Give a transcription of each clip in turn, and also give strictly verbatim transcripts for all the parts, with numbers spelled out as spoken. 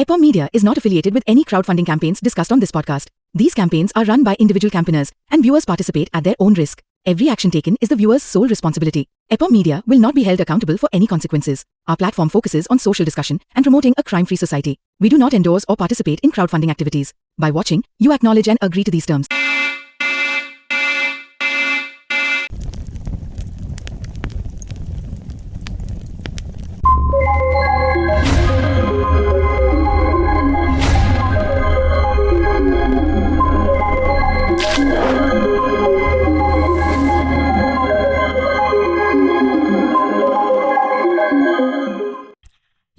Epom Media is not affiliated with any crowdfunding campaigns discussed on this podcast. These campaigns are run by individual campaigners, and viewers participate at their own risk. Every action taken is the viewer's sole responsibility. Epom Media will not be held accountable for any consequences. Our platform focuses on social discussion and promoting a crime-free society. We do not endorse or participate in crowdfunding activities. By watching, you acknowledge and agree to these terms.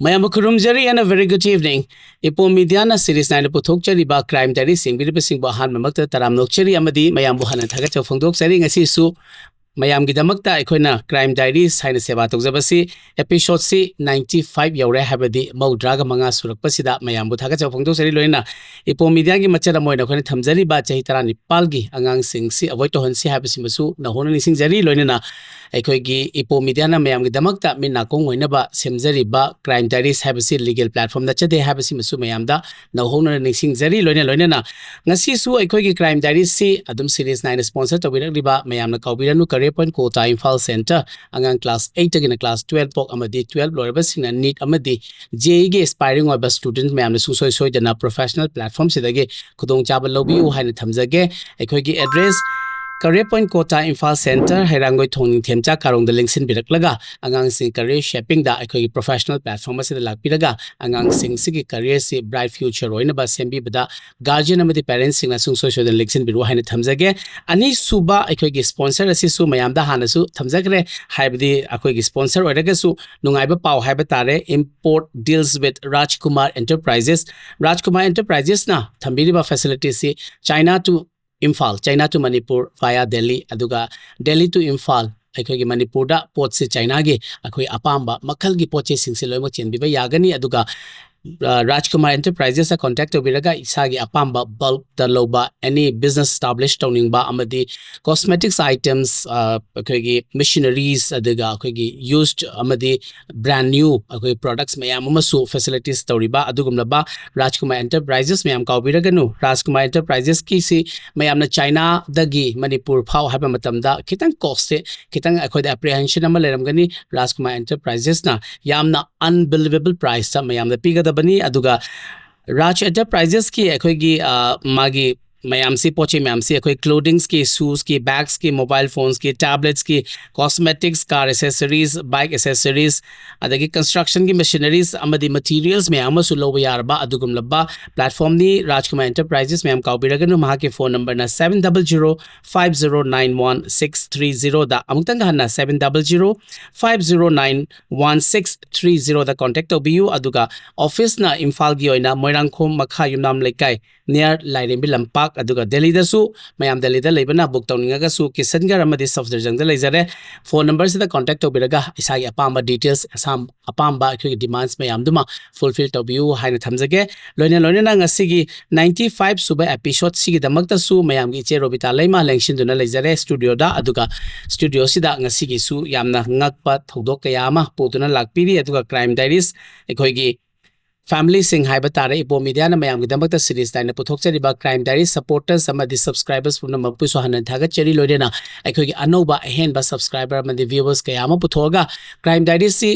ꯃꯌꯥꯝꯕꯨ ꯈꯨꯔꯨꯝꯖꯔꯤ and a very good evening. Ipom ꯃꯤꯗꯤꯌꯥꯅ series nine ꯄꯨꯊꯣꯛꯆꯔꯤꯕ crime diaries ꯌꯦꯡꯕꯤꯔꯤꯕꯁꯤꯡꯕꯨ ꯑꯍꯥꯟꯕꯃꯛꯇ ꯇꯔꯥꯝꯅ ꯑꯣꯛꯆꯔꯤ ꯑꯃꯗꯤ ꯃꯌꯥꯝꯕꯨ ꯍꯥꯟꯅ ꯊꯥꯒꯠꯆꯕ ꯐꯣꯡꯗꯣꯛꯆꯔꯤ꯫ ꯉꯁꯤꯁꯨ ꯃꯌꯥꯝꯒꯤꯗꯃꯛꯇ ꯑꯩꯈꯣꯏꯅ ꯀ꯭ꯔꯥꯏꯝ ꯗꯥꯏꯔꯤꯁ ꯍꯥꯏꯅ ꯁꯦꯕꯥ ꯇꯧꯖꯕꯁꯤ ꯑꯦꯄꯤꯁꯣꯠꯁꯤ ninety five ꯌꯧꯔꯦ, ꯍꯥꯏꯕꯗꯤ ꯃꯧꯗ꯭ꯔꯥꯒ ꯃꯉꯥ ꯁꯨꯔꯛꯄꯁꯤꯗ ꯃꯌꯥꯝꯕꯨ ꯊꯥꯒꯠꯆꯕ ꯐꯣꯡꯗꯣꯛꯆꯔꯤ꯫ ꯂꯣꯏꯅꯅ ꯏꯄꯣꯝ ꯃꯤꯗꯤꯌꯥꯒꯤ ꯃꯆꯜ ꯑꯃ ꯑꯣꯏꯅ ꯑꯩꯈꯣꯏꯅ ꯊꯝꯖꯔꯤꯕ ꯆꯍꯤ ꯇꯔꯥꯅꯤꯄꯥꯜꯒꯤ ꯑꯉꯥꯡꯁꯤꯡꯁꯤ ꯑꯦꯚꯣꯏꯗ ꯇꯧꯍꯟꯁꯤ ꯍꯥꯏꯕꯁꯤꯃꯁꯨ ꯅꯧꯍꯧꯅ ꯅꯤꯡꯁꯤꯡꯖꯔꯤ꯫ ꯂꯣꯏꯅꯅ ꯑꯩꯈꯣꯏꯒꯤ ꯏꯄꯣꯝ ꯃꯤꯗꯤꯌꯥꯅ ꯃꯌꯥꯝꯒꯤꯗꯃꯛꯇ ꯃꯤꯠ ꯅꯥꯀꯣꯡ ꯑꯣꯏꯅꯕ ꯁꯦꯝꯖꯔꯤꯕ ꯀ꯭ꯔꯥꯏꯝ ꯗꯥꯏꯔꯤꯁ ꯍꯥꯏꯕꯁꯤ ꯂꯤꯒꯦꯜ ꯄ꯭ꯂꯦꯠꯐꯣꯝ ꯅꯠꯆꯗꯦ ꯍꯥꯏꯕꯁꯤꯃꯁꯨ ꯃꯌꯥꯝꯗ ꯅꯧꯍꯧꯅꯅ ꯅꯤꯡꯁꯤꯡꯖꯔꯤ꯫ ꯂꯣꯏꯅ ꯂꯣꯏꯅꯅ ꯉꯁꯤꯁꯨ ꯑꯩꯈꯣꯏꯒꯤ ꯀ꯭ꯔꯥꯏꯝ ꯗꯥꯏꯔꯤꯁꯁꯤ ꯑꯗꯨꯝ ꯁꯤꯔꯤꯁ ꯅꯥꯏꯅ ꯁ꯭ꯄꯣꯟꯁꯔ ꯇꯧꯕꯤꯔꯛꯂꯤꯕ ꯃꯌꯥꯝꯅ ꯀꯥꯎꯕꯤꯔꯅꯨ, ꯀꯔꯦ ꯄꯣꯏꯟꯠ ꯀꯣꯇꯥ ꯏꯝꯐꯥꯜ ꯁꯦꯟꯇꯔ, ꯑꯉꯥꯡ ꯀ꯭ꯂꯥꯁ ꯑꯩꯠꯇꯒꯤꯅ ꯀ꯭ꯂꯥꯁ ꯇꯨꯌꯦꯜꯞ ꯐꯥꯎ ꯑꯃꯗꯤ ꯇꯨꯌꯦꯜꯞ ꯂꯣꯏꯔꯕꯁꯤꯡꯅ ꯅꯤꯠ ꯑꯃꯗꯤ ꯖꯦꯏꯒꯤ ꯑꯦꯁꯄꯥꯏꯔꯤꯡ ꯑꯣꯏꯕ ꯁ꯭ꯇꯨꯗꯦꯟꯠ ꯃꯌꯥꯝꯅ ꯁꯨꯡꯁꯣꯏ ꯁꯣꯏꯗꯅ ꯄ꯭ꯔꯣꯐꯦꯁꯅꯦꯜ ꯄ꯭ꯂꯦꯠꯐꯣꯝꯁꯤꯗꯒꯤ ꯈꯨꯗꯣꯡꯆꯥꯕ ꯂꯧꯕꯤꯌꯨ ꯍꯥꯏꯅ ꯊꯝꯖꯒꯦ꯫ ꯑꯩꯈꯣꯏꯒꯤ ꯑꯦꯗ꯭ꯔꯦꯁ, ꯀꯔꯦ ꯄꯣꯏꯟꯠ ꯀꯣꯇꯥ ꯏꯝꯐꯥꯜ ꯁꯦꯟꯇꯔ, ꯍꯩꯔꯥꯡꯒꯣꯏ ꯊꯣꯡ ꯅꯤꯡꯊꯦꯝꯆꯥ ꯀꯥꯔꯣꯡꯗ ꯂꯦꯡꯁꯤꯟꯕꯤꯔꯛꯂꯒ ꯑꯉꯥꯡꯁꯤꯡ ꯀꯔꯤꯌꯔ ꯁꯦꯄꯤꯡꯗ ꯑꯩꯈꯣꯏꯒꯤ ꯄ꯭ꯔꯣꯐꯦꯁꯅꯦꯜ ꯄ꯭ꯂꯦꯠꯐꯣꯝ ꯑꯁꯤꯗ ꯂꯥꯛꯄꯤꯔꯒ ꯑꯉꯥꯡꯁꯤꯡꯁꯤꯒꯤ ꯀꯔꯤꯌꯔꯁꯤ ꯕ꯭ꯔꯥꯏꯠ ꯐ꯭ꯌꯨꯆꯔ ꯑꯣꯏꯅꯕ ꯁꯦꯝꯕꯤꯕꯗ ꯒꯥꯔꯖꯤꯌꯟ ꯑꯃꯗꯤ ꯄꯦꯔꯦꯟꯠꯁꯁꯤꯡꯅ ꯁꯨꯡꯁꯣꯏ ꯁꯣꯏꯗꯅ ꯂꯦꯡꯁꯤꯟꯕꯤꯔꯛꯎ ꯍꯥꯏꯅ ꯊꯝꯖꯒꯦ꯫ ꯑꯅꯤꯁꯨꯕ ꯑꯩꯈꯣꯏꯒꯤ ꯁ꯭ꯄꯣꯟꯁꯔ ꯑꯁꯤꯁꯨ ꯃꯌꯥꯝꯗ ꯍꯥꯟꯅꯁꯨ ꯊꯝꯖꯈ꯭ꯔꯦ, ꯍꯥꯏꯕꯗꯤ ꯑꯩꯈꯣꯏꯒꯤ ꯁ꯭ꯄꯣꯟꯁꯔ ꯑꯣꯏꯔꯒꯁꯨ ꯅꯨꯡꯉꯥꯏꯕ ꯄꯥꯎ ꯍꯥꯏꯕ ꯇꯥꯔꯦ꯫ Import deals with Rajkumar Enterprises꯫ Rajkumar ꯑꯦꯟꯇꯔꯄ꯭ꯔꯥꯏꯖꯦꯁꯅ ꯊꯝꯕꯤꯔꯤꯕ ꯐꯦꯁꯤꯂꯤꯇꯤꯁꯤ China to Imphal, China to Manipur via Delhi, ꯑꯗꯨꯒ Delhi to ꯏꯝꯐꯥꯜ, ꯑꯩꯈꯣꯏꯒꯤ ꯃꯅꯤꯄꯨꯔꯗ ꯄꯣꯠꯁꯤ ꯆꯥꯏꯅꯥꯒꯤ ꯑꯩꯈꯣꯏ ꯑꯄꯥꯝꯕ ꯃꯈꯜꯒꯤ ꯄꯣꯠ ꯆꯩꯁꯤꯡꯁꯤ ꯂꯣꯏꯅꯃꯛ ꯆꯦꯟꯕꯤꯕ ꯌꯥꯒꯅꯤ꯫ ꯑꯗꯨꯒ ꯔꯥꯖꯀꯨꯃꯥꯔ ꯑꯦꯟꯇꯔꯄ꯭ꯔꯥꯏꯖꯦꯁꯇ ꯀꯣꯟꯇꯦꯛ ꯇꯧꯕꯤꯔꯒ ꯏꯁꯥꯒꯤ ꯑꯄꯥꯝꯕ ꯕꯜꯛꯇ ꯂꯧꯕ, ꯑꯦꯅꯤ ꯕꯤꯖꯤꯅꯦꯁ ꯏꯁꯇꯥꯕ꯭ꯂꯤꯁ ꯇꯧꯅꯤꯡꯕ ꯑꯃꯗꯤ ꯀꯣꯁꯃꯦꯇꯤꯛꯁ ꯑꯥꯏꯇꯦꯝꯁ, ꯑꯩꯈꯣꯏꯒꯤ ꯃꯦꯁꯤꯅꯔꯤꯁ, ꯑꯗꯨꯒ ꯑꯩꯈꯣꯏꯒꯤ ꯌꯨꯁ ꯑꯃꯗꯤ ꯕ꯭ꯔꯥꯟ ꯅ꯭ꯌꯨ ꯑꯩꯈꯣꯏ ꯄ꯭ꯔꯣꯗꯛꯁ ꯃꯌꯥꯝ ꯑꯃꯁꯨ ꯐꯦꯁꯤꯂꯤꯇꯤꯁ ꯇꯧꯔꯤꯕ ꯑꯗꯨꯒꯨꯝꯂꯕ ꯔꯥꯖꯀꯨꯃꯥꯔ ꯑꯦꯟꯇꯔꯄ꯭ꯔꯥꯏꯖꯦꯁ, ꯃꯌꯥꯝ ꯀꯥꯎꯕꯤꯔꯒꯅꯨ꯫ ꯔꯥꯖꯀꯨꯃꯥꯔ ꯑꯦꯟꯇꯔꯄ꯭ꯔꯥꯏꯖꯦꯁꯀꯤꯁꯤ ꯃꯌꯥꯝꯅ ꯆꯥꯏꯅꯥꯗꯒꯤ ꯃꯅꯤꯄꯨꯔ ꯐꯥꯎ ꯍꯥꯏꯕ ꯃꯇꯝꯗ ꯈꯤꯇꯪ ꯀꯣꯁꯁꯦ ꯈꯤꯇꯪ ꯑꯩꯈꯣꯏꯗ ꯑꯦꯄ꯭ꯔꯤꯍꯦꯟꯁꯟ ꯑꯃ ꯂꯩꯔꯝꯒꯅꯤ꯫ ꯔꯥꯖꯀꯨꯃꯥꯔ ꯑꯦꯟꯇꯔꯄ꯭ꯔꯥꯏꯖꯦꯁꯅ ꯌꯥꯝꯅ ꯑꯟꯕꯤꯂꯤꯚꯦꯕꯜ ꯄ꯭ꯔꯥꯏꯁꯇ ꯃꯌꯥꯝꯗ ꯄꯤꯒꯗꯕꯅꯤ꯫ ꯑꯗꯨꯒ ꯔꯥꯖ ꯑꯦꯟꯇꯔꯄ꯭ꯔꯥꯏꯖꯦꯁꯀꯤ ꯑꯩꯈꯣꯏꯒꯤ, ꯑ, ꯃꯥꯒꯤ ꯃꯌꯥꯝꯁꯤ, ꯄꯣꯠ ꯆꯩ ꯃꯌꯥꯝꯁꯤ ꯑꯩꯈꯣꯏ ꯀ꯭ꯂꯣꯗꯤꯡꯁꯀꯤ, ꯁꯨꯁꯀꯤ, ꯕꯦꯒꯁꯀꯤ, ꯃꯣꯕꯥꯏꯜ ꯐꯣꯟꯁꯀꯤ, ꯇꯦꯕ꯭ꯂꯦꯠꯁꯀꯤ, cosmetics, car accessories, bike accessories, ꯑꯗꯒꯤ ꯀꯟꯁꯇ꯭ꯔꯛꯁꯟꯒꯤ ꯃꯦꯁꯤꯅꯔꯤꯁ ꯑꯃꯗꯤ ꯃꯦꯇꯤꯔꯤꯌꯦꯜꯁ ꯃꯌꯥꯝ ꯑꯃꯁꯨ ꯂꯧꯕ ꯌꯥꯔꯕ ꯑꯗꯨꯒꯨꯝꯂꯕ ꯄ꯭ꯂꯦꯠꯐꯣꯝꯅꯤ ꯔꯥꯖꯀꯨꯃꯥꯔ ꯑꯦꯟꯇꯔꯄ꯭ꯔꯥꯏꯖꯦꯁ꯫ ꯃꯌꯥꯝ ꯀꯥꯎꯕꯤꯔꯒꯅꯨ, ꯃꯍꯥꯛꯀꯤ ꯐꯣꯟ ꯅꯝꯕꯔꯅ seven double zero five zero nine one six three zero ꯗ, ꯑꯃꯨꯛꯇꯪꯒ ꯍꯟꯅ seven double zero five zero nine one six three zero ꯗ ꯀꯣꯟꯇꯦꯛ ꯇꯧꯕꯤꯌꯨ꯫ ꯑꯗꯨꯒ ꯑꯣꯐꯤꯁꯅ ꯏꯝꯐꯥꯜꯒꯤ ꯑꯣꯏꯅ ꯃꯣꯏꯔꯥꯡꯈꯣꯝ ꯃꯈꯥ ꯌꯨꯝꯅꯥꯝ ꯂꯩꯀꯥꯏ near ꯂꯥꯏꯔꯦꯝꯕꯤ ꯂꯝꯄꯥꯛ, ꯑꯗꯨꯒ ꯗꯦꯜꯂꯤꯗꯁꯨ ꯃꯌꯥꯝ ꯗꯦꯜꯂꯤꯗ ꯂꯩꯕꯅ ꯕꯨꯛ ꯇꯧꯅꯤꯡꯉꯒꯁꯨ ꯀꯤꯁꯟꯒꯔ ꯑꯃꯗꯤ ꯁꯐꯗꯔꯖꯪꯗ ꯂꯩꯖꯔꯦ꯫ ꯐꯣꯟ ꯅꯝꯕꯔꯁꯤꯗ ꯀꯣꯟꯇꯦꯛ ꯇꯧꯕꯤꯔꯒ ꯏꯁꯥꯒꯤ ꯑꯄꯥꯝꯕ ꯗꯤꯇꯦꯜꯁ, ꯑꯁꯥꯝ-, ꯑꯄꯥꯝꯕ ꯑꯩꯈꯣꯏꯒꯤ ꯗꯤꯃꯥꯟꯁ ꯃꯌꯥꯝꯗꯨꯃ ꯐꯨꯜꯐꯤꯜ ꯇꯧꯕꯤꯌꯨ ꯍꯥꯏꯅ ꯊꯝꯖꯒꯦ꯫ ꯂꯣꯏꯅ ꯂꯣꯏꯅꯅ ꯉꯁꯤꯒꯤ ninety five ꯁꯨꯕ ꯑꯦꯄꯤꯁꯣꯗꯁꯤꯒꯤꯗꯃꯛꯇꯁꯨ ꯃꯌꯥꯝꯒꯤ ꯏꯆꯦ ꯔꯣꯕꯤꯇꯥ ꯂꯩꯃ ꯂꯦꯡꯁꯤꯟꯗꯨꯅ ꯂꯩꯖꯔꯦ ꯁ꯭ꯇꯨꯗꯤꯑꯣꯗ꯫ ꯑꯗꯨꯒ ꯁ꯭ꯇꯨꯗꯤꯑꯣꯁꯤꯗ ꯉꯁꯤꯒꯤꯁꯨ ꯌꯥꯝꯅ ꯉꯛꯄ ꯊꯧꯗꯣꯛ ꯀꯌꯥ ꯑꯃ ꯄꯨꯗꯨꯅ ꯂꯥꯛꯄꯤꯔꯤ꯫ ꯑꯗꯨꯒ ꯀ꯭ꯔꯥꯏꯝ ꯗꯥꯏꯔꯤꯁ ꯑꯩꯈꯣꯏꯒꯤ ꯐꯦꯃꯤꯂꯤꯁꯤꯡ ꯍꯥꯏꯕ ꯇꯥꯔꯦ, ꯏꯄꯣꯝ ꯃꯤꯗꯤꯌꯥꯅ ꯃꯌꯥꯝꯒꯤꯗꯃꯛꯇ ꯁꯤꯔꯤꯁ ꯅꯥꯏꯅ ꯄꯨꯊꯣꯛꯆꯔꯤꯕ ꯀ꯭ꯔꯥꯏꯝ ꯗꯥꯏꯔꯤꯁ ꯁꯄꯣꯔꯇꯔꯁ ꯑꯃꯗꯤ ꯁꯕꯁꯀ꯭ꯔꯥꯏꯕꯔꯁ ꯄꯨꯝꯅꯃꯛꯄꯨꯁꯨ ꯍꯟꯅ ꯊꯥꯒꯠꯆꯔꯤ꯫ ꯂꯣꯏꯅꯅ ꯑꯩꯈꯣꯏꯒꯤ ꯑꯅꯧꯕ ꯑꯍꯦꯟꯕ ꯁꯕꯁꯀ꯭ꯔꯥꯏꯕꯔ ꯑꯃꯗꯤ ꯚ꯭ꯌꯨꯋꯔꯁ ꯀꯌꯥ ꯑꯃ ꯄꯨꯊꯣꯛꯑꯒ ꯀ꯭ꯔꯥꯏꯝ ꯗꯥꯏꯔꯤꯁꯁꯤ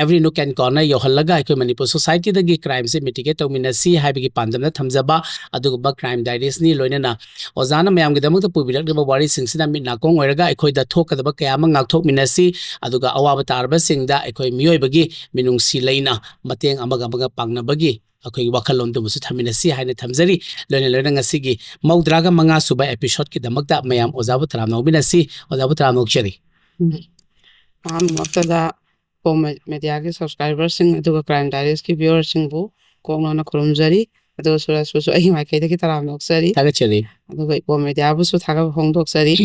every nook and corner ꯌꯧꯍꯜꯂꯒ ꯑꯩꯈꯣꯏ ꯃꯅꯤꯄꯨꯔ ꯁꯣꯁꯥꯏꯇꯤꯗꯒꯤ ꯀ꯭ꯔꯥꯏꯝꯁꯦ ꯃꯤꯇꯤꯒꯦꯠ ꯇꯧꯃꯤꯟꯅꯁꯤ ꯍꯥꯏꯕꯒꯤ ꯄꯥꯟꯗꯝꯗ ꯊꯝꯖꯕ ꯑꯗꯨꯒꯨꯝꯕ ꯀ꯭ꯔꯥꯏꯝ ꯗꯥꯏꯔꯤꯁꯅꯤ꯫ ꯂꯣꯏꯅꯅ ꯑꯣꯖꯥꯅ ꯃꯌꯥꯝꯒꯤꯗꯃꯛꯇ ꯄꯨꯕꯤꯔꯛꯂꯤꯕ ꯋꯥꯔꯤꯁꯤꯡꯁꯤꯅ ꯃꯤꯠ ꯅꯥꯀꯣꯡ ꯑꯣꯏꯔꯒ ꯑꯩꯈꯣꯏꯗ ꯊꯣꯛꯀꯗꯕ ꯀꯌꯥ ꯑꯃ ꯉꯥꯛꯊꯣꯛꯃꯤꯟꯅꯁꯤ, ꯑꯗꯨꯒ ꯑꯋꯥꯕ ꯇꯥꯔꯕꯁꯤꯡꯗ ꯑꯩꯈꯣꯏ ꯃꯤꯑꯣꯏꯕꯒꯤ ꯃꯤꯅꯨꯡꯁꯤ ꯂꯩꯅ ꯃꯇꯦꯡ ꯑꯃꯒ ꯑꯃꯒ ꯄꯥꯡꯅꯕꯒꯤ ꯑꯩꯈꯣꯏꯒꯤ ꯋꯥꯈꯜꯂꯣꯟꯗꯨꯃꯁꯨ ꯊꯝꯃꯤꯟꯅꯁꯤ ꯍꯥꯏꯅ ꯊꯝꯖꯔꯤ꯫ ꯂꯣꯏꯅ ꯂꯣꯏꯅ ꯉꯁꯤꯒꯤ ꯃꯧꯗ꯭ꯔꯥꯒ ꯃꯉꯥ ꯁꯨꯕ ꯑꯦꯄꯤꯁꯣꯗꯀꯤꯗꯃꯛꯇ ꯃꯌꯥꯝ ꯑꯣꯖꯥꯕꯨ ꯇꯔꯥꯝꯅ ꯑꯣꯛꯃꯤꯟꯅꯁꯤ꯫ ꯑꯣꯖꯥꯕꯨ ꯇꯔꯥꯝꯅ ꯑꯣꯛꯆꯔꯤ꯫ ꯎꯝ꯫ ꯑꯍꯥꯟꯕꯃꯛꯇꯗ ꯄꯣꯝ ꯃꯦꯗꯤꯌꯥꯒꯤ ꯁꯕꯁꯀ꯭ꯔꯥꯏꯕꯔꯁꯤꯡ ꯑꯗꯨꯒ ꯀ꯭ꯔꯥꯏꯝ ꯗꯥꯏꯔꯤꯁꯀꯤ ꯚ꯭ꯌꯨꯋꯔꯁꯤꯡꯕꯨ ꯀꯣꯛꯅꯣꯟꯅ ꯈꯨꯔꯨꯝꯖꯔꯤ꯫ ꯑꯗꯨꯒ ꯁꯨꯔꯖꯄꯨꯁꯨ ꯑꯩꯒꯤ ꯃꯥꯏꯀꯩꯗꯒꯤ ꯇꯔꯥꯝꯅ ꯑꯣꯛꯆꯔꯤ꯫ ꯊꯥꯒꯠꯆꯔꯤ꯫ ꯑꯗꯨꯒ ꯏꯄꯣꯝ ꯃꯦꯗꯤꯌꯥꯕꯨꯁꯨ ꯊꯥꯒꯠꯄ ꯐꯣꯡꯗꯣꯛꯆꯔꯤ꯫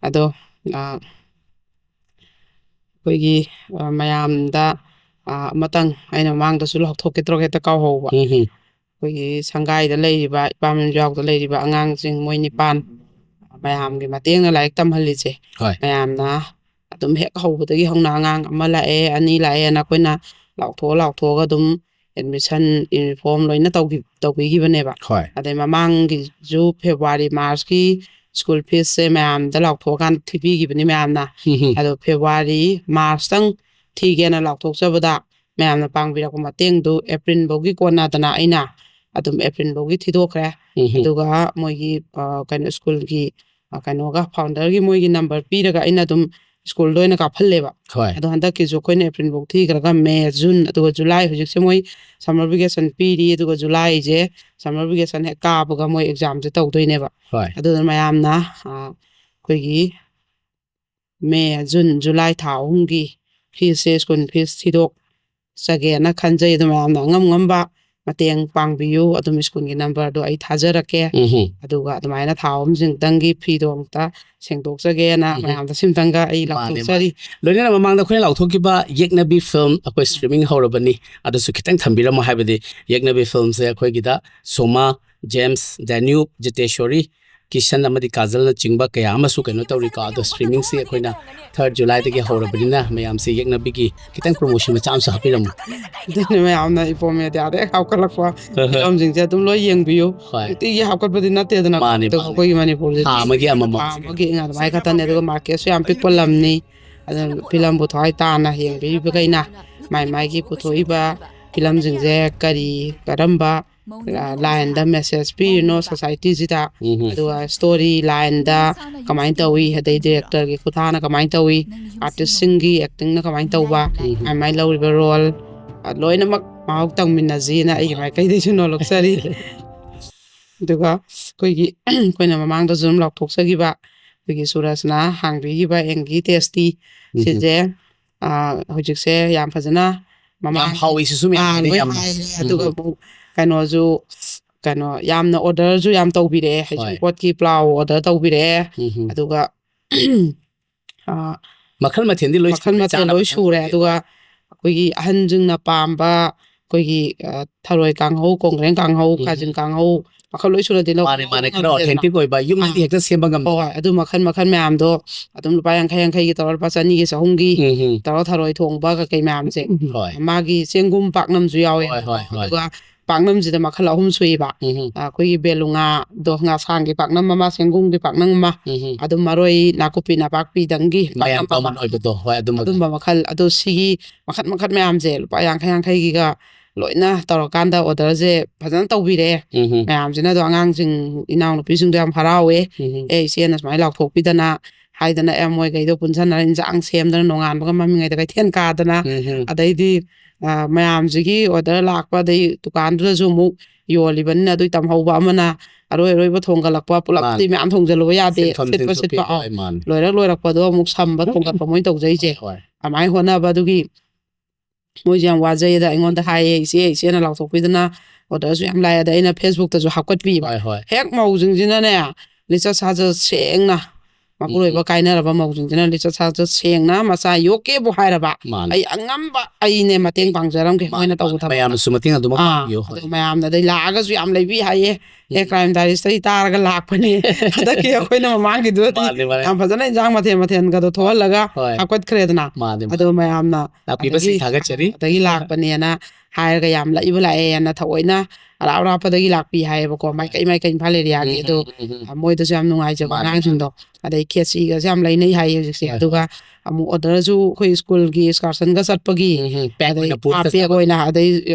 ꯑꯗꯣ, ꯑ, ꯑꯩꯈꯣꯏꯒꯤ, ꯑ, ꯃꯌꯥꯝꯗ ꯑꯥ, ꯑꯃꯇꯪ ꯑꯩꯅ ꯃꯃꯥꯡꯗꯁꯨ ꯂꯥꯎꯊꯣꯛꯀꯦ ꯇꯧꯔꯒ ꯍꯦꯛꯇ ꯀꯥꯎꯍꯧꯕ꯫ ꯎꯝ ꯍꯝ. ꯑꯩꯈꯣꯏꯒꯤ ꯁꯪꯒꯥꯏꯗ ꯂꯩꯔꯤꯕ, ꯏꯄꯥꯝ ꯏꯟꯖꯥꯎꯗ ꯂꯩꯔꯤꯕ ꯑꯉꯥꯡꯁꯤꯡ, ꯃꯣꯏ ꯅꯤꯄꯥꯟ, ꯃꯌꯥꯝꯒꯤ ꯃꯇꯦꯡꯅ ꯂꯥꯏꯔꯤꯛ ꯇꯝꯍꯜꯂꯤꯁꯦ꯫ ꯍꯣꯏ. ꯃꯌꯥꯝꯅ ꯑꯗꯨꯝ ꯍꯦꯛ ꯍꯧꯕꯗꯒꯤ ꯍꯧꯅ ꯑꯉꯥꯡ ꯑꯃ ꯂꯥꯛꯑꯦ, ꯑꯅꯤ ꯂꯥꯛꯑꯦꯅ ꯑꯩꯈꯣꯏꯅ ꯂꯥꯎꯊꯣꯛꯑ ꯂꯥꯎꯊꯣꯛꯑꯒ ꯑꯗꯨꯝ admission, uniform ꯂꯣꯏꯅ ꯇꯧꯈꯤ-, ꯇꯧꯕꯤꯈꯤꯕꯅꯦꯕ꯫ ꯍꯣꯏ. ꯑꯗꯩ ꯃꯃꯥꯡꯒꯤꯁꯨ February, March ꯀꯤ school fees ꯁꯦ ꯃꯌꯥꯝꯗ ꯂꯥꯎꯊꯣꯛꯑꯀꯥꯟꯗ ꯊꯤꯕꯤꯈꯤꯕꯅꯤ ꯃꯌꯥꯝꯅ꯫ ꯎꯝ ꯍꯝ. ꯑꯗꯣ February, March ꯇꯪ ꯊꯤꯒꯦꯅ ꯂꯥꯎꯊꯣꯛꯆꯕꯗ ꯃꯌꯥꯝꯅ ꯄꯥꯡꯕꯤꯔꯛꯄ ꯃꯇꯦꯡꯗꯨ April ꯐꯧꯒꯤ ꯀꯣꯟꯅꯗꯅ ꯑꯩꯅ ꯑꯗꯨꯝ April ꯐꯧꯒꯤ ꯊꯤꯗꯣꯛꯈ꯭ꯔꯦ꯫ ꯎꯝ ꯍꯝ. ꯑꯗꯨꯒ ꯃꯣꯏꯒꯤ, ꯑ, ꯀꯩꯅꯣ, school ꯒꯤ, ꯑ, ꯀꯩꯅꯣꯒ, founder ꯒꯤ ꯃꯣꯏꯒꯤ number ꯄꯤꯔꯒ ꯑꯩꯅ ꯑꯗꯨꯝ school ꯗ ꯑꯣꯏꯅ ꯀꯥꯞꯍꯜꯂꯦꯕ꯫ ꯍꯣꯏ. ꯑꯗꯣ ꯍꯟꯗꯛꯀꯤꯁꯨ ꯑꯩꯈꯣꯏꯅ April ꯐꯧ ꯊꯤꯈ꯭ꯔꯒ May, June, ꯑꯗꯨꯒ July, ꯍꯧꯖꯤꯛꯁꯦ ꯃꯣꯏ summer vacation ꯄꯤꯔꯤ, ꯑꯗꯨꯒ July ꯁꯦ summer vacation ꯍꯦꯛ ꯀꯥꯕꯒ ꯃꯣꯏ exam ꯁꯦ ꯇꯧꯗꯣꯏꯅꯦꯕ꯫ ꯍꯣꯏ. ꯑꯗꯨꯅ ꯃꯌꯥꯝꯅ, ꯑ, ꯑꯩꯈꯣꯏꯒꯤ May, June, July ꯊꯥ ꯑꯍꯨꯝꯒꯤ fees ꯁꯦ, school fees ꯊꯤꯗꯣꯛꯆꯒꯦꯅ ꯈꯟꯖꯩ꯫ ꯑꯗꯨ ꯃꯌꯥꯝꯅ ꯑꯉꯝ ꯑꯉꯝꯕ ꯃꯇꯦꯡ ꯄꯥꯡꯕꯤꯌꯨ꯫ ꯑꯗꯨꯝ school ꯒꯤ number ꯗꯣ ꯑꯩ ꯊꯥꯖꯔꯛꯀꯦ꯫ ꯎꯝ ꯍꯝ. ꯑꯗꯨꯒ ꯑꯗꯨꯃꯥꯏꯅ ꯊꯥ ꯑꯍꯨꯝꯁꯤꯡꯇꯪꯒꯤ fee ꯗꯣ ꯑꯃꯨꯛꯇ ꯁꯦꯡꯗꯣꯛꯆꯒꯦꯅ ꯎꯝ. ꯃꯌꯥꯝꯗ ꯁꯤꯝꯇꯪꯒ ꯑꯩ ꯃꯥꯅꯦ, ꯂꯥꯎꯊꯣꯛꯆꯔꯤ꯫ ꯂꯣꯏꯅꯅ ꯃꯃꯥꯡꯗ ꯑꯩꯈꯣꯏꯅ ꯂꯥꯎꯊꯣꯛꯈꯤꯕ ꯌꯦꯛꯅꯕꯤ film ꯑꯩꯈꯣꯏ streaming ꯍꯧꯔꯕꯅꯤ, ꯑꯗꯨꯁꯨ ꯈꯤꯇꯪ ꯊꯝꯕꯤꯔꯝꯃꯣ꯫ ꯍꯥꯏꯕꯗꯤ ꯌꯦꯛꯅꯕꯤ film ꯁꯦ ꯑꯩꯈꯣꯏꯒꯤꯗ ꯁꯣꯃꯥ, ꯖꯦꯝꯁ, ꯗꯦꯅ꯭ꯌꯨꯕ, ꯖꯤꯇꯦꯁꯣꯔꯤ, ꯀꯤꯁꯟ ꯑꯃꯗꯤ ꯀꯥꯖꯜꯅꯆꯤꯡꯕ ꯀꯌꯥ ꯑꯃꯁꯨ ꯀꯩꯅꯣ ꯇꯧꯔꯤꯀꯣ꯫ ꯑꯗꯣ streaming ꯁꯤ ꯑꯩꯈꯣꯏꯅ third July ꯗꯒꯤ ꯍꯧꯔꯕꯅꯤꯅ ꯃꯌꯥꯝꯁꯦ ꯌꯦꯛꯅꯕꯤꯒꯤ ꯈꯤꯇꯪ promotion ꯃꯆꯥ ꯑꯃꯁꯨ ꯍꯥꯞꯄꯤꯔꯝꯃꯨ꯫ ꯑꯗꯨꯅ ꯃꯌꯥꯝꯅ ꯏꯄꯣꯝ media ꯗ ꯍꯦꯛ ꯍꯥꯞꯀꯠꯂꯛꯄ film ꯁꯤꯡꯁꯦ ꯑꯗꯨꯝ ꯂꯣꯏ ꯌꯦꯡꯕꯤꯌꯨ꯫ ꯍꯣꯏ. ꯅꯨꯡꯇꯤꯒꯤ ꯍꯥꯞꯀꯠꯄꯗꯤ ꯅꯠꯇꯦꯗꯅ꯫ ꯃꯥꯅꯤ, ꯑꯗꯨꯒ ꯃꯥꯅꯤ. ꯑꯩꯈꯣꯏꯒꯤ ꯃꯅꯤꯄꯨꯔꯁꯤꯗꯤ ꯊꯥ ꯑꯃꯒꯤ ꯑꯃꯃꯝ. ꯊꯥ ꯑꯃꯒꯤ ꯑꯗꯨꯃꯥꯏꯅ ꯈꯛꯇꯅꯦ꯫ ꯑꯗꯨꯒ market ꯁꯨ ꯌꯥꯝ ꯄꯤꯛꯄ ꯂꯝꯅꯤ꯫ ꯑꯗꯨꯅ film ꯕꯨ ꯊꯋꯥꯏ ꯇꯥꯅ ꯌꯦꯡꯕꯤꯔꯤꯕꯈꯩꯅ ꯃꯥꯏ ꯃꯥꯏꯒꯤ ꯄꯨꯊꯣꯛꯏꯕ film ꯁꯤꯡꯁꯦ ꯀꯔꯤ, ꯀꯔꯝꯕ, ꯑ, line ꯗ message ꯄꯤꯔꯤꯅꯣ society ꯁꯤꯗ, ꯎꯝ. ꯑꯗꯨꯒ story line ꯗ ꯀꯃꯥꯏꯅ ꯇꯧꯏ, ꯑꯗꯩ director ꯒꯤ ꯈꯨꯊꯥꯅ ꯀꯃꯥꯏꯅ ꯇꯧꯏ, artist ꯁꯤꯡꯒꯤ acting ꯅ ꯀꯃꯥꯏꯅ ꯇꯧꯕ, ꯎꯝ. ꯃꯥꯏ ꯃꯥꯏ ꯂꯧꯔꯤꯕ role, ꯑ, ꯂꯣꯏꯅꯃꯛ ꯃꯍꯥꯎ ꯇꯪꯃꯤꯟꯅꯁꯤꯅ ꯑꯩꯒꯤ ꯃꯥꯏꯀꯩꯗꯩꯁꯨ ꯅꯣꯜꯂꯛꯆꯔꯤ꯫ ꯑꯗꯨꯒ ꯑꯩꯈꯣꯏꯒꯤ, ꯑꯩꯈꯣꯏꯅ ꯃꯃꯥꯡꯗꯁꯨ ꯑꯗꯨꯝ ꯂꯥꯎꯊꯣꯛꯆꯈꯤꯕ ꯑꯩꯈꯣꯏꯒꯤ ꯁꯨꯔꯖꯅ ꯍꯥꯡꯕꯤꯈꯤꯕ ꯑꯦꯡꯒꯤ ꯇꯦꯁꯇꯤ ꯎꯝ. ꯁꯤꯁꯦ, ꯑ, ꯍꯧꯖꯤꯛꯁꯦ ꯌꯥꯝ ꯐꯖꯅ ꯃꯃꯥꯡ ꯌꯥꯝ ꯍꯥꯎꯏ ꯁꯤꯁꯨ ꯑꯥ, ꯃꯌꯥꯝ ꯂꯣꯏ ꯌꯥꯝ. ꯍꯥꯏꯔꯦ꯫ ꯑꯗꯨꯒ ꯎꯝ. ꯑꯃꯨꯛ ꯀꯩꯅꯣꯁꯨ, ꯀꯩꯅꯣ, ꯌꯥꯝꯅ order ꯁꯨ ꯌꯥꯝ ꯇꯧꯕꯤꯔꯛꯑꯦ꯫ ꯍꯣꯏ. ꯍꯩꯖꯤꯡꯄꯣꯠꯀꯤ ꯄ꯭ꯂꯥꯎ order ꯇꯧꯕꯤꯔꯛꯑꯦ꯫ ꯎꯝ. ꯑꯗꯨꯒ, ꯑ, ꯃꯈꯜ ꯃꯊꯦꯜꯗꯤ ꯂꯣꯏ ꯃꯈꯜ ꯁꯨꯔꯦ, ꯃꯊꯦꯜ ꯆꯥꯅꯕ ꯂꯣꯏ ꯁꯨꯔꯦ꯫ ꯊꯛꯅꯕꯗꯤ. ꯑꯗꯨꯒ ꯑꯩꯈꯣꯏꯒꯤ ꯑꯍꯟꯁꯤꯡꯅ ꯄꯥꯝꯕ ꯑꯩꯈꯣꯏꯒꯤ, ꯑ, ꯊꯔꯣꯏ ꯀꯥꯡꯍꯧ, ꯀꯣꯡꯒ꯭ꯔꯦꯡ ꯀꯥꯡꯍꯧ, ꯎꯝ꯫ ꯈꯥꯖꯤꯡ ꯀꯥꯡꯍꯧ, ꯃꯈꯜ ꯂꯣꯏ ꯁꯨꯅꯗꯤ ꯂꯧ-, ꯃꯥꯅꯦ, ꯃꯥꯅꯦ꯫ ꯈꯔ ꯂꯧꯅꯗꯦꯗꯅ꯫ Authentic ꯑꯣꯏꯕ, ꯌꯨꯝꯗꯗꯤ ꯑꯥ꯫ ꯍꯦꯛꯇ ꯁꯦꯝꯕ ꯉꯝꯗꯦ꯫ ꯍꯣꯏ, ꯍꯣꯏ꯫ ꯑꯗꯨ ꯃꯈꯜ, ꯃꯈꯜ ꯃꯌꯥꯝꯗꯣ ꯑꯗꯨꯝ ꯂꯨꯄꯥ ꯌꯥꯡꯈꯩ, ꯌꯥꯡꯈꯩꯒꯤ ꯇꯧꯔ, ꯂꯨꯄꯥ ꯆꯅꯤꯒꯤ, ꯆꯍꯨꯝꯒꯤ ꯎꯝ, ꯎꯝ꯫ ꯇꯧꯔ, ꯊꯔꯣꯏ ꯊꯣꯡꯕ ꯀꯩꯀꯩ ꯃꯌꯥꯝꯁꯦ꯫ ꯍꯣꯏ꯫ ꯃꯥꯒꯤ ꯆꯦꯡꯒꯨꯝ ꯄꯥꯛꯅꯝꯁꯨ ꯌꯥꯎꯋꯦ꯫ ꯍꯣꯏ, ꯍꯣꯏ, ꯍꯣꯏ꯫ ꯑꯗꯨꯒ ꯄꯥꯛꯅꯝꯁꯤꯗ ꯃꯈꯜ ꯑꯍꯨꯝ ꯁꯨꯏꯕ꯫ ꯎꯝ, ꯎꯝ꯫ ꯑ, ꯑꯩꯈꯣꯏꯒꯤ ꯕꯦꯂꯨꯉꯥꯗꯣ, ꯉꯥꯁꯥꯡꯒꯤ ꯄꯥꯛꯅꯝ ꯑꯃ, ꯆꯦꯡꯒꯨꯝꯒꯤ ꯄꯥꯛꯅꯝ ꯑꯃ, ꯎꯝ, ꯎꯝ꯫ ꯑꯗꯨꯝ ꯃꯔꯣꯏ ꯅꯥꯀꯨꯞꯄꯤ ꯅꯄꯥꯛꯄꯤꯗꯪꯒꯤ ꯃꯌꯥꯝ ꯄꯥꯛꯅꯝ ꯑꯃ꯫ Common ꯑꯣꯏꯕꯗꯣ, ꯍꯣꯏ, ꯑꯗꯨꯃ꯫ ꯑꯗꯨꯝꯕ ꯃꯈꯜ, ꯑꯗꯣ ꯁꯤꯒꯤ ꯃꯈꯜ, ꯃꯈꯜ ꯃꯌꯥꯝꯁꯦ ꯂꯨꯄꯥ ꯌꯥꯡꯈꯩ, ꯌꯥꯡꯈꯩꯒꯤꯒ ꯂꯣꯏꯅ ꯇꯧꯔꯀꯥꯟꯗ orderꯁꯦ ꯐꯖꯅ ꯇꯧꯕꯤꯔꯛꯑꯦ꯫ ꯎꯝ, ꯎꯝ꯫ ꯃꯌꯥꯝꯁꯤꯅ ꯑꯗꯣ, ꯑꯉꯥꯡꯁꯤꯡ, ꯏꯅꯥꯎꯅꯨꯄꯤꯁꯤꯡꯗꯣ ꯌꯥꯝ ꯍꯔꯥꯎꯋꯦ꯫ ꯎꯝ, ꯎꯝ꯫ "ꯑꯦ, ꯏꯆꯦꯅ ꯁꯨꯃꯥꯏꯅ ꯂꯥꯎꯊꯣꯛꯄꯤꯗꯅ" ꯍꯥꯏꯗꯅ, ꯑꯦ, ꯃꯣꯏꯈꯩꯗꯣ ꯄꯨꯟꯁꯤꯟꯅꯔ ꯏꯟꯁꯥꯡ ꯁꯦꯝꯗꯅ, ꯅꯣꯡꯉꯥꯟꯕꯒ ꯃꯝꯃꯤꯉꯩꯗ ꯀꯩꯊꯦꯜ ꯀꯥꯗꯅ, ꯎꯝ, ꯎꯝ꯫ ꯑꯗꯩꯗꯤ, ꯑ, ꯃꯌꯥꯝꯁꯤꯒꯤ order ꯂꯥꯛꯄ, ꯑꯗꯩ ꯗꯨꯀꯥꯟꯗꯨꯗꯁꯨ ꯑꯃꯨꯛ ꯌꯣꯜꯂꯤꯕꯅꯤꯅ, ꯑꯗꯨꯏ ꯇꯝꯍꯧꯕ ꯑꯃꯅ ꯑꯔꯣꯏ ꯑꯔꯣꯏꯕ ꯊꯣꯡꯒꯠꯂꯛꯄ, ꯄꯨꯂꯞꯇꯤ ꯃꯥꯅꯤ꯫ ꯃꯌꯥꯝ ꯊꯣꯡꯖꯜꯂꯨꯕ ꯌꯥꯗꯦ, ꯁꯤꯟꯐꯝ ꯁꯤꯠꯄ ꯁꯤꯟꯐꯝ ꯁꯤꯠꯄ, ꯄꯤ-, ꯑꯧ꯫ ꯍꯣꯏ, ꯃꯥꯅꯤ꯫ ꯂꯣꯏꯔꯛ ꯂꯣꯏꯔꯛꯄꯗꯣ ꯑꯃꯨꯛ ꯁꯝꯕ ꯊꯣꯡꯒꯠꯄ ꯃꯣꯏ ꯇꯧꯖꯩꯁꯦ꯫ ꯍꯣꯏ, ꯍꯣꯏ꯫ ꯑꯗꯨꯃꯥꯏꯅ ꯍꯣꯠꯅꯕ ꯑꯗꯨꯒꯤ ꯃꯣꯏꯁꯦ ꯌꯥꯝ ꯋꯥꯖꯩ꯫ ꯑꯗ ꯑꯩꯉꯣꯟꯗ ꯍꯥꯏꯌꯦ, "ꯏꯆꯦ, ꯏꯆꯦꯅ ꯂꯥꯎꯊꯣꯛꯄꯤꯗꯅ orderꯁꯨ ꯌꯥꯝ ꯂꯥꯛꯑꯦ"꯫ ꯑꯗ ꯑꯩꯅ Facebookꯇꯁꯨ ꯍꯥꯞꯀꯠꯄꯤꯕ꯫ ꯍꯣꯏ, ꯍꯣꯏ꯫ ꯍꯦꯛ ꯃꯧꯁꯤꯡꯁꯤꯅꯅꯦ, ꯂꯤꯆꯠ ꯁꯥꯖꯠ ꯁꯦꯡꯅ, ꯃꯄꯨꯔꯣꯏꯕ ꯎꯝ꯫ ꯀꯥꯏꯅꯔꯕ ꯃꯧꯁꯤꯡꯁꯤꯅ ꯂꯤꯆꯠ ꯁꯥꯖꯠ ꯁꯦꯡꯅ, ꯃꯆꯥ ꯌꯣꯛꯀꯦꯕꯨ ꯍꯥꯏꯔꯕ, ꯃꯥꯅꯤ꯫ "ꯑꯩ ꯑꯉꯝꯕ ꯑꯩꯅꯦ ꯃꯇꯦꯡ ꯄꯥꯡꯖꯔꯝꯒꯦ", ꯃꯥꯅꯤ, ꯃꯣꯏꯅ ꯇꯧꯕ ꯃꯥꯅꯤ꯫ ꯊꯕꯛ꯫ ꯃꯌꯥꯝꯅꯁꯨ ꯃꯇꯦꯡ ꯑꯗꯨꯃꯛ ꯑꯥ, ꯄꯥꯡꯕꯤꯌꯨ꯫ ꯍꯣꯏ꯫ ꯑꯗꯣ ꯃꯌꯥꯝꯅ ꯑꯗꯩ ꯂꯥꯛꯑꯒꯁꯨ ꯌꯥꯝ ꯂꯩꯕꯤ ꯍꯥꯏꯌꯦ꯫ "ꯑꯦ, ꯎꯝ꯫ Crime Diariesꯇꯒꯤ ꯇꯥꯔꯒ ꯂꯥꯛꯄꯅꯦ"꯫ ꯍꯟꯗꯛꯀꯤ ꯑꯩꯈꯣꯏꯅ ꯃꯃꯥꯡꯒꯤꯗꯨꯗꯗꯤ ꯃꯥꯅꯤ, ꯃꯥꯅꯤ꯫ ꯌꯥꯝ ꯐꯖꯅ ꯏꯟꯖꯥꯡ ꯃꯊꯦꯜ ꯃꯊꯦꯜꯒꯗꯣ ꯊꯣꯛꯍꯜꯂꯒ ꯍꯣꯏ꯫ ꯍꯥꯞꯀꯠꯈ꯭ꯔꯦꯗꯅ꯫ ꯃꯥꯅꯤ, ꯃꯥꯅꯤ꯫ ꯑꯗꯣ ꯃꯌꯥꯝꯅ ꯂꯥꯛꯄꯤꯕꯁꯤꯡ ꯑꯗꯒꯤ ꯊꯥꯒꯠꯆꯔꯤ꯫ ꯑꯗꯒꯤ ꯂꯥꯛꯄꯅꯦꯅ ꯍꯥꯏꯔꯒ ꯌꯥꯝ ꯂꯩꯕ ꯂꯥꯛꯑꯦꯅ ꯊꯑꯣꯏꯅ ꯑꯔꯥꯞ ꯑꯔꯥꯞꯄꯗꯒꯤ ꯂꯥꯛꯄꯤ ꯍꯥꯏꯌꯦꯕꯀꯣ, ꯃꯥꯏꯀꯩ ꯃꯥꯏꯀꯩ ꯏꯝꯐꯥꯜ areaꯒꯤ꯫ ꯎꯝ, ꯑꯗꯣ, ꯎꯝ, ꯎꯝ, ꯎꯝ꯫ ꯑ, ꯃꯣꯏꯗꯁꯨ ꯌꯥꯝ ꯅꯨꯡꯉꯥꯏꯖꯕ ꯃꯥꯅꯦ, ꯑꯉꯥꯡꯁꯤꯡꯗꯣ꯫ ꯃꯥꯅꯦ꯫ ꯑꯗꯩ ꯈꯦꯆꯤꯒꯁꯦ ꯌꯥꯝ ꯂꯩꯅꯩ ꯍꯥꯏꯌꯦ ꯍꯧꯖꯤꯛꯁꯦ꯫ ꯍꯣꯏ, ꯑꯗꯨꯒ ꯍꯣꯏ꯫ ꯑꯃꯨꯛ orderꯁꯨ ꯑꯩꯈꯣꯏ schoolꯒꯤ excursionꯒ ꯆꯠꯄꯒꯤ, ꯎꯝ, ꯎꯝ꯫ Pack ꯑꯗꯩ ꯑꯣꯏꯅ ꯄꯨꯔ ꯑꯥ, pack ꯆꯠꯆꯕ꯫ ꯑꯣꯏꯅ, ꯑꯗꯩ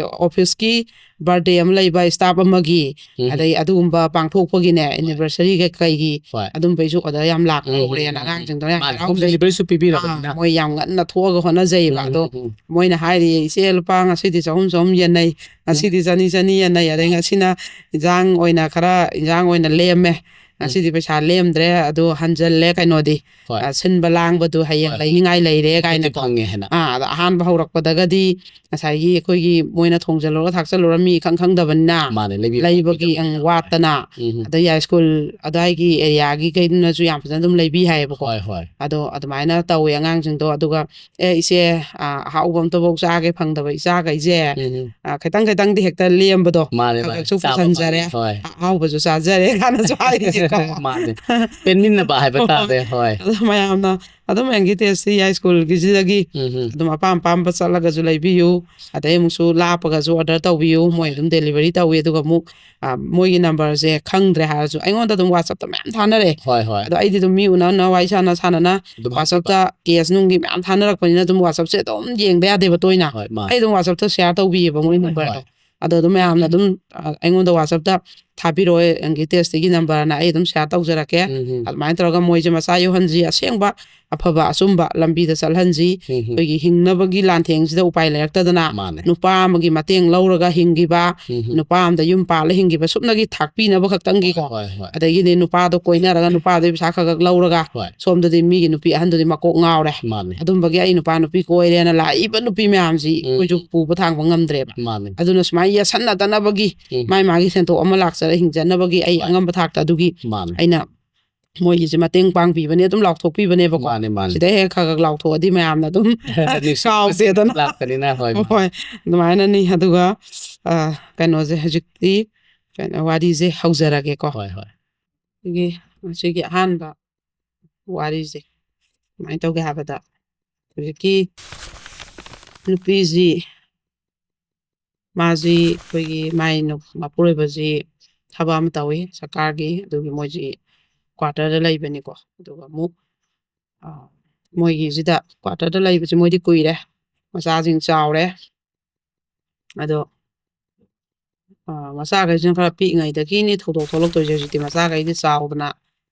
officeꯀꯤ birthday ꯑꯃ ꯂꯩꯕ staff ꯑꯃꯒꯤ, ꯎꯝ, ꯎꯝ꯫ ꯑꯗꯩ ꯑꯗꯨꯒꯨꯝꯕ ꯄꯥꯡꯊꯣꯛꯄꯒꯤꯅꯦ, ꯍꯣꯏ꯫ Anniversaryꯒ ꯀꯩꯒꯤ, ꯍꯣꯏ꯫ ꯑꯗꯨꯝꯕꯩꯁꯨ order ꯌꯥꯝ ꯂꯥꯛꯄ ꯎꯝ, ꯎꯝ, ꯍꯧꯔꯦꯅ ꯎꯝ, ꯎꯝ꯫ ꯑꯉꯥꯡꯁꯤꯡꯗꯣ ꯌꯥꯝ ꯃꯥꯅꯦ, home ꯍꯔꯥꯎꯖꯩ꯫ Deliveryꯁꯨ ꯄꯤꯕꯤꯔꯕꯅꯤꯅ꯫ ꯑꯥ, ꯃꯣꯏ ꯌꯥꯝ ꯉꯟꯅ ꯊꯣꯛꯑꯒ ꯍꯣꯠꯅꯖꯩꯕ꯫ ꯎꯝ, ꯑꯗꯣ ꯎꯝ, ꯎꯝ꯫ ꯃꯣꯏꯅ ꯍꯥꯏꯔꯤꯌꯦ, "ꯏꯆꯦ, ꯂꯨꯄꯥ ꯉꯁꯤꯗꯤ ꯆꯍꯨꯝ ꯆꯍꯨꯝ ꯌꯦꯟꯅꯩ, ꯎꯝ꯫ ꯉꯁꯤꯗꯤ ꯆꯅꯤ ꯆꯅꯤ ꯌꯦꯟꯅꯩ, ꯑꯗꯩ ꯉꯁꯤꯅ ꯏꯟꯖꯥꯡ ꯑꯣꯏꯅ ꯈꯔ, ꯏꯟꯖꯥꯡ ꯑꯣꯏꯅ ꯂꯦꯝꯃꯦ, ꯉꯁꯤꯗꯤ ꯄꯩꯁꯥ ꯂꯦꯝꯗ꯭ꯔꯦ, ꯑꯗꯨ ꯍꯟꯖꯜꯂꯦ ꯀꯩꯅꯣꯗꯤ꯫ ꯍꯣꯏ꯫ ꯑ, ꯁꯤꯟꯕ ꯂꯥꯡꯕꯗꯨ ꯍꯌꯦꯡ ꯍꯣꯏ꯫ ꯂꯩꯅꯤꯡꯉꯥꯏ ꯂꯩꯔꯦ ꯈꯨꯠꯇꯤ ꯀꯥꯏꯅꯀꯣ꯫ ꯐꯪꯉꯦ ꯍꯥꯏꯅ꯫ ꯑꯥ, ꯑꯗꯣ ꯑꯍꯥꯟꯕ ꯍꯧꯔꯛꯄꯗꯒꯗꯤ ꯉꯁꯥꯏꯒꯤ ꯑꯩꯈꯣꯏꯒꯤ ꯃꯣꯏꯅ ꯊꯣꯡꯖꯜꯂꯨꯔꯒ ꯊꯥꯛꯆꯜꯂꯨꯔ ꯃꯤ ꯏꯈꯪ ꯈꯪꯗꯕꯅꯤꯅ ꯃꯥꯅꯦ, ꯂꯩꯕꯤ ꯂꯩꯕꯒꯤ, ꯑꯪ, ꯋꯥꯠꯇꯅ, ꯎꯝ꯫ ꯑꯗꯩ ꯌꯥꯏ ꯁ꯭ꯀꯨꯜ ꯑꯗꯥꯏꯒꯤ ꯑꯦꯔꯤꯌꯥꯒꯤ ꯀꯩꯗꯨꯅꯁꯨ ꯌꯥꯝ ꯐꯖꯅ ꯑꯗꯨꯝ ꯂꯩꯕꯤ ꯍꯥꯏꯌꯦꯕꯀꯣ꯫ ꯍꯣꯏ, ꯍꯣꯏ꯫ ꯑꯗꯣ ꯑꯗꯨꯃꯥꯏꯅ ꯇꯧꯋꯦ ꯑꯉꯥꯡꯁꯤꯡꯗꯣ꯫ ꯑꯗꯨꯒ, "ꯑꯦ, ꯏꯆꯦ, ꯑ, ꯑꯍꯥꯎꯕ ꯑꯝꯇꯐꯧ ꯆꯥꯒꯦ ꯐꯪꯗꯕ ꯏꯆꯥꯈꯩꯁꯦ, ꯎꯝ꯫ ꯑ, ꯈꯤꯇꯪ ꯈꯤꯇꯪꯗꯤ ꯍꯦꯛꯇ ꯂꯦꯝꯕꯗꯣ, ꯃꯥꯅꯦ, ꯈꯔ ꯃꯥꯅꯦ꯫ ꯈꯔꯁꯨ ꯆꯥꯕ ꯄꯨꯁꯟꯖꯔꯦ, ꯐꯪꯉꯦ꯫ ꯍꯣꯏ꯫ ꯑ-, ꯑꯍꯥꯎꯕꯁꯨ ꯆꯥꯖꯔꯦ" ꯀꯥꯏꯅꯁꯨ ꯍꯥꯏꯔꯤꯁꯦꯀꯣ꯫ ꯃꯥꯅꯦ꯫ ꯄꯦꯟꯃꯤꯟꯅꯕ ꯍꯥꯏꯕ ꯍꯣꯏ꯫ ꯇꯥꯔꯦ꯫ ꯍꯣꯏ꯫ ꯑꯗꯣ ꯃꯌꯥꯝꯅ ꯑꯗꯨꯝ ꯑꯦꯡꯒꯤ ꯇꯦꯁꯇꯤ ꯌꯥꯏ ꯁ꯭ꯀꯨꯜꯒꯤꯁꯤꯗꯒꯤ ꯎꯝ, ꯎꯝ꯫ ꯑꯗꯨꯝ ꯑꯄꯥꯝ ꯑꯄꯥꯝꯕ ꯆꯠꯂꯒꯁꯨ ꯂꯩꯕꯤꯌꯨ, ꯑꯗꯩ ꯑꯃꯨꯛꯁꯨ ꯂꯥꯞꯄꯒꯁꯨ ꯑꯣꯔꯗꯔ ꯇꯧꯕꯤꯌꯨ, ꯃꯣꯏ ꯑꯗꯨꯝ ꯗꯦꯂꯤꯚꯔꯤ ꯇꯧꯋꯤ꯫ ꯑꯗꯨꯒ ꯑꯃꯨꯛ, ꯑ, ꯃꯣꯏꯒꯤ ꯅꯝꯕꯔꯁꯦ ꯈꯪꯗ꯭ꯔꯦ ꯍꯥꯏꯔꯁꯨ ꯑꯩꯉꯣꯟꯗ ꯑꯗꯨꯝ WhatsApp-ꯇ ꯃꯌꯥꯝ ꯊꯥꯅꯔꯦ꯫ ꯍꯣꯏ, ꯍꯣꯏ꯫ ꯑꯗꯣ ꯑꯩꯗꯤ ꯑꯗꯨꯝ ꯃꯤ ꯎꯅ ꯎꯅ ꯋꯥꯔꯤ ꯁꯥꯟꯅ ꯁꯥꯟꯅꯅ ꯑꯗꯨꯝ WhatsApp-ꯇ ꯀꯦꯁ ꯅꯨꯡꯒꯤ ꯃꯌꯥꯝ ꯊꯥꯅꯔꯛꯄꯅꯤꯅ ꯑꯗꯨꯝ WhatsApp-ꯁꯦ ꯑꯗꯨꯝ ꯌꯦꯡꯕ ꯌꯥꯗꯦꯕ ꯇꯣꯏꯅ꯫ ꯍꯣꯏ, ꯃꯥꯅꯦ꯫ ꯑꯩ ꯑꯗꯨꯝ WhatsApp-ꯇ ꯁꯤꯌꯥꯔ ꯇꯧꯕꯤꯌꯦꯕ ꯃꯣꯏ ꯅꯝꯕꯔꯗꯣ꯫ ꯍꯣꯏ꯫ ꯑꯗꯣ ꯑꯗꯨꯝ ꯃꯌꯥꯝꯅ ꯑꯗꯨꯝ, ꯑ, ꯑꯩꯉꯣꯟꯗ WhatsApp-ꯇ ꯊꯥꯕꯤꯔꯛꯑꯣ, ꯑꯦꯡꯒꯤ ꯇꯦꯁꯇꯤꯒꯤ ꯅꯝꯕꯔꯅ ꯑꯩ ꯑꯗꯨꯝ ꯁꯤꯌꯥꯔ ꯇꯧꯖꯔꯛꯀꯦ꯫ ꯎꯝ, ꯎꯝ꯫ ꯑꯗꯨꯃꯥꯏꯅ ꯇꯧꯔꯒ ꯃꯣꯏꯁꯦ ꯃꯆꯥ ꯌꯧꯍꯟꯁꯤ, ꯑꯁꯦꯡꯕ ꯑꯐꯕ ꯑꯆꯨꯝꯕ ꯂꯝꯕꯤꯗ ꯆꯠꯍꯟꯁꯤ꯫ ꯎꯝ, ꯎꯝ꯫ ꯑꯩꯈꯣꯏꯒꯤ ꯍꯤꯡꯅꯕꯒꯤ ꯂꯥꯟꯊꯦꯡꯁꯤꯗ ꯎꯄꯥꯏ ꯂꯩꯔꯛꯇꯗꯅ ꯃꯥꯅꯦ꯫ ꯅꯨꯄꯥ ꯑꯃꯒꯤ ꯃꯇꯦꯡ ꯂꯧꯔꯒ ꯍꯤꯡꯈꯤꯕ, ꯎꯝ, ꯎꯝ꯫ ꯅꯨꯄꯥ ꯑꯃꯗ ꯌꯨꯝ ꯄꯥꯜꯂ ꯍꯤꯡꯈꯤꯕ ꯁꯨꯞꯅꯒꯤ ꯊꯥꯛꯄꯤꯅꯕ ꯈꯛꯇꯪꯒꯤꯀꯣ꯫ ꯍꯣꯏ, ꯍꯣꯏ꯫ ꯑꯗꯒꯤꯗꯤ ꯅꯨꯄꯥꯗꯣ ꯀꯣꯏꯅꯔꯒ ꯅꯨꯄꯥꯗꯨꯒꯤ ꯄꯩꯁꯥ ꯈꯔ ꯈꯛ ꯂꯧꯔꯒ ꯍꯣꯏ꯫ ꯁꯣꯝꯗꯗꯤ ꯃꯤꯒꯤ ꯅꯨꯄꯤ ꯑꯍꯟꯗꯨꯗꯤ ꯃꯀꯣꯛ ꯉꯥꯎꯔꯦ꯫ ꯃꯥꯅꯦ꯫ ꯑꯗꯨꯝꯕꯒꯤ ꯑꯩ ꯅꯨꯄꯥ ꯅꯨꯄꯤ ꯀꯣꯏꯔꯦꯅ ꯂꯥꯛꯏꯕ ꯅꯨꯄꯤ ꯃꯌꯥꯝꯁꯤ ꯎꯝ, ꯑꯩꯈꯣꯏꯁꯨ ꯎꯝ꯫ ꯄꯨꯕ ꯊꯥꯡꯕ ꯉꯝꯗ꯭ꯔꯦꯕ꯫ ꯃꯥꯅꯦ꯫ ꯑꯗꯨꯅ ꯁꯨꯃꯥꯏꯅ ꯌꯦꯠꯁꯟꯅꯗꯅꯕꯒꯤ ꯎꯝ꯫ ꯃꯥꯏ ꯃꯥꯒꯤ ꯁꯦꯟꯊꯣꯛ ꯑꯃ ꯂꯥꯛꯆꯔ ꯍꯤꯡꯖꯅꯕꯒꯤ ꯑꯩ ꯍꯣꯏ꯫ ꯑꯉꯝꯕ ꯊꯥꯛꯇ ꯑꯗꯨꯒꯤ ꯃꯥꯅꯦ꯫ ꯑꯩꯅ ꯃꯣꯏꯒꯤꯁꯦ ꯃꯇꯦꯡ ꯄꯥꯡꯕꯤꯕꯅꯦ, ꯑꯗꯨꯝ ꯂꯥꯎꯊꯣꯛꯄꯤꯕꯅꯦꯕꯀꯣ꯫ ꯃꯥꯅꯦ, ꯃꯥꯅꯦ꯫ ꯁꯤꯗ ꯍꯦꯛ ꯈꯔ ꯈꯔ ꯂꯥꯎꯊꯣꯛꯑꯗꯤ ꯃꯌꯥꯝꯅ ꯑꯗꯨꯝ ꯅꯨꯡꯁꯤꯠ ꯀꯥꯎꯗꯦꯗꯅ꯫ ꯂꯥꯛꯄꯅꯤꯅ, ꯍꯣꯏ, ꯃꯥꯅꯦ꯫ ꯍꯣꯏ, ꯑꯗꯨꯃꯥꯏꯅꯅꯤ꯫ ꯑꯗꯨꯒ, ꯑ, ꯀꯩꯅꯣꯁꯦ ꯍꯧꯖꯤꯛꯇꯤ ꯀꯩꯅꯣ, ꯋꯥꯔꯤꯁꯦ ꯍꯧꯖꯔꯒꯦꯀꯣ꯫ ꯍꯣꯏ, ꯍꯣꯏ꯫ ꯑꯩꯈꯣꯏꯒꯤ ꯉꯁꯤꯒꯤ ꯑꯍꯥꯟꯕ ꯋꯥꯔꯤꯁꯦ ꯀꯃꯥꯏꯅ ꯇꯧꯒꯦ ꯍꯥꯏꯕꯗ, ꯍꯧꯖꯤꯛꯀꯤ ꯅꯨꯄꯤꯁꯤ, ꯃꯥꯁꯤ ꯑꯩꯈꯣꯏꯒꯤ ꯃꯥꯏ ꯅꯨ-, ꯃꯄꯨꯔꯣꯏꯕꯁꯤ ꯊꯕꯛ ꯑꯃ ꯇꯧꯋꯤ ꯁꯔꯀꯥꯔꯒꯤ, ꯑꯗꯨꯒꯤ ꯃꯣꯏꯁꯤ ꯀ꯭ꯋꯥꯇꯔꯗ ꯂꯩꯕꯅꯤꯀꯣ꯫ ꯑꯗꯨꯒ ꯑꯃꯨꯛ, ꯑ, ꯃꯣꯏꯒꯤꯁꯤꯗ ꯀ꯭ꯋꯥꯇꯔꯗ ꯂꯩꯕꯁꯤ ꯃꯣꯏꯗꯤ ꯀꯨꯏꯔꯦ, ꯃꯆꯥꯁꯤꯡ ꯆꯥꯎꯔꯦ꯫ ꯑꯗꯣ, ꯑ, ꯃꯆꯥꯈꯩꯁꯤꯅ ꯈꯔ ꯄꯤꯛꯏꯉꯩꯗꯒꯤꯅꯤ ꯊꯧꯗꯣꯛ ꯊꯣꯛꯂꯛꯇꯣꯏꯁꯦ꯫ ꯍꯧꯖꯤꯛꯇꯤ ꯃꯆꯥꯈꯩꯗꯤ ꯆꯥꯎꯗꯅ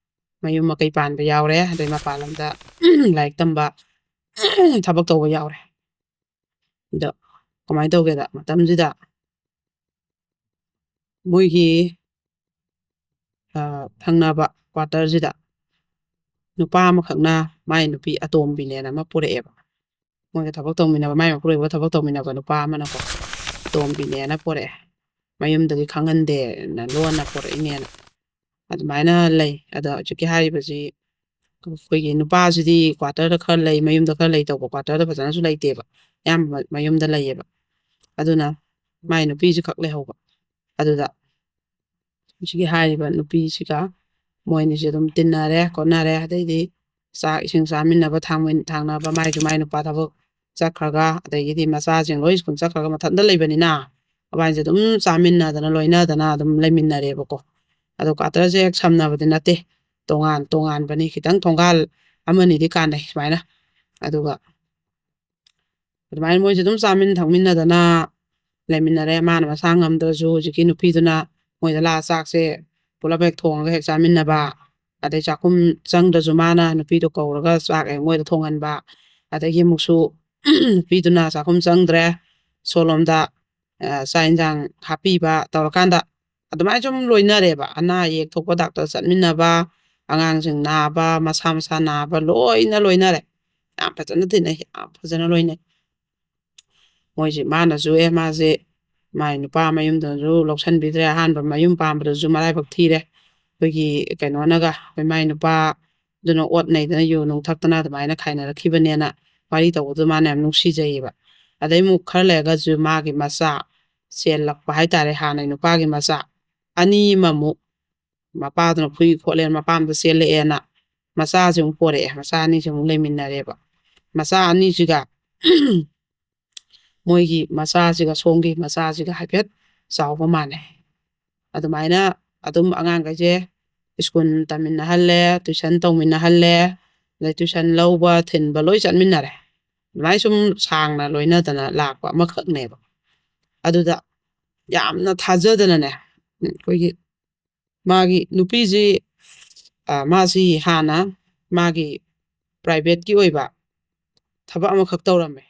ꯃꯌꯨꯝ ꯃꯀꯩ ꯄꯥꯟꯕ ꯌꯥꯎꯔꯦ, ꯑꯗꯩ ꯃꯄꯥꯟ ꯂꯝꯗ ꯂꯥꯏꯔꯤꯛ ꯇꯝꯕ ꯊꯕꯛ ꯇꯧꯕ ꯌꯥꯎꯔꯦ꯫ ꯑꯗꯣ ꯀꯃꯥꯏꯅ ꯇꯧꯒꯦꯗ, ꯃꯇꯝꯁꯤꯗ ꯃꯣꯏꯒꯤ, ꯑ, ꯊꯪꯅꯕ quarter ꯁꯤꯗ ꯅꯨꯄꯥ ꯑꯃꯈꯛꯅ ꯃꯥꯏ ꯅꯨꯄꯤ ꯑꯇꯣꯝꯕꯤꯅꯦꯅ ꯑꯃ ꯄꯨꯔꯛꯑꯦꯕ꯫ ꯃꯣꯏꯒ ꯊꯕꯛ ꯇꯧꯃꯤꯟꯅꯕ, ꯃꯥꯏ ꯃꯄꯨꯔꯣꯏꯕꯒ ꯊꯕꯛ ꯇꯧꯃꯤꯟꯅꯕ ꯅꯨꯄꯥ ꯑꯃꯅꯀꯣ, ꯑꯇꯣꯝꯕꯤꯅꯦꯅ ꯄꯨꯔꯛꯑꯦ꯫ ꯃꯌꯨꯝꯗꯗꯤ ꯈꯪꯍꯟꯗꯦꯅ, ꯂꯣꯟꯅ ꯄꯨꯔꯛꯏꯅꯦꯅ ꯑꯗꯨꯃꯥꯏꯅ ꯂꯩ꯫ ꯑꯗꯣ ꯍꯧꯖꯤꯛꯀꯤ ꯍꯥꯏꯔꯤꯕꯁꯤ, ꯑꯩꯈꯣꯏꯒꯤ ꯅꯨꯄꯥꯁꯤꯗꯤ quarter ꯗ ꯈꯔ ꯂꯩ, ꯃꯌꯨꯝꯗ ꯈꯔ ꯂꯩ ꯇꯧꯕ, quarter ꯗ ꯐꯖꯅꯁꯨ ꯂꯩꯇꯦꯕ, ꯑꯌꯥꯝꯕ ꯃꯌꯨꯝꯗ ꯂꯩꯌꯦꯕ꯫ ꯑꯗꯨꯅ ꯃꯥꯏ ꯅꯨꯄꯤꯁꯤ ꯈꯛ ꯂꯩꯍꯧꯕ꯫ ꯑꯗꯨꯗ ꯍꯧꯖꯤꯛꯀꯤ ꯍꯥꯏꯔꯤꯕ ꯅꯨꯄꯤꯁꯤꯒ ꯃꯣꯏ ꯑꯅꯤꯁꯦ ꯑꯗꯨꯝ ꯇꯤꯟꯅꯔꯦ ꯈꯣꯠꯅꯔꯦ, ꯑꯗꯩꯗꯤ ꯆꯥꯛ ꯏꯁꯤꯡ ꯆꯥꯃꯤꯟꯅꯕ, ꯊꯥꯡꯃꯤꯟ-, ꯊꯥꯡꯅꯕ, ꯃꯥꯏꯁꯨ ꯃꯥꯏ ꯅꯨꯄꯥ ꯊꯕꯛ ꯆꯠꯈ꯭ꯔꯒ, ꯑꯗꯒꯤꯗꯤ ꯃꯆꯥꯁꯤꯡ ꯂꯣꯏ ꯁ꯭ꯀꯨꯜ ꯆꯠꯈ꯭ꯔꯒ, ꯃꯊꯟꯇ ꯂꯩꯕꯅꯤꯅ ꯃꯕꯥꯏꯁꯦ ꯑꯗꯨꯝ ꯆꯥꯃꯤꯟꯅꯗꯅ ꯂꯣꯏꯅꯗꯅ ꯑꯗꯨꯝ ꯂꯩꯃꯤꯟꯅꯔꯦꯕꯀꯣ꯫ ꯑꯗꯣ quarter ꯁꯦ ꯍꯦꯛ ꯁꯝꯅꯕꯗꯤ ꯅꯠꯇꯦ, ꯇꯣꯉꯥꯟ ꯇꯣꯉꯥꯟꯕꯅꯤ, ꯈꯤꯇꯪ ꯊꯣꯡꯒꯥꯜ ꯑꯃꯅꯤꯗꯤ ꯀꯥꯟꯅꯩ ꯁꯨꯃꯥꯏꯅ꯫ ꯑꯗꯨꯒ ꯑꯗꯨꯃꯥꯏꯅ ꯃꯣꯏꯁꯦ ꯑꯗꯨꯝ ꯆꯥꯃꯤꯟ ꯊꯛꯃꯤꯟꯅꯗꯅ ꯂꯩꯃꯤꯟꯅꯔꯦ꯫ ꯃꯥꯅ ꯃꯁꯥ ꯉꯝꯗ꯭ꯔꯁꯨ ꯍꯧꯖꯤꯛꯀꯤ ꯅꯨꯄꯤꯗꯨꯅ ꯃꯣꯏꯗ ꯂꯥꯛꯑ ꯆꯥꯛꯁꯦ ꯄꯨꯂꯞ ꯍꯦꯛ ꯊꯣꯡꯉꯒ ꯍꯦꯛ ꯆꯥꯃꯤꯟꯅꯕ, ꯑꯗꯩ ꯆꯥꯛꯈꯨꯝ ꯆꯪꯗ꯭ꯔꯁꯨ ꯃꯥꯅ ꯅꯨꯄꯤꯗꯣ ꯀꯧꯔꯒ ꯆꯥꯛ ꯍꯦꯛ ꯃꯣꯏꯗ ꯊꯣꯡꯍꯟꯕ, ꯑꯗꯒꯤ ꯑꯃꯨꯛꯁꯨ ꯅꯨꯄꯤꯗꯨꯅ ꯆꯥꯛꯈꯨꯝ ꯆꯪꯗ꯭ꯔꯦ, ꯁꯣꯂꯣꯝꯗ ꯑ, ꯆꯥꯛ ꯏꯟꯁꯥꯡ ꯍꯥꯞꯄꯤꯕ ꯇꯧꯔꯀꯥꯟꯗ ꯑꯗꯨꯃꯥꯏꯅ ꯁꯨꯝ ꯂꯣꯏꯅꯔꯦꯕ꯫ ꯑꯅꯥ ꯑꯌꯦꯛ ꯊꯣꯛꯄ ꯗꯥꯛꯇꯔ ꯆꯠꯃꯤꯟꯅꯕ, ꯑꯉꯥꯡꯁꯤꯡ ꯅꯥꯕ, ꯃꯁꯥ ꯃꯁꯥ ꯅꯥꯕ ꯂꯣꯏꯅ ꯂꯣꯏꯅꯔꯦ꯫ ꯌꯥꯝ ꯐꯖꯅ ꯇꯤꯟꯅꯩ, ꯌꯥꯝ ꯐꯖꯅ ꯂꯣꯏꯅꯩ꯫ ꯃꯣꯏꯁꯦ, ꯃꯥꯅꯁꯨ ꯑꯦ ꯃꯥꯁꯦ ꯃꯥꯏ ꯅꯨꯄꯥ ꯃꯌꯨꯝꯗꯁꯨ ꯂꯧꯁꯟꯕꯤꯗ꯭ꯔꯦ, ꯑꯍꯥꯟꯕ ꯃꯌꯨꯝ ꯄꯥꯝꯕꯗꯁꯨ ꯃꯔꯥꯏꯕꯛ ꯊꯤꯔꯦ꯫ ꯑꯩꯈꯣꯏꯒꯤ ꯀꯩꯅꯣꯅꯒ, ꯑꯩꯈꯣꯏ ꯃꯥꯏ ꯅꯨꯄꯥꯗꯨꯅ ꯑꯣꯠ ꯅꯩꯗꯅ ꯌꯨ ꯅꯨꯡ ꯊꯛꯇꯅ ꯑꯗꯨꯃꯥꯏꯅ ꯈꯥꯏꯅꯔꯛꯈꯤꯕꯅꯦꯅ ꯋꯥꯔꯤ ꯇꯧꯕꯗꯨ ꯃꯥꯅ ꯌꯥꯝ ꯅꯨꯡꯁꯤꯖꯩꯌꯦꯕ꯫ ꯑꯗꯩ ꯑꯃꯨꯛ ꯈꯔ ꯂꯩꯔꯒꯁꯨ ꯃꯥꯒꯤ ꯃꯆꯥ ꯆꯦꯜꯂꯛꯄ ꯍꯥꯏꯇꯥꯔꯦ, ꯍꯥꯟꯅꯩ ꯅꯨꯄꯥꯒꯤ ꯃꯆꯥ ꯑꯅꯤ ꯑꯃꯃꯨꯛ, ꯃꯄꯥꯗꯨꯅ ꯐꯨꯏ ꯈꯣꯠꯂꯦꯅ ꯃꯄꯥꯝꯗ ꯆꯦꯜꯂꯛꯑꯦꯅ ꯃꯆꯥꯁꯦ ꯑꯃꯨꯛ ꯄꯣꯔꯛꯑꯦ, ꯃꯆꯥ ꯑꯅꯤꯁꯦ ꯑꯃꯨꯛ ꯂꯩꯃꯤꯟꯅꯔꯦꯕ꯫ ꯃꯆꯥ ꯑꯅꯤꯁꯤꯒ ꯃꯣꯏꯒꯤ ꯃꯆꯥꯁꯤꯒ, ꯁꯣꯝꯒꯤ ꯃꯆꯥꯁꯤꯒ ꯍꯥꯏꯐꯦꯠ ꯆꯥꯎꯕ ꯃꯥꯟꯅꯩ꯫ ꯑꯗꯨꯃꯥꯏꯅ ꯑꯗꯨꯝ ꯑꯉꯥꯡꯈꯩꯁꯦ ꯁ꯭ꯀꯨꯜ ꯇꯝꯃꯤꯟꯅꯍꯜꯂꯦ, tuition ꯇꯧꯃꯤꯟꯅꯍꯜꯂꯦ, ꯑꯗꯩ tuition ꯂꯧꯕ ꯊꯤꯟꯕ ꯂꯣꯏ ꯆꯠꯃꯤꯟꯅꯔꯦ꯫ ꯑꯗꯨꯃꯥꯏꯅ ꯁꯨꯝ ꯁꯥꯡꯅ ꯂꯣꯏꯅꯗꯅ ꯂꯥꯛꯄ ꯑꯃꯈꯛꯅꯦꯕ꯫ ꯑꯗꯨꯗ ꯌꯥꯝꯅ ꯊꯥꯖꯗꯅꯅꯦ, ꯑꯩꯈꯣꯏꯒꯤ ꯃꯥꯒꯤ ꯅꯨꯄꯤꯁꯤ, ꯑ, ꯃꯥꯁꯤ ꯍꯥꯟꯅ ꯃꯥꯒꯤ private ꯀꯤ ꯑꯣꯏꯕ ꯊꯕꯛ ꯑꯃꯈꯛ ꯇꯧꯔꯝꯃꯦ꯫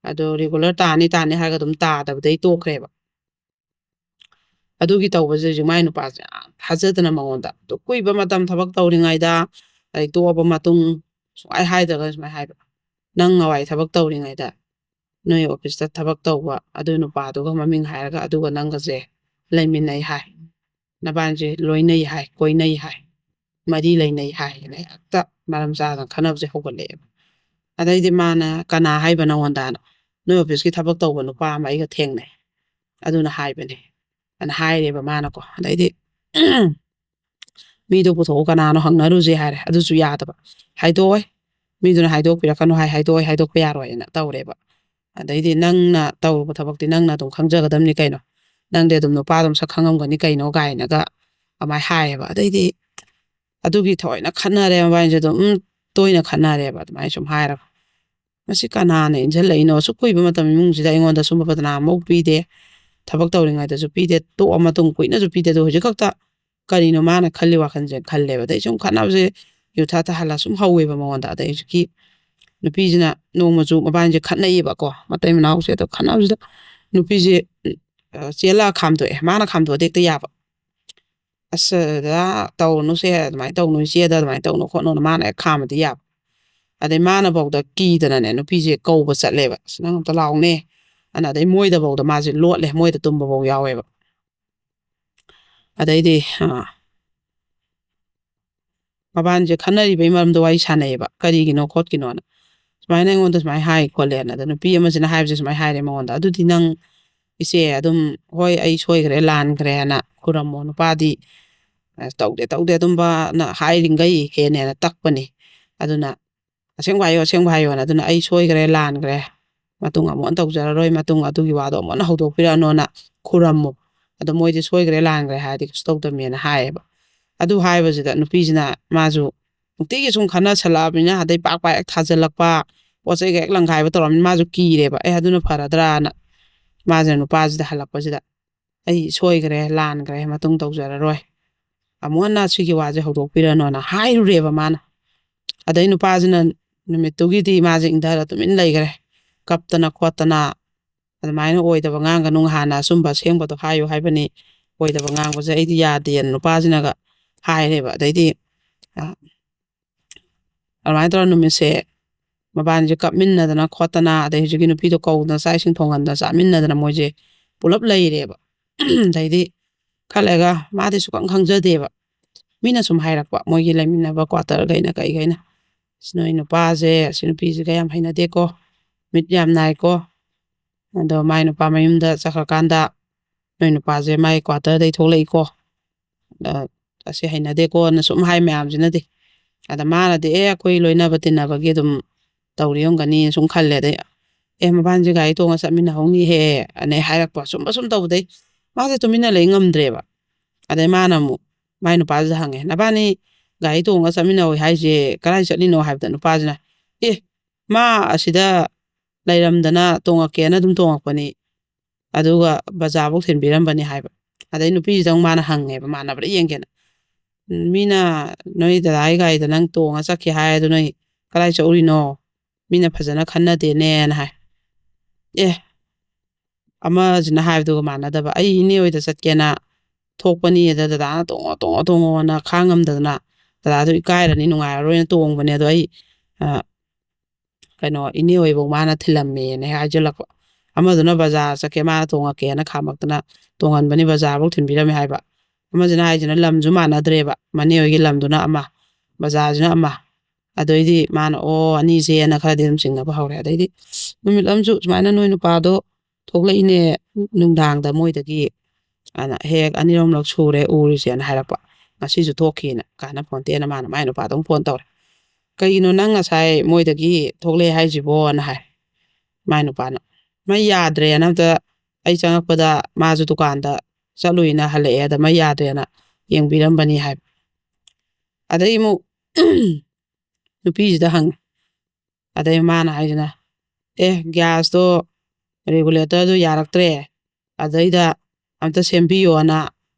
ꯑꯗꯣ regular ꯇꯥꯅꯤ ꯇꯥꯅꯤ ꯍꯥꯏꯔꯒ ꯑꯗꯨꯝ ꯇꯥꯗꯕꯗꯩ ꯇꯣꯛꯈ꯭ꯔꯦꯕ꯫ ꯑꯗꯨꯒꯤ ꯇꯧꯕꯁꯦ ꯍꯧꯖꯤꯛ ꯃꯥꯏ ꯅꯨꯄꯥꯁꯦ ꯌꯥꯝ ꯊꯥꯖꯗꯅ ꯃꯉꯣꯟꯗ ꯑꯗꯨ ꯀꯨꯏꯕ ꯃꯇꯝ ꯊꯕꯛ ꯇꯧꯔꯤꯉꯩꯗ, ꯑꯗꯩ ꯇꯣꯛꯑꯕ ꯃꯇꯨꯡ ꯁꯨꯡꯍꯥꯏ ꯍꯥꯏꯗ꯭ꯔꯒ ꯁꯨꯃꯥꯏꯅ ꯍꯥꯏꯕ, "ꯅꯪ ꯉꯋꯥꯏ ꯊꯕꯛ ꯇꯧꯔꯤꯉꯩꯗ ꯅꯣꯏ ꯑꯣꯐꯤꯁꯇ ꯊꯕꯛ ꯇꯧꯕ ꯑꯗꯨ ꯅꯨꯄꯥꯗꯨꯒ ꯃꯃꯤꯡ ꯍꯥꯏꯔꯒ ꯑꯗꯨꯒ ꯅꯪꯒꯁꯦ ꯂꯩꯃꯤꯟꯅꯩ ꯍꯥꯏ, ꯅꯕꯥꯅꯤꯁꯦ ꯂꯣꯏꯅꯩ ꯍꯥꯏ, ꯀꯣꯏꯅꯩ ꯍꯥꯏ, ꯃꯔꯤ ꯂꯩꯅꯩ ꯍꯥꯏ" ꯍꯥꯏꯅ ꯍꯦꯛꯇ ꯃꯔꯝ ꯆꯥꯗꯅ ꯈꯟꯅꯕꯁꯦ ꯍꯧꯒꯠꯂꯛꯑꯦꯕ꯫ ꯑꯗꯩꯗꯤ ꯃꯥꯅ, "ꯀꯅꯥ ꯍꯥꯏꯕ ꯅꯉꯣꯟꯗꯅ? ꯅꯣꯏ ꯑꯣꯐꯤꯁꯀꯤ ꯊꯕꯛ ꯇꯧꯕ ꯅꯨꯄꯥ ꯑꯃ ꯑꯩꯒ ꯊꯦꯡꯅꯩ, ꯑꯗꯨꯅ ꯍꯥꯏꯕꯅꯦ" ꯑꯅ ꯍꯥꯏꯔꯦꯕ ꯃꯥꯅꯀꯣ꯫ ꯑꯗꯩꯗꯤ "ꯃꯤꯗꯣ ꯄꯨꯊꯣꯛꯑꯣ, ꯀꯅꯥꯅꯣ ꯍꯪꯅꯔꯨꯁꯦ" ꯍꯥꯏꯔꯦ꯫ ꯑꯗꯨꯁꯨ ꯌꯥꯗꯕ꯫ "ꯍꯥꯏꯗꯣꯛꯑꯣꯏ, ꯃꯤꯗꯨꯅ ꯍꯥꯏꯗꯣꯛꯄꯤꯔꯛꯀꯅꯨ ꯍꯥꯏ, ꯍꯥꯏꯗꯣꯛꯑꯣꯏ, ꯍꯥꯏꯗꯣꯛꯄ ꯌꯥꯔꯣꯏꯅ" ꯇꯧꯔꯦꯕ꯫ ꯑꯗꯩꯗꯤ "ꯅꯪꯅ ꯇꯧꯔꯨꯕ ꯊꯕꯛꯇꯤ ꯅꯪꯅ ꯑꯗꯨꯝ ꯈꯪꯖꯒꯗꯕꯅꯤ ꯀꯩꯅꯣ, ꯅꯪꯗꯤ ꯑꯗꯨꯝ ꯅꯨꯄꯥ ꯑꯗꯨꯝ ꯁꯛ ꯈꯪꯉꯝꯒꯅꯤ ꯀꯩꯅꯣ" ꯀꯥꯏꯅꯒ ꯑꯗꯨꯃꯥꯏꯅ ꯍꯥꯏꯌꯦꯕ꯫ ꯑꯗꯩꯗꯤ ꯑꯗꯨꯒꯤ ꯊꯑꯣꯏꯅ ꯈꯠꯅꯔꯦ ꯃꯕꯥꯅꯤꯁꯦ ꯑꯗꯨꯝ, ꯎꯝ, ꯇꯣꯏꯅ ꯈꯠꯅꯔꯦꯕ ꯑꯗꯨꯃꯥꯏꯅ ꯁꯨꯝ ꯍꯥꯏꯔꯒ꯫ "ꯃꯁꯤ ꯀꯅꯥꯅ ꯏꯟꯁꯤꯜꯂꯛꯏꯅꯣ? ꯑꯁꯨꯛ ꯀꯨꯏꯕ ꯃꯇꯝ ꯏꯃꯨꯡꯁꯤꯗ ꯑꯩꯉꯣꯟꯗ ꯁꯨꯝꯕ ꯕꯗꯅꯥꯝ ꯑꯃꯐꯥꯎ ꯄꯤꯗꯦ, ꯊꯕꯛ ꯇꯧꯔꯤꯉꯩꯗꯁꯨ ꯄꯤꯗꯦ, ꯇꯣꯛꯑ ꯃꯇꯨꯡ ꯀꯨꯏꯅꯁꯨ ꯄꯤꯗꯦ, ꯑꯗꯣ ꯍꯧꯖꯤꯛ ꯈꯛꯇ ꯀꯔꯤꯅꯣ ꯃꯥꯅ ꯈꯜꯂꯤ ꯋꯥꯈꯜꯁꯦ?" ꯈꯜꯂꯦꯕ꯫ ꯑꯗꯩ ꯁꯨꯝ ꯈꯠꯅꯕꯁꯦ ꯌꯨ ꯊꯛ ꯊꯛꯍꯜꯂ ꯁꯨꯝ ꯍꯧꯋꯦꯕ ꯃꯉꯣꯟꯗ꯫ ꯑꯗꯩ ꯍꯧꯖꯤꯛꯀꯤ ꯅꯨꯄꯤꯁꯤꯅ ꯅꯣꯡꯃꯁꯨ ꯃꯕꯥꯅꯤꯁꯦ ꯈꯠꯅꯩꯌꯦꯕꯀꯣ, ꯃꯇꯩ ꯃꯅꯥꯎꯁꯦ꯫ ꯑꯗꯣ ꯈꯠꯅꯕꯁꯤꯗ ꯅꯨꯄꯤꯁꯦ, ꯑ, ꯆꯦꯜꯂꯛꯑ ꯈꯥꯝꯗꯣꯛꯑꯦ, ꯃꯥꯅ ꯈꯥꯝꯗꯣꯛꯑꯗꯤ ꯍꯦꯛꯇ ꯌꯥꯕ꯫ "ꯑꯁ, ꯑꯗ ꯇꯧꯅꯨꯁꯦ, ꯑꯗꯨꯃꯥꯏꯅ ꯇꯧꯅꯨ, ꯏꯆꯦꯗ ꯑꯗꯨꯃꯥꯏꯅ ꯇꯧꯅꯨ ꯈꯣꯠꯅꯨꯅ" ꯃꯥꯅ ꯍꯦꯛ ꯈꯥꯝꯃꯗꯤ ꯌꯥꯕ꯫ ꯑꯗꯩ ꯃꯥꯅꯐꯥꯎꯗ ꯀꯤꯗꯅꯅꯦ ꯅꯨꯄꯤꯁꯦ ꯀꯧꯕ ꯆꯠꯂꯦꯕ, "ꯑꯁ, ꯅꯪ ꯑꯝꯇ ꯂꯥꯛꯑꯣꯅꯦ" ꯑꯅ꯫ ꯑꯗꯩ ꯃꯣꯏꯗꯐꯥꯎꯗ ꯃꯥꯁꯦ ꯂꯣꯠꯂꯦ, ꯃꯣꯏꯗ ꯇꯨꯝꯕꯐꯥꯎ ꯌꯥꯎꯋꯦꯕ꯫ ꯑꯗꯩꯗꯤ, ꯑ, ꯃꯕꯥꯅꯤꯁꯦ ꯈꯠꯅꯔꯤꯕꯩ ꯃꯔꯝꯗꯣ ꯋꯥꯔꯤ ꯁꯥꯟꯅꯩꯌꯦꯕ, ꯀꯔꯤꯒꯤꯅꯣ ꯈꯣꯠꯀꯤꯅꯣꯅ꯫ ꯁꯨꯃꯥꯏꯅ ꯑꯩꯉꯣꯟꯗ ꯁꯨꯃꯥꯏꯅ ꯍꯥꯏ ꯈꯣꯠꯂꯦꯅ꯫ ꯑꯗ ꯅꯨꯄꯤ ꯑꯃꯁꯤꯅ ꯍꯥꯏꯕꯁꯦ ꯁꯨꯃꯥꯏꯅ ꯍꯥꯏꯔꯦ ꯃꯉꯣꯟꯗ, "ꯑꯗꯨꯗꯤ ꯅꯪ, ꯏꯆꯦ, ꯑꯗꯨꯝ, ꯍꯣꯏ, ꯑꯩ ꯁꯣꯏꯈ꯭ꯔꯦ, ꯂꯥꯟꯈ꯭ꯔꯦꯅ ꯈꯨꯔꯝꯃꯣ, ꯅꯨꯄꯥꯗꯤ, ꯑ, ꯇꯧꯗꯦ, ꯇꯧꯗꯦ ꯑꯗꯨꯝꯕꯅ ꯍꯥꯏꯔꯤꯈꯩ ꯍꯦꯟꯅ ꯍꯦꯟꯅ ꯇꯛꯄꯅꯤ꯫ ꯑꯗꯨꯅ ꯑꯁꯦꯡꯕ ꯍꯥꯏꯌꯣ, ꯑꯁꯦꯡꯕ ꯍꯥꯏꯌꯣꯅ꯫ ꯑꯗꯨꯅ ꯑꯩ ꯁꯣꯏꯈ꯭ꯔꯦ, ꯂꯥꯟꯈ꯭ꯔꯦ, ꯃꯇꯨꯡ ꯑꯃꯨꯛ ꯍꯟꯅ ꯇꯧꯖꯔꯔꯣꯏ, ꯃꯇꯨꯡ ꯑꯗꯨꯒꯤ ꯋꯥꯗꯣ ꯑꯃꯨꯛ ꯍꯟꯅ ꯍꯧꯗꯣꯛꯄꯤꯔꯛꯑꯅꯣꯅ ꯈꯨꯔꯝꯃꯣ꯫ ꯑꯗꯣ ꯃꯣꯏꯗꯤ ꯁꯣꯏꯈ꯭ꯔꯦ, ꯂꯥꯟꯈ꯭ꯔꯦ ꯍꯥꯏꯔꯗꯤ ꯀꯩꯁꯨ ꯇꯧꯗꯕꯅꯦꯅ" ꯍꯥꯏꯌꯦꯕ꯫ ꯑꯗꯨ ꯍꯥꯏꯕꯁꯤꯗ ꯅꯨꯄꯤꯁꯤꯅ ꯃꯥꯁꯨ ꯅꯨꯡꯇꯤꯒꯤ ꯁꯨꯝ ꯈꯠꯅꯁꯜꯂꯛꯑꯕꯅꯤꯅ, ꯑꯗꯩ ꯄꯥꯛ ꯄꯥꯛ ꯍꯦꯛ ꯊꯥꯖꯤꯜꯂꯛꯄ, ꯄꯣꯠ ꯆꯩꯒ ꯍꯦꯛ ꯂꯪꯈꯥꯏꯕ ꯇꯧꯔꯕꯅꯤꯅ ꯃꯥꯁꯨ ꯀꯤꯔꯦꯕ꯫ "ꯑꯦ, ꯑꯗꯨꯅ ꯐꯔꯗ꯭ꯔꯥꯅ" ꯃꯥꯁꯦ ꯅꯨꯄꯥꯁꯤꯗ ꯍꯜꯂꯛꯄꯁꯤꯗ, "ꯑꯩ ꯁꯣꯏꯈ꯭ꯔꯦ, ꯂꯥꯟꯈ꯭ꯔꯦ, ꯃꯇꯨꯡ ꯇꯧꯖꯔꯔꯣꯏ, ꯑꯃꯨꯛ ꯍꯟꯅ ꯁꯤꯒꯤ ꯋꯥꯁꯦ ꯍꯧꯗꯣꯛꯄꯤꯔꯅꯣꯅ" ꯍꯥꯏꯔꯨꯔꯦꯕ ꯃꯥꯅ꯫ ꯑꯗꯩ ꯅꯨꯄꯥꯁꯤꯅ ꯅꯨꯃꯤꯠꯇꯨꯒꯤꯗꯤ ꯃꯥꯁꯦ ꯏꯪꯊꯔ ꯇꯨꯃꯤꯟ ꯂꯩꯈ꯭ꯔꯦ, ꯀꯞꯇꯅ ꯈꯣꯠꯇꯅ꯫ "ꯑꯗꯨꯃꯥꯏꯅ ꯑꯣꯏꯗꯕ ꯉꯥꯡꯒꯅꯨ, ꯍꯥꯟꯅ ꯑꯆꯨꯝꯕ ꯑꯁꯦꯡꯕꯗꯣ ꯍꯥꯏꯌꯨ ꯍꯥꯏꯕꯅꯤ, ꯑꯣꯏꯗꯕ ꯉꯥꯡꯕꯁꯦ ꯑꯩꯗꯤ ꯌꯥꯗꯦꯅ ꯅꯨꯄꯥꯁꯤꯅꯒ ꯍꯥꯏꯔꯦꯕ꯫ ꯑꯗꯩꯗꯤ ꯑ, ꯑꯗꯨꯃꯥꯏꯅ ꯇꯧꯔ ꯅꯨꯃꯤꯠꯁꯦ ꯃꯕꯥꯅꯤꯁꯦ ꯀꯞꯃꯤꯟꯅꯗꯅ ꯈꯣꯠꯇꯅ, ꯑꯗꯩ ꯍꯧꯖꯤꯛꯀꯤ ꯅꯨꯄꯤꯗꯣ ꯀꯧꯗꯅ ꯆꯥꯛ ꯏꯁꯤꯡ ꯊꯣꯡꯍꯟꯗꯅ ꯆꯥꯃꯤꯟꯅꯗꯅ ꯃꯣꯏꯁꯦ ꯄꯨꯂꯞ ꯂꯩꯔꯦꯕ꯫ ꯑꯗꯩꯗꯤ ꯈꯜꯂꯒ ꯃꯥꯗꯤ ꯁꯨꯈꯪ ꯈꯪꯖꯗꯦꯕ꯫ ꯃꯤꯅ ꯁꯨꯝ ꯍꯥꯏꯔꯛꯄ, ꯃꯣꯏꯒꯤ ꯂꯩꯃꯤꯟꯅꯕ ꯀ꯭ꯋꯥꯇꯔꯈꯩꯅ ꯀꯩꯈꯩꯅ, "ꯑꯁ, ꯅꯣꯏ ꯅꯨꯄꯥꯁꯦ, ꯑꯁꯤ ꯅꯨꯄꯤꯁꯤꯒ ꯌꯥꯝ ꯍꯩꯅꯗꯦꯀꯣ, ꯃꯤꯠ ꯌꯥꯝ ꯅꯥꯏꯀꯣ, ꯑꯗꯣ ꯃꯥꯏ ꯅꯨꯄꯥ ꯃꯌꯨꯝꯗ ꯆꯠꯈ꯭ꯔꯀꯥꯟꯗ ꯅꯣꯏ ꯅꯨꯄꯥꯁꯦ ꯃꯥꯏ ꯀ꯭ꯋꯥꯇꯔꯗꯩ ꯊꯣꯛꯂꯛꯏꯀꯣ, ꯑ, ꯑꯁꯤ ꯍꯩꯅꯗꯦꯀꯣꯅ" ꯁꯨꯝ ꯍꯥꯏ ꯃꯌꯥꯝꯁꯤꯅꯗꯤ꯫ ꯑꯗ ꯃꯥꯅꯗꯤ, "ꯑꯦ, ꯑꯩꯈꯣꯏ ꯂꯣꯏꯅꯕ ꯇꯤꯟꯅꯕꯒꯤ ꯑꯗꯨꯝ ꯇꯧꯔꯤ ꯑꯣꯏꯔꯝꯒꯅꯤꯅ" ꯁꯨꯝ ꯈꯜꯂꯦ꯫ ꯑꯗꯩ, "ꯑꯦ, ꯃꯕꯥꯅꯤꯁꯦ ꯒꯥꯔꯤ ꯇꯣꯡꯉ ꯆꯠꯃꯤꯟꯅꯍꯧꯅꯤꯍꯦ" ꯑꯅ ꯍꯥꯏꯔꯛꯄ, ꯁꯨꯝꯕ ꯁꯨꯝ ꯇꯧꯕꯗꯩ ꯃꯥꯁꯦ ꯇꯨꯃꯤꯟꯅ ꯂꯩ ꯉꯝꯗ꯭ꯔꯦꯕ꯫ ꯑꯗꯩ ꯃꯥꯅ ꯑꯃꯨꯛ ꯃꯥꯏ ꯅꯨꯄꯥꯗꯨꯗ ꯍꯪꯉꯦ, "ꯅꯕꯥꯅꯤ ꯒꯥꯔꯤ ꯇꯣꯡꯉ ꯆꯠꯃꯤꯟꯅꯧ ꯍꯥꯏꯁꯦ ꯀꯗꯥꯏ ꯆꯠꯂꯤꯅꯣ?" ꯍꯥꯏꯕꯗ ꯅꯨꯄꯥꯁꯤꯅ, "ꯑꯦ, ꯃꯥ ꯑꯁꯤꯗ ꯂꯩꯔꯝꯗꯅ ꯇꯣꯡꯉꯛꯀꯦꯅ ꯑꯗꯨꯝ ꯇꯣꯡꯉꯛꯄꯅꯤ, ꯑꯗꯨꯒ ꯕꯖꯥꯔꯐꯧ ꯊꯤꯟꯕꯤꯔꯝꯕꯅꯤ" ꯍꯥꯏꯕ꯫ ꯑꯗꯩ ꯅꯨꯄꯤꯁꯤꯗ ꯑꯃꯨꯛ ꯃꯥꯅ ꯍꯪꯉꯦꯕ, ꯃꯥꯟꯅꯕ꯭ꯔꯥ ꯌꯦꯡꯒꯦꯅ꯫ "ꯎꯝ, ꯃꯤꯅ ꯅꯣꯏ ꯗꯗꯥꯒꯤ ꯒꯥꯔꯤꯗ ꯅꯪ ꯇꯣꯡꯉ ꯆꯠꯈꯤ ꯍꯥꯏ, ꯑꯗꯨ ꯅꯣꯏ ꯀꯗꯥꯏ ꯆꯠꯂꯨꯔꯤꯅꯣ? ꯃꯤꯅ ꯐꯖꯅ ꯈꯟꯅꯗꯦꯅꯦꯅ" ꯍꯥꯏ꯫ ꯑꯦ, ꯑꯃꯁꯤꯅ ꯍꯥꯏꯕꯗꯨꯒ ꯃꯥꯟꯅꯗꯕ꯫ "ꯑꯩ ꯏꯅꯦ ꯍꯣꯏꯗ ꯆꯠꯀꯦꯅ ꯊꯣꯛꯄꯅꯤ, ꯑꯗ ꯗꯗꯥꯅ ꯇꯣꯡꯉꯣ, ꯇꯣꯡꯉꯣ, ꯇꯣꯡꯉꯣꯅ" ꯈꯥꯡꯉꯝꯗꯗꯅ, "ꯗꯗꯥꯗꯣ ꯏꯀꯥꯏꯔꯅꯤ, ꯅꯨꯡꯉꯥꯏꯔꯔꯣꯏꯅ ꯇꯣꯡꯕꯅꯦ, ꯑꯗꯣ ꯑꯩ, ꯑ, ꯀꯩꯅꯣ, ꯏꯅꯦ ꯍꯣꯏꯐꯧ ꯃꯥꯅ ꯊꯤꯜꯂꯝꯃꯦꯅ" ꯍꯥꯏꯖꯜꯂꯛꯄ꯫ ꯑꯃꯗꯨꯅ ꯕꯖꯥꯔ ꯆꯠꯀꯦ, ꯃꯥꯅ ꯇꯣꯡꯉꯛꯀꯦꯅ ꯈꯥꯝꯃꯛꯇꯅ ꯇꯣꯡꯍꯟꯕꯅꯤ, ꯕꯖꯥꯔꯐꯧ ꯊꯤꯟꯕꯤꯔꯝꯃꯦ ꯍꯥꯏꯕ꯫ ꯑꯃꯁꯤꯅ ꯍꯥꯏꯁꯤꯅ ꯂꯝꯁꯨ ꯃꯥꯟꯅꯗ꯭ꯔꯦꯕ, ꯃꯅꯦ ꯍꯣꯏꯒꯤ ꯂꯝꯗꯨꯅ ꯑꯃ, ꯕꯖꯥꯔꯁꯤꯅ ꯑꯃ꯫ ꯑꯗꯩꯗꯤ ꯃꯥꯅ, "ꯑꯣ, ꯑꯅꯤꯁꯦꯅ" ꯈꯔꯗꯤ ꯑꯗꯨꯝ ꯆꯤꯡꯅꯕ ꯍꯧꯔꯦ꯫ ꯑꯗꯩꯗꯤ ꯅꯨꯃꯤꯠ ꯑꯃꯁꯨ ꯁꯨꯃꯥꯏꯅ, "ꯅꯣꯏ ꯅꯨꯄꯥꯗꯣ ꯊꯣꯛꯂꯛꯏꯅꯦ ꯅꯨꯡꯗꯥꯡꯗ ꯃꯣꯏꯗꯒꯤ" ꯑꯅ, "ꯍꯦꯛ ꯑꯅꯤꯔꯛ ꯁꯨꯔꯦ ꯎꯔꯤꯁꯦꯅ" ꯍꯥꯏꯔꯛꯄ꯫ "ꯉꯁꯤꯁꯨ ꯊꯣꯛꯈꯤꯅ" ꯀꯥꯟꯅ ꯐꯣꯟꯇꯦꯅ ꯃꯥꯅ ꯃꯥꯏ ꯅꯨꯄꯥꯗ ꯑꯃꯨꯛ ꯐꯣꯟ ꯇꯧꯔꯦ꯫ "ꯀꯩꯒꯤꯅꯣ ꯅꯪ ꯉꯁꯥꯏ ꯃꯣꯏꯗꯒꯤ ꯊꯣꯛꯂꯛꯑꯦ ꯍꯥꯏꯁꯤꯕꯣꯅ" ꯍꯥꯏ꯫ ꯃꯥꯏ ꯅꯨꯄꯥꯅ, "ꯃꯩ ꯌꯥꯗ꯭ꯔꯦꯅ ꯑꯝꯇ, ꯑꯩ ꯆꯪꯉꯛꯄꯗ ꯃꯥꯁꯨ ꯗꯨꯀꯥꯟꯗ ꯆꯠꯂꯨꯏꯅ ꯍꯜꯂꯛꯑꯦ, ꯑꯗ ꯃꯩ ꯌꯥꯗ꯭ꯔꯦꯅ ꯌꯦꯡꯕꯤꯔꯝꯕꯅꯤ" ꯍꯥꯏꯕ꯫ ꯑꯗꯩ ꯑꯃꯨꯛ ꯅꯨꯄꯤꯁꯤꯗ ꯍꯪꯉꯦ꯫ ꯑꯗꯩ ꯃꯥꯅ ꯍꯥꯏꯁꯤꯅ, "ꯑꯦ, ꯒ꯭ꯌꯥꯁꯇꯣ, ꯔꯤꯒꯨꯂꯦꯇꯔꯗꯣ ꯌꯥꯔꯛꯇ꯭ꯔꯦ, ꯑꯗꯩꯗ ꯑꯝꯇ ꯁꯦꯝꯕꯤꯌꯣꯅ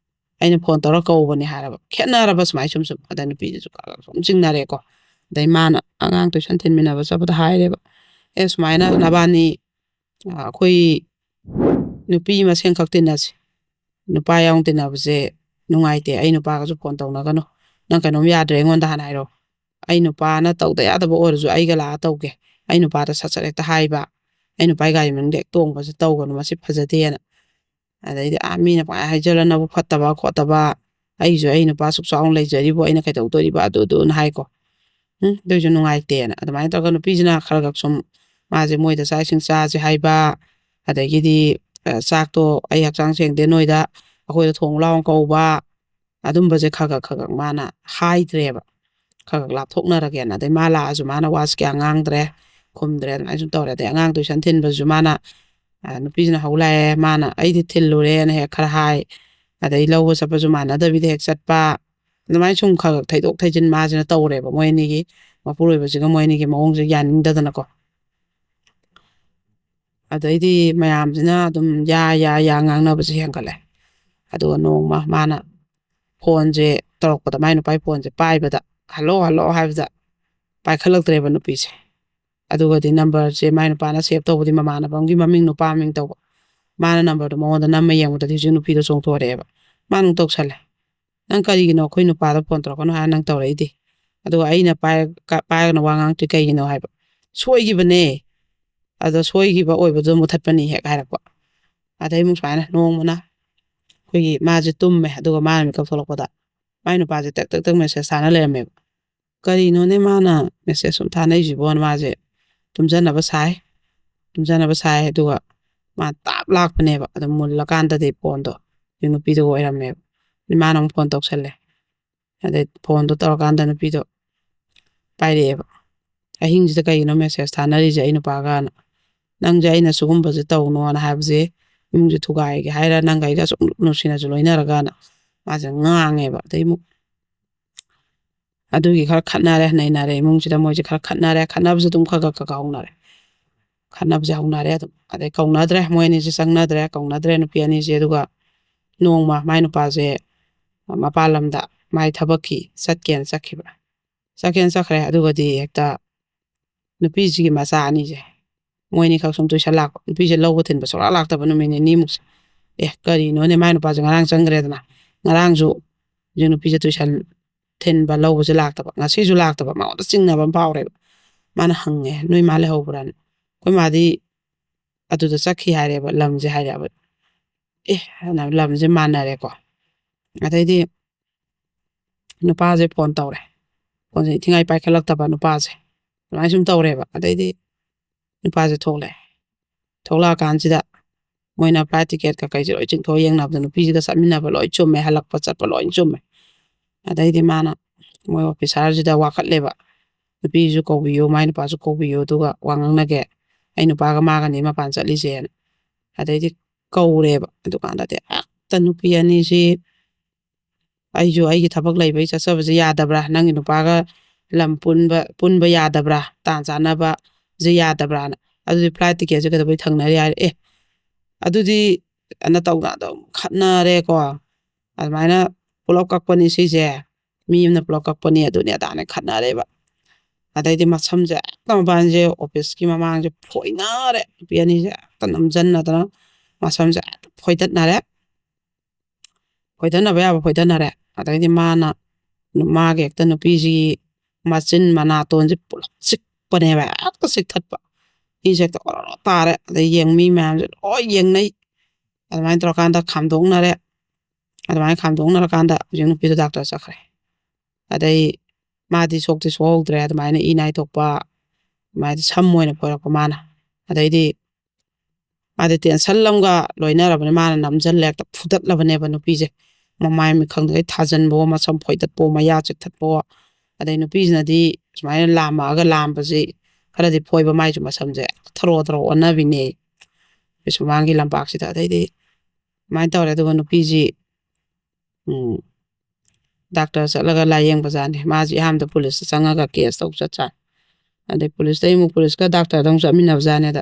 ꯑꯩꯅ ꯐꯣꯟ ꯇꯧꯔ ꯀꯧꯕꯅꯦ" ꯍꯥꯏꯔꯕ꯫ ꯈꯦꯠꯅꯔꯕ ꯁꯨꯃꯥꯏꯅ ꯁꯨꯝ ꯁꯨꯝ꯫ ꯑꯗ ꯅꯨꯄꯤꯗꯨꯁꯨ ꯀꯛ ꯀꯛ ꯁꯨꯝ ꯆꯤꯡꯅꯔꯦꯀꯣ꯫ ꯑꯗꯩ ꯃꯥꯅ ꯑꯉꯥꯡ ꯇꯨꯏꯁꯟ ꯊꯤꯟꯃꯤꯟꯅꯕ ꯆꯠꯄꯗ ꯍꯥꯏꯔꯦꯕ, "ꯑꯦ, ꯁꯨꯃꯥꯏꯅ ꯅꯕꯥꯅꯤ, ꯑ, ꯑꯩꯈꯣꯏ ꯅꯨꯄꯤ ꯃꯁꯦꯟ ꯈꯛ ꯇꯤꯟꯅꯁꯤ, ꯅꯨꯄꯥ ꯌꯥꯎꯅ ꯇꯤꯟꯅꯕꯁꯦ ꯅꯨꯡꯉꯥꯏꯇꯦ, ꯑꯩ ꯅꯨꯄꯥꯒꯁꯨ ꯐꯣꯟ ꯇꯧꯅꯒꯅꯨ, ꯅꯪ ꯀꯩꯅꯣꯝ ꯌꯥꯗ꯭ꯔꯦ ꯑꯩꯉꯣꯟꯗ ꯍꯥꯟꯅ ꯍꯥꯏꯔꯣ, ꯑꯩ ꯅꯨꯄꯥꯅ ꯇꯧꯗ ꯌꯥꯗꯕ ꯑꯣꯏꯔꯁꯨ ꯑꯩꯒ ꯂꯥꯛꯑ ꯇꯧꯒꯦ, ꯑꯩ ꯅꯨꯄꯥꯗ ꯁꯠ ꯁꯠ ꯍꯦꯛꯇ ꯍꯥꯏꯕ, ꯑꯩ ꯅꯨꯄꯥꯒꯤ ꯒꯥꯔꯤ ꯃꯅꯨꯡꯗ ꯍꯦꯛ ꯇꯣꯡꯕꯁꯦ ꯇꯧꯒꯅꯨ, ꯃꯁꯤ ꯐꯖꯗꯦꯅ꯫ ꯑꯗꯩꯗꯤ ꯑꯥ ꯃꯤꯅ ꯄꯪꯍꯥꯏ ꯍꯥꯏꯖꯜꯂ ꯅꯕꯨꯛ ꯐꯠꯇꯕ ꯈꯣꯠꯇꯕ, ꯑꯩꯁꯨ ꯑꯩ ꯅꯨꯄꯥ ꯁꯨꯛ ꯆꯥꯎꯅ ꯂꯩꯖꯔꯤꯕꯣ, ꯑꯩꯅ ꯀꯩꯗꯧꯗꯣꯔꯤꯕ ꯑꯗꯨꯗꯨꯅ ꯍꯥꯏꯀꯣ꯫ ꯎꯝ ꯑꯗꯨꯏꯁꯨ ꯅꯨꯡꯉꯥꯏꯇꯦꯅ ꯑꯗꯨꯃꯥꯏꯅ ꯇꯧꯔꯒ ꯅꯨꯄꯤꯁꯤꯅ ꯈꯔ ꯈꯛ ꯁꯨꯝ ꯃꯥꯁꯦ ꯃꯣꯏꯗ ꯆꯥꯛ ꯏꯁꯤꯡ ꯆꯥꯁꯦ ꯍꯥꯏꯕ, ꯑꯗꯒꯤꯗꯤ ꯆꯥꯛꯇꯣ ꯑꯩ ꯍꯛꯆꯥꯡ ꯁꯦꯡꯗꯦ, ꯅꯣꯏꯗ ꯑꯩꯈꯣꯏꯗ ꯊꯣꯡ ꯂꯥꯎ ꯀꯧꯕ, ꯑꯗꯨꯝꯕꯁꯦ ꯈꯔ ꯈꯛ ꯈꯔ ꯈꯛ ꯃꯥꯅ ꯍꯥꯏꯗ꯭ꯔꯦꯕ꯫ ꯈꯔ ꯈꯛ ꯂꯥꯞꯊꯣꯛꯅꯔꯒꯦꯅ꯫ ꯑꯗꯩ ꯃꯥ ꯂꯥꯛꯑꯁꯨ ꯃꯥꯅ ꯋꯥꯁꯦ ꯀꯌꯥ ꯉꯥꯡꯗ꯭ꯔꯦ, ꯈꯨꯝꯗ꯭ꯔꯦ, ꯑꯗꯨꯃꯥꯏꯅ ꯁꯨꯝ ꯇꯧꯔꯦ꯫ ꯑꯗꯩ ꯑꯉꯥꯡ ꯇꯨꯏꯁꯟ ꯊꯤꯟꯕꯁꯨ ꯃꯥꯅ, ꯅꯨꯄꯤꯁꯤꯅ ꯍꯧ ꯂꯥꯛꯑꯦ, ꯃꯥꯅ ꯑꯩꯗꯤ ꯊꯤꯜꯂꯨꯔꯦꯅ ꯍꯦꯛ ꯈꯔ ꯍꯥꯏ, ꯑꯗꯩ ꯂꯧꯕ ꯆꯠꯄꯁꯨ ꯃꯥꯟꯅꯗꯕꯤꯗ ꯍꯦꯛ ꯆꯠꯄ, ꯑꯗꯨꯃꯥꯏꯅ ꯁꯨꯝ ꯈꯔ ꯈꯛ ꯊꯩꯗꯣꯛ ꯊꯩꯖꯤꯟ ꯃꯥꯁꯤꯅ ꯇꯧꯔꯦꯕ꯫ ꯃꯣꯏ ꯑꯅꯤꯒꯤ ꯃꯄꯨꯔꯣꯏꯕꯁꯤꯒ ꯃꯣꯏ ꯑꯅꯤꯒꯤ ꯃꯑꯣꯡꯁꯦ ꯌꯥꯅꯤꯡꯗꯗꯅꯀꯣ꯫ ꯑꯗꯩꯗꯤ ꯃꯌꯥꯝꯁꯤꯅ ꯑꯗꯨꯝ ꯌꯥ ꯌꯥ ꯌꯥ ꯉꯥꯡꯅꯕꯁꯦ ꯍꯦꯟꯒꯠꯂꯦ꯫ ꯑꯗꯨꯒ ꯅꯣꯡꯃ ꯃꯥꯅ ꯐꯣꯟꯁꯦ ꯇꯧꯔꯛꯄꯗ, ꯃꯥꯏ ꯅꯨꯄꯥꯒꯤ ꯐꯣꯟꯁꯦ ꯄꯥꯏꯕꯗ, "ꯍꯜꯂꯣ, ꯍꯜꯂꯣ" ꯍꯥꯏꯕꯗ ꯄꯥꯏꯈꯠꯂꯛꯇ꯭ꯔꯦꯕ ꯅꯨꯄꯤꯁꯦ꯫ ꯑꯗꯨꯒꯗꯤ ꯅꯝꯕꯔꯁꯦ ꯃꯥꯏ ꯅꯨꯄꯥꯅ ꯁꯦꯞ ꯇꯧꯕꯗꯤ ꯃꯃꯥꯟꯅꯕ ꯑꯃꯒꯤ ꯃꯃꯤꯡ, ꯅꯨꯄꯥ ꯃꯃꯤꯡ ꯇꯧꯕ꯫ ꯃꯥꯅ ꯅꯝꯕꯔꯗꯣ ꯃꯉꯣꯟꯗ ꯅꯝꯃ ꯌꯦꯡꯕꯗꯗꯤ ꯍꯧꯖꯤꯛ ꯅꯨꯄꯤꯗꯣ ꯆꯣꯡꯊꯣꯔꯛꯑꯦꯕ꯫ ꯃꯥꯅ ꯑꯃꯨꯛ ꯇꯧꯁꯜꯂꯦ, "ꯅꯪ ꯀꯔꯤꯒꯤꯅꯣ ꯑꯩꯈꯣꯏ ꯅꯨꯄꯥꯗ ꯐꯣꯟ ꯇꯧꯔꯛꯀꯅꯣ ꯍꯥꯏꯔ ꯅꯪ ꯇꯧꯔꯛꯏꯗꯤ? ꯑꯗꯨꯒ ꯑꯩꯅ ꯄꯥꯏꯔ-, ꯀ-, ꯄꯥꯏꯔꯒꯅ ꯋꯥ ꯉꯥꯡꯉꯛꯇ꯭ꯔꯤ ꯀꯩꯒꯤꯅꯣ?" ꯍꯥꯏꯕ꯫ "ꯁꯣꯏꯈꯤꯕꯅꯦ, ꯑꯗꯣ ꯁꯣꯏꯈꯤꯕ ꯑꯣꯏꯕꯗꯨꯗ ꯃꯨꯊꯠꯄꯅꯤ" ꯍꯦꯛ ꯍꯥꯏꯔꯛꯄ꯫ ꯑꯗꯩ ꯑꯃꯨꯛ ꯁꯨꯃꯥꯏꯅ ꯅꯣꯡꯃꯅ ꯑꯩꯈꯣꯏꯒꯤ ꯃꯥꯁꯦ ꯇꯨꯝꯃꯦ, ꯑꯗꯨꯒ ꯃꯥꯅ ꯃꯤꯀꯞ ꯊꯣꯛꯂꯛꯄꯗ ꯃꯥꯏ ꯅꯨꯄꯥꯁꯦ ꯇꯛ ꯇꯛ ꯇꯛ ꯃꯦꯁꯦꯖ ꯊꯥꯅ ꯂꯩꯔꯝꯃꯦꯕ꯫ "ꯀꯔꯤꯅꯣꯅꯦ ꯃꯥꯅ ꯃꯦꯁꯦꯖ ꯁꯨꯝ ꯊꯥꯅꯩꯁꯤꯕꯣꯅ" ꯃꯥꯁꯦ ꯇꯨꯝꯖꯟꯅꯕ ꯁꯥꯏ꯫ ꯇꯨꯝꯖꯟꯅꯕ ꯁꯥꯏ, ꯑꯗꯨꯒ ꯃꯥ ꯇꯥꯞ ꯂꯥꯛꯄꯅꯦꯕ꯫ ꯑꯗꯨꯝ ꯃꯨꯜꯂꯀꯥꯟꯗꯗꯤ ꯐꯣꯟꯗꯣ ꯍꯧꯖꯤꯛ ꯅꯨꯄꯤꯗꯨꯒ ꯑꯣꯏꯔꯝꯃꯦꯕ꯫ ꯃꯥꯅ ꯑꯃꯨꯛ ꯐꯣꯟ ꯇꯧꯁꯜꯂꯦ꯫ ꯑꯗꯩ ꯐꯣꯟꯗꯣ ꯇꯧꯔꯀꯥꯟꯗ ꯅꯨꯄꯤꯗꯣ ꯄꯥꯏꯔꯛꯑꯦꯕ꯫ "ꯑꯍꯤꯡꯁꯤꯗ ꯀꯩꯒꯤꯅꯣ ꯃꯦꯁꯦꯖ ꯊꯥꯅꯔꯤꯁꯦ ꯑꯩ ꯅꯨꯄꯥꯒꯅ? ꯅꯪꯁꯦ ꯑꯩꯅ ꯁꯤꯒꯨꯝꯕꯁꯦ ꯇꯧꯅꯣꯅ ꯍꯥꯏꯕꯁꯦ ꯏꯃꯨꯡꯁꯦ ꯊꯨꯒꯥꯏꯒꯦ ꯍꯥꯏꯔ? ꯅꯪꯒ ꯑꯩꯒ ꯑꯁꯨꯛ ꯅꯨꯡꯁꯤꯅꯁꯨ ꯂꯣꯏꯅꯔꯒꯅ" ꯃꯥꯁꯦ ꯉꯥꯡꯉꯦꯕ꯫ ꯑꯗꯩ ꯑꯃꯨꯛ ꯑꯗꯨꯒꯤ ꯈꯔ ꯈꯠꯅꯔꯦ, ꯅꯩꯅꯔꯦ, ꯏꯃꯨꯡꯁꯤꯗ ꯃꯣꯏꯁꯦ ꯈꯔ ꯈꯠꯅꯔꯦ꯫ ꯈꯠꯅꯕꯁꯨ ꯑꯗꯨꯝ ꯈꯔ ꯈꯔ ꯈꯔ ꯈꯔ ꯍꯧꯅꯔꯦ꯫ ꯈꯠꯅꯕꯁꯦ ꯍꯧꯅꯔꯦ ꯑꯗꯨꯝ꯫ ꯑꯗꯩ ꯀꯧꯅꯗ꯭ꯔꯦ, ꯃꯣꯏ ꯑꯅꯤꯁꯦ ꯆꯪꯅꯗ꯭ꯔꯦ, ꯀꯧꯅꯗ꯭ꯔꯦ ꯅꯨꯄꯤ ꯑꯅꯤꯁꯦ꯫ ꯑꯗꯨꯒ ꯅꯣꯡꯃ ꯃꯥꯏ ꯅꯨꯄꯥꯁꯦ ꯃꯄꯥꯟ ꯂꯝꯗ ꯃꯥꯏ ꯊꯕꯛꯀꯤ ꯆꯠꯀꯦꯅ ꯆꯠꯈꯤꯕ꯫ ꯆꯠꯀꯦꯅ ꯆꯠꯈ꯭ꯔꯦ꯫ ꯑꯗꯨꯒꯗꯤ ꯍꯦꯛꯇ ꯅꯨꯄꯤꯁꯤꯒꯤ ꯃꯆꯥ ꯑꯅꯤꯁꯦ, ꯃꯣꯏ ꯑꯅꯤꯈꯛ ꯁꯨꯝ ꯇꯨꯏꯁꯟ ꯂꯥꯛꯄ, ꯅꯨꯄꯤꯁꯦ ꯂꯧꯕ ꯊꯤꯟꯕ ꯁꯨꯡꯂꯥꯛ ꯂꯥꯛꯇꯕ ꯅꯨꯃꯤꯠ ꯅꯤꯅꯤꯃꯨꯛꯁꯦ꯫ "ꯑꯦ, ꯀꯔꯤꯅꯣꯅꯦ, ꯃꯥꯏ ꯅꯨꯄꯥꯁꯦ ꯉꯔꯥꯡ ꯆꯪꯈ꯭ꯔꯦꯗꯅ, ꯉꯔꯥꯡꯁꯨ ꯍꯧꯖꯤꯛ ꯅꯨꯄꯤꯁꯦ ꯇꯨꯏꯁꯟ ꯊꯤꯟꯕ ꯂꯧꯕꯁꯦ ꯂꯥꯛꯇꯕ, ꯉꯁꯤꯁꯨ ꯂꯥꯛꯇꯕ", ꯃꯉꯣꯟꯗ ꯆꯤꯡꯅꯕ ꯑꯃ ꯐꯥꯎꯔꯦꯕ꯫ ꯃꯥꯅ ꯍꯪꯉꯦ, "ꯅꯣꯏ ꯃꯥ ꯂꯩꯍꯧꯕ꯭ꯔꯥꯅ?" "ꯑꯩꯈꯣꯏ ꯃꯥꯗꯤ ꯑꯗꯨꯗ ꯆꯠꯈꯤ ꯍꯥꯏꯔꯦꯕ, ꯂꯝꯁꯦ ꯍꯥꯏꯔꯦꯕ"꯫ "ꯑꯦ", ꯍꯥꯏꯅ ꯂꯝꯁꯦ ꯃꯥꯟꯅꯔꯦꯀꯣ꯫ ꯑꯗꯩꯗꯤ ꯅꯨꯄꯥꯁꯦ ꯐꯣꯟ ꯇꯧꯔꯦ꯫ ꯐꯣꯟꯁꯦ ꯏꯊꯤꯉꯥꯏ ꯄꯥꯏꯈꯠꯂꯛꯇꯕ ꯅꯨꯄꯥꯁꯦ꯫ ꯑꯗꯨꯃꯥꯏꯅ ꯁꯨꯝ ꯇꯧꯔꯦꯕ꯫ ꯑꯗꯩꯗꯤ ꯅꯨꯄꯥꯁꯦ ꯊꯣꯛꯂꯛꯑꯦ꯫ ꯊꯣꯛꯂꯛꯑꯀꯥꯟꯁꯤꯗ ꯃꯣꯏꯅ ꯐ꯭ꯂꯥꯏꯠ ꯇꯤꯀꯦꯠꯀ ꯀꯩꯁꯦ ꯂꯣꯏ ꯆꯤꯡꯊꯣꯛ ꯌꯦꯡꯅꯕꯗ ꯅꯨꯄꯤꯁꯤꯒ ꯆꯠꯃꯤꯟꯅꯕ ꯂꯣꯏ ꯆꯨꯝꯃꯦ, ꯍꯜꯂꯛꯄ ꯆꯠꯄ ꯂꯣꯏ ꯆꯨꯝꯃꯦ꯫ ꯑꯗꯩꯗꯤ ꯃꯥꯅ ꯃꯣꯏ ꯑꯣꯐꯤꯁꯥꯔꯁꯤꯗ ꯋꯥꯀꯠꯂꯦꯕ, "ꯅꯨꯄꯤꯁꯨ ꯀꯧꯕꯤꯌꯨ, ꯃꯥꯏ ꯅꯨꯄꯥꯁꯨ ꯀꯧꯕꯤꯌꯨ, ꯑꯗꯨꯒ ꯋꯥ ꯉꯥꯡꯅꯒꯦ, ꯑꯩ ꯅꯨꯄꯥꯒ ꯃꯥꯒꯅꯤ ꯃꯄꯥꯟ ꯆꯠꯂꯤꯁꯦꯅ"꯫ ꯑꯗꯩꯗꯤ ꯀꯧꯔꯦꯕ꯫ ꯑꯗꯨꯀꯥꯟꯗꯗꯤ ꯍꯦꯛꯇ ꯅꯨꯄꯤ ꯑꯅꯤꯁꯤ, "ꯑꯩꯁꯨ ꯑꯩꯒꯤ ꯊꯕꯛ ꯂꯩꯕꯩ ꯆꯠꯆꯕꯁꯦ ꯌꯥꯗꯕ꯭ꯔꯥ? ꯅꯪꯒꯤ ꯅꯨꯄꯥꯒ ꯂꯝ ꯄꯨꯟꯕ, ꯄꯨꯟꯕ ꯌꯥꯗꯕ꯭ꯔꯥ? ꯇꯥꯟ ꯆꯥꯟꯅꯕꯁꯦ ꯌꯥꯗꯕ꯭ꯔꯥꯅ? ꯑꯗꯨꯗꯤ ꯐ꯭ꯂꯥꯏꯠ ꯇꯤꯀꯦꯠꯁꯦ ꯀꯩꯗꯧꯕꯩ ꯊꯪꯅꯔꯤ?" ꯍꯥꯏꯔꯦ꯫ "ꯑꯦ, ꯑꯗꯨꯗꯤ ꯑꯅ ꯇꯧꯅ ꯑꯗꯨꯝ ꯈꯠꯅꯔꯦꯀꯣ꯫ ꯑꯗꯨꯃꯥꯏꯅ ꯄꯨꯂꯞ ꯀꯛꯄꯅꯤ ꯁꯤꯁꯦ, ꯃꯤ ꯑꯃꯅ ꯄꯨꯂꯞ ꯀꯛꯄꯅꯤ, ꯑꯗꯨꯅꯤ ꯑꯗꯥꯅꯦ" ꯈꯠꯅꯔꯦꯕ꯫ ꯑꯗꯩꯗꯤ ꯃꯁꯝꯁꯦ ꯍꯦꯛꯇ, ꯃꯕꯥꯅꯤꯁꯦ ꯑꯣꯐꯤꯁꯀꯤ ꯃꯃꯥꯡꯁꯦ ꯐꯣꯏꯅꯔꯦ, ꯅꯨꯄꯤ ꯑꯅꯤꯁꯦ ꯍꯦꯛꯇ ꯅꯝꯖꯟꯅꯗꯅ ꯃꯁꯝꯁꯦ ꯍꯦꯛꯇ ꯐꯣꯏꯗꯠꯅꯔꯦ꯫ ꯐꯣꯏꯗꯠꯅꯕ ꯌꯥꯕ ꯐꯣꯏꯗꯠꯅꯔꯦ꯫ ꯑꯗꯩꯗꯤ ꯃꯥꯅ, ꯃꯥꯒꯤ ꯍꯦꯛꯇ ꯅꯨꯄꯤꯁꯤꯒꯤ ꯃꯆꯤꯟ ꯃꯅꯥꯇꯣꯟꯁꯦ ꯄꯨꯂꯞ ꯆꯤꯛꯄꯅꯦꯕ, ꯍꯦꯛꯇ ꯆꯤꯛꯊꯠꯄ꯫ ꯏꯁꯦ ꯍꯦꯛꯇ ꯑꯣꯔꯣ ꯇꯥꯔꯦ꯫ ꯑꯗꯩ ꯌꯦꯡ-, ꯃꯤ ꯃꯌꯥꯝꯁꯦ ꯂꯣꯏ ꯌꯦꯡꯅꯩ꯫ ꯑꯗꯨꯃꯥꯏꯅ ꯇꯧꯔꯀꯥꯟꯗ ꯈꯥꯝꯗꯣꯛꯅꯔꯦ꯫ ꯑꯗꯨꯃꯥꯏꯅ ꯈꯥꯝꯗꯣꯛꯅꯔꯀꯥꯟꯗ ꯍꯧꯖꯤꯛ ꯅꯨꯄꯤꯗꯣ ꯗꯥꯛꯇꯔ ꯆꯠꯈ꯭ꯔꯦ꯫ ꯑꯗꯩ ꯃꯥꯗꯤ ꯁꯣꯛꯇꯤ ꯁꯣꯛꯍꯧꯗ꯭ꯔꯦ, ꯑꯗꯨꯃꯥꯏꯅ ꯏ ꯅꯥꯏ ꯊꯣꯛꯄ, ꯑꯗꯨꯃꯥꯏꯅ ꯁꯝ ꯑꯣꯏꯅ ꯐꯣꯏꯔꯛꯄ ꯃꯥꯅ꯫ ꯑꯗꯩꯗꯤ ꯃꯥꯗꯤ ꯇꯦꯟꯁꯟ ꯑꯃꯒ ꯂꯣꯏꯅꯔꯕꯅꯤ, ꯃꯥꯅ ꯅꯝꯁꯤꯜꯂꯦ, ꯍꯦꯛꯇ ꯐꯨꯗꯠꯂꯕꯅꯦꯕ ꯅꯨꯄꯤꯁꯦ꯫ ꯃꯃꯥꯏ ꯃꯤꯈꯪꯗꯒꯩ ꯊꯥꯖꯟꯕꯣ, ꯃꯁꯝ ꯐꯣꯏꯗꯠꯄꯣ, ꯃꯌꯥ ꯆꯤꯛꯊꯠꯄꯣ꯫ ꯑꯗꯩ ꯅꯨꯄꯤꯁꯤꯅꯗꯤ ꯁꯨꯃꯥꯏꯅ ꯂꯥꯝꯃꯛꯑꯒ ꯂꯥꯝꯕꯁꯤ ꯈꯔꯗꯤ ꯐꯣꯏꯕ, ꯃꯥꯏꯁꯨ ꯃꯁꯝꯁꯦ ꯊꯔꯣ ꯊꯔꯣ ꯑꯣꯟꯅꯕꯤꯅꯦ꯫ ꯑꯩꯈꯣꯏ ꯁꯨꯃꯥꯡꯒꯤ ꯂꯝꯄꯥꯛꯁꯤꯗ꯫ ꯑꯗꯩꯗꯤ ꯑꯗꯨꯃꯥꯏꯅ ꯇꯧꯔꯦ꯫ ꯑꯗꯨꯒ ꯅꯨꯄꯤꯁꯤ, ꯎꯝ, ꯗꯥꯛꯇꯔ ꯆꯠꯂꯒ ꯂꯥꯏꯌꯦꯡꯕꯖꯥꯠꯅꯤ꯫ ꯃꯥꯁꯤ ꯑꯍꯥꯟꯕꯗ ꯄꯨꯂꯤꯁꯇ ꯆꯪꯉꯒ ꯀꯦꯁ ꯇꯧ ꯆꯠꯆꯥꯠꯅꯤ꯫ ꯑꯗꯩ ꯄꯨꯂꯤꯁꯇꯩ ꯑꯃꯨꯛ, ꯄꯨꯂꯤꯁꯀ ꯗꯥꯛꯇꯔꯗ ꯑꯃꯨꯛ ꯆꯠꯃꯤꯟꯅꯕꯖꯥꯠꯅꯦꯗ꯫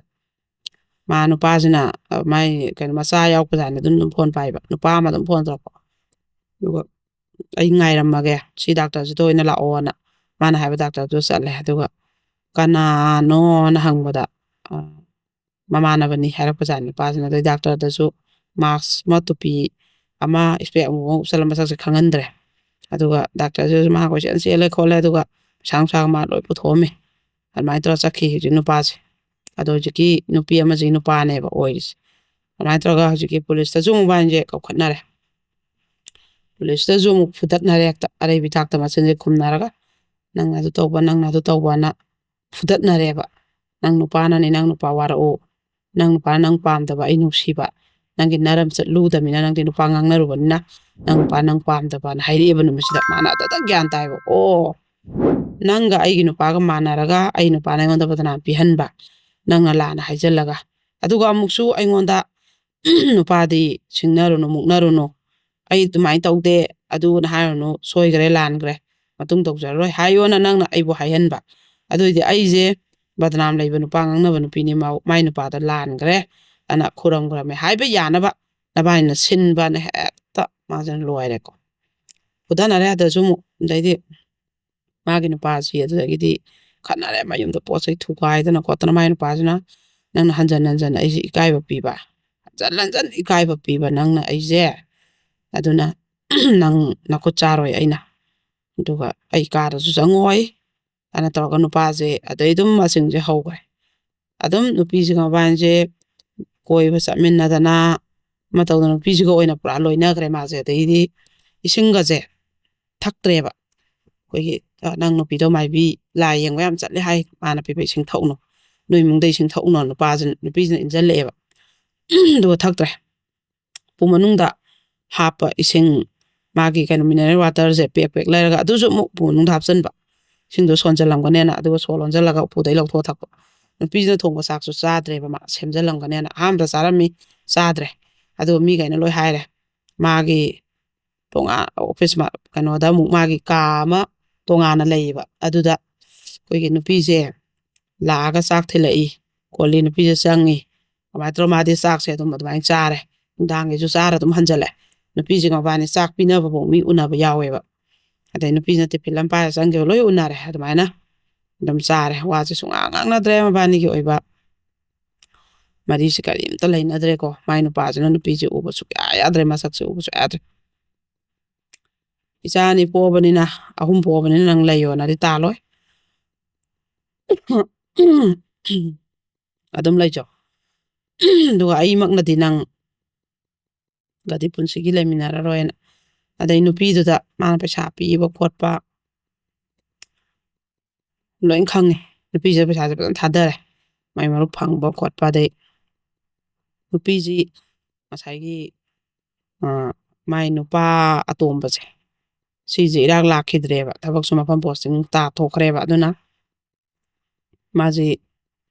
ꯃꯥ ꯅꯨꯄꯥꯁꯤꯅ, ꯑ, ꯃꯥꯏ ꯀꯩꯅꯣ, ꯃꯆꯥ ꯌꯥꯎꯔꯛꯄꯖꯥꯠꯅꯤ꯫ ꯑꯗꯨꯝ, ꯑꯗꯨꯝ ꯐꯣꯟ ꯄꯥꯏꯕ꯫ ꯅꯨꯄꯥ ꯑꯃ ꯑꯗꯨꯝ ꯐꯣꯟ ꯇꯧꯔꯛꯄ꯫ ꯑꯗꯨꯒ, "ꯑꯩ ꯉꯥꯏꯔꯝꯃꯒꯦ, ꯁꯤ ꯗꯥꯛꯇꯔꯁꯤꯗ ꯑꯣꯏꯅ ꯂꯥꯛꯑꯣꯅ" ꯃꯥꯅ ꯍꯥꯏꯕ ꯗꯥꯛꯇꯔꯗꯨ ꯆꯠꯂꯦ꯫ ꯑꯗꯨꯒ ꯀꯅꯥꯅꯣꯅ ꯍꯪꯕꯗ, ꯑ, ꯃꯃꯥꯟꯅꯕꯅꯤ ꯍꯥꯏꯔꯛꯄꯖꯥꯠꯅꯤ ꯅꯨꯄꯥꯁꯤꯅ꯫ ꯑꯗꯩ ꯗꯥꯛꯇꯔꯗꯁꯨ ꯃꯥꯛꯁ ꯑꯃ, ꯇꯨꯄꯤ ꯑꯃ, ꯏꯁꯄꯦꯛ ꯑꯃꯨꯕ ꯑꯃ ꯎꯞꯁꯜꯂ ꯃꯁꯛꯁꯦ ꯈꯪꯍꯟꯗ꯭ꯔꯦ꯫ ꯑꯗꯨꯒ ꯗꯥꯛꯇꯔꯁꯤꯁꯨ ꯃꯥ ꯀꯣꯏꯆꯦꯟ ꯆꯦꯜꯂꯦ ꯈꯣꯠꯂꯦ, ꯑꯗꯨꯒ ꯄꯩꯁꯥ ꯅꯨꯡꯁꯥꯒ ꯃꯥ ꯂꯣꯏ ꯄꯨꯊꯣꯛꯑꯝꯃꯦ꯫ ꯑꯗꯨꯃꯥꯏꯅ ꯇꯧꯔ ꯆꯠꯈꯤ ꯍꯧꯖꯤꯛ ꯅꯨꯄꯥꯁꯦ꯫ ꯑꯗꯣ ꯍꯧꯖꯤꯛꯀꯤ ꯅꯨꯄꯤ ꯑꯃꯁꯤꯒꯤ ꯅꯨꯄꯥꯅꯦꯕ ꯑꯣꯏꯔꯤꯁꯦ꯫ ꯑꯗꯨꯃꯥꯏꯅ ꯇꯧꯔꯒ ꯍꯧꯖꯤꯛꯀꯤ ꯄꯨꯂꯤꯁꯇꯁꯨ ꯑꯃꯨꯛ ꯃꯕꯥꯅꯤꯁꯦ ꯀꯧꯈꯠꯅꯔꯦ꯫ ꯄꯨꯂꯤꯁꯇꯁꯨ ꯑꯃꯨꯛ ꯐꯨꯗꯠꯅꯔꯦ ꯍꯦꯛꯇ꯫ ꯑꯔꯩꯕꯤ ꯊꯥꯛꯇ ꯃꯆꯤꯟꯁꯦ ꯈꯨꯝꯅꯔꯒ, "ꯅꯪꯅ ꯑꯗꯨ ꯇꯧꯕ, ꯅꯪꯅ ꯑꯗꯨ ꯇꯧꯕꯅ" ꯐꯨꯗꯠꯅꯔꯦꯕ꯫ "ꯅꯪ ꯅꯨꯄꯥꯅꯅꯤ, ꯅꯪ ꯅꯨꯄꯥ ꯋꯥꯔꯛꯎ, ꯅꯪ ꯅꯨꯄꯥ ꯅꯪ ꯄꯥꯝꯗꯕ, ꯑꯩ ꯅꯨꯡꯁꯤꯕ, ꯅꯪꯒꯤ ꯅꯔꯝ ꯆꯠꯂꯨꯗꯕꯅꯤꯅ, ꯅꯪꯗꯤ ꯅꯨꯄꯥ ꯉꯥꯡꯅꯔꯨꯕꯅꯤꯅ, ꯅꯪ ꯅꯨꯄꯥ ꯅꯪ ꯄꯥꯝꯗꯕꯅ" ꯍꯥꯏꯔꯛꯑꯦꯕ ꯅꯨꯃꯤꯠꯁꯤꯗ꯫ ꯃꯥꯅ ꯑꯗꯨꯗ ꯒ꯭ꯌꯥꯟ ꯇꯥꯏꯕ, "ꯑꯣ, ꯅꯪꯒ ꯑꯩꯒꯤ ꯅꯨꯄꯥꯒ ꯃꯥꯟꯅꯔꯒ ꯑꯩ ꯅꯨꯄꯥꯅ ꯑꯩꯉꯣꯟꯗ ꯕꯗꯅꯥꯝ ꯄꯤꯍꯟꯕ, ꯅꯪꯅ ꯂꯥꯟꯅ ꯍꯥꯏꯖꯜꯂꯒ, ꯑꯗꯨꯒ ꯑꯃꯨꯛꯁꯨ ꯑꯩꯉꯣꯟꯗ ꯅꯨꯄꯥꯗꯤ ꯁꯤꯡꯅꯔꯨꯅꯨ, ꯃꯨꯛꯅꯔꯨꯅꯨ, ꯑꯩ ꯑꯗꯨꯃꯥꯏꯅ ꯇꯧꯗꯦ, ꯑꯗꯨꯅ ꯍꯥꯏꯔꯨꯅꯨ, ꯁꯣꯏꯈ꯭ꯔꯦ, ꯂꯥꯟꯈ꯭ꯔꯦ, ꯃꯇꯨꯡ ꯇꯧꯖꯔꯔꯣꯏ" ꯍꯥꯏꯌꯣꯅ ꯅꯪꯅ ꯑꯩꯕꯨ ꯍꯥꯏꯍꯟꯕ꯫ ꯑꯗꯨꯏꯗꯤ ꯑꯩꯁꯦ ꯕꯗꯅꯥꯝ ꯂꯩꯕ ꯅꯨꯄꯥ ꯉꯥꯡꯅꯕ ꯅꯨꯄꯤꯅꯤ, ꯃꯥ-, ꯃꯥꯏ ꯅꯨꯄꯥꯗ ꯂꯥꯟꯈ꯭ꯔꯦ, ꯑꯅ ꯈꯨꯔꯝꯈ꯭ꯔꯝꯃꯦ ꯍꯥꯏꯕ ꯌꯥꯅꯕ ꯅꯕꯥꯅꯤꯅ ꯁꯤꯟꯕꯅ ꯍꯦꯛꯇ ꯃꯥꯁꯤꯅ ꯂꯣꯏꯔꯦꯀꯣ꯫ ꯐꯨꯗꯅꯔꯦ ꯑꯗꯁꯨ ꯑꯃꯨꯛ꯫ ꯑꯗꯩꯗꯤ ꯃꯥꯒꯤ ꯅꯨꯄꯥꯁꯤ ꯑꯗꯨꯗꯒꯤꯗꯤ ꯈꯠꯅꯔꯦ, ꯃꯌꯨꯝꯗ ꯄꯣꯠ ꯆꯩ ꯊꯨꯒꯥꯏꯗꯅ ꯈꯣꯠꯇꯅ꯫ ꯃꯥꯏ ꯅꯨꯄꯥꯁꯤꯅ, "ꯅꯪꯅ ꯍꯟꯖꯟ ꯍꯟꯖꯟ ꯑꯩꯁꯦ ꯏꯀꯥꯏꯕ ꯄꯤꯕ, ꯍꯟꯖꯟ ꯍꯟꯖꯟ ꯏꯀꯥꯏꯕ ꯄꯤꯕ ꯅꯪꯅ ꯑꯩꯁꯦ, ꯑꯗꯨꯅ ꯅꯪ ꯅꯈꯨꯠ ꯆꯥꯔꯣꯏ ꯑꯩꯅ"꯫ ꯑꯗꯨꯒ "ꯑꯩ ꯀꯥꯗꯁꯨ ꯆꯪꯉꯣꯏ" ꯑꯅ ꯇꯧꯔꯒ ꯅꯨꯄꯥꯁꯦ ꯑꯗꯩ ꯑꯗꯨꯝ ꯃꯁꯤꯡꯁꯦ ꯍꯧꯈ꯭ꯔꯦ꯫ ꯑꯗꯨꯝ ꯅꯨꯄꯤꯁꯤꯒ ꯃꯕꯥꯅꯤꯁꯦ ꯀꯣꯏꯕ ꯆꯠꯃꯤꯟꯅꯗꯅ, ꯑꯃ ꯇꯧꯗꯅ, ꯅꯨꯄꯤꯁꯤꯒ ꯑꯣꯏꯅ ꯄꯨꯔꯥ ꯂꯣꯏꯅꯈ꯭ꯔꯦ ꯃꯥꯁꯦ꯫ ꯑꯗꯩꯗꯤ ꯏꯁꯤꯡꯒꯁꯦ ꯊꯛꯇ꯭ꯔꯦꯕ꯫ ꯑꯩꯈꯣꯏꯒꯤ, ꯑ, "ꯅꯪ ꯅꯨꯄꯤꯗꯣ ꯃꯥꯏꯕꯤ ꯂꯥꯏ ꯌꯦꯡꯕ ꯌꯥꯝ ꯆꯠꯂꯦ ꯍꯥꯏ, ꯃꯥꯅ ꯄꯤꯕ ꯏꯁꯤꯡ ꯊꯛꯎꯅꯣ, ꯅꯣꯏ ꯏꯃꯨꯡꯗ ꯏꯁꯤꯡ ꯊꯛꯎꯅꯣ", ꯅꯨꯄꯥꯁꯤꯅ, ꯅꯨꯄꯤꯁꯤꯅ ꯏꯟꯁꯤꯜꯂꯛꯑꯦꯕ꯫ ꯑꯗꯨꯒ ꯊꯛꯇ꯭ꯔꯦ꯫ ꯎꯄꯨ ꯃꯅꯨꯡꯗ ꯍꯥꯞꯄ ꯏꯁꯤꯡ, ꯃꯥꯒꯤ ꯀꯩꯅꯣ, mineral waterꯁꯦ ꯄꯦꯛ ꯄꯦꯛ ꯂꯩꯔꯒ ꯑꯗꯨꯁꯨ ꯑꯃꯨꯛ ꯎꯄꯨ ꯃꯅꯨꯡꯗ ꯍꯥꯞꯆꯤꯟꯕ, ꯏꯁꯤꯡꯗꯣ ꯁꯣꯟꯖꯜꯂꯝꯒꯅꯦꯅ꯫ ꯑꯗꯨꯒ ꯁꯣ ꯂꯣꯟꯖꯜꯂꯒ ꯎꯄꯨꯗꯩ ꯂꯧꯊꯣꯛꯑ ꯊꯛꯄ꯫ ꯅꯨꯄꯤꯁꯤꯅ ꯊꯣꯡꯕ ꯆꯥꯛꯁꯨ ꯆꯥꯗ꯭ꯔꯦꯕ, ꯃꯥ ꯁꯦꯝꯖꯜꯂꯝꯒꯅꯦꯅ꯫ ꯑꯍꯥꯟꯕꯗ ꯆꯥꯔꯝꯃꯤ, ꯆꯥꯗ꯭ꯔꯦ꯫ ꯑꯗꯨꯒ ꯃꯤꯈꯩꯅ ꯂꯣꯏ ꯍꯥꯏꯔꯦ, ꯃꯥꯒꯤ ꯇꯣꯉꯥꯟ ꯑꯣꯐꯤꯁ ꯃ-, ꯀꯩꯅꯣꯗ ꯑꯃꯨꯛ ꯃꯥꯒꯤ ꯀꯥ ꯑꯃ ꯇꯣꯉꯥꯟꯅ ꯂꯩꯌꯦꯕ꯫ ꯑꯗꯨꯗ ꯑꯩꯈꯣꯏꯒꯤ ꯅꯨꯄꯤꯁꯦ ꯂꯥꯛꯑꯒ ꯆꯥꯛ ꯊꯤꯜꯂꯛꯏ ꯈꯣꯠꯂꯤ, ꯅꯨꯄꯤꯁꯦ ꯆꯪꯉꯤ꯫ ꯑꯗꯨꯃꯥꯏꯅ ꯇꯧꯔ ꯃꯥꯗꯤ ꯆꯥꯛꯁꯦ ꯑꯗꯨꯝ ꯑꯗꯨꯃꯥꯏꯅ ꯆꯥꯔꯦ꯫ ꯅꯨꯡꯗꯥꯡꯒꯤꯁꯨ ꯆꯥꯔ ꯑꯗꯨꯝ ꯍꯟꯖꯜꯂꯦ꯫ ꯅꯨꯄꯤꯁꯦ ꯃꯕꯥꯅꯤ ꯆꯥꯛ ꯄꯤꯅꯕꯐꯥꯎ ꯃꯤ ꯎꯅꯕ ꯌꯥꯎꯋꯦꯕ꯫ ꯑꯗꯩ ꯅꯨꯄꯤꯁꯤꯅ ꯇꯤꯐꯤꯟ ꯑꯃ ꯄꯥꯏꯔ ꯆꯪꯈꯤꯕ ꯂꯣꯏ ꯎꯅꯔꯦ꯫ ꯑꯗꯨꯃꯥꯏꯅ ꯑꯗꯨꯝ ꯆꯥꯔꯦ꯫ ꯋꯥꯁꯦ ꯁꯨꯡꯉꯥꯡ ꯉꯥꯡꯅꯗ꯭ꯔꯦ ꯃꯕꯥꯅꯤꯒꯤ ꯑꯣꯏꯕ꯫ ꯃꯔꯤꯁꯦ ꯀꯔꯤꯝꯇ ꯂꯩꯅꯗ꯭ꯔꯦꯀꯣ꯫ ꯃꯥꯏ ꯅꯨꯄꯥꯁꯤꯅ ꯅꯨꯄꯤꯁꯦ ꯎꯕ ꯁꯨꯛꯌꯥ ꯌꯥꯗ꯭ꯔꯦ, ꯃꯁꯛꯁꯦ ꯎꯕ ꯁꯨꯛꯌꯥ ꯌꯥꯗ꯭ꯔꯦ꯫ "ꯏꯆꯥ ꯑꯅꯤ ꯄꯣꯛꯑꯕꯅꯤꯅ, ꯑꯍꯨꯝ ꯄꯣꯛꯑꯕꯅꯤꯅ ꯅꯪ ꯂꯩꯌꯣꯅꯗꯤ ꯇꯥꯜꯂꯣꯏ꯫ ꯑꯗꯨꯝ ꯂꯩꯖꯧ꯫ ꯑꯗꯨꯒ ꯑꯩꯃꯛꯅꯗꯤ ꯅꯪꯒꯗꯤ ꯄꯨꯟꯁꯤꯒꯤ ꯂꯩꯃꯤꯟꯅꯔꯔꯣꯏꯅ"꯫ ꯑꯗꯩ ꯅꯨꯄꯤꯗꯨꯗ ꯃꯥꯅ ꯄꯩꯁꯥ ꯄꯤꯕ ꯈꯣꯠꯄ ꯂꯣꯏ ꯈꯪꯉꯦ꯫ ꯅꯨꯄꯤꯁꯤꯗ ꯄꯩꯁꯥꯁꯦ ꯐꯖꯅ ꯊꯥꯗꯔꯦ꯫ ꯃꯥꯏ ꯃꯔꯨꯞ ꯐꯪꯕ ꯈꯣꯠꯄ, ꯑꯗꯩ ꯅꯨꯄꯤꯁꯤ ꯉꯁꯥꯏꯒꯤ, ꯑ, ꯃꯥꯏ ꯅꯨꯄꯥ ꯑꯇꯣꯝꯕꯁꯦ, ꯁꯤꯁꯦ ꯏꯔꯥꯛ ꯂꯥꯛꯈꯤꯗ꯭ꯔꯦꯕ, ꯊꯕꯛꯁꯨ ꯃꯐꯝ posting ꯇꯥꯊꯣꯛꯈ꯭ꯔꯦꯕ꯫ ꯑꯗꯨꯅ ꯃꯥꯁꯤ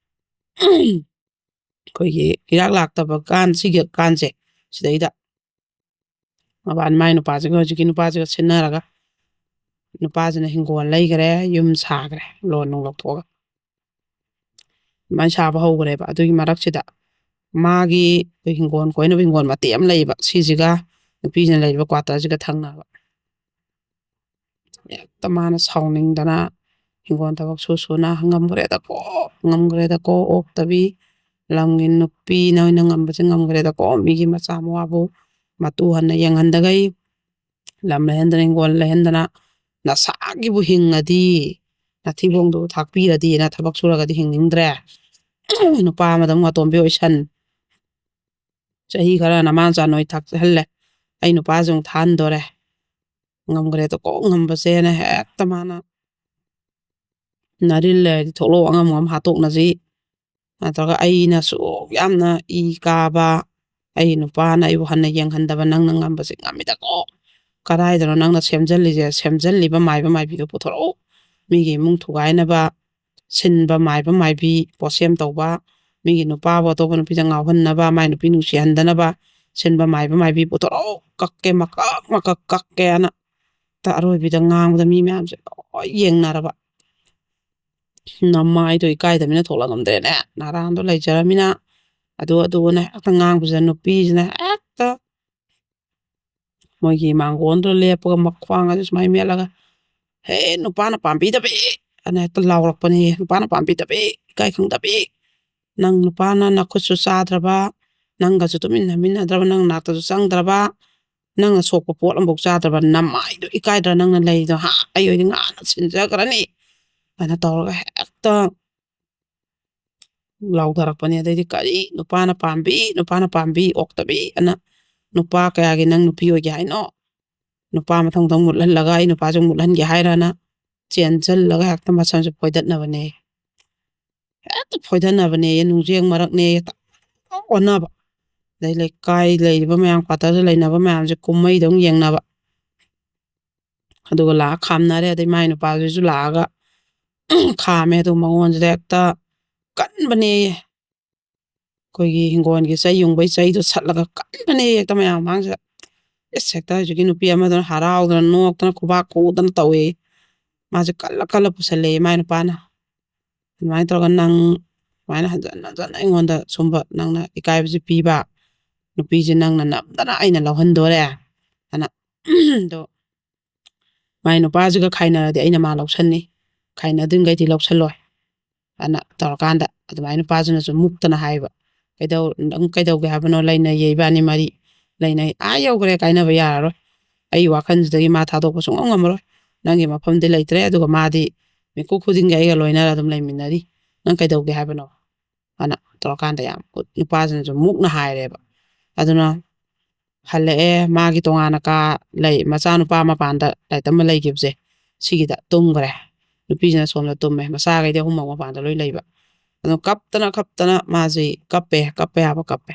ꯑꯩꯈꯣꯏꯒꯤ ꯏꯔꯥꯛ ꯂꯥꯛꯇꯕ ꯀꯥꯟ, ꯁꯤꯒꯤ ꯀꯥꯟꯁꯦ, ꯁꯤꯗꯩꯗ ꯃꯕꯥꯅꯤ, ꯃꯥꯏ ꯅꯨꯄꯥꯁꯤꯒ ꯍꯧꯖꯤꯛꯀꯤ ꯅꯨꯄꯥꯁꯤꯒ ꯁꯤꯟꯅꯔꯒ, ꯅꯨꯄꯥꯁꯤꯅ ꯍꯤꯡꯒꯣꯜ ꯂꯩꯈ꯭ꯔꯦ, ꯌꯨꯝ ꯁꯥꯈ꯭ꯔꯦ, ꯂꯣꯟ ꯅꯨꯡ ꯂꯧꯊꯣꯛꯑꯒ꯫ ꯑꯗꯨꯃꯥꯏꯅ ꯁꯥꯕ ꯍꯧꯈ꯭ꯔꯦꯕ꯫ ꯑꯗꯨꯒꯤ ꯃꯔꯛꯁꯤꯗ ꯃꯥꯒꯤ ꯑꯩꯈꯣꯏ ꯍꯤꯡꯒꯣꯜ ꯀꯣꯏꯅꯕ ꯍꯤꯡꯒꯣꯜ ꯃꯇꯦꯛ ꯑꯃ ꯂꯩꯌꯦꯕ, ꯁꯤꯁꯤꯒ ꯅꯨꯄꯤꯁꯤꯅ ꯂꯩꯔꯤꯕ quarterꯁꯤꯒ ꯊꯪꯅꯕ꯫ ꯍꯦꯛꯇ ꯃꯥꯅ ꯁꯥꯎꯅꯤꯡꯗꯅ, "ꯍꯤꯡꯒꯣꯜ ꯊꯕꯛ ꯁꯨ ꯁꯨꯅ ꯉꯝꯈ꯭ꯔꯦꯗꯀꯣ, ꯉꯝꯈ꯭ꯔꯦꯗꯀꯣ, ꯑꯣꯛꯇꯕꯤ, ꯂꯝꯒꯤ ꯅꯨꯄꯤ, ꯅꯣꯏꯅ ꯉꯝꯕꯁꯦ ꯉꯝꯈ꯭ꯔꯦꯗꯀꯣ, ꯃꯤꯒꯤ ꯃꯆꯥ ꯃꯋꯥꯕꯨ ꯃꯇꯨ ꯍꯟꯅ ꯌꯦꯡꯍꯟꯗꯈꯩ, ꯂꯝ ꯂꯩꯍꯟꯗꯅ, ꯍꯤꯡꯒꯣꯜ ꯂꯩꯍꯟꯗꯅ, ꯅꯁꯥꯒꯤꯕꯨ ꯍꯤꯡꯉꯗꯤ, ꯅꯊꯤꯕꯣꯡꯗꯨꯕꯨ ꯊꯥꯛꯄꯤꯔꯗꯤꯅ ꯊꯕꯛ ꯁꯨꯔꯒꯗꯤ ꯍꯤꯡꯅꯤꯡꯗ꯭ꯔꯦ꯫ ꯅꯨꯄꯥ ꯑꯃꯗ ꯑꯃꯨꯛ ꯑꯇꯣꯝꯕꯤ ꯑꯣꯏꯁꯟ, ꯆꯍꯤ ꯈꯔ ꯅꯃꯥ ꯅꯆꯥ ꯅꯣꯏ ꯊꯥꯛꯍꯜꯂꯦ, ꯑꯩ ꯅꯨꯄꯥꯁꯦ ꯑꯃꯨꯛ ꯊꯥꯍꯟꯗꯣꯔꯦ, ꯉꯝꯈ꯭ꯔꯦꯗꯀꯣ, ꯉꯝꯕꯁꯦꯅ ꯍꯦꯛꯇ ꯃꯥꯅ ꯅꯥꯔꯤꯜ ꯂꯩꯔꯗꯤ ꯊꯣꯛꯂꯛꯑꯣ, ꯑꯉꯝ ꯑꯉꯝ ꯍꯥꯠꯇꯣꯛꯅꯁꯤ, ꯅꯠꯇ꯭ꯔꯒ ꯑꯩꯅ ꯁꯨꯛ ꯌꯥꯝꯅ ꯏ ꯀꯥꯕ, ꯑꯩ ꯅꯨꯄꯥꯅ ꯑꯩꯕꯨ ꯍꯟꯅ ꯌꯦꯡꯍꯟꯗꯕ, ꯅꯪꯅ ꯉꯝꯕꯁꯦ ꯉꯝꯃꯤꯗꯀꯣ, ꯀꯗꯥꯏꯗꯅꯣ ꯅꯪꯅ ꯁꯦꯝꯖꯜꯂꯤꯁꯦ? ꯁꯦꯝꯖꯜꯂꯤꯕ ꯃꯥꯏꯕ ꯃꯥꯏꯕꯤꯗꯣ ꯄꯨꯊꯣꯔꯛꯎ, ꯃꯤꯒꯤ ꯏꯃꯨꯡ ꯊꯨꯒꯥꯏꯅꯕ ꯁꯤꯟꯕ ꯃꯥꯏꯕ ꯃꯥꯏꯕꯤ, ꯄꯣꯠꯁꯦꯝ ꯇꯧꯕ, ꯃꯤꯒꯤ ꯅꯨꯄꯥꯕꯨ ꯑꯇꯣꯞꯄ ꯅꯨꯄꯤꯗ ꯉꯥꯎꯍꯟꯅꯕ, ꯃꯥꯏ ꯅꯨꯄꯤ ꯅꯨꯡꯁꯤꯍꯟꯗꯅꯕ ꯁꯤꯟꯕ ꯃꯥꯏꯕ ꯃꯥꯏꯕꯤ ꯄꯨꯊꯣꯔꯛꯎ, ꯀꯛꯀꯦ, ꯃꯀꯛ ꯃꯀꯛ ꯀꯛꯀꯦꯅ꯫ ꯇ ꯑꯔꯣꯏꯕꯤꯗ ꯉꯥꯡꯕꯗ ꯃꯤ ꯃꯌꯥꯝꯁꯦ ꯂꯣꯏ ꯌꯦꯡꯅꯔꯕ꯫ ꯅꯃꯥꯏꯗꯣ ꯏꯀꯥꯏꯗꯃꯤꯅ ꯊꯣꯛꯂꯛ ꯉꯝꯗ꯭ꯔꯦꯅꯦ, ꯅꯔꯥꯟꯗꯣ ꯂꯩꯖꯔꯃꯤꯅ꯫ ꯑꯗꯨ ꯑꯗꯨꯅ ꯍꯦꯛꯇ ꯉꯥꯡꯕꯁꯤꯗ ꯅꯨꯄꯤꯁꯤꯅ ꯍꯦꯛꯇ ꯃꯣꯏꯒꯤ ꯃꯥꯡꯒꯣꯟꯗꯨꯗ ꯂꯦꯞꯄꯒ ꯃꯈ꯭ꯋꯥꯡ ꯑꯗꯨ ꯁꯨꯃꯥꯏꯅ ꯃꯦꯠꯂꯒ, "ꯍꯦ, ꯅꯨꯄꯥꯅ ꯄꯥꯝꯕꯤꯗꯕꯤ!" ꯑꯅ ꯍꯦꯛꯇ ꯂꯥꯎꯔꯛꯄꯅꯦ꯫ "ꯅꯨꯄꯥꯅ ꯄꯥꯝꯕꯤꯗꯕꯤ, ꯏꯀꯥꯏ ꯈꯪꯗꯕꯤ, ꯅꯪ ꯅꯨꯄꯥꯅ ꯅꯈꯨꯠꯁꯨ ꯆꯥꯗ꯭ꯔꯕ, ꯅꯪꯒꯁꯨ ꯇꯨꯃꯤꯟꯅ ꯍꯟꯃꯤꯟꯅꯗ꯭ꯔꯕ, ꯅꯪ ꯅꯥꯛꯇꯁꯨ ꯆꯪꯗ꯭ꯔꯕ, ꯅꯪꯅ ꯁꯣꯛꯄ ꯄꯣꯠ ꯑꯃꯐꯥꯎ ꯆꯥꯗ꯭ꯔꯕ, ꯅꯃꯥꯏꯗꯣ ꯏꯀꯥꯏꯗ꯭ꯔꯥ ꯅꯪꯅ ꯂꯩꯗꯣ? ꯍꯥ, ꯑꯩ ꯑꯣꯏꯗꯤ ꯉꯥꯅ ꯁꯤꯟꯖꯈ꯭ꯔꯅꯤ," ꯑꯅ ꯇꯧꯔꯒ ꯍꯦꯛꯇ ꯂꯥꯎꯊꯔꯛꯄꯅꯦ꯫ ꯑꯗꯩꯗꯤ ꯀꯔꯤ ꯅꯨꯄꯥꯅ ꯄꯥꯝꯕꯤ, ꯅꯨꯄꯥꯅ ꯄꯥꯝꯕꯤ ꯑꯣꯛꯇꯕꯤ ꯑꯅ ꯅꯨꯄꯥ ꯀꯌꯥꯒꯤ ꯅꯪ ꯅꯨꯄꯤ ꯑꯣꯏꯒꯦ ꯍꯥꯏꯅꯣ? ꯅꯨꯄꯥ ꯃꯊꯪ ꯃꯊꯪ ꯃꯨꯠꯍꯜꯂꯒ ꯑꯩ ꯅꯨꯄꯥꯁꯨ ꯃꯨꯠꯍꯟꯒꯦ ꯍꯥꯏꯔꯅ ꯆꯦꯟꯁꯤꯜꯂꯒ ꯍꯦꯛꯇ ꯃꯁꯝꯁꯦ ꯐꯣꯏꯗꯠꯅꯕꯅꯦ꯫ ꯍꯦꯛꯇ ꯐꯣꯏꯗꯠꯅꯕꯅꯦ, ꯅꯨꯡꯖꯦꯡ ꯃꯔꯛꯅꯦ, ꯍꯦꯛꯇ ꯑꯣꯟꯅꯕ꯫ ꯑꯗꯩ ꯂꯩꯀꯥꯏ ꯂꯩꯔꯤꯕ ꯃꯌꯥꯝ, ꯀ꯭ꯋꯥꯇꯔꯗ ꯂꯩꯅꯕ ꯃꯌꯥꯝꯁꯦ ꯀꯨꯝꯍꯩꯗꯧ ꯌꯦꯡꯅꯕ꯫ ꯑꯗꯨꯒ ꯂꯥꯛꯑ ꯈꯥꯝꯅꯔꯦ꯫ ꯑꯗꯩ ꯃꯥꯏ ꯅꯨꯄꯥꯁꯤꯁꯨ ꯂꯥꯛꯑꯒ ꯈꯥꯝꯃꯦ꯫ ꯑꯗꯨ ꯃꯉꯣꯟꯁꯤꯗ ꯍꯦꯛꯇ ꯀꯟꯕꯅꯦ꯫ ꯑꯩꯈꯣꯏꯒꯤ ꯍꯤꯡꯒꯣꯜꯒꯤ ꯆꯩ ꯌꯨꯡꯕꯩ ꯆꯩꯗꯣ ꯁꯠꯂꯒ ꯀꯟꯕꯅꯦ ꯍꯦꯛꯇ ꯃꯌꯥꯝ ꯃꯃꯥꯡꯁꯤꯗ꯫ ꯏꯁ, ꯍꯦꯛꯇ ꯍꯧꯖꯤꯛꯀꯤ ꯅꯨꯄꯤ ꯑꯃꯗꯨꯅ ꯍꯔꯥꯎꯗꯅ ꯅꯣꯛꯇꯅ ꯈꯨꯕꯥꯛ ꯈꯨꯗꯅ ꯇꯧꯏ꯫ ꯃꯥꯁꯦ ꯀꯜꯂ ꯀꯜꯂ ꯄꯨꯁꯜꯂꯛꯑꯦ ꯃꯥꯏ ꯅꯨꯄꯥꯅ꯫ ꯑꯗꯨꯃꯥꯏꯅ ꯇꯧꯔꯒ ꯅꯪ ꯁꯨꯃꯥꯏꯅ ꯍꯟꯖꯟ ꯍꯟꯖꯟꯅ ꯑꯩꯉꯣꯟꯗ ꯁꯨꯝꯕ ꯅꯪꯅ ꯏꯀꯥꯏꯕꯁꯦ ꯄꯤꯕ, ꯅꯨꯄꯤꯁꯦ ꯅꯪꯅ ꯅꯝꯗꯅ ꯑꯩꯅ ꯂꯧꯍꯟꯗꯣꯔꯦ ꯑꯅ꯫ ꯑꯗꯣ ꯃꯥꯏ ꯅꯨꯄꯥꯁꯤꯒ ꯈꯥꯏꯅꯔꯗꯤ ꯑꯩꯅ ꯃꯥ ꯂꯧꯁꯟꯅꯤ, ꯈꯥꯏꯅꯗ꯭ꯔꯤꯉꯩꯗꯤ ꯂꯧꯁꯜꯂꯣꯏ ꯑꯅ ꯇꯧꯔꯀꯥꯟꯗ ꯑꯗꯨꯃꯥꯏꯅ ꯅꯨꯄꯥꯁꯤꯅꯁꯨ ꯃꯨꯛꯇꯅ ꯍꯥꯏꯕ, "ꯀꯩꯗꯧ-, ꯅꯪ ꯀꯩꯗꯧꯒꯦ ꯍꯥꯏꯕꯅꯣ? ꯂꯩꯅꯩꯌꯦ ꯏꯕꯥꯅꯤ ꯃꯔꯤ, ꯂꯩꯅꯩ, ꯑꯥ ꯌꯧꯈ꯭ꯔꯦ, ꯀꯥꯏꯅꯕ ꯌꯥꯔꯔꯣꯏ꯫ ꯑꯩ ꯋꯥꯈꯜꯁꯤꯗꯒꯤ ꯃꯥ ꯊꯥꯗꯣꯛꯄ ꯁꯨꯡꯉꯝ ꯉꯝꯃꯔꯣꯏ꯫ ꯅꯪꯒꯤ ꯃꯐꯝꯗꯤ ꯂꯩꯇ꯭ꯔꯦ, ꯑꯗꯨꯒ ꯃꯥꯗꯤ ꯃꯤꯀꯨꯞ ꯈꯨꯗꯤꯡꯒꯤ ꯑꯩꯒ ꯂꯣꯏꯅꯔ ꯑꯗꯨꯝ ꯂꯩꯃꯤꯟꯅꯔꯤ꯫ ꯅꯪ ꯀꯩꯗꯧꯒꯦ ꯍꯥꯏꯕꯅꯣ?" ꯑꯅ ꯇꯧꯔꯀꯥꯟꯗ ꯌꯥꯝ ꯅꯨꯄꯥꯁꯤꯅꯁꯨ ꯃꯨꯛꯅ ꯍꯥꯏꯔꯦꯕ꯫ ꯑꯗꯨꯅ ꯍꯜꯂꯛꯑꯦ, ꯃꯥꯒꯤ ꯇꯣꯉꯥꯟꯅ ꯀꯥ ꯂꯩ, ꯃꯆꯥꯅꯨꯄꯥ ꯃꯄꯥꯟꯗ ꯂꯥꯏꯔꯤꯛ ꯇꯝꯕ ꯂꯩꯈꯤꯕꯁꯦ, ꯁꯤꯒꯤꯗ ꯇꯨꯝꯈ꯭ꯔꯦ꯫ ꯅꯨꯄꯤꯁꯤꯅ ꯁꯣꯝꯗ ꯇꯨꯝꯃꯦ, ꯃꯆꯥꯈꯩꯗꯤ ꯑꯍꯨꯝꯃꯛ ꯃꯄꯥꯟꯗ ꯂꯣꯏ ꯂꯩꯕ꯫ ꯑꯗꯨꯝ ꯀꯞꯇꯅ ꯀꯞꯇꯅ ꯃꯥꯁꯤ ꯀꯞꯄꯦ, ꯀꯞꯄ ꯌꯥꯕ ꯀꯞꯄꯦ꯫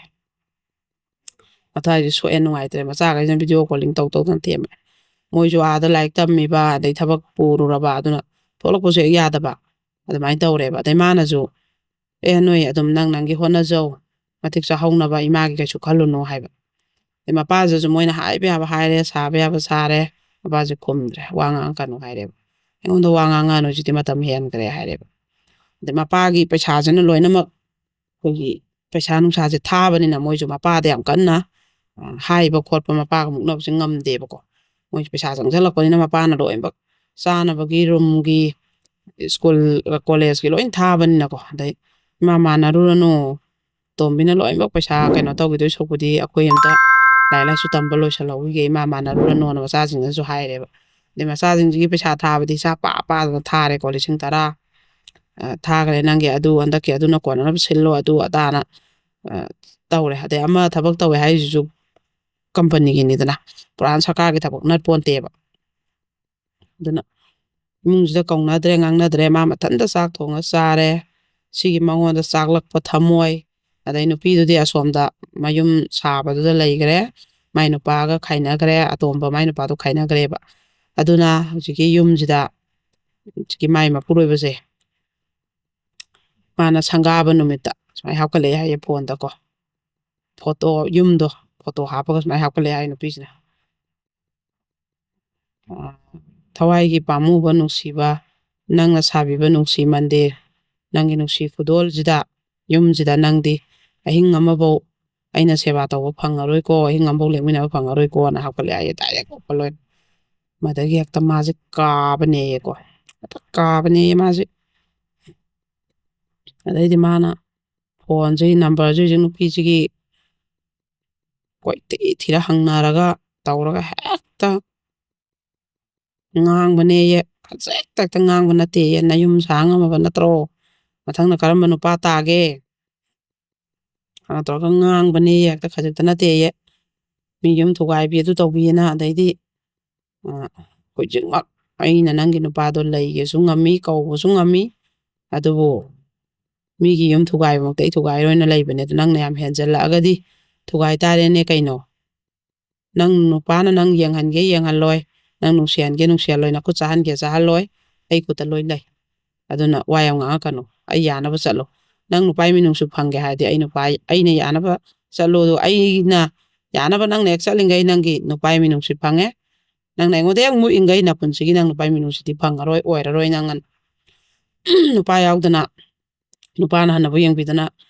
ꯃꯊꯥꯏꯁꯦ ꯁꯣꯛꯑꯦ, ꯅꯨꯡꯉꯥꯏꯇ꯭ꯔꯦ꯫ ꯃꯆꯥꯈꯩꯁꯤꯅ ꯚꯤꯗꯤꯑꯣ ꯀꯣꯂꯤꯡ ꯇꯧ ꯇꯧꯗꯅ ꯊꯦꯝꯃꯦ꯫ ꯃꯣꯏꯁꯨ ꯑꯥꯗ ꯂꯥꯏꯔꯤꯛ ꯇꯝꯃꯤꯕ, ꯑꯗꯩ ꯊꯕꯛ ꯄꯨꯔꯨꯔꯕ, ꯑꯗꯨꯅ ꯊꯣꯛꯂꯛꯄꯁꯨ ꯍꯦꯛ ꯌꯥꯗꯕ꯫ ꯑꯗꯨꯃꯥꯏꯅ ꯇꯧꯔꯦꯕ꯫ ꯑꯗꯩ ꯃꯥꯅꯁꯨ, "ꯑꯦ, ꯅꯣꯏ ꯑꯗꯨꯝ ꯅꯪ ꯅꯪꯒꯤ ꯍꯣꯠꯅꯖꯧ, ꯃꯇꯤꯛ ꯆꯥꯍꯧꯅꯕ, ꯏꯃꯥꯒꯤ ꯀꯩꯁꯨ ꯈꯜꯂꯨꯅꯨ" ꯍꯥꯏꯕ꯫ ꯑꯗꯩ ꯃꯄꯥꯁꯤꯁꯨ ꯃꯣꯏꯅ ꯍꯥꯏꯕ ꯌꯥꯕ ꯍꯥꯏꯔꯦ, ꯁꯥꯕ ꯌꯥꯕ ꯁꯥꯔꯦ, ꯃꯄꯥꯁꯦ ꯈꯨꯝꯗ꯭ꯔꯦ, "ꯋꯥ ꯉꯥꯡꯉꯛꯀꯅꯨ" ꯍꯥꯏꯔꯦꯕ꯫ "ꯑꯩꯉꯣꯟꯗ ꯋꯥ ꯉꯥꯡꯉꯛꯑꯅꯨ, ꯍꯧꯖꯤꯛꯇꯤ ꯃꯇꯝ ꯍꯦꯟꯈ꯭ꯔꯦ" ꯍꯥꯏꯔꯦꯕ꯫ ꯑꯗꯩ ꯃꯄꯥꯒꯤ ꯄꯩꯁꯥꯁꯤꯅ ꯂꯣꯏꯅꯃꯛ, ꯑꯩꯈꯣꯏꯒꯤ ꯄꯩꯁꯥ ꯅꯨꯡꯁꯥꯁꯦ ꯊꯥꯕꯅꯤꯅ ꯃꯣꯏꯁꯨ ꯃꯄꯥꯗ ꯌꯥꯝ ꯀꯟꯅ, ꯑ, ꯍꯥꯏꯕ ꯈꯣꯠꯄ, ꯃꯄꯥꯒ ꯃꯨꯛꯅꯕꯁꯦ ꯉꯝꯗꯦꯕꯀꯣ꯫ ꯃꯣꯏꯁꯨ ꯄꯩꯁꯥ ꯆꯪꯁꯜꯂꯛꯄꯅꯤꯅ ꯃꯄꯥꯅ ꯂꯣꯏꯅꯃꯛ ꯆꯥꯅꯕꯒꯤ, ꯔꯨꯝꯒꯤ, ꯁ꯭ꯀꯨꯜ, ꯀꯣꯂꯦꯖꯀꯤ ꯂꯣꯏ ꯊꯥꯕꯅꯤꯅꯀꯣ꯫ ꯑꯗꯩ ꯏꯃꯥ ꯃꯥꯟꯅꯔꯨꯔꯅꯨ, ꯇꯣꯝꯕꯤꯅ ꯂꯣꯏꯅꯃꯛ ꯄꯩꯁꯥ ꯀꯩꯅꯣ ꯇꯧꯈꯤꯗꯣꯏ ꯁꯔꯨꯛꯄꯨꯗꯤ ꯑꯩꯈꯣꯏ ꯑꯝꯇ ꯂꯥꯏꯔꯤꯛ ꯂꯥꯏꯁꯨ ꯇꯝꯕ ꯂꯣꯏꯁꯜꯍꯧꯈꯤꯒꯦ, ꯏꯃꯥ ꯃꯥꯟꯅꯔꯨꯔꯅꯣꯅ ꯃꯆꯥꯁꯤꯡꯗꯁꯨ ꯍꯥꯏꯔꯦꯕ꯫ ꯑꯗꯩ ꯃꯆꯥꯁꯤꯡꯁꯤꯒꯤ ꯄꯩꯁꯥ ꯊꯥꯕꯗꯤ ꯏꯆꯥ ꯄꯥ ꯄꯥꯗꯅ ꯊꯥꯔꯦꯀꯣ, ꯂꯤꯁꯤꯡ ꯇꯔꯥ, ꯑ, ꯊꯥꯈ꯭ꯔꯦ, ꯅꯪꯒꯤ ꯑꯗꯨ ꯍꯟꯗꯛꯀꯤ ꯑꯗꯨꯅ ꯀꯣꯟꯅꯅꯕ ꯁꯤꯜꯂꯣ, ꯑꯗꯨ ꯑꯗꯥꯅ, ꯑ, ꯇꯧꯔꯦ꯫ ꯑꯗꯩ ꯑꯃ ꯊꯕꯛ ꯇꯧꯋꯦ ꯍꯥꯏꯁꯤꯁꯨ ꯀꯝꯄꯅꯤꯒꯤꯅꯤꯗꯅ, ꯄꯨꯔꯥ ꯁꯔꯀꯥꯔꯒꯤ ꯊꯕꯛ ꯅꯠꯄꯣꯟꯇꯦꯕ꯫ ꯑꯗꯨꯅ ꯏꯃꯨꯡꯁꯤꯗ ꯀꯧꯅꯗ꯭ꯔꯦ, ꯉꯥꯡꯅꯗ꯭ꯔꯦ, ꯃꯥ ꯃꯊꯟꯇ ꯆꯥꯛ ꯊꯣꯡꯉ ꯆꯥꯔꯦ꯫ ꯁꯤꯒꯤ ꯃꯉꯣꯟꯗ ꯆꯥꯛꯂꯛꯄ ꯊꯝꯃꯣꯏ꯫ ꯑꯗꯩ ꯅꯨꯄꯤꯗꯨꯗꯤ ꯑꯁꯣꯝꯗ ꯃꯌꯨꯝ ꯁꯥꯕꯗꯨꯗ ꯂꯩꯈ꯭ꯔꯦ, ꯃꯥꯏ ꯅꯨꯄꯥꯒ ꯈꯥꯏꯅꯈ꯭ꯔꯦ, ꯑꯇꯣꯝꯕ ꯃꯥꯏ ꯅꯨꯄꯥꯗꯣ ꯈꯥꯏꯅꯈ꯭ꯔꯦꯕ꯫ ꯑꯗꯨꯅ ꯍꯧꯖꯤꯛꯀꯤ ꯌꯨꯝꯁꯤꯗ, ꯍꯧꯖꯤꯛꯀꯤ ꯃꯥꯏ ꯃꯄꯨꯔꯣꯏꯕꯁꯦ, ꯃꯥꯅ ꯁꯪꯒꯥꯕ ꯅꯨꯃꯤꯠꯇ ꯁꯨꯃꯥꯏꯅ ꯍꯥꯞꯀꯠꯂꯛꯑꯦ ꯍꯥꯏꯌꯦ ꯐꯣꯟꯗꯀꯣ꯫ ꯐꯣꯇꯣ, ꯌꯨꯝꯗꯣ ꯐꯣꯇꯣ ꯍꯥꯞꯄꯒ ꯁꯨꯃꯥꯏꯅ ꯍꯥꯞꯀꯠꯂꯛꯑꯦ ꯍꯥꯏ ꯅꯨꯄꯤꯁꯤꯅ꯫ ꯑ, "ꯊꯋꯥꯏꯒꯤ ꯄꯥꯝꯃꯨꯕ ꯅꯨꯡꯁꯤꯕ, ꯅꯪꯅ ꯁꯥꯕꯤꯕ ꯅꯨꯡꯁꯤ ꯃꯟꯗꯤꯔ, ꯅꯪꯒꯤ ꯅꯨꯡꯁꯤ ꯈꯨꯗꯣꯜꯁꯤꯗ, ꯌꯨꯝꯁꯤꯗ ꯅꯪꯗꯤ ꯑꯍꯤꯡ ꯑꯃꯐꯧ ꯑꯩꯅ ꯁꯦꯕꯥ ꯇꯧꯕ ꯐꯪꯉꯔꯣꯏꯀꯣ, ꯑꯍꯤꯡ ꯑꯃꯐꯧ ꯂꯦꯛꯃꯤꯟꯅꯕ ꯐꯪꯉꯔꯣꯏꯀꯣꯅ" ꯍꯥꯞꯀꯠꯂꯦ ꯍꯥꯏꯌꯦ, direct open ꯂꯣꯏꯅ꯫ ꯃꯗꯒꯤ ꯍꯦꯛꯇ ꯃꯥꯁꯦ ꯀꯥꯕꯅꯦꯌꯦꯀꯣ, ꯍꯦꯛꯇ ꯀꯥꯕꯅꯦꯌꯦ ꯃꯥꯁꯦ꯫ ꯑꯗꯩꯗꯤ ꯃꯥꯅ ꯐꯣꯟꯁꯤ, ꯅꯝꯕꯔꯁꯤ ꯍꯧꯖꯤꯛ ꯅꯨꯄꯤꯁꯤꯒꯤ ꯀꯣꯏꯊꯤ ꯊꯤꯔ ꯍꯪꯅꯔꯒ ꯇꯧꯔꯒ ꯍꯦꯛꯇ ꯉꯥꯡꯕꯅꯦꯌꯦ꯫ ꯈꯖꯤꯛꯇ ꯍꯦꯛꯇ ꯉꯥꯡꯕ ꯅꯠꯇꯦꯌꯦ, "ꯅꯌꯨꯝ ꯁꯥ ꯉꯝꯃꯕ ꯅꯠꯇ꯭ꯔꯣ? ꯃꯊꯪꯅ ꯀꯔꯝꯕ ꯅꯨꯄꯥ ꯇꯥꯒꯦ?" ꯑ, ꯇꯧꯔꯒ ꯉꯥꯡꯕꯅꯦꯌꯦ, ꯍꯦꯛꯇ ꯈꯖꯤꯛꯇ ꯅꯠꯇꯦꯌꯦ꯫ ꯃꯤ ꯌꯨꯝ ꯊꯨꯒꯥꯏꯕꯤ ꯑꯗꯨ ꯇꯧꯕꯤꯑꯅ, ꯑꯗꯩꯗꯤ, ꯑ, ꯍꯧꯖꯤꯛꯃꯛ ꯑꯩꯅ ꯅꯪꯒꯤ ꯅꯨꯄꯥꯗꯣ ꯂꯩꯒꯦꯁꯨ ꯉꯝꯃꯤ, ꯀꯧꯕꯁꯨ ꯉꯝꯃꯤ, ꯑꯗꯨꯕꯨ ꯃꯤꯒꯤ ꯌꯨꯝ ꯊꯨꯒꯥꯏꯕꯃꯛꯇ ꯑꯩ ꯊꯨꯒꯥꯏꯔꯣꯏꯅ ꯂꯩꯕꯅꯦ꯫ ꯑꯗꯨ ꯅꯪꯅ ꯌꯥꯝ ꯍꯦꯟꯖꯜꯂꯛꯑꯒꯗꯤ ꯊꯨꯒꯥꯏ ꯇꯥꯔꯦꯅꯦ ꯀꯩꯅꯣ꯫ ꯅꯪ ꯅꯨꯄꯥꯅ ꯅꯪ ꯌꯦꯡꯍꯟꯒꯦ ꯌꯦꯡꯍꯜꯂꯣꯏ, ꯅꯪ ꯅꯨꯡꯁꯤꯍꯟꯒꯦ ꯅꯨꯡꯁꯤꯍꯜꯂꯣꯏ, ꯅꯈꯨꯠ ꯆꯥꯍꯟꯒꯦ ꯆꯥꯍꯜꯂꯣꯏ, ꯑꯩ ꯈꯨꯠꯇ ꯂꯣꯏ ꯂꯩ꯫ ꯑꯗꯨꯅ ꯋꯥ ꯌꯥꯝ ꯉꯥꯡꯉꯛꯀꯅꯨ, ꯑꯩ ꯌꯥꯅꯕ ꯆꯠꯂꯣ꯫ ꯅꯪ ꯅꯨꯄꯥꯒꯤ ꯃꯤꯅꯨꯡꯁꯤ ꯐꯪꯒꯦ ꯍꯥꯏꯔꯗꯤ ꯑꯩ ꯅꯨꯄꯥ, ꯑꯩꯅ ꯌꯥꯅꯕ ꯆꯠꯂꯣ꯫ ꯑꯗꯣ ꯑꯩꯅ ꯌꯥꯅꯕ ꯅꯪꯅ ꯍꯦꯛ ꯆꯠꯂꯤꯉꯩ ꯅꯪꯒꯤ ꯅꯨꯄꯥꯒꯤ ꯃꯤꯅꯨꯡꯁꯤ ꯐꯪꯉꯦ꯫ ꯅꯪꯅ ꯑꯩꯉꯣꯟꯗ ꯍꯦꯛ ꯃꯨꯛꯏꯉꯩ ꯅꯄꯨꯟꯁꯤꯒꯤ ꯅꯪ ꯅꯨꯄꯥꯒꯤ ꯃꯤꯅꯨꯡꯁꯤꯗꯤ ꯐꯪꯉꯔꯣꯏ, ꯑꯣꯏꯔꯔꯣꯏ ꯅꯪ꯫ ꯅꯨꯄꯥ ꯌꯥꯎꯗꯅ, ꯅꯨꯄꯥꯅ ꯍꯟꯅꯕꯨ ꯌꯦꯡꯕꯤꯗꯅ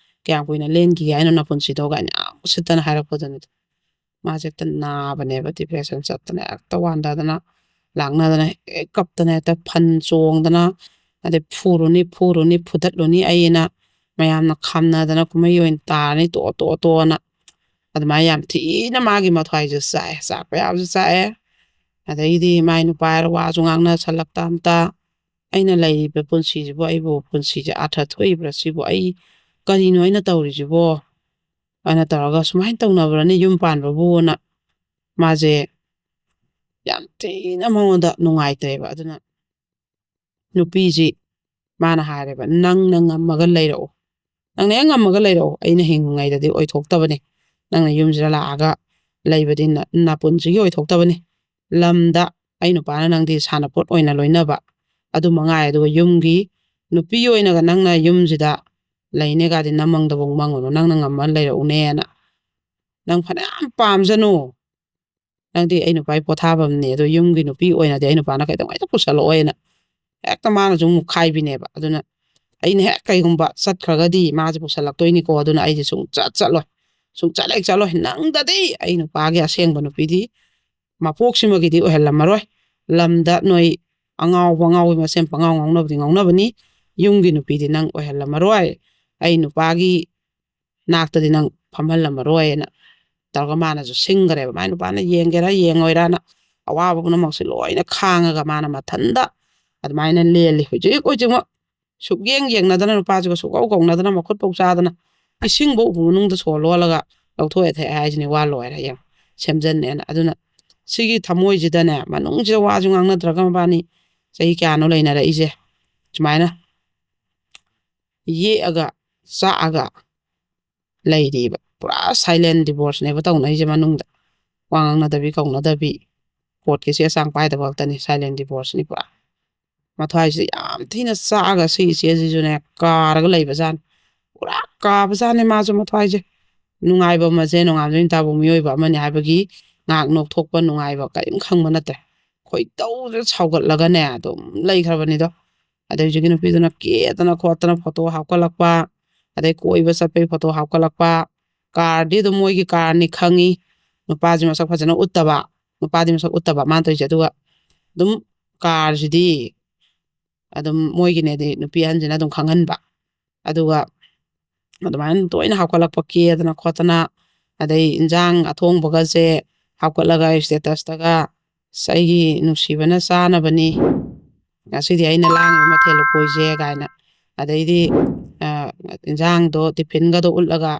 ꯀꯌꯥꯝ ꯀꯨꯏꯅ ꯂꯦꯟꯈꯤꯒꯦ ꯍꯥꯏꯅꯣ ꯅꯄꯨꯟꯁꯤꯗꯣ ꯀꯥꯏꯅ ꯌꯥꯝ ꯎꯁꯤꯠꯇꯅ ꯍꯥꯏꯔꯛꯄꯗꯨꯅꯤꯗ꯫ ꯃꯥꯁꯦ ꯍꯦꯛꯇ ꯅꯥꯕꯅꯦꯕ, depression ꯆꯠꯇꯅ ꯍꯦꯛꯇ ꯋꯥꯟꯊꯗꯅ, ꯂꯥꯛꯅꯗꯅ, ꯍꯦꯛ ꯀꯞꯇꯅ, ꯍꯦꯛꯇ ꯐꯟ ꯆꯣꯡꯗꯅ, ꯑꯗꯩ ꯐꯨꯔꯨꯅꯤ, ꯐꯨꯔꯨꯅꯤ, ꯐꯨꯗꯠꯂꯨꯅꯤ ꯑꯩꯅ, ꯃꯌꯥꯝꯅ ꯈꯥꯝꯅꯗꯅ ꯀꯨꯝꯍꯩ ꯑꯣꯏꯅ ꯇꯥꯔꯅꯤ, ꯇꯣꯛꯑꯣ, ꯇꯣꯛꯑꯣ, ꯇꯣꯛꯑꯣꯅ꯫ ꯑꯗꯨꯃꯥꯏꯅ ꯌꯥꯝ ꯊꯤꯅ ꯃꯥꯒꯤ ꯃꯊ꯭ꯋꯥꯏꯁꯦ ꯆꯥꯛꯑꯦ, ꯆꯥꯛꯄ ꯌꯥꯕꯁꯨ ꯆꯥꯛꯑꯦ꯫ ꯑꯗꯩꯗꯤ ꯃꯥꯏ ꯅꯨꯄꯥ ꯍꯥꯏꯔ ꯋꯥꯁꯨ ꯉꯥꯡꯅꯁꯜꯂꯛꯇ ꯑꯝꯇ꯫ ꯑꯩꯅ ꯂꯩꯔꯤꯕ ꯄꯨꯟꯁꯤꯁꯤꯕꯨ, ꯑꯩꯕꯨ ꯄꯨꯟꯁꯤꯁꯦ ꯑꯥꯔꯊ ꯊꯣꯛꯏꯕ꯭ꯔꯥ ꯁꯤꯕꯨ? ꯑꯩ ꯀꯔꯤꯅꯣ ꯑꯩꯅ ꯇꯧꯔꯤꯁꯤꯕꯣ? ꯑꯅ ꯇꯧꯔꯒ ꯁꯨꯃꯥꯏꯅ ꯇꯧꯅꯕ꯭ꯔꯅꯦ ꯌꯨꯝ ꯄꯥꯟꯕꯕꯨꯅ? ꯃꯥꯁꯦ ꯌꯥꯝ ꯊꯤꯅ ꯃꯉꯣꯟꯗ ꯅꯨꯡꯉꯥꯏꯇ꯭ꯔꯦꯕ꯫ ꯑꯗꯨꯅ ꯅꯨꯄꯤꯁꯤ ꯃꯥꯅ ꯍꯥꯏꯔꯦꯕ, "ꯅꯪꯅ ꯉꯝꯃꯒ ꯂꯩꯔꯛꯎ, ꯅꯪꯅ ꯍꯦꯛ ꯉꯝꯃꯒ ꯂꯩꯔꯛꯎ, ꯑꯩꯅ ꯍꯤꯡꯉꯤꯉꯩꯗꯗꯤ ꯑꯣꯏꯊꯣꯛꯇꯕꯅꯤ, ꯅꯪꯅ ꯌꯨꯝꯁꯤꯗ ꯂꯥꯛꯑꯒ ꯂꯩꯕꯗꯤ ꯅ-, ꯅꯥꯄꯨꯟꯁꯤꯒꯤ ꯑꯣꯏꯊꯣꯛꯇꯕꯅꯤ꯫ ꯂꯝꯗ ꯑꯩ ꯅꯨꯄꯥꯅ ꯅꯪꯗꯤ ꯁꯥꯟꯅꯄꯣꯠ ꯑꯣꯏꯅ ꯂꯣꯏꯅꯕ, ꯑꯗꯨ ꯃꯉꯥꯏ꯫ ꯑꯗꯨꯒ ꯌꯨꯝꯒꯤ ꯅꯨꯄꯤ ꯑꯣꯏꯅꯒ ꯅꯪꯅ ꯌꯨꯝꯁꯤꯗ ꯂꯩꯅꯦꯒꯗꯤ ꯅꯃꯪꯗꯐꯥꯎ ꯃꯪꯉꯨꯅꯨ, ꯅꯪꯅ ꯉꯝꯃ ꯂꯩꯔꯛꯎꯅꯦꯅ꯫ ꯅꯪ ꯐꯅꯌꯥꯝ ꯄꯥꯝꯖꯅꯨ, ꯅꯪꯗꯤ ꯑꯩ ꯅꯨꯄꯥꯒꯤ ꯄꯣꯊꯥꯐꯝꯅꯦ, ꯑꯗꯣ ꯌꯨꯝꯒꯤ ꯅꯨꯄꯤ ꯑꯣꯏꯅꯗꯤ ꯑꯩ ꯅꯨꯄꯥꯅ ꯀꯩꯗꯧꯉꯩꯗ ꯄꯨꯁꯜꯂꯛꯑꯣꯏꯅ ꯍꯦꯛꯇ ꯃꯥꯅꯁꯨ ꯑꯃꯨꯛ ꯈꯥꯏꯕꯤꯅꯦꯕ꯫ ꯑꯗꯨꯅ ꯑꯩꯅ ꯍꯦꯛ ꯀꯩꯒꯨꯝꯕ ꯆꯠꯈ꯭ꯔꯒꯗꯤ ꯃꯥꯁꯦ ꯄꯨꯁꯜꯂꯛꯇꯣꯏꯅꯤꯀꯣ, ꯑꯗꯨꯅ ꯑꯩꯁꯦ ꯁꯨꯡꯆꯠ ꯆꯠꯂꯣꯏ, ꯁꯨꯡꯆꯠ ꯍꯦꯛ ꯆꯠꯂꯣꯏ꯫ ꯅꯪꯗꯗꯤ ꯑꯩ ꯅꯨꯄꯥꯒꯤ ꯑꯁꯦꯡꯕ ꯅꯨꯄꯤꯗꯤ ꯃꯄꯣꯛꯁꯤꯃꯒꯤꯗꯤ ꯑꯣꯏꯍꯜꯂꯝꯃꯔꯣꯏ꯫ ꯂꯝꯗ ꯅꯣꯏ ꯑꯉꯥꯎꯕ ꯑꯉꯥꯎꯕꯤ ꯃꯁꯦꯟ ꯄꯉꯥꯎ ꯉꯥꯎꯅꯕꯗꯤ ꯉꯥꯎꯅꯕꯅꯤ, ꯌꯨꯝꯒꯤ ꯅꯨꯄꯤꯗꯤ ꯅꯪ ꯑꯣꯏꯍꯜꯂꯝꯃꯔꯣꯏ꯫ ꯑꯩ ꯅꯨꯄꯥꯒꯤ ꯅꯥꯛꯇꯗꯤ ꯅꯪ ꯐꯝꯍꯜꯂꯝꯃꯔꯣꯏꯅ ꯇꯧꯔꯒ ꯃꯥꯅꯁꯨ ꯁꯤꯡꯈ꯭ꯔꯦꯕ꯫ ꯃꯥꯏ ꯅꯨꯄꯥꯅ ꯌꯦꯡꯒꯦꯔꯥ ꯌꯦꯡꯉꯣꯏꯔꯥꯅ ꯑꯋꯥꯕ ꯄꯨꯝꯅꯃꯛꯁꯦ ꯂꯣꯏꯅ ꯈꯥꯡꯉꯒ ꯃꯥꯅ ꯃꯊꯟꯇ ꯑꯗꯨꯃꯥꯏꯅ ꯂꯦꯜꯂꯤ꯫ ꯍꯧꯖꯤꯛ ꯍꯧꯖꯤꯛꯃꯛ ꯁꯨꯛꯌꯦꯡ ꯌꯦꯡꯅꯗꯅ, ꯅꯨꯄꯥꯁꯤꯒ ꯁꯨꯛꯀꯧ ꯀꯧꯅꯗꯅ, ꯃꯈꯨꯠ ꯐꯧ ꯆꯥꯗꯅ, ꯏꯁꯤꯡꯐꯧ ꯎꯄꯨ ꯃꯅꯨꯡꯗ ꯁꯣ ꯂꯣꯜꯂꯒ ꯂꯧꯊꯣꯛꯑꯦ ꯊꯛꯑꯦ ꯍꯥꯏꯁꯤꯅꯤ, ꯋꯥ ꯂꯣꯏꯔꯦ ꯌꯦꯡꯉꯣ, ꯁꯦꯝꯖꯟꯅꯦꯅ꯫ ꯑꯗꯨꯅ ꯁꯤꯒꯤ ꯊꯃꯣꯏꯁꯤꯗꯅꯦ, ꯃꯅꯨꯡꯁꯤꯗ ꯋꯥꯁꯨ ꯉꯥꯡꯅꯗ꯭ꯔꯒ ꯃꯕꯥꯅꯤ ꯆꯍꯤ ꯀꯌꯥꯅꯣ ꯂꯩꯅꯔꯛꯏꯁꯦ, ꯁꯨꯃꯥꯏꯅ ꯌꯦꯛꯑꯒ ꯆꯥꯛꯑꯒ ꯂꯩꯔꯤꯕ꯫ ꯄꯨꯔꯥ silent divorceꯅꯦꯕ ꯇꯧꯅꯔꯤꯁꯦ ꯃꯅꯨꯡꯗ꯫ ꯋꯥ ꯉꯥꯡꯅꯗꯕꯤ ꯀꯧꯅꯗꯕꯤ, ꯀꯣꯔꯠꯀꯤ ꯆꯦ ꯆꯥꯡ ꯄꯥꯏꯗꯕ ꯈꯛꯇꯅꯤ, silent divorceꯅꯤ ꯄꯨꯔꯥ꯫ ꯃꯊ꯭ꯋꯥꯏꯁꯦ ꯌꯥꯝ ꯊꯤꯅ ꯆꯥꯛꯑꯒ ꯁꯤ ꯏꯆꯦꯁꯤꯁꯨꯅꯦ ꯀꯥꯔꯒ ꯂꯩꯕꯖꯥꯠꯅꯤ꯫ ꯄꯨꯔꯥ ꯀꯥꯕꯖꯥꯠꯅꯤ ꯃꯥꯁꯨ ꯃꯊ꯭ꯋꯥꯏꯁꯦ꯫ ꯅꯨꯡꯉꯥꯏꯕ ꯑꯃꯁꯦ ꯅꯣꯡꯉꯥꯟꯕꯗꯩ ꯅꯨꯃꯤꯠ ꯇꯥꯕꯨ ꯃꯤꯑꯣꯏꯕ ꯑꯃꯅꯤ ꯍꯥꯏꯕꯒꯤ ꯉꯥꯏꯍꯥꯛ ꯅꯣꯛꯊꯣꯛꯄ ꯅꯨꯡꯉꯥꯏꯕ ꯀꯔꯤꯝ ꯈꯪꯕ ꯅꯠꯇꯦ꯫ ꯈꯣꯏꯗꯧꯁꯦ ꯁꯥꯎꯒꯠꯂꯒꯅꯦ ꯑꯗꯨꯝ ꯂꯩꯈ꯭ꯔꯕꯅꯤꯗꯣ꯫ ꯑꯗꯩ ꯍꯧꯖꯤꯛꯀꯤ ꯅꯨꯄꯤꯗꯨꯅ ꯀꯦꯗꯅ ꯈꯣꯠꯇꯅ ꯐꯣꯇꯣ ꯍꯥꯞꯀꯠꯂꯛꯄ, ꯑꯗꯩ ꯀꯣꯏꯕ ꯆꯠꯄꯒꯤ ꯐꯣꯇꯣ ꯍꯥꯞꯀꯠꯂꯛꯄ, ꯀꯥꯔꯗꯤ ꯑꯗꯨꯝ ꯃꯣꯏꯒꯤ ꯀꯥꯔꯅꯤ ꯈꯪꯉꯤ, ꯅꯨꯄꯥꯁꯤ ꯃꯁꯛ ꯐꯖꯅ ꯎꯠꯇꯕ, ꯅꯨꯄꯥꯗꯤ ꯃꯁꯛ ꯎꯠꯇꯕ ꯃꯥꯅ ꯇꯧꯔꯤꯁꯦ꯫ ꯑꯗꯨꯒ ꯑꯗꯨꯝ ꯀꯥꯔꯁꯤꯗꯤ ꯑꯗꯨꯝ ꯃꯣꯏꯒꯤꯅꯦꯗꯤ ꯅꯨꯄꯤ ꯑꯍꯟꯁꯤꯅ ꯑꯗꯨꯝ ꯈꯪꯍꯟꯕ꯫ ꯑꯗꯨꯒ ꯑꯗꯨꯃꯥꯏꯅ ꯇꯣꯏꯅ ꯍꯥꯞꯀꯠꯂꯛꯄ, ꯀꯦꯗꯅ ꯈꯣꯠꯇꯅ, ꯑꯗꯩ ꯏꯟꯖꯥꯡ ꯑꯊꯣꯡꯕꯒꯁꯦ ꯍꯥꯞꯀꯠꯂꯒ status ꯇꯒ, "ꯑꯁ, ꯑꯩꯒꯤ ꯅꯨꯡꯁꯤꯕꯅ ꯆꯥꯅꯕꯅꯤ, ꯉꯁꯤꯗꯤ ꯑꯩꯅ ꯂꯥꯡꯉꯤꯕ ꯃꯊꯦꯜ ꯂꯨꯀꯣꯏꯁꯦ" ꯀꯥꯏꯅ, ꯑꯗꯩꯗꯤ, ꯑ, ꯏꯟꯖꯥꯡꯗꯣ, ꯇꯤꯐꯤꯟꯒꯗꯣ ꯎꯠꯂꯒ,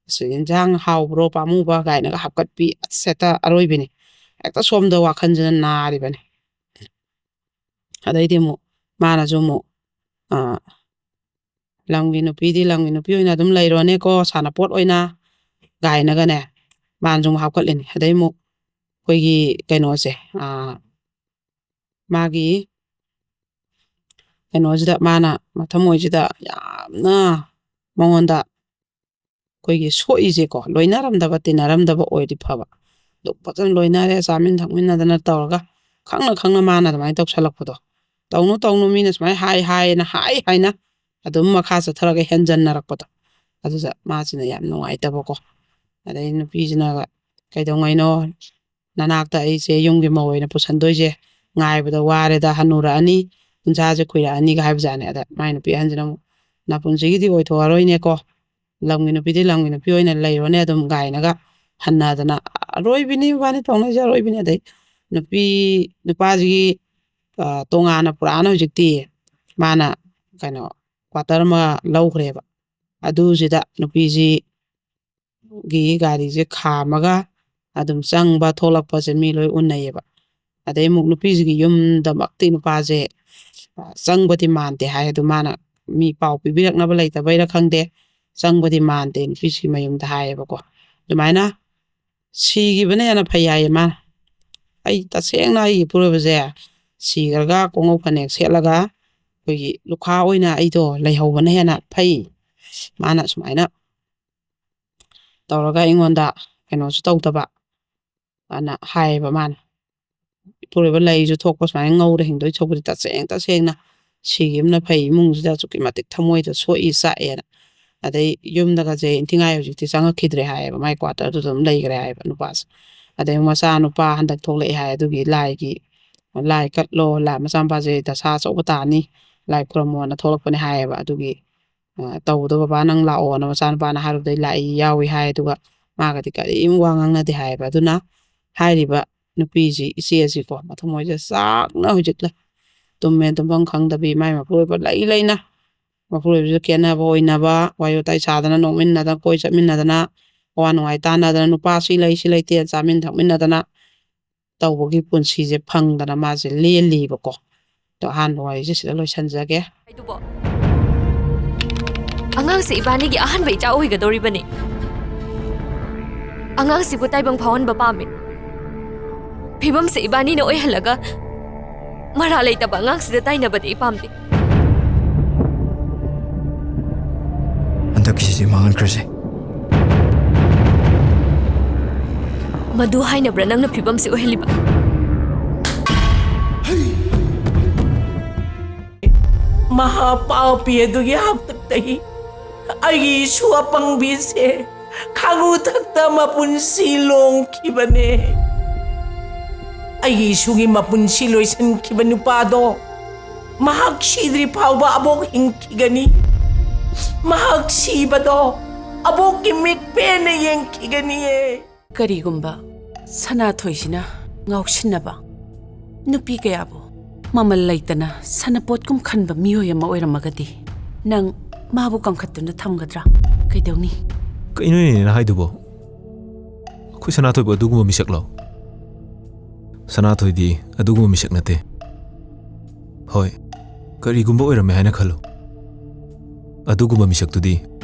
"ꯑꯁ, ꯏꯟꯖꯥꯡ ꯍꯥꯎꯕ꯭ꯔꯣ ꯄꯥꯝꯃꯨꯕ?" ꯀꯥꯏꯅꯒ ꯍꯥꯞꯀꯠꯄꯤ, ꯑꯁ, ꯍꯦꯛꯇ ꯑꯔꯣꯏꯕꯤꯅꯤ꯫ ꯍꯦꯛꯇ ꯁꯣꯝꯗ ꯋꯥꯈꯜꯁꯤꯅ ꯅꯥꯔꯤꯕꯅꯤ꯫ ꯑꯗꯩꯗꯤ ꯑꯃꯨꯛ ꯃꯥꯅꯁꯨ ꯑꯃꯨꯛ, ꯑ, "ꯂꯝꯒꯤ ꯅꯨꯄꯤꯗꯤ ꯂꯝꯒꯤ ꯅꯨꯄꯤ ꯑꯣꯏꯅ ꯑꯗꯨꯝ ꯂꯩꯔꯣꯅꯦꯀꯣ, ꯁꯥꯟꯅꯄꯣꯠ ꯑꯣꯏꯅ" ꯀꯥꯏꯅꯒꯅꯦ, ꯃꯥꯅꯁꯨ ꯑꯃꯨꯛ ꯍꯥꯞꯀꯠꯂꯤꯅꯤ꯫ ꯑꯗꯩ ꯑꯃꯨꯛ ꯑꯩꯈꯣꯏꯒꯤ ꯀꯩꯅꯣꯁꯦ, ꯑ, ꯃꯥꯒꯤ ꯀꯩꯅꯣꯁꯤꯗ, ꯃꯥꯅ ꯃꯊꯃꯣꯏꯁꯤꯗ ꯌꯥꯝꯅ ꯃꯉꯣꯟꯗ ꯑꯩꯈꯣꯏꯒꯤ ꯁꯣꯛꯏꯁꯦꯀꯣ, ꯂꯣꯏꯅꯔꯝꯗꯕ, ꯇꯤꯟꯅꯔꯝꯗꯕ ꯑꯣꯏꯔꯗꯤ ꯐꯕ꯫ ꯑꯗꯨ ꯐꯖꯅ ꯂꯣꯏꯅꯔꯦ, ꯆꯥꯃꯤꯟ ꯊꯛꯃꯤꯟꯅꯗꯅ ꯇꯧꯔꯒ, ꯈꯪꯅ ꯈꯪꯅ ꯃꯥꯅ ꯑꯗꯨꯃꯥꯏꯅ ꯇꯧꯁꯜꯂꯛꯄꯗꯣ, "ꯇꯧꯅꯨ, ꯇꯧꯅꯨ, ꯃꯤꯅ ꯁꯨꯃꯥꯏꯅ ꯍꯥꯏ ꯍꯥꯏꯌꯦꯅ" ꯍꯥꯏ ꯍꯥꯏꯅ ꯑꯗꯨꯝ ꯃꯈꯥ ꯆꯠꯊꯔꯒ ꯍꯦꯟꯖꯟꯅꯔꯛꯄꯗꯣ, ꯑꯗꯨꯗ ꯃꯥꯁꯤꯅ ꯌꯥꯝ ꯅꯨꯡꯉꯥꯏꯇꯕꯀꯣ꯫ ꯑꯗꯩ ꯅꯨꯄꯤꯁꯤꯅꯒ, "ꯀꯩꯗꯧꯉꯩꯅꯣ ꯅꯅꯥꯛꯇ ꯑꯩꯁꯦ ꯌꯨꯝꯒꯤ ꯃꯧ ꯑꯣꯏꯅ ꯄꯨꯁꯟꯗꯣꯏꯁꯦ? ꯉꯥꯏꯕꯗ ꯋꯥꯔꯦꯗ, ꯍꯟꯅꯨꯔꯛꯑꯅꯤ, ꯎꯟꯁꯥꯁꯦ ꯀꯨꯏꯔꯛꯑꯅꯤꯒ" ꯍꯥꯏꯕꯖꯥꯠꯅꯦ꯫ ꯑꯗ ꯃꯥꯏ ꯅꯨꯄꯤ ꯑꯍꯟꯁꯤꯅ ꯑꯃꯨꯛ, "ꯅꯄꯨꯟꯁꯤꯒꯤꯗꯤ ꯑꯣꯏꯊꯣꯛꯑꯔꯣꯏꯅꯦꯀꯣ, ꯂꯝꯒꯤ ꯅꯨꯄꯤꯗꯤ ꯂꯝꯒꯤ ꯅꯨꯄꯤ ꯑꯣꯏꯅ ꯂꯩꯔꯣꯅꯦ ꯑꯗꯨꯝ" ꯀꯥꯏꯅꯒ ꯍꯟꯅꯗꯅ, ꯑꯔꯣꯏꯕꯤꯅꯤ ꯃꯕꯥꯅꯤ ꯇꯧꯅꯩꯁꯦ, ꯑꯔꯣꯏꯕꯤꯅꯤ꯫ ꯑꯗꯩ ꯅꯨꯄꯤ, ꯅꯨꯄꯥꯁꯤꯒꯤ, ꯑ, ꯇꯣꯉꯥꯟꯅ ꯄꯨꯔꯥꯅ ꯍꯧꯖꯤꯛꯇꯤ ꯃꯥꯅ ꯀꯩꯅꯣ quarter ꯑꯃ ꯂꯧꯈ꯭ꯔꯦꯕ꯫ ꯑꯗꯨꯁꯤꯗ ꯅꯨꯄꯤꯁꯤꯒꯤ ꯒꯥꯔꯤꯁꯦ ꯈꯥꯝꯃꯒ ꯑꯗꯨꯝ ꯆꯪꯕ ꯊꯣꯛꯂꯛꯄꯁꯦ ꯃꯤ ꯂꯣꯏ ꯎꯅꯩꯌꯦꯕ꯫ ꯑꯗꯩ ꯑꯃꯨꯛ ꯅꯨꯄꯤꯁꯤꯒꯤ ꯌꯨꯝꯗꯃꯛꯇꯤ ꯅꯨꯄꯥꯁꯦ, ꯑ, ꯆꯪꯕꯗꯤ ꯃꯥꯟꯗꯦ ꯍꯥꯏ꯫ ꯑꯗꯨ ꯃꯥꯅ ꯃꯤ ꯄꯥꯎ ꯄꯤꯕꯤꯔꯛꯅꯕ ꯂꯩꯇꯕꯩꯔ ꯈꯪꯗꯦ, ꯆꯪꯕꯗꯤ ꯃꯥꯟꯗꯦ ꯅꯨꯄꯤꯁꯤꯒꯤ ꯃꯌꯨꯝꯗ ꯍꯥꯏꯌꯦꯕꯀꯣ꯫ ꯑꯗꯨꯃꯥꯏꯅ ꯁꯤꯈꯤꯕꯅ ꯍꯦꯟꯅ ꯐꯩ ꯍꯥꯏꯌꯦ ꯃꯥꯅ꯫ "ꯑꯩ ꯇꯁꯦꯡꯅ ꯑꯩꯒꯤ ꯏꯄꯨꯔꯣꯏꯕꯁꯦ ꯁꯤꯈ꯭ꯔꯒ ꯈꯣꯡꯎꯞ ꯐꯅꯦꯛ ꯁꯦꯠꯂꯒ ꯑꯩꯈꯣꯏꯒꯤ ꯂꯨꯈꯥ ꯑꯣꯏꯅ ꯑꯩꯗꯣ ꯂꯩꯍꯧꯕꯅ ꯍꯦꯟꯅ ꯐꯩ", ꯃꯥꯅ ꯁꯨꯃꯥꯏꯅ ꯇꯧꯔꯒ ꯑꯩꯉꯣꯟꯗ ꯀꯩꯅꯣꯁꯨ ꯇꯧꯗꯕ ꯑꯅ ꯍꯥꯏꯌꯦꯕ ꯃꯥꯅ꯫ ꯏꯄꯨꯔꯣꯏꯕ ꯂꯩꯁꯨ ꯊꯣꯛꯄ ꯁꯨꯃꯥꯏꯅ ꯉꯧꯔ ꯍꯤꯡꯗꯣꯏ ꯁꯔꯨꯛꯄꯨꯗꯤ ꯇꯁꯦꯡ ꯇꯁꯦꯡꯅ ꯁꯤꯈꯤꯕꯅ ꯐꯩ, ꯏꯃꯨꯡꯁꯤꯗ ꯑꯁꯨꯛꯀꯤ ꯃꯇꯤꯛ ꯊꯃꯣꯏꯗ ꯁꯣꯛꯏ ꯆꯥꯛꯑꯦꯅ꯫ ꯑꯗꯩ ꯌꯨꯝꯗꯒꯁꯦ ꯏꯟꯊꯤꯉꯥꯏ ꯍꯧꯖꯤꯛꯇꯤ ꯆꯪꯉꯛꯈꯤꯗ꯭ꯔꯦ ꯍꯥꯏꯌꯦꯕ, ꯃꯥꯏ quarter ꯗꯨꯗ ꯑꯗꯨꯝ ꯂꯩꯈ꯭ꯔꯦ ꯍꯥꯏꯌꯦꯕ ꯅꯨꯄꯥꯁꯦ꯫ ꯑꯗꯩ ꯃꯆꯥ ꯅꯨꯄꯥ ꯍꯟꯗꯛ ꯊꯣꯛꯂꯛꯑꯦ ꯍꯥꯏ, ꯑꯗꯨꯒꯤ ꯂꯥꯏꯒꯤ, "ꯂꯥꯏ ꯀꯠꯂꯣ, ꯂꯥꯏ ꯃꯆꯥꯅꯨꯄꯥꯁꯦ ꯗꯁꯥ ꯑꯆꯧꯕ ꯇꯥꯅꯤ, ꯂꯥꯏ ꯈꯨꯔꯝꯃꯣꯅ" ꯊꯣꯛꯂꯛꯄꯅꯦ ꯍꯥꯏꯌꯦꯕ꯫ ꯑꯗꯨꯒꯤ ꯑ, ꯇꯧꯕꯗꯣ, "ꯕꯕꯥ, ꯅꯪ ꯂꯥꯛꯑꯣꯅ" ꯃꯆꯥꯅꯨꯄꯥꯅ ꯍꯥꯏꯔꯨꯕꯗꯩ ꯂꯥꯛꯏ, ꯌꯥꯎꯏ ꯍꯥꯏ꯫ ꯑꯗꯨꯒ ꯃꯥꯒꯗꯤ ꯀꯔꯤꯝ ꯋꯥ ꯉꯥꯡꯅꯗꯦ ꯍꯥꯏꯌꯦꯕ꯫ ꯑꯗꯨꯅ ꯍꯥꯏꯔꯤꯕ ꯅꯨꯄꯤꯁꯤ, ꯏꯆꯦꯁꯤꯀꯣ, ꯃꯊꯃꯣꯏꯁꯦ ꯆꯥꯛꯅ ꯍꯧꯖꯤꯛ ꯂꯩ꯫ ꯇꯨꯝꯃꯦ ꯇꯨꯝꯐꯝ ꯈꯪꯗꯕꯤ, ꯃꯥꯏ ꯃꯄꯨꯔꯣꯏꯕ ꯂꯩ ꯂꯩꯅ, ꯃꯄꯨꯔꯣꯏꯕꯁꯨ ꯈꯦꯠꯅꯕ ꯑꯣꯏꯅꯕ, ꯋꯥꯔꯤ ꯋꯥꯇꯥꯏ ꯁꯥꯗꯅ, ꯅꯣꯛꯃꯤꯟꯅꯗꯅ, ꯀꯣꯏ ꯆꯠꯃꯤꯟꯅꯗꯅ, ꯑꯋꯥ ꯅꯨꯡꯉꯥꯏ ꯇꯥꯟꯅꯗꯅ, ꯅꯨꯄꯥ ꯁꯤ ꯂꯩ ꯁꯤ ꯂꯩꯇꯦ ꯆꯥꯃꯤꯟ ꯊꯛꯃꯤꯟꯅꯗꯅ ꯇꯧꯕꯒꯤ ꯄꯨꯟꯁꯤꯁꯦ ꯐꯪꯗꯅ ꯃꯥꯁꯦ ꯂꯦꯜꯂꯤꯕꯀꯣ꯫ ꯑꯗꯣ ꯑꯍꯥꯟꯕ ꯋꯥꯔꯤꯁꯦ ꯁꯤꯗ ꯂꯣꯏꯁꯤꯟꯖꯒꯦ꯫ ꯑꯗꯨꯕꯨ ꯑꯉꯥꯡꯁꯦ ꯏꯕꯥꯅꯤꯒꯤ ꯑꯍꯥꯟꯕ ꯏꯆꯥ ꯑꯣꯏꯒꯗꯧꯔꯤꯕꯅꯤ꯫ ꯑꯉꯥꯡꯁꯤꯕꯨ ꯇꯥꯏꯕꯪ ꯐꯥꯎꯍꯟꯕ ꯄꯥꯝꯃꯤ꯫ ꯐꯤꯕꯝꯁꯦ ꯏꯕꯥꯅꯤꯅ ꯑꯣꯏꯍꯜꯂꯒ ꯃꯔꯥ ꯂꯩꯇꯕ ꯑꯉꯥꯡꯁꯤꯗ ꯇꯥꯏꯅꯕꯗꯤ ꯑꯩ ꯄꯥꯝꯗꯦ꯫ ꯍꯟꯗꯛꯀꯤꯁꯤꯗꯤ ꯃꯥꯡꯍꯟꯈ꯭ꯔꯁꯦ꯫ ꯃꯗꯨ ꯍꯥꯏꯅꯕ꯭ꯔꯥ ꯅꯪꯅ ꯐꯤꯕꯝꯁꯤ ꯑꯣꯏꯍꯜꯂꯤꯕ? ꯃꯍꯥ ꯄꯥꯄꯤ ꯑꯗꯨꯒꯤ ꯍꯥꯛꯇꯛꯇꯒꯤ ꯑꯩꯒꯤ ꯏꯁꯨ ꯑꯄꯪꯕꯤꯁꯦ ꯈꯥꯉꯨ ꯊꯛꯇ ꯃꯄꯨꯟꯁꯤ ꯂꯣꯡꯈꯤꯕꯅꯦ꯫ ꯑꯩꯒꯤ ꯏꯁꯨꯒꯤ ꯃꯄꯨꯟꯁꯤ ꯂꯣꯏꯁꯤꯟꯈꯤꯕ ꯅꯨꯄꯥꯗꯣ ꯃꯍꯥꯛ ꯁꯤꯗ꯭ꯔꯤ ꯐꯥꯎꯕ ꯑꯕꯣꯛ ꯍꯤꯡꯈꯤꯒꯅꯤ꯫ ꯃꯍꯥꯛ ꯁꯤꯕꯗꯣ ꯑꯕꯣꯛꯀꯤ ꯃꯤꯠ ꯄꯦꯟꯅ ꯌꯦꯡꯈꯤꯒꯅꯤꯌꯦ꯫ ꯀꯔꯤꯒꯨꯝꯕ ꯁꯅꯥꯊꯣꯏꯁꯤꯅ ꯉꯥꯎꯁꯤꯟꯅꯕ ꯅꯨꯄꯤ ꯀꯌꯥꯕꯨ ꯃꯃꯜ ꯂꯩꯇꯅ ꯁꯅꯄꯣꯠꯀꯨꯝ ꯈꯟꯕ ꯃꯤꯑꯣꯏ ꯑꯃ ꯑꯣꯏꯔꯝꯃꯒꯗꯤ, ꯅꯪ ꯃꯥꯕꯨ ꯀꯟꯈꯠꯇꯨꯅ ꯊꯝꯒꯗ꯭ꯔꯥ? ꯀꯩꯗꯧꯅꯤ? ꯀꯩꯅꯣꯅꯦ ꯅꯪ ꯍꯥꯏꯗꯨꯕꯣ? ꯑꯩꯈꯣꯏ ꯁꯅꯥꯊꯣꯏꯕꯨ ꯑꯗꯨꯒꯨꯝꯕ ꯃꯤꯁꯛꯂꯣ? ꯁꯅꯥꯊꯣꯏꯗꯤ ꯑꯗꯨꯒꯨꯝꯕ ꯃꯤꯁꯛ ꯅꯠꯇꯦ꯫ ꯍꯣꯏ, ꯀꯔꯤꯒꯨꯝꯕ ꯑꯣꯏꯔꯝꯃꯦ ꯍꯥꯏꯅ ꯈꯜꯂꯨ, ꯑꯗꯨꯒꯨꯝꯕ ꯃꯤꯁꯛꯇꯨꯗꯤ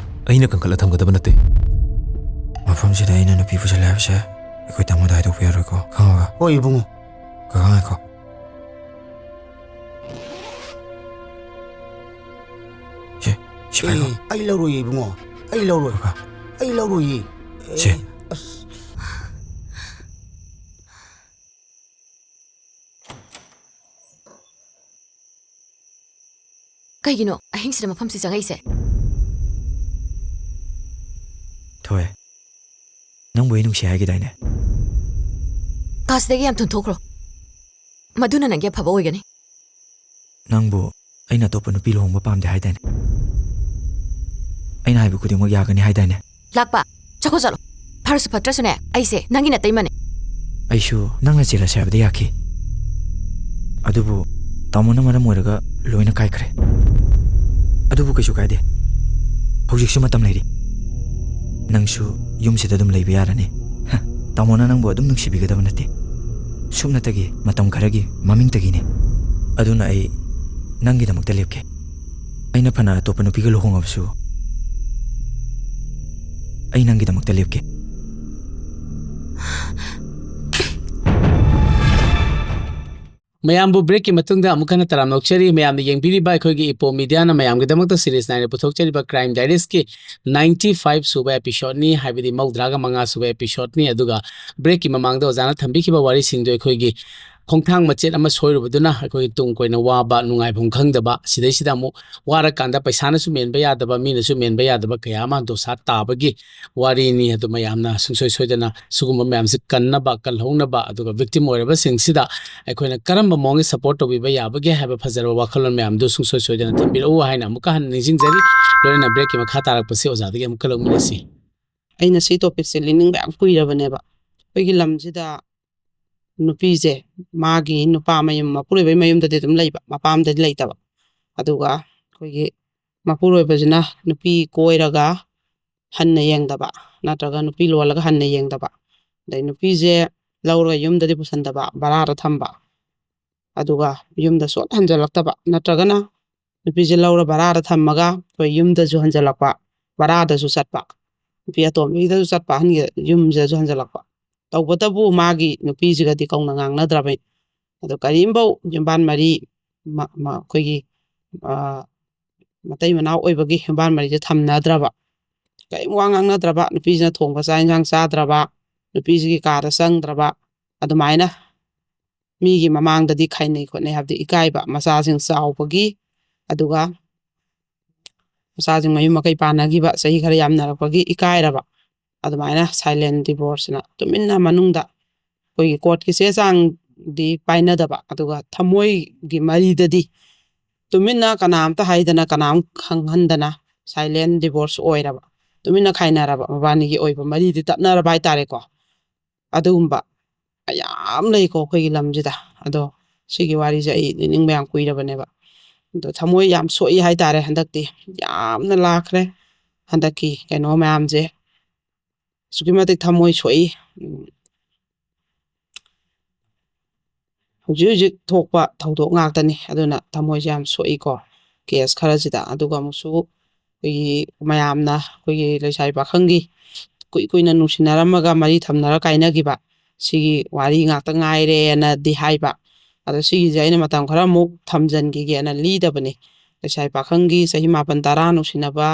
ꯑꯩꯅ ꯀꯟꯈꯠꯂ ꯊꯝꯒꯗꯕ ꯅꯠꯇꯦ꯫ ꯃꯐꯝꯁꯤꯗ ꯑꯩꯅ ꯅꯨꯄꯤ ꯄꯨꯁꯜꯂꯦ ꯍꯥꯏꯕꯁꯦ ꯑꯩꯈꯣꯏ ꯇꯥꯃꯣꯗ ꯍꯥꯏꯗꯣꯛꯄ ꯌꯥꯔꯣꯏꯀꯣ, ꯈꯪꯉꯕ? ꯍꯣꯏ, ꯏꯕꯨꯡꯉꯣ꯫ ꯀꯀꯥ, ꯉꯥꯏꯈꯣ꯫ ꯁꯦ, ꯁꯤ ꯄꯥꯏꯈꯣ꯫ ꯑꯦ, ꯑꯩ ꯂꯧꯔꯣꯏꯌꯦ, ꯏꯕꯨꯡꯉꯣ꯫ ꯑꯩ ꯂꯧꯔꯣꯏ꯫ ꯀꯀꯥ꯫ ꯑꯩ ꯂꯧꯔꯣꯏꯌꯦ꯫ ꯁꯦ꯫ ꯑꯦ, ꯑꯁ꯫ ꯀꯩꯒꯤꯅꯣ ꯑꯍꯤꯡꯁꯤꯗ ꯃꯐꯝꯁꯤ ꯆꯪꯉꯛꯏꯁꯦ? ꯊꯣꯏ, ꯅꯪꯕꯨ ꯑꯩ ꯅꯨꯡꯁꯤ ꯍꯥꯏꯈꯤꯗꯥꯏꯅꯦ? ꯀꯥꯁꯤꯗꯒꯤ ꯌꯥꯝ ꯊꯨꯅ ꯊꯣꯛꯈ꯭ꯔꯣ꯫ ꯃꯗꯨꯅ ꯅꯪꯒꯤ ꯑꯐꯕ ꯑꯣꯏꯒꯅꯤ꯫ ꯅꯪꯕꯨ ꯑꯩꯅ ꯑꯇꯣꯞꯄ ꯅꯨꯄꯤ ꯂꯨꯍꯣꯡꯕ ꯄꯥꯝꯗꯦ ꯍꯥꯏꯗꯥꯏꯅꯦ? ꯑꯩꯅ ꯍꯥꯏꯕ ꯈꯨꯗꯤꯡꯃꯛ ꯌꯥꯒꯅꯤ ꯍꯥꯏꯗꯥꯏꯅꯦ? ꯂꯥꯛꯄ, ꯆꯠꯈꯣ ꯆꯠꯂꯣ꯫ ꯐꯔꯁꯨ ꯐꯠꯇ꯭ꯔꯁꯨꯅꯦ, ꯑꯩꯁꯦ ꯅꯪꯒꯤ ꯅꯇꯩꯃꯅꯦ꯫ ꯑꯩꯁꯨ ꯅꯪꯅ ꯆꯦꯜꯂꯁꯦ ꯍꯥꯏꯕꯗꯤ ꯌꯥꯈꯤ꯫ ꯑꯗꯨꯕꯨ ꯇꯥꯃꯣꯅ ꯃꯔꯝ ꯑꯣꯏꯔꯒ ꯂꯣꯏꯅ ꯀꯥꯏꯈ꯭ꯔꯦ꯫ ꯑꯗꯨꯕꯨ ꯀꯩꯁꯨ ꯀꯥꯏꯗꯦ, ꯍꯧꯖꯤꯛꯁꯨ ꯃꯇꯝ ꯂꯩꯔꯤ꯫ ꯅꯪꯁꯨ ꯌꯨꯝꯁꯤꯗ ꯑꯗꯨꯝ ꯂꯩꯕ ꯌꯥꯔꯅꯤ꯫ ꯍ, ꯇꯥꯃꯣꯅ ꯅꯪꯕꯨ ꯑꯗꯨꯝ ꯅꯨꯡꯁꯤꯕꯤꯒꯗꯕ ꯅꯠꯇꯦ꯫ ꯁꯨꯞꯅꯇꯒꯤ ꯃꯇꯝ ꯈꯔꯒꯤ ꯃꯃꯤꯡꯇꯒꯤꯅꯤ꯫ ꯑꯗꯨꯅ ꯑꯩ ꯅꯪꯒꯤꯗꯃꯛꯇ ꯂꯦꯞꯀꯦ꯫ ꯑꯩꯅ ꯐꯅ ꯑꯇꯣꯞꯄ ꯅꯨꯄꯤꯒ ꯂꯨꯍꯣꯡꯉꯕꯁꯨ ꯑꯩ ꯅꯪꯒꯤꯗꯃꯛꯇ ꯂꯦꯞꯀꯦ꯫ ꯃꯌꯥꯝꯕꯨ ꯕ꯭ꯔꯦꯛꯀꯤ ꯃꯇꯨꯡꯗ ꯑꯃꯨꯛ ꯍꯟꯅ ꯇꯔꯥꯝꯅ ꯑꯣꯛꯆꯔꯤ꯫ ꯃꯌꯥꯝꯅ ꯌꯦꯡꯕꯤꯔꯤꯕ ꯑꯩꯈꯣꯏꯒꯤ ꯏꯄꯣ ꯃꯤꯗꯤꯌꯥꯅ ꯃꯌꯥꯝꯒꯤꯗꯃꯛꯇ ꯁꯤꯔꯤꯁ ꯅꯥꯏꯅ ꯄꯨꯊꯣꯛꯆꯔꯤꯕ ꯀ꯭ꯔꯥꯏꯝ ꯗꯥꯏꯔꯤꯁꯀꯤ ꯅꯥꯏꯟꯇꯤ ꯐꯥꯏꯚ ꯁꯨꯕ ꯑꯦꯄꯤꯁꯣꯗꯅꯤ, ꯍꯥꯏꯕꯗꯤ ꯃꯧꯗ꯭ꯔꯥꯒ ꯃꯉꯥ ꯁꯨꯕ ꯑꯦꯄꯤꯁꯣꯗꯅꯤ꯫ ꯑꯗꯨꯒ ꯕ꯭ꯔꯦꯛꯀꯤ ꯃꯃꯥꯡꯗ ꯑꯣꯖꯥꯅ ꯊꯝꯕꯤꯈꯤꯕ ꯋꯥꯔꯤꯁꯤꯡꯗꯨ ꯑꯩꯈꯣꯏꯒꯤ ꯈꯣꯡꯊꯥꯡ ꯃꯆꯦꯠ ꯑꯃ ꯁꯣꯏꯔꯨꯕꯗꯨꯅ ꯑꯩꯈꯣꯏꯒꯤ ꯇꯨꯡ ꯀꯣꯏꯅ ꯋꯥꯕ, ꯅꯨꯡꯉꯥꯏꯐꯝ ꯈꯪꯗꯕ, ꯁꯤꯗꯩꯁꯤꯗ ꯑꯃꯨꯛ ꯋꯥꯔꯀꯥꯟꯗ ꯄꯩꯁꯥꯅꯁꯨ ꯃꯦꯟꯕ ꯌꯥꯗꯕ, ꯃꯤꯅꯁꯨ ꯃꯦꯟꯕ ꯌꯥꯗꯕ ꯀꯌꯥ ꯑꯃ ꯗꯣꯁꯥ ꯇꯥꯕꯒꯤ ꯋꯥꯔꯤꯅꯤ꯫ ꯑꯗꯨ ꯃꯌꯥꯝꯅ ꯁꯨꯡꯁꯣꯏ ꯁꯣꯏꯗꯅ ꯁꯤꯒꯨꯝꯕ ꯃꯌꯥꯝꯁꯤ ꯀꯟꯅꯕ, ꯀꯜꯍꯧꯅꯕ, ꯑꯗꯨꯒ ꯚꯤꯛꯇꯤꯝ ꯑꯣꯏꯔꯕꯁꯤꯡꯁꯤꯗ ꯑꯩꯈꯣꯏꯅ ꯀꯔꯝꯕ ꯃꯑꯣꯡꯒꯤ ꯁꯄꯣꯔꯠ ꯇꯧꯕꯤꯕ ꯌꯥꯕꯒꯦ ꯍꯥꯏꯕ ꯐꯖꯔꯕ ꯋꯥꯈꯜꯂꯣꯟ ꯃꯌꯥꯝꯗꯨ ꯁꯨꯡꯁꯣꯏ ꯁꯣꯏꯗꯅ ꯊꯝꯕꯤꯔꯛꯎ ꯍꯥꯏꯅ ꯑꯃꯨꯛꯀ ꯍꯟꯅ ꯅꯤꯡꯁꯤꯡꯖꯔꯤ꯫ ꯂꯣꯏꯅꯅ ꯕ꯭ꯔꯦꯛꯀꯤ ꯃꯈꯥ ꯇꯥꯔꯛꯄꯁꯤ ꯑꯣꯖꯥꯗꯒꯤ ꯑꯃꯨꯛꯀ ꯂꯧꯃꯤꯟꯅꯁꯤ꯫ ꯑꯩꯅ ꯁꯤ ꯇꯣꯄꯤꯛꯁꯦ ꯂꯤꯅꯤꯡꯕ ꯌꯥꯝ ꯀꯨꯏꯔꯕꯅꯦꯕ꯫ ꯑꯩꯈꯣꯏꯒꯤ ꯂꯝꯁꯤꯗ ꯅꯨꯄꯤꯁꯦ ꯃꯥꯒꯤ ꯅꯨꯄꯥ ꯃꯌꯨꯝ, ꯃꯄꯨꯔꯣꯏꯕꯒꯤ ꯃꯌꯨꯝꯗꯗꯤ ꯑꯗꯨꯝ ꯂꯩꯕ, ꯃꯄꯥꯝꯗꯗꯤ ꯂꯩꯇꯕ꯫ ꯑꯗꯨꯒ ꯑꯩꯈꯣꯏꯒꯤ ꯃꯄꯨꯔꯣꯏꯕꯁꯤꯅ ꯅꯨꯄꯤ ꯀꯣꯏꯔꯒ ꯍꯟꯅ ꯌꯦꯡꯗꯕ, ꯅꯠꯇ꯭ꯔꯒ ꯅꯨꯄꯤ ꯂꯣꯜꯂꯒ ꯍꯟꯅ ꯌꯦꯡꯗꯕ, ꯑꯗꯩ ꯅꯨꯄꯤꯁꯦ ꯂꯧꯔꯒ ꯌꯨꯝꯗꯗꯤ ꯄꯨꯁꯟꯗꯕ, ꯚꯔꯥꯗ ꯊꯝꯕ, ꯑꯗꯨꯒ ꯌꯨꯝꯗ ꯁꯨꯡꯍꯟ ꯍꯟꯖꯜꯂꯛꯇꯕ, ꯅꯠꯇ꯭ꯔꯒꯅ ꯅꯨꯄꯤꯁꯦ ꯂꯧꯔ ꯚꯔꯥꯗ ꯊꯝꯃꯒ ꯑꯩꯈꯣꯏ ꯌꯨꯝꯗꯁꯨ ꯍꯟꯖꯜꯂꯛꯄ, ꯚꯔꯥꯗꯁꯨ ꯆꯠꯄ, ꯅꯨꯄꯤ ꯑꯇꯣꯝꯕꯤꯗꯁꯨ ꯆꯠꯄ, ꯑꯍꯟꯒꯤ ꯌꯨꯝꯁꯤꯗꯁꯨ ꯍꯟꯖꯜꯂꯛꯄ꯫ ꯇꯧꯕꯇꯕꯨ ꯃꯥꯒꯤ ꯅꯨꯄꯤꯁꯤꯒꯗꯤ ꯀꯧꯅ ꯉꯥꯡꯅꯗ꯭ꯔꯕ꯫ ꯑꯗꯣ ꯀꯔꯤꯝꯐꯧ ꯌꯨꯝꯕꯥꯟ ꯃꯔꯤ, ꯃ-, ꯃ-, ꯑꯩꯈꯣꯏꯒꯤ, ꯑ, ꯃꯇꯩ ꯃꯅꯥꯎ ꯑꯣꯏꯕꯒꯤ ꯌꯨꯝꯕꯥꯟ ꯃꯔꯤꯁꯦ ꯊꯝꯅꯗ꯭ꯔꯕ, ꯀꯔꯤꯝ ꯋꯥ ꯉꯥꯡꯅꯗ꯭ꯔꯕ, ꯅꯨꯄꯤꯁꯤꯅ ꯊꯣꯡꯕ ꯆꯥꯛ ꯏꯟꯁꯥꯡ ꯆꯥꯗ꯭ꯔꯕ, ꯅꯨꯄꯤꯁꯤꯒꯤ ꯀꯥꯗ ꯆꯪꯗ꯭ꯔꯕ, ꯑꯗꯨꯃꯥꯏꯅ ꯃꯤꯒꯤ ꯃꯃꯥꯡꯗꯗꯤ ꯈꯥꯏꯅꯩ ꯈꯣꯠꯅꯩ ꯍꯥꯏꯕꯗꯤ ꯏꯀꯥꯏꯕ, ꯃꯆꯥꯁꯤꯡ ꯆꯥꯎꯕꯒꯤ, ꯑꯗꯨꯒ ꯃꯆꯥꯁꯤꯡ ꯃꯌꯨꯝ ꯃꯀꯩ ꯄꯥꯟꯅꯈꯤꯕ, ꯆꯍꯤ ꯈꯔ ꯌꯥꯝꯅꯔꯛꯄꯒꯤ ꯏꯀꯥꯏꯔꯕ, ꯑꯗꯨꯃꯥꯏꯅ ꯁꯥꯏꯂꯦꯟ ꯗꯤꯚꯣꯔꯁꯅ ꯇꯨꯃꯤꯟꯅ ꯃꯅꯨꯡꯗ ꯑꯩꯈꯣꯏꯒꯤ ꯀꯣꯔꯠꯀꯤ ꯆꯦ ꯆꯥꯡꯗꯤ ꯄꯥꯏꯅꯗꯕ, ꯑꯗꯨꯒ ꯊꯃꯣꯏꯒꯤ ꯃꯔꯤꯗꯗꯤ ꯇꯨꯃꯤꯟꯅ ꯀꯅꯥꯝꯇ ꯍꯥꯏꯗꯅ, ꯀꯅꯥꯝ ꯈꯪꯍꯟꯗꯅ ꯁꯥꯏꯂꯦꯟ ꯗꯤꯚꯣꯔꯁ ꯑꯣꯏꯔꯕ, ꯇꯨꯃꯤꯟꯅ ꯈꯥꯏꯅꯔꯕ, ꯃꯕꯥꯅꯤꯒꯤ ꯑꯣꯏꯕ ꯃꯔꯤꯗꯤ ꯇꯠꯅꯔꯕ ꯍꯥꯏꯇꯥꯔꯦꯀꯣ꯫ ꯑꯗꯨꯒꯨꯝꯕ ꯃꯌꯥꯝ ꯂꯩꯀꯣ ꯑꯩꯈꯣꯏꯒꯤ ꯂꯝꯁꯤꯗ꯫ ꯑꯗꯣ ꯁꯤꯒꯤ ꯋꯥꯔꯤꯁꯦ ꯑꯩ ꯅꯤꯡꯕ ꯌꯥꯝ ꯀꯨꯏꯔꯕꯅꯦꯕ꯫ ꯑꯗꯣ ꯊꯃꯣꯏ ꯌꯥꯝ ꯁꯣꯛꯏ ꯍꯥꯏꯇꯥꯔꯦ ꯍꯟꯗꯛꯇꯤ꯫ ꯌꯥꯝꯅ ꯂꯥꯛꯈ꯭ꯔꯦ ꯍꯟꯗꯛꯀꯤ ꯀꯩꯅꯣ ꯃꯌꯥꯝꯁꯦ꯫ ꯑꯁꯨꯛꯀꯤ ꯃꯇꯤꯛ ꯊꯃꯣꯏ ꯁꯣꯛꯏ꯫ ꯎꯝ꯫ ꯍꯧꯖꯤꯛ ꯍꯧꯖꯤꯛ ꯊꯣꯛꯄ ꯊꯧꯗꯣꯛ ꯉꯥꯛꯇꯅꯤ꯫ ꯑꯗꯨꯅ ꯊꯃꯣꯏꯁꯦ ꯌꯥꯝ ꯁꯣꯛꯏꯀꯣ ꯀꯦꯁ ꯈꯔꯁꯤꯗ꯫ ꯑꯗꯨꯒ ꯑꯃꯨꯛꯁꯨ ꯑꯩꯈꯣꯏꯒꯤ ꯃꯌꯥꯝꯅ ꯑꯩꯈꯣꯏꯒꯤ ꯂꯩꯁꯥꯕꯤ ꯄꯥꯈꯪꯒꯤ ꯀꯨꯏ ꯀꯨꯏꯅ ꯅꯨꯡꯁꯤꯅꯔꯝꯃꯒ ꯃꯔꯤ ꯊꯝꯅꯔ ꯀꯥꯏꯅꯈꯤꯕ ꯁꯤꯒꯤ ꯋꯥꯔꯤ ꯉꯥꯛꯇ ꯉꯥꯏꯔꯦꯅꯗꯤ ꯍꯥꯏꯕ꯫ ꯑꯗꯣ ꯁꯤꯒꯤꯁꯦ ꯑꯩꯅ ꯃꯇꯝ ꯈꯔ ꯑꯃꯨꯛ ꯊꯝꯖꯤꯟꯈꯤꯒꯦꯅ ꯂꯤꯗꯕꯅꯤ꯫ ꯂꯩꯁꯥꯕꯤ ꯄꯥꯈꯪꯒꯤ ꯆꯍꯤ ꯃꯥꯄꯟ ꯇꯔꯥ ꯅꯨꯡꯁꯤꯅꯕ,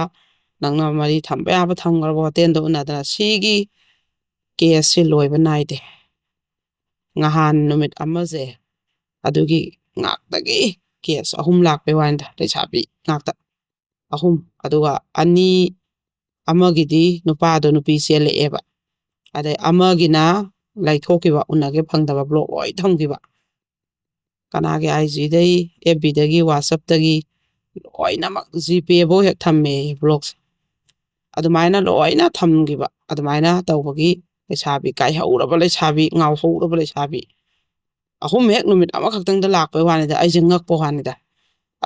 ꯅꯪꯅ ꯃꯔꯤ ꯊꯝꯕ ꯌꯥꯕ ꯊꯝꯈ꯭ꯔꯕ ꯍꯣꯇꯦꯜꯗ ꯎꯅꯗꯅ ꯁꯤꯒꯤ ꯀꯦꯁꯁꯦ ꯂꯣꯏꯕ ꯅꯥꯏꯗꯦ꯫ ꯉꯍꯥꯟ ꯅꯨꯃꯤꯠ ꯑꯃꯁꯦ ꯑꯗꯨꯒꯤ ꯉꯥꯛꯇꯒꯤ ꯀꯦꯁ ꯑꯍꯨꯝ ꯂꯥꯛꯄꯩ ꯋꯥꯅꯤꯗ, ꯂꯩꯁꯥꯕꯤ ꯉꯥꯛꯇ ꯑꯍꯨꯝ꯫ ꯑꯗꯨꯒ ꯑꯅꯤ, ꯑꯃꯒꯤꯗꯤ ꯅꯨꯄꯥꯗꯣ ꯅꯨꯄꯤ ꯆꯦꯜꯂꯛꯑꯦꯕ, ꯑꯗꯩ ꯑꯃꯒꯤꯅ ꯂꯩꯊꯣꯛꯈꯤꯕ, ꯎꯅꯒꯦ ꯐꯪꯗꯕ, ꯕ꯭ꯂꯣꯛ ꯂꯣꯏ ꯊꯝꯈꯤꯕ꯫ ꯀꯅꯥꯒꯤ ꯑꯥꯏ ꯖꯤꯗꯒꯤ, ꯑꯦꯐ ꯕꯤꯗꯒꯤ, ꯋꯥꯆꯞꯇꯒꯤ ꯂꯣꯏꯅꯃꯛ ꯖꯤꯄꯦꯐꯧ ꯍꯦꯛ ꯊꯝꯃꯦ ꯕ꯭ꯂꯣꯛꯁꯦ꯫ ꯑꯗꯨꯃꯥꯏꯅ ꯂꯣꯏꯅ ꯊꯝꯈꯤꯕ꯫ ꯑꯗꯨꯃꯥꯏꯅ ꯇꯧꯕꯒꯤ ꯂꯩꯁꯥꯕꯤ, ꯀꯥꯏꯍꯧꯔꯕ ꯂꯩꯁꯥꯕꯤ, ꯉꯥꯎꯍꯧꯔꯕ ꯂꯩꯁꯥꯕꯤ ꯑꯍꯨꯝ ꯍꯦꯛ ꯅꯨꯃꯤꯠ ꯑꯃꯈꯛꯇꯪꯗ ꯂꯥꯛꯄꯩ ꯋꯥꯅꯤꯗ꯫ ꯑꯩꯁꯦ ꯉꯛꯄ ꯋꯥꯅꯤꯗ꯫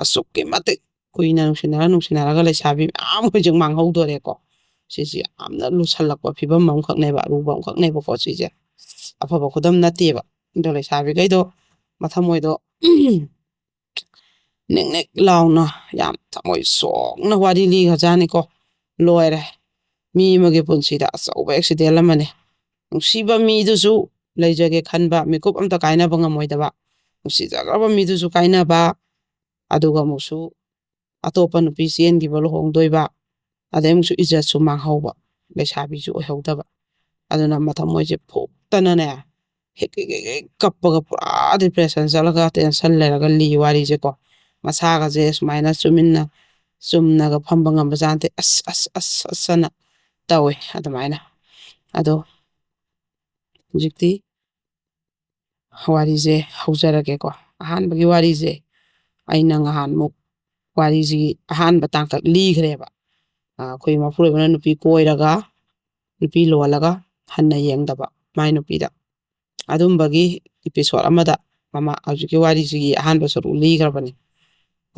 ꯑꯁꯨꯛꯀꯤ ꯃꯇꯤꯛ ꯀꯨꯏꯅ ꯅꯨꯡꯁꯤꯅꯔ ꯅꯨꯡꯁꯤꯅꯔꯒ ꯂꯩꯁꯥꯕꯤ ꯃꯌꯥꯝ ꯍꯧꯖꯤꯛ ꯃꯥꯡꯍꯧꯗꯣꯔꯦꯀꯣ꯫ ꯁꯤꯁꯦ ꯌꯥꯝꯅ ꯂꯨꯁꯜꯂꯛꯄ ꯐꯤꯕꯝ ꯑꯃꯈꯛꯅꯦꯕ, ꯑꯔꯨꯕ ꯑꯃꯈꯛꯅꯦꯕꯀꯣ ꯁꯤꯁꯦ꯫ ꯑꯐꯕ ꯈꯨꯗꯝ ꯅꯠꯇꯦꯕ꯫ ꯑꯗꯣ ꯂꯩꯁꯥꯕꯤꯈꯩꯗꯣ ꯃꯊꯃꯣꯏꯗꯣ ꯅꯤꯛ ꯅꯤꯛ ꯂꯥꯎꯅ, ꯌꯥꯝ ꯊꯃꯣꯏ ꯁꯣꯛꯅ ꯋꯥꯔꯤ ꯂꯤꯈ꯭ꯔꯖꯥꯠꯅꯤꯀꯣ꯫ ꯂꯣꯏꯔꯦ꯫ ꯃꯤ ꯑꯃꯒꯤ ꯄꯨꯟꯁꯤꯗ ꯑꯆꯧꯕ ꯑꯦꯛꯁꯤꯗꯦꯟ ꯑꯃꯅꯤ꯫ ꯅꯨꯡꯁꯤꯕ ꯃꯤꯗꯨꯁꯨ ꯂꯩꯖꯒꯦ ꯈꯟꯕ, ꯃꯤꯀꯨꯞ ꯑꯝꯇ ꯀꯥꯏꯅꯕ ꯉꯝꯃꯣꯏꯗꯕ, ꯅꯨꯡꯁꯤꯖꯈ꯭ꯔꯕ ꯃꯤꯗꯨꯁꯨ ꯀꯥꯏꯅꯕ, ꯑꯗꯨꯒ ꯑꯃꯨꯛꯁꯨ ꯑꯇꯣꯞꯄ ꯅꯨꯄꯤ ꯆꯦꯟꯈꯤꯕ, ꯂꯨꯍꯣꯡꯗꯣꯏꯕ, ꯑꯗꯩ ꯑꯃꯨꯛꯁꯨ ꯏꯖꯠꯁꯨ ꯃꯥꯡꯍꯧꯕ, ꯂꯩꯁꯥꯕꯤꯁꯨ ꯑꯣꯏꯍꯧꯗꯕ꯫ ꯑꯗꯨꯅ ꯃꯊꯃꯣꯏꯁꯦ ꯐꯨꯛꯇꯅꯅꯦ, ꯍꯦꯛ ꯍꯦꯛ ꯍꯦꯛ ꯍꯦꯛ ꯀꯞꯄꯒ ꯄꯨꯔꯥ ꯗꯤꯄ꯭ꯔꯦꯁꯟ ꯆꯠꯂꯒ ꯇꯦꯟꯁꯟ ꯂꯩꯔꯒ ꯂꯤ ꯋꯥꯔꯤꯁꯦꯀꯣ꯫ ꯃꯁꯥꯒꯁꯦ ꯁꯨꯃꯥꯏꯅ ꯆꯨꯃꯤꯟꯅ ꯆꯨꯝꯅꯒ ꯐꯝꯕ ꯉꯝꯕ ꯖꯥꯠ ꯅꯠꯇꯦ꯫ ꯑꯁ ꯑꯁ ꯑꯁ ꯑꯁ ꯑꯅ ꯇꯧꯋꯦ ꯑꯗꯨꯃꯥꯏꯅ꯫ ꯑꯗꯣ ꯍꯧꯖꯤꯛꯇꯤ ꯋꯥꯔꯤꯁꯦ ꯍꯧꯖꯔꯒꯦꯀꯣ꯫ ꯑꯍꯥꯟꯕꯒꯤ ꯋꯥꯔꯤꯁꯦ ꯑꯩꯅ ꯉꯍꯥꯟꯃꯨꯛ ꯋꯥꯔꯤꯁꯤꯒꯤ ꯑꯍꯥꯟꯕ ꯇꯥꯡꯀꯛ ꯂꯤꯈ꯭ꯔꯦꯕ꯫ ꯑꯩꯈꯣꯏ ꯃꯄꯨꯔꯣꯏꯕꯅ ꯅꯨꯄꯤ ꯀꯣꯏꯔꯒ, ꯅꯨꯄꯤ ꯂꯣꯜꯂꯒ ꯍꯟꯅ ꯌꯦꯡꯗꯕ ꯃꯥꯏ ꯅꯨꯄꯤꯗ꯫ ꯑꯗꯨꯝꯕꯒꯤ ꯏꯄꯤꯁꯣꯠ ꯑꯃꯗ ꯃꯃꯥ ꯍꯧꯖꯤꯛꯀꯤ ꯋꯥꯔꯤꯁꯤꯒꯤ ꯑꯍꯥꯟꯕ ꯁꯔꯨꯛ ꯂꯤꯈ꯭ꯔꯕꯅꯤ꯫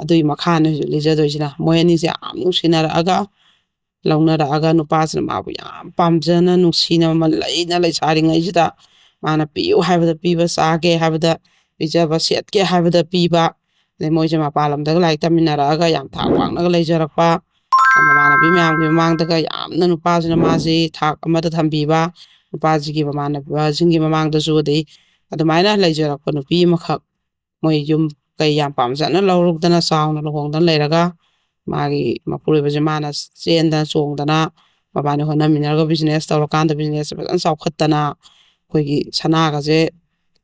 ꯑꯗꯨꯒꯤ ꯃꯈꯥꯅꯤ ꯍꯧꯖꯤꯛ ꯂꯤꯖꯗꯣꯏꯁꯤꯅ꯫ ꯃꯣꯏ ꯑꯅꯤꯁꯦ ꯌꯥꯝ ꯅꯨꯡꯁꯤꯅꯔꯛꯑꯒ, ꯂꯧꯅꯔꯛꯑꯒ, ꯅꯨꯄꯥꯁꯤꯅ ꯃꯥꯕꯨ ꯌꯥꯝ ꯄꯥꯝꯖꯅ, ꯅꯨꯡꯁꯤꯅ, ꯃꯃꯜ ꯂꯩꯅ ꯂꯩꯁꯥꯔꯤꯉꯩꯁꯤꯗ ꯃꯥꯅ ꯄꯤꯌꯨ ꯍꯥꯏꯕꯗ ꯄꯤꯕ, ꯆꯥꯒꯦ ꯍꯥꯏꯕꯗ ꯄꯤꯖꯕ, ꯁꯦꯠꯀꯦ ꯍꯥꯏꯕꯗ ꯄꯤꯕ, ꯑꯗꯩ ꯃꯣꯏꯁꯦ ꯃꯄꯥꯟ ꯂꯝꯗꯒ ꯂꯥꯏꯔꯤꯛ ꯇꯝꯃꯤꯟꯅꯔꯛꯑꯒ ꯌꯥꯝ ꯊꯥꯛ ꯋꯥꯡꯅꯒ ꯂꯩꯖꯔꯛꯄ, ꯃꯃꯥꯟꯅꯕꯤ ꯃꯌꯥꯝꯒꯤ ꯃꯃꯥꯡꯗꯒ ꯌꯥꯝꯅ ꯅꯨꯄꯥꯁꯤꯅ ꯃꯥꯁꯤ ꯊꯥꯛ ꯑꯃꯗ ꯊꯝꯕꯤꯕ, ꯅꯨꯄꯥꯁꯤꯒꯤ ꯃꯃꯥꯟꯅꯕꯁꯤꯡꯒꯤ ꯃꯃꯥꯡꯗꯁꯨ, ꯑꯗꯩ ꯑꯗꯨꯃꯥꯏꯅ ꯂꯩꯖꯔꯛꯄ ꯅꯨꯄꯤ ꯑꯃꯈꯛ, ꯃꯣꯏ ꯌꯨꯝ ꯀꯩ ꯌꯥꯝ ꯄꯥꯝꯖꯅ ꯂꯧꯔꯨꯗꯅ ꯆꯥꯎꯅ ꯂꯨꯍꯣꯡꯗꯅ ꯂꯩꯔꯒ, ꯃꯥꯒꯤ ꯃꯄꯨꯔꯣꯏꯕꯁꯦ ꯃꯥꯅ ꯆꯦꯟꯗꯅ ꯆꯣꯡꯗꯅ, ꯃꯕꯥꯅꯤ ꯍꯣꯠꯅꯃꯤꯟꯅꯔꯒ ꯕꯤꯖꯤꯅꯦꯁ ꯇꯧꯔꯀꯥꯟꯗ ꯕꯤꯖꯤꯅꯦꯁꯁꯦ ꯐꯖꯅ ꯆꯥꯎꯈꯠꯇꯅ, ꯑꯩꯈꯣꯏꯒꯤ ꯁꯅꯥꯒꯁꯦ,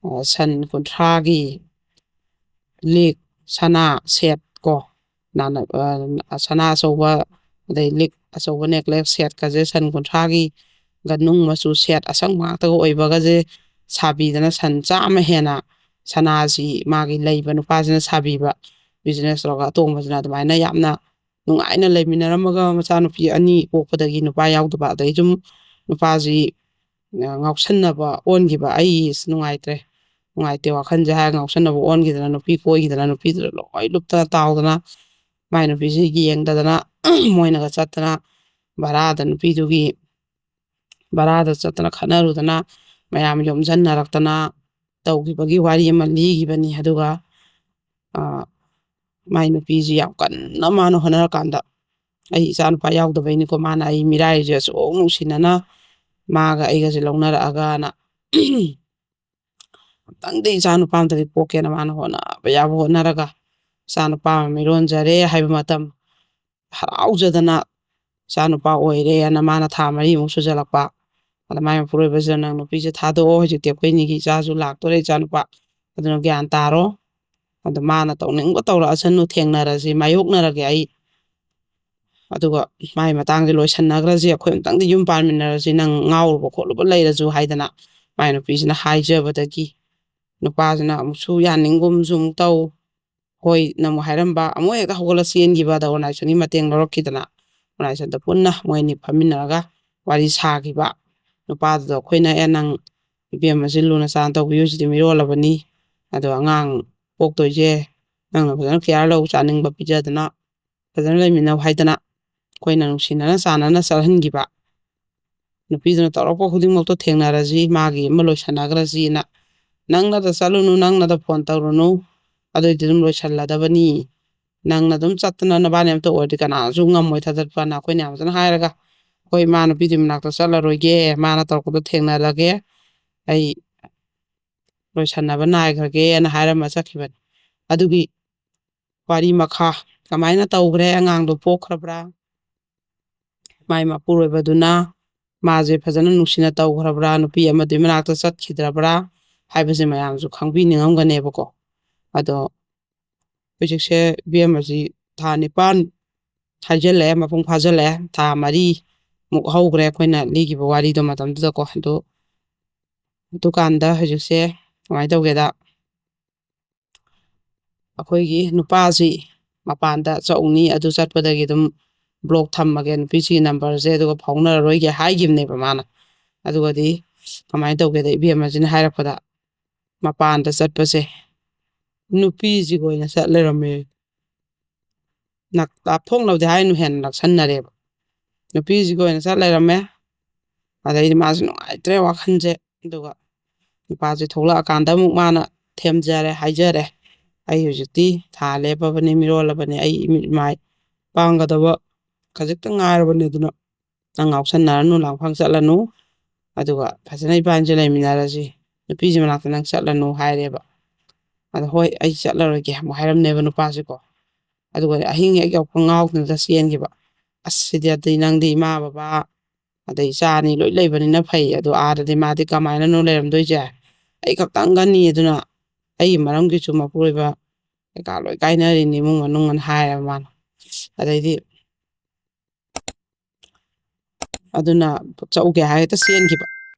ꯑ, ꯁꯟ ꯀꯨꯟꯊ꯭ꯔꯥꯒꯤ ꯂꯤꯛ, ꯁꯅꯥ ꯁꯦꯠ ꯀꯣ, ꯅꯥꯅ-, ꯑ, ꯁꯅꯥ ꯑꯆꯧꯕ, ꯑꯗꯩ ꯂꯤꯛ ꯑꯆꯧꯕ, ꯅꯦꯛꯂꯦꯁ ꯁꯦꯠꯀꯁꯦ ꯁꯟ ꯀꯨꯟꯊ꯭ꯔꯥꯒꯤꯒ ꯅꯨꯡ ꯃꯆꯨ ꯁꯦꯠ ꯑꯁꯪꯕ ꯉꯥꯛꯇꯒ ꯑꯣꯏꯕꯒꯁꯦ ꯁꯥꯕꯤꯗꯅ, ꯁꯟ ꯆꯥꯝꯃ ꯍꯦꯟꯅ ꯁꯅꯥꯁꯤ ꯃꯥꯒꯤ ꯂꯩꯕ ꯅꯨꯄꯥꯁꯤꯅ ꯁꯥꯕꯤꯕ, ꯕꯤꯖꯤꯅꯦꯁ ꯇꯧꯔꯒ ꯑꯇꯣꯡꯕꯁꯤꯅ ꯑꯗꯨꯃꯥꯏꯅ ꯌꯥꯝꯅ ꯅꯨꯡꯉꯥꯏꯅ ꯂꯩꯃꯤꯟꯅꯔꯝꯃꯒ, ꯃꯆꯥꯅꯨꯄꯤ ꯑꯅꯤ ꯄꯣꯛꯄꯗꯒꯤ ꯅꯨꯄꯥ ꯌꯥꯎꯗꯕ, ꯑꯗꯩ ꯁꯨꯝ ꯅꯨꯄꯥꯁꯤ, ꯑ, ꯉꯥꯎꯁꯟꯅꯕ ꯑꯣꯟꯈꯤꯕ꯫ "ꯑꯩ ꯑꯁ ꯅꯨꯡꯉꯥꯏꯇ꯭ꯔꯦ, ꯅꯨꯡꯉꯥꯏꯇꯦ ꯋꯥꯈꯜꯁꯦ" ꯍꯥꯏꯔꯒ ꯉꯥꯎꯁꯟꯅꯕ ꯑꯣꯟꯈꯤꯗꯅ, ꯅꯨꯄꯤ ꯀꯣꯏꯈꯤꯗꯅ, ꯅꯨꯄꯤꯗꯨꯗ ꯂꯣꯏ ꯂꯨꯞꯇꯅ ꯇꯥꯎꯗꯅ, ꯃꯥꯏ ꯅꯨꯄꯤꯁꯤ ꯌꯦꯡꯗꯗꯅ ꯃꯣꯏꯅꯒ ꯆꯠꯇꯅ, ꯚꯔꯥꯗ ꯅꯨꯄꯤꯗꯨꯒꯤ ꯚꯔꯥꯗ ꯆꯠꯇꯅ ꯈꯠꯅꯔꯨꯗꯅ, ꯃꯌꯥꯝ ꯌꯣꯝꯁꯤꯟꯅꯔꯛꯇꯅ ꯇꯧꯈꯤꯕꯒꯤ ꯋꯥꯔꯤ ꯑꯃ ꯂꯤꯈꯤꯕꯅꯤ꯫ ꯑꯗꯨꯒ, ꯑ, ꯃꯥꯏ ꯅꯨꯄꯤꯁꯤ ꯌꯥꯝ ꯀꯟꯅ ꯃꯥꯅ ꯍꯣꯠꯅꯔꯀꯥꯟꯗ, "ꯑꯩ ꯏꯆꯥ ꯅꯨꯄꯥ ꯌꯥꯎꯗꯕꯩꯅꯤꯀꯣ ꯃꯥꯅ ꯑꯩ ꯃꯤꯔꯥꯏꯁꯦ ꯑꯁꯨꯛ ꯅꯨꯡꯁꯤꯅꯅ ꯃꯥꯒ ꯑꯩꯒꯁꯦ ꯂꯧꯅꯔꯛꯑꯒꯅ, ꯑꯝꯇꯪꯗꯤ ꯏꯆꯥ ꯅꯨꯄꯥ ꯑꯝꯇꯗꯤ ꯄꯣꯛꯀꯦꯅ" ꯃꯥꯅ ꯍꯣꯠꯅꯕ ꯌꯥꯕ ꯍꯣꯠꯅꯔꯒ, ꯏꯆꯥ ꯅꯨꯄꯥ ꯑꯃ ꯃꯤꯔꯣꯟꯖꯔꯦ ꯍꯥꯏꯕ ꯃꯇꯝ, ꯍꯔꯥꯎꯖꯗꯅ ꯏꯆꯥ ꯅꯨꯄꯥ ꯑꯣꯏꯔꯦꯅ ꯃꯥꯅ ꯊꯥ ꯃꯔꯤꯃꯨꯛ ꯁꯨꯖꯜꯂꯛꯄ꯫ ꯑꯗ ꯃꯥꯏ ꯃꯄꯨꯔꯣꯏꯕꯁꯤꯅ, "ꯅꯪ ꯅꯨꯄꯤꯁꯦ ꯊꯥꯗꯣꯛꯑꯣ, ꯍꯧꯖꯤꯛꯇꯤ ꯑꯩꯈꯣꯏ ꯑꯅꯤꯒꯤ ꯏꯆꯥꯁꯨ ꯂꯥꯛꯇꯣꯔꯦ, ꯏꯆꯥ ꯅꯨꯄꯥ, ꯑꯗꯨꯅ ꯒ꯭ꯌꯥꯟ ꯇꯥꯔꯣ"꯫ ꯑꯗ ꯃꯥꯅ, "ꯇꯧꯅꯤꯡꯕ ꯇꯧꯔꯛꯑꯁꯅꯨ, ꯊꯦꯡꯅꯔꯁꯤ, ꯃꯥꯌꯣꯛꯅꯔꯒꯦ ꯑꯩ, ꯑꯗꯨꯒ ꯃꯥꯏ ꯃꯇꯥꯡꯁꯦ ꯂꯣꯏꯁꯟꯅꯈ꯭ꯔꯁꯤ, ꯑꯩꯈꯣꯏ ꯑꯝꯇꯪꯗꯤ ꯌꯨꯝ ꯄꯥꯟꯃꯤꯟꯅꯔꯁꯤ, ꯅꯪ ꯉꯥꯎꯔꯨꯕ ꯈꯣꯠꯂꯨꯕ ꯂꯩꯔꯁꯨ" ꯍꯥꯏꯗꯅ ꯃꯥꯏ ꯅꯨꯄꯤꯁꯤꯅ ꯍꯥꯏꯖꯕꯗꯒꯤ, ꯅꯨꯄꯥꯁꯤꯅ ꯑꯃꯨꯛꯁꯨ ꯌꯥꯅꯤꯡꯒꯨꯝꯁꯨ ꯑꯃꯨꯛ ꯇꯧ, ꯍꯣꯏ ꯅ ꯑꯃꯨꯛ ꯍꯥꯏꯔꯝꯕ, ꯑꯃꯨꯛ ꯍꯦꯛꯇ ꯍꯧꯒꯠꯂ ꯆꯦꯟꯈꯤꯕ, ꯑꯗ ꯑꯣꯔꯒꯅꯥꯏꯖꯦꯁꯟꯒꯤ ꯃꯇꯦꯡ ꯂꯧꯔꯛꯈꯤꯗꯅ꯫ ꯈꯨꯟꯅꯥꯏ ꯆꯟꯗ ꯄꯨꯟꯅ ꯃꯣꯏ ꯑꯅꯤ ꯐꯝꯃꯤꯟꯅꯔꯒ ꯋꯥꯔꯤ ꯁꯥꯈꯤꯕ꯫ ꯅꯨꯄꯥꯗꯨꯗ ꯑꯩꯈꯣꯏꯅ, "ꯑꯦ, ꯅꯪ ꯏꯕꯦꯝꯃꯁꯤ ꯂꯨꯅ ꯆꯥꯟꯅ ꯇꯧꯕꯤꯌꯨ, ꯁꯤꯗꯤ ꯃꯤꯔꯣꯜꯂꯕꯅꯤ, ꯑꯗꯣ ꯑꯉꯥꯡ ꯄꯣꯛꯇꯣꯏꯁꯦ ꯅꯪꯅ ꯐꯖꯅ ꯀꯤꯌꯥꯔ ꯂꯧ, ꯆꯥꯅꯤꯡꯕ ꯄꯤꯖꯗꯅ ꯐꯖꯅ ꯂꯩꯃꯤꯟꯅꯧ" ꯍꯥꯏꯗꯅ ꯑꯩꯈꯣꯏꯅ ꯅꯨꯡꯁꯤꯅꯅ ꯆꯥꯟꯅꯅ ꯆꯠꯍꯟꯈꯤꯕ꯫ ꯅꯨꯄꯤꯗꯨꯅ ꯇꯧꯔꯛꯄ ꯈꯨꯗꯤꯡꯃꯛꯇꯣ ꯊꯦꯡꯅꯔꯁꯤ, ꯃꯥꯒꯤ ꯑꯃ ꯂꯣꯏꯁꯟꯅꯈ꯭ꯔꯁꯤꯅ꯫ "ꯅꯪꯅꯗ ꯆꯠꯂꯨꯅꯨ, ꯅꯪꯅꯗ ꯐꯣꯟ ꯇꯧꯔꯨꯅꯨ, ꯑꯗꯨꯏꯗꯤ ꯑꯗꯨꯝ ꯂꯣꯏꯁꯜꯂꯗꯕꯅꯤ꯫ ꯅꯪꯅ ꯑꯗꯨꯝ ꯆꯠꯇꯅ ꯅꯕꯥꯅꯤ ꯑꯃꯇ ꯑꯣꯏꯔꯗꯤ ꯀꯅꯥꯁꯨ ꯉꯝꯃꯣꯏ ꯊꯥꯗꯠꯄꯅ" ꯑꯩꯈꯣꯏꯅ ꯌꯥꯝ ꯐꯖꯅ ꯍꯥꯏꯔꯒ, "ꯑꯩꯈꯣꯏ ꯏꯃꯥ ꯅꯨꯄꯤꯗꯨꯒꯤ ꯃꯅꯥꯛꯇ ꯆꯠꯂꯔꯣꯏꯒꯦ, ꯃꯥꯅ ꯇꯧꯔꯛꯄꯗꯣ ꯊꯦꯡꯅꯔꯒꯦ, ꯑꯩ ꯂꯣꯏꯁꯟꯅꯕ ꯅꯥꯏꯈ꯭ꯔꯒꯦꯅ" ꯍꯥꯏꯔꯝꯃ ꯆꯠꯈꯤꯕꯅꯤ꯫ ꯑꯗꯨꯒꯤ ꯋꯥꯔꯤ ꯃꯈꯥ ꯀꯃꯥꯏꯅ ꯇꯧꯈ꯭ꯔꯦ, ꯑꯉꯥꯡꯗꯣ ꯄꯣꯛꯈ꯭ꯔꯕ꯭ꯔꯥ, ꯃꯥꯏ ꯃꯄꯨꯔꯣꯏꯕꯗꯨꯅ ꯃꯥꯁꯦ ꯐꯖꯅ ꯅꯨꯡꯁꯤꯅ ꯇꯧꯈ꯭ꯔꯕ꯭ꯔꯥ, ꯅꯨꯄꯤ ꯑꯃꯗꯨꯒꯤ ꯃꯅꯥꯛꯇ ꯆꯠꯈꯤꯗ꯭ꯔꯕ꯭ꯔꯥ ꯍꯥꯏꯕꯁꯦ ꯃꯌꯥꯝꯁꯨ ꯈꯪꯕꯤꯅꯤꯡꯉꯝꯒꯅꯦꯕꯀꯣ꯫ ꯑꯗꯣ ꯍꯧꯖꯤꯛꯁꯦ ꯏꯕꯦꯝꯃꯁꯤ ꯊꯥ ꯅꯤꯄꯥꯟ ꯍꯥꯏꯖꯤꯜꯂꯛꯑꯦ, ꯃꯄꯨꯡ ꯐꯥꯖꯤꯜꯂꯛꯑꯦ, ꯊꯥ ꯃꯔꯤꯃꯨꯛ ꯍꯧꯈ꯭ꯔꯦ ꯑꯩꯈꯣꯏꯅ ꯂꯤꯈꯤꯕ ꯋꯥꯔꯤꯗꯣ ꯃꯇꯝꯗꯨꯗꯀꯣ꯫ ꯑꯗꯨ, ꯑꯗꯨꯀꯥꯟꯗ ꯍꯧꯖꯤꯛꯁꯦ ꯀꯃꯥꯏꯅ ꯇꯧꯒꯦꯗ, ꯑꯩꯈꯣꯏꯒꯤ ꯅꯨꯄꯥꯁꯤ ꯃꯄꯥꯟꯗ ꯆꯠꯂꯨꯅꯤ, ꯑꯗꯨ ꯆꯠꯄꯗꯒꯤ ꯑꯗꯨꯝ ꯕ꯭ꯂꯣꯛ ꯊꯝꯃꯒꯦ, ꯅꯨꯄꯤꯁꯤꯒꯤ ꯅꯝꯕꯔꯁꯦ, ꯑꯗꯨꯒ ꯐꯥꯎꯅꯔꯔꯣꯏꯒꯦ ꯍꯥꯏꯈꯤꯕꯅꯦꯕ ꯃꯥꯅ꯫ ꯑꯗꯨꯒꯗꯤ ꯀꯃꯥꯏꯅ ꯇꯧꯒꯦꯗ, ꯏꯕꯦꯝꯃꯁꯤꯅ ꯍꯥꯏꯔꯛꯄꯗ, ꯃꯄꯥꯟꯗ ꯆꯠꯄꯁꯦ ꯅꯨꯄꯤꯁꯤꯒ ꯑꯣꯏꯅ ꯆꯠ ꯂꯩꯔꯝꯃꯦ꯫ ꯅꯛ-, ꯂꯥꯞꯊꯣꯛꯅꯕꯗꯤ ꯍꯥꯏꯅꯨ, ꯍꯦꯟꯅ ꯅꯛꯁꯟꯅꯔꯦꯕ꯫ ꯅꯨꯄꯤꯁꯤꯒ ꯑꯣꯏꯅ ꯆꯠ ꯂꯩꯔꯝꯃꯦ꯫ ꯑꯗꯩꯗꯤ ꯃꯥꯁꯨ ꯅꯨꯡꯉꯥꯏꯇ꯭ꯔꯦ ꯋꯥꯈꯜꯁꯦ꯫ ꯑꯗꯨꯒ ꯅꯨꯄꯥꯁꯦ ꯊꯣꯛꯂꯛꯑꯀꯥꯟꯗ ꯑꯃꯨꯛ ꯃꯥꯅ ꯊꯦꯝꯖꯔꯦ, ꯍꯥꯏꯖꯔꯦ, "ꯑꯩ ꯍꯧꯖꯤꯛꯇꯤ ꯊꯥ ꯂꯦꯞꯄꯕꯅꯤ, ꯃꯤꯔꯣꯜꯂꯕꯅꯤ, ꯑꯩ ꯏꯃꯤꯠ ꯏꯃꯥꯏ ꯄꯥꯡꯒꯗꯕ ꯈꯖꯤꯛꯇꯪ ꯉꯥꯏꯔꯕꯅꯤ, ꯑꯗꯨꯅ ꯅꯪ ꯉꯥꯎꯁꯟꯅꯔꯅꯨ, ꯂꯥꯡꯐꯥꯡ ꯆꯠꯂꯅꯨ, ꯑꯗꯨꯒ ꯐꯖꯅ ꯏꯕꯥꯅꯤꯁꯦ ꯂꯩꯃꯤꯟꯅꯔꯁꯤ, ꯅꯨꯄꯤꯁꯤ ꯃꯅꯥꯛꯇ ꯅꯪ ꯆꯠꯂꯅꯨ" ꯍꯥꯏꯔꯦꯕ꯫ ꯑꯗ "ꯍꯣꯏ, ꯑꯩ ꯆꯠꯂꯔꯣꯏꯒꯦ" ꯑꯃꯨꯛ ꯍꯥꯏꯔꯝꯅꯦꯕ ꯅꯨꯄꯥꯁꯤꯀꯣ꯫ ꯑꯗꯨꯒ ꯑꯍꯤꯡ ꯍꯦꯛ ꯌꯧꯔꯛꯄ ꯉꯥꯎꯗꯅ ꯆꯦꯟꯈꯤꯕ꯫ ꯑꯁ, ꯁꯤꯗꯤ ꯑꯗꯩ ꯅꯪꯗꯤ ꯏꯃꯥ ꯕꯕꯥ ꯑꯗꯩ ꯏꯆꯥ ꯑꯅꯤ ꯂꯣꯏ ꯂꯩꯕꯅꯤꯅ ꯐꯩ, ꯑꯗꯣ ꯑꯥꯗꯗꯤ ꯃꯥꯗꯤ ꯀꯃꯥꯏꯅꯅꯣ ꯂꯩꯔꯝꯗꯣꯏꯁꯦ? ꯑꯩ ꯈꯛꯇꯪꯒꯅꯤ, ꯑꯗꯨꯅ ꯑꯩꯒꯤ ꯃꯔꯝꯒꯤꯁꯨ ꯃꯄꯨꯔꯣꯏꯕ ꯀꯩꯀꯥ ꯂꯣꯏ ꯀꯥꯏꯅꯔꯤꯅꯤ ꯏꯃꯨꯡ ꯃꯅꯨꯡ, ꯑꯅ ꯍꯥꯏꯌꯦꯕ ꯃꯥꯅ꯫ ꯑꯗꯩꯗꯤ ꯑꯗꯨꯅ ꯆꯠꯎꯒꯦ ꯍꯥꯏ ꯍꯦꯛꯇ ꯆꯦꯟꯈꯤꯕ꯫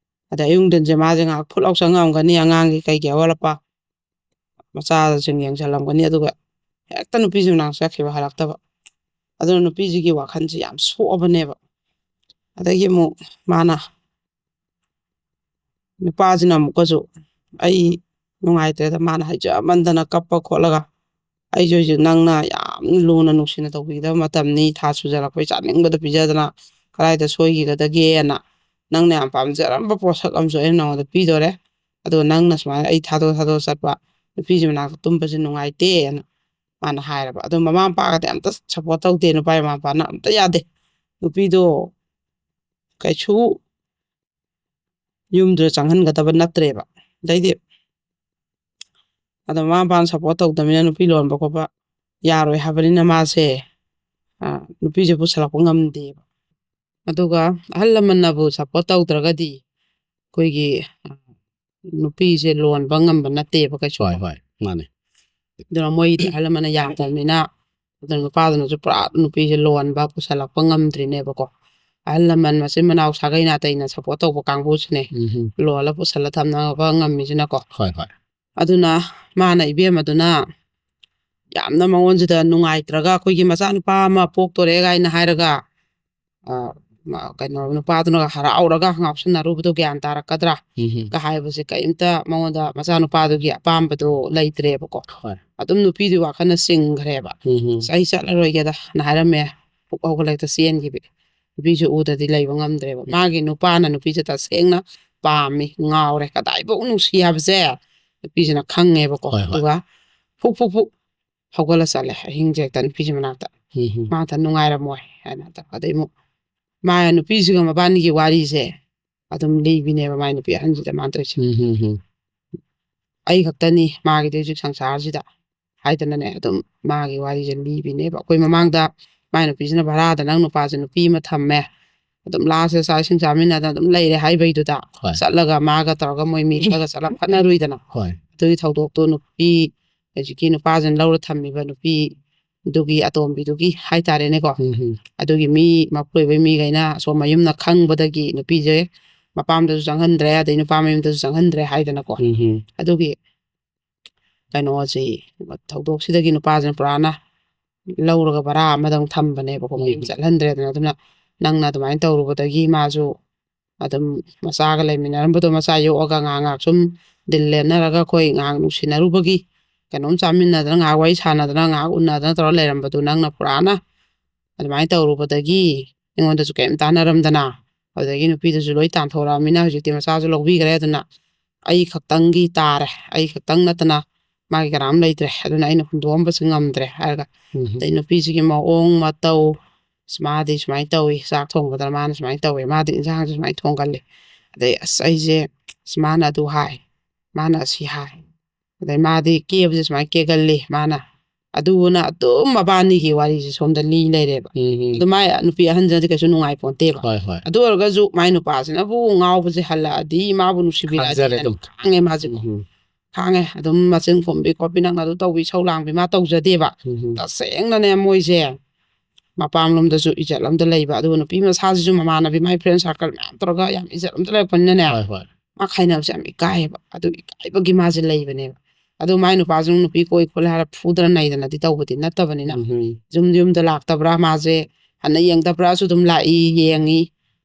ꯑꯗꯩ ꯑꯌꯨꯛ ꯅꯨꯡꯊꯤꯟꯁꯦ ꯃꯥꯁꯦ ꯉꯥꯏꯍꯥꯛ ꯐꯨꯠ ꯂꯥꯎ ꯆꯪꯉꯝꯒꯅꯤ, ꯑꯉꯥꯡꯒꯤ ꯀꯩꯒꯤ ꯑꯋꯥꯠ ꯑꯄꯥ ꯃꯆꯥꯁꯤꯡ ꯌꯦꯡꯁꯜꯂꯝꯒꯅꯤ, ꯑꯗꯨꯒ ꯍꯦꯛꯇ ꯅꯨꯄꯤꯁꯤ ꯃꯅꯥꯛ ꯆꯠꯈꯤꯕ, ꯍꯜꯂꯛꯇꯕ꯫ ꯑꯗꯨꯅ ꯅꯨꯄꯤꯁꯤꯒꯤ ꯋꯥꯈꯜꯁꯤ ꯌꯥꯝ ꯁꯣꯛꯑꯕꯅꯦꯕ꯫ ꯑꯗꯒꯤ ꯑꯃꯨꯛ ꯃꯥꯅ, ꯅꯨꯄꯥꯁꯤꯅ ꯑꯃꯨꯛꯀꯁꯨ, "ꯑꯩ ꯅꯨꯡꯉꯥꯏꯇ꯭ꯔꯦꯗ", ꯃꯥꯅ ꯍꯥꯏꯖꯃꯟꯗꯅ ꯀꯞꯄ ꯈꯣꯠꯂꯒ, "ꯑꯩꯁꯨ ꯍꯧꯖꯤꯛ ꯅꯪꯅ ꯌꯥꯝ ꯂꯨꯅ ꯅꯨꯡꯁꯤꯅ ꯇꯧꯕꯤꯒꯗꯕ ꯃꯇꯝꯅꯤ, ꯊꯥ ꯁꯨꯖꯜꯂꯛꯄꯩ ꯆꯥꯅꯤꯡꯕꯗ ꯄꯤꯖꯗꯅ ꯀꯗꯥꯏꯗ ꯁꯣꯏꯈꯤꯒꯗꯒꯦꯅ, ꯅꯪꯅ ꯌꯥꯝ ꯄꯥꯝꯖꯔꯝꯕ ꯄꯣꯠꯁꯛ ꯑꯃꯁꯨ ꯑꯩꯅ ꯅꯉꯣꯟꯗ ꯄꯤꯗꯣꯔꯦ, ꯑꯗꯨꯒ ꯅꯪꯅ ꯁꯨꯃꯥꯏꯅ ꯑꯩ ꯊꯥꯗꯣꯛ ꯊꯥꯗꯣꯛ ꯆꯠꯄ, ꯅꯨꯄꯤꯁꯤ ꯃꯅꯥꯛꯇ ꯇꯨꯝꯕꯁꯦ ꯅꯨꯡꯉꯥꯏꯇꯦꯅ" ꯃꯥꯅ ꯍꯥꯏꯔꯕ꯫ ꯑꯗꯣ ꯃꯃꯥ ꯃꯄꯥꯒꯗꯤ ꯑꯝꯇ ꯁꯞꯄꯣꯔꯠ ꯇꯧꯗꯦ, ꯅꯨꯄꯥꯒꯤ ꯃꯃꯥ ꯃꯄꯥꯅ ꯑꯝꯇ ꯌꯥꯗꯦ꯫ ꯅꯨꯄꯤꯗꯣ ꯀꯩꯁꯨ ꯌꯨꯝꯗꯨꯗ ꯆꯪꯍꯟꯒꯗꯕ ꯅꯠꯇ꯭ꯔꯦꯕ꯫ ꯑꯗꯩꯗꯤ ꯑꯗꯣ ꯃꯃꯥ ꯃꯄꯥꯅ ꯁꯞꯄꯣꯔꯠ ꯇꯧꯗꯕꯅꯤꯅ ꯅꯨꯄꯤ ꯂꯣꯟꯕ ꯈꯣꯠꯄ ꯌꯥꯔꯣꯏ ꯍꯥꯏꯕꯅꯤꯅ ꯃꯥꯁꯦ, ꯑ, ꯅꯨꯄꯤꯁꯦ ꯄꯨꯁꯜꯂꯛꯄ ꯉꯝꯗꯦꯕ꯫ ꯑꯗꯨꯒ ꯑꯍꯜ ꯂꯃꯟꯅꯕꯨ ꯁꯞꯄꯣꯔꯠ ꯇꯧꯗ꯭ꯔꯒꯗꯤ ꯑꯩꯈꯣꯏꯒꯤ, ꯑ, ꯅꯨꯄꯤꯁꯦ ꯂꯣꯟꯕ ꯉꯝꯕ ꯅꯠꯇꯦꯕ ꯀꯩꯁꯨ꯫ ꯍꯣꯏ, ꯍꯣꯏ, ꯃꯥꯅꯦ꯫ ꯑꯗꯨꯅ ꯃꯣꯏꯗꯤ ꯑꯍꯜ ꯂꯃꯟꯅ ꯌꯥꯗꯕꯅꯤꯅ, ꯑꯗꯨꯅ ꯅꯨꯄꯥꯗꯨꯅꯁꯨ ꯄꯨꯔꯥ ꯅꯨꯄꯤꯁꯦ ꯂꯣꯟꯕ ꯄꯨꯁꯜꯂꯛꯄ ꯉꯝꯗ꯭ꯔꯤꯅꯦꯕꯀꯣ꯫ ꯑꯍꯜ ꯂꯃꯟ ꯃꯆꯤꯟ ꯃꯅꯥꯎ ꯁꯥꯒꯩ ꯅꯥꯇꯩꯅ ꯁꯞꯄꯣꯔꯠ ꯇꯧꯕ ꯀꯥꯡꯕꯨꯁꯤꯅꯦ ꯎꯝ꯫ ꯂꯣꯜꯂ ꯄꯨꯁꯜꯂ ꯊꯝꯅꯕ ꯉꯝꯃꯤꯁꯤꯅꯀꯣ꯫ ꯍꯣꯏ, ꯍꯣꯏ꯫ ꯑꯗꯨꯅ ꯃꯥꯅ, ꯏꯕꯦꯝꯃꯗꯨꯅ ꯌꯥꯝꯅ ꯃꯉꯣꯟꯁꯤꯗ ꯅꯨꯡꯉꯥꯏꯇ꯭ꯔꯒ, ꯑꯩꯈꯣꯏꯒꯤ ꯃꯆꯥꯅꯨꯄꯥ ꯑꯃ ꯄꯣꯛꯇꯣꯔꯦ ꯀꯥꯏꯅ ꯍꯥꯏꯔꯒ, ꯑ, ꯃ-, ꯀꯩꯅꯣ, ꯅꯨꯄꯥꯗꯨꯅꯒ ꯍꯔꯥꯎꯔꯒ ꯉꯥꯎꯁꯟꯅꯔꯨꯕꯗꯣ ꯒ꯭ꯌꯥꯟ ꯇꯥꯔꯛꯀꯗ꯭ꯔꯥ ꯎꯝ꯫ ꯀ ꯍꯥꯏꯕꯁꯦ ꯀꯔꯤꯝꯇ ꯃꯉꯣꯟꯗ ꯃꯆꯥꯅꯨꯄꯥꯗꯨꯒꯤ ꯑꯄꯥꯝꯕꯗꯣ ꯂꯩꯇ꯭ꯔꯦꯕꯀꯣ꯫ ꯍꯣꯏ꯫ ꯑꯗꯨꯝ ꯅꯨꯄꯤꯗꯨꯒꯤ ꯋꯥꯈꯜꯅ ꯆꯤꯡꯈ꯭ꯔꯦꯕ꯫ ꯎꯝ꯫ "ꯑꯁ, ꯑꯩ ꯆꯠꯂꯔꯣꯏꯒꯦꯗ" ꯅ ꯍꯥꯏꯔꯝꯃꯦ꯫ ꯄꯨꯛ ꯍꯧꯒꯠꯂꯛꯇ ꯆꯦꯟꯈꯤꯕ꯫ ꯅꯨꯄꯤꯁꯨ ꯎꯗ꯭ꯔꯗꯤ ꯂꯩꯕ ꯉꯝꯗ꯭ꯔꯦꯕ꯫ ꯎꯝ꯫ ꯃꯥꯒꯤ ꯅꯨꯄꯥꯅ ꯅꯨꯄꯤꯁꯦ ꯇꯁꯦꯡꯅ ꯄꯥꯝꯃꯤ, ꯉꯥꯎꯔꯦ, ꯀꯗꯥꯏꯐꯥꯎ ꯅꯨꯡꯁꯤ ꯍꯥꯏꯕꯁꯦ ꯅꯨꯄꯤꯁꯤꯅ ꯈꯪꯉꯦꯕꯀꯣ꯫ ꯍꯣꯏ, ꯍꯣꯏ꯫ ꯑꯗꯨꯒ ꯐꯨꯛ ꯐꯨꯛ ꯐꯨꯛ ꯍꯧꯒꯠꯂ ꯆꯠꯂꯦ ꯑꯍꯤꯡꯁꯦ ꯍꯦꯛꯇ ꯅꯨꯄꯤꯁꯤ ꯃꯅꯥꯛꯇ꯫ ꯎꯝ꯫ "ꯃꯥ ꯍꯦꯛꯇ ꯅꯨꯡꯉꯥꯏꯔꯝꯃꯣꯏ" ꯍꯥꯏꯅ꯫ ꯑꯗꯩ ꯑꯃꯨꯛ ꯃꯥ ꯅꯨꯄꯤꯁꯤꯒ ꯃꯕꯥꯅꯤꯒꯤ ꯋꯥꯔꯤꯁꯦ ꯑꯗꯨꯝ ꯂꯤꯕꯤꯅꯦꯕ ꯃꯥꯏ ꯅꯨꯄꯤ ꯑꯍꯟꯁꯤꯗ ꯃꯥꯅ ꯇꯧꯔꯤꯁꯦ꯫ ꯎꯝ, ꯎꯝ, ꯎꯝ꯫ "ꯑꯩ ꯈꯛꯇꯅꯤ ꯃꯥꯒꯤꯗꯤ ꯍꯧꯖꯤꯛ ꯁꯪꯁꯥꯔꯁꯤꯗ" ꯍꯥꯏꯗꯅꯅꯦ ꯑꯗꯨꯝ ꯃꯥꯒꯤ ꯋꯥꯔꯤꯁꯦ ꯂꯤꯕꯤꯅꯦꯕ꯫ ꯑꯩꯈꯣꯏ ꯃꯃꯥꯡꯗ ꯃꯥꯏ ꯅꯨꯄꯤꯁꯤꯅ ꯚꯔꯥꯗ ꯅꯪ ꯅꯨꯄꯥꯁꯦ ꯅꯨꯄꯤ ꯑꯃ ꯊꯝꯃꯦ, ꯑꯗꯨꯝ ꯂꯥꯁꯇ ꯆꯥꯛ ꯏꯁꯤꯡ ꯆꯥꯃꯤꯟꯅꯗꯅ ꯑꯗꯨꯝ ꯂꯩꯔꯦ ꯍꯥꯏꯕꯩꯗꯨꯗ ꯍꯣꯏ꯫ ꯆꯠꯂꯒ ꯃꯥꯒ ꯇꯧꯔꯒ ꯃꯣꯏ ꯃꯤ ꯈꯔꯒ ꯆꯠꯂꯒ ꯈꯠꯅꯔꯨꯏꯗꯅ꯫ ꯍꯣꯏ꯫ ꯑꯗꯨꯒꯤ ꯊꯧꯗꯣꯛꯇꯣ ꯅꯨꯄꯤ, ꯍꯧꯖꯤꯛꯀꯤ ꯅꯨꯄꯥꯁꯤꯅ ꯂꯧꯔ ꯊꯝꯃꯤꯕ ꯅꯨꯄꯤ ꯑꯗꯨꯒꯤ ꯑꯇꯣꯝꯕꯤꯗꯨꯒꯤ ꯍꯥꯏꯇꯥꯔꯦꯅꯦꯀꯣ꯫ ꯎꯝ, ꯎꯝ꯫ ꯑꯗꯨꯒꯤ ꯃꯤ ꯃꯄꯨꯔꯣꯏꯕ ꯃꯤꯈꯩꯅ ꯑꯁꯣꯝ ꯃꯌꯨꯝꯅ ꯈꯪꯕꯗꯒꯤ ꯅꯨꯄꯤꯁꯦ ꯃꯄꯥꯝꯗꯁꯨ ꯆꯪꯍꯟꯗ꯭ꯔꯦ, ꯑꯗꯩ ꯅꯨꯄꯥ ꯃꯌꯨꯝꯗꯁꯨ ꯆꯪꯍꯟꯗ꯭ꯔꯦ ꯍꯥꯏꯗꯅꯀꯣ꯫ ꯎꯝ, ꯎꯝ꯫ ꯑꯗꯨꯒꯤ ꯀꯩꯅꯣꯁꯤ, ꯊꯧꯗꯣꯛꯁꯤꯗꯒꯤ ꯅꯨꯄꯥꯁꯤꯅ ꯄꯨꯔꯥꯅ ꯂꯧꯔꯒ ꯚꯔꯥ ꯑꯃꯗꯪ ꯊꯝꯕꯅꯦꯕꯀꯣ, ꯃꯌꯨꯝ ꯎꯝ꯫ ꯆꯠꯍꯟꯗ꯭ꯔꯦꯗꯅ꯫ ꯑꯗꯨꯅ ꯅꯪꯅ ꯑꯗꯨꯃꯥꯏꯅ ꯇꯧꯔꯨꯕꯗꯒꯤ ꯃꯥꯁꯨ ꯑꯗꯨꯝ ꯃꯆꯥꯒ ꯂꯩꯃꯤꯟꯅꯔꯝꯕꯗꯣ, ꯃꯆꯥ ꯌꯣꯛꯑꯒ ꯉꯥꯏꯍꯥꯛ ꯉꯥꯏꯍꯥꯛ ꯁꯨꯝ ꯗꯤꯜ ꯂꯦꯟꯅꯔꯒ ꯑꯩꯈꯣꯏ ꯉꯥꯏꯍꯥꯛ ꯅꯨꯡꯁꯤꯅꯔꯨꯕꯒꯤ ꯀꯩꯅꯣꯝ ꯆꯥꯃꯤꯟꯅꯗꯅ, ꯉꯥꯏꯍꯥꯛ ꯋꯥꯔꯤ ꯁꯥꯟꯅꯗꯅ, ꯉꯥꯏꯍꯥꯛ ꯎꯅꯗꯅ ꯇꯧꯔ ꯂꯩꯔꯝꯕꯗꯨ ꯅꯪꯅ ꯄꯨꯔꯥꯅ ꯑꯗꯨꯃꯥꯏꯅ ꯇꯧꯔꯨꯕꯗꯒꯤ ꯑꯩꯉꯣꯟꯗꯁꯨ ꯀꯩꯝ ꯇꯥꯟꯅꯔꯝꯗꯅ, ꯑꯗꯨꯗꯒꯤ ꯅꯨꯄꯤꯗꯨꯁꯨ ꯂꯣꯏ ꯇꯥꯟꯊꯣꯔꯛꯑꯃꯤꯅ ꯍꯧꯖꯤꯛꯇꯤ ꯃꯆꯥꯁꯨ ꯂꯧꯕꯤꯈ꯭ꯔꯦ꯫ ꯑꯗꯨꯅ ꯑꯩ ꯈꯛꯇꯪꯒꯤ ꯇꯥꯔꯦ, ꯑꯩ ꯈꯛꯇꯪ ꯅꯠꯇꯅ ꯃꯥꯒꯤ ꯀꯅꯥꯝ ꯂꯩꯇ꯭ꯔꯦ, ꯑꯗꯨꯅ ꯑꯩꯅ ꯍꯨꯟꯗꯣꯛꯑꯝꯕꯁꯨ ꯉꯝꯗ꯭ꯔꯦ ꯍꯥꯏꯔꯒ, ꯎꯝ꯫ ꯑꯗꯩ ꯅꯨꯄꯤꯁꯤꯒꯤ ꯃꯑꯣꯡ ꯃꯇꯧ, "ꯑꯁ, ꯃꯥꯗꯤ ꯁꯨꯃꯥꯏꯅ ꯇꯧꯏ, ꯆꯥꯛ ꯊꯣꯡꯕꯗ ꯃꯥꯅ ꯁꯨꯃꯥꯏꯅ ꯇꯧꯏ, ꯃꯥꯗꯤ ꯏꯟꯁꯥꯡꯁꯨ ꯁꯨꯃꯥꯏꯅ ꯊꯣꯡꯒꯜꯂꯤ, ꯑꯗꯩ ꯑꯁ ꯑꯩꯁꯦ, ꯑꯁ ꯃꯥꯅ ꯑꯗꯨ ꯍꯥꯏ, ꯃꯥꯅ ꯑꯁꯤ ꯍꯥꯏ, ꯑꯗꯩ ꯃꯥꯗꯤ ꯀꯦꯕꯁꯦ ꯁꯨꯃꯥꯏꯅ ꯀꯦꯒꯜꯂꯤ ꯃꯥꯅ", ꯑꯗꯨꯅ ꯑꯗꯨꯝ ꯃꯕꯥꯅꯤꯒꯤ ꯋꯥꯔꯤꯁꯦ ꯁꯣꯝꯗ ꯂꯤ ꯂꯩꯔꯦꯕ꯫ ꯎꯝ, ꯎꯝ꯫ ꯑꯗꯨ ꯃꯥꯏ ꯅꯨꯄꯤ ꯑꯍꯟꯁꯤꯅꯗꯤ ꯀꯩꯁꯨ ꯅꯨꯡꯉꯥꯏ ꯄꯣꯟꯇꯦꯕ꯫ ꯍꯣꯏ, ꯍꯣꯏ꯫ ꯑꯗꯨ ꯑꯣꯏꯔꯒꯁꯨ ꯃꯥꯏ ꯅꯨꯄꯥꯁꯤꯅꯕꯨ ꯉꯥꯎꯕꯁꯦ ꯍꯜꯂꯛꯑꯗꯤ, ꯃꯥꯕꯨ ꯅꯨꯡꯁꯤꯕꯤꯔꯛꯑꯗꯤ ꯈꯥꯡꯖꯔꯦ ꯑꯗꯨꯝ꯫ ꯈꯥꯡꯉꯦ ꯃꯥꯁꯦꯀꯣ꯫ ꯎꯝ, ꯎꯝ꯫ ꯈꯥꯡꯉꯦ꯫ ꯑꯗꯨꯝ ꯃꯆꯤꯟ ꯈꯣꯝꯕꯤ ꯈꯣꯠꯄꯤ, ꯅꯪꯅ ꯑꯗꯨ ꯇꯧꯕꯤ ꯁꯧ ꯂꯥꯡꯕꯤ ꯃꯥ ꯇꯧꯖꯗꯦꯕ꯫ ꯎꯝ, ꯎꯝ꯫ ꯇꯁꯦꯡꯅꯅꯦ ꯃꯣꯏꯁꯦ ꯃꯄꯥꯝꯂꯣꯝꯗꯁꯨ ꯏꯖꯠ ꯑꯝꯗ ꯂꯩꯕ, ꯑꯗꯨꯒ ꯅꯨꯄꯤ ꯃꯁꯥꯁꯤꯁꯨ ꯃꯃꯥꯟꯅꯕꯤ, ꯃꯥꯏ friend circle ꯃꯌꯥꯝ ꯇꯧꯔꯒ ꯌꯥꯝ ꯏꯖꯠ ꯑꯝꯗ ꯂꯩꯔꯛꯄꯅꯤꯅꯅꯦ, ꯍꯣꯏ, ꯍꯣꯏ꯫ ꯃꯥ ꯈꯥꯏꯅꯕꯁꯦ ꯌꯥꯝ ꯏꯀꯥꯏꯌꯦꯕ꯫ ꯑꯗꯨ ꯏꯀꯥꯏꯕꯒꯤ ꯃꯥꯁꯦ ꯂꯩꯕꯅꯦꯕ꯫ ꯑꯗꯨ ꯃꯥꯏ ꯅꯨꯄꯥꯁꯤꯅ ꯅꯨꯄꯤ ꯀꯣꯏ ꯈꯣꯠꯂꯦ ꯍꯥꯏꯔ ꯐꯨꯗꯅ ꯅꯩꯗꯅꯗꯤ ꯇꯧꯕꯗꯤ ꯅꯠꯇꯕꯅꯤꯅ, ꯎꯝ, ꯎꯝ꯫ ꯌꯨꯝ ꯌꯨꯝꯗ ꯂꯥꯛꯇꯕ꯭ꯔꯥ, ꯃꯥꯁꯦ ꯍꯟꯅ ꯌꯦꯡꯗꯕ꯭ꯔꯥꯁꯨ ꯑꯗꯨꯝ ꯂꯥꯛꯏ, ꯌꯦꯡꯉꯤ꯫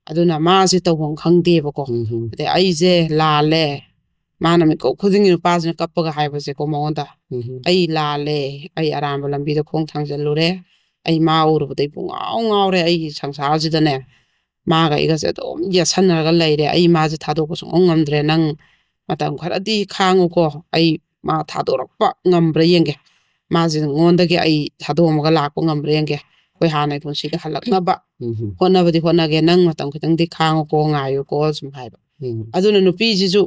ꯑꯗꯨꯅ ꯃꯥꯁꯦ ꯇꯧꯐꯝ ꯈꯪꯗꯦꯕꯀꯣ꯫ ꯎꯝ, ꯎꯝ꯫ ꯑꯗꯩ ꯑꯩꯁꯦ ꯂꯥꯜꯂꯦ, ꯃꯥꯅ ꯃꯤꯀꯨꯞ ꯈꯨꯗꯤꯡꯒꯤ ꯅꯨꯄꯥꯁꯤꯅ ꯀꯞꯄꯒ ꯍꯥꯏꯕꯁꯦꯀꯣ ꯃꯉꯣꯟꯗ, ꯎꯝ, ꯎꯝ꯫ "ꯑꯩ ꯂꯥꯜꯂꯦ, ꯑꯩ ꯑꯔꯥꯟꯕ ꯂꯝꯕꯤꯗ ꯈꯣꯡ ꯊꯥꯡꯖꯜꯂꯨꯔꯦ, ꯑꯩ ꯃꯥ ꯎꯔꯨꯕꯗꯩ ꯄꯨꯡꯉꯥꯎ ꯉꯥꯎꯔꯦ, ꯑꯩꯒꯤ ꯁꯪꯁꯥꯔꯁꯤꯗꯅꯦ ꯃꯥꯒ ꯑꯩꯒꯁꯦ ꯑꯗꯨꯝ ꯌꯦꯠꯁꯟꯅꯔꯒ ꯂꯩꯔꯦ, ꯑꯩ ꯃꯥꯁꯦ ꯊꯥꯗꯣꯛꯄ ꯁꯨꯡꯉꯝ ꯉꯝꯗ꯭ꯔꯦ, ꯅꯪ ꯃꯇꯝ ꯈꯔꯗꯤ ꯈꯥꯡꯉꯨꯀꯣ, ꯑꯩ ꯃꯥ ꯊꯥꯗꯣꯔꯛꯄ ꯉꯝꯕ꯭ꯔꯥ ꯌꯦꯡꯒꯦ, ꯃꯥꯁꯦ ꯉꯣꯟꯗꯒꯤ ꯑꯩ ꯊꯥꯗꯣꯛꯑꯝꯃꯒ ꯂꯥꯛꯄ ꯉꯝꯕ꯭ꯔꯥ ꯌꯦꯡꯒꯦ, ꯑꯩꯈꯣꯏ ꯍꯥꯟꯅꯒꯤ ꯄꯨꯟꯁꯤꯗ ꯍꯜꯂꯛꯅꯕ ꯎꯝ, ꯎꯝ꯫ ꯍꯣꯠꯅꯕꯗꯤ ꯍꯣꯠꯅꯒꯦ, ꯅꯪ ꯃꯇꯝ ꯈꯤꯇꯪꯗꯤ ꯈꯥꯡꯉꯨꯀꯣ, ꯉꯥꯏꯌꯨꯀꯣ", ꯁꯨꯝ ꯍꯥꯏꯕ꯫ ꯎꯝ꯫ ꯑꯗꯨꯅ ꯅꯨꯄꯤꯁꯤꯁꯨ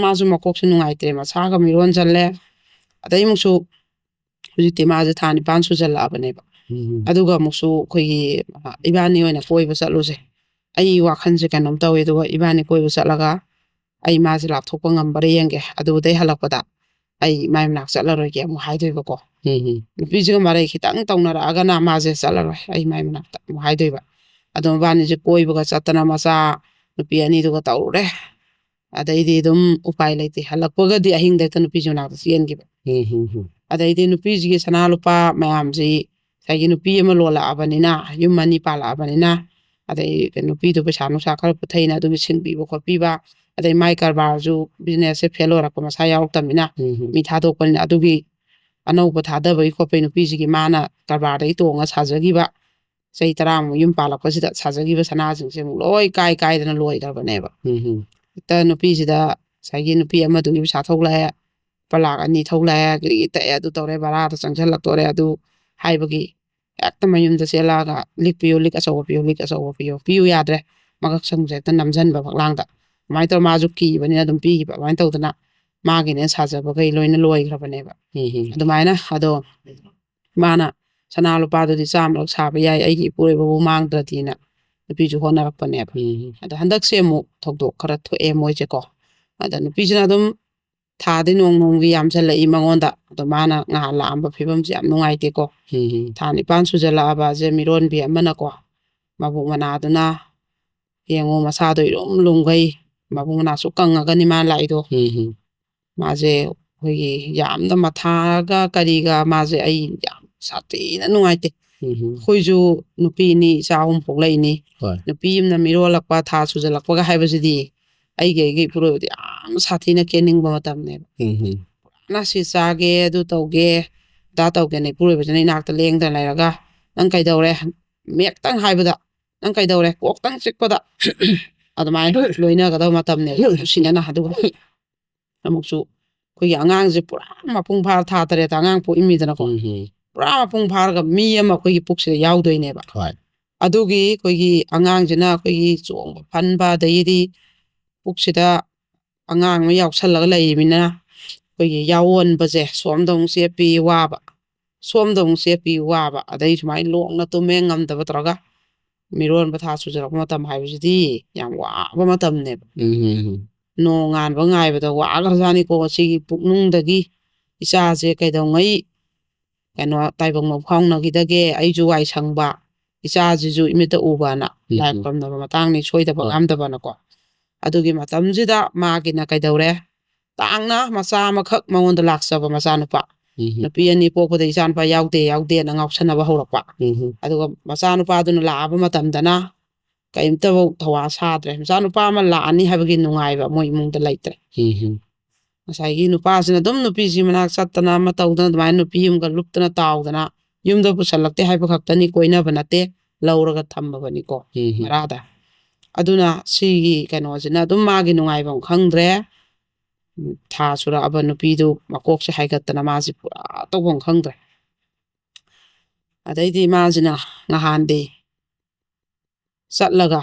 ꯃꯥꯁꯨ ꯃꯀꯣꯛꯁꯨ ꯅꯨꯡꯉꯥꯏꯇ꯭ꯔꯦ, ꯃꯁꯥꯒ ꯃꯤꯔꯣꯟꯁꯤꯜꯂꯦ꯫ ꯑꯗꯩ ꯑꯃꯨꯛꯁꯨ ꯍꯧꯖꯤꯛꯇꯤ ꯃꯥꯁꯦ ꯊꯥ ꯅꯤꯄꯥꯟ ꯁꯨꯖꯜꯂꯛꯑꯕꯅꯦꯕ꯫ ꯎꯝ꯫ ꯑꯗꯨꯒ ꯑꯃꯨꯛꯁꯨ ꯑꯩꯈꯣꯏꯒꯤ, ꯑ, ꯏꯕꯥꯅꯤ ꯑꯣꯏꯅ ꯀꯣꯏꯕ ꯆꯠꯂꯨꯁꯦ, ꯑꯩ ꯋꯥꯈꯜꯁꯦ ꯀꯩꯅꯣꯝ ꯇꯧꯋꯦ, ꯑꯗꯨꯒ ꯏꯕꯥꯅꯤ ꯀꯣꯏꯕ ꯆꯠꯂꯒ ꯑꯩ ꯃꯥꯁꯦ ꯂꯥꯞꯊꯣꯛꯄ ꯉꯝꯕ꯭ꯔꯥ ꯌꯦꯡꯒꯦ, ꯑꯗꯨꯗꯩ ꯍꯜꯂꯛꯄꯗ ꯑꯩ ꯃꯥꯏ ꯃꯅꯥꯛ ꯆꯠꯂꯔꯣꯏꯒꯦ ꯑꯃꯨꯛ ꯍꯥꯏꯗꯣꯏꯕꯀꯣ꯫ ꯎꯝ, ꯎꯝ꯫ ꯅꯨꯄꯤꯁꯤꯒ ꯃꯔꯩ ꯈꯤꯇꯪ ꯇꯧꯅꯔꯛꯑꯒꯅ ꯃꯥꯁꯦ ꯆꯠꯂꯔꯣꯏ, ꯑꯩ ꯃꯥꯏ ꯃꯅꯥꯛꯇ ꯑꯃꯨꯛ ꯍꯥꯏꯗꯣꯏꯕ꯫ ꯑꯗꯣ ꯃꯕꯥꯅꯤꯁꯦ ꯀꯣꯏꯕꯒ ꯆꯠꯇꯅ ꯃꯆꯥ ꯅꯨꯄꯤ ꯑꯅꯤꯗꯨꯒ ꯇꯧꯔꯨꯔꯦ꯫ ꯑꯗꯩꯗꯤ ꯑꯗꯨꯝ ꯎꯄꯥꯏ ꯂꯩꯇꯦ, ꯍꯜꯂꯛꯄꯒꯗꯤ ꯑꯍꯤꯡꯗ ꯍꯦꯛꯇ ꯅꯨꯄꯤꯁꯤ ꯃꯅꯥꯛꯇ ꯆꯦꯟꯈꯤꯕ꯫ ꯎꯝ, ꯎꯝ, ꯎꯝ꯫ ꯑꯗꯩꯗꯤ ꯅꯨꯄꯤꯁꯤꯒꯤ ꯁꯅꯥ ꯂꯨꯄꯥ ꯃꯌꯥꯝꯁꯤ ꯉꯁꯥꯏꯒꯤ ꯅꯨꯄꯤ ꯑꯃ ꯂꯣꯜꯂꯛꯑꯕꯅꯤꯅ, ꯌꯨꯝ ꯑꯅꯤ ꯄꯥꯜꯂꯛꯑꯕꯅꯤꯅ, ꯑꯗꯩ ꯅꯨꯄꯤꯗꯣ ꯄꯩꯁꯥ ꯅꯨꯡꯁꯥ ꯈꯔ ꯄꯨꯊꯩꯅ ꯑꯗꯨꯒꯤ ꯁꯤꯡꯕꯤꯕ ꯈꯣꯠꯄꯤꯕ, ꯑꯗꯩ ꯃꯥꯏ ꯀꯔꯕꯥꯔꯁꯨ, ꯕꯤꯖꯤꯅꯦꯁꯁꯦ ꯐꯦꯜ ꯑꯣꯏꯔꯛꯄ ꯃꯁꯥ ꯌꯥꯎꯔꯛꯇꯕꯅꯤꯅ, ꯎꯝ ꯎꯝ ꯃꯤ ꯊꯥꯗꯣꯛꯄꯅꯤꯅ, ꯑꯗꯨꯒꯤ ꯑꯅꯧꯕ ꯊꯥꯗꯕꯒꯤ ꯈꯣꯠꯄꯒꯤ ꯅꯨꯄꯤꯁꯤꯒꯤ ꯃꯥꯅ ꯀꯔꯕꯥꯔꯗꯒꯤ ꯇꯣꯡꯉ ꯁꯥꯖꯈꯤꯕ, ꯆꯍꯤ ꯇꯔꯥꯃꯨꯛ ꯌꯨꯝ ꯄꯥꯜꯂꯛꯄꯁꯤꯗ ꯁꯥꯖꯈꯤꯕ ꯁꯅꯥꯁꯤꯡꯁꯦ ꯑꯃꯨꯛ ꯂꯣꯏ ꯀꯥꯏ ꯀꯥꯏꯗꯅ ꯂꯣꯏꯈ꯭ꯔꯕꯅꯦꯕ꯫ ꯎꯝ ꯎꯝ ꯍꯦꯛꯇ ꯅꯨꯄꯤꯁꯤꯗ ꯉꯁꯥꯏꯒꯤ ꯅꯨꯄꯤ ꯑꯃꯗꯨꯒꯤ ꯄꯩꯁꯥ ꯊꯣꯛꯂꯛꯑꯦ, ꯂꯨꯄꯥ ꯂꯥꯛ ꯑꯅꯤ ꯊꯣꯛꯂꯛꯑꯦ, ꯒ꯭ꯔꯤ ꯇꯛꯑꯦ, ꯑꯗꯨ ꯇꯧꯔꯦ, ꯚꯔꯥꯗ ꯆꯪꯁꯤꯜꯂꯛꯇꯣꯔꯦ, ꯑꯗꯨ ꯍꯥꯏꯕꯒꯤ ꯍꯦꯛꯇ ꯃꯌꯨꯝꯗ ꯆꯦꯜꯂꯛꯑꯒ, "ꯂꯤꯛ ꯄꯤꯌꯨ, ꯂꯤꯛ ꯑꯆꯧꯕ ꯄꯤꯌꯨ, ꯂꯤꯛ ꯑꯆꯧꯕ ꯄꯤꯌꯨ", ꯄꯤꯌꯨ ꯌꯥꯗ꯭ꯔꯦ, ꯃꯀꯛ ꯁꯝꯁꯦ ꯍꯦꯛꯇ ꯅꯝꯁꯤꯟꯕ ꯐꯛꯂꯥꯡꯗ꯫ ꯑꯗꯨꯃꯥꯏꯅ ꯇꯧꯔ ꯃꯥꯁꯨ ꯀꯤꯕꯅꯤꯅ ꯑꯗꯨꯝ ꯄꯤꯈꯤꯕ꯫ ꯑꯗꯨꯃꯥꯏꯅ ꯇꯧꯗꯅ ꯃꯥꯒꯤꯅꯦ ꯁꯥꯖꯕꯈꯩ ꯂꯣꯏꯅ ꯂꯣꯏꯈ꯭ꯔꯕꯅꯦꯕ꯫ ꯎꯝ ꯎꯝ ꯑꯗꯨꯃꯥꯏꯅ ꯑꯗꯣ ꯃꯥꯅ ꯁꯅꯥ ꯂꯨꯄꯥꯗꯨꯗꯤ ꯆꯥꯝꯃꯔꯛ ꯁꯥꯕ ꯌꯥꯏ, ꯑꯩꯒꯤ ꯏꯄꯨꯔꯣꯏꯕꯕꯨ ꯃꯥꯡꯗ꯭ꯔꯗꯤꯅ ꯅꯨꯄꯤꯁꯨ ꯍꯣꯠꯅꯔꯛꯄꯅꯦꯕ꯫ ꯎꯝ ꯑꯗꯣ ꯍꯟꯗꯛꯁꯦ ꯑꯃꯨꯛ ꯊꯧꯗꯣꯛ ꯈꯔ ꯊꯣꯛꯑꯦ ꯃꯣꯏꯁꯦꯀꯣ꯫ ꯑꯗ ꯅꯨꯄꯤꯁꯤꯅ ꯑꯗꯨꯝ ꯊꯥꯗꯤ ꯅꯣꯡ ꯅꯣꯡꯒꯤ ꯌꯥꯝꯁꯜꯂꯛꯏ ꯃꯉꯣꯟꯗ꯫ ꯑꯗꯣ ꯃꯥꯅ ꯉꯍꯥꯟ ꯂꯥꯛꯑꯝꯕ ꯐꯤꯕꯝꯁꯦ ꯌꯥꯝ ꯅꯨꯡꯉꯥꯏꯇꯦꯀꯣ꯫ ꯎꯝ ꯎꯝ ꯊꯥ ꯅꯤꯄꯥꯟ ꯁꯨꯖꯜꯂꯛꯑꯕꯁꯦ ꯃꯤꯔꯣꯟꯕꯤ ꯑꯃꯅꯀꯣ, ꯃꯕꯨꯛ ꯃꯅꯥꯗꯨꯅ ꯌꯦꯡꯉꯣ, ꯃꯁꯥꯗꯣ ꯏꯔꯨꯝ ꯂꯨꯝꯈꯩ, ꯃꯕꯨꯛ ꯃꯅꯥꯁꯨ ꯀꯪꯉꯒꯅꯤ ꯃꯥ ꯂꯥꯛꯏꯗꯣ꯫ ꯎꯝ ꯎꯝ ꯃꯥꯁꯦ ꯑꯩꯈꯣꯏꯒꯤ ꯌꯥꯝꯅ ꯃꯊꯥꯒ ꯀꯔꯤꯒ, ꯃꯥꯁꯦ ꯑꯩ ꯌꯥꯝ ꯁꯥꯊꯤꯅ ꯅꯨꯡꯉꯥꯏꯇꯦ꯫ ꯎꯝ ꯎꯝ ꯑꯩꯈꯣꯏꯁꯨ ꯅꯨꯄꯤꯅꯤ, ꯏꯆꯥ ꯑꯍꯨꯝ ꯄꯣꯛꯂꯛꯏꯅꯤ꯫ ꯍꯣꯏ ꯅꯨꯄꯤ ꯑꯃꯅ ꯃꯤꯔꯣꯜꯂꯛꯄ, ꯊꯥ ꯁꯨꯖꯜꯂꯛꯄꯒ ꯍꯥꯏꯕꯁꯤꯗꯤ ꯑꯩꯒꯤ, ꯑꯩꯒꯤ ꯏꯄꯨꯔꯣꯏꯕꯗꯤ ꯌꯥꯝ ꯁꯥꯊꯤꯅ ꯀꯦꯅꯤꯡꯕ ꯃꯇꯝꯅꯦꯕ꯫ ꯎꯝ ꯎꯝ ꯅ ꯁꯤ ꯆꯥꯒꯦ, ꯑꯗꯨ ꯇꯧꯒꯦ, ꯑꯗꯥ ꯇꯧꯒꯦꯅ ꯏꯄꯨꯔꯣꯏꯕꯁꯤꯅ ꯏꯅꯥꯛꯇ ꯂꯦꯡꯗꯅ ꯂꯩꯔꯒ, "ꯅꯪ ꯀꯩꯗꯧꯔꯦ?" ꯃꯦꯛꯇꯪ ꯍꯥꯏꯕꯗ, "ꯅꯪ ꯀꯩꯗꯧꯔꯦ?" ꯀꯣꯛꯇꯪ ꯆꯤꯛꯄꯗ ꯑꯗꯨꯃꯥꯏꯅ ꯂꯣꯏꯅꯒꯗꯕ ꯃꯇꯝꯅꯦꯕ, ꯅꯨꯡꯁꯤꯅꯅ꯫ ꯑꯗꯨꯒ ꯑꯃꯨꯛꯁꯨ ꯑꯩꯈꯣꯏꯒꯤ ꯑꯉꯥꯡꯁꯦ ꯄꯨꯔꯥ ꯃꯄꯨꯡ ꯐꯥꯔ ꯊꯥ ꯇꯔꯦꯠꯇ ꯑꯉꯥꯡ ꯄꯣꯛꯏꯃꯤꯗꯅꯀꯣ꯫ ꯎꯝ ꯎꯝ ꯄꯨꯔꯥ ꯃꯄꯨꯡ ꯐꯥꯔꯒ ꯃꯤ ꯑꯃ ꯑꯩꯈꯣꯏꯒꯤ ꯄꯨꯛꯁꯤꯗ ꯌꯥꯎꯗꯣꯏꯅꯦꯕ꯫ ꯍꯣꯏ ꯑꯗꯨꯒꯤ ꯑꯩꯈꯣꯏꯒꯤ ꯑꯉꯥꯡꯁꯤꯅ ꯑꯩꯈꯣꯏꯒꯤ ꯆꯣꯡꯕ ꯐꯟꯕ, ꯑꯗꯒꯤꯗꯤ ꯄꯨꯛꯁꯤꯗ ꯑꯉꯥꯡ ꯑꯃ ꯌꯥꯎꯁꯜꯂꯒ ꯂꯩꯔꯤꯃꯤꯅ ꯑꯩꯈꯣꯏꯒꯤ ꯌꯥꯑꯣꯟꯕꯁꯦ ꯁꯣꯝꯗ ꯑꯃꯨꯛ ꯆꯦꯞꯄꯤ ꯋꯥꯕ, ꯁꯣꯝꯗ ꯑꯃꯨꯛ ꯆꯦꯞꯄꯤ ꯋꯥꯕ, ꯑꯗꯩ ꯁꯨꯃꯥꯏꯅ ꯂꯣꯡꯅ ꯇꯨꯝꯃꯦ ꯉꯝꯗꯕ ꯇꯧꯔꯒ ꯃꯤꯔꯣꯟꯕ ꯊꯥ ꯁꯨꯖꯔꯛꯄ ꯃꯇꯝ ꯍꯥꯏꯕꯁꯤꯗꯤ ꯌꯥꯝ ꯋꯥꯕ ꯃꯇꯝꯅꯦꯕ꯫ ꯎꯝ ꯎꯝ ꯎꯝ ꯅꯣꯡꯉꯥꯟꯕ ꯉꯥꯏꯕꯗ ꯋꯥꯈ꯭ꯔꯖꯥꯠꯅꯤꯀꯣ꯫ ꯁꯤꯒꯤ ꯄꯨꯛꯅꯨꯡꯗꯒꯤ ꯏꯆꯥꯁꯦ ꯀꯩꯗꯧꯉꯩ ꯀꯩꯅꯣ ꯇꯥꯏꯕꯪ ꯐꯥꯎꯅꯈꯤꯗꯒꯦ, ꯑꯩꯁꯨ ꯋꯥꯏ ꯁꯪꯕ, ꯏꯆꯥꯁꯤꯁꯨ ꯏꯃꯤꯠꯇ ꯎꯕꯅ ꯎꯝ ꯂꯥꯏ ꯎꯝ ꯈꯨꯔꯝꯅꯕ ꯃꯇꯥꯡꯅꯤ, ꯁꯣꯏꯗꯕ ꯍꯣꯏ ꯉꯥꯝꯗꯕꯅꯀꯣ꯫ ꯑꯗꯨꯒꯤ ꯃꯇꯝꯁꯤꯗ ꯃꯥꯒꯤꯅ ꯀꯩꯗꯧꯔꯦ, ꯇꯥꯡꯅ ꯃꯆꯥ ꯑꯃꯈꯛ ꯃꯉꯣꯟꯗ ꯂꯥꯛꯆꯕ ꯃꯆꯥꯅꯨꯄꯥ, ꯎꯝ꯫ ꯅꯨꯄꯤ ꯑꯅꯤ ꯄꯣꯛꯄꯗ ꯏꯆꯥ ꯅꯨꯄꯥ ꯌꯥꯎꯗꯦ, ꯌꯥꯎꯗꯦꯅ ꯉꯥꯎꯁꯟꯅꯕ ꯍꯧꯔꯛꯄ꯫ ꯎꯝ꯫ ꯑꯗꯨꯒ ꯃꯆꯥꯅꯨꯄꯥꯗꯨꯅ ꯂꯥꯛꯑꯕ ꯃꯇꯝꯗꯅ ꯀꯩꯝꯇꯐꯧ ꯊꯧꯋꯥ ꯁꯥꯗ꯭ꯔꯦ꯫ ꯃꯆꯥꯅꯨꯄꯥ ꯑꯃ ꯂꯥꯛꯑꯅꯤ ꯍꯥꯏꯕꯒꯤ ꯅꯨꯡꯉꯥꯏꯕ ꯃꯣꯏ ꯏꯃꯨꯡꯗ ꯂꯩꯇ꯭ꯔꯦ꯫ ꯎꯝ꯫ ꯉꯁꯥꯏꯒꯤ ꯅꯨꯄꯥꯁꯤꯅ ꯑꯗꯨꯝ ꯅꯨꯄꯤꯁꯤ ꯃꯅꯥꯛ ꯆꯠꯇꯅ ꯑꯃ ꯇꯧꯗꯅ ꯑꯗꯨꯃꯥꯏꯅ ꯅꯨꯄꯤ ꯑꯃꯒ ꯂꯨꯞꯇꯅ ꯇꯥꯎꯗꯅ ꯌꯨꯝꯗ ꯄꯨꯁꯜꯂꯛꯇꯦ ꯍꯥꯏꯕ ꯈꯛꯇꯅꯤ, ꯀꯣꯏꯅꯕ ꯅꯠꯇꯦ, ꯂꯧꯔꯒ ꯊꯝꯃꯕꯅꯤꯀꯣ ꯎꯝ꯫ ꯚꯔꯥꯗ꯫ ꯑꯗꯨꯅ ꯁꯤꯒꯤ ꯀꯩꯅꯣꯁꯤꯅ ꯑꯗꯨꯝ ꯃꯥꯒꯤ ꯅꯨꯡꯉꯥꯏꯐꯝ ꯈꯪꯗ꯭ꯔꯦ꯫ ꯎꯝ, ꯊꯥ ꯁꯨꯔꯛꯑꯕ ꯅꯨꯄꯤꯗꯨ ꯃꯀꯣꯛꯁꯦ ꯍꯥꯏꯒꯠꯇꯅ ꯃꯥꯁꯦ ꯄꯨꯔꯥ ꯇꯧꯐꯝ ꯈꯪꯗ꯭ꯔꯦ꯫ ꯑꯗꯩꯗꯤ ꯃꯥꯁꯤꯅ ꯉꯍꯥꯟꯗꯤ ꯆꯠꯂꯒ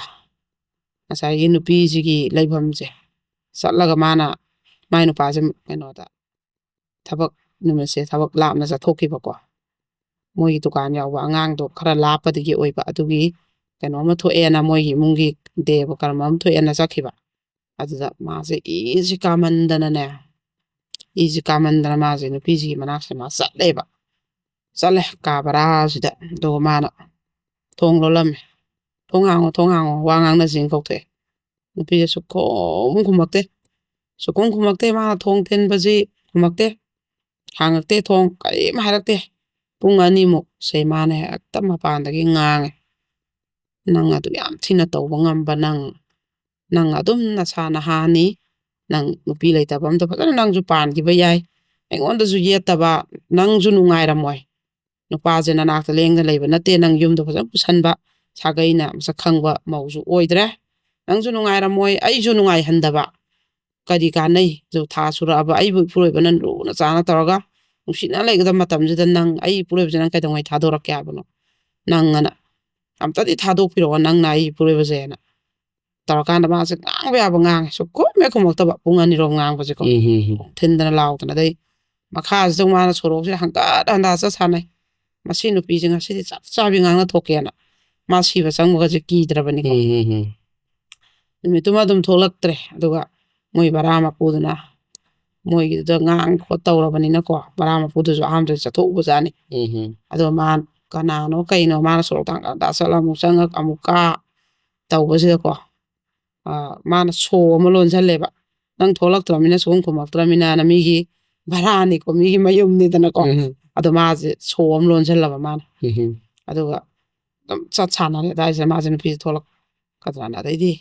ꯉꯁꯥꯏꯒꯤ ꯅꯨꯄꯤꯁꯤꯒꯤ ꯂꯩꯐꯝꯁꯦ ꯆꯠꯂꯒ ꯃꯥꯅ ꯃꯥꯏ ꯅꯨꯄꯥꯁꯦ ꯀꯩꯅꯣꯗ ꯊꯕꯛ ꯅꯨꯃꯤꯠꯁꯦ ꯊꯕꯛ ꯂꯥꯞꯅ ꯆꯠꯊꯣꯛꯈꯤꯕꯀꯣ꯫ ꯃꯣꯏꯒꯤ ꯗꯨꯀꯥꯟ ꯌꯥꯎꯕ ꯑꯉꯥꯡꯗꯣ ꯈꯔ ꯂꯥꯞꯄꯗꯒꯤ ꯑꯣꯏꯕ, ꯑꯗꯨꯒꯤ ꯀꯩꯅꯣꯝꯃ ꯊꯣꯛꯑꯦꯅ ꯃꯣꯏꯒꯤ ꯏꯃꯨꯡꯒꯤ ꯗꯦꯕ ꯀꯔꯃ ꯑꯃ ꯊꯣꯛꯑꯦꯅ ꯆꯠꯈꯤꯕ꯫ ꯑꯗꯨꯗ ꯃꯥꯁꯦ ꯏꯁꯤ ꯀꯥꯃꯟꯗꯅꯅꯦ, ꯏꯁꯤ ꯀꯥꯃꯟꯗꯅ ꯃꯥꯁꯦ ꯅꯨꯄꯤꯁꯤꯒꯤ ꯃꯅꯥꯛꯁꯦ ꯃꯥ ꯆꯠꯂꯦꯕ꯫ ꯆꯠꯂꯦ ꯀꯥ ꯕꯔꯥꯁꯤꯗ꯫ ꯑꯗꯨꯒ ꯃꯥꯅ ꯊꯣꯡ ꯂꯣꯜꯂꯝꯃꯦ꯫ "ꯊꯣꯡ ꯍꯥꯡꯉꯣ, ꯊꯣꯡ ꯍꯥꯡꯉꯣ, ꯋꯥ ꯉꯥꯡꯅꯁꯤꯅ" ꯀꯧꯊꯣꯛꯑꯦ꯫ ꯅꯨꯄꯤꯁꯦ ꯁꯨꯛꯈꯨꯝ ꯈꯨꯝꯃꯛꯇꯦ꯫ ꯁꯨꯛꯈꯨꯝ ꯈꯨꯝꯃꯛꯇꯦ꯫ ꯃꯥꯅ ꯊꯣꯡ ꯊꯤꯟꯕꯁꯤ ꯈꯨꯝꯃꯛꯇꯦ꯫ ꯍꯥꯡꯉꯛꯇꯦ ꯊꯣꯡ, ꯀꯔꯤꯝ ꯍꯥꯏꯔꯛꯇꯦ꯫ ꯄꯨꯡ ꯑꯅꯤꯃꯨꯛꯁꯦ ꯃꯥꯅ ꯍꯦꯛꯇ ꯃꯄꯥꯟꯗꯒꯤ ꯉꯥꯡꯉꯦ꯫ "ꯅꯪ ꯑꯗꯨ ꯌꯥꯝ ꯊꯤꯅ ꯇꯧꯕ ꯉꯝꯕ ꯅꯪ, ꯅꯪ ꯑꯗꯨꯝ ꯅꯁꯥ ꯅꯍꯥꯅꯤ, ꯅꯪ ꯅꯨꯄꯤ ꯂꯩꯇꯕ ꯑꯝꯗ ꯐꯖꯅ ꯅꯪꯁꯨ ꯄꯥꯟꯈꯤꯕ ꯌꯥꯏ, ꯑꯩꯉꯣꯟꯗꯁꯨ ꯌꯦꯠꯇꯕ, ꯅꯪꯁꯨ ꯅꯨꯡꯉꯥꯏꯔꯝꯃꯣꯏ꯫ ꯅꯨꯄꯥꯁꯦ ꯅꯅꯥꯛꯇ ꯂꯦꯡꯗꯅ ꯂꯩꯕ ꯅꯠꯇꯦ, ꯅꯪ ꯌꯨꯝꯗ ꯐꯖꯅ ꯄꯨꯁꯟꯕ, ꯁꯥꯒꯩꯅ ꯃꯁꯛ ꯈꯪꯕ ꯃꯧꯁꯨ ꯑꯣꯏꯗ꯭ꯔꯦ, ꯅꯪꯁꯨ ꯅꯨꯡꯉꯥꯏꯔꯝꯃꯣꯏ, ꯑꯩꯁꯨ ꯅꯨꯡꯉꯥꯏꯍꯟꯗꯕ꯫ ꯀꯔꯤ ꯀꯥꯟꯅꯩ? ꯑꯗꯨ ꯊꯥ ꯁꯨꯔꯛꯑꯕ ꯑꯩꯕꯨ ꯏꯄꯨꯔꯣꯏꯕꯅ ꯂꯨꯅ ꯆꯥꯅ ꯇꯧꯔꯒ ꯅꯨꯡꯁꯤꯅ ꯂꯩꯒꯗꯕ ꯃꯇꯝꯁꯤꯗ ꯅꯪ ꯑꯩ ꯏꯄꯨꯔꯣꯏꯕꯁꯦ ꯅꯪ ꯀꯩꯗꯧꯉꯩ ꯊꯥꯗꯣꯔꯛꯀꯦ ꯍꯥꯏꯕꯅꯣ? ꯅꯪ ꯑꯅ ꯑꯝꯇꯗꯤ ꯊꯥꯗꯣꯛꯄꯤꯔꯛꯑꯣ, ꯅꯪꯅ ꯑꯩ ꯏꯄꯨꯔꯣꯏꯕꯁꯦꯅ ꯇꯧꯔꯀꯥꯟꯗ ꯃꯥꯁꯦ ꯉꯥꯡꯕ ꯌꯥꯕ ꯉꯥꯡꯉꯦ꯫ ꯁꯨꯛꯈꯨꯝ ꯍꯦꯛ ꯈꯨꯝꯃꯛꯇꯕ ꯄꯨꯡ ꯑꯅꯤꯔꯣꯝ ꯉꯥꯡꯕꯁꯦꯀꯣ꯫ ꯎꯝ, ꯎꯝ, ꯎꯝ꯫ ꯊꯤꯟꯗꯅ ꯂꯥꯎꯗꯅ꯫ ꯑꯗꯩ ꯃꯈꯥꯁꯤꯗ ꯃꯥꯅ ꯁꯣꯔꯣꯛꯁꯤꯗ ꯍꯪꯀꯠ ꯍꯟꯗꯥ ꯆꯠ ꯁꯥꯟꯅꯩ꯫ "ꯃꯁꯤ ꯅꯨꯄꯤꯁꯦ ꯉꯁꯤꯗꯤ ꯆꯞ ꯆꯥꯕꯤ ꯉꯥꯡꯅ ꯊꯣꯛꯀꯦꯅ" ꯃꯥ ꯁꯤꯕ ꯆꯪꯕꯒꯁꯦ ꯀꯤꯗ꯭ꯔꯕꯅꯤꯀꯣ꯫ ꯎꯝ, ꯎꯝ, ꯎꯝ꯫ ꯅꯨꯃꯤꯠꯇꯨꯃ ꯑꯗꯨꯝ ꯊꯣꯛꯂꯛꯇ꯭ꯔꯦ꯫ ꯑꯗꯨꯒ ꯃꯣꯏ ꯕꯔꯥ ꯃꯄꯨꯗꯨꯅ ꯃꯣꯏꯒꯤꯗꯨꯗ ꯉꯥꯡ ꯈꯣꯠ ꯇꯧꯔꯕꯅꯤꯅꯀꯣ, ꯕꯔꯥ ꯃꯄꯨꯗꯨꯁꯨ ꯑꯍꯥꯟꯕꯗ ꯆꯠꯊꯣꯛꯎꯕꯖꯥꯠꯅꯤ꯫ ꯎꯝ, ꯎꯝ꯫ ꯑꯗꯣ ꯃꯥ ꯀꯅꯥꯅꯣ ꯀꯩꯅꯣ ꯃꯥꯅ ꯁꯣꯔꯣꯛꯇ ꯍꯪꯀꯠ ꯍꯟꯗꯥ ꯆꯠꯂ ꯑꯃꯨꯛ ꯆꯪꯉꯛ ꯑꯃꯨꯛ ꯀꯥ ꯇꯧꯕꯁꯤꯗꯀꯣ, ꯑ, ꯃꯥꯅ ꯁꯣ ꯑꯃ ꯂꯣꯟꯁꯜꯂꯦꯕ꯫ "ꯅꯪ ꯊꯣꯛꯂꯛꯇ꯭ꯔꯃꯤꯅ, ꯁꯨꯈꯨꯝ ꯈꯨꯝꯃꯛꯇ꯭ꯔꯃꯤꯅꯅ" ꯃꯤꯒꯤ ꯚꯔꯥꯅꯤꯀꯣ, ꯃꯤꯒꯤ ꯃꯌꯨꯝꯅꯤꯗꯅꯀꯣ꯫ ꯎꯝ. ꯑꯗꯣ ꯃꯥꯁꯦ ꯁꯣ ꯑꯃ ꯂꯣꯟꯁꯤꯜꯂꯕ ꯃꯥꯅ꯫ ꯎꯝ. ꯑꯗꯨꯒ ꯑꯗꯨꯝ ꯆꯠ ꯁꯥꯟꯅꯔꯦ꯫ ꯑꯗꯥꯏꯁꯤꯗ ꯃꯥꯁꯦ ꯅꯨꯄꯤꯁꯦ ꯊꯣꯛꯂꯛꯀꯗ꯭ꯔꯥꯅ꯫ ꯑꯗꯩꯗꯤ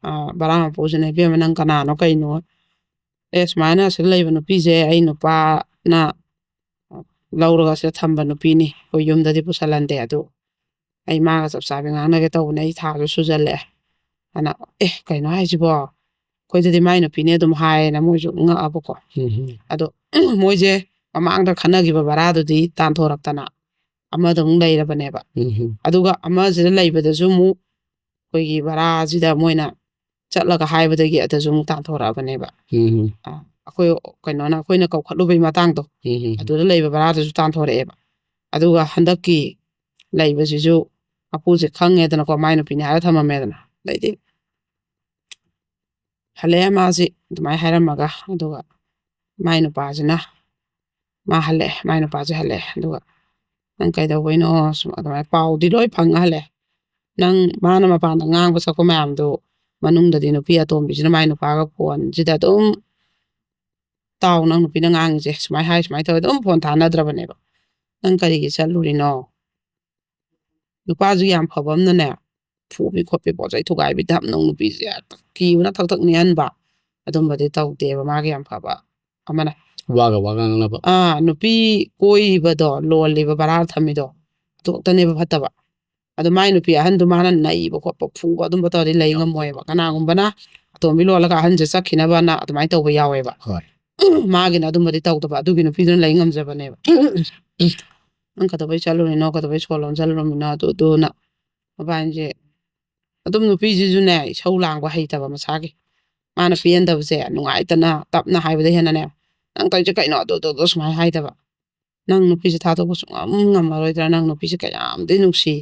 ꯑ, ꯚꯔꯥ ꯃꯄꯨꯁꯤꯅ, "ꯏꯕꯦꯝꯃ, ꯅꯪ ꯀꯅꯥꯅꯣ ꯀꯩꯅꯣ?" "ꯑꯦ, ꯁꯨꯃꯥꯏꯅ ꯑꯁꯤꯗ ꯂꯩꯕ ꯅꯨꯄꯤꯁꯦ ꯑꯩ ꯅꯨꯄꯥꯅ ꯂꯧꯔꯒ ꯁꯤꯗ ꯊꯝꯕ ꯅꯨꯄꯤꯅꯤ, ꯑꯩꯈꯣꯏ ꯌꯨꯝꯗꯗꯤ ꯄꯨꯁꯜꯍꯟꯗꯦ꯫ ꯑꯗꯨ ꯑꯩ ꯃꯥꯒ ꯆꯞ ꯆꯥꯕꯤ ꯉꯥꯡꯅꯒꯦ ꯇꯧꯕꯅꯦ, ꯑꯩ ꯊꯥꯁꯨ ꯁꯨꯖꯜꯂꯛꯑꯦ" ꯍꯥꯏꯅ꯫ "ꯑꯦ, ꯀꯩꯅꯣ ꯍꯥꯏꯁꯤꯕꯣ? ꯑꯩꯈꯣꯏꯗꯗꯤ ꯃꯥꯏ ꯅꯨꯄꯤꯅꯦ ꯑꯗꯨꯝ ꯍꯥꯏꯌꯦꯅ" ꯃꯣꯏꯁꯨ ꯉꯛꯑꯕꯀꯣ꯫ ꯎꯝ. ꯑꯗꯣ ꯃꯣꯏꯁꯦ ꯃꯃꯥꯡꯗ ꯈꯟꯅꯈꯤꯕ ꯚꯔꯥꯗꯨꯗꯤ ꯇꯥꯟꯊꯣꯔꯛꯇꯅ ꯑꯃꯗ ꯑꯃꯨꯛ ꯂꯩꯔꯕꯅꯦꯕ꯫ ꯎꯝ. ꯑꯗꯨꯒ ꯑꯃꯁꯤꯗ ꯂꯩꯕꯗꯁꯨ ꯑꯃꯨꯛ ꯑꯩꯈꯣꯏꯒꯤ ꯚꯔꯥꯁꯤꯗ ꯃꯣꯏꯅ ꯆꯠꯂꯒ ꯍꯥꯏꯕꯗꯒꯤ ꯑꯗꯨꯁꯨ ꯑꯃꯨꯛ ꯇꯥꯟꯊꯣꯔꯛꯑꯕꯅꯦꯕ꯫ ꯎꯝ. ꯑ, ꯑꯩꯈꯣꯏ ꯀꯩꯅꯣꯅ, ꯑꯩꯈꯣꯏꯅ ꯀꯧꯈꯠꯂꯨꯕꯩ ꯃꯇꯥꯡꯗꯣ, ꯎꯝ. ꯑꯗꯨꯗ ꯂꯩꯕ ꯚꯔꯥꯗꯨꯁꯨ ꯇꯥꯟꯊꯣꯔꯛꯑꯦꯕ꯫ ꯑꯗꯨꯒ ꯍꯟꯗꯛꯀꯤ ꯂꯩꯕꯁꯤꯁꯨ ꯃꯄꯨꯁꯦ ꯈꯪꯉꯦꯗꯅꯀꯣ, ꯃꯥꯏ ꯅꯨꯄꯤꯅꯤ ꯍꯥꯏꯔ ꯊꯝꯃꯝꯃꯦꯗꯅ꯫ ꯑꯗꯩꯗꯤ ꯍꯜꯂꯛꯑꯦ ꯃꯥꯁꯤ ꯑꯗꯨꯃꯥꯏꯅ ꯍꯥꯏꯔꯝꯃꯒ, ꯑꯗꯨꯒ ꯃꯥꯏ ꯅꯨꯄꯥꯁꯤꯅ, ꯃꯥ ꯍꯜꯂꯛꯑꯦ, ꯃꯥꯏ ꯅꯨꯄꯥꯁꯦ ꯍꯜꯂꯛꯑꯦ꯫ ꯑꯗꯨꯒ "ꯅꯪ ꯀꯩꯗꯧꯕꯩꯅꯣ?" ꯁꯨꯝ ꯑꯗꯨꯃꯥꯏꯅ ꯄꯥꯎꯗꯤ ꯂꯣꯏ ꯐꯪꯉ ꯍꯜꯂꯛꯑꯦ꯫ "ꯅꯪ ꯃꯥꯅ ꯃꯄꯥꯟꯗ ꯉꯥꯡꯕ ꯁꯛꯄ ꯃꯌꯥꯝꯗꯨ ꯃꯅꯨꯡꯗꯗꯤ ꯅꯨꯄꯤ ꯑꯇꯣꯝꯕꯤꯁꯤꯅ ꯃꯥꯏ ꯅꯨꯄꯥꯒ ꯐꯣꯟꯁꯤꯗ ꯑꯗꯨꯝ, 'ꯇꯥꯎ, ꯅꯪ ꯅꯨꯄꯤꯅ ꯉꯥꯡꯉꯤꯁꯦ ꯁꯨꯃꯥꯏꯅ ꯍꯥꯏ, ꯁꯨꯃꯥꯏꯅ ꯇꯧꯋꯦ'" ꯑꯗꯨꯝ ꯐꯣꯟ ꯊꯥꯅꯗ꯭ꯔꯕꯅꯦꯕ꯫ "ꯅꯪ ꯀꯔꯤꯒꯤ ꯆꯠꯂꯨꯔꯤꯅꯣ? ꯅꯨꯄꯥꯁꯨ ꯌꯥꯝ ꯐꯕ ꯑꯃꯅꯅꯦ, ꯐꯨꯕꯤ ꯈꯣꯠꯄꯤ, ꯄꯣꯠ ꯆꯩ ꯊꯨꯒꯥꯏꯕꯤ, ꯊꯝꯅꯧ ꯅꯨꯄꯤꯁꯦ ꯍꯦꯛꯇ ꯀꯤꯕꯅ ꯊꯛ ꯊꯛ ꯅꯤꯛꯍꯟꯕ, ꯑꯗꯨꯝꯕꯗꯤ ꯇꯧꯗꯦꯕ ꯃꯥꯒꯤ ꯌꯥꯝ ꯐꯕ ꯑꯃꯅ꯫ ꯋꯥꯒ ꯋꯥ ꯉꯥꯡꯅꯕ꯫ ꯑꯥ, ꯅꯨꯄꯤ ꯀꯣꯏꯔꯤꯕꯗꯣ, ꯂꯣꯜꯂꯤꯕ, ꯚꯔꯥ ꯊꯝꯃꯤꯗꯣ, ꯑꯗꯨ ꯈꯛꯇꯅꯦꯕ ꯐꯠꯇꯕ꯫ ꯑꯗꯣ ꯃꯥꯏ ꯅꯨꯄꯤ ꯑꯍꯟꯗꯣ ꯃꯥꯅ ꯅꯩꯕ ꯈꯣꯠꯄ, ꯐꯨꯕ, ꯑꯗꯨꯝꯕ ꯇꯧꯔꯗꯤ ꯂꯩ ꯉꯝꯃꯣꯏꯕ꯫ ꯀꯅꯥꯒꯨꯝꯕꯅ ꯑꯇꯣꯝꯕꯤ ꯂꯣꯜꯂꯒ ꯑꯍꯟꯁꯦ ꯆꯠꯈꯤꯅꯕꯅ ꯑꯗꯨꯃꯥꯏꯅ ꯇꯧꯕ ꯌꯥꯎꯋꯦꯕ꯫ ꯍꯣꯏ. ꯃꯥꯒꯤꯅ ꯑꯗꯨꯝꯕꯗꯤ ꯇꯧꯗꯕ, ꯑꯗꯨꯒꯤ ꯅꯨꯄꯤꯗꯨꯅ ꯂꯩ ꯉꯝꯖꯕꯅꯦꯕ꯫ "ꯅꯪ ꯀꯩꯗꯧꯕꯩ ꯆꯠꯂꯨꯔꯤꯅꯣ? ꯀꯩꯗꯧꯕꯩ ꯁꯣ ꯂꯣꯟꯁꯤꯜꯂꯨꯔꯝꯃꯤꯅꯣ?" ꯑꯗꯨ ꯑꯗꯨꯅ ꯃꯕꯥꯏꯅꯤꯁꯦ, ꯑꯗꯨꯝ ꯅꯨꯄꯤꯁꯤꯁꯨꯅꯦ, ꯏꯁꯧ ꯂꯥꯡꯕ ꯍꯩꯇꯕ ꯃꯁꯥꯒꯤ꯫ ꯃꯥꯅ ꯄꯦꯟꯗꯕꯁꯦ ꯅꯨꯡꯉꯥꯏꯇꯅ ꯇꯞꯅ ꯍꯥꯏꯕꯗ ꯍꯦꯟꯅꯅꯦ, "ꯅꯪ ꯇꯧꯔꯤꯁꯦ ꯀꯩꯅꯣ?" ꯑꯗꯨ ꯑꯗꯨ ꯑꯗꯨ ꯁꯨꯃꯥꯏꯅ ꯍꯥꯏꯗꯕ꯫ "ꯅꯪ ꯅꯨꯄꯤꯁꯦ ꯊꯥꯗꯣꯛꯄ ꯁꯨꯡꯉꯝ ꯉꯝꯃꯔꯣꯏꯗ꯭ꯔꯥ? ꯅꯪ ꯅꯨꯄꯤꯁꯦ ꯀꯌꯥꯝꯗꯤ ꯅꯨꯡꯁꯤ꯫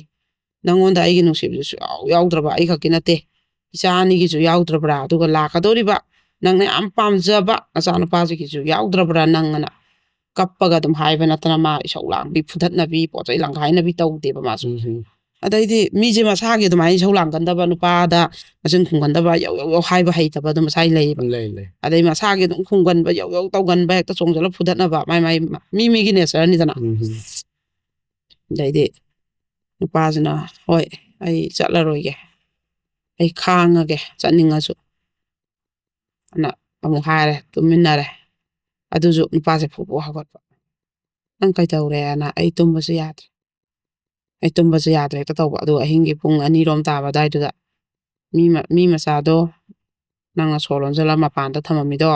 ꯅꯪꯉꯣꯟꯗ ꯑꯩꯒꯤ ꯅꯨꯡꯁꯤꯕꯁꯨ ꯁꯨꯡꯌꯥꯎ ꯌꯥꯎꯗ꯭ꯔꯕ, ꯑꯩ ꯈꯛꯀꯤ ꯅꯠꯇꯦ, ꯏꯆꯥ ꯑꯅꯤꯒꯤꯁꯨ ꯌꯥꯎꯗ꯭ꯔꯕ꯭ꯔꯥ? ꯑꯗꯨꯒ ꯂꯥꯛꯀꯗꯧꯔꯤꯕ ꯅꯪꯅ ꯌꯥꯝ ꯄꯥꯝꯖꯕ ꯅꯆꯥꯅꯨꯄꯥꯁꯤꯒꯤꯁꯨ ꯌꯥꯎꯗ꯭ꯔꯕ꯭ꯔꯥ?" ꯅꯪ ꯑꯅ ꯀꯞꯄꯒ ꯑꯗꯨꯝ ꯍꯥꯏꯕ ꯅꯠꯇꯅ ꯃꯥ ꯏꯁꯧ ꯂꯥꯡꯕꯤ, ꯐꯨꯗꯠꯅꯕꯤ, ꯄꯣꯠ ꯆꯩ ꯂꯪꯈꯥꯏꯅꯕꯤ ꯇꯧꯗꯦꯕ ꯃꯥꯁꯨ꯫ ꯎꯝ. ꯑꯗꯩꯗꯤ ꯃꯤꯁꯦ ꯃꯁꯥꯒꯤ ꯑꯗꯨꯃꯥꯏꯅ ꯏꯁꯧ ꯂꯥꯡꯒꯟꯗꯕ, ꯅꯨꯄꯥꯗ ꯃꯆꯤꯟ ꯈꯨꯝꯒꯟꯗꯕ, ꯌꯧ ꯌꯧ ꯌꯧ ꯍꯥꯏꯕ ꯍꯩꯇꯕ ꯑꯗꯨꯝ ꯃꯁꯥꯒꯤ ꯂꯩꯌꯦꯕ꯫ ꯂꯩ ꯂꯩ ꯑꯗꯩ ꯃꯁꯥꯒꯤ ꯑꯗꯨꯝ ꯈꯨꯝꯒꯟꯕ, ꯌꯧ ꯌꯧ ꯇꯧꯒꯟꯕ, ꯍꯦꯛꯇ ꯆꯣꯡꯁꯤꯜꯂ ꯐꯨꯗꯠꯅꯕ, ꯃꯥꯏ ꯃꯥꯏ ꯃꯤ ꯃꯤꯒꯤ ꯅꯦꯆꯔꯅꯤꯗꯅ꯫ ꯎꯝ. ꯑꯗꯩꯗꯤ ꯅꯨꯄꯥꯁꯤꯅ, "ꯍꯣꯏ, ꯑꯩ ꯆꯠꯂꯔꯣꯏꯒꯦ, ꯑꯩ ꯈꯥꯡꯉꯒꯦ ꯆꯠꯅꯤꯡꯉꯁꯨ" ꯑꯅ ꯑꯃꯨꯛ ꯍꯥꯏꯔꯦ꯫ ꯇꯨꯃꯤꯟꯅꯔꯦ꯫ ꯑꯗꯨꯁꯨ ꯅꯨꯄꯥꯁꯦ ꯐꯨ ꯐꯨ ꯍꯧꯒꯠꯄ꯫ "ꯅꯪ ꯀꯩꯗꯧꯔꯦꯅ?" "ꯑꯩ ꯇꯨꯝꯕꯁꯨ ꯌꯥꯗ꯭ꯔꯦ, ꯑꯩ ꯇꯨꯝꯕꯁꯨ ꯌꯥꯗ꯭ꯔꯦ" ꯍꯦꯛꯇ ꯇꯧꯕ꯫ ꯑꯗꯨꯒ ꯑꯍꯤꯡꯒꯤ ꯄꯨꯡ ꯑꯅꯤꯔꯣꯝ ꯇꯥꯕ ꯑꯗꯨꯋꯥꯏꯗꯨꯗ, "ꯃꯤ ꯃ- ꯃꯤ ꯃꯆꯥꯗꯣ ꯅꯪꯅ ꯁꯣ ꯂꯣꯟꯁꯤꯜꯂ ꯃꯄꯥꯟꯗ ꯊꯝꯃꯝꯃꯤꯗꯣ,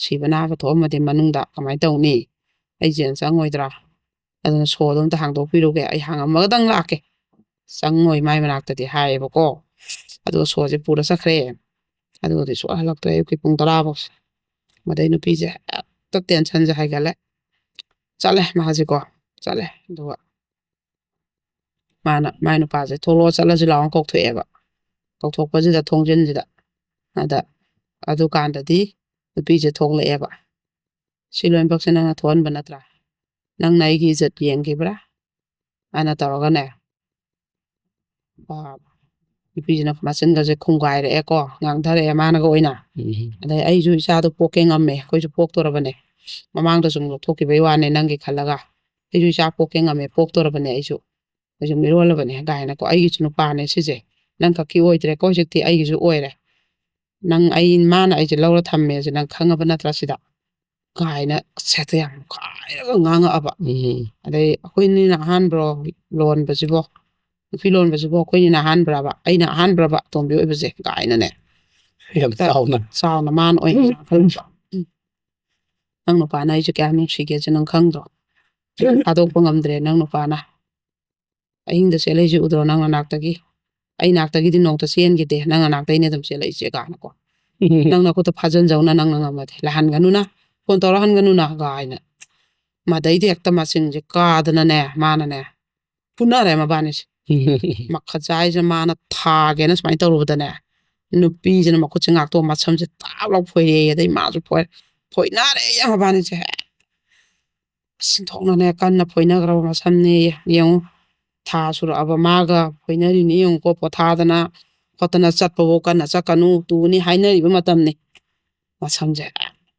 ꯁꯤꯕ ꯅꯥꯕ ꯊꯣꯛꯑꯝꯃꯗꯤ ꯃꯅꯨꯡꯗ ꯀꯃꯥꯏꯅ ꯇꯧꯅꯤ? ꯑꯩ ꯖꯦꯜ ꯆꯪꯉꯣꯏꯗ꯭ꯔꯥ? ꯑꯗꯨꯅ ꯁꯣꯗꯣ ꯑꯝꯇ ꯍꯥꯡꯗꯣꯛꯄꯤꯔꯨꯒꯦ, ꯑꯩ ꯍꯥꯡꯉꯝꯃꯒꯗꯪ ꯂꯥꯛꯀꯦ, ꯆꯪꯉꯣꯏ ꯃꯥꯏ ꯃꯅꯥꯛꯇꯗꯤ" ꯍꯥꯏꯌꯦꯕꯀꯣ꯫ ꯑꯗꯨꯒ ꯁꯣꯁꯦ ꯄꯨꯔ ꯆꯠꯈ꯭ꯔꯦ꯫ ꯑꯗꯨꯒꯗꯤ ꯁꯨꯛꯍꯜꯂꯛꯇ꯭ꯔꯦ ꯑꯌꯨꯛꯀꯤ ꯄꯨꯡ ꯇꯔꯥ ꯐꯥꯎꯁꯦ꯫ ꯃꯗꯩ ꯅꯨꯄꯤꯁꯦ ꯍꯦꯛꯇ ꯇꯦꯟꯁꯟꯁꯦ ꯍꯥꯏꯒꯠꯂꯦ꯫ ꯆꯠꯂꯦ ꯃꯥꯁꯦꯀꯣ, ꯆꯠꯂꯦ꯫ ꯑꯗꯨꯒ ꯃꯥꯅ ꯃꯥꯏ ꯅꯨꯄꯥꯁꯦ "ꯊꯣꯛꯂꯛꯑꯣ, ꯆꯠꯂꯁꯤ ꯂꯥꯛꯑꯣꯅ" ꯀꯧꯊꯣꯛꯑꯦꯕ꯫ ꯀꯧꯊꯣꯛꯄꯁꯤꯗ ꯊꯣꯡꯖꯤꯟꯁꯤꯗ, ꯑꯗ ꯑꯗꯨꯀꯥꯟꯗꯗꯤ ꯅꯨꯄꯤꯁꯦ ꯊꯣꯛꯂꯛꯑꯦꯕ꯫ "ꯁꯤ ꯂꯣꯏꯅꯃꯛꯁꯦ ꯅꯪꯅ ꯊꯣꯛꯍꯟꯕ ꯅꯠꯇ꯭ꯔꯥ? ꯅꯪꯅ ꯑꯩꯒꯤ ꯏꯖꯠ ꯌꯦꯡꯈꯤꯕ꯭ꯔꯥ?" ꯑꯅ ꯇꯧꯔꯒꯅꯦ, ꯑ, ꯅꯨꯄꯤꯁꯤꯅ ꯃꯆꯤꯟꯒꯁꯦ ꯈꯨꯝꯒꯥꯏꯔꯛꯑꯦꯀꯣ, ꯉꯥꯡꯊꯔꯛꯑꯦ ꯃꯥꯅꯒ ꯑꯣꯏꯅ꯫ ꯎꯝ. ꯑꯗꯩ "ꯑꯩꯁꯨ ꯏꯆꯥꯗꯣ ꯄꯣꯛꯀꯦ ꯉꯝꯃꯦ, ꯑꯩꯈꯣꯏꯁꯨ ꯄꯣꯛꯇꯣꯔꯕꯅꯦ, ꯃꯃꯥꯡꯗꯁꯨ ꯑꯃꯨꯛ ꯂꯧꯊꯣꯛꯈꯤꯕꯩ ꯋꯥꯅꯦ ꯅꯪꯒꯤ ꯈꯜꯂꯒ, ꯑꯩꯁꯨ ꯏꯆꯥ ꯄꯣꯛꯀꯦ ꯉꯝꯃꯦ, ꯄꯣꯛꯇꯣꯔꯕꯅꯦ ꯑꯩꯁꯨ, ꯑꯩꯁꯨ ꯃꯤꯔꯣꯜꯂꯕꯅꯦ" ꯀꯥꯏꯅꯀꯣ꯫ "ꯑꯩꯒꯤꯁꯨ ꯅꯨꯄꯥꯅꯦ ꯁꯤꯁꯦ, ꯅꯪ ꯈꯛꯀꯤ ꯑꯣꯏꯗ꯭ꯔꯦꯀꯣ, ꯍꯧꯖꯤꯛꯇꯤ ꯑꯩꯒꯤꯁꯨ ꯑꯣꯏꯔꯦ, ꯅꯪ ꯑꯩ ꯃꯥꯅ ꯑꯩꯁꯦ ꯂꯧꯔ ꯊꯝꯃꯦꯁꯦ ꯅꯪ ꯈꯪꯉꯕ ꯅꯠꯇ꯭ꯔꯥ ꯁꯤꯗ?" ꯀꯥꯏꯅ ꯁꯦꯛꯇ ꯌꯥꯝ ꯈꯥꯏꯔꯒ ꯉꯥꯡꯉꯛꯑꯕ꯫ ꯎꯝ. ꯑꯗꯩ "ꯑꯩꯈꯣꯏꯅꯤꯅ ꯑꯍꯥꯟꯕ꯭ꯔꯣ ꯂꯣꯟꯕꯁꯤꯕꯣ? ꯅꯨꯄꯤ ꯂꯣꯟꯕꯁꯤꯕꯣ ꯑꯩꯈꯣꯏꯅꯤꯅ ꯑꯍꯥꯟꯕ꯭ꯔꯕ? ꯑꯩꯅ ꯑꯍꯥꯟꯕ꯭ꯔꯕ ꯑꯇꯣꯝꯕꯤ ꯑꯣꯏꯕꯁꯦ?" ꯀꯥꯏꯅꯅꯦ꯫ ꯌꯥꯝ ꯍꯦꯛꯇ ꯆꯥꯎꯅ. ꯆꯥꯎꯅ ꯃꯥꯅ ꯑꯣꯏꯅ ꯉꯥꯡꯈꯠꯂꯛꯄ꯫ "ꯎꯝ. ꯅꯪ ꯅꯨꯄꯥꯅ ꯑꯩꯁꯦ ꯀꯌꯥꯝ ꯅꯨꯡꯁꯤꯒꯦꯁꯦ ꯅꯪ ꯈꯪꯗ꯭ꯔꯣ? ꯊꯥꯗꯣꯛꯄ ꯉꯝꯗ꯭ꯔꯦ ꯅꯪ ꯅꯨꯄꯥꯅ꯫ ꯑꯍꯤꯡꯗ ꯆꯦꯜꯂꯛꯏꯁꯦ ꯎꯗ꯭ꯔꯣ ꯅꯪ ꯅꯅꯥꯛꯇꯒꯤ? ꯑꯩ ꯅꯥꯛꯇꯒꯤꯗꯤ ꯅꯣꯡꯇ ꯆꯦꯟꯈꯤꯗꯦ, ꯅꯪ ꯅꯅꯥꯛꯇꯩꯅꯦ ꯑꯗꯨꯝ ꯆꯦꯜꯂꯛꯏꯁꯦ" ꯀꯥꯏꯅꯀꯣ꯫ "ꯅꯪ ꯅꯈꯨꯠꯇ ꯐꯥꯖꯤꯟꯖꯧꯅ ꯅꯪꯅ ꯉꯝꯃꯗꯤ, ꯂꯥꯛꯍꯟꯒꯅꯨꯅ, ꯐꯣꯟ ꯇꯧꯔꯛꯍꯟꯒꯅꯨꯅ" ꯀꯥꯏꯅ꯫ ꯃꯗꯩꯗꯤ ꯍꯦꯛꯇ ꯃꯁꯤꯡꯁꯦ ꯀꯥꯗꯅꯅꯦ, ꯃꯥꯅꯅꯦ ꯐꯨꯅꯔꯦ ꯃꯕꯥꯅꯤꯁꯦ꯫ ꯃꯈꯖꯥꯏꯁꯦ ꯃꯥꯅ ꯊꯥꯒꯦꯅ ꯁꯨꯃꯥꯏꯅ ꯇꯧꯔꯨꯕꯗꯅꯦ, ꯅꯨꯄꯤꯁꯤꯅ ꯃꯈꯨꯠꯁꯦ ꯉꯥꯛꯇꯣꯛꯑ ꯃꯁꯝꯁꯦ ꯇꯥꯞ ꯂꯥꯎ ꯐꯣꯏꯔꯦꯌꯦ꯫ ꯑꯗꯩ ꯃꯥꯁꯨ ꯐꯣꯏ-, ꯐꯣꯏꯅꯔꯦꯌꯦ ꯃꯕꯥꯅꯤꯁꯦ꯫ ꯁꯤꯟꯊꯣꯛꯅꯅꯦ ꯀꯟꯅ ꯐꯣꯏꯅꯈ꯭ꯔꯕ ꯃꯁꯝꯅꯦꯌꯦ꯫ ꯌꯦꯡꯉꯨ, ꯊꯥ ꯁꯨꯔꯛꯑꯕ ꯃꯥꯒ ꯐꯣꯏꯅꯔꯤꯅꯤ ꯌꯦꯡꯉꯨꯀꯣ, ꯄꯣꯊꯥꯗꯅ ꯈꯣꯠꯇꯅ ꯆꯠꯄꯕꯨ ꯀꯟꯅ ꯆꯠꯀꯅꯨ, ꯇꯨꯅꯤ ꯍꯥꯏꯅꯔꯤꯕ ꯃꯇꯝꯅꯤ꯫ ꯃꯁꯝꯁꯦ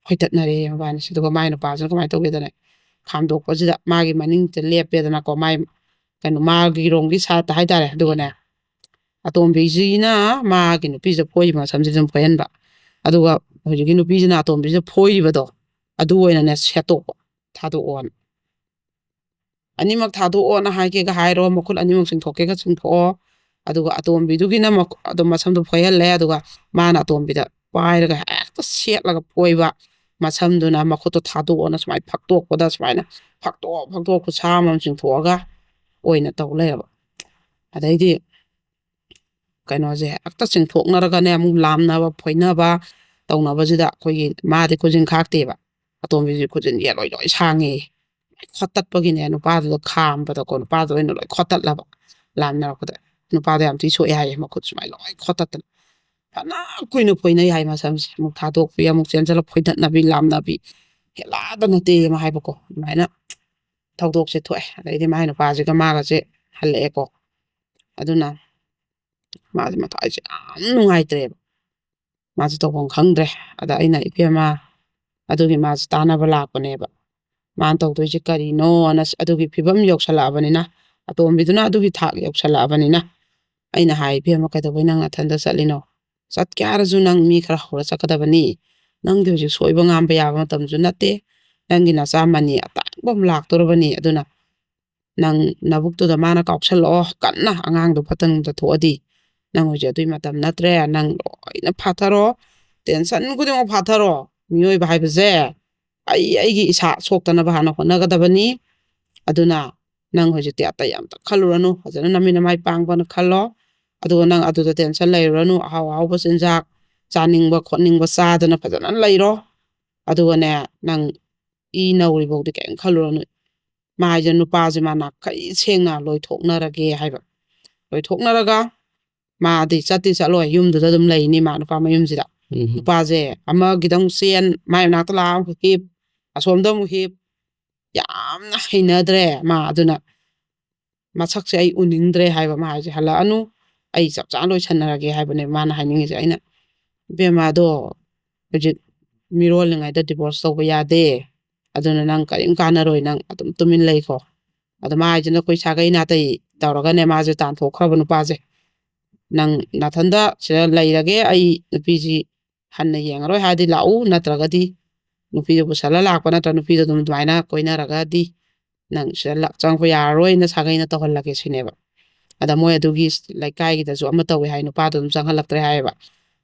ꯐꯣꯏꯇꯠꯅꯔꯦ ꯃꯕꯥꯅꯤꯁꯦ꯫ ꯑꯗꯨꯒ ꯃꯥꯏ ꯅꯨꯄꯥꯁꯤꯅ ꯀꯃꯥꯏꯅ ꯇꯧꯒꯦꯗꯅꯦ, ꯈꯥꯝꯗꯣꯛꯄꯁꯤꯗ ꯃꯥꯒꯤ ꯃꯅꯤꯡꯁꯦ ꯂꯦꯞꯄꯦꯗꯅꯀꯣ, ꯃꯥꯏ ꯀꯩꯅꯣ, ꯃꯥꯒꯤ ꯔꯣꯝꯒꯤ ꯁꯥꯏꯠꯇ ꯍꯥꯏꯇꯥꯔꯦ꯫ ꯑꯗꯨꯒꯅꯦ, ꯑꯇꯣꯝꯕꯤꯁꯤꯅ ꯃꯥꯒꯤ ꯅꯨꯄꯤꯁꯦ ꯐꯣꯏꯔꯤꯕ ꯃꯁꯝꯁꯤꯗ ꯑꯗꯨꯝ ꯐꯣꯏꯍꯟꯕ, ꯑꯗꯨꯒ ꯍꯧꯖꯤꯛꯀꯤ ꯅꯨꯄꯤꯁꯤꯅ ꯑꯇꯣꯝꯕꯤꯁꯦ ꯐꯣꯏꯔꯤꯕꯗꯣ ꯑꯗꯨ ꯑꯣꯏꯅꯅꯦ ꯁꯦꯠꯇꯣꯛꯄ, ꯊꯥꯗꯣꯛꯑꯣꯅ꯫ "ꯑꯅꯤꯃꯛ ꯊꯥꯗꯣꯛꯑꯣꯅ ꯍꯥꯏꯒꯦꯒ ꯍꯥꯏꯔꯣ, ꯃꯈꯨꯠ ꯑꯅꯤꯃꯛ ꯆꯤꯡꯊꯣꯛꯀꯦꯒ ꯆꯤꯡꯊꯣꯛꯑꯣ"꯫ ꯑꯗꯨꯒ ꯑꯇꯣꯝꯕꯤꯗꯨꯒꯤꯅ ꯃꯈꯨ-, ꯑꯗꯨꯝ ꯃꯁꯝꯗꯣ ꯐꯣꯏꯍꯜꯂꯦ, ꯑꯗꯨꯒ ꯃꯥꯅ ꯑꯇꯣꯝꯕꯤꯗ ꯄꯥꯏꯔꯒ ꯍꯦꯛꯇ ꯁꯦꯠꯂꯒ ꯐꯣꯏꯕ꯫ ꯃꯁꯝꯗꯨꯅ ꯃꯈꯨꯠꯇꯣ ꯊꯥꯗꯣꯛꯑꯣꯅ ꯁꯨꯃꯥꯏꯅ ꯐꯛꯇꯣꯛꯄꯗ, ꯁꯨꯃꯥꯏꯅ ꯐꯛꯇꯣꯛ ꯐꯛꯇꯣꯛ ꯈꯨꯠꯁꯥ ꯑꯃꯃꯝ ꯆꯤꯡꯊꯣꯛꯑꯒ ꯑꯣꯏꯅ ꯇꯧ ꯂꯩꯔꯕ꯫ ꯑꯗꯩꯗꯤ ꯀꯩꯅꯣꯁꯦ ꯍꯦꯛꯇ ꯆꯤꯡꯊꯣꯛꯅꯔꯒꯅꯦ, ꯑꯃꯨꯛ ꯂꯥꯝꯅꯕ ꯐꯣꯏꯅꯕ ꯇꯧꯅꯕꯁꯤꯗ, ꯑꯩꯈꯣꯏꯒꯤ ꯃꯥꯗꯤ ꯈꯨꯖꯤꯟ ꯈꯥꯛꯇꯦꯕ, ꯑꯇꯣꯝꯕꯤꯁꯦ ꯈꯨꯖꯤꯟ ꯌꯦꯠ ꯂꯣꯏ ꯂꯣꯏ ꯁꯥꯡꯉꯦ꯫ ꯈꯣꯠꯇꯠꯄꯒꯤꯅꯦ, ꯅꯨꯄꯥꯗꯨꯗ ꯈꯥꯝꯕꯗꯀꯣ, ꯅꯨꯄꯥꯗꯣ ꯑꯣꯏꯅ ꯂꯣꯏ ꯈꯣꯠꯇꯠꯂꯕ꯫ ꯂꯥꯝꯅꯔꯛꯄꯗ ꯅꯨꯄꯥꯗꯣ ꯌꯥꯝ ꯊꯤ ꯁꯣꯛꯑꯦ ꯍꯥꯏꯌꯦ, ꯃꯈꯨꯠ ꯁꯨꯃꯥꯏꯅ ꯂꯣꯏ ꯈꯣꯠꯇꯠꯇꯅ꯫ ꯐꯅ ꯀꯨꯏꯅ ꯐꯣꯏꯅꯩ ꯍꯥꯏ ꯃꯁꯝꯁꯦ, ꯑꯃꯨꯛ ꯊꯥꯗꯣꯛꯄꯤ, ꯑꯃꯨꯛ ꯆꯦꯟꯁꯤꯜꯂ ꯐꯣꯏꯗꯠꯅꯕꯤ, ꯂꯥꯝꯅꯕꯤ, ꯍꯦꯂꯥꯗ ꯅꯠꯇꯦ ꯑꯃ ꯍꯥꯏꯕꯀꯣ꯫ ꯑꯗꯨꯃꯥꯏꯅ ꯊꯧꯗꯣꯛꯁꯦ ꯊꯣꯛꯑꯦ꯫ ꯑꯗꯩꯗꯤ ꯃꯥꯏ ꯅꯨꯄꯥꯁꯤꯒ ꯃꯥꯒꯁꯦ ꯍꯜꯂꯛꯑꯦꯀꯣ꯫ ꯑꯗꯨꯅ ꯃꯥꯁꯦ ꯃꯊ꯭ꯋꯥꯏꯁꯦ ꯌꯥꯝ ꯅꯨꯡꯉꯥꯏꯇ꯭ꯔꯦꯕ꯫ ꯃꯥꯁꯦ ꯇꯧꯐꯝ ꯈꯪꯗ꯭ꯔꯦ꯫ ꯑꯗ ꯑꯩꯅ, "ꯏꯕꯦꯝꯃ, ꯑꯗꯨꯒꯤ ꯃꯥꯁꯦ ꯇꯥꯟꯅꯕ ꯂꯥꯛꯄꯅꯦꯕ, ꯃꯥꯅ ꯇꯧꯗꯣꯏꯁꯦ ꯀꯔꯤꯅꯣꯅ"꯫ ꯑꯗꯨꯒꯤ ꯐꯤꯕꯝ ꯌꯧꯁꯜꯂꯛꯑꯕꯅꯤꯅ, ꯑꯇꯣꯝꯕꯤꯗꯨꯅ ꯑꯗꯨꯒꯤ ꯊꯥꯛ ꯌꯧꯁꯜꯂꯛꯑꯕꯅꯤꯅ, ꯑꯩꯅ ꯍꯥꯏ, "ꯏꯕꯦꯝꯃ, ꯀꯩꯗꯧꯕꯩ ꯅꯪ ꯅꯊꯟꯗ ꯆꯠꯂꯤꯅꯣ? ꯆꯠꯀꯦ ꯍꯥꯏꯔꯁꯨ ꯅꯪ ꯃꯤ ꯈꯔ ꯍꯧꯔ ꯆꯠꯀꯗꯕꯅꯤ꯫ ꯅꯪꯗꯤ ꯍꯧꯖꯤꯛ ꯁꯣꯏꯕ ꯉꯥꯝꯕ ꯌꯥꯕ ꯃꯇꯝꯁꯨ ꯅꯠꯇꯦ꯫ ꯅꯪꯒꯤ ꯅꯆꯥ ꯃꯅꯤ ꯑꯇꯥꯡꯕ ꯑꯃ ꯂꯥꯛꯇꯣꯔꯕꯅꯤ꯫ ꯑꯗꯨꯅ ꯅꯪ ꯅꯕꯨꯛꯇꯨꯗ ꯃꯥꯅ ꯀꯥꯎꯁꯜꯂꯛꯑꯣ ꯀꯟꯅ, ꯑꯉꯥꯡꯗꯣ ꯐꯠꯇ ꯅꯨꯡꯗ ꯊꯣꯛꯑꯗꯤ꯫ ꯅꯪ ꯍꯧꯖꯤꯛ ꯑꯗꯨꯏ ꯃꯇꯝ ꯅꯠꯇ꯭ꯔꯦ꯫ ꯅꯪ ꯂꯣꯏꯅ ꯐꯥꯊꯔꯣ, ꯇꯦꯟꯁꯟ ꯈꯨꯗꯤꯡꯃꯛ ꯐꯥꯊꯔꯣ꯫ ꯃꯤꯑꯣꯏꯕ ꯍꯥꯏꯕꯁꯦ ꯑꯩ ꯑꯩꯒꯤ ꯏꯁꯥ ꯁꯣꯛꯇꯅꯕ ꯍꯥꯟꯅ ꯍꯣꯠꯅꯒꯗꯕꯅꯤ꯫ ꯑꯗꯨꯅ ꯅꯪ ꯍꯧꯖꯤꯛꯇꯤ ꯑꯇꯩ ꯑꯝꯇ ꯈꯜꯂꯨꯔꯅꯨ, ꯐꯖꯅ ꯅꯃꯤꯠ ꯅꯃꯥꯏ ꯄꯥꯡꯕꯅ ꯈꯜꯂꯣ꯫ ꯑꯗꯨꯒ ꯅꯪ ꯑꯗꯨꯗ ꯇꯦꯟꯁꯟ ꯂꯩꯔꯨꯔꯅꯨ, ꯑꯍꯥꯎ ꯑꯍꯥꯎꯕ ꯆꯤꯟꯖꯥꯛ ꯆꯥꯅꯤꯡꯕ ꯈꯣꯠꯅꯤꯡꯕ ꯆꯥꯗꯅ ꯐꯖꯅ ꯂꯩꯔꯣ꯫ ꯑꯗꯨꯒꯅꯦ, ꯅꯪ ꯏ ꯅꯧꯔꯤꯐꯥꯎꯗꯤ ꯀꯔꯤꯝ ꯈꯜꯂꯨꯔꯅꯨ꯫ ꯃꯥ ꯍꯥꯏꯁꯦ ꯅꯨꯄꯥꯁꯦ ꯃꯥ ꯅꯥꯈꯩ ꯁꯦꯡꯅ ꯂꯣꯏꯊꯣꯛꯅꯔꯒꯦ ꯍꯥꯏꯕ꯫ ꯂꯣꯏꯊꯣꯛꯅꯔꯒ ꯃꯥꯗꯤ ꯆꯠꯇꯤ ꯆꯠꯂꯣꯏ, ꯌꯨꯝꯗꯨꯗ ꯑꯗꯨꯝ ꯂꯩꯅꯤ ꯃꯥ ꯅꯨꯄꯥ ꯃꯌꯨꯝꯁꯤꯗ꯫ ꯎꯝ꯫ ꯅꯨꯄꯥꯁꯦ ꯑꯃꯒꯤꯗ ꯑꯃꯨꯛ ꯆꯦꯟ, ꯃꯥꯏ ꯃꯅꯥꯛꯇ ꯂꯥꯛꯑ ꯑꯃꯨꯛ ꯍꯤꯞ, ꯑꯁꯣꯝꯗ ꯑꯃꯨꯛ ꯍꯤꯞ, ꯌꯥꯝꯅ ꯍꯩꯅꯗ꯭ꯔꯦ ꯃꯥ꯫ ꯑꯗꯨꯅ ꯃꯁꯛꯁꯦ ꯑꯩ ꯎꯅꯤꯡꯗ꯭ꯔꯦ ꯍꯥꯏꯕ꯫ ꯃꯥ ꯍꯥꯏꯁꯦ, "ꯍꯜꯂꯛꯑꯅꯨ, ꯑꯩ ꯆꯞ ꯆꯥꯅ ꯂꯣꯏꯁꯟꯅꯔꯒꯦ" ꯍꯥꯏꯕꯅꯦ ꯃꯥꯅ ꯍꯥꯏꯅꯤꯡꯉꯤꯁꯦ꯫ ꯑꯩꯅ, "ꯏꯕꯦꯝꯃ, ꯑꯗꯣ ꯍꯧꯖꯤꯛ ꯃꯤꯔꯣꯜꯂꯤꯉꯩꯗ divorce ꯇꯧꯕ ꯌꯥꯗꯦ, ꯑꯗꯨꯅ ꯅꯪ ꯀꯔꯤꯝ ꯀꯥꯟꯅꯔꯣꯏ, ꯅꯪ ꯑꯗꯨꯝ ꯇꯨꯃꯤꯟ ꯂꯩꯈꯣ"꯫ ꯑꯗꯣ ꯃꯥ ꯍꯥꯏꯁꯤꯅ ꯑꯩꯈꯣꯏ ꯁꯥꯒꯩ ꯅꯥꯇꯩ ꯇꯧꯔꯒꯅꯦ ꯃꯥꯁꯦ ꯇꯥꯟꯊꯣꯛꯈ꯭ꯔꯕ ꯅꯨꯄꯥꯁꯦ, "ꯅꯪ ꯅꯥꯊꯟꯗ ꯁꯤꯗ ꯂꯩꯔꯒꯦ, ꯑꯩ ꯅꯨꯄꯤꯁꯤ ꯍꯟꯅ ꯌꯦꯡꯉꯔꯣꯏ ꯍꯥꯏꯔꯗꯤ ꯂꯥꯛꯎ, ꯅꯠꯇ꯭ꯔꯒꯗꯤ ꯅꯨꯄꯤꯗꯣ ꯄꯨꯁꯜꯂ ꯂꯥꯛꯄ ꯅꯠꯇ꯭ꯔ ꯅꯨꯄꯤꯗꯣ ꯑꯗꯨꯝ ꯑꯗꯨꯃꯥꯏꯅ ꯀꯣꯏꯅꯔꯒꯗꯤ ꯅꯪ ꯁꯤꯗ ꯂꯥꯛ-, ꯆꯪꯉꯛꯄ ꯌꯥꯔꯔꯣꯏꯅ" ꯁꯥꯒꯩꯅ ꯇꯧꯍꯜꯂꯒꯦ ꯁꯤꯅꯦꯕ꯫ ꯑꯗ ꯃꯣꯏ ꯑꯗꯨꯒꯤ ꯂꯩꯀꯥꯏꯒꯤꯗꯁꯨ ꯑꯃ ꯇꯧꯋꯦ ꯍꯥꯏ, ꯅꯨꯄꯥꯗꯣ ꯑꯗꯨꯝ ꯆꯪꯍꯜꯂꯛꯇ꯭ꯔꯦ ꯍꯥꯏꯌꯦꯕ꯫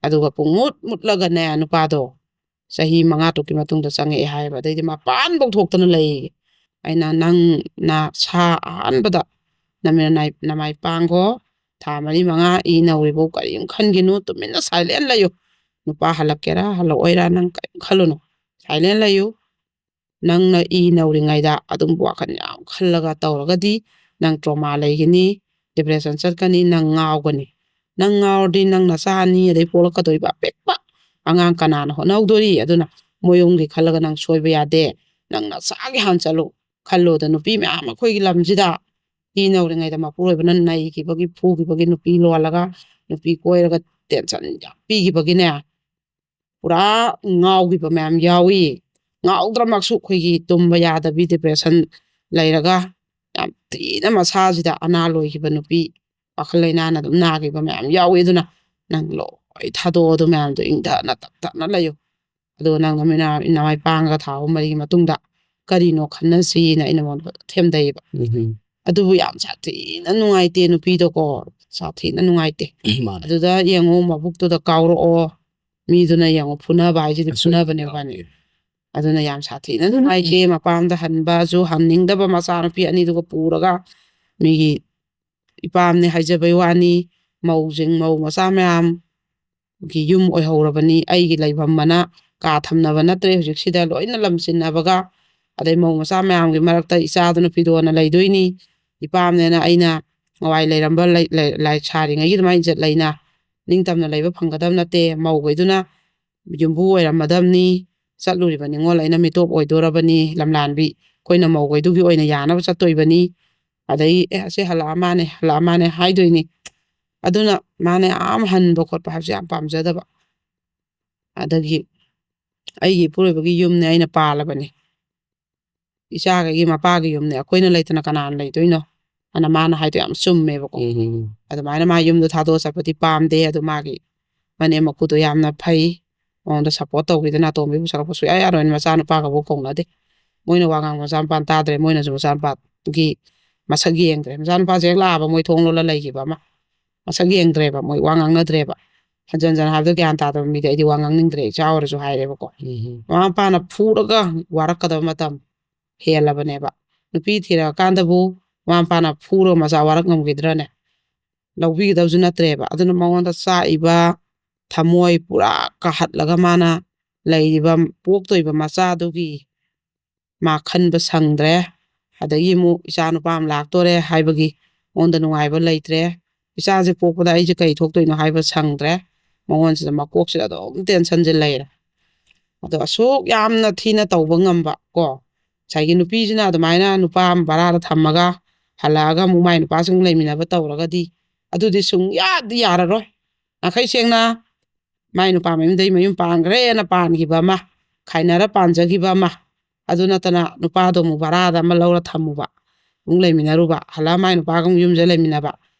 ꯑꯗꯨꯒ ꯄꯨꯡꯃꯨꯠ ꯃꯨꯠꯂꯒꯅꯦ ꯅꯨꯄꯥꯗꯣ ꯆꯍꯤ ꯃꯉꯥ ꯇꯔꯨꯛꯀꯤ ꯃꯇꯨꯡꯗ ꯆꯪꯉꯛꯑꯦ ꯍꯥꯏꯌꯦꯕ꯫ ꯑꯗꯩꯗꯤ ꯃꯄꯥꯟꯐꯧ ꯊꯣꯛꯇꯅ ꯂꯩꯌꯦ꯫ ꯑꯩꯅ, "ꯅꯪ ꯅꯁꯥ ꯑꯍꯥꯟꯕꯗ ꯅꯃꯤꯠ ꯅꯅꯥꯏ-, ꯅꯃꯥꯏ ꯄꯥꯡꯈꯣ, ꯊꯥ ꯃꯔꯤ ꯃꯉꯥ ꯏ ꯅꯧꯔꯤꯐꯥꯎ ꯀꯔꯤꯝ ꯈꯟꯈꯤꯅꯨ, ꯇꯨꯃꯤꯟꯅ silent ꯂꯩꯌꯨ꯫ ꯅꯨꯄꯥ ꯍꯜꯂꯛꯀꯦꯔꯥ ꯍꯜꯂꯛꯑꯣꯏꯔꯥ ꯅꯪ ꯀꯔꯤꯝ ꯈꯜꯂꯨꯅꯨ, silent ꯂꯩꯌꯨ꯫ ꯅꯪꯅ ꯏ ꯅꯧꯔꯤꯉꯩꯗ ꯑꯗꯨꯝ ꯋꯥꯈꯜ ꯌꯥꯝ ꯈꯜꯂꯒ ꯇꯧꯔꯒꯗꯤ ꯅꯪ trauma ꯂꯩꯒꯅꯤ, depression ꯆꯠꯀꯅꯤ, ꯅꯪ ꯉꯥꯎꯒꯅꯤ꯫ ꯅꯪ ꯉꯥꯎꯔꯗꯤ ꯅꯪ ꯅꯆꯥ ꯑꯅꯤ ꯑꯗꯩ ꯄꯣꯛꯂꯛꯀꯗꯣꯏꯕ ꯑꯄꯤꯛꯄ ꯑꯉꯥꯡ ꯀꯅꯥꯅ ꯍꯣꯠꯅꯍꯧꯗꯣꯔꯤ? ꯑꯗꯨꯅ ꯃꯣꯏ ꯑꯍꯨꯝꯒꯤ ꯈꯜꯂꯒ ꯅꯪ ꯁꯣꯏꯕ ꯌꯥꯗꯦ꯫ ꯅꯪ ꯅꯆꯥꯒꯤ ꯍꯥꯟꯅ ꯆꯠꯂꯨ, ꯈꯜꯂꯨꯗ ꯅꯨꯄꯤ ꯃꯌꯥꯝ ꯑꯩꯈꯣꯏꯒꯤ ꯂꯝꯁꯤꯗ ꯏ ꯅꯧꯔꯤꯉꯩꯗ ꯃꯄꯨꯔꯣꯏꯕꯅ ꯅꯩꯈꯤꯕꯒꯤ, ꯐꯨꯈꯤꯕꯒꯤ, ꯅꯨꯄꯤ ꯂꯣꯜꯂꯒ ꯅꯨꯄꯤ ꯀꯣꯏꯔꯒ tension ꯌꯥꯝ ꯄꯤꯈꯤꯕꯒꯤꯅꯦ, ꯄꯨꯔꯥ ꯉꯥꯎꯈꯤꯕ ꯃꯌꯥꯝ ꯌꯥꯎꯏ꯫ ꯉꯥꯎꯗ꯭ꯔꯃꯛꯁꯨ ꯑꯩꯈꯣꯏꯒꯤ ꯇꯨꯝꯕ ꯌꯥꯗꯕꯤ, depression ꯂꯩꯔꯒ ꯌꯥꯝ ꯊꯤꯅ ꯃꯁꯥꯁꯤꯗ ꯑꯅꯥ ꯂꯣꯏꯈꯤꯕ ꯅꯨꯄꯤ, ꯋꯥꯈꯜ ꯂꯩꯅꯥꯅ ꯑꯗꯨꯝ ꯅꯥꯈꯤꯕ ꯃꯌꯥꯝ ꯌꯥꯎꯏ꯫ ꯑꯗꯨꯅ ꯅꯪ ꯂꯣꯏ ꯊꯥꯗꯣꯛꯑꯣ, ꯑꯗꯨ ꯃꯌꯥꯝꯗꯣ ꯏꯪꯊꯅ ꯇꯞꯊꯅ ꯂꯩꯌꯨ꯫ ꯑꯗꯨꯒ ꯅꯪ ꯅꯃꯤꯠ ꯅꯃꯥꯏ ꯄꯥꯡꯉꯒ ꯊꯥ ꯑꯍꯨꯝ ꯃꯔꯤꯒꯤ ꯃꯇꯨꯡꯗ ꯀꯔꯤꯅꯣ ꯈꯟꯅꯁꯤꯅ ꯑꯩꯅ ꯃꯉꯣꯟꯗ ꯊꯦꯝꯗꯩꯌꯦꯕ꯫ ꯎꯝ꯫ ꯑꯗꯨꯕꯨ ꯌꯥꯝ ꯁꯥꯊꯤꯅ ꯅꯨꯡꯉꯥꯏꯇꯦ ꯅꯨꯄꯤꯗꯣꯀꯣ, ꯁꯥꯊꯤꯅ ꯅꯨꯡꯉꯥꯏꯇꯦ꯫ ꯃꯥꯅꯦ꯫ ꯑꯗꯨꯗ ꯌꯦꯡꯉꯨ, ꯃꯕꯨꯛꯇꯨꯗ ꯀꯥꯎꯔꯛꯑꯣ, ꯃꯤꯗꯨꯅ ꯌꯦꯡꯉꯨ, ꯐꯨꯅꯕ ꯍꯥꯏꯁꯤꯗꯤ ꯑꯁꯣꯏꯕ ꯐꯨꯅꯕꯅꯦ ꯌꯥꯎꯗꯦ꯫ ꯏꯕꯥꯅꯤ꯫ ꯑꯗꯨꯅ ꯌꯥꯝ ꯁꯥꯊꯤꯅ ꯅꯨꯡꯉꯥꯏꯇꯦ꯫ ꯃꯄꯥꯝꯗ ꯍꯟꯕꯁꯨ ꯍꯟꯅꯤꯡꯗꯕ, ꯃꯆꯥꯅꯨꯄꯤ ꯑꯅꯤꯗꯨꯒ ꯄꯨꯔꯒ ꯃꯤꯒꯤ ꯏꯄꯥꯝꯅꯦ ꯍꯥꯏꯖꯕꯩ ꯋꯥꯅꯤ, ꯃꯧꯁꯤꯡ, ꯃꯧ ꯃꯆꯥ ꯃꯌꯥꯝ ꯒꯤ ꯌꯨꯝ ꯑꯣꯏꯍꯧꯔꯕꯅꯤ꯫ ꯑꯩꯒꯤ ꯂꯩꯐꯝ ꯑꯅ ꯀꯥ ꯊꯝꯅꯕ ꯅꯠꯇ꯭ꯔꯦ, ꯍꯧꯖꯤꯛꯁꯤꯗ ꯂꯣꯏꯅ ꯂꯝꯁꯤꯟꯅꯕꯒ, ꯑꯗꯩ ꯃꯧ ꯃꯆꯥ ꯃꯌꯥꯝꯒꯤ ꯃꯔꯛꯇ ꯏꯆꯥꯗꯨꯅ ꯐꯤꯗꯣꯟꯅ ꯂꯩꯗꯣꯏꯅꯤ꯫ ꯏꯄꯥꯝꯅꯦꯅ ꯑꯩꯅ ꯃꯋꯥꯏ ꯂꯩꯔꯝꯕ ꯂꯩ-, ꯂꯩ-, ꯂꯥꯏ ꯁꯥꯔꯤꯉꯩꯒꯤ ꯑꯗꯨꯃꯥꯏꯅ ꯏꯖꯠ ꯂꯩꯅ ꯅꯤꯡꯇꯝꯅ ꯂꯩꯕ ꯐꯪꯒꯗꯕ ꯅꯠꯇꯦ꯫ ꯃꯧꯈꯩꯗꯨꯅ ꯌꯨꯝꯕꯨ ꯑꯣꯏꯔꯝꯃꯗꯕꯅꯤ꯫ ꯆꯠꯂꯨꯔꯤꯕ ꯅꯤꯉꯣꯜ ꯑꯩꯅ ꯃꯤꯇꯣꯞ ꯑꯣꯏꯗꯣꯔꯕꯅꯤ꯫ ꯂꯝꯂꯥꯟꯕꯤ ꯑꯩꯈꯣꯏꯅ ꯃꯧꯈꯩꯗꯨꯒꯤ ꯑꯣꯏꯅ ꯌꯥꯅꯕ ꯆꯠꯇꯣꯏꯕꯅꯤ꯫ ꯑꯗꯩ "ꯑꯦ, ꯑꯁꯤ ꯍꯜꯂꯛꯑ ꯃꯥꯅꯦ, ꯍꯜꯂꯛꯑ ꯃꯥꯅꯦ" ꯍꯥꯏꯗꯣꯏꯅꯤ꯫ ꯑꯗꯨꯅ ꯃꯥꯅ ꯌꯥꯝ ꯍꯟꯕ ꯈꯣꯠꯄ ꯍꯥꯏꯕꯁꯦ ꯌꯥꯝ ꯄꯥꯝꯖꯗꯕ꯫ ꯑꯗꯒꯤ ꯑꯩꯒꯤ ꯏꯄꯨꯔꯣꯏꯕꯒꯤ ꯌꯨꯝꯅꯦ, ꯑꯩꯅ ꯄꯥꯜꯂꯕꯅꯦ, ꯏꯆꯥꯈꯩꯒꯤ ꯃꯄꯥꯒꯤ ꯌꯨꯝꯅꯦ, ꯑꯩꯈꯣꯏꯅ ꯂꯩꯇꯅ ꯀꯅꯥꯅ ꯂꯩꯗꯣꯏꯅꯣ? ꯑꯅ ꯃꯥꯅ ꯍꯥꯏꯗꯣ ꯌꯥꯝ ꯆꯨꯝꯃꯦꯕꯀꯣ꯫ ꯎꯝ. ꯑꯗꯨꯃꯥꯏꯅ ꯃꯥ ꯌꯨꯝꯗꯣ ꯊꯥꯗꯣꯛꯑ ꯆꯠꯄꯗꯤ ꯄꯥꯝꯗꯦ꯫ ꯑꯗꯨ ꯃꯥꯒꯤ ꯃꯅꯦꯝ ꯃꯀꯨꯗꯣ ꯌꯥꯝꯅ ꯐꯩ, ꯃꯉꯣꯟꯗ ꯁꯞꯄꯣꯔꯠ ꯇꯧꯕꯤꯗꯅ ꯑꯇꯣꯝꯕꯤ ꯄꯨꯁꯜꯂꯛꯄ ꯁꯨꯡꯌꯥ ꯌꯥꯔꯣꯏꯅ ꯃꯆꯥꯅꯨꯄꯥꯒꯕꯨ ꯀꯧꯅꯗꯦ꯫ ꯃꯣꯏꯅ ꯋꯥ ꯉꯥꯡꯕ ꯃꯆꯥꯅꯨꯄꯥꯅ ꯇꯥꯗ꯭ꯔꯦ, ꯃꯣꯏꯅꯁꯨ ꯃꯆꯥꯅꯨꯄꯥꯒꯤ ꯃꯁꯛ ꯌꯦꯡꯗ꯭ꯔꯦ꯫ ꯃꯆꯥꯅꯨꯄꯥꯁꯦ ꯍꯦꯛ ꯂꯥꯛꯑꯕ ꯃꯣꯏ ꯊꯣꯡ ꯂꯣꯜꯂ ꯂꯩꯈꯤꯕ ꯑꯃ, ꯃꯁꯛ ꯌꯦꯡꯗ꯭ꯔꯦꯕ, ꯃꯣꯏ ꯋꯥ ꯉꯥꯡꯅꯗ꯭ꯔꯦꯕ꯫ ꯍꯟꯖꯟ ꯍꯟꯖꯟ ꯍꯥꯏꯕꯗꯣ ꯒ꯭ꯌꯥꯟ ꯇꯥꯗꯕ ꯃꯤꯗꯤ ꯑꯩꯗꯤ ꯋꯥ ꯉꯥꯡꯅꯤꯡꯗ꯭ꯔꯦ, ꯏꯆꯥ ꯑꯣꯏꯔꯁꯨ ꯍꯥꯏꯔꯦꯕꯀꯣ꯫ ꯎꯝ. ꯃꯃꯥ ꯃꯄꯥꯅ ꯐꯨꯔꯒ ꯋꯥꯔꯛꯀꯗꯕ ꯃꯇꯝ ꯍꯦꯜꯂꯕꯅꯦꯕ꯫ ꯅꯨꯄꯤ ꯊꯤꯔꯛꯑꯀꯥꯟꯗꯕꯨ ꯃꯃꯥ ꯃꯄꯥꯅ ꯐꯨꯔꯒ ꯃꯆꯥ ꯋꯥꯔꯛ ꯉꯝꯈꯤꯗ꯭ꯔꯅꯦ? ꯂꯧꯕꯤꯒꯗꯕꯁꯨ ꯅꯠꯇ꯭ꯔꯦꯕ꯫ ꯑꯗꯨꯅ ꯃꯉꯣꯟꯗ ꯆꯥꯛꯏꯕ ꯊꯃꯣꯏ ꯄꯨꯔꯥ ꯀꯥꯍꯠꯂꯒ ꯃꯥꯅ ꯂꯩꯔꯤꯕ ꯄꯣꯛꯇꯣꯏꯕ ꯃꯆꯥꯗꯨꯒꯤ ꯃꯥ ꯈꯟꯕ ꯁꯪꯗ꯭ꯔꯦ꯫ ꯑꯗꯒꯤ ꯑꯃꯨꯛ ꯏꯆꯥ ꯅꯨꯄꯥ ꯑꯃ ꯂꯥꯛꯇꯣꯔꯦ ꯍꯥꯏꯕꯒꯤ ꯃꯉꯣꯟꯗ ꯅꯨꯡꯉꯥꯏꯕ ꯂꯩꯇ꯭ꯔꯦ꯫ ꯏꯆꯥꯁꯦ ꯄꯣꯛꯄꯗ ꯑꯩꯁꯦ ꯀꯩ ꯊꯣꯛꯇꯣꯏꯅꯣ ꯍꯥꯏꯕ ꯁꯪꯗ꯭ꯔꯦ꯫ ꯃꯉꯣꯟꯁꯤꯗ ꯃꯀꯣꯛꯁꯤꯗ ꯑꯗꯨꯝ ꯇꯦꯟꯁꯟꯁꯦ ꯂꯩꯔꯦ꯫ ꯑꯗꯣ ꯑꯁꯨꯛ ꯌꯥꯝꯅ ꯊꯤꯅ ꯇꯧꯕ ꯉꯝꯕ ꯀꯣ, ꯉꯁꯥꯏꯒꯤ ꯅꯨꯄꯤꯁꯤꯅ ꯑꯗꯨꯃꯥꯏꯅ ꯅꯨꯄꯥ ꯑꯃ ꯚꯔꯥꯗ ꯊꯝꯃꯒ ꯍꯜꯂꯛꯑꯒ ꯑꯃꯨꯛ ꯃꯥꯏ ꯅꯨꯄꯥꯁꯤꯡ ꯂꯩꯃꯤꯟꯅꯕ ꯇꯧꯔꯒꯗꯤ ꯑꯗꯨꯗꯤ ꯁꯨꯡꯌꯥꯗꯤ ꯌꯥꯔꯔꯣꯏ꯫ ꯅꯥꯈꯩ ꯁꯦꯡꯅ ꯃꯥꯏ ꯅꯨꯄꯥ ꯃꯌꯨꯝꯗꯩ ꯃꯌꯨꯝ ꯄꯥꯟꯈ꯭ꯔꯦꯅ ꯄꯥꯟꯈꯤꯕ ꯑꯃ, ꯈꯥꯏꯅꯔ ꯄꯥꯟꯖꯈꯤꯕ ꯑꯃ, ꯑꯗꯨ ꯅꯠꯇꯅ ꯅꯨꯄꯥꯗꯣ ꯑꯃꯨꯛ ꯚꯔꯥꯗ ꯑꯃ ꯂꯧꯔ ꯊꯝꯃꯨꯕ, ꯑꯃꯨꯛ ꯂꯩꯃꯤꯟꯅꯔꯨꯕ, ꯍꯜꯂꯛꯑ ꯃꯥꯏ ꯅꯨꯄꯥꯒ ꯑꯃꯨꯛ ꯌꯨꯝꯁꯤꯗ ꯂꯩꯃꯤꯟꯅꯕ,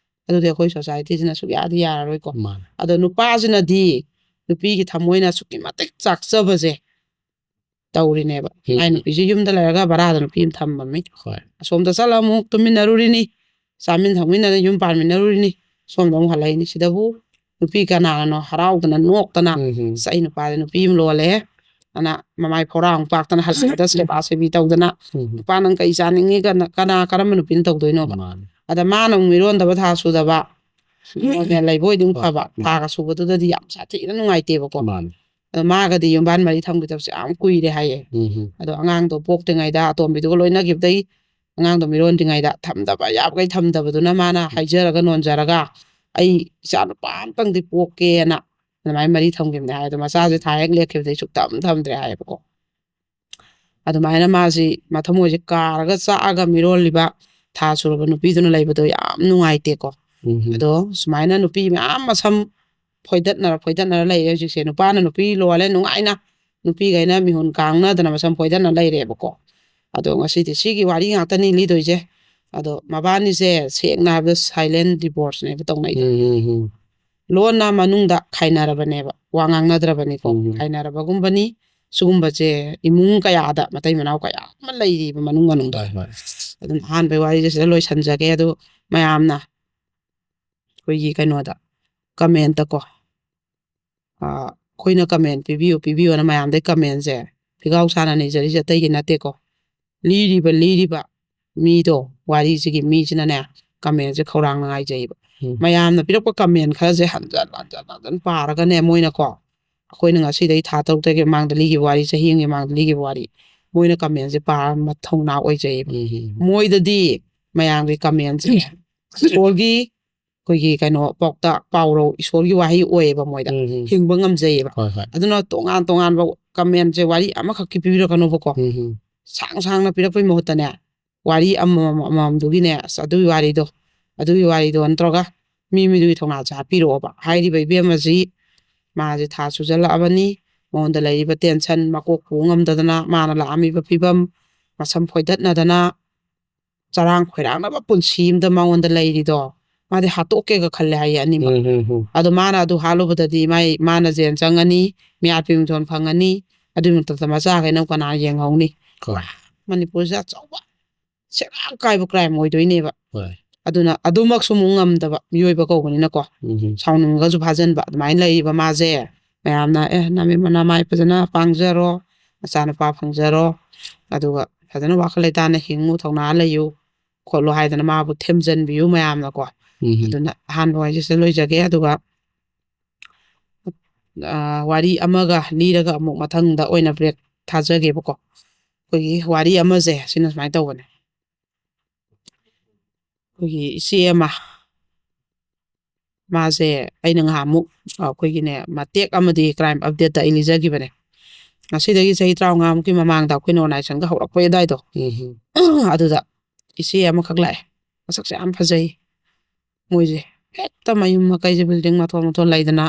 ꯑꯗꯨꯗꯤ ꯑꯩꯈꯣꯏ ꯁꯣꯁꯥꯏꯇꯤꯁꯤꯅ ꯁꯨꯛꯌꯥꯗꯤ ꯌꯥꯔꯔꯣꯏꯀꯣ꯫ ꯃꯥꯅꯦ. ꯑꯗꯣ ꯅꯨꯄꯥꯁꯤꯅꯗꯤ ꯅꯨꯄꯤꯒꯤ ꯊꯃꯣꯏꯅ ꯑꯁꯨꯛꯀꯤ ꯃꯇꯤꯛ ꯆꯥꯛꯆꯕꯁꯦ ꯇꯧꯔꯤꯅꯦꯕ꯫ ꯎꯝ. ꯃꯥꯏ ꯅꯨꯄꯤꯁꯦ ꯌꯨꯝꯗ ꯂꯩꯔꯒ ꯚꯔꯥꯗ ꯅꯨꯄꯤ ꯑꯃ ꯊꯝꯃꯝꯃꯤ꯫ ꯍꯣꯏ. ꯑꯁꯣꯝꯗ ꯆꯠꯂ ꯑꯃꯨꯛ ꯇꯨꯃꯤꯟꯅꯔꯨꯔꯤꯅꯤ, ꯆꯥꯃꯤꯟ ꯊꯛꯃꯤꯟꯅꯗꯅ ꯌꯨꯝ ꯄꯥꯟꯃꯤꯟꯅꯔꯨꯔꯤꯅꯤ, ꯁꯣꯝꯗ ꯑꯃꯨꯛ ꯍꯜꯂꯛꯏꯅꯤ꯫ ꯁꯤꯗꯕꯨ ꯅꯨꯄꯤ ꯀꯅꯥꯅꯣ ꯍꯔꯥꯎꯗꯅ ꯅꯣꯛꯇꯅ, ꯎꯝ. "ꯑꯁ, ꯑꯩ ꯅꯨꯄꯥꯗꯤ ꯅꯨꯄꯤ ꯑꯃ ꯂꯣꯜꯂꯦ" ꯑꯅ ꯃꯃꯥꯏ ꯐꯧꯔꯥ ꯑꯃꯨꯛ ꯄꯥꯛꯇꯅ ꯍꯜꯂꯛꯄꯗ ꯁꯦꯕꯥ ꯁꯦꯕꯤ ꯇꯧꯗꯅ, ꯎꯝ. "ꯅꯨꯄꯥ ꯅꯪ ꯀꯩ ꯆꯥꯅꯤꯡꯉꯤ?" ꯀꯅꯥ, ꯀꯅꯥ ꯀꯔꯝꯕ ꯅꯨꯄꯤꯅ ꯇꯧꯗꯣꯏꯅꯣꯕ? ꯃꯥꯅꯦ. ꯑꯗ ꯃꯥꯅ ꯑꯃꯨꯛ ꯃꯤꯔꯣꯟꯗꯕ ꯊꯥ ꯁꯨꯗꯕ, ꯅꯣꯔꯃꯦꯜ ꯂꯩꯕ ꯑꯣꯏꯗꯤ ꯑꯃꯨꯛ ꯍꯣꯏ. ꯐꯕ, ꯊꯥꯒ ꯁꯨꯕꯗꯨꯗꯗꯤ ꯌꯥꯝ ꯁꯥꯊꯤꯅ ꯅꯨꯡꯉꯥꯏꯇꯦꯕꯀꯣ꯫ ꯃꯥꯅꯦ. ꯑꯗꯣ ꯃꯥꯒꯗꯤ ꯌꯨꯝꯕꯥꯟ ꯃꯔꯤ ꯊꯝꯈꯤꯗꯕꯁꯦ ꯌꯥꯝ ꯀꯨꯏꯔꯦ ꯍꯥꯏꯌꯦ꯫ ꯎꯝ. ꯑꯗꯣ ꯑꯉꯥꯡꯗꯣ ꯄꯣꯛꯇ꯭ꯔꯤꯉꯩꯗ, ꯑꯇꯣꯝꯕꯤꯗꯨꯒ ꯂꯣꯏꯅꯈꯤꯕꯗꯒꯤ ꯑꯉꯥꯡꯗꯣ ꯃꯤꯔꯣꯟꯗ꯭ꯔꯤꯉꯩꯗ ꯊꯝꯗꯕ ꯌꯥꯕꯈꯩ ꯊꯝꯗꯕꯗꯨꯅ ꯃꯥꯅ ꯍꯥꯏꯖꯔꯒ ꯅꯣꯟꯖꯔꯒ, "ꯑꯩ ꯏꯆꯥ ꯅꯨꯄꯥ ꯑꯝꯇꯪꯗꯤ ꯄꯣꯛꯀꯦꯅ" ꯑꯗꯨꯃꯥꯏꯅ ꯃꯔꯤ ꯊꯝꯈꯤꯕꯅꯦ ꯍꯥꯏ꯫ ꯑꯗꯣ ꯃꯆꯥꯁꯦ ꯊꯥ ꯍꯦꯛ ꯂꯦꯛꯈꯤꯕꯗꯒꯤ ꯁꯨꯛꯊꯝ ꯊꯝꯗ꯭ꯔꯦ ꯍꯥꯏꯌꯦꯕꯀꯣ꯫ ꯑꯗꯨꯃꯥꯏꯅ ꯃꯥꯁꯤ ꯃꯊꯃꯣꯏꯁꯦ ꯀꯥꯔꯒ ꯆꯥꯛꯑꯒ ꯃꯤꯔꯣꯜꯂꯤꯕ ꯊꯥ ꯁꯨꯔꯕ ꯅꯨꯄꯤꯗꯨꯅ ꯂꯩꯕꯗꯣ ꯌꯥꯝ ꯅꯨꯡꯉꯥꯏꯇꯦꯀꯣ꯫ ꯑꯗꯣ ꯁꯨꯃꯥꯏꯅ ꯅꯨꯄꯤ ꯃꯌꯥꯝ ꯃꯁꯝ ꯐꯣꯏꯗꯠꯅꯔ ꯐꯣꯏꯗꯠꯅꯔ ꯂꯩꯔꯦ ꯍꯧꯖꯤꯛꯁꯦ꯫ ꯅꯨꯄꯥꯅ ꯅꯨꯄꯤ ꯂꯣꯜꯂꯦ ꯅꯨꯡꯉꯥꯏꯅ, ꯅꯨꯄꯤꯈꯩꯅ ꯃꯤꯍꯨꯟ ꯀꯥꯡꯅꯗꯅ ꯃꯁꯝ ꯐꯣꯏꯗꯠꯅ ꯂꯩꯔꯦꯕꯀꯣ꯫ ꯑꯗꯣ ꯉꯁꯤꯗꯤ ꯁꯤꯒꯤ ꯋꯥꯔꯤ ꯉꯥꯛꯇꯅꯤ ꯂꯤꯗꯣꯏꯁꯦ꯫ ꯑꯗꯣ ꯃꯕꯥꯅꯤꯁꯦ ꯁꯦꯡꯅ ꯍꯥꯏꯕꯗ silent divorceꯅꯦꯕ ꯇꯧꯅꯩꯗꯣ꯫ ꯂꯣꯟꯅ ꯃꯅꯨꯡꯗ ꯈꯥꯏꯅꯔꯕꯅꯦꯕ, ꯋꯥ ꯉꯥꯡꯅꯗ꯭ꯔꯕꯅꯤꯀꯣ꯫ ꯎꯝ꯫ ꯈꯥꯏꯅꯔꯕꯒꯨꯝꯕꯅꯤ꯫ ꯁꯤꯒꯨꯝꯕꯁꯦ ꯏꯃꯨꯡ ꯀꯌꯥꯗ ꯃꯇꯩ ꯃꯅꯥꯎ ꯀꯌꯥ ꯑꯃ ꯂꯩꯔꯤꯕ ꯃꯅꯨꯡ ꯃꯅꯨꯡꯗ꯫ ꯍꯣꯏ, ꯍꯣꯏ꯫ ꯑꯗꯨꯝ ꯑꯍꯥꯟꯕꯩ ꯋꯥꯔꯤꯁꯦ ꯁꯤꯗ ꯂꯣꯏꯁꯟꯖꯒꯦ꯫ ꯑꯗꯨ ꯃꯌꯥꯝꯅ ꯑꯩꯈꯣꯏꯒꯤ ꯀꯩꯅꯣꯗ commentꯇꯀꯣ, ꯑ, ꯑꯩꯈꯣꯏꯅ comment ꯄꯤꯕꯤꯌꯨ ꯄꯤꯕꯤꯌꯨꯅ ꯃꯌꯥꯝꯗꯩ commentꯁꯦ ꯐꯤꯒꯥꯎ ꯁꯥꯅ ꯅꯩꯖꯔꯤꯁꯦ ꯑꯇꯩꯒꯤ ꯅꯠꯇꯦꯀꯣ꯫ ꯂꯤꯔꯤꯕ ꯂꯤꯔꯤꯕ ꯃꯤꯗꯣ, ꯋꯥꯔꯤꯁꯤꯒꯤ ꯃꯤꯁꯤꯅꯅꯦ commentꯁꯦ ꯈꯧꯔꯥꯡꯅ ꯉꯥꯏꯖꯩꯕ꯫ ꯎꯝ꯫ ꯃꯌꯥꯝꯅ ꯄꯤꯔꯛꯄ comment ꯈꯔꯁꯦ ꯍꯟꯖꯟ ꯍꯟꯖꯟ ꯍꯟꯖꯟ ꯄꯥꯔꯒꯅꯦ ꯃꯣꯏꯅꯀꯣ, ꯑꯩꯈꯣꯏꯅ ꯉꯁꯤꯗꯩ ꯊꯥ ꯇꯔꯨꯛꯇꯒꯤ ꯃꯃꯥꯡꯗ ꯂꯤꯈꯤꯕ ꯋꯥꯔꯤ, ꯆꯍꯤ ꯑꯃꯒꯤ ꯃꯃꯥꯡꯗ ꯂꯤꯈꯤꯕ ꯋꯥꯔꯤ, ꯃꯣꯏꯅ commentꯁꯦ ꯄꯥꯔ ꯃꯊꯧꯅꯥ ꯑꯣꯏꯖꯩꯕ꯫ ꯎꯝ꯫ ꯃꯣꯏꯗꯗꯤ ꯃꯌꯥꯝꯒꯤ commentꯁꯦ ꯏꯁꯣꯔꯒꯤ ꯑꯩꯈꯣꯏꯒꯤ ꯀꯩꯅꯣ ꯄꯥꯎꯇꯥꯛ ꯄꯥꯎꯔꯧ, ꯏꯁꯣꯔꯒꯤ ꯋꯥꯍꯩ ꯑꯣꯏꯌꯦꯕ ꯃꯣꯏꯗ꯫ ꯎꯝ, ꯎꯝ꯫ ꯍꯤꯡꯕ ꯉꯝꯖꯩꯌꯦꯕ꯫ ꯍꯣꯏ, ꯍꯣꯏ꯫ ꯑꯗꯨꯅ ꯇꯣꯉꯥꯟ ꯇꯣꯉꯥꯟꯕ commentꯁꯦ ꯋꯥꯔꯤ ꯑꯃꯈꯛꯀꯤ ꯄꯤꯕꯤꯔꯛꯀꯅꯣꯕꯀꯣ꯫ ꯎꯝ, ꯎꯝ꯫ ꯁꯥꯡ ꯁꯥꯡꯅ ꯄꯤꯔꯛꯄꯩ ꯃꯍꯨꯠꯇꯅꯦ, ꯋꯥꯔꯤ ꯑꯃꯃꯝ ꯑꯃꯃꯝꯗꯨꯒꯤꯅꯦ, ꯑꯁ, ꯑꯗꯨꯒꯤ ꯋꯥꯔꯤꯗꯣ, ꯑꯗꯨꯒꯤ ꯋꯥꯔꯤꯗꯣ ꯅꯠꯇ꯭ꯔꯒ ꯃꯤ ꯃꯤꯗꯨꯒꯤ ꯊꯧꯅꯥꯁꯦ ꯍꯥꯞꯄꯤꯔꯛꯑꯣꯕ꯫ ꯍꯥꯏꯔꯤꯕ ꯏꯕꯦꯝꯃꯁꯤ ꯃꯥꯁꯦ ꯊꯥ ꯁꯨꯖꯜꯂꯛꯑꯕꯅꯤ, ꯃꯉꯣꯟꯗ ꯂꯩꯔꯤꯕ tension, ꯃꯀꯣꯛ ꯄꯨ ꯉꯝꯗꯗꯅ, ꯃꯥꯅ ꯂꯥꯛꯑꯝꯃꯤꯕ ꯐꯤꯕꯝ, ꯃꯁꯝ ꯐꯣꯏꯗꯠꯅꯗꯅ, ꯆꯔꯥꯡ ꯈꯣꯏꯔꯥꯡꯅꯕ ꯄꯨꯟꯁꯤ ꯑꯃꯗ ꯃꯉꯣꯟꯗ ꯂꯩꯔꯤꯗꯣ, ꯃꯥꯗꯤ ꯍꯥꯠꯇꯣꯛꯀꯦꯒ ꯈꯜꯂꯦ ꯍꯥꯏꯌꯦ ꯑꯅꯤꯃꯛ꯫ ꯎꯝ, ꯎꯝ, ꯎꯝ꯫ ꯑꯗꯣ ꯃꯥꯅ ꯑꯗꯨ ꯍꯥꯠꯂꯨꯕꯗꯗꯤ ꯃꯥꯏ, ꯃꯥꯅ ꯖꯦꯜ ꯆꯪꯉꯅꯤ, ꯃꯤꯌꯥꯠꯄꯤ ꯃꯤꯡꯊꯣꯟ ꯐꯪꯉꯅꯤ, ꯑꯗꯨꯒꯤ ꯃꯊꯛꯇ ꯃꯆꯥꯈꯩꯅ ꯀꯅꯥ ꯌꯦꯡꯍꯧꯅꯤ? ꯍꯣꯏ꯫ ꯃꯅꯤꯄꯨꯔꯁꯦ ꯑꯆꯧꯕ ꯁꯦꯒꯥꯡ ꯀꯥꯏꯕ crime ꯑꯣꯏꯗꯣꯏꯅꯦꯕ꯫ ꯍꯣꯏ꯫ ꯑꯗꯨꯅ ꯑꯗꯨꯃꯛꯁꯨ ꯑꯃꯨꯛ ꯉꯝꯗꯕ ꯃꯤꯑꯣꯏꯕ ꯀꯧꯕꯅꯤꯅꯀꯣ, ꯎꯝ, ꯎꯝ꯫ ꯁꯥꯎꯅꯤꯡꯉꯒꯁꯨ ꯐꯥꯖꯤꯟꯕ꯫ ꯑꯗꯨꯃꯥꯏꯅ ꯂꯩꯔꯤꯕ ꯃꯥꯁꯦ, ꯃꯌꯥꯝꯅ, "ꯑꯦ, ꯅꯃꯤꯠ ꯅꯃꯥꯏ ꯐꯖꯅ ꯄꯥꯡꯖꯔꯣ, ꯃꯆꯥꯅꯨꯄꯥ ꯐꯪꯖꯔꯣ, ꯑꯗꯨꯒ ꯐꯖꯅ ꯋꯥꯈꯜ ꯂꯩꯇꯥꯅ ꯍꯤꯡꯉꯨ, ꯊꯧꯅꯥ ꯂꯩꯌꯨ" ꯈꯣꯠꯂꯣ ꯍꯥꯏꯗꯅ ꯃꯥꯕꯨ ꯊꯦꯝꯖꯤꯟꯕꯤꯌꯨ ꯃꯌꯥꯝꯅꯀꯣ꯫ ꯎꯝ꯫ ꯑꯗꯨꯅ ꯑꯍꯥꯟꯕ ꯋꯥꯔꯤꯁꯦ ꯁꯤꯗ ꯂꯣꯏꯖꯒꯦ꯫ ꯑꯗꯨꯒ, ꯑ, ꯋꯥꯔꯤ ꯑꯃꯒ ꯂꯤꯔꯒ ꯑꯃꯨꯛ ꯃꯊꯪꯗ ꯑꯣꯏꯅ break ꯊꯥꯖꯒꯦꯕꯀꯣ꯫ ꯑꯩꯈꯣꯏꯒꯤ ꯋꯥꯔꯤ ꯑꯃꯁꯦ ꯁꯤꯅ ꯁꯨꯃꯥꯏꯅ ꯇꯧꯕꯅꯦ꯫ ꯑꯩꯈꯣꯏꯒꯤ ꯏꯆꯦ ꯑꯃ, ꯃꯥꯁꯦ ꯑꯩꯅ ꯉꯍꯥꯟꯃꯨꯛ, ꯑ, ꯑꯩꯈꯣꯏꯒꯤꯅꯦ, ꯃꯇꯦꯛ ꯑꯃꯗꯤ crime updateꯇ ꯑꯩ ꯂꯤꯖꯈꯤꯕꯅꯦ꯫ ꯉꯁꯤꯗꯒꯤ ꯆꯍꯤ ꯇꯔꯥꯃꯉꯥꯃꯨꯛꯀꯤ ꯃꯃꯥꯡꯗ ꯑꯩꯈꯣꯏꯅ organizationꯒ ꯍꯧꯔꯛꯄꯩ ꯑꯗꯨꯋꯥꯏꯗꯣ, ꯎꯝ꯫ ꯑꯗꯨꯗ ꯏꯆꯦ ꯑꯃꯈꯛ ꯂꯥꯛꯑꯦ꯫ ꯃꯁꯛꯁꯦ ꯌꯥꯝ ꯐꯖꯩ꯫ ꯃꯣꯏꯁꯦ ꯍꯦꯛꯇ ꯃꯌꯨꯝ ꯃꯀꯩꯁꯦ building ꯃꯊꯣꯟ ꯃꯊꯣꯟ ꯂꯩꯗꯅ,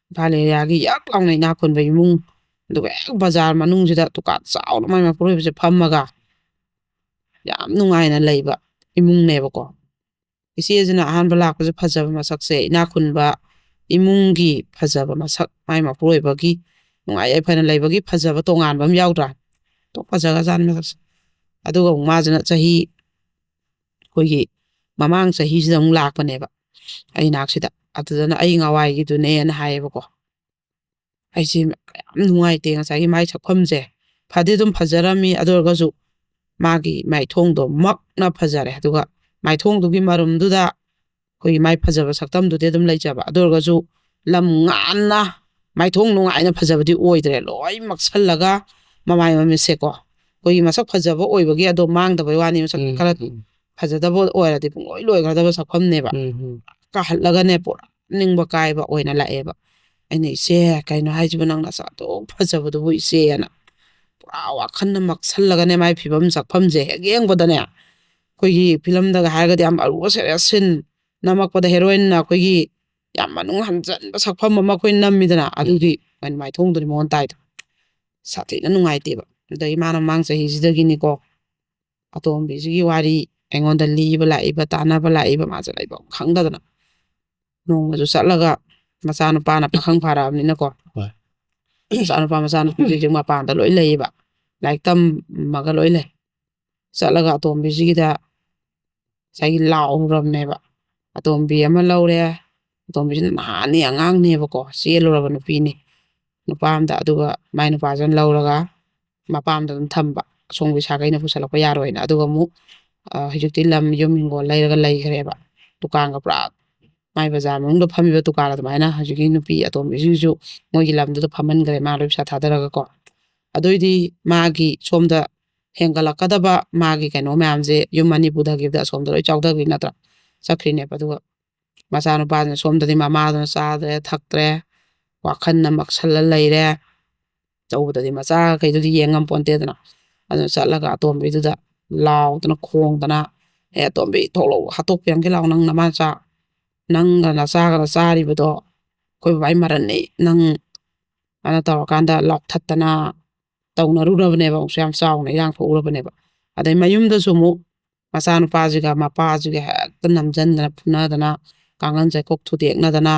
ꯏꯝꯐꯥꯜ area ꯒꯤ ꯌꯥꯛ ꯂꯥꯎꯅ ꯏꯅꯥꯛ ꯈꯨꯟꯕ ꯏꯃꯨꯡ, ꯑꯗꯨꯒ ꯍꯦꯛ ꯕꯖꯥꯔ ꯃꯅꯨꯡꯁꯤꯗ ꯗꯨꯀꯥꯟ ꯆꯥꯎꯅ ꯃꯥꯏ ꯃꯄꯨꯔꯣꯏꯕꯁꯦ ꯐꯝꯃꯒ ꯌꯥꯝ ꯅꯨꯡꯉꯥꯏꯅ ꯂꯩꯕ ꯏꯃꯨꯡꯅꯦꯕꯀꯣ꯫ ꯏꯆꯦꯁꯤꯅ ꯑꯍꯥꯟꯕ ꯂꯥꯛꯄꯁꯦ ꯐꯖꯕ ꯃꯁꯛꯁꯦ, ꯏꯅꯥꯛ ꯈꯨꯟꯕ ꯏꯃꯨꯡꯒꯤ ꯐꯖꯕ ꯃꯁꯛ, ꯃꯥꯏ ꯃꯄꯨꯔꯣꯏꯕꯒꯤ ꯅꯨꯡꯉꯥꯏ ꯌꯥꯏꯐꯅ ꯂꯩꯕꯒꯤ ꯐꯖꯕ ꯇꯣꯉꯥꯟꯕ ꯑꯃ ꯌꯥꯎꯗ꯭ꯔꯥ? ꯑꯗꯨꯝ ꯐꯖꯈ꯭ꯔꯖꯥꯠꯅꯤ ꯃꯁꯛꯁꯦ꯫ ꯑꯗꯨꯒ ꯑꯃꯨꯛ ꯃꯥꯁꯤꯅ ꯆꯍꯤ, ꯑꯩꯈꯣꯏꯒꯤ ꯃꯃꯥꯡ ꯆꯍꯤꯁꯤꯗ ꯑꯃꯨꯛ ꯂꯥꯛꯄꯅꯦꯕ ꯑꯩ ꯅꯥꯛꯁꯤꯗ꯫ ꯑꯗꯨꯗꯅ ꯑꯩ ꯉꯋꯥꯏꯒꯤꯗꯨꯅꯦꯅ ꯍꯥꯏꯌꯦꯕꯀꯣ꯫ ꯑꯩꯁꯦ ꯌꯥꯝ ꯅꯨꯡꯉꯥꯏꯇꯦ ꯉꯁꯥꯏꯒꯤ ꯃꯥꯏ ꯁꯛꯐꯝꯁꯦ꯫ ꯐꯗꯤ ꯑꯗꯨꯝ ꯐꯖꯔꯝꯃꯤ, ꯑꯗꯨ ꯑꯣꯏꯔꯒꯁꯨ ꯃꯥꯒꯤ ꯃꯥꯏꯊꯣꯡꯗꯣ ꯃꯛꯅ ꯐꯖꯔꯦ꯫ ꯑꯗꯨꯒ ꯃꯥꯏꯊꯣꯡꯗꯨꯒꯤ ꯃꯔꯨꯝꯗꯨꯗ ꯑꯩꯈꯣꯏꯒꯤ ꯃꯥꯏ ꯐꯖꯕ ꯁꯛꯇꯝꯗꯨꯗꯤ ꯑꯗꯨꯝ ꯂꯩꯖꯕ, ꯑꯗꯨ ꯑꯣꯏꯔꯒꯁꯨ ꯂꯝ ꯉꯥꯟꯅ ꯃꯥꯏꯊꯣꯡ ꯅꯨꯡꯉꯥꯏꯅ ꯐꯖꯕꯗꯤ ꯑꯣꯏꯗ꯭ꯔꯦ, ꯂꯣꯏ ꯃꯛꯁꯜꯂꯒ ꯃꯃꯥꯏ ꯃꯃꯤꯠꯁꯦꯀꯣ꯫ ꯑꯩꯈꯣꯏꯒꯤ ꯃꯁꯛ ꯐꯖꯕ ꯑꯣꯏꯕꯒꯤ ꯑꯗꯣ ꯃꯥꯡꯗꯕꯩ ꯋꯥꯅꯤ, ꯃꯁꯛ ꯎꯝ, ꯈꯔ ꯎꯝ, ꯐꯖꯗꯕ ꯑꯣꯏꯔꯗꯤ ꯄꯨꯡꯂꯣꯏ ꯂꯣꯏꯈ꯭ꯔꯗꯕ ꯁꯛꯐꯝꯅꯦꯕ꯫ ꯎꯝ, ꯎꯝ꯫ ꯀꯥꯍꯠꯂꯒꯅꯦ ꯄꯨꯔꯥ ꯅꯤꯡꯕ ꯀꯥꯏꯕ ꯑꯣꯏꯅ ꯂꯥꯛꯑꯦꯕ꯫ ꯑꯩꯅ, "ꯏꯆꯦ, ꯀꯩꯅꯣ ꯍꯥꯏꯁꯤꯕꯨ, ꯅꯪ ꯅꯁꯥ ꯑꯗꯨꯛ ꯐꯖꯕꯗꯨꯕꯨ, ꯏꯆꯦꯅ?" ꯄꯨꯔꯥ ꯋꯥꯈꯜꯅ ꯃꯛꯁꯜꯂꯒꯅꯦ ꯃꯥꯏ ꯐꯤꯕꯝ ꯆꯥꯛꯐꯝꯁꯦ ꯍꯦꯛ ꯌꯦꯡꯕꯗꯅꯦ, ꯑꯩꯈꯣꯏꯒꯤ ꯐꯤꯂꯝꯗꯒ ꯍꯥꯏꯔꯒꯗꯤ ꯌꯥꯝ ꯑꯔꯨꯕ serious scene ꯅꯝꯃꯛꯄꯗ heroine ꯅ ꯑꯩꯈꯣꯏꯒꯤ ꯌꯥꯝ ꯃꯅꯨꯡ ꯍꯟꯖꯟꯕ ꯁꯛꯐꯝ ꯑꯃ ꯑꯩꯈꯣꯏ ꯅꯝꯃꯤꯗꯅ, ꯎꯝ꯫ ꯑꯗꯨꯒꯤ ꯃꯥꯏꯊꯣꯡꯗꯨꯅꯤ ꯃꯉꯣꯟ ꯇꯥꯏꯗꯣ꯫ ꯁꯥꯊꯤꯅ ꯅꯨꯡꯉꯥꯏꯇꯦꯕ꯫ ꯑꯗꯒꯤ ꯃꯥꯅ ꯃꯃꯥꯡ ꯆꯍꯤꯁꯤꯗꯒꯤꯅꯤꯀꯣ, ꯑꯇꯣꯝꯕꯤꯁꯤꯒꯤ ꯋꯥꯔꯤ ꯑꯩꯉꯣꯟꯗ ꯂꯤꯕ ꯂꯥꯛꯏꯕ, ꯇꯥꯟꯅꯕ ꯂꯥꯛꯏꯕ, ꯃꯥꯁꯦ ꯂꯩꯐꯝ ꯈꯪꯗꯗꯅ꯫ ꯅꯣꯡꯃꯁꯨ ꯆꯠꯂꯒ, ꯃꯆꯥꯅꯨꯄꯥꯅ ꯄꯥꯈꯪ ꯐꯥꯔꯛꯑꯕꯅꯤꯅꯀꯣ, ꯍꯣꯏ꯫ ꯃꯆꯥꯅꯨꯄꯥ ꯃꯆꯥꯅꯨꯄꯤꯁꯦ ꯍꯧꯖꯤꯛ ꯃꯄꯥꯟꯗ ꯂꯣꯏ ꯂꯩꯌꯦꯕ, ꯂꯥꯏꯔꯤꯛ ꯇꯝꯃꯒ ꯂꯣꯏ ꯂꯩ꯫ ꯆꯠꯂꯒ ꯑꯇꯣꯝꯕꯤꯁꯤꯒꯤꯗ ꯉꯁꯥꯏꯒꯤ ꯂꯥꯎꯔꯨꯔꯕꯅꯦꯕ꯫ ꯑꯇꯣꯝꯕꯤ ꯑꯃ ꯂꯧꯔꯦ, ꯑꯇꯣꯝꯕꯤꯁꯤꯅ ꯅꯍꯥꯅꯤ ꯑꯉꯥꯡꯅꯦꯕꯀꯣ, ꯆꯦꯜꯂꯨꯔꯕ ꯅꯨꯄꯤꯅꯤ꯫ ꯅꯨꯄꯥ ꯑꯝꯗ, ꯑꯗꯨꯒ ꯃꯥꯏ ꯅꯨꯄꯥꯁꯤꯅ ꯂꯧꯔꯒ ꯃꯄꯥꯝꯗ ꯑꯗꯨꯝ ꯊꯝꯕ, ꯑꯁꯣꯝꯒꯤ ꯁꯥꯒꯩꯅ ꯄꯨꯁꯜꯂꯛꯄ ꯌꯥꯔꯣꯏꯅ꯫ ꯑꯗꯨꯒ ꯑꯃꯨꯛ, ꯑ, ꯍꯧꯖꯤꯛꯇꯤ ꯂꯝ, ꯌꯨꯝ, ꯍꯤꯡꯒꯣꯜ ꯂꯩꯔꯒ ꯂꯩꯈ꯭ꯔꯦꯕ꯫ ꯗꯨꯀꯥꯟꯒ ꯄꯨꯔꯥ ꯃꯥꯏ ꯕꯖꯥꯔ ꯃꯅꯨꯡꯗ ꯐꯝꯃꯤꯕ ꯗꯨꯀꯥꯟ ꯑꯗꯨꯃꯥꯏꯅ ꯍꯧꯖꯤꯛꯀꯤ ꯅꯨꯄꯤ ꯑꯇꯣꯝꯕꯤꯁꯤꯡꯁꯨ ꯃꯣꯏꯒꯤ ꯂꯝꯗꯨꯗ ꯐꯝꯍꯟꯈ꯭ꯔꯦ, ꯃꯥ ꯂꯣꯏ ꯄꯩꯁꯥ ꯊꯥꯗꯔꯒꯀꯣ꯫ ꯑꯗꯨꯏꯗꯤ ꯃꯥꯒꯤ ꯁꯣꯝꯗ ꯍꯦꯟꯒꯠꯂꯛꯀꯗꯕ ꯃꯥꯒꯤ ꯀꯩꯅꯣ ꯃꯌꯥꯝꯁꯦ, ꯌꯨꯝ ꯑꯅꯤ ꯄꯨꯊꯈꯤꯕꯗ ꯑꯁꯣꯝꯗ ꯂꯣꯏ ꯆꯥꯎꯊꯈ꯭ꯔꯤ ꯅꯠꯇ꯭ꯔꯥ? ꯆꯠꯈ꯭ꯔꯤꯅꯦꯕ꯫ ꯑꯗꯨꯒ ꯃꯆꯥꯅꯨꯄꯥꯁꯤꯅ ꯁꯣꯝꯗꯗꯤ ꯃꯃꯥꯗꯨꯅ ꯆꯥꯗ꯭ꯔꯦ, ꯊꯛꯇ꯭ꯔꯦ, ꯋꯥꯈꯜꯅ ꯃꯛꯁꯜꯂ ꯂꯩꯔꯦ꯫ ꯇꯧꯕꯗꯗꯤ ꯃꯆꯥꯈꯩꯗꯨꯗꯤ ꯌꯦꯡ ꯉꯝꯄꯣꯟꯇꯦꯗꯅ꯫ ꯑꯗꯨꯅ ꯆꯠꯂꯒ ꯑꯇꯣꯝꯕꯤꯗꯨꯗ ꯂꯥꯎꯗꯅ ꯈꯣꯡꯗꯅ, "ꯑꯦ, ꯑꯇꯣꯝꯕꯤ, ꯊꯣꯛꯂꯛꯑꯣ, ꯍꯥꯠꯇꯣꯛꯄꯤꯔꯝꯒꯦ ꯂꯥꯛꯑꯣ, ꯅꯪ ꯅꯃꯥ ꯅꯆꯥ, ꯅꯪꯒ ꯅꯆꯥꯒꯅ ꯆꯥꯔꯤꯕꯗꯣ ꯑꯩꯈꯣꯏ ꯕꯕꯥꯒꯤ ꯃꯔꯟꯅꯤ, ꯅꯪ" ꯑꯅ ꯇꯧꯔꯀꯥꯟꯗ ꯂꯥꯎꯊꯠꯇꯅ ꯇꯧꯅꯔꯨꯔꯕꯅꯦꯕ꯫ ꯑꯃꯨꯛꯁꯨ ꯌꯥꯝ ꯆꯥꯎꯅ ꯏꯔꯥꯡ ꯊꯣꯛꯎꯔꯕꯅꯦꯕ꯫ ꯑꯗꯩ ꯃꯌꯨꯝꯗꯁꯨ ꯑꯃꯨꯛ ꯃꯆꯥꯅꯨꯄꯥꯁꯤꯒ ꯃꯄꯥꯁꯤꯒ ꯍꯦꯛꯇ ꯅꯝꯖꯟꯗꯅ ꯐꯨꯅꯗꯅ, ꯀꯥꯡꯈꯟ ꯆꯩꯈꯣꯛ ꯊꯨꯗꯦꯛꯅꯗꯅ,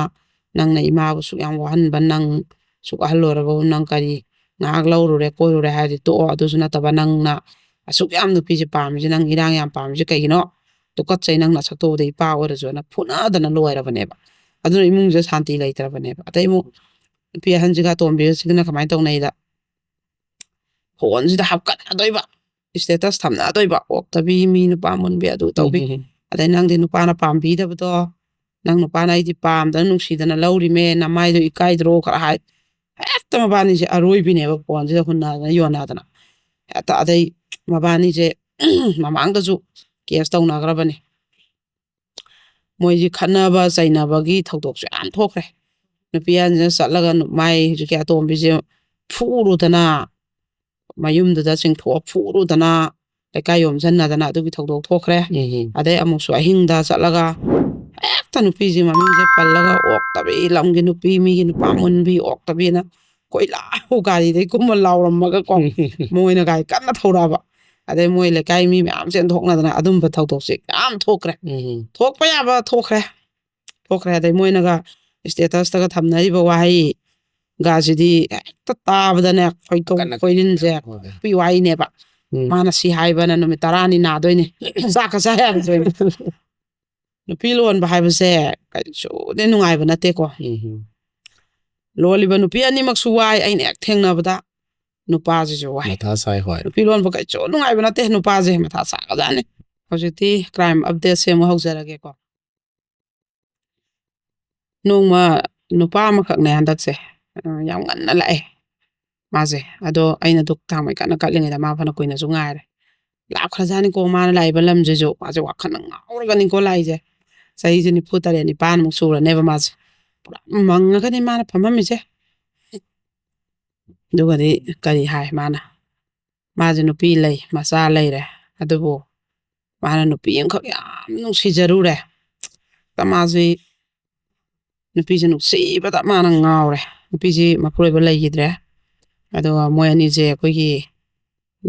"ꯅꯪꯅ ꯏꯃꯥꯕꯨ ꯁꯨꯛ ꯌꯥꯝ ꯋꯥꯍꯟꯕ, ꯅꯪ ꯁꯨꯛ ꯑꯍꯜ ꯑꯣꯏꯔꯕꯕꯨ ꯅꯪ ꯀꯔꯤ ꯉꯥꯏꯍꯥꯛ ꯂꯧꯔꯨꯔꯦ ꯀꯣꯏꯔꯨꯔꯦ ꯍꯥꯏꯔꯗꯤ ꯇꯣꯛꯑꯣ, ꯑꯗꯨꯁꯨ ꯅꯠꯇꯕ ꯅꯪꯅ ꯑꯁꯨꯛ ꯌꯥꯝ ꯅꯨꯄꯤꯁꯦ ꯄꯥꯝꯃꯤꯁꯦ, ꯅꯪ ꯏꯔꯥꯡ ꯌꯥꯝ ꯄꯥꯝꯃꯤꯁꯦ ꯀꯩꯒꯤꯅꯣ? ꯇꯨꯀꯠꯆꯩ, ꯅꯪ ꯅꯁꯛꯇꯨ ꯎꯕꯗ ꯏꯄꯥ ꯑꯣꯏꯔꯁꯨꯅ" ꯐꯨꯅꯗꯅ ꯂꯣꯏꯔꯕꯅꯦꯕ꯫ ꯑꯗꯨꯅ ꯏꯃꯨꯡꯁꯦ ꯁꯥꯟꯇꯤ ꯂꯩꯇ꯭ꯔꯕꯅꯦꯕ꯫ ꯑꯗꯩ ꯑꯃꯨꯛ ꯅꯨꯄꯤ ꯑꯍꯟꯁꯤꯒ ꯑꯇꯣꯝꯕꯤꯁꯤꯒꯅ ꯀꯃꯥꯏꯅ ꯇꯧꯅꯩꯗ, ꯐꯣꯟꯁꯤꯗ ꯍꯥꯞꯀꯠꯅꯗꯣꯏꯕ, status ꯊꯝꯅꯗꯣꯏꯕ, "ꯑꯣꯛꯇꯕꯤ, ꯃꯤ ꯅꯨꯄꯥ ꯃꯨꯟꯕꯤ, ꯑꯗꯨ ꯇꯧꯕꯤ"꯫ ꯎꯝ, ꯎꯝ, ꯎꯝ꯫ ꯑꯗꯩ "ꯅꯪꯗꯤ ꯅꯨꯄꯥꯅ ꯄꯥꯝꯕꯤꯗꯕꯗꯣ, ꯅꯪ ꯅꯨꯄꯥꯅ ꯑꯩꯗꯤ ꯄꯥꯝꯗꯅ ꯅꯨꯡꯁꯤꯗꯅ ꯂꯧꯔꯤꯃꯦ, ꯅꯃꯥꯏꯗꯣ ꯏꯀꯥꯏꯗ꯭ꯔꯣ?" ꯈꯔ ꯍꯥꯏ꯫ ꯍꯦꯛꯇ ꯃꯕꯥꯅꯤꯁꯦ ꯑꯔꯣꯏꯕꯤꯅꯦꯕ ꯐꯣꯟꯁꯤꯗ ꯍꯨꯟꯅꯗꯅ ꯌꯣꯟꯅꯗꯅ꯫ ꯍꯦꯛꯇ ꯑꯗꯩ ꯃꯕꯥꯅꯤꯁꯦ ꯃꯃꯥꯡꯗꯁꯨ case ꯇꯧꯅꯈ꯭ꯔꯕꯅꯦ꯫ ꯃꯣꯏꯁꯤ ꯈꯠꯅꯕ ꯆꯩꯅꯕꯒꯤ ꯊꯧꯗꯣꯛꯁꯨ ꯌꯥꯝ ꯊꯣꯛꯈ꯭ꯔꯦ꯫ ꯅꯨꯄꯤ ꯑꯍꯟꯁꯤꯅ ꯆꯠꯂꯒ ꯅꯨ-, ꯃꯥꯏ ꯍꯧꯖꯤꯛꯀꯤ ꯑꯇꯣꯝꯕꯤꯁꯦ ꯐꯨꯔꯨꯗꯅ, ꯃꯌꯨꯝꯗꯨꯗ ꯆꯤꯡꯊꯣꯛꯑ ꯐꯨꯔꯨꯗꯅ, ꯂꯩꯀꯥꯏ ꯌꯣꯝꯁꯤꯟꯅꯗꯅ ꯑꯗꯨꯒꯤ ꯊꯧꯗꯣꯛ ꯊꯣꯛꯈ꯭ꯔꯦ꯫ ꯎꯝ, ꯎꯝ꯫ ꯑꯗꯩ ꯑꯃꯨꯛꯁꯨ ꯑꯍꯤꯡꯗ ꯆꯠꯂꯒ ꯍꯦꯛꯇ ꯅꯨꯄꯤꯁꯤ ꯃꯃꯤꯡꯁꯦ ꯄꯜꯂꯒ, "ꯑꯣꯛꯇꯕꯤ, ꯂꯝꯒꯤ ꯅꯨꯄꯤ, ꯃꯤꯒꯤ ꯅꯨꯄꯥ ꯃꯨꯟꯕꯤ, ꯑꯣꯛꯇꯕꯤꯅ" ꯀꯣꯏꯂꯥꯎ ꯒꯥꯔꯤꯗꯩ ꯀꯨꯝꯃ ꯂꯥꯎꯔꯝꯃꯒꯀꯣ, ꯃꯣꯏꯅ ꯒꯥꯔꯤ ꯀꯟꯅ ꯊꯧꯔꯛꯑꯕ꯫ ꯑꯗꯩ ꯃꯣꯏ ꯂꯩꯀꯥꯏ ꯃꯤ ꯃꯌꯥꯝ ꯆꯦꯟꯊꯣꯛꯅꯗꯅ ꯑꯗꯨꯝꯕ ꯊꯧꯗꯣꯛꯁꯦ ꯌꯥꯝ ꯊꯣꯛꯈ꯭ꯔꯦ꯫ ꯎꯝ꯫ ꯊꯣꯛꯄ ꯌꯥꯕ ꯊꯣꯛꯈ꯭ꯔꯦ꯫ ꯊꯣꯛꯈ꯭ꯔꯦ꯫ ꯑꯗꯩ ꯃꯣꯏꯅꯒ statusꯇꯒ ꯊꯝꯅꯔꯤꯕ ꯋꯥꯍꯩ ꯒꯥꯁꯤꯗꯤ ꯍꯦꯛꯇ ꯇꯥꯕꯗꯅꯦ ꯈꯣꯏꯗꯧ ꯀꯟꯅ ꯈꯣꯏꯔꯤꯟꯁꯦ ꯍꯣꯏ꯫ ꯄꯤ ꯋꯥꯔꯤꯅꯦꯕ꯫ ꯎꯝ꯫ "ꯃꯥꯅ ꯁꯤ ꯍꯥꯏꯕꯅ ꯅꯨꯃꯤꯠ ꯇꯔꯥꯅꯤ ꯅꯥꯗꯣꯏꯅꯦ꯫ ꯆꯥꯛꯀ ꯆꯥ ꯌꯥꯔꯣꯏꯗꯣꯏꯅꯦ꯫" ꯅꯨꯄꯤ ꯂꯣꯟꯕ ꯍꯥꯏꯕꯁꯦ ꯀꯩꯁꯨꯗꯤ ꯅꯨꯡꯉꯥꯏꯕ ꯅꯠꯇꯦꯀꯣ꯫ ꯎꯝ꯫ ꯂꯣꯜꯂꯤꯕ ꯅꯨꯄꯤ ꯑꯅꯤꯃꯛꯁꯨ ꯋꯥꯏ, ꯑꯩꯅ ꯍꯦꯛ ꯊꯦꯡꯅꯕꯗ ꯅꯨꯄꯥꯁꯤꯁꯨ ꯋꯥꯏ꯫ ꯃꯊꯥ ꯁꯥꯏ, ꯍꯣꯏ꯫ ꯅꯨꯄꯤ ꯂꯣꯟꯕ ꯀꯩꯁꯨ ꯅꯨꯡꯉꯥꯏꯕ ꯅꯠꯇꯦ, ꯅꯨꯄꯥꯁꯦ ꯃꯊꯥ ꯁꯥꯒꯖꯥꯠꯅꯤ꯫ ꯍꯧꯖꯤꯛꯇꯤ crime updateꯁꯦ ꯑꯃꯨꯛ ꯍꯧꯖꯔꯒꯦꯀꯣ꯫ ꯅꯣꯡꯃ ꯅꯨꯄꯥ ꯑꯃꯈꯛꯅꯦ ꯍꯟꯗꯛꯁꯦ, ꯑ, ꯌꯥꯝ ꯉꯟꯅ ꯂꯥꯛꯑꯦ ꯃꯥꯁꯦ꯫ ꯑꯗꯣ ꯑꯩꯅ ꯙꯨꯛ ꯊꯥꯡꯃꯩ ꯀꯟꯅ ꯀꯠꯂꯤꯉꯩꯗ ꯃꯥ ꯐꯅ ꯀꯨꯏꯅꯁꯨ ꯉꯥꯏꯔꯦ꯫ ꯂꯥꯞꯈ꯭ꯔꯖꯥꯠꯅꯤꯀꯣ ꯃꯥꯅ ꯂꯥꯛꯏꯕ ꯂꯝꯁꯤꯁꯨ꯫ ꯃꯥꯁꯦ ꯋꯥꯈꯜꯅ ꯉꯥꯎꯔꯒꯅꯤꯀꯣ ꯂꯥꯛꯏꯁꯦ꯫ ꯆꯍꯤꯁꯦ ꯅꯤꯐꯨ ꯇꯔꯦꯠ ꯅꯤꯄꯥꯟꯃꯨꯛ ꯁꯨꯔꯅꯦꯕ ꯃꯥꯁꯦ꯫ ꯄꯨꯔꯥ ꯃꯪꯉꯒꯅꯤ ꯃꯥꯅ ꯐꯝꯃꯝꯃꯤꯁꯦ꯫ ꯑꯗꯨꯒꯗꯤ ꯀꯔꯤ ꯍꯥꯏ ꯃꯥꯅ? ꯃꯥꯁꯦ ꯅꯨꯄꯤ ꯂꯩ, ꯃꯆꯥ ꯂꯩꯔꯦ꯫ ꯑꯗꯨꯕꯨ ꯃꯥꯅ ꯅꯨꯄꯤ ꯑꯃꯈꯛ ꯌꯥꯝ ꯅꯨꯡꯁꯤꯖꯔꯨꯔꯦ꯫ ꯃꯥꯁꯤ ꯅꯨꯄꯤꯁꯦ ꯅꯨꯡꯁꯤꯕꯗ ꯃꯥꯅ ꯉꯥꯎꯔꯦ꯫ ꯅꯨꯄꯤꯁꯤ ꯃꯄꯨꯔꯣꯏꯕ ꯂꯩꯈꯤꯗ꯭ꯔꯦ꯫ ꯑꯗꯨꯒ ꯃꯣꯏ ꯑꯅꯤꯁꯦ ꯑꯩꯈꯣꯏꯒꯤ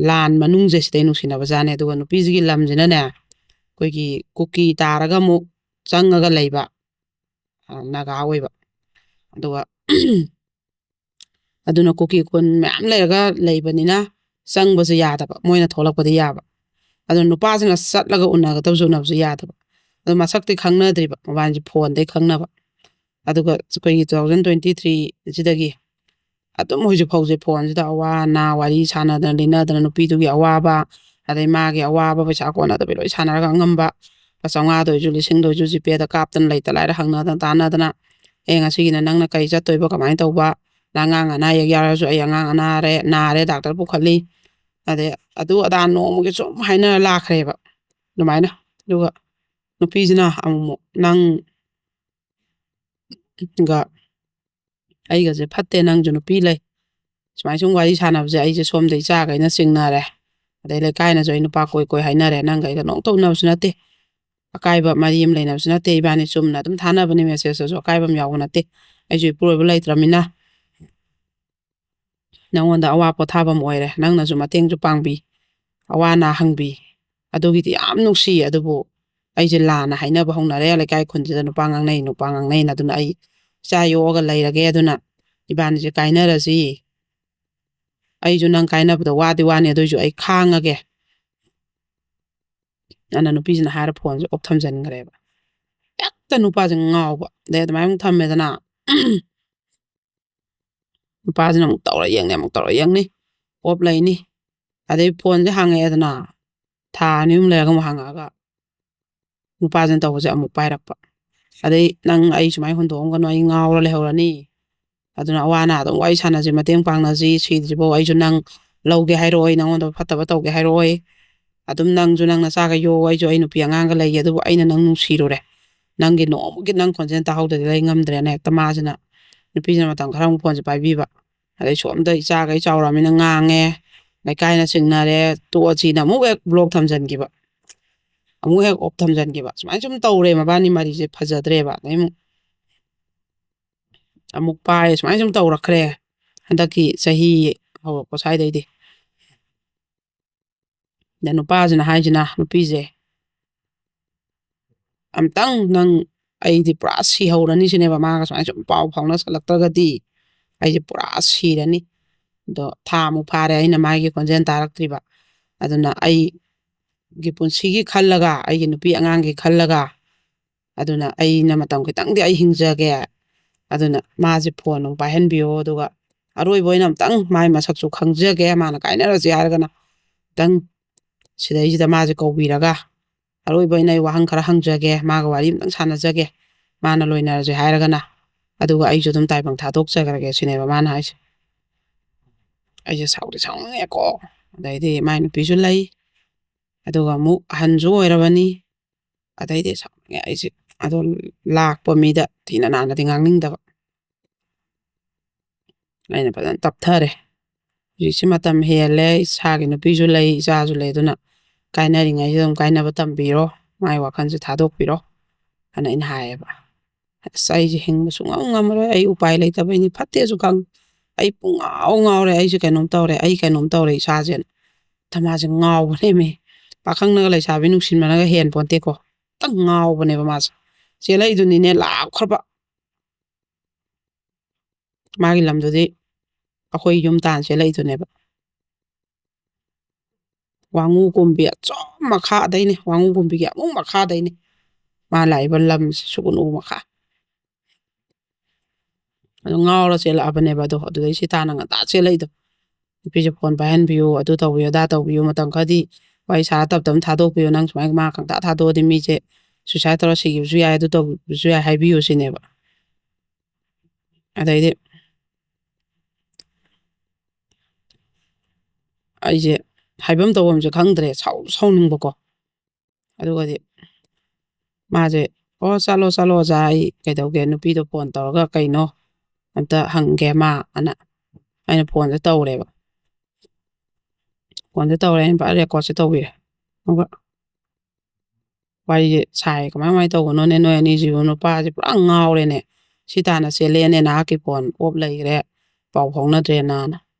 ꯂꯥꯟ ꯃꯅꯨꯡꯁꯦ ꯁꯤꯗꯩ ꯅꯨꯡꯁꯤꯅꯕꯖꯥꯠꯅꯦ꯫ ꯑꯗꯨꯒ ꯅꯨꯄꯤꯁꯤꯒꯤ ꯂꯝꯁꯤꯅꯅꯦ, ꯑꯩꯈꯣꯏꯒꯤ ꯀꯨꯀꯤ ꯇꯥꯔꯒ ꯑꯃꯨꯛ ꯆꯪꯉꯒ ꯂꯩꯕ, ꯑ, ꯅꯥꯒꯥ ꯑꯣꯏꯕ꯫ ꯑꯗꯨꯒ ꯑꯗꯨꯅ ꯀꯨꯀꯤ ꯈꯨꯟ ꯃꯌꯥꯝ ꯂꯩꯔꯒ ꯂꯩꯕꯅꯤꯅ ꯆꯪꯕꯁꯦ ꯌꯥꯗꯕ, ꯃꯣꯏꯅ ꯊꯣꯛꯂꯛꯄꯗꯤ ꯌꯥꯕ꯫ ꯑꯗꯨ ꯅꯨꯄꯥꯁꯤꯅ ꯆꯠꯂꯒ ꯎꯅꯒꯗꯕꯁꯨ ꯎꯅꯕꯁꯨ ꯌꯥꯗꯕ꯫ ꯑꯗꯨ ꯃꯁꯛꯇꯤ ꯈꯪꯅꯗ꯭ꯔꯤꯕ, ꯃꯕꯥꯅꯤꯁꯦ ꯐꯣꯟꯗꯩ ꯈꯪꯅꯕ꯫ ꯑꯗꯨꯒ ꯑꯩꯈꯣꯏꯒꯤ two thousand twenty three ꯁꯤꯗꯒꯤ ꯑꯗꯨꯝ ꯍꯧꯖꯤꯛ ꯐꯥꯎꯁꯦ ꯐꯣꯟꯁꯤꯗ ꯑꯋꯥ ꯑꯅꯥ ꯋꯥꯔꯤ ꯁꯥꯟꯅꯗꯅ ꯂꯤꯟꯅꯗꯅ, ꯅꯨꯄꯤꯗꯨꯒꯤ ꯑꯋꯥꯕ, ꯑꯗꯩ ꯃꯥꯒꯤ ꯑꯋꯥꯕ, ꯄꯩꯁꯥ ꯀꯣꯟꯅꯗꯕꯤ ꯂꯣꯏ ꯁꯥꯟꯅꯔꯒ, ꯑꯉꯝꯕ ꯂꯨꯄꯥ ꯆꯥꯝꯃꯉꯥꯗ ꯑꯣꯏꯁꯨ, ꯂꯤꯁꯤꯡꯗ ꯑꯣꯏꯁꯨ, ꯖꯤꯄꯦꯗ ꯀꯥꯞꯇꯅ, ꯂꯩꯇ ꯂꯥꯏꯔ ꯍꯪꯅꯗꯅ ꯇꯥꯟꯅꯗꯅ, "ꯑꯦ, ꯉꯁꯤꯒꯤꯅ ꯅꯪꯅ ꯀꯔꯤ ꯆꯠꯇꯣꯏꯕ, ꯀꯃꯥꯏꯅ ꯇꯧꯕ? ꯅꯪ ꯑꯉꯥꯡ ꯑꯅꯥ ꯑꯌꯦꯛ ꯌꯥꯎꯔꯁꯨ, ꯑꯩ ꯑꯉꯥꯡ ꯑꯅꯥꯔꯦ, ꯅꯥꯔꯦ, ꯗꯥꯛꯇꯔ ꯄꯨꯈꯠꯂꯤ", ꯑꯗꯩ ꯑꯗꯨ ꯑꯗꯥ ꯅꯣꯡꯃꯒꯤ ꯁꯨꯝ ꯍꯥꯏꯅꯔ ꯂꯥꯛꯈ꯭ꯔꯦꯕ꯫ ꯑꯗꯨꯃꯥꯏꯅ꯫ ꯑꯗꯨꯒ ꯅꯨꯄꯤꯁꯤꯅ ꯑꯃꯨꯛ ꯅꯪꯒ ꯑꯩꯒꯁꯦ ꯐꯠꯇꯦ, ꯅꯪꯁꯨ ꯅꯨꯄꯤ ꯂꯩ, ꯁꯨꯃꯥꯏ ꯁꯨꯝ ꯋꯥꯔꯤ ꯁꯥꯟꯅꯕꯁꯦ ꯑꯩꯁꯦ ꯁꯣꯝꯗ ꯏꯆꯥꯈꯩꯅ ꯆꯤꯡꯅꯔꯦ, ꯑꯗꯩ ꯂꯩꯀꯥꯏꯅꯁꯨ ꯑꯩ ꯅꯨꯄꯥ ꯀꯣꯏ ꯀꯣꯏ ꯍꯥꯏꯅꯔꯦ, ꯅꯪꯒ ꯑꯩꯒ ꯅꯣꯡꯇ ꯎꯅꯕꯁꯨ ꯅꯠꯇꯦ, ꯑꯀꯥꯏꯕ ꯃꯔꯤ ꯑꯃ ꯂꯩꯅꯕꯁꯨ ꯅꯠꯇꯦ, ꯏꯕꯥꯅꯤ ꯆꯨꯝꯅ ꯑꯗꯨꯝ ꯊꯥꯅꯕꯅꯤ ꯃꯦꯁꯦꯖꯇꯁꯨ, ꯑꯀꯥꯏꯕ ꯑꯃ ꯌꯥꯎꯕ ꯅꯠꯇꯦ꯫ ꯑꯩꯁꯨ ꯏꯄꯨꯔꯣꯏꯕ ꯂꯩꯇ꯭ꯔꯃꯤꯅ ꯅꯉꯣꯟꯗ ꯑꯋꯥ ꯄꯣꯊꯥꯐꯝ ꯑꯣꯏꯔꯦ, ꯅꯪꯅꯁꯨ ꯃꯇꯦꯡꯁꯨ ꯄꯥꯡꯕꯤ, ꯑꯋꯥ ꯑꯅꯥ ꯍꯪꯕꯤ, ꯑꯗꯨꯒꯤꯗꯤ ꯌꯥꯝ ꯅꯨꯡꯁꯤ꯫ ꯑꯗꯨꯕꯨ ꯑꯩꯁꯦ ꯂꯥꯟꯅ ꯍꯥꯏꯅꯕ ꯍꯧꯅꯔꯦ, ꯂꯩꯀꯥꯏ ꯈꯨꯟꯁꯤꯗ ꯅꯨꯄꯥ ꯉꯥꯡꯅꯩ, ꯅꯨꯄꯥ ꯉꯥꯡꯅꯩꯅ꯫ ꯑꯗꯨꯅ ꯑꯩ ꯏꯆꯥ ꯌꯣꯛꯑꯒ ꯂꯩꯔꯒꯦ, ꯑꯗꯨꯅ ꯏꯕꯥꯅꯤꯁꯦ ꯀꯥꯏꯅꯔꯁꯤ, ꯑꯩꯁꯨ ꯅꯪ ꯀꯥꯏꯅꯕꯗ ꯋꯥꯗꯤ ꯋꯥꯅꯤ, ꯑꯗꯨꯏꯁꯨ ꯑꯩ ꯈꯥꯡꯉꯒꯦ, ꯑꯅ ꯅꯨꯄꯤꯁꯤꯅ ꯍꯥꯏꯔ ꯐꯣꯟꯁꯦ ꯑꯣꯞ ꯊꯝꯖꯤꯟꯈ꯭ꯔꯦꯕ꯫ ꯍꯦꯛꯇ ꯅꯨꯄꯥꯁꯦ ꯉꯥꯎꯕ꯫ ꯑꯗꯩ ꯑꯗꯨꯃꯥꯏꯅ ꯑꯃꯨꯛ ꯊꯝꯃꯦꯗꯅ, ꯅꯨꯄꯥꯁꯤꯅ ꯑꯃꯨꯛ ꯇꯧꯔ ꯌꯦꯡꯅꯤ, ꯑꯃꯨꯛ ꯇꯧꯔ ꯌꯦꯡꯅꯤ, ꯑꯣꯞ ꯂꯩꯅꯤ꯫ ꯑꯗꯩ ꯐꯣꯟꯁꯦ ꯍꯥꯡꯉꯛꯑꯦꯗꯅ, ꯊꯥ ꯑꯅꯤ ꯑꯍꯨꯝ ꯂꯩꯔꯒ ꯑꯃꯨꯛ ꯍꯥꯡꯉꯛꯑꯒ, ꯅꯨꯄꯥꯁꯤꯅ ꯇꯧꯕꯁꯦ ꯑꯃꯨꯛ ꯄꯥꯏꯔꯛꯄ꯫ ꯑꯗꯩ, "ꯅꯪ ꯑꯩ ꯁꯨꯃꯥꯏꯅ ꯍꯨꯟꯗꯣꯛꯑꯝꯒꯅꯨ, ꯑꯩ ꯉꯥꯎꯔ ꯂꯩꯍꯧꯔꯅꯤ, ꯑꯗꯨꯅ ꯑꯋꯥ ꯑꯅꯥ ꯑꯗꯨꯝ ꯋꯥꯔꯤ ꯁꯥꯟꯅꯁꯤ, ꯃꯇꯦꯡ ꯄꯥꯡꯅꯁꯤ, ꯁꯤꯗ꯭ꯔꯤꯐꯥꯎ ꯑꯩꯁꯨ ꯅꯪ ꯂꯧꯒꯦ ꯍꯥꯏꯔꯛꯑꯣꯏ, ꯅꯪꯉꯣꯟꯗ ꯐꯠꯇꯕ ꯇꯧꯒꯦ ꯍꯥꯏꯔꯛꯑꯣꯏ, ꯑꯗꯨꯝ ꯅꯪꯁꯨ ꯅꯪ ꯅꯆꯥꯒ ꯌꯣꯛꯑꯣ, ꯑꯩꯁꯨ ꯑꯩ ꯅꯨꯄꯤ ꯑꯉꯥꯡꯒ ꯂꯩꯒꯦ, ꯑꯗꯨꯕꯨ ꯑꯩꯅ ꯅꯪ ꯅꯨꯡꯁꯤꯔꯨꯔꯦ, ꯅꯪꯒꯤ ꯅꯣꯡꯃꯒꯤ ꯅꯪ ꯈꯣꯟꯖꯦꯜ ꯇꯥꯍꯧꯗ꯭ꯔꯗꯤ ꯂꯩ ꯉꯝꯗ꯭ꯔꯦꯅ" ꯍꯦꯛꯇ ꯃꯥꯁꯤꯅ, ꯅꯨꯄꯤꯁꯤꯅ ꯃꯇꯝ ꯈꯔ ꯑꯃꯨꯛ ꯐꯣꯟꯁꯦ ꯄꯥꯏꯕꯤꯕ꯫ ꯑꯗꯩ ꯁꯣꯝꯗ ꯏꯆꯥꯈꯩ ꯆꯥꯎꯔꯛꯑꯃꯤꯅ ꯉꯥꯡꯉꯦ, ꯂꯩꯀꯥꯏꯅ ꯆꯤꯡꯅꯔꯦ, ꯇꯣꯛꯑꯁꯤꯅ ꯑꯃꯨꯛ ꯍꯦꯛ ꯕ꯭ꯂꯣꯛ ꯊꯝꯖꯤꯟꯈꯤꯕ꯫ ꯑꯃꯨꯛ ꯍꯦꯛ off ꯊꯝꯖꯤꯟꯈꯤꯕ꯫ ꯁꯨꯃꯥꯏꯅ ꯁꯨꯝ ꯇꯧꯔꯦ, ꯃꯕꯥꯅꯤ ꯃꯔꯤꯁꯦ ꯐꯖꯗ꯭ꯔꯦꯕ꯫ ꯑꯗꯩ ꯑꯃꯨꯛ, ꯑꯃꯨꯛ ꯄꯥꯏ, ꯁꯨꯃꯥꯏꯅ ꯁꯨꯝ ꯇꯧꯔꯛꯈ꯭ꯔꯦ꯫ ꯍꯟꯗꯛꯀꯤ ꯆꯍꯤ ꯍꯧꯔꯛꯄ ꯁ꯭ꯋꯥꯏꯗꯩꯗꯤ꯫ ꯑꯗ ꯅꯨꯄꯥꯁꯤꯅ ꯍꯥꯏꯁꯤꯅ, ꯅꯨꯄꯤꯁꯦ, "ꯑꯝꯇꯪ ꯅꯪ, ꯑꯩꯗꯤ ꯄꯨꯔꯥ ꯁꯤꯍꯧꯔꯅꯤ" ꯁꯤꯅꯦꯕ, ꯃꯥꯒ ꯁꯨꯃꯥꯏꯅ ꯁꯨꯝ ꯄꯥꯎ ꯐꯥꯎꯅꯁꯜꯂꯛꯇ꯭ꯔꯒꯗꯤ ꯑꯩꯁꯦ ꯄꯨꯔꯥ ꯁꯤꯔꯅꯤ꯫ ꯑꯗꯣ ꯊꯥ ꯑꯃꯨꯛ ꯐꯥꯔꯦ ꯑꯩꯅ ꯃꯥꯒꯤ ꯈꯣꯟꯖꯦꯜ ꯇꯥꯔꯛꯇ꯭ꯔꯤꯕ꯫ ꯑꯗꯨꯅ ꯑꯩꯒꯤ ꯄꯨꯟꯁꯤꯒꯤ ꯈꯜꯂꯒ, ꯑꯩꯒꯤ ꯅꯨꯄꯤ ꯑꯉꯥꯡꯒꯤ ꯈꯜꯂꯒ, ꯑꯗꯨꯅ ꯑꯩꯅ ꯃꯇꯝ ꯈꯤꯇꯪꯗꯤ ꯑꯩ ꯍꯤꯡꯖꯒꯦ꯫ ꯑꯗꯨꯅ ꯃꯥꯁꯦ ꯐꯣꯟ ꯅꯨꯡ ꯄꯥꯏꯍꯟꯕꯤꯌꯣ, ꯑꯗꯨꯒ ꯑꯔꯣꯏꯕ ꯑꯣꯏꯅ ꯑꯝꯇꯪ ꯃꯥꯏ ꯃꯁꯛꯁꯨ ꯈꯪꯖꯒꯦ, ꯃꯥꯅ ꯀꯥꯏꯅꯔꯁꯦ ꯍꯥꯏꯔꯒꯅ ꯑꯝꯇꯪ ꯁꯤꯗꯩꯁꯤꯗ ꯃꯥꯁꯦ ꯀꯧꯕꯤꯔꯒ, ꯑꯔꯣꯏꯕ ꯑꯣꯏꯅ ꯑꯩ ꯋꯥꯍꯪ ꯈꯔ ꯍꯪꯖꯒꯦ, ꯃꯥꯒ ꯋꯥꯔꯤ ꯑꯝꯇꯪ ꯁꯥꯟꯅꯖꯒꯦ, ꯃꯥꯅ ꯂꯣꯏꯅꯔꯁꯦ ꯍꯥꯏꯔꯒꯅ, ꯑꯗꯨꯒ ꯑꯩꯁꯨ ꯑꯗꯨꯝ ꯇꯥꯏꯕꯪ ꯊꯥꯗꯣꯛꯆꯈ꯭ꯔꯒꯦ ꯁꯤꯅꯦꯕ ꯃꯥꯅ ꯍꯥꯏꯁꯦ꯫ ꯑꯩꯁꯦ ꯁꯥꯎꯗꯤ ꯁꯥꯎꯅꯤꯡꯉꯦꯀꯣ꯫ ꯑꯗꯩꯗꯤ ꯃꯥꯏ ꯅꯨꯄꯤꯁꯨ ꯂꯩ, ꯑꯗꯨꯒ ꯑꯃꯨꯛ ꯑꯍꯟꯁꯨ ꯑꯣꯏꯔꯕꯅꯤ꯫ ꯑꯗꯩꯗꯤ ꯁꯥꯎꯅꯤꯡꯉꯦ ꯑꯩꯁꯦ꯫ ꯑꯗꯣ ꯂꯥꯛꯄ ꯃꯤꯗ ꯊꯤꯅ ꯅꯥꯟꯅꯗꯤ ꯉꯥꯡꯅꯤꯡꯗꯕ꯫ ꯑꯩꯅ ꯐꯖꯅ ꯇꯞꯊꯔꯦ꯫ ꯍꯧꯖꯤꯛꯁꯤ ꯃꯇꯝ ꯍꯦꯜꯂꯦ, ꯏꯁꯥꯒꯤ ꯅꯨꯄꯤꯁꯨ ꯂꯩ, ꯏꯆꯥꯁꯨ ꯂꯩ, ꯑꯗꯨꯅ ꯀꯥꯏꯅꯔꯤꯉꯩꯁꯤꯗ ꯑꯗꯨꯝ ꯀꯥꯏꯅꯕ ꯇꯝꯕꯤꯔꯣ, ꯃꯥꯏ ꯋꯥꯈꯜꯁꯦ ꯊꯥꯗꯣꯛꯄꯤꯔꯣ, ꯑꯅ ꯑꯩꯅ ꯍꯥꯏꯌꯦꯕ꯫ ꯑꯁ, ꯑꯩꯁꯦ ꯍꯤꯡꯕ ꯁꯨꯡꯉꯝ ꯉꯝꯃꯔꯣꯏ, ꯑꯩ ꯎꯄꯥꯏ ꯂꯩꯇꯕꯩꯅꯤ, ꯐꯠꯇꯦꯁꯨ ꯈꯪ, ꯑꯩ ꯄꯨꯡꯉꯥꯎ ꯉꯥꯎꯔꯦ, ꯑꯩꯁꯦ ꯀꯩꯅꯣꯝ ꯇꯧꯔꯦ, ꯑꯩ ꯀꯩꯅꯣꯝ ꯇꯧꯔꯦ ꯏꯁꯥꯁꯦꯅ꯫ ꯊꯃꯥꯁꯦ ꯉꯥꯎꯕꯅꯦꯃꯤ꯫ ꯄꯥꯈꯪꯅꯒ ꯂꯩꯁꯥꯕꯤ ꯅꯨꯡꯁꯤꯟꯕꯅꯒ ꯍꯦꯟ ꯄꯣꯟꯇꯦꯀꯣ꯫ ꯈꯤꯇꯪ ꯉꯥꯎꯕꯅꯦꯕ ꯃꯥꯁꯦ꯫ ꯆꯦꯜꯂꯛꯏꯗꯨꯅꯤꯅꯦ, ꯂꯥꯞꯈ꯭ꯔꯕ꯫ ꯃꯥꯒꯤ ꯂꯝꯗꯨꯗꯤ ꯑꯩꯈꯣꯏ ꯌꯨꯝ ꯇꯥꯟꯅ ꯆꯦꯜꯂꯛꯏꯗꯨꯅꯦꯕ꯫ ꯋꯥꯉꯨ ꯀꯨꯝꯕꯤ ꯑꯆꯣꯝ ꯃꯈꯥꯗꯩꯅꯦ, ꯋꯥꯉꯨ ꯀꯨꯝꯕꯤꯒꯤ ꯑꯃꯨꯛ ꯃꯈꯥꯗꯩꯅꯦ꯫ ꯃꯥ ꯂꯥꯛꯏꯕ ꯂꯝꯁꯦ ꯁꯨꯒꯨꯅꯨ ꯃꯈꯥ꯫ ꯑꯗꯨ ꯉꯥꯎꯔ ꯆꯦꯜꯂꯛꯑꯕꯅꯦꯕ꯫ ꯑꯗꯣ ꯑꯗꯨꯗꯩ ꯁꯤꯇꯥꯅ ꯉꯟꯇꯥ ꯆꯦꯜꯂꯛꯏꯗꯣ, "ꯅꯨꯄꯤꯁꯦ ꯐꯣꯟ ꯄꯥꯏꯍꯟꯕꯤꯌꯨ, ꯑꯗꯨ ꯇꯧꯕꯤꯌꯨ, ꯑꯗꯥ ꯇꯧꯕꯤꯌꯨ, ꯃꯇꯝ ꯈꯔꯗꯤ ꯋꯥꯔꯤ ꯁꯥꯔ ꯇꯞ ꯇꯞꯅ ꯊꯥꯗꯣꯛꯄꯤꯌꯨ, ꯅꯪ ꯁꯨꯃꯥꯏꯅ ꯃꯥ ꯈꯪꯇꯥ ꯊꯥꯗꯣꯛꯑꯗꯤ ꯃꯤꯁꯦ suicide ꯇꯧꯔ ꯁꯤꯈꯤꯕꯁꯨ ꯌꯥꯏ, ꯑꯗꯨ ꯇꯧꯕꯁꯨ ꯌꯥꯏ, ꯍꯥꯏꯕꯤꯌꯨ" ꯁꯤꯅꯦꯕ꯫ ꯑꯗꯩꯗꯤ ꯑꯩꯁꯦ ꯍꯥꯏꯐꯝ ꯇꯧꯐꯝꯁꯦ ꯈꯪꯗ꯭ꯔꯦ, ꯁꯥꯎ-, ꯁꯥꯎꯅꯤꯡꯕꯀꯣ꯫ ꯑꯗꯨꯒꯗꯤ ꯃꯥꯁꯦ, "ꯑꯣ, ꯆꯠꯂꯣ, ꯆꯠꯂꯣ, ꯑꯣꯖꯥ, ꯑꯩ ꯀꯩꯗꯧꯒꯦ, ꯅꯨꯄꯤꯗꯣ ꯐꯣꯟ ꯇꯧꯔꯒ ꯀꯩꯅꯣ ꯑꯝꯇ ꯍꯪꯒꯦ ꯃꯥ", ꯑꯅ ꯑꯩꯅ ꯐꯣꯟꯁꯦ ꯇꯧꯔꯦꯕ꯫ ꯐꯣꯟꯁꯦ ꯇꯧꯔꯦ, ꯑꯩꯅ ꯄꯨꯔꯥ recordꯁꯦ ꯇꯧꯕꯤꯔꯦ꯫ ꯑꯗꯨꯒ ꯋꯥꯔꯤꯁꯦ ꯁꯥꯏ, "ꯀꯃꯥꯏ ꯀꯃꯥꯏꯅ ꯇꯧꯕꯅꯣꯅꯦ ꯅꯣꯏ ꯑꯅꯤꯁꯤꯕꯨ? ꯅꯨꯄꯥꯁꯦ ꯄꯨꯔꯥ ꯉꯥꯎꯔꯦꯅꯦ, ꯁꯤ ꯇꯥꯟꯅ ꯆꯦꯜꯂꯦꯅꯦ, ꯅꯍꯥꯛꯀꯤ ꯐꯣꯟ ꯑꯣꯞ ꯂꯩꯈ꯭ꯔꯦ, ꯄꯥꯎ ꯐꯥꯎꯅꯗ꯭ꯔꯦꯅ"꯫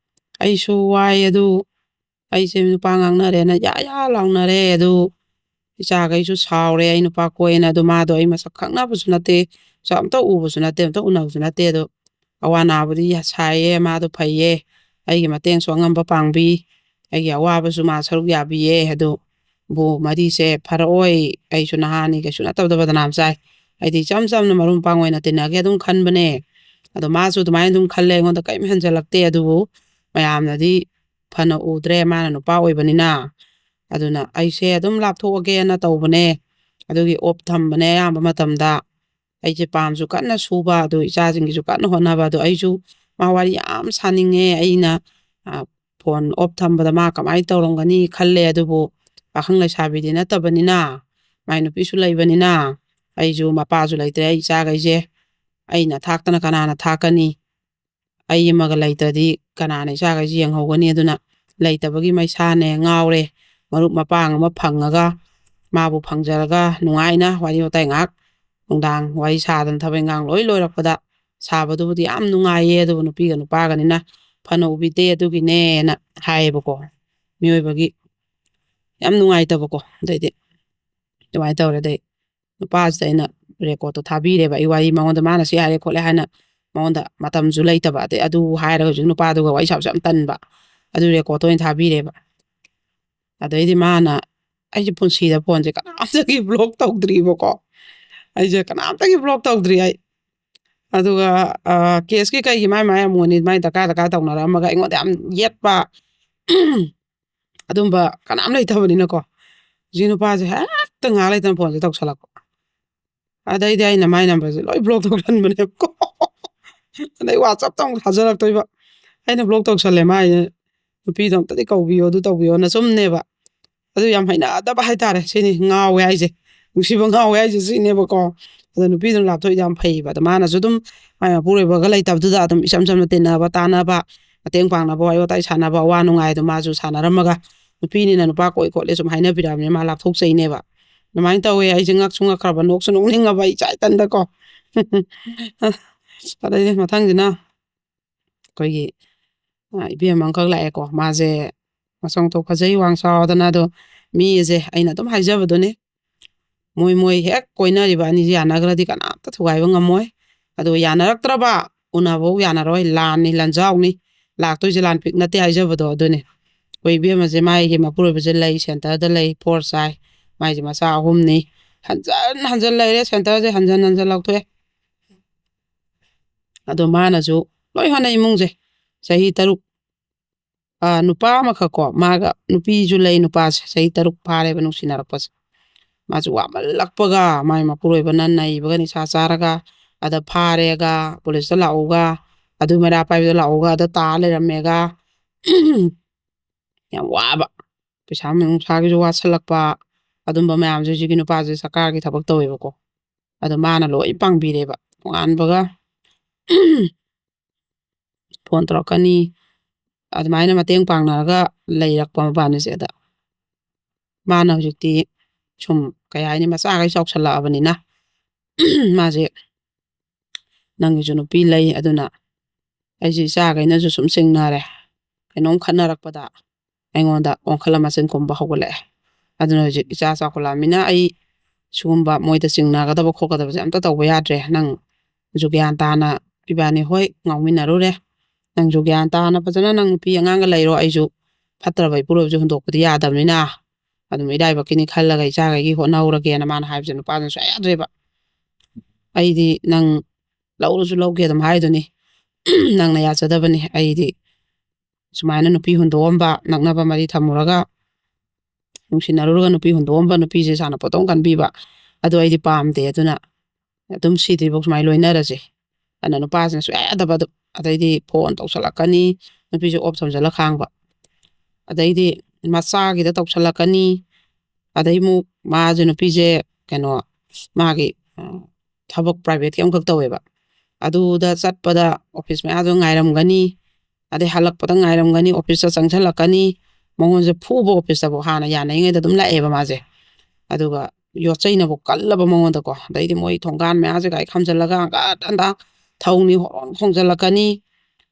ꯑꯩꯁꯨ ꯋꯥꯏ ꯑꯗꯨ, ꯑꯩꯁꯦ ꯅꯨꯄꯥ ꯉꯥꯡꯅꯔꯦꯅ ꯌꯥ ꯌꯥ ꯂꯥꯎꯅꯔꯦ꯫ ꯑꯗꯨ ꯏꯆꯥꯈꯩꯁꯨ ꯁꯥꯎꯔꯦ, ꯑꯩ ꯅꯨꯄꯥ ꯀꯣꯏꯅ꯫ ꯑꯗꯨ ꯃꯥꯗꯣ ꯑꯩ ꯃꯁꯛ ꯈꯪꯅꯕꯁꯨ ꯅꯠꯇꯦ, ꯁꯛ ꯑꯝꯇ ꯎꯕꯁꯨ ꯅꯠꯇꯦ, ꯑꯝꯇ ꯎꯅꯕꯁꯨ ꯅꯠꯇꯦ꯫ ꯑꯗꯣ ꯑꯋꯥ ꯅꯥꯕꯨꯗꯤ ꯁꯥꯏꯌꯦ, ꯃꯥꯗꯣ ꯐꯩꯌꯦ, ꯑꯩꯒꯤ ꯃꯇꯦꯡꯁꯨ ꯑꯉꯝꯕ ꯄꯥꯡꯕꯤ, ꯑꯩꯒꯤ ꯑꯋꯥꯕꯁꯨ ꯃꯥ ꯁꯔꯨꯛ ꯌꯥꯕꯤꯌꯦ꯫ ꯑꯗꯨ ꯕꯨ ꯃꯔꯤꯁꯦ ꯐꯔꯛꯑꯣꯏ, ꯑꯩꯁꯨ ꯅꯍꯥꯅꯤ, ꯀꯩꯁꯨ ꯅꯠꯇꯕꯗ ꯕꯗꯅꯥꯝ ꯆꯥꯏ꯫ ꯑꯩꯗꯤ ꯏꯆꯝ ꯆꯝꯅ ꯃꯔꯨꯞ ꯃꯄꯥꯡ ꯑꯣꯏꯅ ꯇꯤꯟꯅꯒꯦ ꯑꯗꯨꯝ ꯈꯟꯕꯅꯦ꯫ ꯑꯗꯣ ꯃꯥꯁꯨ ꯑꯗꯨꯃꯥꯏꯅ ꯑꯗꯨꯝ ꯈꯜꯂꯦ, ꯑꯩꯉꯣꯟꯗ ꯀꯔꯤꯝ ꯍꯦꯟꯖꯜꯂꯛꯇꯦ꯫ ꯑꯗꯨꯕꯨ ꯃꯌꯥꯝꯅꯗꯤ ꯐꯅ ꯎꯗ꯭ꯔꯦ, ꯃꯥꯅ ꯅꯨꯄꯥ ꯑꯣꯏꯕꯅꯤꯅ꯫ ꯑꯗꯨꯅ ꯑꯩꯁꯦ ꯑꯗꯨꯝ ꯂꯥꯞꯊꯣꯛꯑꯒꯦꯅ ꯇꯧꯕꯅꯦ꯫ ꯑꯗꯨꯒꯤ ꯑꯣꯞ ꯊꯝꯕꯅꯦ ꯑꯌꯥꯝꯕ ꯃꯇꯝꯗ꯫ ꯑꯩꯁꯦ ꯄꯥꯝꯁꯨ ꯀꯟꯅ ꯁꯨꯕ, ꯑꯗꯨ ꯏꯆꯥꯁꯤꯡꯒꯤꯁꯨ ꯀꯟꯅ ꯍꯣꯠꯅꯕ꯫ ꯑꯗꯣ ꯑꯩꯁꯨ ꯃꯥ ꯋꯥꯔꯤ ꯌꯥꯝ ꯁꯥꯅꯤꯡꯉꯦ꯫ ꯑꯩꯅ, ꯑ, ꯐꯣꯟ ꯑꯣꯞ ꯊꯝꯕꯗ ꯃꯥ ꯀꯃꯥꯏꯅ ꯇꯧꯔꯝꯒꯅꯤ ꯈꯜꯂꯦ꯫ ꯑꯗꯨꯕꯨ ꯄꯥꯈꯪ ꯂꯩꯁꯥꯕꯤꯗꯤ ꯅꯠꯇꯕꯅꯤꯅ, ꯃꯥꯏ ꯅꯨꯄꯤꯁꯨ ꯂꯩꯕꯅꯤꯅ, ꯑꯩꯁꯨ ꯃꯄꯥꯁꯨ ꯂꯩꯇ꯭ꯔꯦ꯫ ꯑꯩ ꯏꯆꯥꯈꯩꯁꯦ ꯑꯩꯅ ꯊꯥꯛꯇꯅ ꯀꯅꯥꯅ ꯊꯥꯛꯀꯅꯤ? ꯑꯩ ꯑꯃꯒ ꯂꯩꯇ꯭ꯔꯗꯤ ꯀꯅꯥꯅ ꯏꯆꯥꯈꯩꯁꯦ ꯌꯦꯡꯍꯧꯒꯅꯤ? ꯑꯗꯨꯅ ꯂꯩꯇꯕꯒꯤ ꯃꯩꯁꯥꯅꯦ ꯉꯥꯎꯔꯦ꯫ ꯃꯔꯨꯞ ꯃꯄꯥꯡ ꯑꯃ ꯐꯪꯉꯒ, ꯃꯥꯕꯨ ꯐꯪꯖꯔꯒ ꯅꯨꯡꯉꯥꯏꯅ ꯋꯥꯔꯤ ꯋꯥꯇꯥꯏ ꯉꯥꯏꯍꯥꯛ, ꯅꯨꯡꯗꯥꯡ ꯋꯥꯔꯤ ꯁꯥꯗꯅ ꯊꯕꯛ ꯏꯪꯈꯥꯡ ꯂꯣꯏ ꯂꯣꯏꯔꯛꯄꯗ ꯁꯥꯕꯗꯨꯕꯨꯗꯤ ꯌꯥꯝ ꯅꯨꯡꯉꯥꯏꯌꯦ꯫ ꯑꯗꯨꯕꯨ ꯅꯨꯄꯤꯒ ꯅꯨꯄꯥꯒꯅꯤꯅ ꯐꯅ ꯎꯕꯤꯗꯦ, ꯑꯗꯨꯒꯤꯅꯦꯅ ꯍꯥꯏꯌꯦꯕꯀꯣ꯫ ꯃꯤꯑꯣꯏꯕꯒꯤ ꯌꯥꯝ ꯅꯨꯡꯉꯥꯏꯇꯕꯀꯣ꯫ ꯑꯗꯩꯗꯤ ꯑꯗꯨꯃꯥꯏꯅ ꯇꯧꯔꯦ꯫ ꯑꯗꯩ ꯅꯨꯄꯥꯁꯤꯗ ꯑꯩꯅ ꯔꯦꯀꯣꯔꯠꯇꯣ ꯊꯥꯕꯤꯔꯦꯕ꯫ ꯑꯩ ꯋꯥꯔꯤ ꯃꯉꯣꯟꯗ ꯃꯥꯅ ꯁꯤ ꯍꯥꯏꯔꯦ ꯈꯣꯠꯂꯦ ꯍꯥꯏꯅ, ꯃꯉꯣꯟꯗ ꯃꯇꯝꯁꯨ ꯂꯩꯇꯕ꯫ ꯑꯗꯩ ꯑꯗꯨ ꯍꯥꯏꯔꯒ ꯍꯧꯖꯤꯛ ꯅꯨꯄꯥꯗꯨꯒ ꯋꯥꯔꯤ ꯁꯥꯕꯁꯨ ꯌꯥꯝ ꯇꯟꯕ꯫ ꯑꯗꯨ ꯔꯦꯀꯣꯔꯠꯇꯣ ꯑꯣꯏꯅ ꯊꯥꯕꯤꯔꯦꯕ꯫ ꯑꯗꯩꯗꯤ ꯃꯥꯅ, ꯑꯩꯁꯦ ꯄꯨꯟꯁꯤꯗ ꯐꯣꯟꯁꯦ ꯀꯅꯥꯝꯇꯒꯤ ꯕ꯭ꯂꯣꯛ ꯇꯧꯗ꯭ꯔꯤꯕꯀꯣ꯫ ꯑꯩꯁꯦ ꯀꯅꯥꯝꯇꯒꯤ ꯕ꯭ꯂꯣꯛ ꯇꯧꯗ꯭ꯔꯤ ꯑꯩ꯫ ꯑꯗꯨꯒ, ꯑ, ꯀꯦꯁꯀꯤ ꯀꯩꯒꯤ ꯃꯥꯏ ꯃꯥꯏ ꯑꯃꯣꯟꯅꯤ ꯃꯥꯏ ꯗꯔꯀꯥꯔ ꯗꯔꯀꯥꯔ ꯇꯧꯅꯔꯝꯃꯒ ꯑꯩꯉꯣꯟꯗ ꯌꯥꯝ ꯌꯦꯠꯄ ꯑꯗꯨꯝꯕ ꯀꯅꯥꯝ ꯂꯩꯇꯕꯅꯤꯅꯀꯣ꯫ ꯍꯧꯖꯤꯛ ꯅꯨꯄꯥꯁꯦ ꯍꯦꯛꯇ ꯉꯥꯏꯍꯥꯛ ꯂꯩꯇꯅ ꯐꯣꯟꯁꯦ ꯇꯧꯁꯜꯂꯛꯄ꯫ ꯑꯗꯩꯗꯤ ꯑꯩꯅ ꯃꯥꯏ ꯅꯝꯕꯔꯁꯦ ꯂꯣꯏ ꯕ꯭ꯂꯣꯛ ꯇꯧꯁꯟꯕꯅꯦꯕꯀꯣ꯫ ꯑꯗꯩ WhatsApp-ꯇ ꯑꯃꯨꯛ ꯊꯥꯖꯔꯛꯇꯣꯏꯕ꯫ ꯑꯩꯅ ꯕ꯭ꯂꯣꯛ ꯇꯧꯁꯜꯂꯦ ꯃꯥꯏꯁꯦ꯫ "ꯅꯨꯄꯤꯗꯣ ꯑꯝꯇꯗꯤ ꯀꯧꯕꯤꯌꯣ, ꯑꯗꯨ ꯇꯧꯕꯤꯌꯣꯅ", ꯁꯨꯝꯅꯦꯕ꯫ ꯑꯗꯨ ꯌꯥꯝ ꯍꯩꯅꯗꯕ ꯍꯥꯏꯇꯥꯔꯦ꯫ ꯁꯤꯅꯤ ꯉꯥꯎꯋꯦ ꯍꯥꯏꯁꯦ, ꯅꯨꯡꯁꯤꯕ ꯉꯥꯎꯋꯦ ꯍꯥꯏꯁꯦ ꯁꯤꯅꯦꯕꯀꯣ꯫ ꯑꯗꯣ ꯅꯨꯄꯤꯗꯨꯅ ꯂꯥꯞꯊꯣꯛꯏꯗꯣ ꯌꯥꯝ ꯐꯩꯌꯦꯕ꯫ ꯑꯗꯣ ꯃꯥꯅꯁꯨ ꯑꯗꯨꯝ ꯃꯥꯏ ꯃꯄꯨꯔꯣꯏꯕꯒ ꯂꯩꯇꯕꯗꯨꯗ ꯑꯗꯨꯝ ꯏꯆꯝ ꯆꯝꯅ ꯇꯤꯟꯅꯕ, ꯇꯥꯟꯅꯕ, ꯃꯇꯦꯡ ꯄꯥꯡꯅꯕ, ꯋꯥꯔꯤ ꯋꯥꯇꯥꯏ ꯁꯥꯟꯅꯕ, ꯑꯋꯥ ꯅꯨꯡꯉꯥꯏꯗꯣ ꯃꯥꯁꯨ ꯁꯥꯟꯅꯔꯝꯃꯒ, ꯅꯨꯄꯤꯅꯤꯅ ꯅꯨꯄꯥ ꯀꯣꯏ ꯈꯣꯠꯂꯦ ꯁꯨꯝ ꯍꯥꯏꯅꯕꯤꯔꯛꯑꯕꯅꯤꯅ ꯃꯥ ꯂꯥꯞꯊꯣꯛꯆꯩꯅꯦꯕ꯫ ꯑꯗꯨꯃꯥꯏꯅ ꯇꯧꯋꯦ꯫ ꯑꯩꯁꯦ ꯉꯛꯁꯨ ꯉꯛꯈ꯭ꯔꯕ, ꯅꯣꯛꯁꯨ ꯅꯣꯛꯅꯤꯡꯉꯕ, ꯑꯩ ꯏꯆꯥ ꯏꯊꯟꯗꯀꯣ꯫ ꯑꯗꯩꯗꯤ ꯃꯊꯪꯁꯤꯅ ꯑꯩꯈꯣꯏꯒꯤ, ꯑ, ꯏꯕꯦꯝꯃ ꯑꯃꯈꯛ ꯂꯥꯛꯑꯦꯀꯣ꯫ ꯃꯥꯁꯦ ꯃꯁꯛ ꯃꯇꯧ ꯐꯖꯩ, ꯋꯥꯡ ꯆꯥꯎꯗꯅ꯫ ꯑꯗꯣ ꯃꯤꯁꯦ ꯑꯩꯅ ꯑꯗꯨꯝ ꯍꯥꯏꯖꯕꯗꯨꯅꯦ, ꯃꯣꯏ, ꯃꯣꯏ ꯍꯦꯛ ꯀꯣꯏꯅꯔꯤꯕ ꯑꯅꯤꯁꯦ ꯌꯥꯅꯈ꯭ꯔꯗꯤ ꯀꯅꯥꯝꯇ ꯊꯨꯒꯥꯏꯕ ꯉꯝꯃꯣꯏ꯫ ꯑꯗꯣ ꯌꯥꯅꯔꯛꯇ꯭ꯔꯕ, ꯎꯅꯕꯧ ꯌꯥꯅꯔꯣꯏ, ꯂꯥꯟꯅꯤ, ꯂꯥꯟꯖꯥꯎꯅꯤ꯫ ꯂꯥꯛꯇꯣꯏꯁꯦ ꯂꯥꯟ ꯄꯤꯛ ꯅꯠꯇꯦ ꯍꯥꯏꯖꯕꯗꯣ ꯑꯗꯨꯅꯦ꯫ ꯑꯩꯈꯣꯏ ꯏꯕꯦꯝꯃꯁꯦ, ꯃꯥꯒꯤ ꯃꯄꯨꯔꯣꯏꯕꯁꯦ ꯂꯩ, ꯁꯦꯟꯇꯔꯗ ꯂꯩ, ꯐꯣꯔ ꯆꯥꯏ꯫ ꯃꯥꯏꯁꯦ ꯃꯆꯥ ꯑꯍꯨꯝꯅꯤ꯫ ꯍꯟꯖꯟ ꯍꯟꯖꯟ ꯂꯩꯔꯦ ꯁꯦꯟꯇꯔꯁꯦ, ꯍꯟꯖꯟ ꯍꯟꯖꯟ ꯂꯧꯊꯣꯛꯑꯦ꯫ ꯑꯗꯣ ꯃꯥꯅꯁꯨ ꯂꯣꯏ ꯍꯣꯠꯅꯩ ꯏꯃꯨꯡꯁꯦ꯫ ꯆꯍꯤ ꯇꯔꯨꯛ, ꯑ, ꯅꯨꯄꯥ ꯑꯃꯈꯛ ꯀꯣ, ꯃꯥꯒ, ꯅꯨꯄꯤꯁꯨ ꯂꯩ, ꯅꯨꯄꯥꯁꯦ ꯆꯍꯤ ꯇꯔꯨꯛ ꯐꯥꯔꯦꯕ ꯅꯨꯡꯁꯤꯅꯔꯛꯄꯁꯦ꯫ ꯃꯥꯁꯨ ꯋꯥꯃꯜꯂꯛꯄꯒ, ꯃꯥꯏ ꯃꯄꯨꯔꯣꯏꯕꯅ ꯅꯩꯕꯒ, ꯅꯤꯁꯥ ꯆꯥꯔꯒ ꯑꯗ ꯐꯥꯔꯦꯒ, ꯄꯨꯂꯤꯁꯇ ꯂꯥꯛꯎꯒ, ꯑꯗꯨ ꯃꯩꯔꯥ ꯄꯥꯏꯕꯗ ꯂꯥꯛꯎꯒ, ꯑꯗ ꯇꯥ ꯂꯩꯔꯝꯃꯦꯒ꯫ ꯌꯥꯝ ꯋꯥꯕ, ꯄꯩꯁꯥ ꯅꯨꯡꯁꯥꯒꯤꯁꯨ ꯋꯥꯁꯜꯂꯛꯄ, ꯑꯗꯨꯝꯕ ꯃꯌꯥꯝꯁꯦ ꯍꯧꯖꯤꯛꯀꯤ ꯅꯨꯄꯥꯁꯦ ꯁꯔꯀꯥꯔꯒꯤ ꯊꯕꯛ ꯇꯧꯋꯦꯕꯀꯣ꯫ ꯑꯗꯣ ꯃꯥꯅ ꯂꯣꯏ ꯄꯥꯡꯕꯤꯔꯦꯕ, ꯅꯣꯡꯉꯥꯟꯕꯒ ꯐꯣꯟ ꯇꯧꯔꯛꯀꯅꯤ꯫ ꯑꯗꯨꯃꯥꯏꯅ ꯃꯇꯦꯡ ꯄꯥꯡꯅꯔꯒ ꯂꯩꯔꯛꯄ ꯃꯕꯥꯅꯤꯁꯦ꯫ ꯑꯗ ꯃꯥꯅ ꯍꯧꯖꯤꯛꯇꯤ ꯁꯨꯝ, ꯀꯩ ꯍꯥꯏꯅꯤ, ꯃꯆꯥꯈꯩ ꯆꯥꯎꯁꯜꯂꯛꯑꯕꯅꯤꯅ, ꯃꯥꯁꯦ, "ꯅꯪꯒꯤꯁꯨ ꯅꯨꯄꯤ ꯂꯩ, ꯑꯗꯨꯅ ꯑꯩꯁꯨ ꯏꯆꯥꯈꯩꯅꯁꯨ ꯁꯨꯝ ꯆꯤꯡꯅꯔꯦ, ꯀꯩꯅꯣꯝ ꯈꯠꯅꯔꯛꯄꯗ ꯑꯩꯉꯣꯟꯗ ꯑꯣꯟꯈꯠꯂ ꯃꯆꯤꯟ ꯈꯨꯝꯕ ꯍꯧꯒꯠꯂꯛꯑꯦ꯫ ꯑꯗꯨꯅ ꯍꯧꯖꯤꯛ ꯏꯆꯥ ꯆꯥꯎꯈꯠꯂꯛꯑꯃꯤꯅ ꯑꯩ ꯁꯤꯒꯨꯝꯕ ꯃꯣꯏꯗ ꯆꯤꯡꯅꯒꯗꯕ ꯈꯣꯠꯀꯗꯕꯁꯦ ꯑꯝꯇ ꯇꯧꯕ ꯌꯥꯗ꯭ꯔꯦ꯫ ꯅꯪꯁꯨ ꯒ꯭ꯌꯥꯟ ꯇꯥꯅ, ꯏꯕꯥꯅꯤ ꯍꯣꯏ ꯉꯥꯎꯃꯤꯟꯅꯔꯨꯔꯦ, ꯅꯪꯁꯨ ꯒ꯭ꯌꯥꯟ ꯇꯥꯅ ꯐꯖꯅ ꯅꯪ ꯅꯨꯄꯤ ꯑꯉꯥꯡꯒ ꯂꯩꯔꯣ, ꯑꯩꯁꯨ ꯐꯠꯇ꯭ꯔꯕ ꯏꯄꯨꯔꯣꯏꯕꯁꯨ ꯍꯨꯟꯗꯣꯛꯄꯗꯤ ꯌꯥꯗꯕꯅꯤꯅ ꯑꯗꯨꯝ ꯏꯔꯥꯏꯕꯛꯀꯤꯅꯤ ꯈꯜꯂꯒ ꯏꯆꯥꯈꯩꯒꯤ ꯍꯣꯠꯅꯍꯧꯔꯒꯦꯅ" ꯃꯥꯅ ꯍꯥꯏꯕꯁꯦ ꯅꯨꯄꯥꯗꯨꯅ ꯁꯨꯡꯌꯥ ꯌꯥꯗ꯭ꯔꯦꯕ꯫ "ꯑꯩꯗꯤ ꯅꯪ ꯂꯧꯔꯁꯨ ꯂꯧꯒꯦ ꯑꯗꯨꯝ ꯍꯥꯏꯗꯨꯅꯤ, ꯅꯪꯅ ꯌꯥꯖꯗꯕꯅꯤ꯫ ꯑꯩꯗꯤ ꯁꯨꯃꯥꯏꯅ ꯅꯨꯄꯤ ꯍꯨꯟꯗꯣꯛꯑꯝꯕ, ꯅꯛꯅꯕ ꯃꯔꯤ ꯊꯝꯃꯨꯔꯒ ꯅꯨꯡꯁꯤꯅꯔꯨꯔꯒ ꯅꯨꯄꯤ ꯍꯨꯟꯗꯣꯛꯑꯝꯕ ꯅꯨꯄꯤꯁꯦ ꯁꯥꯟꯅꯄꯣꯠꯇꯧ ꯀꯟꯕꯤꯕ, ꯑꯗꯣ ꯑꯩꯗꯤ ꯄꯥꯝꯗꯦ꯫ ꯑꯗꯨꯅ ꯑꯗꯨꯝ ꯁꯤꯗ꯭ꯔꯤꯐꯥꯎ ꯁꯨꯃꯥꯏꯅ ꯂꯣꯏꯅꯔꯁꯦ" ꯑꯅ ꯅꯨꯄꯥꯁꯤꯅ ꯁꯨꯡꯌꯥ ꯌꯥꯗꯕ꯫ ꯑꯗꯨꯝ ꯑꯗꯩꯗꯤ ꯐꯣꯟ ꯇꯧꯁꯜꯂꯛꯀꯅꯤ, ꯅꯨꯄꯤꯁꯦ ꯑꯣꯞ ꯊꯝꯖꯤꯜꯂ ꯈꯥꯡꯕ꯫ ꯑꯗꯩꯗꯤ ꯃꯆꯥꯒꯤꯗ ꯇꯧꯁꯜꯂꯛꯀꯅꯤ꯫ ꯑꯗꯩ ꯑꯃꯨꯛ ꯃꯥꯁꯦ, ꯅꯨꯄꯤꯁꯦ, ꯀꯩꯅꯣ, ꯃꯥꯒꯤ, ꯑ, ꯊꯕꯛ ꯄ꯭ꯔꯥꯏꯚꯦꯠꯀꯤ ꯑꯃꯈꯛ ꯇꯧꯋꯦꯕ꯫ ꯑꯗꯨꯗ ꯆꯠꯄꯗ ꯑꯣꯐꯤꯁ ꯃꯌꯥꯗꯣ ꯉꯥꯏꯔꯝꯒꯅꯤ, ꯑꯗꯩ ꯍꯜꯂꯛꯄꯗ ꯉꯥꯏꯔꯝꯒꯅꯤ, ꯑꯣꯐꯤꯁꯇ ꯆꯪꯁꯜꯂꯛꯀꯅꯤ꯫ ꯃꯉꯣꯟꯁꯦ ꯐꯨꯕ, ꯑꯣꯐꯤꯁꯇꯕꯨ ꯍꯥꯟꯅ ꯌꯥꯅꯔꯤꯉꯩꯗ ꯑꯗꯨꯝ ꯂꯥꯛꯑꯦꯕ ꯃꯥꯁꯦ꯫ ꯑꯗꯨꯒ ꯌꯣꯠꯆꯩꯅꯕꯨ ꯀꯜꯂꯕ ꯃꯉꯣꯟꯗꯀꯣ꯫ ꯑꯗꯩꯗꯤ ꯃꯣꯏ ꯊꯣꯡꯒꯥꯟ ꯃꯌꯥꯁꯦ ꯒꯥꯔꯤ ꯈꯥꯝꯖꯤꯜꯂꯒ ꯍꯪꯒꯠ ꯍꯟꯗ ꯊꯧꯅꯤ, ꯍꯣꯔꯣꯟ ꯈꯣꯡꯖꯤꯜꯂꯛꯀꯅꯤ꯫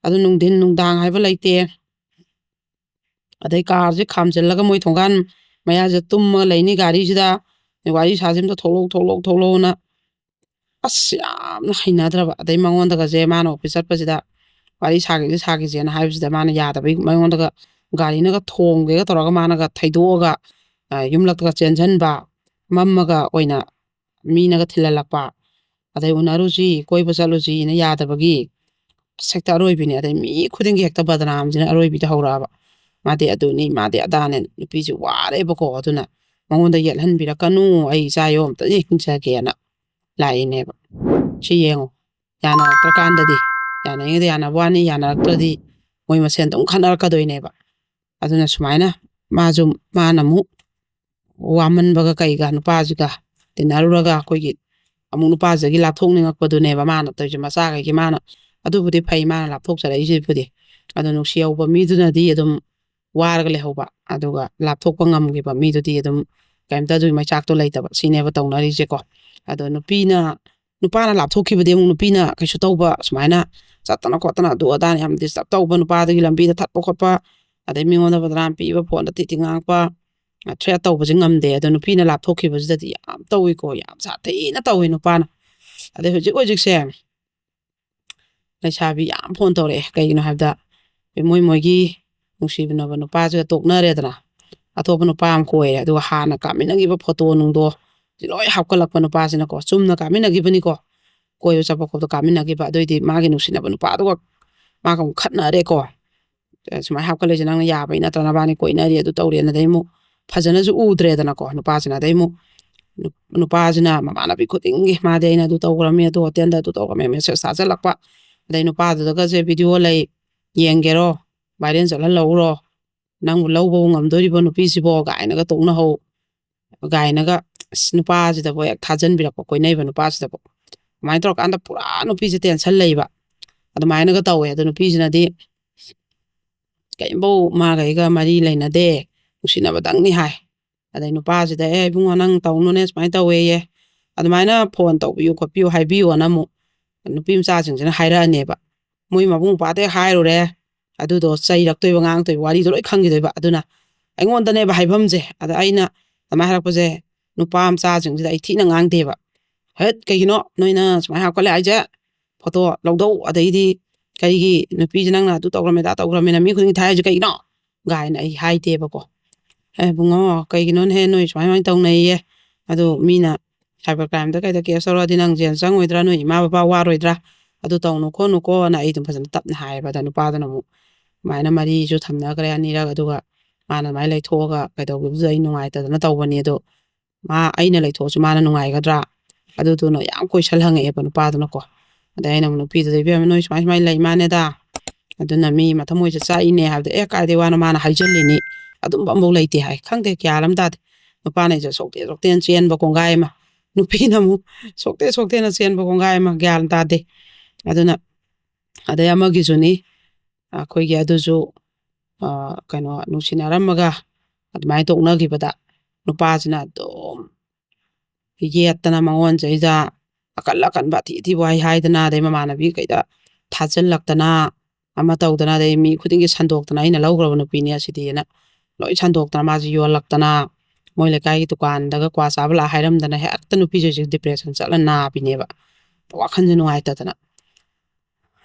ꯑꯗꯨ ꯅꯨꯡꯊꯤꯟ ꯅꯨꯡꯗꯥꯡ ꯍꯥꯏꯕ ꯂꯩꯇꯦ꯫ ꯑꯗꯩ ꯀꯥꯔꯁꯦ ꯈꯥꯝꯖꯤꯜꯂꯒ ꯃꯣꯏ ꯊꯣꯡꯒꯥꯟ ꯃꯌꯥꯁꯦ ꯇꯨꯝꯃꯒ ꯂꯩꯅꯤ ꯒꯥꯔꯤꯁꯤꯗ꯫ "ꯋꯥꯔꯤ ꯁꯥꯁꯤ ꯑꯝꯇ ꯊꯣꯛꯂꯛꯎ, ꯊꯣꯛꯂꯛꯎ, ꯊꯣꯛꯂꯛꯎꯅ", ꯑꯁ, ꯌꯥꯝꯅ ꯍꯩꯅꯗ꯭ꯔꯕ꯫ ꯑꯗꯩ ꯃꯉꯣꯟꯗꯒꯁꯦ ꯃꯥꯅ ꯑꯣꯐꯤꯁ ꯆꯠꯄꯁꯤꯗ ꯋꯥꯔꯤ ꯁꯥꯈꯤꯁꯦ, ꯁꯥꯈꯤꯁꯦꯅ ꯍꯥꯏꯕꯁꯤꯗ ꯃꯥꯅ ꯌꯥꯗꯕꯩ ꯃꯉꯣꯟꯗꯒ ꯒꯥꯔꯤꯅꯒ ꯊꯣꯝꯒꯦꯒ ꯇꯧꯔꯒ ꯃꯥꯅꯒ ꯊꯩꯗꯣꯛꯑꯒ, ꯑ, ꯌꯨꯝꯂꯛꯇꯒ ꯆꯦꯟꯁꯤꯟꯕ, ꯃꯝꯃꯒ ꯑꯣꯏꯅ ꯃꯤꯅꯒ ꯊꯤꯜꯍꯜꯂꯛꯄ, ꯑꯗꯩ "ꯎꯅꯔꯨꯁꯤ, ꯀꯣꯏꯕ ꯆꯠꯂꯨꯁꯤꯅ" ꯌꯥꯗꯕꯒꯤ, ꯑꯁ, ꯍꯦꯛꯇ ꯑꯔꯣꯏꯕꯤꯅꯤ꯫ ꯑꯗꯩ ꯃꯤ ꯈꯨꯗꯤꯡꯒꯤ ꯍꯦꯛꯇ ꯕꯗꯅꯥꯝꯁꯤꯅ ꯑꯔꯣꯏꯕꯤꯗ ꯍꯧꯔꯛꯑꯕ꯫ "ꯃꯥꯗꯤ ꯑꯗꯨꯅꯤ, ꯃꯥꯗꯤ ꯑꯗꯥꯅꯦ"꯫ ꯅꯨꯄꯤꯁꯤ ꯋꯥꯔꯦꯕꯀꯣ꯫ ꯑꯗꯨꯅ "ꯃꯉꯣꯟꯗ ꯌꯦꯠꯍꯟꯕꯤꯔꯛꯀꯅꯨ, ꯑꯩ ꯏꯆꯥ ꯌꯣꯝꯇ ꯍꯤꯡꯖꯒꯦꯅ" ꯂꯥꯛꯏꯅꯦꯕ꯫ ꯁꯤ ꯌꯦꯡꯉꯣ, ꯌꯥꯅꯔꯛꯇ꯭ꯔꯀꯥꯟꯗꯗꯤ, ꯌꯥꯅꯔꯤꯉꯩꯗ ꯌꯥꯅꯕ ꯋꯥꯅꯤ, ꯌꯥꯅꯔꯛꯇ꯭ꯔꯗꯤ ꯃꯣꯏ ꯃꯁꯦꯟ ꯑꯗꯨꯝ ꯈꯠꯅꯔꯛꯀꯗꯣꯏꯅꯦꯕ꯫ ꯑꯗꯨꯅ ꯁꯨꯃꯥꯏꯅ ꯃꯥꯁꯨ, ꯃꯥꯅ ꯑꯃꯨꯛ ꯋꯥꯃꯟꯕꯒ ꯀꯩꯒ ꯅꯨꯄꯥꯁꯤꯒ ꯇꯤꯟꯅꯔꯨꯔꯒ ꯑꯩꯈꯣꯏꯒꯤ ꯑꯃꯨꯛ ꯅꯨꯄꯥꯁꯤꯗꯒꯤ ꯂꯥꯞꯊꯣꯛꯅꯤꯡꯉꯛꯄꯗꯨꯅꯦꯕ ꯃꯥꯅ ꯇꯧꯔꯤꯁꯦ꯫ ꯃꯆꯥꯈꯩꯒꯤ ꯃꯥꯅ, ꯑꯗꯨꯕꯨꯗꯤ ꯐꯩ ꯃꯥꯅ ꯂꯥꯞꯊꯣꯛꯆꯔꯛꯏꯁꯤꯕꯨꯗꯤ꯫ ꯑꯗꯣ ꯅꯨꯡꯁꯤ ꯍꯧꯕ ꯃꯤꯗꯨꯅꯗꯤ ꯑꯗꯨꯝ ꯋꯥꯔꯒ ꯂꯩꯍꯧꯕ, ꯑꯗꯨꯒ ꯂꯥꯞꯊꯣꯛꯄ ꯉꯝꯈꯤꯕ ꯃꯤꯗꯨꯗꯤ ꯑꯗꯨꯝ ꯀꯩꯝꯇ ꯑꯗꯨꯒꯤ ꯃꯩꯆꯥꯛꯇꯣ ꯂꯩꯇꯕ, ꯁꯤꯅꯦꯕ ꯇꯧꯅꯔꯤꯁꯦꯀꯣ꯫ ꯑꯗꯣ ꯅꯨꯄꯤꯅ, ꯅꯨꯄꯥꯅ ꯂꯥꯞꯊꯣꯛꯈꯤꯕꯗꯤ ꯑꯃꯨꯛ ꯅꯨꯄꯤꯅ ꯀꯩꯁꯨ ꯇꯧꯕ, ꯁꯨꯃꯥꯏꯅ ꯆꯠꯇꯅ ꯈꯣꯠꯇꯅ ꯑꯗꯨ ꯑꯗꯥꯅ ꯌꯥꯝ ꯗꯤꯁꯇꯔꯕ ꯇꯧꯕ, ꯅꯨꯄꯥꯗꯒꯤ ꯂꯝꯕꯤꯗ ꯊꯠꯄ ꯈꯣꯠꯄ, ꯑꯗꯩ ꯃꯤꯉꯣꯟꯗ ꯕꯗꯅꯥꯝ ꯄꯤꯕ, ꯐꯣꯟꯗ ꯊꯤꯊꯤ ꯉꯥꯡꯉꯛꯄ, ꯊ꯭ꯔꯦꯠ ꯇꯧꯕꯁꯦ ꯉꯝꯗꯦ꯫ ꯑꯗꯣ ꯅꯨꯄꯤꯅ ꯂꯥꯞꯊꯣꯛꯈꯤꯕꯁꯤꯗꯗꯤ ꯌꯥꯝ ꯇꯧꯏꯀꯣ, ꯌꯥꯝ ꯁꯥꯊꯤꯅ ꯇꯧꯏ ꯅꯨꯄꯥꯅ꯫ ꯑꯗꯩ ꯍꯧꯖꯤꯛ ꯍꯧꯖꯤꯛꯁꯦ ꯂꯩꯁꯥꯕꯤ ꯌꯥꯝ ꯐꯣꯟ ꯇꯧꯔꯛꯑꯦ꯫ ꯀꯩꯒꯤꯅꯣ ꯍꯥꯏꯕꯗ, ꯃꯣꯏ ꯃꯣꯏꯒꯤ ꯅꯨꯡꯁꯤꯅꯕ ꯅꯨꯄꯥꯁꯤꯒ ꯇꯣꯛꯅꯔꯦꯗꯅ, ꯑꯇꯣꯞꯄ ꯅꯨꯄꯥ ꯑꯃ ꯀꯣꯏꯔꯦ꯫ ꯑꯗꯨꯒ ꯍꯥꯟꯅ ꯀꯥꯞꯃꯤꯟꯅꯈꯤꯕ ꯐꯣꯇꯣ ꯅꯨꯡꯗꯣ ꯁꯤ ꯂꯣꯏ ꯍꯥꯞꯀꯠꯂꯛꯄ ꯅꯨꯄꯥꯁꯤꯅꯀꯣ꯫ ꯆꯨꯝꯅ ꯀꯥꯞꯃꯤꯟꯅꯈꯤꯕꯅꯤꯀꯣ, ꯀꯣꯏꯕ ꯆꯠꯄ ꯈꯣꯠꯄ ꯀꯥꯞꯃꯤꯟꯅꯈꯤꯕ꯫ ꯑꯗꯨꯑꯣꯏꯗꯤ ꯃꯥꯒꯤ ꯅꯨꯡꯁꯤꯅꯕ ꯅꯨꯄꯥꯗꯨꯒ ꯃꯥꯒ ꯑꯃꯨꯛ ꯈꯠꯅꯔꯦꯀꯣ꯫ "ꯑꯦ, ꯁꯨꯃꯥꯏꯅ ꯍꯥꯞꯀꯠꯂꯛꯏꯁꯦ ꯅꯪꯅ ꯌꯥꯕꯩ ꯅꯠꯇ꯭ꯔ? ꯅꯕꯥꯅꯤ ꯀꯣꯏꯅꯔꯤ" ꯑꯗꯨ ꯇꯧꯔꯦꯅ꯫ ꯑꯗꯩ ꯑꯃꯨꯛ ꯐꯖꯅꯁꯨ ꯎꯗ꯭ꯔꯦꯗꯅꯀꯣ ꯅꯨꯄꯥꯁꯤꯅ꯫ ꯑꯗꯩ ꯑꯃꯨꯛ ꯅꯨ-, ꯅꯨꯄꯥꯁꯤꯅ ꯃꯃꯥꯟꯅꯕꯤ ꯈꯨꯗꯤꯡꯒꯤ, "ꯃꯥꯗꯤ ꯑꯩꯅ ꯑꯗꯨ ꯇꯧꯈ꯭ꯔꯝꯃꯤ, ꯑꯗꯨ ꯍꯣꯇꯦꯜꯗ ꯑꯗꯨ ꯇꯧꯈ꯭ꯔꯝꯃꯤ" ꯃꯦꯁꯦꯖ ꯊꯥꯖꯤꯜꯂꯛꯄ꯫ ꯑꯗꯩ ꯅꯨꯄꯥꯗꯨꯗꯒꯁꯦ "ꯚꯤꯗꯤꯑꯣ ꯂꯩ, ꯌꯦꯡꯒꯦꯔꯣ? ꯚꯥꯏꯔꯦꯜ ꯆꯠꯍꯜꯍꯧꯔꯣ, ꯅꯪꯕꯨ ꯂꯧꯕꯕꯨ ꯉꯝꯗꯣꯔꯤꯕꯣ ꯅꯨꯄꯤꯁꯤꯕꯣ?" ꯀꯥꯏꯅꯒ ꯇꯣꯛꯅꯍꯧ ꯀꯥꯏꯅꯒ, ꯑꯁ, ꯅꯨꯄꯥꯁꯤꯗꯕꯨ ꯍꯦꯛ ꯊꯥꯖꯟꯕꯤꯔꯛꯄ, ꯀꯣꯏꯅꯩꯕ ꯅꯨꯄꯥꯁꯤꯗꯕꯨ꯫ ꯑꯗꯨꯃꯥꯏꯅ ꯇꯧꯔꯀꯥꯟꯗ ꯄꯨꯔꯥ ꯅꯨꯄꯤꯁꯦ ꯇꯦꯟꯁꯟ ꯂꯩꯕ꯫ ꯑꯗꯨꯃꯥꯏꯅꯒ ꯇꯧꯋꯦ꯫ ꯑꯗꯣ ꯅꯨꯄꯤꯁꯤꯅꯗꯤ ꯀꯔꯤꯝꯐꯧ ꯃꯥꯒ ꯑꯩꯒ ꯃꯔꯤ ꯂꯩꯅꯗꯦ, ꯅꯨꯡꯁꯤꯅꯕꯗꯪꯅꯤ ꯍꯥꯏ꯫ ꯑꯗꯩ ꯅꯨꯄꯥꯁꯤꯗ, "ꯑꯦ ꯏꯕꯨꯡꯉꯣ, ꯅꯪ ꯇꯧꯅꯨꯅꯦ, ꯁꯨꯃꯥꯏꯅ ꯇꯧꯋꯦꯌꯦ, ꯑꯗꯨꯃꯥꯏꯅ ꯐꯣꯟ ꯇꯧꯕꯤꯌꯨ ꯈꯣꯠꯄꯤꯌꯨ ꯍꯥꯏꯕꯤꯌꯣꯅ" ꯑꯃꯨꯛ ꯅꯨꯄꯤ ꯃꯆꯥꯁꯤꯡꯁꯤꯅ ꯍꯥꯏꯔꯛꯑꯅꯦꯕ꯫ ꯃꯣꯏ ꯃꯕꯨꯡ ꯃꯧꯄ꯭ꯋꯥꯗ ꯍꯦꯛ ꯍꯥꯏꯔꯨꯔꯦ, ꯑꯗꯨꯗꯣ ꯆꯩꯔꯛꯇꯣꯏꯕ, ꯉꯥꯡꯉꯛꯇꯣꯏꯕ, ꯋꯥꯔꯤꯗꯣ ꯂꯣꯏ ꯈꯪꯈꯤꯗꯣꯏꯕ꯫ ꯑꯗꯨꯅ ꯑꯩꯉꯣꯟꯗꯅꯦꯕ ꯍꯥꯏꯐꯝꯁꯦ꯫ ꯑꯗ ꯑꯩꯅ ꯑꯗꯨꯃꯥꯏꯅ ꯍꯥꯏꯔꯛꯄꯁꯦ, ꯅꯨꯄꯥ ꯃꯆꯥꯁꯤꯡꯁꯤꯗ ꯑꯩ ꯊꯤꯅ ꯉꯥꯡꯗꯦꯕ꯫ "ꯍꯦꯠ, ꯀꯩꯒꯤꯅꯣ ꯅꯣꯏꯅ ꯁꯨꯃꯥꯏꯅ ꯍꯥꯞꯀꯠꯂꯦ ꯍꯥꯏꯁꯦ? ꯐꯣꯇꯣ ꯂꯧꯗꯧ, ꯑꯗꯩꯗꯤ ꯀꯩꯒꯤ ꯅꯨꯄꯤꯁꯦ ꯅꯪꯅ ꯑꯗꯨ ꯇꯧꯔꯝꯃꯦ, ꯑꯗꯥ ꯇꯧꯔꯝꯃꯦꯅ ꯃꯤ ꯈꯨꯗꯤꯡꯒꯤ ꯊꯥꯏ ꯍꯥꯏꯁꯦ ꯀꯩꯒꯤꯅꯣ?" ꯀꯥꯏꯅ ꯑꯩ ꯍꯥꯏꯗꯦꯕꯀꯣ꯫ "ꯑꯦ ꯏꯕꯨꯡꯉꯣ, ꯀꯩꯒꯤꯅꯣꯅꯦꯍꯦ, ꯅꯣꯏ ꯁꯨꯃꯥꯏ ꯁꯨꯃꯥꯏꯅ ꯇꯧꯅꯩꯌꯦ, ꯑꯗꯨ ꯃꯤꯅ cyber crimeꯗ ꯀꯩꯗ case ꯇꯧꯔꯛꯑꯗꯤ ꯅꯪ ꯖꯦꯜ ꯆꯪꯉꯣꯏꯗ꯭ꯔꯥ, ꯅꯣꯏ ꯏꯃꯥ ꯕꯕꯥ ꯋꯥꯔꯣꯏꯗ꯭ꯔꯥ? ꯑꯗꯨ ꯇꯧꯅꯨ ꯈꯣꯠꯅꯨꯀꯣꯅ" ꯑꯩ ꯑꯗꯨꯝ ꯐꯖꯅ ꯇꯞꯅ ꯍꯥꯏꯌꯦꯕ꯫ ꯑꯗ ꯅꯨꯄꯥꯗꯨꯅ ꯑꯃꯨꯛ ꯑꯗꯨꯃꯥꯏꯅ ꯃꯔꯤꯁꯨ ꯊꯝꯅꯈ꯭ꯔꯦ ꯑꯅꯤꯔꯛ, ꯑꯗꯨꯒ ꯃꯥꯅ ꯑꯗꯨꯃꯥꯏꯅ ꯂꯩꯊꯣꯛꯑꯒ ꯀꯩꯗꯧꯈꯤꯕꯗꯨꯗ ꯑꯩ ꯅꯨꯡꯉꯥꯏꯇꯗꯅ ꯇꯧꯕꯅꯤ꯫ ꯑꯗꯣ ꯃꯥ, ꯑꯩꯅ ꯂꯩꯊꯣꯛꯑꯁꯨ ꯃꯥꯅ ꯅꯨꯡꯉꯥꯏꯒꯗ꯭ꯔꯥ? ꯑꯗꯨꯗꯨꯅ ꯌꯥꯝ ꯀꯣꯏꯁꯜ ꯍꯪꯉꯛꯑꯦꯕ ꯅꯨꯄꯥꯗꯨꯅꯀꯣ꯫ ꯑꯗꯩ ꯑꯩꯅ ꯑꯃꯨꯛ ꯅꯨꯄꯤꯗꯨꯗ, "ꯏꯕꯦꯝꯃ, ꯅꯣꯏ ꯁꯨꯃꯥꯏ ꯁꯨꯃꯥꯏꯅ ꯂꯩ ꯃꯥꯅꯦꯗ, ꯑꯗꯨꯅ ꯃꯤ ꯃꯊꯃꯣꯏꯁꯦ ꯆꯥꯛꯏꯅꯦ" ꯍꯥꯏꯕꯗ, "ꯑꯦ, ꯀꯥꯏꯗꯩ ꯋꯥꯅꯣ, ꯃꯥꯅ ꯍꯥꯏꯖꯜꯂꯤꯅꯤ, ꯑꯗꯨꯝꯕ ꯑꯃꯐꯥꯎ ꯂꯩꯇꯦ" ꯍꯥꯏ꯫ ꯈꯪꯗꯦ, ꯒ꯭ꯌꯥꯟ ꯑꯃ ꯇꯥꯗꯦ꯫ ꯅꯨꯄꯥꯅ ꯑꯩꯁꯦ ꯁꯣꯛꯇꯦ ꯁꯣꯛꯇꯦꯅ ꯆꯦꯟꯕ ꯀꯣꯡꯒꯥꯏ ꯑꯃ, ꯅꯨꯄꯤꯅ ꯑꯃꯨꯛ ꯁꯣꯛꯇꯦ ꯁꯣꯛꯇꯦꯅ ꯆꯦꯟꯕ ꯀꯣꯡꯒꯥꯏ ꯑꯃ, ꯒ꯭ꯌꯥꯟ ꯇꯥꯗꯦ꯫ ꯑꯗꯨꯅ ꯑꯗꯩ ꯑꯃꯒꯤꯁꯨꯅꯤ, ꯑꯩꯈꯣꯏꯒꯤ ꯑꯗꯨꯁꯨ, ꯑ, ꯀꯩꯅꯣ, ꯅꯨꯡꯁꯤꯅꯔꯝꯃꯒ ꯑꯗꯨꯃꯥꯏꯅ ꯇꯣꯛꯅꯈꯤꯕꯗ ꯅꯨꯄꯥꯁꯤꯅ ꯑꯗꯨꯝ ꯌꯦꯠꯇꯅ ꯃꯉꯣꯟꯁꯤꯗꯩꯗ ꯑꯀꯟ ꯑꯀꯟꯕ ꯑꯊꯤ ꯑꯊꯤꯕ ꯋꯥꯍꯩ ꯍꯥꯏꯗꯅ, ꯑꯗꯩ ꯃꯃꯥꯟꯅꯕꯤ ꯀꯩꯗ ꯊꯥꯖꯤꯜꯂꯛꯇꯅ, ꯑꯃ ꯇꯧꯗꯅ, ꯑꯗꯩ ꯃꯤ ꯈꯨꯗꯤꯡꯒꯤ ꯁꯟꯗꯣꯛꯇꯅ, "ꯑꯩꯅ ꯂꯧꯈ꯭ꯔꯕ ꯅꯨꯄꯤꯅꯦ ꯑꯁꯤꯗꯤꯅ" ꯂꯣꯏ ꯁꯟꯗꯣꯛꯇꯅ, ꯃꯥꯁꯤ ꯌꯣꯜꯂꯛꯇꯅ, ꯃꯣꯏ ꯂꯩꯀꯥꯏꯒꯤ ꯗꯨꯀꯥꯟꯗꯒ ꯀ꯭ꯋꯥ ꯆꯥꯕ ꯂꯥꯛꯑ ꯍꯥꯏꯔꯝꯗꯅ ꯍꯦꯛꯇ ꯅꯨꯄꯤꯁꯦ ꯍꯧꯖꯤꯛ depression ꯆꯠꯂ ꯅꯥꯕꯤꯅꯦꯕ꯫ ꯋꯥꯈꯜꯁꯦ ꯅꯨꯡꯉꯥꯏꯇꯗꯅ꯫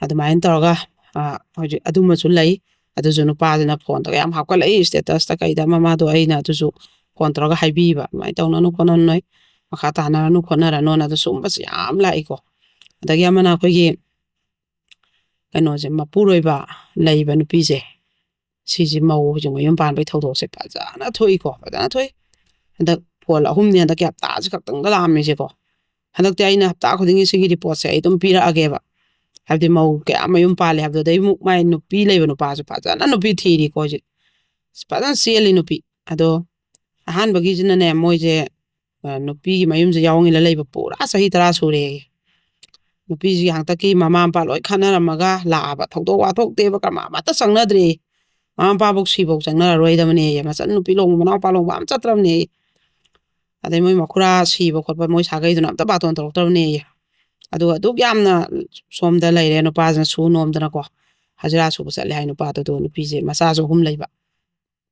ꯑꯗꯨꯃꯥꯏꯅ ꯇꯧꯔꯒ, ꯑ, ꯍꯧꯖꯤꯛ ꯑꯗꯨꯃꯁꯨ ꯂꯩ꯫ ꯑꯗꯨꯁꯨ ꯅꯨꯄꯥꯁꯤꯅ ꯐꯣꯟꯗꯒ ꯌꯥꯝ ꯍꯥꯞꯀꯠꯂꯛꯏ, statusꯇ ꯀꯩꯗ ꯑꯃ, ꯃꯥꯗꯣ ꯑꯩꯅ ꯑꯗꯨꯁꯨ ꯐꯣꯟ ꯇꯧꯔꯒ ꯍꯥꯏꯕꯤꯕ, "ꯑꯗꯨꯃꯥꯏꯅ ꯇꯧꯅꯅꯨ ꯈꯣꯠꯅꯅꯨ, ꯅꯣꯏ ꯃꯈꯥ ꯇꯥꯅꯔꯅꯨ ꯈꯣꯠꯅꯔꯅꯨꯅ", ꯑꯗꯨ ꯁꯨꯝꯕꯁꯨ ꯌꯥꯝ ꯂꯥꯛꯏꯀꯣ꯫ ꯑꯗꯒꯤ ꯑꯃꯅ ꯑꯩꯈꯣꯏꯒꯤ ꯀꯩꯅꯣꯁꯦ, ꯃꯄꯨꯔꯣꯏꯕ ꯂꯩꯕ ꯅꯨꯄꯤꯁꯦ, ꯁꯤꯁꯦ ꯃꯧ ꯍꯧꯖꯤꯛ ꯃꯌꯨꯝ ꯄꯥꯟꯕꯒꯤ ꯊꯧꯗꯣꯛꯁꯦ ꯐꯖꯅ ꯊꯣꯛꯏꯀꯣ, ꯐꯖꯅ ꯊꯣꯛꯏ꯫ ꯍꯟꯗꯛ ꯐꯣꯟ ꯑꯍꯨꯝꯅꯤ ꯍꯟꯗꯛꯀꯤ ꯍꯞꯇꯥꯁꯤ ꯈꯛꯇꯪꯗ ꯂꯥꯛꯑꯝꯃꯤꯁꯦꯀꯣ꯫ ꯍꯟꯗꯛꯇꯤ ꯑꯩꯅ ꯍꯞꯇꯥ ꯈꯨꯗꯤꯡꯒꯤ ꯁꯤꯒꯤ reportꯁꯦ ꯑꯩ ꯑꯗꯨꯝ ꯄꯤꯔꯛꯑꯒꯦꯕ꯫ ꯍꯥꯏꯕꯗꯤ ꯃꯧ ꯀꯌꯥ ꯃꯌꯨꯝ ꯄꯥꯜꯂꯦ ꯍꯥꯏꯕꯗꯣ, ꯑꯗꯩ ꯑꯃꯨꯛ ꯃꯥꯏ ꯅꯨꯄꯤ ꯂꯩꯕ ꯅꯨꯄꯥꯁꯨ ꯐꯖꯅ ꯅꯨꯄꯤ ꯊꯤꯔꯤꯀꯣ ꯍꯧꯖꯤꯛ꯫ ꯐꯖꯅ ꯆꯦꯜꯂꯤ ꯅꯨꯄꯤ꯫ ꯑꯗꯣ ꯑꯍꯥꯟꯕꯒꯤꯁꯤꯅꯅꯦ, ꯃꯣꯏꯁꯦ, ꯑ, ꯅꯨꯄꯤꯒꯤ ꯃꯌꯨꯝꯁꯦ ꯌꯥꯎꯔ ꯂꯩꯕ ꯄꯨꯔꯥ ꯆꯍꯤ ꯇꯔꯥ ꯁꯨꯔꯦꯌꯦ꯫ ꯅꯨꯄꯤꯁꯤꯒꯤ ꯍꯟꯗꯛꯀꯤ ꯃꯃꯥ ꯃꯄꯥ ꯂꯣꯏ ꯈꯠꯅꯔꯝꯃꯒ ꯂꯥꯛꯑꯕ, ꯊꯧꯗꯣꯛ ꯋꯥꯊꯣꯛ ꯇꯦꯕ ꯀꯔꯃ ꯑꯃꯠꯇ ꯆꯪꯅꯗ꯭ꯔꯦ꯫ ꯃꯃꯥ ꯃꯄꯥꯐꯧ ꯁꯤꯐꯧ ꯆꯪꯅꯔꯔꯣꯏꯗꯕꯅꯦꯌꯦ꯫ ꯃꯆꯟ ꯅꯨꯄꯤ ꯂꯨꯍꯣꯡꯕ, ꯃꯅꯥꯎꯄꯥ ꯂꯨꯍꯣꯡꯕ ꯑꯝ ꯆꯠꯇ꯭ꯔꯕꯅꯦꯌꯦ꯫ ꯑꯗꯩ ꯃꯣꯏ ꯃꯈꯨꯔꯥ ꯁꯤꯕ ꯈꯣꯠꯄ ꯃꯣꯏ ꯁꯥꯒꯩꯗꯨꯅ ꯑꯝꯇ ꯕꯥꯇꯣꯟ ꯇꯧꯔꯛꯇ꯭ꯔꯕꯅꯦꯌꯦ꯫ ꯑꯗꯨꯒ ꯑꯗꯨꯛ ꯌꯥꯝꯅ ꯁꯣꯝꯗ ꯂꯩꯔꯦ, ꯅꯨꯄꯥꯁꯤꯅ ꯁꯨ ꯅꯣꯝꯗꯅꯀꯣ ꯍꯖꯤꯔꯥ ꯁꯨꯕ ꯆꯠꯂꯦ ꯍꯥꯏ ꯅꯨꯄꯥꯗꯨ꯫ ꯑꯗꯨꯒ ꯅꯨꯄꯤꯁꯦ ꯃꯆꯥꯁꯨ ꯑꯍꯨꯝ ꯂꯩꯕ,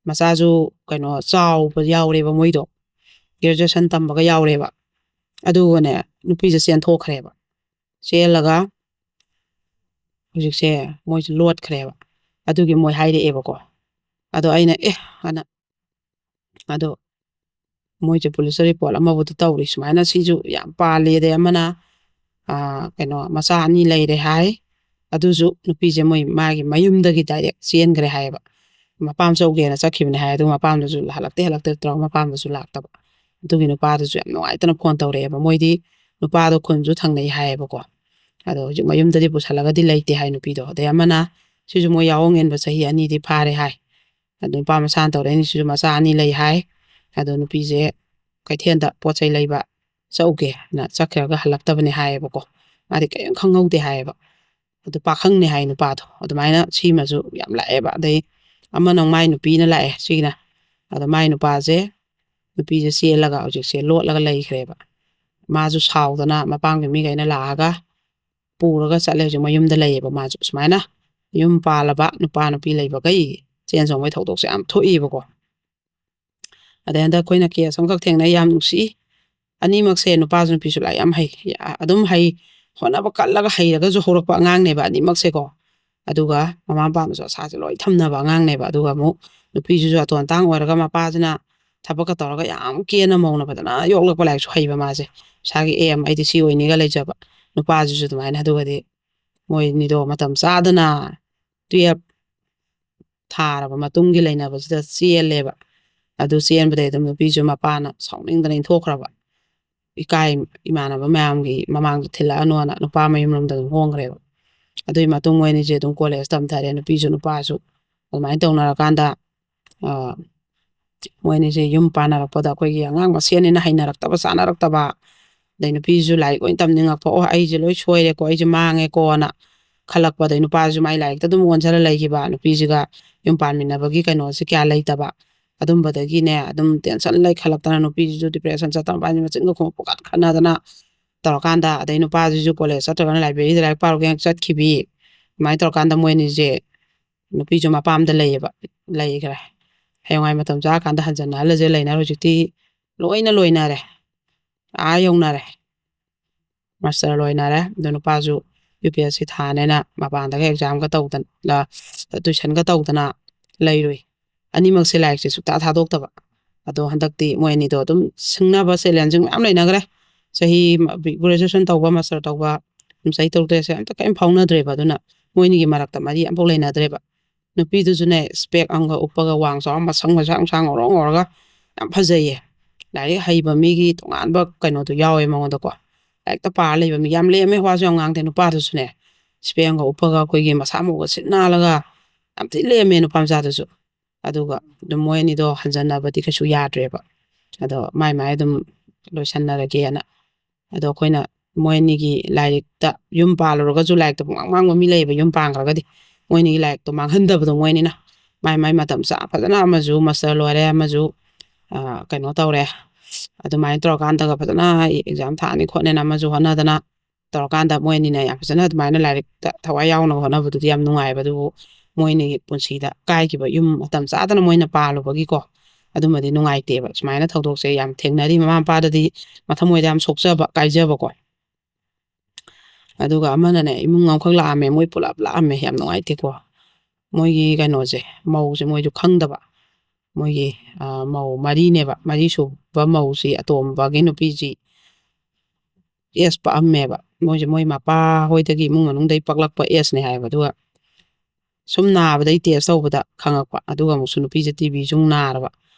ꯃꯆꯥꯁꯨ ꯀꯩꯅꯣ ꯆꯥꯎꯕ ꯌꯥꯎꯔꯦꯕ, ꯃꯣꯏꯗꯣ ꯒ꯭ꯔꯦꯖꯨꯑꯦꯁꯟ ꯇꯝꯕꯒ ꯌꯥꯎꯔꯦꯕ꯫ ꯑꯗꯨꯒꯅꯦ, ꯅꯨꯄꯤꯁꯦ ꯆꯦꯟꯊꯣꯛꯈ꯭ꯔꯦꯕ꯫ ꯆꯦꯜꯂꯒ ꯍꯧꯖꯤꯛꯁꯦ ꯃꯣꯏꯁꯦ ꯂꯣꯠꯈ꯭ꯔꯦꯕ꯫ ꯑꯗꯨꯒꯤ ꯃꯣꯏ ꯍꯥꯏꯔꯛꯑꯦꯕꯀꯣ꯫ ꯑꯗꯣ ꯑꯩꯅ, "ꯑꯦ," ꯍꯥꯏꯅ, ꯑꯗꯣ ꯃꯣꯏꯁꯦ ꯄꯨꯂꯤꯁꯇ ꯔꯤꯄꯣꯔꯠ ꯑꯃꯕꯨꯗꯤ ꯇꯧꯔꯤ, ꯁꯨꯃꯥꯏꯅ ꯁꯤꯁꯨ ꯌꯥꯝ ꯄꯥꯜꯂꯤ, ꯑꯗꯩ ꯑꯃꯅ, ꯑꯥ, ꯀꯩꯅꯣ, ꯃꯆꯥ ꯑꯅꯤ ꯂꯩꯔꯦ ꯍꯥꯏ꯫ ꯑꯗꯨꯁꯨ ꯅꯨꯄꯤꯁꯦ ꯃꯣꯏ, ꯃꯥꯒꯤ ꯃꯌꯨꯝꯗꯒꯤ ꯗꯥꯏꯔꯦꯛ ꯆꯦꯟꯈ꯭ꯔꯦ ꯍꯥꯏꯌꯦꯕ꯫ ꯃꯄꯥꯝ ꯆꯧꯒꯦꯅ ꯆꯠꯈꯤꯕꯅꯦ ꯍꯥꯏ, ꯑꯗꯨꯒ ꯃꯄꯥꯝꯗꯁꯨ ꯍꯜꯂꯛꯇꯦ, ꯍꯜꯂꯛꯇꯦ ꯇꯧꯔꯒ ꯃꯄꯥꯝꯗꯁꯨ ꯂꯥꯛꯇꯕ꯫ ꯑꯗꯨꯒꯤ ꯅꯨꯄꯥꯗꯨꯁꯨ ꯌꯥꯝ ꯅꯨꯡꯉꯥꯏꯇꯅ ꯐꯣꯟ ꯇꯧꯔꯛꯑꯦꯕ꯫ ꯃꯣꯏꯗꯤ ꯅꯨꯄꯥꯗꯣ ꯈꯨꯟꯁꯨ ꯊꯪꯅꯩ ꯍꯥꯏꯌꯦꯕꯀꯣ꯫ ꯑꯗꯣ ꯍꯧꯖꯤꯛ ꯃꯌꯨꯝꯗꯗꯤ ꯄꯨꯁꯜꯂꯒꯗꯤ ꯂꯩꯇꯦ ꯍꯥꯏ ꯅꯨꯄꯤꯗꯣ꯫ ꯑꯗꯩ ꯑꯃꯅ, ꯁꯤꯁꯨ ꯃꯣꯏ ꯌꯥꯑꯣꯡ ꯏꯟꯕ ꯆꯍꯤ ꯑꯅꯤꯗꯤ ꯐꯥꯔꯦ ꯍꯥꯏ꯫ ꯑꯗꯨ ꯅꯨꯄꯥ ꯃꯁꯥꯅ ꯇꯧꯔꯛꯏꯅꯤ, ꯁꯤꯁꯨ ꯃꯆꯥ ꯑꯅꯤ ꯂꯩ ꯍꯥꯏ꯫ ꯑꯗꯣ ꯅꯨꯄꯤꯁꯦ ꯀꯩꯊꯦꯜꯗ ꯄꯣꯠ ꯆꯩ ꯂꯩꯕ ꯆꯧꯒꯦꯅ ꯆꯠꯈ꯭ꯔꯒ ꯍꯜꯂꯛꯇꯕꯅꯦ ꯍꯥꯏꯌꯦꯕꯀꯣ꯫ ꯃꯥꯗꯤ ꯀꯔꯤꯝ ꯈꯪꯍꯧꯗꯦ ꯍꯥꯏꯌꯦꯕ꯫ ꯑꯗꯨ ꯄꯥꯈꯪꯅꯦ ꯍꯥꯏ ꯅꯨꯄꯥꯗꯣ꯫ ꯑꯗꯨꯃꯥꯏꯅ ꯁꯤꯃꯁꯨ ꯌꯥꯝ ꯂꯥꯛꯑꯦꯕ꯫ ꯑꯗꯩ ꯑꯃꯅ ꯃꯥꯏ ꯅꯨꯄꯤꯅ ꯂꯥꯛꯑꯦ ꯁꯤꯒꯤꯅ꯫ ꯑꯗꯣ ꯃꯥꯏ ꯅꯨꯄꯥꯁꯦ, ꯅꯨꯄꯤꯁꯦ ꯆꯦꯜꯂꯒ ꯍꯧꯖꯤꯛꯁꯦ ꯂꯣꯠꯂꯒ ꯂꯩꯈ꯭ꯔꯦꯕ꯫ ꯃꯥꯁꯨ ꯁꯥꯎꯗꯅ ꯃꯄꯥꯝꯒꯤ ꯃꯤꯈꯩꯅ ꯂꯥꯛꯑꯒ ꯄꯨꯔꯒ ꯆꯠꯂꯦ꯫ ꯍꯧꯖꯤꯛ ꯃꯌꯨꯝꯗ ꯂꯩꯌꯦꯕ ꯃꯥꯁꯨ꯫ ꯁꯨꯃꯥꯏꯅ ꯌꯨꯝ ꯄꯥꯜꯂꯕ ꯅꯨꯄꯥ ꯅꯨꯄꯤ ꯂꯩꯕꯈꯩ ꯆꯦꯟ ꯆꯣꯡꯕꯩ ꯊꯧꯗꯣꯛꯁꯦ ꯌꯥꯝ ꯊꯣꯛꯏꯕꯀꯣ꯫ ꯑꯗꯩ ꯍꯟꯗꯛ ꯑꯩꯈꯣꯏꯅ ꯀꯦꯁ ꯑꯃꯈꯛ ꯊꯦꯡꯅꯩ, ꯌꯥꯝ ꯅꯨꯡꯁꯤ꯫ ꯑꯅꯤꯃꯛꯁꯦ, ꯅꯨꯄꯥꯁꯨ ꯅꯨꯄꯤꯁꯨ ꯂꯥꯏꯔꯤꯛ ꯌꯥꯝ ꯍꯩ, ꯑꯗꯨꯝ ꯍꯩ, ꯍꯣꯠꯅꯕ ꯀꯜꯂꯒ ꯍꯩꯔꯒꯁꯨ ꯍꯧꯔꯛꯄ ꯑꯉꯥꯡꯅꯦꯕ ꯑꯅꯤꯃꯛꯁꯦꯀꯣ꯫ ꯑꯗꯨꯒ ꯃꯃꯥ ꯃꯄꯥꯅꯁꯨ ꯑꯁꯥꯁꯦ ꯂꯣꯏ ꯊꯝꯅꯕ ꯑꯉꯥꯡꯅꯦꯕ꯫ ꯑꯗꯨꯒ ꯑꯃꯨꯛ ꯅꯨꯄꯤꯁꯤꯁꯨ ꯑꯇꯣꯟ ꯑꯇꯥꯡ ꯑꯣꯏꯔꯒ ꯃꯄꯥꯁꯤꯅ ꯊꯕꯛꯀ ꯇꯧꯔꯒ ꯌꯥꯝ ꯀꯦꯅ ꯃꯧꯅ ꯐꯖꯅ ꯌꯣꯛꯂꯛꯄ, ꯂꯥꯏꯔꯤꯛꯁꯨ ꯍꯩꯕ ꯃꯥꯁꯦ꯫ ꯏꯁꯥꯒꯤ ꯑꯦꯝ, "ꯑꯩꯗꯤ ꯁꯤ ꯑꯣꯏꯅꯤꯒ" ꯂꯩꯖꯕ꯫ ꯅꯨꯄꯥꯁꯤꯁꯨ ꯑꯗꯨꯃꯥꯏꯅ꯫ ꯑꯗꯨꯒꯗꯤ ꯃꯣꯏ ꯑꯅꯤꯗꯣ ꯃꯇꯝ ꯆꯥꯗꯅ ꯇꯨꯌꯦꯜꯞ ꯊꯥꯔꯕ ꯃꯇꯨꯡꯒꯤ ꯂꯩꯅꯕꯁꯤꯗ ꯆꯦꯜꯂꯦꯕ꯫ ꯑꯗꯨ ꯆꯦꯟꯕꯗꯩ ꯑꯗꯨꯝ ꯅꯨꯄꯤꯁꯨ ꯃꯄꯥꯅ ꯁꯥꯎꯅꯤꯡꯗꯅ ꯏꯟꯊꯣꯛꯈ꯭ꯔꯕ꯫ "ꯏꯀꯥꯏ, ꯏꯃꯥꯟꯅꯕ ꯃꯌꯥꯝꯒꯤ ꯃꯃꯥꯡꯗ ꯊꯤꯜꯂꯛꯑꯅꯣꯅ" ꯅꯨꯄꯥ ꯃꯌꯨꯝꯂꯣꯝꯗ ꯑꯗꯨꯝ ꯍꯣꯡꯈ꯭ꯔꯦꯕ꯫ ꯑꯗꯨꯒꯤ ꯃꯇꯨꯡ ꯃꯣꯏ ꯑꯅꯤꯁꯦ ꯑꯗꯨꯝ ꯀꯣꯂꯦꯖ ꯇꯝꯊꯔꯦ, ꯅꯨꯄꯤꯁꯨ ꯅꯨꯄꯥꯁꯨ꯫ ꯑꯗꯨꯃꯥꯏꯅ ꯇꯧꯅꯔꯀꯥꯟꯗ, ꯑ, ꯃꯣꯏ ꯑꯅꯤꯁꯦ ꯌꯨꯝ ꯄꯥꯟꯅꯔꯛꯄꯗ ꯑꯩꯈꯣꯏꯒꯤ ꯑꯉꯥꯡ ꯃꯁꯦꯟꯅꯤꯅ ꯍꯩꯅꯔꯛꯇꯕ, ꯆꯥꯅꯔꯛꯇꯕ, ꯑꯗꯩ ꯅꯨꯄꯤꯁꯨ ꯂꯥꯏꯔꯤꯛ ꯂꯣꯏ ꯇꯝꯅꯤꯡꯉꯛꯄ, "ꯑꯣ, ꯑꯩꯁꯦ ꯂꯣꯏ ꯁꯣꯏꯔꯦꯀꯣ, ꯑꯩꯁꯦ ꯃꯥꯡꯉꯦꯀꯣꯅ" ꯈꯜꯂꯛꯄꯗꯩ ꯅꯨꯄꯥꯁꯨ ꯃꯥꯏ ꯂꯥꯏꯔꯤꯛꯇ ꯑꯗꯨꯝ ꯑꯣꯟꯁꯤꯜꯂ ꯂꯩꯈꯤꯕ, ꯅꯨꯄꯤꯁꯤꯒ ꯌꯨꯝ ꯄꯥꯟꯃꯤꯟꯅꯕꯒꯤ ꯀꯩꯅꯣꯁꯦ ꯀꯌꯥ ꯂꯩꯇꯕ꯫ ꯑꯗꯨꯝꯕꯗꯒꯤꯅꯦ ꯑꯗꯨꯝ ꯇꯦꯟꯁꯟ ꯂꯩꯈꯠꯂꯛꯇꯅ ꯅꯨꯄꯤꯁꯤꯁꯨ ꯗꯤꯄ꯭ꯔꯦꯁꯟ ꯆꯠꯇꯅ ꯃꯥꯏꯁꯦ ꯃꯆꯤꯟꯒ ꯈꯨꯝꯃ ꯄꯨꯡꯈꯠ ꯈꯠꯅꯗꯅ ꯇꯧꯔꯀꯥꯟꯗ, ꯑꯗꯩ ꯅꯨꯄꯥꯁꯤꯁꯨ ꯀꯣꯂꯦꯖ ꯆꯠꯇ꯭ꯔꯒꯅ ꯂꯥꯏꯕ꯭ꯔꯦꯔꯤꯗ ꯂꯥꯏꯔꯤꯛ ꯄꯥꯔꯨꯒꯦ ꯆꯠꯈꯤꯕꯤ꯫ ꯑꯗꯨꯃꯥꯏꯅ ꯇꯧꯔꯀꯥꯟꯗ ꯃꯣꯏ ꯑꯅꯤꯁꯦ ꯅꯨꯄꯤꯁꯨ ꯃꯄꯥꯝꯗ ꯂꯩꯌꯦꯕ, ꯂꯩꯈ꯭ꯔꯦ꯫ ꯍꯌꯦꯡꯋꯥꯏ ꯃꯇꯝ ꯆꯥꯔꯀꯥꯟꯗ ꯍꯟꯖꯟꯅꯍꯜꯂꯁꯦ ꯂꯩꯅꯔꯦ꯫ ꯍꯧꯖꯤꯛꯇꯤ ꯂꯣꯏꯅ ꯂꯣꯏꯅꯔꯦ, ꯑꯥ ꯌꯧꯅꯔꯦ꯫ ꯃꯥꯁꯇꯔ ꯂꯣꯏꯅꯔꯦ꯫ ꯑꯗꯣ ꯅꯨꯄꯥꯁꯨ ꯌꯨ ꯄꯤ ꯑꯦꯁ ꯁꯤ ꯊꯥꯅꯦꯅ ꯃꯄꯥꯟꯗꯒ ꯑꯦꯛꯖꯥꯝꯒ ꯇꯧꯗꯅ, ꯇꯨꯏꯁꯟꯒ ꯇꯧꯗꯅ ꯂꯩꯔꯨꯏ꯫ ꯑꯅꯤꯃꯛꯁꯦ ꯂꯥꯏꯔꯤꯛꯁꯦ ꯁꯨꯛꯊꯥ ꯊꯥꯗꯣꯛꯇꯕ꯫ ꯑꯗꯣ ꯍꯟꯗꯛꯇꯤ ꯃꯣꯏ ꯑꯅꯤꯗꯣ ꯑꯗꯨꯝ ꯁꯤꯡꯅꯕ, ꯆꯦꯂꯦꯟꯖꯤꯡ ꯃꯌꯥꯝ ꯂꯩꯅꯈ꯭ꯔꯦ꯫ ꯆꯍꯤ ꯒ꯭ꯔꯦꯖꯨꯑꯦꯁꯟ ꯇꯧꯕ, ꯃꯥꯁꯇꯔ ꯇꯧꯕ, ꯑꯗꯨꯝ ꯆꯍꯤ ꯇꯔꯨꯛ ꯇꯔꯦꯠꯁꯦ ꯑꯝꯇ ꯀꯔꯤꯝ ꯐꯥꯎꯅꯗ꯭ꯔꯦꯕ꯫ ꯑꯗꯨꯅ ꯃꯣꯏ ꯑꯅꯤꯒꯤ ꯃꯔꯛꯇ ꯃꯔꯤ ꯑꯃꯐꯥꯎ ꯂꯩꯅꯗ꯭ꯔꯦꯕ꯫ ꯅꯨꯄꯤꯗꯨꯁꯨꯅꯦ, ꯏꯁꯄꯦꯛ ꯑꯃꯒ ꯎꯞꯄꯒ, ꯋꯥꯡ ꯆꯥꯎꯔ, ꯃꯁꯪ ꯃꯁꯥ ꯃꯁꯥ ꯉꯧꯔꯣꯛ ꯉꯧꯔꯒ ꯌꯥꯝ ꯐꯖꯩꯌꯦ꯫ ꯂꯥꯏꯔꯤꯛ ꯍꯩꯕ ꯃꯤꯒꯤ ꯇꯣꯉꯥꯟꯕ ꯀꯩꯅꯣꯗꯣ ꯌꯥꯎꯋꯦ ꯃꯉꯣꯟꯗꯀꯣ꯫ ꯂꯥꯏꯔꯤꯛꯇ ꯄꯥꯔ ꯂꯩꯕ ꯃꯤ ꯌꯥꯝ ꯂꯦꯝꯃꯦ, ꯋꯥꯁꯨ ꯌꯥꯝ ꯉꯥꯡꯗꯦ꯫ ꯅꯨꯄꯥꯗꯨꯁꯨꯅꯦ, ꯏꯁꯄꯦꯛ ꯑꯃꯒ ꯎꯞꯄꯒ, ꯑꯩꯈꯣꯏꯒꯤ ꯃꯁꯥ ꯃꯎꯒ ꯁꯤꯠ ꯅꯥꯜꯂꯒ ꯌꯥꯝ ꯊꯤ ꯂꯦꯝꯃꯦ ꯅꯨꯄꯥ ꯃꯆꯥꯗꯨꯁꯨ꯫ ꯑꯗꯨꯒ ꯑꯗꯨꯝ ꯃꯣꯏ ꯑꯅꯤꯗꯣ ꯍꯟꯖꯟꯅꯕꯗꯤ ꯀꯩꯁꯨ ꯌꯥꯗ꯭ꯔꯦꯕ꯫ ꯑꯗꯣ ꯃꯥꯏ ꯃꯥꯏ ꯑꯗꯨꯝ ꯂꯣꯏꯁꯟꯅꯔꯒꯦꯅ꯫ ꯑꯗꯣ ꯑꯩꯈꯣꯏꯅ ꯃꯣꯏ ꯑꯅꯤꯒꯤ ꯂꯥꯏꯔꯤꯛꯇ, ꯌꯨꯝ ꯄꯥꯜꯂꯨꯔꯒꯁꯨ ꯂꯥꯏꯔꯤꯛꯇ ꯄꯨꯡꯃꯥꯡ ꯃꯥꯡꯕ ꯃꯤ ꯂꯩꯌꯦꯕ, ꯌꯨꯝ ꯄꯥꯟꯈ꯭ꯔꯒꯗꯤ꯫ ꯃꯣꯏ ꯑꯅꯤꯒꯤ ꯂꯥꯏꯔꯤꯛꯇꯣ ꯃꯥꯡꯍꯟꯗꯕꯗꯣ ꯃꯣꯏ ꯑꯅꯤꯅ꯫ ꯃꯥꯏ ꯃꯥꯏ ꯃꯇꯝ ꯆꯥ ꯐꯖꯅ ꯑꯃꯁꯨ ꯃꯥꯁꯇꯔ ꯂꯣꯏꯔꯦ, ꯑꯃꯁꯨ, ꯑ, ꯀꯩꯅꯣ ꯇꯧꯔꯦ꯫ ꯑꯗꯨꯃꯥꯏꯅ ꯇꯧꯔꯀꯥꯟꯗꯒ ꯐꯖꯅ ꯑꯦꯛꯖꯥꯝ ꯊꯥꯅꯤ ꯈꯣꯠꯅꯦꯅ ꯑꯃꯁꯨ ꯍꯣꯠꯅꯗꯅ ꯇꯧꯔꯀꯥꯟꯗ ꯃꯣꯏ ꯑꯅꯤꯅ ꯌꯥꯝ ꯐꯖꯅ ꯑꯗꯨꯃꯥꯏꯅ ꯂꯥꯏꯔꯤꯛꯇ ꯊꯋꯥꯏ ꯌꯥꯎꯅ ꯍꯣꯠꯅꯕꯗꯨꯗꯤ ꯌꯥꯝ ꯅꯨꯡꯉꯥꯏꯕ꯫ ꯑꯗꯨꯕꯨ ꯃꯣꯏ ꯑꯅꯤꯒꯤ ꯄꯨꯟꯁꯤꯗ ꯀꯥꯏꯈꯤꯕ, ꯌꯨꯝ ꯃꯇꯝ ꯆꯥꯗꯅ ꯃꯣꯏꯅ ꯄꯥꯜꯂꯨꯕꯒꯤꯀꯣ, ꯑꯗꯨꯃꯗꯤ ꯅꯨꯡꯉꯥꯏꯇꯦꯕ꯫ ꯁꯨꯃꯥꯏꯅ ꯊꯧꯗꯣꯛꯁꯦ ꯌꯥꯝ ꯊꯦꯡꯅꯔꯤ꯫ ꯃꯃꯥ ꯃꯄꯥꯗꯗꯤ ꯃꯊꯃꯣꯏꯗ ꯌꯥꯝ ꯁꯣꯛꯆꯕ, ꯀꯥꯏꯖꯕꯀꯣ꯫ ꯑꯗꯨꯒ ꯑꯃꯅꯅꯦ, ꯏꯃꯨꯡ ꯑꯃꯈꯛ ꯂꯥꯛꯑꯝꯃꯦ, ꯃꯣꯏ ꯄꯨꯂꯞ ꯂꯥꯛꯑꯝꯃꯦ, ꯌꯥꯝ ꯅꯨꯡꯉꯥꯏꯇꯦꯀꯣ꯫ ꯃꯣꯏꯒꯤ ꯀꯩꯅꯣꯁꯦ, ꯃꯧꯁꯦ ꯃꯣꯏꯁꯨ ꯈꯪꯗꯕ꯫ ꯃꯣꯏꯒꯤ, ꯑ, ꯃꯧ ꯃꯔꯤꯅꯦꯕ, ꯃꯔꯤꯁꯨꯕ ꯃꯧꯁꯤ, ꯑꯇꯣꯝꯕꯒꯤ ꯅꯨꯄꯤꯁꯤ ꯑꯦꯁ ꯄꯛꯑꯝꯃꯦꯕ꯫ ꯃꯣꯏꯁꯦ ꯃꯣꯏ ꯃꯄꯥ ꯍꯣꯏꯗꯒꯤ, ꯏꯃꯨꯡ ꯃꯅꯨꯡꯗꯒꯤ ꯄꯛꯂꯛꯄ ꯑꯦꯁꯅꯦ ꯍꯥꯏꯌꯦꯕ꯫ ꯑꯗꯨꯒ ꯁꯨꯝ ꯅꯥꯕꯗꯩ ꯇꯦꯁ ꯇꯧꯕꯗ ꯈꯪꯉꯛꯄ꯫ ꯑꯗꯨꯒ ꯑꯃꯨꯛꯁꯨ ꯅꯨꯄꯤꯁꯦ ꯇꯤ ꯕꯤꯁꯨ ꯑꯃꯨꯛ ꯅꯥꯔꯕ꯫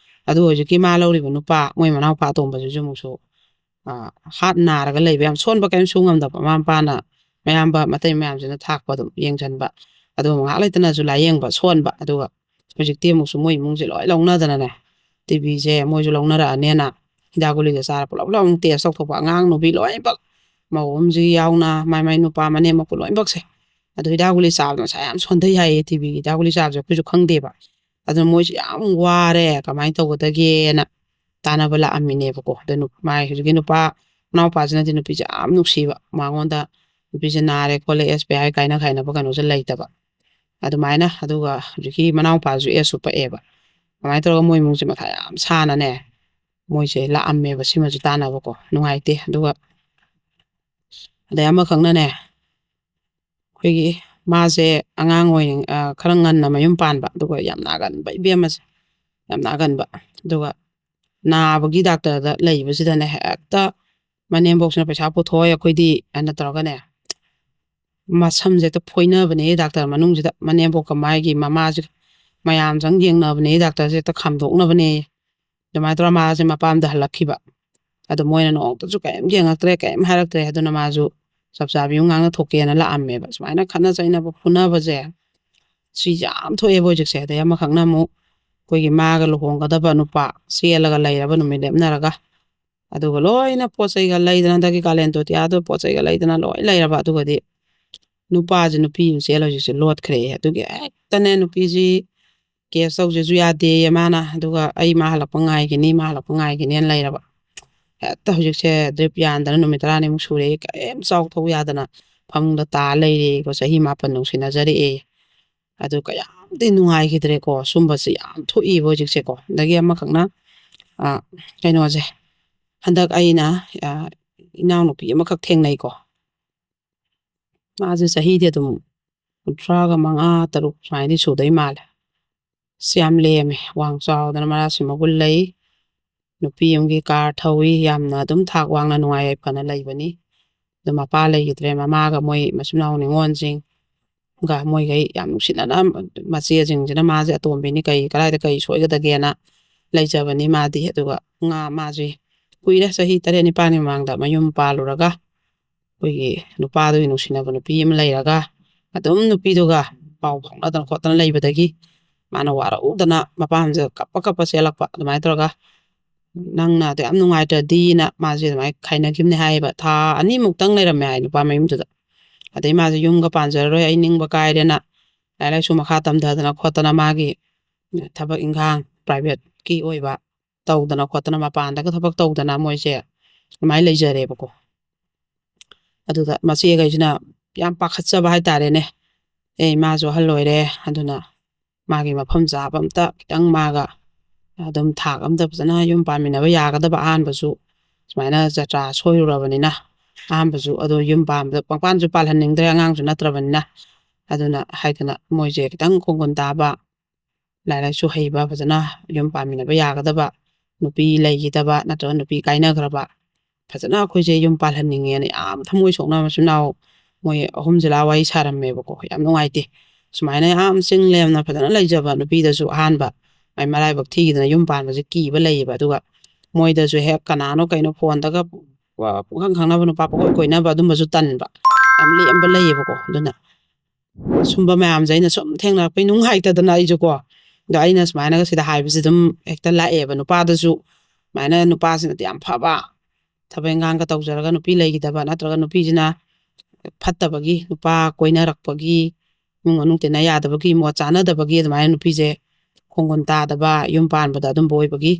ꯑꯗꯨꯒ ꯍꯧꯖꯤꯛꯀꯤ ꯃꯥ ꯂꯧꯔꯤꯕ ꯅꯨꯄꯥ, ꯃꯣꯏ ꯃꯅꯥꯎꯄꯥ ꯑꯇꯣꯝꯕꯁꯤꯁꯨ ꯑꯃꯨꯛꯁꯨ, ꯑ, ꯍꯥꯔꯠ ꯅꯥꯔꯒ ꯂꯩꯕ, ꯌꯥꯝ ꯁꯣꯟꯕ, ꯀꯔꯤꯝ ꯁꯨ ꯉꯝꯗꯕ꯫ ꯃꯃꯥ ꯃꯄꯥꯅ, ꯃꯌꯥꯝꯕ ꯃꯇꯩ ꯃꯌꯥꯝꯁꯤꯅ ꯊꯥꯛꯄ, ꯑꯗꯨꯝ ꯌꯦꯡꯁꯤꯟꯕ꯫ ꯑꯗꯨꯒ ꯉꯥꯏꯍꯥꯛ ꯂꯩꯇꯅꯁꯨ ꯂꯥꯏꯌꯦꯡꯕ, ꯁꯣꯟꯕ꯫ ꯑꯗꯨꯒ ꯍꯧꯖꯤꯛꯇꯤ ꯑꯃꯨꯛꯁꯨ ꯃꯣꯏ ꯏꯃꯨꯡꯁꯦ ꯂꯣꯏ ꯂꯧꯅꯗꯅꯅꯦ, ꯇꯤ ꯕꯤꯁꯦ ꯃꯣꯏꯁꯨ ꯂꯧꯅꯔꯛꯑꯅꯦꯅ ꯍꯤꯗꯥꯛ ꯒꯨꯂꯤꯁꯦ ꯆꯥꯔ ꯄꯨꯂꯞ ꯄꯨꯂꯞ ꯑꯃꯨꯛ ꯇꯦꯁ ꯇꯧꯊꯣꯛꯄ꯫ ꯑꯉꯥꯡ ꯅꯨꯄꯤ ꯂꯣꯏꯅꯃꯛ, ꯃꯧ ꯑꯃꯁꯤ ꯌꯥꯎꯅ, ꯃꯥꯏ ꯃꯥꯏ ꯅꯨꯄꯥ ꯃꯅꯦꯝ ꯃꯀꯨ ꯂꯣꯏꯅꯃꯛꯁꯦ ꯑꯗꯣ ꯍꯤꯗꯥꯛ ꯒꯨꯂꯤ ꯆꯥꯕꯗꯣ ꯃꯁꯥ ꯌꯥꯝ ꯁꯣꯟꯊꯩ ꯍꯥꯏꯌꯦ, ꯇꯤꯕꯤꯒꯤ ꯍꯤꯗꯥꯛ ꯒꯨꯂꯤ ꯆꯥꯕꯁꯦ ꯑꯩꯈꯣꯏꯁꯨ ꯈꯪꯗꯦꯕ꯫ ꯑꯗꯨꯅ ꯃꯣꯏꯁꯦ ꯌꯥꯝ ꯋꯥꯔꯦ, ꯀꯃꯥꯏꯅ ꯇꯧꯒꯗꯒꯦꯅ ꯇꯥꯟꯅꯕ ꯂꯥꯛꯑꯝꯃꯤꯅꯦꯕꯀꯣ꯫ ꯑꯗꯣ ꯅꯨ-, ꯃꯥꯏ ꯍꯧꯖꯤꯛꯀꯤ ꯅꯨꯄꯥ, ꯃꯅꯥꯎꯄꯥꯁꯤꯅꯗꯤ ꯅꯨꯄꯤꯁꯦ ꯌꯥꯝ ꯅꯨꯡꯁꯤꯕ, ꯃꯉꯣꯟꯗ ꯅꯨꯄꯤꯁꯦ ꯅꯥꯔꯦ ꯈꯣꯠꯂꯦ, ꯑꯦꯁ ꯕꯤ ꯑꯥꯏ ꯀꯥꯏꯅ ꯈꯥꯏꯅꯕ ꯀꯩꯅꯣꯁꯦ ꯂꯩꯇꯕ꯫ ꯑꯗꯨꯃꯥꯏꯅ, ꯑꯗꯨꯒ ꯍꯧꯖꯤꯛꯀꯤ ꯃꯅꯥꯎꯄꯥꯁꯨ ꯑꯦꯁꯁꯨ ꯄꯛꯑꯦꯕ꯫ ꯑꯗꯨꯃꯥꯏꯅ ꯇꯧꯔꯒ ꯃꯣꯏ ꯏꯃꯨꯡꯁꯦ ꯃꯊꯥ ꯌꯥꯝ ꯁꯥꯅꯅꯦ, ꯃꯣꯏꯁꯦ ꯂꯥꯛꯑꯝꯃꯦꯕ, ꯁꯤꯃꯁꯨ ꯇꯥꯟꯅꯕꯀꯣ꯫ ꯅꯨꯡꯉꯥꯏꯇꯦ꯫ ꯑꯗꯨꯒ ꯑꯗꯩ ꯑꯃꯈꯛꯅꯅꯦ, ꯑꯩꯈꯣꯏꯒꯤ ꯃꯥꯁꯦ ꯑꯉꯥꯡ ꯑꯣꯏꯔꯤꯉꯩ, ꯑ, ꯈꯔ ꯉꯟꯅ ꯃꯌꯨꯝ ꯄꯥꯟꯕ, ꯑꯗꯨꯒ ꯌꯥꯝ ꯅꯥꯒꯟꯕ ꯏꯕꯦꯝꯃꯁꯦ, ꯌꯥꯝ ꯅꯥꯒꯟꯕ꯫ ꯑꯗꯨꯒ ꯅꯥꯕꯒꯤ ꯗꯥꯛꯇꯔꯗ ꯂꯩꯕꯁꯤꯗꯅꯦ, ꯍꯦꯛꯇ ꯃꯅꯦꯝꯕꯣꯛꯁꯤꯅ ꯄꯩꯁꯥ ꯄꯨꯊꯣꯛꯑꯣꯏ ꯑꯩꯈꯣꯏꯗꯤ ꯍꯥꯏꯅ ꯇꯧꯔꯒꯅꯦ, ꯃꯁꯝꯁꯦ ꯍꯦꯛꯇ ꯐꯣꯏꯅꯕꯅꯦ ꯗꯥꯛꯇꯔ ꯃꯅꯨꯡꯁꯤꯗ, ꯃꯅꯦꯝꯕꯣꯛꯀ ꯃꯥꯒꯤ ꯃꯃꯥꯁꯤꯒ ꯃꯌꯥꯝ ꯆꯪ ꯌꯦꯡꯅꯕꯅꯦ, ꯗꯥꯛꯇꯔꯁꯦ ꯍꯦꯛꯇ ꯈꯥꯝꯗꯣꯛꯅꯕꯅꯦ꯫ ꯑꯗꯨꯃꯥꯏꯅ ꯇꯧꯔ ꯃꯥꯁꯦ ꯃꯄꯥꯝꯗ ꯍꯜꯂꯛꯈꯤꯕ꯫ ꯑꯗꯣ ꯃꯣꯏꯅ ꯅꯣꯡꯃꯇꯁꯨ ꯀꯔꯤꯝ ꯌꯦꯡꯉꯛꯇ꯭ꯔꯦ, ꯀꯔꯤꯝ ꯍꯥꯏꯔꯛꯇ꯭ꯔꯦ꯫ ꯑꯗꯨꯅ ꯃꯥꯁꯨ ꯆꯞ ꯆꯥꯕꯤ ꯌꯨꯝ ꯉꯥꯡꯅ ꯊꯣꯛꯀꯦꯅ ꯂꯥꯛꯑꯝꯃꯦꯕ꯫ ꯁꯨꯃꯥꯏꯅ ꯈꯠꯅ ꯆꯩꯅꯕ, ꯐꯨꯅꯕꯁꯦ ꯁꯤ ꯌꯥꯝ ꯊꯣꯛꯑꯦꯕ ꯍꯧꯖꯤꯛꯁꯦ꯫ ꯑꯗꯩ ꯑꯃꯈꯛꯅ ꯑꯃꯨꯛ ꯑꯩꯈꯣꯏꯒꯤ ꯃꯥꯒ ꯂꯨꯍꯣꯡꯒꯗꯕ ꯅꯨꯄꯥ ꯆꯦꯜꯂꯒ ꯂꯩꯔꯕ, ꯅꯨꯃꯤꯠ ꯂꯦꯞꯅꯔꯒ, ꯑꯗꯨꯒ ꯂꯣꯏꯅ ꯄꯣꯠ ꯆꯩꯒ ꯂꯩꯗꯅ, ꯍꯟꯗꯛꯀꯤ ꯀꯥꯂꯦꯟ ꯇꯣꯇꯤꯌꯥꯗꯣ ꯄꯣꯠ ꯆꯩꯒ ꯂꯩꯗꯅ ꯂꯣꯏ ꯂꯩꯔꯕ꯫ ꯑꯗꯨꯒꯗꯤ ꯅꯨꯄꯥꯁꯤ ꯅꯨꯄꯤ ꯑꯃ ꯆꯦꯜ ꯍꯧꯖꯤꯛꯁꯦ ꯂꯣꯠꯈ꯭ꯔꯦ꯫ ꯑꯗꯨꯒꯤ ꯍꯦꯛꯇꯅꯦ ꯅꯨꯄꯤꯁꯤ ꯀꯦꯁ ꯇꯧꯁꯦꯁꯨ ꯌꯥꯗꯦꯌꯦ ꯃꯥꯅ꯫ ꯑꯗꯨꯒ ꯑꯩ ꯃꯥ ꯍꯜꯂꯛꯄ ꯉꯥꯏꯒꯅꯤ, ꯃꯥ ꯍꯜꯂꯛꯄ ꯉꯥꯏꯒꯅꯤꯅ ꯂꯩꯔꯕ꯫ ꯍꯦꯛꯇ ꯍꯧꯖꯤꯛꯁꯦ ꯗ꯭ꯔꯤꯞ ꯌꯥꯟꯗꯅ ꯅꯨꯃꯤꯠ ꯇꯔꯥꯅꯤꯃꯨꯛ ꯁꯨꯔꯦ, ꯀꯔꯤꯝ ꯆꯥꯎ ꯊꯛꯎ ꯌꯥꯗꯅ ꯐꯃꯨꯡꯗ ꯇꯥ ꯂꯩꯔꯦꯀꯣ꯫ ꯆꯍꯤ ꯃꯥꯄꯟ ꯅꯨꯡꯁꯤꯅꯖꯔꯛꯑꯦ꯫ ꯑꯗꯨ ꯀꯌꯥꯝꯗꯤ ꯅꯨꯡꯉꯥꯏꯈꯤꯗ꯭ꯔꯦꯀꯣ꯫ ꯁꯨꯝꯕꯁꯦ ꯌꯥꯝ ꯊꯣꯛꯏꯕ ꯍꯧꯖꯤꯛꯁꯦꯀꯣ꯫ ꯑꯗꯒꯤ ꯑꯃꯈꯛꯅ, ꯑ, ꯀꯩꯅꯣꯁꯦ, ꯍꯟꯗꯛ ꯑꯩꯅ, ꯑ, ꯏꯅꯥꯎꯅꯨꯄꯤ ꯑꯃꯈꯛ ꯊꯦꯡꯅꯩꯀꯣ꯫ ꯃꯥꯁꯦ ꯆꯍꯤꯗꯤ ꯑꯗꯨꯝ ꯀꯨꯟꯊ꯭ꯔꯥꯒ ꯃꯉꯥ, ꯇꯔꯨꯛ ꯁꯨꯃꯥꯏꯅꯗꯤ ꯁꯨꯗꯣꯏ ꯃꯥꯜꯂꯦ꯫ ꯑꯁ, ꯌꯥꯝ ꯂꯦꯝꯃꯦ, ꯋꯥꯡ ꯆꯥꯎꯗꯅ ꯃꯔꯥꯁꯤ ꯃꯒꯨꯟ ꯂꯩ꯫ ꯅꯨꯄꯤ ꯑꯃꯒꯤ ꯀꯥꯔ ꯊꯧꯏ, ꯌꯥꯝꯅ ꯑꯗꯨꯝ ꯊꯥꯛ ꯋꯥꯡꯅ ꯅꯨꯡꯉꯥꯏ ꯌꯥꯏꯐꯅ ꯂꯩꯕꯅꯤ꯫ ꯑꯗꯨ ꯃꯄꯥ ꯂꯩꯈꯤꯗ꯭ꯔꯦ, ꯃꯃꯥꯒ ꯃꯣꯏ ꯃꯆꯤꯟ ꯃꯅꯥꯎ ꯅꯤꯉꯣꯜꯁꯤꯡꯒ ꯃꯣꯏꯈꯩ ꯌꯥꯝ ꯅꯨꯡꯁꯤꯅꯅ, ꯃꯆꯦꯁꯤꯡꯁꯤꯅ ꯃꯥꯁꯦ ꯑꯇꯣꯝꯕꯤꯅꯤ, ꯀꯩ, ꯀꯗꯥꯏꯗ ꯀꯩ ꯁꯣꯏꯒꯗꯒꯦꯅ ꯂꯩꯖꯕꯅꯤ ꯃꯥꯗꯤ꯫ ꯑꯗꯨꯒ ꯉꯥ ꯃꯥꯁꯦ ꯀꯨꯏꯔꯦ, ꯆꯍꯤ ꯇꯔꯦꯠ ꯅꯤꯄꯥꯜꯒꯤ ꯃꯃꯥꯡꯗ ꯃꯌꯨꯝ ꯄꯥꯜꯂꯨꯔꯒ, ꯑꯩꯈꯣꯏꯒꯤ ꯅꯨꯄꯥꯗꯨꯒꯤ ꯅꯨꯡꯁꯤꯅꯕ ꯅꯨꯄꯤ ꯑꯃ ꯂꯩꯔꯒ, ꯑꯗꯨꯝ ꯅꯨꯄꯤꯗꯨꯒ ꯄꯥꯎ ꯐꯥꯎꯅꯗꯅ ꯈꯣꯠꯇꯅ ꯂꯩꯕꯗꯒꯤ ꯃꯥꯅ ꯋꯥꯔꯧꯗꯅ ꯃꯄꯥꯝꯁꯤꯗ ꯀꯞꯄ ꯀꯞꯄ ꯆꯦꯜꯂꯛꯄ꯫ ꯑꯗꯨꯃꯥꯏꯅ ꯇꯧꯔꯒ, "ꯅꯪꯅ ꯑꯗꯨ ꯌꯥꯝ ꯅꯨꯡꯉꯥꯏꯇ꯭ꯔꯗꯤꯅ" ꯃꯥꯁꯦ ꯑꯗꯨꯃꯥꯏꯅ ꯈꯥꯏꯅꯈꯤꯕꯅꯦ ꯍꯥꯏꯌꯦꯕ꯫ ꯊꯥ ꯑꯅꯤꯃꯨꯛꯇꯪ ꯂꯩꯔꯝꯃꯦ ꯍꯥꯏ ꯅꯨꯄꯥ ꯃꯌꯨꯝꯗꯨꯗ꯫ ꯑꯗꯩ ꯃꯥꯁꯦ ꯌꯨꯝꯒ ꯄꯥꯟꯖꯔꯔꯣꯏ, ꯑꯩ ꯅꯤꯡꯕ ꯀꯥꯏꯔꯦꯅ ꯂꯥꯏꯔꯤꯛ ꯂꯥꯏꯁꯨ ꯃꯈꯥ ꯇꯝꯊꯗꯅ ꯈꯣꯠꯇꯅ ꯃꯥꯒꯤ ꯊꯕꯛ ꯏꯪꯈꯥꯡ privateꯀꯤ ꯑꯣꯏꯕ ꯇꯧꯗꯅ ꯈꯣꯠꯇꯅ ꯃꯄꯥꯟꯗꯒ ꯊꯕꯛ ꯇꯧꯗꯅ ꯃꯣꯏꯁꯦ ꯑꯗꯨꯃꯥꯏꯅ ꯂꯩꯖꯔꯦꯕꯀꯣ꯫ ꯑꯗꯨꯗ ꯃꯆꯦꯈꯩꯁꯤꯅ ꯌꯥꯝ ꯄꯥꯈꯠꯆꯕ ꯍꯥꯏꯇꯥꯔꯦꯅꯦ꯫ ꯑꯦ, ꯏꯃꯥꯁꯨ ꯑꯍꯜ ꯑꯣꯏꯔꯦ, ꯑꯗꯨꯅ ꯃꯥꯒꯤ ꯃꯐꯝ ꯆꯥꯕ ꯑꯝꯇ ꯈꯤꯇꯪ ꯃꯥꯒ ꯑꯗꯨꯝ ꯊꯥꯛ ꯑꯝꯇ ꯐꯖꯅ ꯌꯨꯝ ꯄꯥꯟꯃꯤꯟꯅꯕ ꯌꯥꯒꯗꯕ, ꯑꯍꯥꯟꯕꯁꯨ ꯁꯨꯃꯥꯏꯅ ꯖꯇ꯭ꯔꯥ ꯁꯣꯏꯔꯨꯔꯕꯅꯤꯅ ꯑꯍꯥꯟꯕꯁꯨ ꯑꯗꯣ ꯌꯨꯝ ꯄꯥꯟꯕꯗ ꯄꯪꯄꯥꯟꯁꯨ ꯄꯥꯜꯍꯟꯅꯤꯡꯗ꯭ꯔꯦ, ꯑꯉꯥꯡꯁꯨ ꯅꯠꯇ꯭ꯔꯕꯅꯤꯅ꯫ ꯑꯗꯨꯅ ꯍꯥꯏꯗꯅ ꯃꯣꯏꯁꯦ ꯈꯤꯇꯪ ꯈꯣꯡꯒꯨꯟ ꯇꯥꯕ, ꯂꯥꯏꯔꯤꯛ ꯂꯥꯏꯁꯨ ꯍꯩꯕ, ꯐꯖꯅ ꯌꯨꯝ ꯄꯥꯟꯃꯤꯟꯅꯕ ꯌꯥꯒꯗꯕ, ꯅꯨꯄꯤ ꯂꯩꯈꯤꯗꯕ ꯅꯠꯇ꯭ꯔꯒ ꯅꯨꯄꯤ ꯀꯥꯏꯅꯈ꯭ꯔꯕ, ꯐꯖꯅ ꯑꯩꯈꯣꯏꯁꯦ ꯌꯨꯝ ꯄꯥꯜꯍꯟꯅꯤꯡꯉꯦꯅ ꯌꯥꯝ ꯊꯃꯣꯏ ꯁꯣꯛꯅ ꯃꯆꯤꯟ ꯃꯅꯥꯎ ꯃꯣꯏ ꯑꯍꯨꯝꯁꯦ ꯂꯥ ꯋꯥꯔꯤ ꯁꯥꯔꯝꯃꯦꯕꯀꯣ꯫ ꯌꯥꯝ ꯅꯨꯡꯉꯥꯏꯇꯦ꯫ ꯁꯨꯃꯥꯏꯅ ꯌꯥꯝ ꯆꯤꯡ ꯂꯦꯝꯅ ꯐꯖꯅ ꯂꯩꯖꯕ ꯅꯨꯄꯤꯗꯁꯨ ꯑꯍꯥꯟꯕ ꯃꯥꯏ ꯃꯔꯥꯏꯕꯛ ꯊꯤꯈꯤꯗꯅ ꯌꯨꯝ ꯄꯥꯟꯕꯁꯦ ꯀꯤꯕ ꯂꯩꯌꯦꯕ꯫ ꯑꯗꯨꯒ ꯃꯣꯏꯗꯁꯨ ꯍꯦꯛ ꯀꯅꯥꯅꯣ ꯀꯩꯅꯣ ꯐꯣꯟꯗꯒ ꯄꯨꯡꯈꯪ ꯈꯪꯅꯕ ꯅꯨꯄꯥ ꯄꯪꯀꯣꯏ ꯀꯣꯏꯅꯕ ꯑꯗꯨꯝꯕꯁꯨ ꯇꯟꯕ, ꯌꯥꯝ ꯂꯦꯝꯕ ꯂꯩꯌꯦꯕꯀꯣ꯫ ꯑꯗꯨꯅ ꯁꯨꯝꯕ ꯃꯌꯥꯝꯁꯦ ꯑꯩꯅ ꯁꯨꯝ ꯊꯦꯡꯅꯔꯛꯄꯩ ꯅꯨꯡꯉꯥꯏꯇꯗꯅ ꯑꯩꯁꯨꯀꯣ꯫ ꯑꯗꯣ ꯑꯩꯅ ꯁꯨꯃꯥꯏꯅꯒ ꯁꯤꯗ ꯍꯥꯏꯕꯁꯦ ꯑꯗꯨꯝ ꯍꯦꯛꯇ ꯂꯥꯛꯑꯦꯕ ꯅꯨꯄꯥꯗꯁꯨ꯫ ꯁꯨꯃꯥꯏꯅ ꯅꯨꯄꯥꯁꯤꯅꯗꯤ ꯌꯥꯝ ꯐꯕ, ꯊꯕꯛ ꯏꯪꯈꯥꯡꯒ ꯇꯧꯖꯔꯒ ꯅꯨꯄꯤ ꯂꯩꯈꯤꯗꯕ ꯅꯠꯇ꯭ꯔꯒ ꯅꯨꯄꯤꯁꯤꯅ ꯐꯠꯇꯕꯒꯤ, ꯅꯨꯄꯥ ꯀꯣꯏꯅꯔꯛꯄꯒꯤ, ꯏꯃꯨꯡ ꯃꯅꯨꯡ ꯇꯤꯟꯅ ꯌꯥꯗꯕꯒꯤ, ꯃꯣꯠ ꯆꯥꯅꯗꯕꯒꯤ ꯑꯗꯨꯃꯥꯏꯅ ꯅꯨꯄꯤꯁꯦ ꯈꯣꯡꯒꯨꯟ ꯇꯥꯗꯕ, ꯌꯨꯝ ꯄꯥꯟꯕꯗ ꯑꯗꯨꯝꯕ ꯑꯣꯏꯕꯒꯤ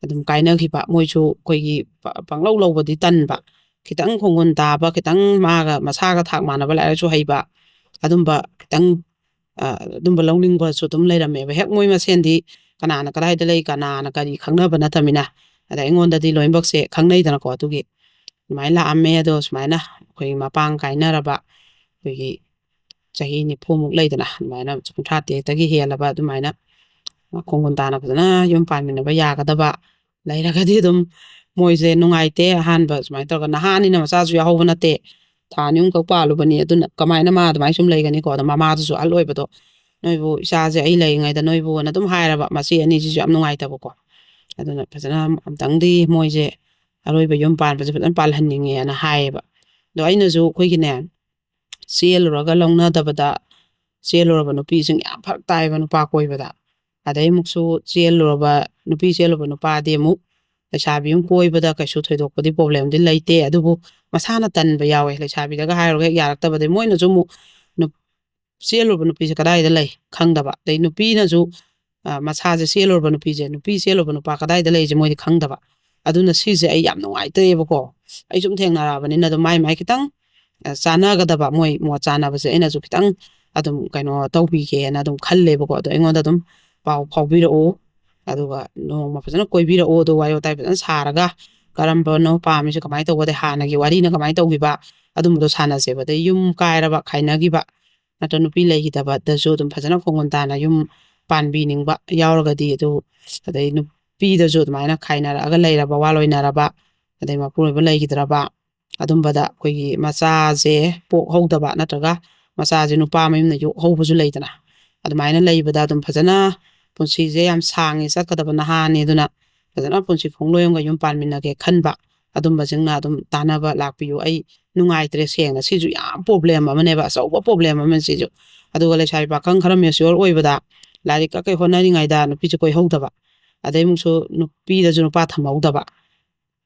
ꯑꯗꯨꯝ ꯀꯥꯏꯅꯈꯤꯕ꯫ ꯃꯣꯏꯁꯨ ꯑꯩꯈꯣꯏꯒꯤ ꯄ-, ꯄꯪꯂꯧ ꯂꯧꯕꯗꯤ ꯇꯟꯕ, ꯈꯤꯇꯪ ꯈꯣꯡꯒꯨꯟ ꯇꯥꯕ, ꯈꯤꯇꯪ ꯃꯥꯒ ꯃꯁꯥꯒ ꯊꯥꯛ ꯃꯥꯟꯅꯕ ꯂꯥꯏꯔꯤꯛ ꯂꯥꯏꯁꯨ ꯍꯩꯕ, ꯑꯗꯨꯝꯕ ꯈꯤꯇꯪ, ꯑ, ꯑꯗꯨꯝꯕ ꯂꯧꯅꯤꯡꯕꯁꯨ ꯑꯗꯨꯝ ꯂꯩꯔꯝꯃꯦꯕ꯫ ꯍꯦꯛ ꯃꯣꯏ ꯃꯁꯦꯟꯗꯤ ꯀꯅꯥꯅ ꯀꯗꯥꯏꯗ ꯂꯩ, ꯀꯅꯥꯅ ꯀꯔꯤ ꯈꯪꯅꯕ ꯅꯠꯇꯃꯤꯅ꯫ ꯑꯗ ꯑꯩꯉꯣꯟꯗꯗꯤ ꯂꯣꯏꯅꯃꯛꯁꯦ ꯈꯪꯅꯩꯗꯅꯀꯣ꯫ ꯑꯗꯨꯒꯤ ꯑꯗꯨꯃꯥꯏꯅ ꯂꯥꯛꯑꯝꯃꯦ꯫ ꯑꯗꯣ ꯁꯨꯃꯥꯏꯅ ꯑꯩꯈꯣꯏꯒꯤ ꯃꯄꯥꯡ ꯀꯥꯏꯅꯔꯕ, ꯑꯩꯈꯣꯏꯒꯤ ꯆꯍꯤ ꯅꯤꯐꯨꯃꯨꯛ ꯂꯩꯗꯅ, ꯑꯗꯨꯃꯥꯏꯅ ꯀꯨꯟꯊ꯭ꯔꯥ ꯇꯔꯦꯠꯇꯒꯤ ꯍꯦꯜꯂꯕ ꯑꯗꯨꯃꯥꯏꯅ ꯈꯣꯡꯒꯨꯟ ꯇꯥꯅ ꯐꯖꯅ ꯌꯨꯝ ꯄꯥꯟꯃꯤꯟꯅꯕ ꯌꯥꯒꯗꯕ ꯂꯩꯔꯒꯗꯤ ꯑꯗꯨꯝ ꯃꯣꯏꯁꯦ ꯅꯨꯡꯉꯥꯏꯇꯦ꯫ ꯑꯍꯥꯟꯕ ꯁꯨꯃꯥꯏꯅ ꯇꯧꯔꯒ ꯅꯍꯥꯅꯤꯅ ꯃꯆꯥꯁꯨ ꯌꯥꯎꯍꯧꯕ ꯅꯠꯇꯦ, ꯊꯥ ꯑꯅꯤ ꯑꯍꯨꯝꯈꯛ ꯄꯥꯜꯂꯨꯕꯅꯤ꯫ ꯑꯗꯨꯅ ꯀꯃꯥꯏꯅ ꯃꯥ ꯑꯗꯨꯃꯥꯏꯅ ꯁꯨꯝ ꯂꯩꯒꯅꯤꯀꯣ? ꯑꯗꯣ ꯃꯃꯥꯗꯨꯁꯨ ꯑꯍꯜ ꯑꯣꯏꯕꯗꯣ, "ꯅꯣꯏꯕꯨ ꯏꯆꯥꯁꯦ ꯑꯩ ꯂꯩꯔꯤꯉꯩꯗ ꯅꯣꯏꯕꯨꯅ" ꯑꯗꯨꯝ ꯍꯥꯏꯔꯕ꯫ ꯃꯆꯦ ꯑꯅꯤꯁꯤꯁꯨ ꯌꯥꯝ ꯅꯨꯡꯉꯥꯏꯇꯕꯀꯣ꯫ ꯑꯗꯨꯅ ꯐꯖꯅ ꯑꯝꯇꯪꯗꯤ ꯃꯣꯏꯁꯦ ꯑꯔꯣꯏꯕ ꯌꯨꯝ ꯄꯥꯟꯕꯁꯦ ꯐꯖꯅ ꯄꯥꯜꯍꯟꯅꯤꯡꯉꯦꯅ ꯍꯥꯏꯌꯦꯕ꯫ ꯑꯗꯣ ꯑꯩꯅꯁꯨ ꯑꯩꯈꯣꯏꯒꯤꯅꯦ, ꯆꯦꯜꯂꯨꯔꯒ ꯂꯧꯅꯗꯕꯗ ꯆꯦꯜꯂꯨꯔꯕ ꯅꯨꯄꯤꯁꯤꯡ ꯌꯥꯝ ꯐꯔꯛ ꯇꯥꯏꯌꯦꯕ ꯅꯨꯄꯥ ꯀꯣꯏꯕꯗ꯫ ꯑꯗꯩ ꯑꯃꯨꯛꯁꯨ ꯆꯦꯜꯂꯨꯔꯕ, ꯅꯨꯄꯤ ꯆꯦꯜꯂꯨꯕ ꯅꯨꯄꯥꯗꯤ ꯑꯃꯨꯛ ꯂꯩꯁꯥꯕꯤ ꯑꯃ ꯀꯣꯏꯕꯗ ꯀꯩꯁꯨ ꯊꯣꯏꯗꯣꯛꯄꯗꯤ problemꯗꯤ ꯂꯩꯇꯦ, ꯑꯗꯨꯕꯨ ꯃꯁꯥꯅ ꯇꯟꯕ ꯌꯥꯎꯋꯦ꯫ ꯂꯩꯁꯥꯕꯤꯗꯒ ꯍꯥꯏꯔꯨꯔꯒ ꯍꯦꯛ ꯌꯥꯔꯛꯇꯕꯗꯩ ꯃꯣꯏꯅꯁꯨ ꯑꯃꯨꯛ ꯅꯨꯞ-, ꯆꯦꯜꯂꯨꯔꯕ ꯅꯨꯄꯤꯁꯦ ꯀꯗꯥꯏꯗ ꯂꯩ ꯈꯪꯗꯕ, ꯑꯗꯩ ꯅꯨꯄꯤꯅꯁꯨ, ꯑ, ꯃꯁꯥꯁꯦ ꯆꯦꯜꯂꯨꯔꯕ ꯅꯨꯄꯤꯁꯦ, ꯅꯨꯄꯤ ꯆꯦꯜꯂꯨꯕ ꯅꯨꯄꯥ ꯀꯗꯥꯏꯗ ꯂꯩꯁꯦ ꯃꯣꯏꯗꯤ ꯈꯪꯗꯕ꯫ ꯑꯗꯨꯅ ꯁꯤꯁꯦ ꯑꯩ ꯌꯥꯝ ꯅꯨꯡꯉꯥꯏꯇ꯭ꯔꯦꯕꯀꯣ꯫ ꯑꯩ ꯁꯨꯝ ꯊꯦꯡꯅꯔꯛꯑꯕꯅꯤꯅ ꯑꯗꯨꯝ ꯃꯥꯏ ꯃꯥꯏ ꯈꯤꯇꯪ, ꯑ, ꯆꯥꯟꯅꯒꯗꯕ, ꯃꯣꯏ ꯃꯣꯠ ꯆꯥꯟꯅꯕꯁꯦ ꯑꯩꯅꯁꯨ ꯈꯤꯇꯪ ꯑꯗꯨꯝ ꯀꯩꯅꯣ ꯇꯧꯕꯤꯒꯦꯅ ꯑꯗꯨꯝ ꯈꯜꯂꯦꯕꯀꯣ꯫ ꯑꯗꯣ ꯑꯩꯉꯣꯟꯗ ꯑꯗꯨꯝ ꯄꯥꯎ ꯐꯥꯎꯕꯤꯔꯛꯎ, ꯑꯗꯨꯒ ꯅꯣꯡꯃ ꯐꯖꯅ ꯀꯣꯏꯕꯤꯔꯛꯎ, ꯑꯗꯨ ꯋꯥꯔꯤ ꯋꯥꯇꯥꯏ ꯐꯖꯅ ꯁꯥꯔꯒ ꯀꯔꯝꯕꯅꯣ ꯄꯥꯝꯃꯤꯁꯦ, ꯀꯃꯥꯏꯅ ꯇꯧꯕ, ꯑꯗꯩ ꯍꯥꯟꯅꯒꯤ ꯋꯥꯔꯤꯅ ꯀꯃꯥꯏꯅ ꯇꯧꯈꯤꯕ, ꯑꯗꯨꯝꯕꯗꯣ ꯁꯥꯟꯅꯁꯦꯕ꯫ ꯑꯗꯩ ꯌꯨꯝ ꯀꯥꯏꯔꯕ, ꯈꯥꯏꯅꯈꯤꯕ, ꯅꯠꯇ꯭ꯔ ꯅꯨꯄꯤ ꯂꯩꯈꯤꯗꯕꯗꯁꯨ ꯑꯗꯨꯝ ꯐꯖꯅ ꯈꯣꯡꯒꯨꯟ ꯇꯥꯅ ꯌꯨꯝ ꯄꯥꯟꯕꯤꯅꯤꯡꯕ ꯌꯥꯎꯔꯒꯗꯤ ꯑꯗꯨ, ꯑꯗꯩ ꯅꯨꯄꯤꯗꯁꯨ ꯑꯗꯨꯃꯥꯏꯅ ꯈꯥꯏꯅꯔꯛꯑꯒ ꯂꯩꯔꯕ, ꯋꯥ ꯂꯣꯏꯅꯔꯕ, ꯑꯗꯩ ꯃꯄꯨꯔꯣꯏꯕ ꯂꯩꯈꯤꯗ꯭ꯔꯕ, ꯑꯗꯨꯝꯕꯗ ꯑꯩꯈꯣꯏꯒꯤ ꯃꯆꯥꯁꯦ ꯄꯣꯛꯍꯧꯗꯕ ꯅꯠꯇ꯭ꯔꯒ ꯃꯆꯥꯁꯦ ꯅꯨꯄꯥ ꯃꯌꯨꯝꯅ ꯌꯣꯛꯍꯧꯕꯁꯨ ꯂꯩꯗꯅ, ꯑꯗꯨꯃꯥꯏꯅ ꯂꯩꯕꯗ ꯑꯗꯨꯝ ꯐꯖꯅ ꯄꯨꯟꯁꯤꯁꯦ ꯌꯥꯝ ꯁꯥꯡꯉꯤ ꯆꯠꯀꯗꯕ ꯅꯍꯥꯅꯤ, ꯑꯗꯨꯅ ꯐꯖꯅ ꯄꯨꯟꯁꯤ ꯈꯣꯡꯂꯣꯏ ꯑꯃꯒ ꯌꯨꯝ ꯄꯥꯟꯃꯤꯟꯅꯒꯦ ꯈꯟꯕ ꯑꯗꯨꯝꯕꯁꯤꯡꯅ ꯑꯗꯨꯝ ꯇꯥꯟꯅꯕ ꯂꯥꯛꯄꯤꯌꯨ꯫ ꯑꯩ ꯅꯨꯡꯉꯥꯏꯇ꯭ꯔꯦ ꯁꯦꯡꯅ, ꯁꯤꯁꯨ ꯌꯥꯝ problem ꯑꯃꯅꯦꯕ, ꯑꯆꯧꯕ problem ꯑꯃꯅꯤ ꯁꯤꯁꯨ꯫ ꯑꯗꯨꯒ ꯂꯩꯁꯥꯕꯤ ꯄꯥꯈꯪ ꯈꯔ mature ꯑꯣꯏꯕꯗ ꯂꯥꯏꯔꯤꯛꯀ ꯀꯩ ꯍꯣꯠꯅꯔꯤꯉꯩꯗ ꯅꯨꯄꯤꯁꯦ ꯀꯣꯏꯍꯧꯗꯕ, ꯑꯗꯩ ꯑꯃꯨꯛꯁꯨ ꯅꯨꯄꯤꯗꯁꯨ ꯅꯨꯄꯥ ꯊꯝꯍꯧꯗꯕ,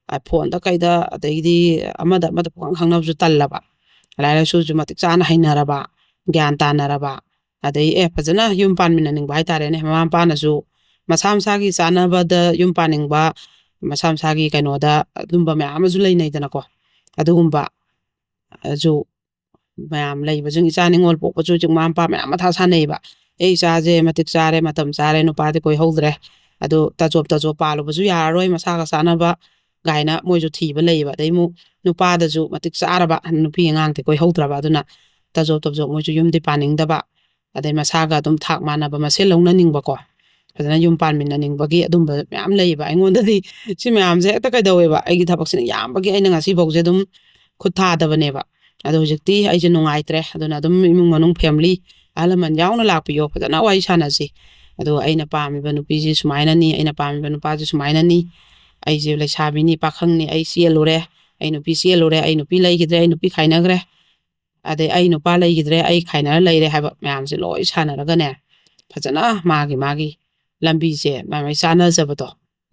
ꯑ, phoneꯗ ꯀꯩꯗ, ꯑꯗꯩꯗꯤ ꯑꯃꯗ ꯑꯃꯗ ꯄꯨꯡꯈꯪ ꯈꯪꯅꯕꯁꯨ ꯇꯜꯂꯕ, ꯂꯥꯏꯔꯤꯛ ꯂꯥꯏꯁꯨꯁꯨ ꯃꯇꯤꯛ ꯆꯥꯅ ꯍꯩꯅꯔꯕ, ꯒ꯭ꯌꯥꯟ ꯇꯥꯅꯔꯕ, ꯑꯗꯩ, ꯑꯦ, ꯐꯖꯅ ꯌꯨꯝ ꯄꯥꯟꯃꯤꯟꯅꯅꯤꯡꯕ ꯍꯥꯏꯇꯥꯔꯦꯅꯦ꯫ ꯃꯃꯥ ꯃꯄꯥꯅꯁꯨ ꯃꯁꯥ ꯃꯁꯥꯒꯤ ꯆꯥꯟꯅꯕꯗ ꯌꯨꯝ ꯄꯥꯟꯅꯤꯡꯕ, ꯃꯁꯥ ꯃꯁꯥꯒꯤ ꯀꯩꯅꯣꯗ ꯑꯗꯨꯝꯕ ꯃꯌꯥꯝ ꯑꯃꯁꯨ ꯂꯩꯅꯩꯗꯅꯀꯣ꯫ ꯑꯗꯨꯒꯨꯝꯕ ꯁꯨ ꯃꯌꯥꯝ ꯂꯩꯕꯁꯤꯡ, ꯏꯆꯥ ꯅꯤꯉꯣꯜ ꯄꯣꯛꯄꯁꯨ ꯍꯧꯖꯤꯛ ꯃꯃꯥ ꯃꯄꯥ ꯃꯌꯥꯝ ꯃꯊꯥ ꯁꯥꯟꯅꯩꯕ꯫ "ꯑꯦ, ꯏꯆꯥꯁꯦ ꯃꯇꯤꯛ ꯆꯥꯔꯦ, ꯃꯇꯝ ꯆꯥꯔꯦ, ꯅꯨꯄꯥꯗꯤ ꯀꯣꯏꯍꯧꯗ꯭ꯔꯦ, ꯑꯗꯨ ꯇꯥꯖꯣꯞ ꯇꯥꯖꯣꯞ ꯄꯥꯜꯂꯨꯕꯁꯨ ꯌꯥꯔꯔꯣꯏ, ꯃꯁꯥꯒ ꯆꯥꯟꯅꯕ" ꯀꯥꯏꯅ ꯃꯣꯏꯁꯨ ꯊꯤꯕ ꯂꯩꯌꯦꯕ꯫ ꯑꯗꯩ ꯑꯃꯨꯛ ꯅꯨꯄꯥꯗꯁꯨ ꯃꯇꯤꯛ ꯆꯥꯔꯕ ꯅꯨꯄꯤ ꯑꯉꯥꯡꯗꯤ ꯀꯣꯏꯍꯧꯗ꯭ꯔꯕ, ꯑꯗꯨꯅ ꯇꯥꯖꯣꯞ ꯇꯥꯖꯣꯞ ꯃꯣꯏꯁꯨ ꯌꯨꯝꯗꯤ ꯄꯥꯅꯤꯡꯗꯕ, ꯑꯗꯩ ꯃꯁꯥꯒ ꯑꯗꯨꯝ ꯊꯥꯛ ꯃꯥꯟꯅꯕ ꯃꯁꯦꯜ ꯂꯧꯅꯅꯤꯡꯕꯀꯣ, ꯐꯖꯅ ꯌꯨꯝ ꯄꯥꯟꯃꯤꯟꯅꯅꯤꯡꯕꯒꯤ ꯑꯗꯨꯝꯕ ꯃꯌꯥꯝ ꯂꯩꯌꯦꯕ꯫ ꯑꯩꯉꯣꯟꯗꯗꯤ ꯁꯤ ꯃꯌꯥꯝꯁꯦ ꯍꯦꯛꯇ ꯀꯩꯗꯧꯋꯦꯕ, ꯑꯩꯒꯤ ꯊꯕꯛꯁꯤꯅ ꯌꯥꯝꯕꯒꯤ ꯑꯩꯅ ꯉꯁꯤꯐꯥꯎꯁꯦ ꯑꯗꯨꯝ ꯈꯨꯠ ꯊꯥꯗꯕꯅꯦꯕ꯫ ꯑꯗꯣ ꯍꯧꯖꯤꯛꯇꯤ ꯑꯩꯁꯦ ꯅꯨꯡꯉꯥꯏꯇ꯭ꯔꯦ, ꯑꯗꯨꯅ ꯑꯗꯨꯝ ꯏꯃꯨꯡ ꯃꯅꯨꯡ family ꯑꯍꯜ ꯂꯃꯟ ꯌꯥꯎꯅ ꯂꯥꯛꯄꯤꯌꯣ, ꯐꯖꯅ ꯋꯥꯔꯤ ꯁꯥꯟꯅꯁꯤ꯫ ꯑꯗꯣ ꯑꯩꯅ ꯄꯥꯝꯃꯤꯕ ꯅꯨꯄꯤꯁꯤ ꯁꯨꯃꯥꯏꯅꯅꯤ, ꯑꯩꯅ ꯄꯥꯝꯃꯤꯕ ꯅꯨꯄꯥꯁꯤ ꯁꯨꯃꯥꯏꯅꯅꯤ, ꯑꯩꯁꯦ ꯂꯩꯁꯥꯕꯤꯅꯤ, ꯄꯥꯈꯪꯅꯤ, ꯑꯩ ꯆꯦꯜꯂꯨꯔꯦ, ꯑꯩ ꯅꯨꯄꯤ ꯆꯦꯜꯂꯨꯔꯦ, ꯑꯩ ꯅꯨꯄꯤ ꯂꯩꯈꯤꯗ꯭ꯔꯦ, ꯑꯩ ꯅꯨꯄꯤ ꯈꯥꯏꯅꯈ꯭ꯔꯦ, ꯑꯗꯩ ꯑꯩ ꯅꯨꯄꯥ ꯂꯩꯈꯤꯗ꯭ꯔꯦ, ꯑꯩ ꯈꯥꯏꯅꯔ ꯂꯩꯔꯦ ꯍꯥꯏꯕ ꯃꯌꯥꯝꯁꯦ ꯂꯣꯏ ꯁꯥꯟꯅꯔꯒꯅꯦ, ꯐꯖꯅ ꯃꯥꯒꯤ ꯃꯥꯒꯤ ꯂꯝꯕꯤꯁꯦ ꯃꯥꯏ ꯃꯥꯏ ꯆꯥꯟꯅꯖꯕꯗꯣ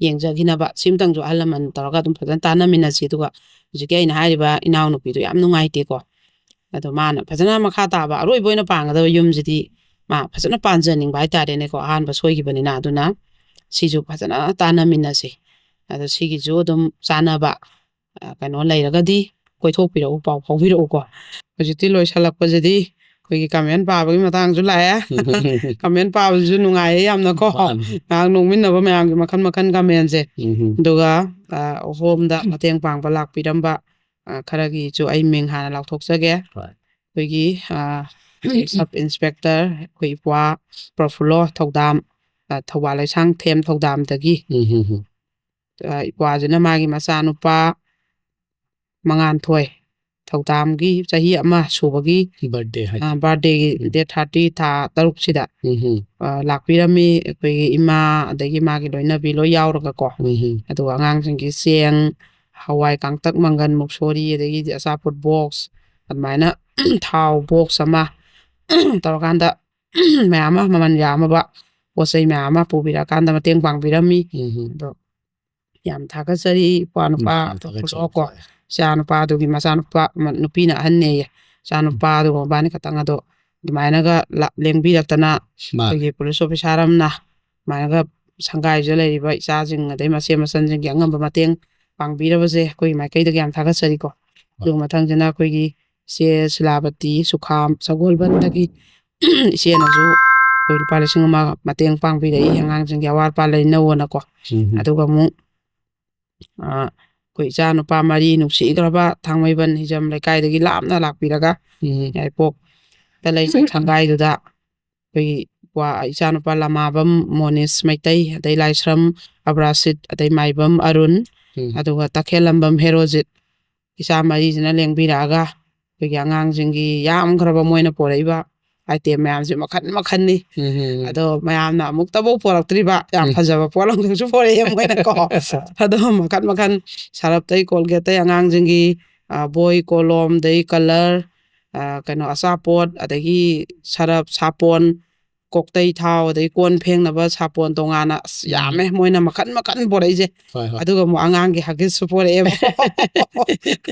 ꯌꯦꯡꯖꯈꯤꯅꯕ, ꯁꯤꯝꯇꯪꯁꯨ ꯑꯍꯜ ꯂꯃꯟ ꯇꯧꯔꯒ ꯑꯗꯨꯝ ꯐꯖꯅ ꯇꯥꯟꯅꯃꯤꯟꯅꯁꯤ꯫ ꯑꯗꯨꯒ ꯍꯧꯖꯤꯛꯀꯤ ꯑꯩꯅ ꯍꯥꯏꯔꯤꯕ ꯏꯅꯥꯎꯅꯨꯄꯤꯗꯣ ꯌꯥꯝ ꯅꯨꯡꯉꯥꯏꯇꯦꯀꯣ꯫ ꯑꯗꯣ ꯃꯥꯅ ꯐꯖꯅ ꯃꯈꯥ ꯇꯥꯕ ꯑꯔꯣꯏꯕ ꯑꯣꯏꯅ ꯄꯥꯡꯒꯗꯕ ꯌꯨꯝꯁꯤꯗꯤ ꯃꯥ ꯐꯖꯅ ꯄꯥꯟꯖꯅꯤꯡꯕ ꯍꯥꯏꯇꯥꯔꯦꯅꯦꯀꯣ, ꯑꯍꯥꯟꯕ ꯁꯣꯏꯈꯤꯕꯅꯤꯅ꯫ ꯑꯗꯨꯅ ꯁꯤꯁꯨ ꯐꯖꯅ ꯇꯥꯟꯅꯃꯤꯟꯅꯁꯤ꯫ ꯑꯗꯣ ꯁꯤꯒꯤꯁꯨ ꯑꯗꯨꯝ ꯆꯥꯟꯅꯕ, ꯑ, ꯀꯩꯅꯣ ꯂꯩꯔꯒꯗꯤ ꯀꯣꯏꯊꯣꯛꯄꯤꯔꯛꯎ, ꯄꯥꯎ ꯐꯥꯎꯕꯤꯔꯛꯎꯀꯣ꯫ ꯍꯧꯖꯤꯛꯇꯤ ꯂꯣꯏꯁꯜꯂꯛꯄꯁꯤꯗꯤ ꯑꯩꯈꯣꯏꯒꯤ ꯀꯃꯦꯟ ꯄꯥꯕꯒꯤ ꯃꯇꯥꯡꯁꯨ ꯂꯥꯛꯑꯦ꯫ ꯀꯃꯦꯟ ꯄꯥꯕꯁꯤꯁꯨ ꯅꯨꯡꯉꯥꯏꯌꯦ ꯌꯥꯝꯅꯀꯣ꯫ ꯃꯥꯅꯤ꯫ ꯉꯥꯏꯍꯥꯛ ꯅꯣꯛꯃꯤꯟꯅꯕ ꯃꯌꯥꯝꯒꯤ ꯃꯈꯜ ꯃꯈꯜ ꯀꯃꯦꯟꯁꯦ꯫ ꯎꯝ꯫ ꯑꯗꯨꯒ, ꯑ, ꯍꯣꯝꯗ ꯃꯇꯦꯡ ꯄꯥꯡꯕ ꯂꯥꯛꯄꯤꯔꯝꯕ, ꯑ, ꯈꯔꯒꯤꯁꯨ ꯑꯩ ꯃꯤꯡ ꯍꯥꯟꯅ ꯂꯥꯎꯊꯣꯛꯆꯒꯦ꯫ ꯍꯣꯏ꯫ ꯑꯩꯈꯣꯏꯒꯤ, ꯑ, ꯁꯕ ꯏꯟꯁꯄꯦꯛꯇꯔ ꯑꯩꯈꯣꯏ ꯏꯄ꯭ꯋꯥ ꯄ꯭ꯔꯐꯨꯜꯂꯣ ꯊꯧꯗꯥꯝ, ꯑ, ꯊꯧꯕꯥꯜ ꯂꯩꯁꯥꯡꯊꯦꯝ ꯊꯧꯗꯥꯝꯗꯒꯤ꯫ ꯎꯝ, ꯎꯝ, ꯎꯝ꯫ ꯑ, ꯏꯄ꯭ꯋꯥꯁꯤꯅ ꯃꯥꯒꯤ ꯃꯆꯥꯅꯨꯄꯥ ꯃꯉꯥꯟꯊꯣꯏ ꯊꯧꯗꯥꯝꯒꯤ ꯆꯍꯤ ꯑꯃ ꯁꯨꯕꯒꯤ, ꯕꯥꯔꯗꯦ ꯍꯥꯏ꯫ ꯑ, ꯕꯥꯔꯗꯦꯒꯤ ꯎꯝ꯫ ꯗꯦꯠ ꯊꯥꯔꯇꯤ, ꯊꯥ ꯇꯔꯨꯛꯁꯤꯗ, ꯎꯝ, ꯎꯝ꯫ ꯑ, ꯂꯥꯛꯄꯤꯔꯝꯃꯤ꯫ ꯑꯩꯈꯣꯏꯒꯤ ꯏꯃꯥ ꯑꯗꯒꯤ ꯃꯥꯒꯤ ꯂꯣꯏꯅꯕꯤ ꯂꯣꯏ ꯌꯥꯎꯔꯒꯀꯣ꯫ ꯎꯝ, ꯎꯝ꯫ ꯑꯗꯨꯒ ꯑꯉꯥꯡꯁꯤꯡꯒꯤ ꯆꯦꯡ, ꯍꯋꯥꯏ ꯀꯥꯡꯇꯛ, ꯃꯪꯒꯟ, ꯃꯨꯛꯁꯣꯔꯤ, ꯑꯗꯒꯤꯗꯤ ꯑꯆꯥꯄꯣꯠ ꯕꯣꯛꯁ, ꯑꯗꯨꯃꯥꯏꯅ ꯊꯥꯎ ꯕꯣꯛꯁ ꯑꯃ ꯇꯧꯔꯀꯥꯟꯗ ꯃꯌꯥꯝ ꯑꯃ, ꯃꯃꯜ ꯌꯥꯝꯃꯕ ꯄꯣꯠ ꯆꯩ ꯃꯌꯥꯝ ꯑꯃ ꯄꯨꯕꯤꯔꯛꯑꯀꯥꯟꯗ ꯃꯇꯦꯡ ꯄꯥꯡꯕꯤꯔꯝꯃꯤ꯫ ꯎꯝ, ꯎꯝ꯫ ꯑꯗꯣ ꯌꯥꯝ ꯊꯥꯒꯠꯆꯔꯤ ꯏꯄ꯭ꯋꯥ ꯎꯝ, ꯅꯨꯄꯥ ꯌꯥꯝ ꯊꯥꯒꯠꯆꯔꯤ꯫ ꯊꯣꯛꯄꯗꯣꯀꯣ꯫ ꯍꯣꯏ꯫ ꯏꯆꯥ ꯅꯨꯄꯥꯗꯨꯒꯤ ꯃꯆꯥꯅꯨꯄꯥ, ꯃ-, ꯅꯨꯄꯤꯅ ꯑꯍꯟꯅꯦꯌꯦ꯫ ꯏꯆꯥ ꯎꯝ꯫ ꯅꯨꯄꯥꯗꯨꯒ ꯃꯕꯥꯅꯤ ꯈꯛꯇꯪ ꯑꯗꯣ ꯑꯗꯨꯃꯥꯏꯅꯒ ꯂꯥ-, ꯂꯦꯡꯕꯤꯔꯛꯇꯅ ꯃꯥꯅꯤ꯫ ꯑꯩꯈꯣꯏꯒꯤ ꯄꯨꯂꯤꯁ ꯑꯣꯐꯤꯁꯥꯔ ꯑꯃꯅ ꯑꯗꯨꯃꯥꯏꯅꯒ ꯁꯪꯒꯥꯏꯁꯤꯗ ꯂꯩꯔꯤꯕ ꯏꯆꯥꯁꯤꯡ ꯑꯗꯩ ꯃꯆꯦ ꯃꯆꯟꯁꯤꯡꯒꯤ ꯑꯉꯝꯕ ꯃꯇꯦꯡ ꯄꯥꯡꯕꯤꯔꯕꯁꯦ ꯑꯩꯈꯣꯏꯒꯤ ꯃꯥꯏꯀꯩꯗꯒꯤ ꯌꯥꯝ ꯊꯥꯒꯠꯆꯔꯤꯀꯣ꯫ ꯍꯣꯏ꯫ ꯑꯗꯨꯒ ꯃꯊꯪꯁꯤꯅ ꯑꯩꯈꯣꯏꯒꯤ ꯏꯆꯦ ꯁꯤꯂꯥꯕꯇꯤ ꯁꯨꯈꯥꯝ ꯁꯒꯣꯜꯕꯟꯗꯒꯤ ꯏꯆꯦꯅꯁꯨ ꯑꯩꯈꯣꯏ ꯂꯨꯄꯥ ꯂꯤꯁꯤꯡ ꯑꯃ ꯃꯇꯦꯡ ꯄꯥꯡꯕꯤꯔꯛꯏ ꯑꯉꯥꯡꯁꯤꯡꯒꯤ ꯑꯋꯥꯠ ꯑꯄꯥ ꯂꯩꯅꯧꯑꯅꯀꯣ꯫ ꯎꯝ꯫ ꯑꯗꯨꯒ ꯑꯃꯨꯛ, ꯑ, ꯑꯩꯈꯣꯏ ꯏꯆꯥ ꯅꯨꯄꯥ ꯃꯔꯤ ꯅꯨꯡꯁꯤꯈ꯭ꯔꯕ ꯊꯥꯡꯃꯩꯕꯟ ꯍꯤꯖꯝ ꯂꯩꯀꯥꯏꯗꯒꯤ ꯂꯥꯞꯅ ꯂꯥꯛꯄꯤꯔꯒ ꯎꯝ꯫ ꯌꯥꯏꯄꯣꯛꯇ ꯂꯩꯕ ꯁꯪꯒꯥꯏꯗꯨꯗ ꯑꯩꯈꯣꯏꯒꯤ ꯋꯥ-, ꯏꯆꯥ ꯅꯨꯄꯥ ꯂꯃꯥꯕꯝ ꯃꯣꯅꯤꯁ ꯃꯩꯇꯩ, ꯑꯗꯩ ꯂꯥꯏꯁ꯭ꯔꯝ ꯑꯕ꯭ꯔꯥꯁꯤꯠ, ꯑꯗꯩ ꯃꯥꯏꯕꯝ ꯑꯔꯨꯟ, ꯎꯝ꯫ ꯑꯗꯨꯒ ꯇꯈꯦꯜꯂꯝꯕꯝ ꯍꯦꯔꯣꯖꯤꯠ, ꯏꯆꯥ ꯃꯔꯤꯁꯤꯅ ꯂꯦꯡꯕꯤꯔꯛꯑꯒ ꯑꯩꯈꯣꯏꯒꯤ ꯑꯉꯥꯡꯁꯤꯡꯒꯤ ꯌꯥꯝꯈ꯭ꯔꯕ ꯃꯣꯏꯅ ꯄꯣꯔꯛꯏꯕ item ꯃꯌꯥꯝꯁꯦ ꯃꯈꯟ ꯃꯈꯟꯅꯤ꯫ ꯎꯝ, ꯎꯝ, ꯎꯝ꯫ ꯑꯗꯣ ꯃꯌꯥꯝꯅ ꯑꯃꯨꯛꯇꯕꯨ ꯄꯣꯔꯛꯇ꯭ꯔꯤꯕ ꯌꯥꯝ ꯎꯝ꯫ ꯐꯖꯕ ꯄꯣꯠ ꯑꯃꯈꯛꯁꯨ ꯄꯣꯔꯛꯑꯦ ꯃꯣꯏꯅꯀꯣ꯫ ꯑꯗꯣ ꯃꯈꯟ ꯃꯈꯟ ꯁꯔꯞꯇꯩ ꯀꯣꯜꯒꯦꯠꯇꯩ ꯑꯉꯥꯡꯁꯤꯡꯒꯤ, ꯑ, ꯕꯣꯏ ꯀꯣꯂꯣꯝꯗꯩ ꯀꯂꯔ, ꯑ, ꯀꯩꯅꯣ ꯑꯆꯥꯄꯣꯠ ꯑꯗꯒꯤ ꯁꯔꯞ ꯁꯥꯄꯣꯟ ꯀꯣꯛꯇꯩ ꯊꯥꯎ, ꯑꯗꯩ ꯀꯣꯟ ꯐꯦꯡꯅꯕ ꯁꯥꯄꯣꯟ ꯇꯣꯉꯥꯟꯅ, ꯑꯁ, ꯎꯝ꯫ ꯌꯥꯝꯃꯦ ꯃꯣꯏꯅ ꯃꯈꯟ ꯃꯈꯟ ꯄꯣꯔꯛꯏꯁꯦ꯫ ꯍꯣꯏ, ꯍꯣꯏ꯫ ꯑꯗꯨꯒ ꯑꯃꯨꯛ ꯑꯉꯥꯡꯒꯤ Huggies ꯁꯨ ꯄꯣꯔꯛꯑꯦꯕ꯫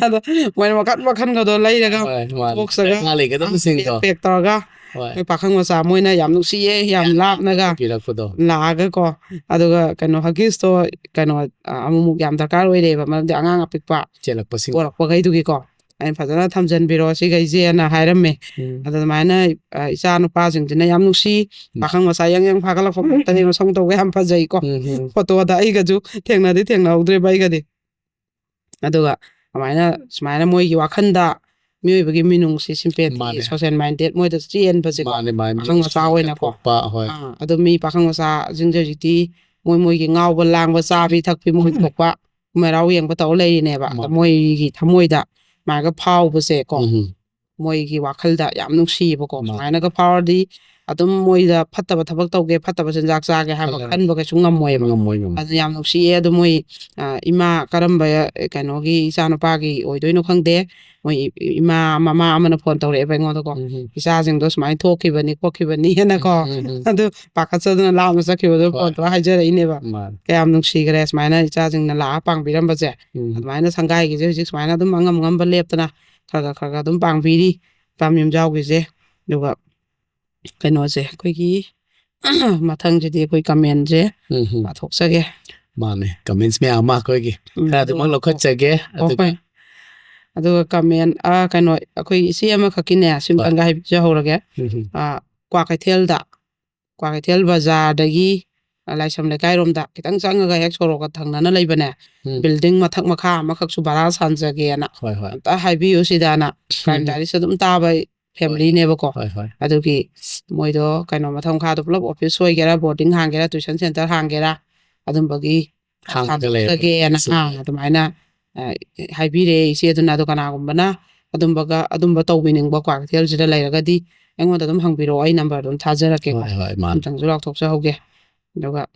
ꯑꯗꯣ ꯃꯣꯏꯅ ꯃꯈꯟ ꯃꯈꯟꯒꯗꯣ ꯂꯩꯔꯒ ꯍꯣꯏ, ꯃꯥꯅꯦ꯫ ꯊꯣꯛꯆꯒ ꯗꯔꯀꯥꯔ ꯂꯩꯒꯗꯕꯁꯤꯡꯗꯣ꯫ ꯄꯦꯛ ꯄꯦꯛ ꯇꯧꯔꯒ ꯍꯣꯏ꯫ ꯑꯩꯈꯣꯏ ꯄꯥꯈꯪ ꯃꯆꯥ ꯃꯣꯏꯅ ꯌꯥꯝ ꯅꯨꯡꯁꯤꯌꯦ, ꯌꯥꯝ ꯂꯥꯞꯅꯒ ꯄꯤꯔꯛꯄꯗꯣ꯫ ꯂꯥꯛꯑꯒꯀꯣ꯫ ꯑꯗꯨꯒ ꯀꯩꯅꯣ Huggies ꯇꯣ ꯀꯩꯅꯣ, ꯑ, ꯑꯃꯨꯛꯃꯨꯛ ꯌꯥꯝ ꯗꯔꯀꯥꯔ ꯑꯣꯏꯔꯛꯑꯦꯕ, ꯃꯔꯝꯗꯤ ꯑꯉꯥꯡ ꯑꯄꯤꯛꯄ ꯆꯦꯜꯂꯛꯄꯁꯤꯡ꯫ ꯄꯣꯔꯛꯄꯈꯩꯗꯨꯒꯤꯀꯣ꯫ ꯑꯩꯅ ꯐꯖꯅ ꯊꯝꯖꯟꯕꯤꯔꯣ ꯁꯤꯈꯩꯁꯦꯅ ꯍꯥꯏꯔꯝꯃꯦ꯫ ꯎꯝ꯫ ꯑꯗꯣ ꯑꯗꯨꯃꯥꯏꯅ, ꯑ, ꯏꯆꯥ ꯅꯨꯄꯥꯁꯤꯡꯁꯤꯅ ꯌꯥꯝ ꯅꯨꯡꯁꯤ, ꯎꯝ꯫ ꯄꯥꯈꯪ ꯃꯆꯥ ꯌꯪ ꯌꯪ ꯐꯥꯒꯠꯂꯛꯄ ꯉꯥꯛꯇꯅꯦ, ꯃꯁꯛ ꯃꯇꯧꯒ ꯌꯥꯝ ꯐꯖꯩꯀꯣ꯫ ꯎꯝ, ꯎꯝ꯫ ꯐꯣꯇꯣꯗ ꯑꯩꯒꯁꯨ ꯊꯦꯡꯅꯗꯤ ꯊꯦꯡꯅꯍꯧꯗ꯭ꯔꯦꯕ ꯑꯩꯒꯗꯤ꯫ ꯑꯗꯨꯒ ꯑꯗꯨꯃꯥꯏꯅ, ꯁꯨꯃꯥꯏꯅ ꯃꯣꯏꯒꯤ ꯋꯥꯈꯜꯗ ꯃꯤꯑꯣꯏꯕꯒꯤ ꯃꯤꯅꯨꯡꯁꯤ, sympathy, ꯃꯥꯅꯦ꯫ Social minded ꯃꯣꯏꯗ ꯆꯦꯟꯕꯁꯦꯀꯣ꯫ ꯃꯥꯅꯦ, ꯃꯥꯅꯦ, ꯄꯥꯈꯪ ꯃꯆꯥ ꯃꯤꯅꯨꯡꯁꯤ ꯑꯣꯏꯅꯀꯣ꯫ ꯊꯣꯛꯄ, ꯍꯣꯏ꯫ ꯑꯥ, ꯑꯗꯣ ꯃꯤ ꯄꯥꯈꯪ ꯃꯆꯥꯁꯤꯡꯁꯦ ꯍꯧꯖꯤꯛꯇꯤ ꯃꯣꯏ ꯃꯣꯏꯒꯤ ꯉꯥꯎꯕ ꯂꯥꯡꯕ, ꯆꯥꯕꯤ ꯊꯛꯄꯤ, ꯃꯣꯏ ꯊꯣꯛꯄ ꯀꯨꯝꯍꯩ ꯍꯔꯥꯎ ꯌꯦꯡꯕ ꯇꯧ ꯂꯩꯔꯤꯅꯦꯕ꯫ ꯑꯗ ꯃꯥꯅꯦ꯫ ꯃꯣꯏꯒꯤ ꯊꯃꯣꯏꯗ ꯁꯨꯃꯥꯏꯅꯒ ꯐꯥꯎꯕꯁꯦꯀꯣ, ꯎꯝ꯫ ꯃꯣꯏꯒꯤ ꯋꯥꯈꯜꯗ ꯌꯥꯝ ꯅꯨꯡꯁꯤꯌꯦꯕꯀꯣ꯫ ꯃꯥꯅꯦ꯫ ꯁꯨꯃꯥꯏꯅꯒ ꯐꯥꯎꯔꯗꯤ ꯑꯗꯨꯝ ꯃꯣꯏꯗ ꯐꯠꯇꯕ ꯊꯕꯛ ꯇꯧꯒꯦ, ꯐꯠꯇꯕ ꯆꯤꯟꯖꯥꯛ ꯆꯥꯒꯦ ꯍꯥꯏꯕ ꯈꯜꯂꯔꯣꯏ꯫ ꯈꯟꯕ ꯀꯩꯁꯨ ꯉꯝꯃꯣꯏꯕ꯫ ꯉꯝꯃꯣꯏ, ꯉꯝꯃꯣꯏ꯫ ꯑꯗꯨ ꯌꯥꯝ ꯅꯨꯡꯁꯤꯌꯦ꯫ ꯑꯗꯨ ꯃꯣꯏ, ꯑ, ꯏꯃꯥ ꯀꯔꯝꯕ, ꯑ, ꯀꯩꯅꯣꯒꯤ ꯏꯆꯥꯅꯨꯄꯥꯒꯤ ꯑꯣꯏꯗꯣꯏꯅꯣ ꯈꯪꯗꯦ꯫ ꯃꯣꯏ ꯏ-, ꯏꯃꯥ, ꯃꯃꯥ ꯑꯃꯅ ꯐꯣꯟ ꯇꯧꯔꯛꯑꯦꯕ ꯑꯩꯉꯣꯟꯗꯀꯣ꯫ ꯎꯝ, ꯎꯝ꯫ "ꯏꯆꯥꯁꯤꯡꯗꯣ ꯁꯨꯃꯥꯏꯅ ꯊꯣꯛꯈꯤꯕꯅꯤ, ꯈꯣꯠꯈꯤꯕꯅꯤ" ꯍꯥꯏꯅꯀꯣ꯫ ꯎꯝ, ꯎꯝ, ꯎꯝ꯫ ꯑꯗꯨ ꯄꯥꯈꯠꯆꯗꯅ ꯂꯥꯞꯅ ꯆꯠꯈꯤꯕꯗꯣ ꯍꯣꯏ꯫ ꯐꯣꯟ ꯇꯧꯔ ꯍꯥꯏꯖꯔꯛꯏꯅꯦꯕ꯫ ꯃꯥꯅꯦ꯫ ꯀꯌꯥꯝ ꯅꯨꯡꯁꯤꯈ꯭ꯔꯦ ꯁꯨꯃꯥꯏꯅ ꯏꯆꯥꯁꯤꯡꯅ ꯂꯥꯛꯑ ꯄꯥꯡꯕꯤꯔꯝꯕꯁꯦ꯫ ꯎꯝ꯫ ꯑꯗꯨꯃꯥꯏꯅ ꯁꯪꯒꯥꯏꯒꯤꯁꯦ ꯍꯧꯖꯤꯛ ꯁꯨꯃꯥꯏꯅ ꯑꯗꯨꯝ ꯑꯉꯝ ꯑꯉꯝꯕ ꯂꯦꯞꯇꯅ ꯈꯔ ꯈꯔ, ꯈꯔ ꯈꯔ ꯑꯗꯨꯝ ꯄꯥꯡꯕꯤꯔꯤ ꯏꯄꯥꯝ ꯌꯨꯝꯖꯥꯎꯒꯤꯁꯦ꯫ ꯑꯗꯨꯒ ꯀꯩꯅꯣꯁꯦ, ꯑꯩꯈꯣꯏꯒꯤ ꯃꯊꯪꯁꯤꯗꯤ ꯑꯩꯈꯣꯏ comment ꯁꯦ ꯎꯝ, ꯎꯝ꯫ ꯄꯥꯊꯣꯛꯆꯒꯦ꯫ ꯃꯥꯅꯦ, comments ꯃꯌꯥꯝ ꯑꯃ ꯑꯩꯈꯣꯏꯒꯤ ꯎꯝ, ꯈꯔ ꯑꯗꯨꯃꯛ ꯑꯗꯨꯒ ꯂꯧꯈꯠꯆꯒꯦ꯫ ꯑꯣ, ꯑꯗꯨꯒ ꯍꯣꯏ꯫ ꯑꯗꯨꯒ comment, ꯑ, ꯀꯩꯅꯣ, ꯑꯩꯈꯣꯏ ꯏꯆꯦ ꯑꯃꯈꯛꯀꯤꯅꯦ, ꯍꯣꯏ꯫ ꯁꯤꯝꯇꯪꯒ ꯍꯥꯏꯕꯤꯖꯍꯧꯔꯒꯦ꯫ ꯎꯝ, ꯎꯝ꯫ ꯑ, ꯀ꯭ꯋꯥꯀꯩꯊꯦꯜꯗ, ꯀ꯭ꯋꯥꯀꯩꯊꯦꯜ ꯕꯖꯥꯔꯗꯒꯤ, ꯑ, ꯂꯥꯏꯁ꯭ꯔꯝ ꯂꯩꯀꯥꯏꯔꯣꯝꯗ ꯈꯤꯇꯪ ꯆꯪꯉꯒ ꯍꯦꯛ ꯁꯣꯔꯣꯛꯀ ꯊꯪꯅꯅ ꯂꯩꯕꯅꯦ, ꯎꯝ꯫ Building ꯃꯊꯛ ꯃꯈꯥ ꯑꯃꯈꯛꯁꯨ ꯚꯔꯥ ꯁꯥꯟꯖꯒꯦꯅ ꯍꯣꯏ, ꯍꯣꯏ꯫ ꯑꯝꯇ ꯍꯥꯏꯕꯤꯌꯨ ꯁꯤꯗꯅ꯫ ꯎꯝ꯫ Crime Diary ꯁꯨ ꯑꯗꯨꯝ ꯇꯥꯕ ꯍꯣꯏ꯫ Family ꯅꯦꯕꯀꯣ꯫ ꯍꯣꯏ, ꯍꯣꯏ꯫ ꯑꯗꯨꯒꯤ ꯃꯣꯏꯗꯣ ꯀꯩꯅꯣ, ꯃꯊꯛ ꯃꯈꯥꯗꯣ ꯄꯨꯂꯞ office ꯑꯣꯏꯒꯦꯔꯥ, boarding ꯍꯥꯡꯒꯦꯔꯥ, tuition center ꯍꯥꯡꯒꯦꯔꯥ, ꯑꯗꯨꯝꯕꯒꯤ ꯍꯥꯡꯉꯒ ꯂꯩꯔꯕ ꯁꯥꯟꯗꯣꯛꯆꯒꯦꯅ, ꯁꯤ꯫ ꯑꯥ, ꯑꯗꯨꯃꯥꯏꯅ, ꯑ, ꯍꯥꯏꯕꯤꯔꯦ ꯏꯆꯦꯗꯨꯅ꯫ ꯑꯗꯣ ꯀꯅꯥꯒꯨꯝꯕꯅ ꯑꯗꯨꯝꯕꯒ, ꯑꯗꯨꯝꯕ ꯇꯧꯕꯤꯅꯤꯡꯕ ꯀ꯭ꯋꯥꯀꯩꯊꯦꯜꯁꯤꯗ ꯂꯩꯔꯒꯗꯤ ꯑꯩꯉꯣꯟꯗ ꯑꯗꯨꯝ ꯍꯪꯕꯤꯔꯛꯑꯣ, ꯑꯩ number ꯗꯣ ꯑꯗꯨꯝ ꯊꯥꯖꯔꯛꯀꯦꯀꯣ꯫ ꯍꯣꯏ, ꯍꯣꯏ, ꯃꯥꯅꯦ꯫ ꯑꯝꯇꯪꯁꯨ ꯂꯥꯎꯊꯣꯛꯆꯍꯧꯒꯦ꯫ ꯑꯗꯨꯒ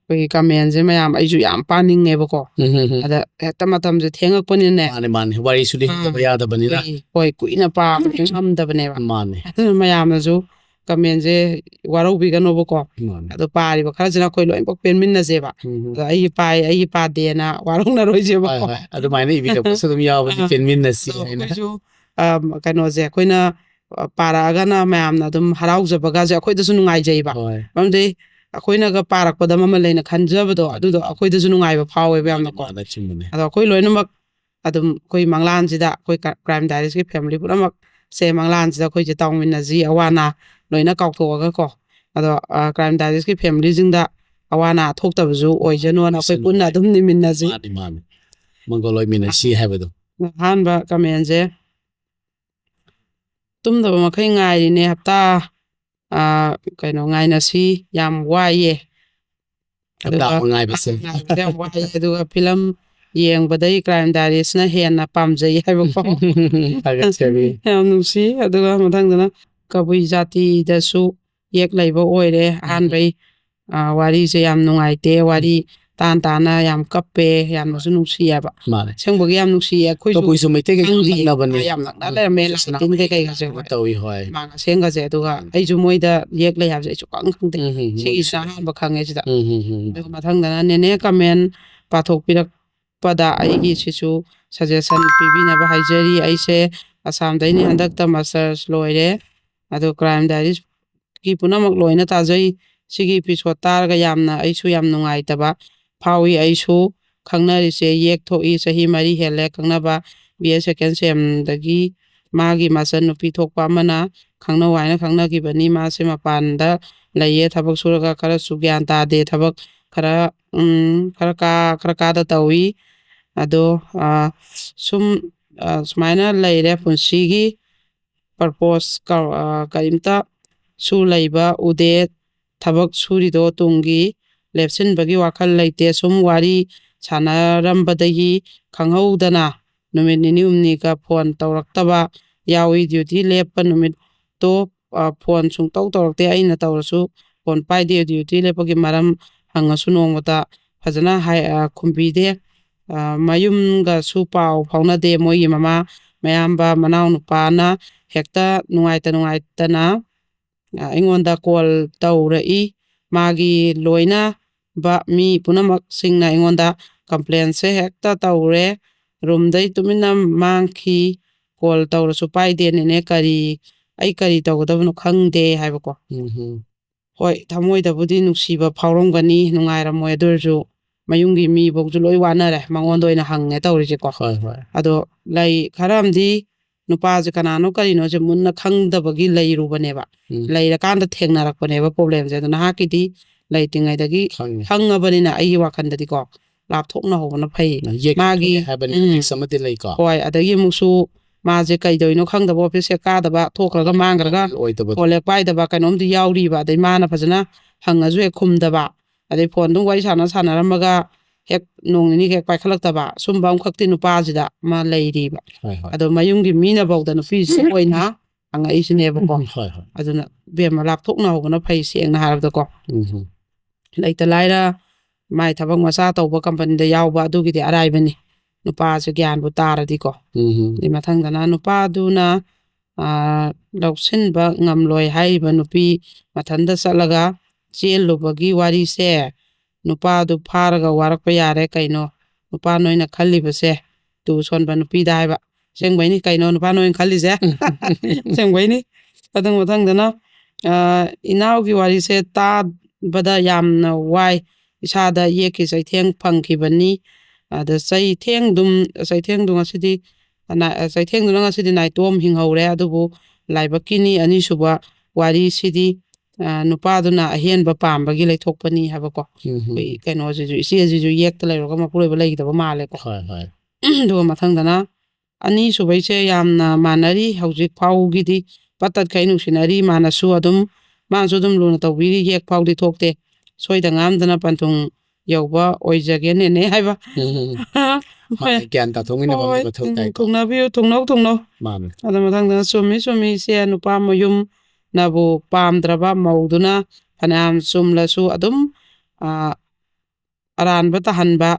ꯑꯩꯈꯣꯏꯒꯤ ꯀꯃꯦꯟꯁꯦ ꯃꯌꯥꯝ ꯑꯩꯁꯨ ꯌꯥꯝ ꯄꯥꯅꯤꯡꯉꯦꯕꯀꯣ꯫ ꯎꯝ, ꯎꯝ, ꯎꯝ꯫ ꯑꯗ ꯍꯦꯛꯇ ꯃꯇꯝꯁꯦ ꯊꯦꯡꯉꯛꯄꯅꯤꯅꯅꯦ, ꯃꯥꯅꯦ, ꯃꯥꯅꯦ, ꯋꯥꯔꯤꯁꯨ ꯂꯤꯗꯕ ꯑꯥ, ꯌꯥꯗꯕꯅꯤꯅ꯫ ꯑꯩꯈꯣꯏ ꯍꯣꯏ, ꯀꯨꯏꯅ ꯄꯥꯕꯁꯨ ꯉꯝꯗꯕꯅꯦꯕ꯫ ꯃꯥꯅꯦ꯫ ꯑꯗꯨꯅ ꯃꯌꯥꯝꯅꯁꯨ ꯀꯃꯦꯟꯁꯦ ꯋꯥꯔꯧꯕꯤꯒꯅꯣꯕꯀꯣ꯫ ꯃꯥꯅꯦ꯫ ꯑꯗꯣ ꯄꯥꯔꯤꯕ ꯈꯔꯁꯤꯅ ꯑꯩꯈꯣꯏ ꯂꯣꯏꯅꯃꯛ ꯄꯦꯟꯃꯤꯟꯅꯁꯦꯕ꯫ ꯎꯝ, ꯎꯝ꯫ ꯑꯗꯣ ꯑꯩꯒꯤ ꯄꯥꯏ, ꯑꯩꯒꯤ ꯄꯥꯗꯦꯅ ꯋꯥꯔꯧꯅꯔꯣꯏꯁꯦꯕꯀꯣ꯫ ꯍꯣꯏ, ꯍꯣꯏ, ꯑꯗꯨꯃꯥꯏꯅ ꯏꯕꯤꯔꯛꯄꯁꯨ ꯑꯗꯨꯝ ꯌꯥꯎꯕꯅꯤ, ꯑꯥ, ꯄꯦꯟꯃꯤꯟꯅꯁꯤ ꯑꯗꯣ ꯍꯥꯏꯅ꯫ ꯑꯩꯈꯣꯏꯁꯨ ꯑꯝ, ꯀꯩꯅꯣꯁꯦ ꯑꯩꯈꯣꯏꯅ ꯑ, ꯄꯥꯔꯛꯑꯒꯅ ꯃꯌꯥꯝꯅ ꯑꯗꯨꯝ ꯍꯔꯥꯎꯖꯕꯒꯁꯦ ꯑꯩꯈꯣꯏꯗꯁꯨ ꯅꯨꯡꯉꯥꯏꯖꯩꯕ꯫ ꯍꯣꯏ꯫ ꯃꯔꯝꯗꯤ ꯑꯩꯈꯣꯏꯅꯒ ꯄꯥꯔꯛꯄꯗ ꯃꯃꯜ ꯂꯩꯅ ꯈꯟꯖꯕꯗꯣ, ꯑꯗꯨꯗꯣ ꯑꯩꯈꯣꯏꯗꯁꯨ ꯅꯨꯡꯉꯥꯏꯕ ꯐꯥꯎꯋꯦꯕ ꯌꯥꯝꯅꯀꯣ꯫ ꯃꯥꯅꯦ, ꯆꯨꯝꯕꯅꯦ꯫ ꯑꯗꯣ ꯑꯩꯈꯣꯏ ꯂꯣꯏꯅꯃꯛ ꯑꯗꯨꯝ ꯑꯩꯈꯣꯏ ꯃꯪꯂꯥꯟꯁꯤꯗ, ꯑꯩꯈꯣꯏ ꯀ-, ꯀ꯭ꯔꯥꯏꯝ ꯗꯥꯏꯔꯤꯁꯀꯤ ꯐꯦꯃꯤꯂꯤ ꯄꯨꯝꯅꯃꯛꯁꯦ ꯃꯪꯂꯥꯟꯁꯤꯗ ꯑꯩꯈꯣꯏꯁꯦ ꯇꯥꯎꯃꯤꯟꯅꯁꯤ, ꯑꯋꯥ ꯑꯅꯥ ꯂꯣꯏꯅ ꯀꯥꯎꯊꯣꯛꯑꯒꯀꯣ꯫ ꯑꯗꯣ, ꯑ, ꯀ꯭ꯔꯥꯏꯝ ꯗꯥꯏꯔꯤꯁꯀꯤ ꯐꯦꯃꯤꯂꯤꯁꯤꯡꯗ ꯑꯋꯥ ꯑꯅꯥ ꯊꯣꯛꯇꯕꯁꯨ ꯑꯣꯏꯖꯅꯣꯅ ꯑꯩꯈꯣꯏ ꯄꯨꯟꯅ ꯑꯗꯨꯝ ꯅꯤꯃꯤꯟꯅꯁꯤ꯫ ꯃꯥꯅꯤ, ꯃꯥꯅꯤ꯫ ꯃꯪꯒꯣꯜ ꯑꯣꯏꯃꯤꯟꯅꯁꯤ ꯍꯥꯏꯕꯗꯣ꯫ ꯑꯍꯥꯟꯕ ꯀꯃꯦꯟꯁꯦ, "ꯇꯨꯝꯗꯕ ꯃꯈꯩ ꯉꯥꯏꯔꯤꯅꯦ ꯍꯞꯇꯥ, ꯑ, ꯀꯩꯅꯣ, ꯉꯥꯏꯅꯁꯤ, ꯌꯥꯝ ꯋꯥꯏꯌꯦ꯫ ꯍꯞꯇꯥ ꯑꯗꯨꯒ ꯑꯃ ꯉꯥꯏꯕꯁꯦ꯫ ꯉꯥꯏꯕꯁꯦ ꯌꯥꯝ ꯋꯥꯏꯌꯦ, ꯑꯗꯨꯒ ꯐꯤꯂꯝ ꯌꯦꯡꯕꯗꯩ ꯀ꯭ꯔꯥꯏꯝ ꯗꯥꯏꯔꯤꯁꯅ ꯍꯦꯟꯅ ꯄꯥꯝꯖꯩ" ꯍꯥꯏꯕꯀꯣ꯫ ꯊꯥꯒꯠꯆꯔꯤ꯫ ꯌꯥꯝ ꯅꯨꯡꯁꯤ꯫ ꯑꯗꯨꯒ ꯃꯊꯪꯗꯅ "ꯀꯕꯨꯏ ꯖꯥꯇꯤꯗꯁꯨ ꯌꯦꯛ ꯂꯩꯕ ꯑꯣꯏꯔꯦ꯫ ꯑꯍꯥꯟꯕꯩ, ꯑ, ꯋꯥꯔꯤꯁꯦ ꯌꯥꯝ ꯅꯨꯡꯉꯥꯏꯇꯦ, ꯋꯥꯔꯤ ꯇꯥꯟ ꯇꯥꯅ ꯌꯥꯝ ꯀꯞꯄꯦ, ꯌꯥꯝꯅꯁꯨ ꯅꯨꯡꯁꯤꯌꯦꯕ"꯫ ꯃꯥꯅꯦ꯫ ꯑꯁꯦꯡꯕꯒꯤ ꯌꯥꯝ ꯅꯨꯡꯁꯤꯌꯦ꯫ ꯑꯩꯈꯣꯏꯁꯨ ꯀꯕꯨꯏꯁꯨ ꯃꯩꯇꯩꯒ ꯌꯥꯝ ꯈꯪꯗꯦ꯫ ꯅꯛꯅꯕꯅꯦ꯫ ꯌꯥꯝ ꯅꯛꯅ ꯂꯩꯔꯝꯃꯦ꯫ ꯁꯤꯁꯨ ꯂꯥꯇꯤꯟ ꯀꯩꯀꯩꯒꯁꯦ꯫ ꯀꯩꯅꯣ ꯇꯧꯏ, ꯍꯣꯏ꯫ ꯃꯥꯡ ꯑꯁꯦꯡꯒꯁꯦ꯫ ꯑꯗꯨꯒ ꯑꯩꯁꯨ ꯃꯣꯏꯗ ꯌꯦꯛ ꯂꯩ ꯍꯥꯏꯕꯁꯦ ꯑꯩꯁꯨ ꯈꯪ ꯈꯪꯗꯦ꯫ ꯎꯝ, ꯎꯝ, ꯎꯝ꯫ ꯁꯤꯒꯤꯁꯤꯅ ꯑꯍꯥꯟꯕ ꯈꯪꯉꯦ ꯁꯤꯗ꯫ ꯎꯝ, ꯎꯝ, ꯎꯝ꯫ ꯑꯗꯨꯒ ꯃꯊꯪꯗꯅ ꯅꯦꯅꯦ ꯀꯃꯦꯟ ꯄꯥꯊꯣꯛꯄꯤꯔꯛꯄꯗ ꯑꯩꯒꯤꯁꯤꯁꯨ ꯁꯖꯦꯁꯟ ꯄꯤꯕꯤꯅꯕ ꯍꯥꯏꯖꯔꯤ꯫ ꯑꯩꯁꯦ ꯑꯁꯥꯝꯗꯩꯅꯤ, ꯍꯟꯗꯛꯇ ꯃꯥꯁꯇꯔꯁ ꯂꯣꯏꯔꯦ꯫ ꯑꯗꯣ ꯀ꯭ꯔꯥꯏꯝ ꯗꯥꯏꯔꯤꯁꯀꯤ ꯄꯨꯝꯅꯃꯛ ꯂꯣꯏꯅ ꯇꯥꯖꯩ꯫ ꯁꯤꯒꯤ ꯏꯄꯤꯁꯣꯠ ꯇꯥꯔꯒ ꯌꯥꯝꯅ ꯑꯩꯁꯨ ꯌꯥꯝ ꯅꯨꯡꯉꯥꯏꯇꯕ ꯐꯥꯎꯏ꯫ ꯑꯩꯁꯨ ꯈꯪꯅꯔꯤꯁꯦ ꯌꯦꯛ ꯊꯣꯛꯏ, ꯆꯍꯤ ꯃꯔꯤ ꯍꯦꯜꯂꯦ ꯈꯪꯅꯕ꯫ ꯕꯤ ꯑꯦ ꯁꯦꯀꯦꯟ ꯁꯦꯝꯗꯒꯤ ꯃꯥꯒꯤ ꯃꯆꯟꯅꯨꯄꯤ ꯊꯣꯛꯄ ꯑꯃꯅ ꯈꯪꯅꯧ ꯍꯥꯏꯅ ꯈꯪꯅꯈꯤꯕꯅꯤ꯫ ꯃꯥꯁꯦ ꯃꯄꯥꯟꯗ ꯂꯩꯌꯦ, ꯊꯕꯛ ꯁꯨꯔꯒ ꯈꯔꯁꯨ ꯒ꯭ꯌꯥꯟ ꯇꯥꯗꯦ, ꯊꯕꯛ ꯈꯔ, ꯎꯝ, ꯈꯔ ꯀꯥ, ꯈꯔ ꯀꯥꯗ ꯇꯧꯏ꯫ ꯑꯗꯣ, ꯑ, ꯁꯨꯝ, ꯑ, ꯁꯨꯃꯥꯏꯅ ꯂꯩꯔꯦ ꯄꯨꯟꯁꯤꯒꯤ꯫ ꯄꯔꯄꯣꯁ ꯀ-, ꯑ, ꯀꯔꯤꯝꯇꯁꯨ ꯂꯩꯕ ꯎꯗꯦ꯫ ꯊꯕꯛ ꯁꯨꯔꯤꯗꯣ ꯇꯨꯡꯒꯤ ꯂꯦꯞꯁꯤꯟꯕꯒꯤ ꯋꯥꯈꯜ ꯂꯩꯇꯦ꯫ ꯁꯨꯝ ꯋꯥꯔꯤ ꯁꯥꯟꯅꯔꯝꯕꯗꯒꯤ ꯈꯪꯍꯧꯗꯅ ꯅꯨꯃꯤꯠ ꯅꯤꯅꯤ ꯍꯨꯝꯅꯤꯒ ꯐꯣꯟ ꯇꯧꯔꯛꯇꯕ ꯌꯥꯎꯏ꯫ ꯗ꯭ꯌꯨꯇꯤ ꯂꯦꯞꯄ ꯅꯨꯃꯤꯠꯇꯣ, ꯑ, ꯐꯣꯟ ꯁꯨꯡꯇꯧ ꯇꯧꯔꯛꯇꯦ꯫ ꯑꯩꯅ ꯇꯧꯔꯁꯨ ꯐꯣꯟ ꯄꯥꯏꯗꯦ꯫ ꯗ꯭ꯌꯨꯇꯤ ꯂꯦꯞꯄꯒꯤ ꯃꯔꯝ ꯍꯪꯉꯁꯨ ꯅꯣꯡꯃꯇ ꯐꯖꯅ ꯍꯥꯏ-, ꯑ, ꯈꯨꯝꯕꯤꯗꯦ꯫ ꯑ, ꯃꯌꯨꯝꯒꯁꯨ ꯄꯥꯎ ꯐꯥꯎꯅꯗꯦ꯫ ꯃꯣꯏꯒꯤ ꯃꯃꯥ, ꯃꯌꯥꯝꯕ, ꯃꯅꯥꯎꯅꯨꯄꯥꯅ ꯍꯦꯛꯇ ꯅꯨꯡꯉꯥꯏꯇ ꯅꯨꯡꯉꯥꯏꯇꯅ, ꯑ, ꯑꯩꯉꯣꯟꯗ ꯀꯣꯜ ꯇꯧꯔꯛꯏ꯫ ꯃꯥꯒꯤ ꯂꯣꯏꯅꯕ ꯃꯤ ꯄꯨꯝꯅꯃꯛꯁꯤꯡꯅ ꯑꯩꯉꯣꯟꯗ ꯀꯝꯄ꯭ꯂꯦꯟꯁꯦ ꯍꯦꯛꯇ ꯇꯧꯔꯦ꯫ ꯔꯨꯝꯗꯩ ꯇꯨꯃꯤꯟꯅ ꯃꯥꯡꯈꯤ꯫ ꯀꯣꯜ ꯇꯧꯔꯁꯨ ꯄꯥꯏꯗꯦ꯫ "ꯅꯦꯅꯦ, ꯀꯔꯤ, ꯑꯩ ꯀꯔꯤ ꯇꯧꯒꯗꯕꯅꯣ ꯈꯪꯗꯦ" ꯍꯥꯏꯕꯀꯣ꯫ ꯎꯝ ꯍꯝ꯫ ꯍꯣꯏ, ꯊꯃꯣꯏꯗꯕꯨꯗꯤ ꯅꯨꯡꯁꯤꯕ ꯐꯥꯎꯔꯝꯒꯅꯤ, ꯅꯨꯡꯉꯥꯏꯔꯝꯃꯣꯏ, ꯑꯗꯨ ꯑꯣꯏꯔꯁꯨ ꯃꯌꯨꯝꯒꯤ ꯃꯤꯐꯧꯁꯨ ꯂꯣꯏ ꯋꯥꯅꯔꯦ, ꯃꯉꯣꯟꯗ ꯑꯣꯏꯅ ꯍꯪꯉꯦ ꯇꯧꯔꯤꯁꯦꯀꯣ꯫ ꯍꯣꯏ, ꯍꯣꯏ꯫ ꯑꯗꯣ ꯂꯩ ꯈꯔ ꯑꯃꯗꯤ ꯅꯨꯄꯥꯁꯦ ꯀꯅꯥꯅꯣ ꯀꯔꯤꯅꯣꯁꯦ ꯃꯨꯟꯅ ꯈꯪꯗꯕꯒꯤ ꯂꯩꯔꯨꯕꯅꯦꯕ꯫ ꯎꯝ꯫ ꯂꯩꯔꯀꯥꯟꯗ ꯊꯦꯡꯅꯔꯛꯄꯅꯦꯕ ꯄ꯭ꯔꯣꯕ꯭ꯂꯦꯝꯁꯦ꯫ ꯑꯗꯣ ꯅꯍꯥꯛꯀꯤꯗꯤ ꯂꯩꯇ꯭ꯔꯤꯉꯩꯗꯒꯤ ꯈꯪꯉꯦ꯫ ꯈꯪꯉꯕꯅꯤꯅ ꯑꯩꯒꯤ ꯋꯥꯈꯜꯗꯗꯤꯀꯣ, ꯂꯥꯞꯊꯣꯛꯅ ꯍꯧꯕꯅ ꯐꯩ꯫ ꯌꯦꯛ ꯃꯥꯒꯤ ꯍꯥꯏꯕꯅꯤ, ꯎꯝ꯫ ꯔꯤꯛꯁ ꯑꯃꯗꯤ ꯂꯩꯀꯣ꯫ ꯍꯣꯏ, ꯑꯗꯒꯤ ꯑꯃꯨꯛꯁꯨ ꯃꯥꯁꯦ ꯀꯩꯗꯧꯔꯤꯅꯣ ꯈꯪꯗꯕ, ꯑꯣꯐꯤꯁ ꯍꯦꯛ ꯀꯥꯗꯕ, ꯊꯣꯛꯈ꯭ꯔꯒ ꯃꯥꯡꯈ꯭ꯔꯒ, ꯑꯣꯏꯗꯕꯗꯣ꯫ ꯐꯣꯟ ꯍꯦꯛ ꯄꯥꯏꯗꯕ, ꯀꯩꯅꯣꯝꯗꯤ ꯌꯥꯎꯔꯤꯕ꯫ ꯑꯗꯩ ꯃꯥꯅ ꯐꯖꯅ ꯍꯪꯉꯁꯨ ꯍꯦꯛ ꯈꯨꯝꯗꯕ, ꯑꯗꯩ ꯐꯣꯟ ꯑꯗꯨꯝ ꯋꯥꯔꯤ ꯁꯥꯟꯅ ꯁꯥꯟꯅꯔꯝꯃꯒ ꯍꯦꯛ ꯅꯣꯡ ꯅꯤꯅꯤ ꯍꯦꯛ ꯄꯥꯏꯈꯠꯂꯛꯇꯕ, ꯁꯨꯝꯕ ꯑꯃꯈꯛꯇꯤ ꯅꯨꯄꯥꯁꯤꯗ ꯑꯃ ꯂꯩꯔꯤꯕ꯫ ꯍꯣꯏ, ꯍꯣꯏ꯫ ꯑꯗꯣ ꯃꯌꯨꯝꯒꯤ ꯃꯤꯅꯐꯧꯗ ꯅꯨꯄꯤꯁꯤ ꯑꯣꯏꯅ ꯍꯪꯉꯛꯏꯁꯤꯅꯦꯕꯀꯣ꯫ ꯎꯝ, ꯍꯣꯏ, ꯍꯣꯏ꯫ ꯑꯗꯨꯅ ꯏꯕꯦꯝꯃ, ꯂꯥꯞꯊꯣꯛꯅ ꯍꯧꯕꯅ ꯐꯩ, ꯁꯦꯡꯅ ꯍꯥꯏꯔꯕꯗꯀꯣ꯫ ꯎꯝ, ꯍꯝ꯫ ꯂꯩꯇ ꯂꯥꯏꯔ ꯃꯥꯏ ꯊꯕꯛ ꯃꯆꯥ ꯇꯧꯕ ꯀꯝꯄꯅꯤꯗ ꯌꯥꯎꯕ, ꯑꯗꯨꯒꯤꯗꯤ ꯑꯔꯥꯏꯕꯅꯤ꯫ ꯅꯨꯄꯥꯁꯦ ꯒ꯭ꯌꯥꯟꯕꯨ ꯇꯥꯔꯗꯤꯀꯣ꯫ ꯎꯝ, ꯍꯝ꯫ ꯑꯗꯩ ꯃꯊꯪꯗꯅ ꯅꯨꯄꯥꯗꯨꯅ, ꯑꯥ, ꯂꯧꯁꯤꯟꯕ ꯉꯝꯂꯣꯏ ꯍꯥꯏꯔꯤꯕ ꯅꯨꯄꯤ ꯃꯊꯟꯇ ꯆꯠꯂꯒ ꯆꯦꯜꯂꯨꯕꯒꯤ ꯋꯥꯔꯤꯁꯦ, ꯅꯨꯄꯥꯗꯨ ꯐꯥꯔꯒ ꯋꯥꯔꯛꯄ ꯌꯥꯔꯦ ꯀꯩꯅꯣ ꯅꯨꯄꯥ ꯅꯣꯏꯅ ꯈꯜꯂꯤꯕꯁꯦ? ꯇꯨ ꯁꯣꯟꯕ ꯅꯨꯄꯤꯗ ꯍꯥꯏꯕ꯫ ꯑꯁꯦꯡꯕꯩꯅꯤ ꯀꯩꯅꯣ ꯅꯨꯄꯥ ꯅꯣꯏꯅ ꯈꯜꯂꯤꯁꯦ? ꯑꯁꯦꯡꯕꯩꯅꯤ꯫ ꯑꯗꯨ ꯃꯊꯪꯗꯅ, ꯑ, ꯏꯅꯥꯎꯒꯤ ꯋꯥꯔꯤꯁꯦ ꯇꯥꯕꯗ ꯌꯥꯝꯅ ꯋꯥꯏ꯫ ꯏꯁꯥꯗ ꯌꯦꯛꯀꯤ ꯆꯩꯊꯦꯡ ꯐꯪꯈꯤꯕꯅꯤ꯫ ꯑꯗ ꯆꯩꯊꯦꯡꯗꯨꯝ, ꯆꯩꯊꯦꯡꯗꯨ ꯉꯁꯤꯗꯤ, ꯑꯅꯥ-, ꯆꯩꯊꯦꯡꯗꯨꯅ ꯉꯁꯤꯗꯤ ꯅꯥꯏꯇꯣꯝ ꯍꯤꯡꯍꯧꯔꯦ꯫ ꯑꯗꯨꯕꯨ ꯂꯥꯏꯕꯛꯀꯤꯅꯤ꯫ ꯑꯅꯤꯁꯨꯕ ꯋꯥꯔꯤꯁꯤꯗꯤ, ꯑ, ꯅꯨꯄꯥꯗꯨꯅ ꯑꯍꯦꯟꯕ ꯄꯥꯝꯕꯒꯤ ꯂꯩꯊꯣꯛꯄꯅꯤ ꯍꯥꯏꯕꯀꯣ꯫ ꯎꯝ, ꯎꯝ꯫ ꯑꯩꯈꯣꯏ ꯀꯩꯅꯣꯁꯤꯁꯨ, ꯏꯆꯦꯁꯤꯁꯨ ꯌꯦꯛꯇ ꯂꯩꯔꯨꯔꯒ ꯃꯄꯨꯔꯣꯏꯕ ꯂꯩꯈꯤꯗꯕ ꯃꯥꯜꯂꯦꯀꯣ꯫ ꯍꯣꯏ, ꯍꯣꯏ꯫ ꯑꯗꯨꯒ ꯃꯊꯪꯗꯅ ꯑꯅꯤꯁꯨꯕꯩꯁꯦ ꯌꯥꯝꯅ ꯃꯥꯟꯅꯔꯤ꯫ ꯍꯧꯖꯤꯛ ꯐꯥꯎꯒꯤꯗꯤ ꯄꯠ ꯇꯠꯈꯩ ꯅꯨꯡꯁꯤꯅꯔꯤ꯫ ꯃꯥꯅꯁꯨ ꯑꯗꯨꯝ, ꯃꯥꯅꯁꯨ ꯑꯗꯨꯝ ꯂꯨꯅ ꯇꯧꯕꯤꯔꯤ, ꯌꯦꯛ ꯐꯥꯎꯗꯤ ꯊꯣꯛꯇꯦ꯫ ꯁꯣꯏꯗ ꯉꯥꯝꯗꯅ ꯄꯟꯊꯨꯡ ꯌꯧꯕ ꯑꯣꯏꯖꯒꯦꯅꯦꯅꯦ ꯍꯥꯏꯕ꯫ ꯎꯝ, ꯎꯝ, ꯎꯝ꯫ ꯍꯣꯏ꯫ ꯃꯥꯅ ꯒ꯭ꯌꯥꯟ ꯇꯥꯊꯣꯛꯃꯤꯟꯅꯕ ꯑꯃꯗꯤ ꯍꯣꯏ, ꯃꯊꯧ ꯎꯝ, ꯇꯥꯏꯀꯣ꯫ ꯊꯨꯡꯅꯕꯤꯌꯨ, ꯊꯨꯡꯅꯧ, ꯊꯨꯡꯅꯧ꯫ ꯃꯥꯅꯦ꯫ ꯑꯗꯨ ꯃꯊꯪꯗꯅ ꯆꯨꯝꯃꯤ, ꯆꯨꯝꯃꯤ, ꯏꯆꯦ, ꯅꯨꯄꯥ ꯃꯌꯨꯝꯅꯕꯨ ꯄꯥꯝꯗ꯭ꯔꯕ ꯃꯧꯗꯨꯅ ꯐꯅꯌꯥꯝ ꯆꯨꯝꯂꯁꯨ ꯑꯗꯨꯝ ꯑ, ꯑꯔꯥꯟꯕ ꯇꯥꯍꯟꯕ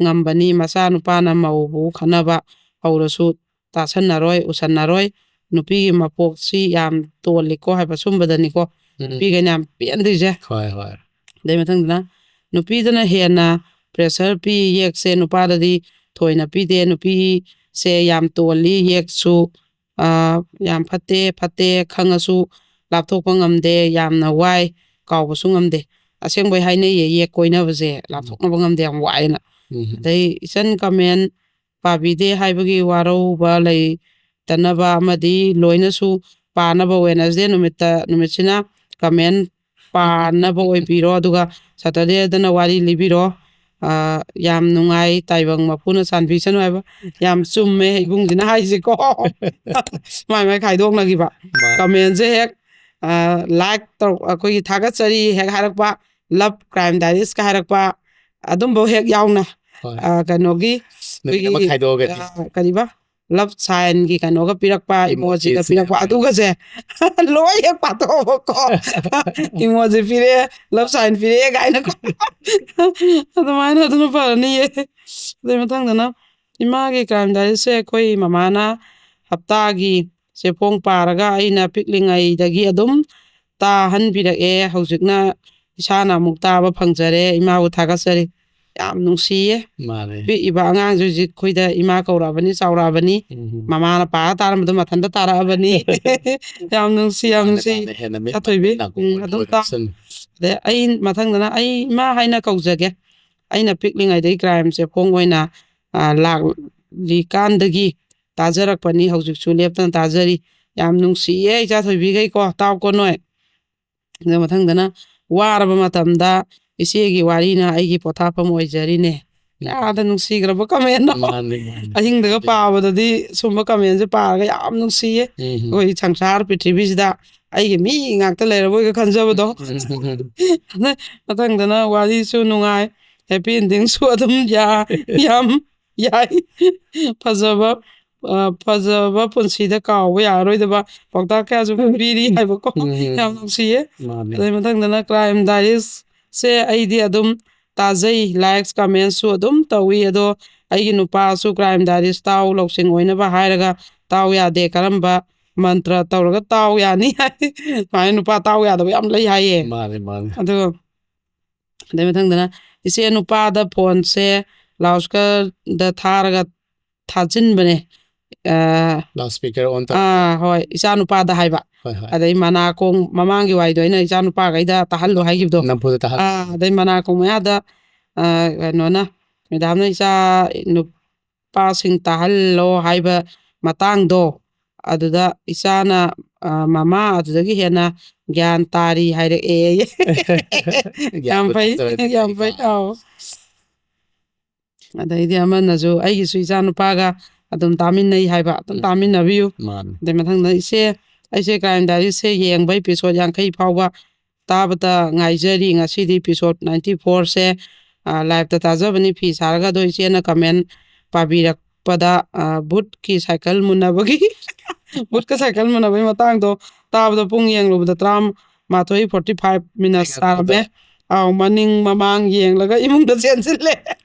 ꯉꯝꯕꯅꯤ꯫ ꯃꯆꯥꯅꯨꯄꯥꯅ ꯃꯧꯕꯨ ꯈꯠꯅꯕ ꯍꯧꯔꯁꯨ ꯇꯥꯁꯟꯅꯔꯣꯏ, ꯎꯁꯟꯅꯔꯣꯏ꯫ ꯅꯨꯄꯤꯒꯤ ꯃꯄꯣꯛꯁꯤ ꯌꯥꯝ ꯇꯣꯜꯂꯤꯀꯣ ꯍꯥꯏꯕ ꯁꯨꯝꯕꯗꯅꯤꯀꯣ꯫ ꯎꯝ꯫ ꯅꯨꯄꯤꯈꯩꯅ ꯌꯥꯝ ꯄꯦꯟꯗ꯭ꯔꯤꯁꯦ꯫ ꯍꯣꯏ, ꯍꯣꯏ꯫ ꯑꯗꯩ ꯃꯊꯪꯗꯅ ꯅꯨꯄꯤꯗꯅ ꯍꯦꯟꯅ pressure ꯄꯤ, ꯌꯦꯛꯁꯦ ꯅꯨꯄꯥꯗꯗꯤ ꯊꯣꯏꯅ ꯄꯤꯗꯦ꯫ ꯅꯨꯄꯤꯁꯦ ꯌꯥꯝ ꯇꯣꯜꯂꯤ, ꯌꯦꯛꯁꯨ, ꯑ, ꯌꯥꯝ ꯐꯠꯇꯦ, ꯐꯠꯇꯦ ꯈꯪꯉꯁꯨ ꯂꯥꯞꯊꯣꯛꯄ ꯉꯝꯗꯦ, ꯌꯥꯝꯅ ꯋꯥꯏ, ꯀꯥꯎꯕꯁꯨ ꯉꯝꯗꯦ꯫ ꯑꯁꯦꯡꯕꯩ ꯍꯥꯏꯅꯩꯌꯦ, ꯌꯦꯛ ꯀꯣꯏꯅꯕꯁꯦ ꯎꯝ꯫ ꯂꯥꯞꯊꯣꯛꯅꯕ ꯉꯝꯗꯦ, ꯌꯥꯝ ꯋꯥꯏꯑꯦꯅ꯫ ꯎꯝ꯫ ꯑꯗꯩ ꯏꯆꯟ comment ꯄꯥꯕꯤꯗꯦ ꯍꯥꯏꯕꯒꯤ ꯋꯥꯔꯧꯕ ꯂꯩꯇꯅꯕ ꯑꯃꯗꯤ ꯂꯣꯏꯅꯁꯨ ꯄꯥꯅꯕ Wednesday ꯅꯨꯃꯤꯠꯇ, ꯅꯨꯃꯤꯠꯁꯤꯅ comment ꯄꯥꯅꯕ ꯑꯣꯏꯕꯤꯔꯣ, ꯑꯗꯨꯒ Saturdayꯗꯅ ꯋꯥꯔꯤ ꯂꯤꯕꯤꯔꯣ꯫ ꯑ, ꯌꯥꯝ ꯅꯨꯡꯉꯥꯏ, ꯇꯥꯏꯕꯪ ꯃꯄꯨꯅ ꯆꯥꯟꯕꯤꯁꯅꯨ ꯍꯥꯏꯕ꯫ ꯌꯥꯝ ꯆꯨꯝꯃꯦ ꯏꯕꯨꯡꯁꯤꯅ ꯍꯥꯏꯁꯦꯀꯣ꯫ ꯃꯥꯏ ꯃꯥꯏ ꯈꯥꯏꯗꯣꯛꯅꯈꯤꯕ꯫ ꯃꯥ- Commentꯁꯦ ꯍꯦꯛ, ꯑ, like ꯇꯧ-, ꯑꯩꯈꯣꯏꯒꯤ ꯊꯥꯒꯠꯆꯔꯤ ꯍꯦꯛ ꯍꯥꯏꯔꯛꯄ, love Crime Diariesꯀ ꯍꯥꯏꯔꯛꯄ, ꯑꯗꯨꯝꯕ ꯍꯦꯛ ꯌꯥꯎꯅ, ꯍꯣꯏ꯫ ꯑ, ꯀꯩꯅꯣꯒꯤ ꯅꯨꯃꯤꯠ ꯑꯃ ꯑꯩꯈꯣꯏꯒꯤ, ꯈꯥꯏꯗꯣꯛꯑꯒꯗꯤ꯫ ꯑ, ꯀꯔꯤꯕ? Love signꯒ ꯄꯤꯔꯛꯄ, emojiꯒ emojiꯁꯦ ꯄꯤꯔꯛꯄ, ꯌꯥꯝ ꯑꯗꯨꯒꯁꯦ ꯂꯣꯏ ꯍꯦꯛ ꯄꯥꯊꯣꯛꯑꯕꯀꯣ꯫ Emoji ꯄꯤꯔꯛꯑꯦ, love sign ꯄꯤꯔꯛꯑꯦ ꯀꯥꯏꯅꯀꯣ꯫ ꯑꯗꯨꯃꯥꯏꯅ ꯑꯗꯨꯅ ꯐꯔꯅꯤꯌꯦ꯫ ꯑꯗꯩ ꯃꯊꯪꯗꯅ ꯏꯃꯥꯒꯤ Crime Diariesꯁꯦ ꯑꯩꯈꯣꯏ ꯃꯃꯥꯅ ꯍꯞꯇꯥꯒꯤ ꯆꯦꯐꯣꯡ ꯄꯥꯔꯒ ꯑꯩꯅ ꯄꯤꯛꯂꯤꯉꯩꯗꯒꯤ ꯑꯗꯨꯝ ꯇꯥꯍꯟꯕꯤꯔꯛꯑꯦ꯫ ꯍꯧꯖꯤꯛꯅ ꯏꯁꯥꯅ ꯑꯃꯨꯛ ꯇꯥꯕ ꯐꯪꯖꯔꯦ꯫ ꯏꯃꯥꯕꯨ ꯊꯥꯒꯠꯆꯔꯤ꯫ ꯌꯥꯝ ꯅꯨꯡꯁꯤꯌꯦ꯫ ꯃꯥꯅꯦ꯫ ꯄꯤꯛꯏꯕ ꯑꯉꯥꯡꯁꯨ ꯍꯧꯖꯤꯛ ꯑꯩꯈꯣꯏꯗ ꯏꯃꯥ ꯀꯧꯔꯛꯑꯕꯅꯤ, ꯆꯥꯎꯔꯛꯑꯕꯅꯤ꯫ ꯎꯝ꯫ ꯃꯃꯥꯅ ꯄꯥꯔ ꯇꯥꯔꯝꯕꯗꯣ ꯃꯊꯟꯇ ꯇꯥꯔꯛꯑꯕꯅꯤ꯫ ꯌꯥꯝ ꯅꯨꯡꯁꯤ, ꯌꯥꯝ ꯃꯥꯅꯦ, ꯅꯨꯡꯁꯤ꯫ ꯃꯥꯅꯦ꯫ ꯍꯦꯟꯅ ꯃꯤꯠ ꯆꯥꯊꯣꯏꯕꯤ꯫ ꯅꯥꯀꯣꯡ ꯎꯝ, ꯑꯣꯏꯅ ꯑꯗꯨꯝ ꯇꯥ-, ꯑꯣꯏꯔꯛꯁꯅꯨ꯫ ꯑꯗꯩ ꯑꯩ ꯃꯊꯪꯗꯅ ꯑꯩ ꯏꯃꯥ ꯍꯥꯏꯅ ꯀꯧꯖꯒꯦ꯫ ꯑꯩꯅ ꯄꯤꯛꯂꯤꯉꯩꯗꯒꯤ Crime ꯆꯦꯐꯣꯡ ꯑꯣꯏꯅ, ꯑ, ꯂꯥꯛꯂꯤꯀꯥꯟꯗꯒꯤ ꯇꯥꯖꯔꯛꯄꯅꯤ, ꯍꯧꯖꯤꯛꯁꯨ ꯂꯦꯞꯇꯅ ꯇꯥꯖꯔꯤ꯫ ꯌꯥꯝ ꯅꯨꯡꯁꯤꯌꯦ ꯏꯆꯥ ꯊꯣꯏꯕꯤꯈꯩꯀꯣ, ꯇꯥꯎꯀꯣ ꯅꯣꯏ꯫ ꯑꯗꯨ ꯃꯊꯪꯗꯅ ꯋꯥꯔꯕ ꯃꯇꯝꯗ ꯏꯆꯦꯒꯤ ꯋꯥꯔꯤꯅ ꯑꯩꯒꯤ ꯄꯣꯊꯥꯐꯝ ꯑꯣꯏꯖꯔꯤꯅꯦ꯫ ꯎꯝ꯫ ꯀꯌꯥꯗ ꯅꯨꯡꯁꯤꯈ꯭ꯔꯕ commentꯅꯣ꯫ ꯃꯥꯅꯤ, ꯃꯥꯅꯤ꯫ ꯑꯍꯤꯡꯗꯒ ꯄꯥꯕꯗꯗꯤ ꯁꯨꯝꯕ commentꯁꯦ ꯄꯥꯔꯒ ꯌꯥꯝ ꯅꯨꯡꯁꯤꯌꯦ꯫ ꯎꯝ꯫ ꯑꯩꯈꯣꯏ ꯁꯪꯁꯥꯔ ꯄ꯭ꯔꯤꯊꯤꯕꯤꯁꯤꯗ ꯑꯩꯒꯤ ꯃꯤ ꯉꯥꯛꯇ ꯂꯩꯔꯕꯣꯏꯒ ꯈꯟꯖꯕꯗꯣ꯫ ꯎꯝ꯫ ꯃꯊꯪꯗꯅ ꯋꯥꯔꯤꯁꯨ ꯅꯨꯡꯉꯥꯏ, happy endingꯁꯨ ꯑꯗꯨꯝ ꯌꯥ-, ꯌꯥꯝ ꯌꯥꯏ꯫ ꯐꯖꯕ, ꯑ, ꯐꯖꯕ ꯄꯨꯟꯁꯤꯗ ꯀꯥꯎꯕ ꯌꯥꯔꯔꯣꯏꯗꯕ ꯄꯥꯎꯇꯥꯛ ꯀꯌꯥꯁꯨ ꯄꯤꯔꯤ ꯍꯥꯏꯕꯀꯣ꯫ ꯎꯝ꯫ ꯌꯥꯝ ꯅꯨꯡꯁꯤꯌꯦ꯫ ꯃꯥꯅꯦ꯫ ꯑꯗꯩ ꯃꯊꯪꯗꯅ Crime Diaries, ꯁꯦ ꯑꯩꯗꯤ ꯑꯗꯨꯝ ꯇꯥꯖꯩ, ꯂꯥꯏꯛꯁ ꯀꯃꯦꯟꯁꯨ ꯑꯗꯨꯝ ꯇꯧꯏ꯫ ꯑꯗꯣ ꯑꯩꯒꯤ ꯅꯨꯄꯥꯁꯨ ꯀ꯭ꯔꯥꯏꯝ ꯗꯥꯏꯔꯤꯁ ꯇꯥꯎ, ꯂꯧꯁꯤꯡ ꯑꯣꯏꯅꯕ ꯍꯥꯏꯔꯒ ꯇꯥꯎ ꯌꯥꯗꯦ꯫ ꯀꯔꯝꯕ ꯃꯟꯇ꯭ꯔ ꯇꯧꯔꯒ ꯇꯥꯎ ꯌꯥꯅꯤ ꯍꯥꯏ? ꯁꯨꯃꯥꯏꯅ ꯅꯨꯄꯥ ꯇꯥꯎ ꯌꯥꯗꯕ ꯌꯥꯝ ꯂꯩ ꯍꯥꯏꯌꯦ꯫ ꯃꯥꯅꯦ ꯃꯥꯅꯦ ꯑꯗꯨꯒ ꯑꯗꯩ ꯃꯊꯪꯗꯅ ꯏꯆꯦ ꯅꯨꯄꯥꯗ ꯐꯣꯟꯁꯦ ꯂꯥꯎꯁꯀꯔꯗ ꯊꯥꯔꯒ ꯊꯥꯖꯤꯟꯕꯅꯦ꯫ ꯑ, ꯂꯥꯎꯠ ꯁ꯭ꯄꯤꯀꯔ ꯑꯣꯟ ꯇꯧ ꯑꯥ, ꯍꯣꯏ, ꯏꯆꯥ ꯅꯨꯄꯥꯗ ꯍꯥꯏꯕ꯫ ꯍꯣꯏ ꯍꯣꯏ ꯑꯗꯩ ꯃꯅꯥꯀꯣꯡ, ꯃꯃꯥꯡꯒꯤ ꯋꯥꯏꯗꯣ ꯑꯩꯅ ꯏꯆꯥ ꯅꯨꯄꯥꯈꯩꯗ ꯇꯥꯍꯜꯂꯣ ꯍꯥꯏꯈꯤꯕꯗꯣ꯫ ꯅꯝꯐꯨꯗ ꯇꯥꯍꯜ ꯑꯥ, ꯑꯗꯩ ꯃꯅꯥꯀꯣꯡ ꯃꯌꯥꯗ, ꯑ, ꯀꯩꯅꯣꯅ, ꯃꯦꯗꯥꯝꯅ ꯏꯆꯥ ꯅꯨꯄꯥꯁꯤꯡ ꯇꯥꯍꯜꯂꯣ ꯍꯥꯏꯕ ꯃꯇꯥꯡꯗꯣ, ꯑꯗꯨꯗ ꯏꯆꯥꯅ, ꯑ, "ꯃꯃꯥ, ꯑꯗꯨꯗꯒꯤ ꯍꯦꯟꯅ ꯒ꯭ꯌꯥꯟ ꯇꯥꯔꯤ" ꯍꯥꯏꯔꯛꯑꯦ꯫ ꯌꯥꯝ ꯒ꯭ꯌꯥꯟꯕꯨ ꯐꯩ, ꯇꯥꯖꯔꯗꯤ ꯌꯥꯝ ꯐꯩ꯫ ꯐꯩꯀꯣ꯫ ꯑꯥꯎ꯫ ꯑꯗꯩꯗꯤ ꯑꯃꯅꯁꯨ, "ꯑꯩꯒꯤꯁꯨ ꯏꯆꯥ ꯅꯨꯄꯥꯒ ꯑꯗꯨꯝ ꯇꯥꯃꯤꯟꯅꯩ" ꯍꯥꯏꯕ, "ꯑꯗꯨꯝ ꯎꯝ꯫ ꯇꯥꯃꯤꯟꯅꯕꯤꯌꯨ"꯫ ꯃꯥꯅꯤ꯫ ꯑꯗꯩ ꯃꯊꯪꯗ, "ꯏꯆꯦ, ꯑꯩꯁꯦ ꯀ꯭ꯔꯥꯏꯝ ꯗꯥꯏꯔꯤꯁꯦ ꯌꯦꯡꯕ ꯏꯄꯤꯁꯣꯠ ꯌꯥꯡꯈꯩ ꯐꯥꯎꯕ ꯇꯥꯕꯇ ꯉꯥꯏꯖꯔꯤ꯫ ꯉꯁꯤꯗꯤ ꯏꯄꯤꯁꯣꯠ ninety fourꯁꯦ, ꯑ, ꯂꯥꯏꯞꯇ ꯇꯥꯖꯕꯅꯤ꯫ ꯐꯤ ꯁꯥꯔꯒ ꯑꯗꯣ ꯏꯆꯦꯅ ꯀꯃꯦꯟ ꯄꯥꯕꯤꯔꯛꯄꯗ, ꯑ, ꯚꯨꯠꯀꯤ ꯁꯥꯏꯀꯜ ꯃꯨꯟꯅꯕꯒꯤ, ꯚꯨꯠꯀ ꯁꯥꯏꯀꯜ ꯃꯨꯟꯅꯕꯒꯤ ꯃꯇꯥꯡꯗꯣ ꯇꯥꯕꯗ ꯄꯨꯡ ꯌꯦꯡꯂꯨꯕꯗ ꯇꯔꯥꯃꯥꯊꯣꯏ forty five minutes ꯇꯥꯔꯝꯃꯦ꯫ ꯑꯥꯎ, ꯃꯅꯤꯡ ꯃꯃꯥꯡ ꯌꯦꯡꯂꯒ ꯏꯃꯨꯡꯗ ꯆꯦꯟꯁꯤꯜꯂꯦ꯫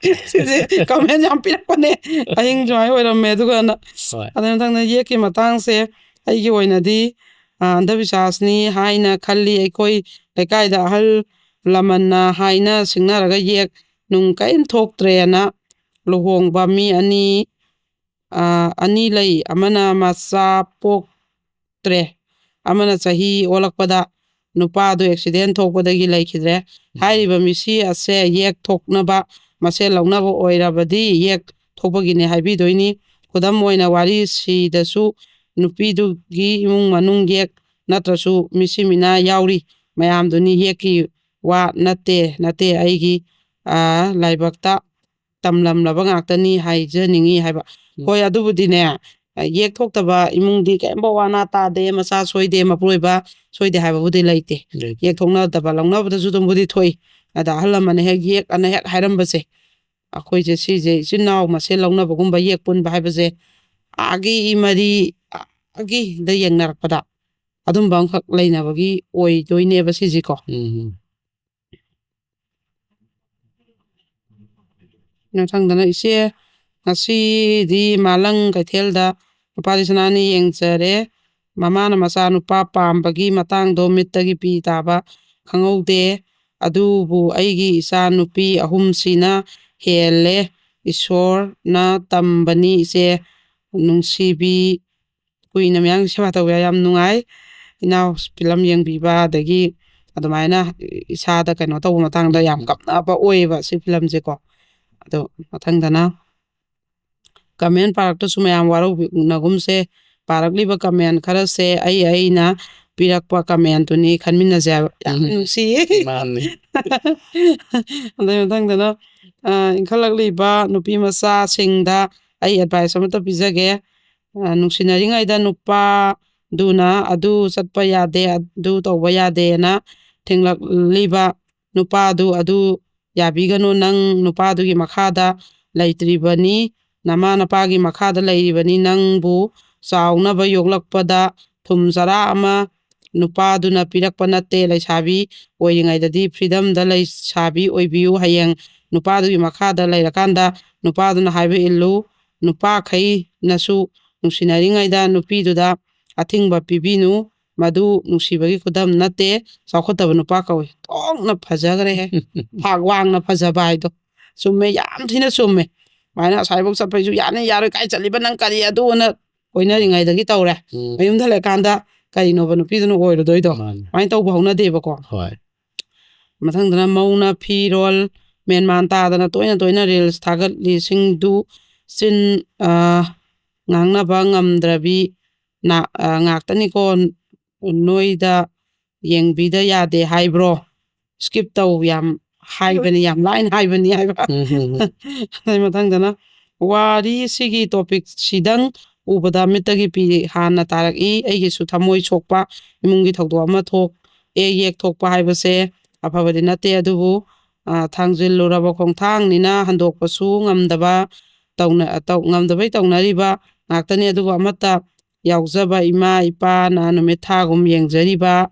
ꯁꯤꯁꯦ ꯀꯃꯦꯟ ꯌꯥꯝ ꯄꯤꯔꯛꯄꯅꯦ꯫ ꯑꯍꯤꯡ ꯁꯨꯃꯥꯏꯅ ꯑꯣꯏꯔꯝꯃꯦ꯫ ꯑꯗꯨꯒ ꯅ-, ꯍꯣꯏ꯫ ꯑꯗꯩ ꯃꯊꯪꯗ ꯌꯦꯛꯀꯤ ꯃꯇꯥꯡꯁꯦ ꯑꯩꯒꯤ ꯑꯣꯏꯅꯗꯤ, ꯑ, ꯑꯟꯙꯕꯤꯁ꯭ꯋꯥꯁꯅꯤ ꯍꯥꯏꯅ ꯈꯜꯂꯤ꯫ ꯑꯩꯈꯣꯏ ꯂꯩꯀꯥꯏꯗ ꯑꯍꯜ ꯂꯃꯟꯅ ꯍꯥꯏꯅ ꯁꯤꯡꯅꯔꯒ ꯌꯦꯛ ꯅꯨꯡ ꯀꯔꯤꯝ ꯊꯣꯛꯇ꯭ꯔꯦꯅ ꯂꯨꯍꯣꯡꯕ ꯃꯤ ꯑꯅꯤ, ꯑ, ꯑꯅꯤ ꯂꯩ꯫ ꯑꯃꯅ ꯃꯆꯥ ꯄꯣꯛꯇ꯭ꯔꯦ, ꯑꯃꯅ ꯆꯍꯤ ꯑꯣꯜꯂꯛꯄꯗ ꯅꯨꯄꯥꯗꯨ ꯑꯦꯛꯁꯤꯗꯦꯟ ꯊꯣꯛꯄꯗꯒꯤ ꯂꯩꯈꯤꯗ꯭ꯔꯦ꯫ ꯍꯥꯏꯔꯤꯕ ꯃꯤꯁꯤ ꯑꯁꯦ ꯌꯦꯛ ꯊꯣꯛꯅꯕ ꯃꯁꯦꯜ ꯂꯧꯅꯕ ꯑꯣꯏꯔꯕꯗꯤ ꯌꯦꯛ ꯊꯣꯛꯄꯒꯤꯅꯦ ꯍꯥꯏꯕꯤꯗꯣꯏꯅꯤ꯫ ꯈꯨꯗꯝ ꯑꯣꯏꯅ ꯋꯥꯔꯤꯁꯤꯗꯁꯨ ꯅꯨꯄꯤꯗꯨꯒꯤ ꯏꯃꯨꯡ ꯃꯅꯨꯡ ꯌꯦꯛ ꯅꯠꯇ꯭ꯔꯁꯨ ꯃꯤꯁꯤ ꯃꯤꯅꯥ ꯌꯥꯎꯔꯤ ꯃꯌꯥꯝꯗꯨꯅꯤ꯫ ꯌꯦꯛꯀꯤ ꯋꯥ ꯅꯠꯇꯦ, ꯅꯠꯇꯦ, ꯑꯩꯒꯤ, ꯑ, ꯂꯥꯏꯕꯛꯇ ꯇꯝꯂꯝꯂꯕ ꯉꯥꯛꯇꯅꯤ ꯍꯥꯏꯖꯅꯤꯡꯉꯤ ꯍꯥꯏꯕ꯫ ꯎꯝ꯫ ꯍꯣꯏ, ꯑꯗꯨꯕꯨꯗꯤꯅꯦ, ꯌꯦꯛ ꯊꯣꯛꯇꯕ ꯏꯃꯨꯡꯗꯤ ꯀꯔꯤꯝꯐꯥꯎ ꯋꯥꯅ ꯇꯥꯗꯦ, ꯃꯆꯥ ꯁꯣꯏꯗꯦ, ꯃꯄꯨꯔꯣꯏꯕ ꯁꯣꯏꯗꯦ ꯍꯥꯏꯕꯕꯨꯗꯤ ꯂꯩꯇꯦ꯫ ꯂꯩꯇꯦ꯫ ꯌꯦꯛ ꯊꯣꯛꯅꯗꯕ ꯂꯧꯅꯕꯗꯁꯨ ꯑꯗꯨꯝꯕꯨꯗꯤ ꯊꯣꯛꯏ꯫ ꯑꯗ ꯑꯍꯜ ꯂꯃꯟꯅ ꯍꯦꯛ ꯌꯦꯛ ꯑꯅ ꯍꯦꯛ ꯍꯥꯏꯔꯝꯕꯁꯦ, ꯑꯩꯈꯣꯏꯁꯦ ꯁꯤꯁꯦ ꯏꯆꯤꯟ ꯏꯅꯥꯎ ꯃꯁꯦꯜ ꯂꯧꯅꯕꯒꯨꯝꯕ ꯌꯦꯛ ꯄꯨꯟꯕ ꯍꯥꯏꯕꯁꯦ ꯑꯥꯒꯤ ꯃꯔꯤ, ꯑꯥꯒꯤꯗ ꯌꯦꯡꯅꯔꯛꯄꯗ ꯑꯗꯨꯝꯕ ꯑꯃꯈꯛ ꯂꯩꯅꯕꯒꯤ ꯑꯣꯏꯗꯣꯏꯅꯦꯕ ꯁꯤꯁꯤꯀꯣ꯫ ꯎꯝ꯫ ꯃꯊꯪꯗꯅ, "ꯏꯆꯦ, ꯉꯁꯤꯗꯤ ꯃꯥꯂꯪ ꯀꯩꯊꯦꯜꯗ ꯅꯨꯄꯥꯗꯤ ꯁꯅꯥꯅꯤ ꯌꯦꯡꯖꯔꯦ꯫ ꯃꯃꯥꯅ ꯃꯆꯥꯅꯨꯄꯥ ꯄꯥꯝꯕꯒꯤ ꯃꯇꯥꯡꯗꯣ ꯃꯤꯠꯇꯒꯤ ꯄꯤ ꯇꯥꯕ ꯈꯪꯍꯧꯗꯦ꯫ ꯑꯗꯨꯕꯨ ꯑꯩꯒꯤ ꯏꯆꯥ ꯅꯨꯄꯤ ꯑꯍꯨꯝꯁꯤꯅ ꯍꯦꯜꯂꯦ꯫ ꯏꯁꯣꯔꯅ ꯇꯝꯕꯅꯤ ꯏꯆꯦ꯫ ꯅꯨꯡꯁꯤꯕꯤ", ꯀꯨꯏꯅ ꯃꯌꯥꯝꯒꯤ ꯁꯦꯕꯥ ꯇꯧꯕ ꯌꯥꯝ ꯅꯨꯡꯉꯥꯏ꯫ ꯏꯅꯥꯎ ꯐꯤꯂꯝ ꯌꯦꯡꯕꯤꯕ, ꯑꯗꯒꯤ ꯑꯗꯨꯃꯥꯏꯅ ꯏꯁꯥꯗ ꯀꯩꯅꯣ ꯇꯧꯕ ꯃꯇꯥꯡꯗ ꯌꯥꯝ ꯀꯞꯅꯕ ꯑꯣꯏꯌꯦꯕ ꯁꯤ ꯐꯤꯂꯝꯁꯦꯀꯣ꯫ ꯑꯗꯣ ꯃꯊꯪꯗꯅ, "ꯀꯃꯦꯟ ꯄꯥꯔꯛꯇꯁꯨ ꯃꯌꯥꯝ ꯋꯥꯔꯧꯕꯤꯅꯒꯨꯝꯁꯦ, ꯄꯥꯔꯛꯂꯤꯕ ꯀꯃꯦꯟ ꯈꯔꯁꯦ ꯑꯩ ꯑꯩꯅ ꯄꯤꯔꯛꯄ ꯀꯃꯦꯟꯗꯨꯅꯤ ꯈꯟꯃꯤꯟꯅꯁꯦ" ꯍꯥꯏꯕ꯫ ꯌꯥꯝ ꯎꯝ꯫ ꯅꯨꯡꯁꯤꯌꯦ꯫ ꯃꯥꯅꯤ꯫ ꯑꯗꯩ ꯃꯊꯪꯗꯅ, ꯑ, "ꯏꯟꯈꯠꯂꯛꯂꯤꯕ ꯅꯨꯄꯤ ꯃꯆꯥꯁꯤꯡꯗ ꯑꯩ ꯑꯦꯗꯚꯥꯏꯁ ꯑꯃꯠꯇ ꯄꯤꯖꯒꯦ꯫ ꯑ, ꯅꯨꯡꯁꯤꯅꯔꯤꯉꯩꯗ ꯅꯨꯄꯥꯗꯨꯅ ꯑꯗꯨ ꯆꯠꯄ ꯌꯥꯗꯦ, ꯑꯗꯨ ꯇꯧꯕ ꯌꯥꯗꯦꯅ ꯊꯤꯡꯂꯛꯂꯤꯕ ꯅꯨꯄꯥꯗꯨ ꯑꯗꯨ ꯌꯥꯕꯤꯒꯅꯨ꯫ ꯅꯪ ꯅꯨꯄꯥꯗꯨꯒꯤ ꯃꯈꯥꯗ ꯂꯩꯇ꯭ꯔꯤꯕꯅꯤ, ꯅꯃꯥ ꯅꯄꯥꯒꯤ ꯃꯈꯥꯗ ꯂꯩꯔꯤꯕꯅꯤ꯫ ꯅꯪꯕꯨ ꯆꯥꯎꯅꯕ ꯌꯣꯛꯂꯛꯄꯗ ꯊꯨꯝ ꯆꯔꯥ ꯑꯃ ꯅꯨꯄꯥꯗꯨꯅ ꯄꯤꯔꯛꯄ ꯅꯠꯇꯦ꯫ ꯂꯩꯁꯥꯕꯤ ꯑꯣꯏꯔꯤꯉꯩꯗꯗꯤ ꯐ꯭ꯔꯤꯗꯝꯗ ꯂꯩꯁꯥꯕꯤ ꯑꯣꯏꯕꯤꯌꯨ꯫ ꯍꯌꯦꯡ ꯅꯨꯄꯥꯗꯨꯒꯤ ꯃꯈꯥꯗ ꯂꯩꯔꯀꯥꯟꯗ ꯅꯨꯄꯥꯗꯨꯅ ꯍꯥꯏꯕ ꯏꯜꯂꯨ꯫ ꯅꯨꯄꯥꯈꯩꯅꯁꯨ ꯅꯨꯡꯁꯤꯅꯔꯤꯉꯩꯗ ꯅꯨꯄꯤꯗꯨꯗ ꯑꯊꯤꯡꯕ ꯄꯤꯕꯤꯅꯨ꯫ ꯃꯗꯨ ꯅꯨꯡꯁꯤꯕꯒꯤ ꯈꯨꯗꯝ ꯅꯠꯇꯦ, ꯆꯥꯎꯈꯠꯇꯕ ꯅꯨꯄꯥ ꯀꯧꯏ"꯫ ꯊꯣꯛꯅ ꯐꯖꯈ꯭ꯔꯦꯍꯦ꯫ ꯊꯥꯛ ꯋꯥꯡꯅ ꯐꯖꯕ ꯍꯥꯏꯗꯣ꯫ ꯆꯨꯝꯃꯦ, ꯌꯥꯝ ꯊꯤꯅ ꯆꯨꯝꯃꯦ꯫ ꯑꯗꯨꯃꯥꯏꯅ ꯑꯁ꯭ꯋꯥꯏꯐꯥꯎ ꯆꯠꯄꯩꯁꯨ "ꯌꯥꯅꯤ, ꯌꯥꯔꯣꯏ, ꯀꯥꯏ ꯆꯠꯂꯤꯕ ꯅꯪ, ꯀꯔꯤ ꯑꯗꯨꯅ" ꯀꯣꯏꯅꯔꯤꯉꯩꯗꯒꯤ ꯇꯧꯔꯦ꯫ ꯎꯝ꯫ ꯃꯌꯨꯝꯗ ꯂꯩꯔꯀꯥꯟꯗ ꯀꯔꯤꯅꯣꯕ ꯅꯨꯄꯤꯗꯨꯅ ꯑꯣꯏꯔꯨꯗꯣꯏꯗꯣ? ꯃꯥꯅꯤ꯫ ꯑꯗꯨꯃꯥꯏꯅ ꯇꯧꯕ ꯍꯧꯅꯗꯦꯕꯀꯣ꯫ ꯍꯣꯏ꯫ ꯃꯊꯪꯗꯅ, "ꯃꯧꯅ ꯐꯤꯔꯣꯜ ꯃꯦꯟꯃꯥꯟ ꯇꯥꯗꯅ ꯇꯣꯏꯅ ꯇꯣꯏꯅ ꯔꯤꯜꯁ ꯊꯥꯒꯠꯂꯤꯁꯤꯡꯗꯨ ꯆꯤꯟ, ꯑ, ꯉꯥꯡꯅꯕ ꯉꯝꯗ꯭ꯔꯕꯤ ꯅ-, ꯑ, ꯉꯥꯛꯇꯅꯤꯀꯣ, ꯅꯣꯏꯗ ꯌꯦꯡꯕꯤꯗ ꯌꯥꯗꯦ ꯍꯥꯏꯕ꯭ꯔꯣ? ꯁ꯭ꯀꯤꯞ ꯇꯧ, ꯌꯥꯝ ꯍꯥꯏꯕꯅꯤ, ꯌꯥꯝ ꯂꯥꯏꯅ ꯍꯥꯏꯕꯅꯤ" ꯍꯥꯏꯕ꯫ ꯎꯝ, ꯎꯝ, ꯎꯝ꯫ ꯑꯗꯩ ꯃꯊꯪꯗꯅ, "ꯋꯥꯔꯤꯁꯤꯒꯤ ꯇꯣꯄꯤꯛꯁꯤꯗꯪ ꯎꯕꯗ ꯃꯤꯠꯇꯒꯤ ꯄꯤ ꯍꯥꯟꯅ ꯇꯥꯔꯛꯏ꯫ ꯑꯩꯒꯤꯁꯨ ꯊꯃꯣꯏ ꯁꯣꯛꯄ ꯏꯃꯨꯡꯒꯤ ꯊꯧꯗꯣꯛ ꯑꯃ ꯊꯣꯛꯑꯦ꯫ ꯌꯦꯛ ꯊꯣꯛꯄ ꯍꯥꯏꯕꯁꯦ ꯑꯐꯕꯗꯤ ꯅꯠꯇꯦ, ꯑꯗꯨꯕꯨ, ꯑ, ꯊꯥꯡꯖꯤꯜꯂꯨꯔꯕ ꯈꯣꯡꯊꯥꯡꯅꯤꯅ ꯍꯟꯗꯣꯛꯄꯁꯨ ꯉꯝꯗꯕ, ꯇꯧꯅ-, ꯇꯧ-, ꯉꯝꯗꯕꯩ ꯇꯧꯅꯔꯤꯕ ꯉꯥꯛꯇꯅꯤ꯫ ꯑꯗꯨꯕꯨ ꯑꯃꯠꯇ ꯌꯥꯎꯖꯕ ꯏꯃꯥ ꯏꯄꯥꯅ ꯅꯨꯃꯤꯠ ꯊꯥꯒꯨꯝ ꯌꯦꯡꯖꯔꯤꯕ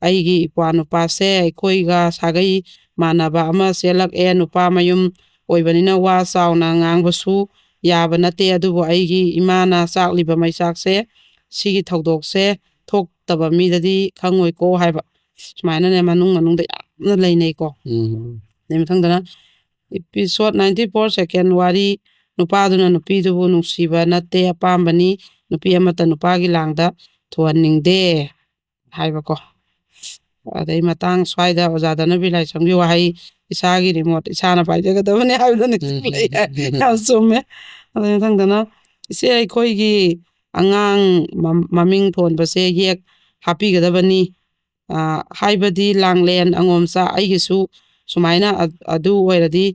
ꯑꯩꯒꯤ ꯏꯄ꯭ꯋꯥ ꯅꯨꯄꯥꯁꯦ ꯑꯩꯈꯣꯏꯒ ꯁꯥꯒꯩ ꯃꯥꯟꯅꯕ ꯑꯃ ꯆꯦꯜꯂꯛꯑꯦ꯫ ꯅꯨꯄꯥ ꯃꯌꯨꯝ ꯑꯣꯏꯕꯅꯤꯅ ꯋꯥ ꯆꯥꯎꯅ ꯉꯥꯡꯕꯁꯨ ꯌꯥꯕ ꯅꯠꯇꯦ꯫ ꯑꯗꯨꯕꯨ ꯑꯩꯒꯤ ꯏꯃꯥꯅ ꯆꯥꯛꯂꯤꯕ ꯃꯩꯆꯥꯛꯁꯦ ꯁꯤꯒꯤ ꯊꯧꯗꯣꯛꯁꯦ ꯊꯣꯛꯇꯕ ꯃꯤꯗꯗꯤ ꯈꯪꯉꯣꯏꯀꯣ ꯍꯥꯏꯕ꯫ ꯁꯨꯃꯥꯏꯅꯅꯦ ꯃꯅꯨꯡ ꯃꯅꯨꯡꯗ ꯌꯥꯝꯅ ꯂꯩꯅꯩꯀꯣ꯫ ꯎꯝ꯫ ꯑꯗꯩ ꯃꯊꯪꯗꯅ episode ninety four second ꯋꯥꯔꯤ, ꯅꯨꯄꯥꯗꯨꯅ ꯅꯨꯄꯤꯗꯨꯕꯨ ꯅꯨꯡꯁꯤꯕ ꯅꯠꯇꯦ, ꯑꯄꯥꯝꯕꯅꯤ, ꯅꯨꯄꯤ ꯑꯃꯠꯇ ꯅꯨꯄꯥꯒꯤ ꯂꯥꯡꯗ ꯊꯨꯍꯟꯅꯤꯡꯗꯦ ꯍꯥꯏꯕꯀꯣ꯫ ꯑꯗꯩ ꯃꯇꯥꯡ ꯁ꯭ꯋꯥꯏꯗ ꯑꯣꯖꯥ ꯙꯅꯕꯤꯔ ꯂꯥꯏꯁ꯭ꯔꯝꯒꯤ ꯋꯥꯍꯩ, "ꯏꯁꯥꯒꯤ ꯔꯤꯃꯣꯠ ꯏꯁꯥꯅ ꯄꯥꯏꯖꯒꯗꯕꯅꯤ" ꯍꯥꯏꯕꯗꯣ ꯅꯤꯡꯁꯤꯡꯂꯛꯑꯦ꯫ ꯌꯥꯝ ꯆꯨꯝꯃꯦ꯫ ꯑꯗꯩ ꯃꯊꯪꯗꯅ, "ꯏꯆꯦ, ꯑꯩꯈꯣꯏꯒꯤ ꯑꯉꯥꯡ ꯃ-, ꯃꯃꯤꯡ ꯊꯣꯟꯕꯁꯦ ꯌꯦꯛ ꯍꯥꯞꯄꯤꯒꯗꯕꯅꯤ꯫ ꯑ, ꯍꯥꯏꯕꯗꯤ ꯂꯥꯡꯂꯦꯟ, ꯑꯉꯣꯝꯆꯥ, ꯑꯩꯒꯤꯁꯨ ꯁꯨꯃꯥꯏꯅ ꯑ-, ꯑꯗꯨ ꯑꯣꯏꯔꯗꯤ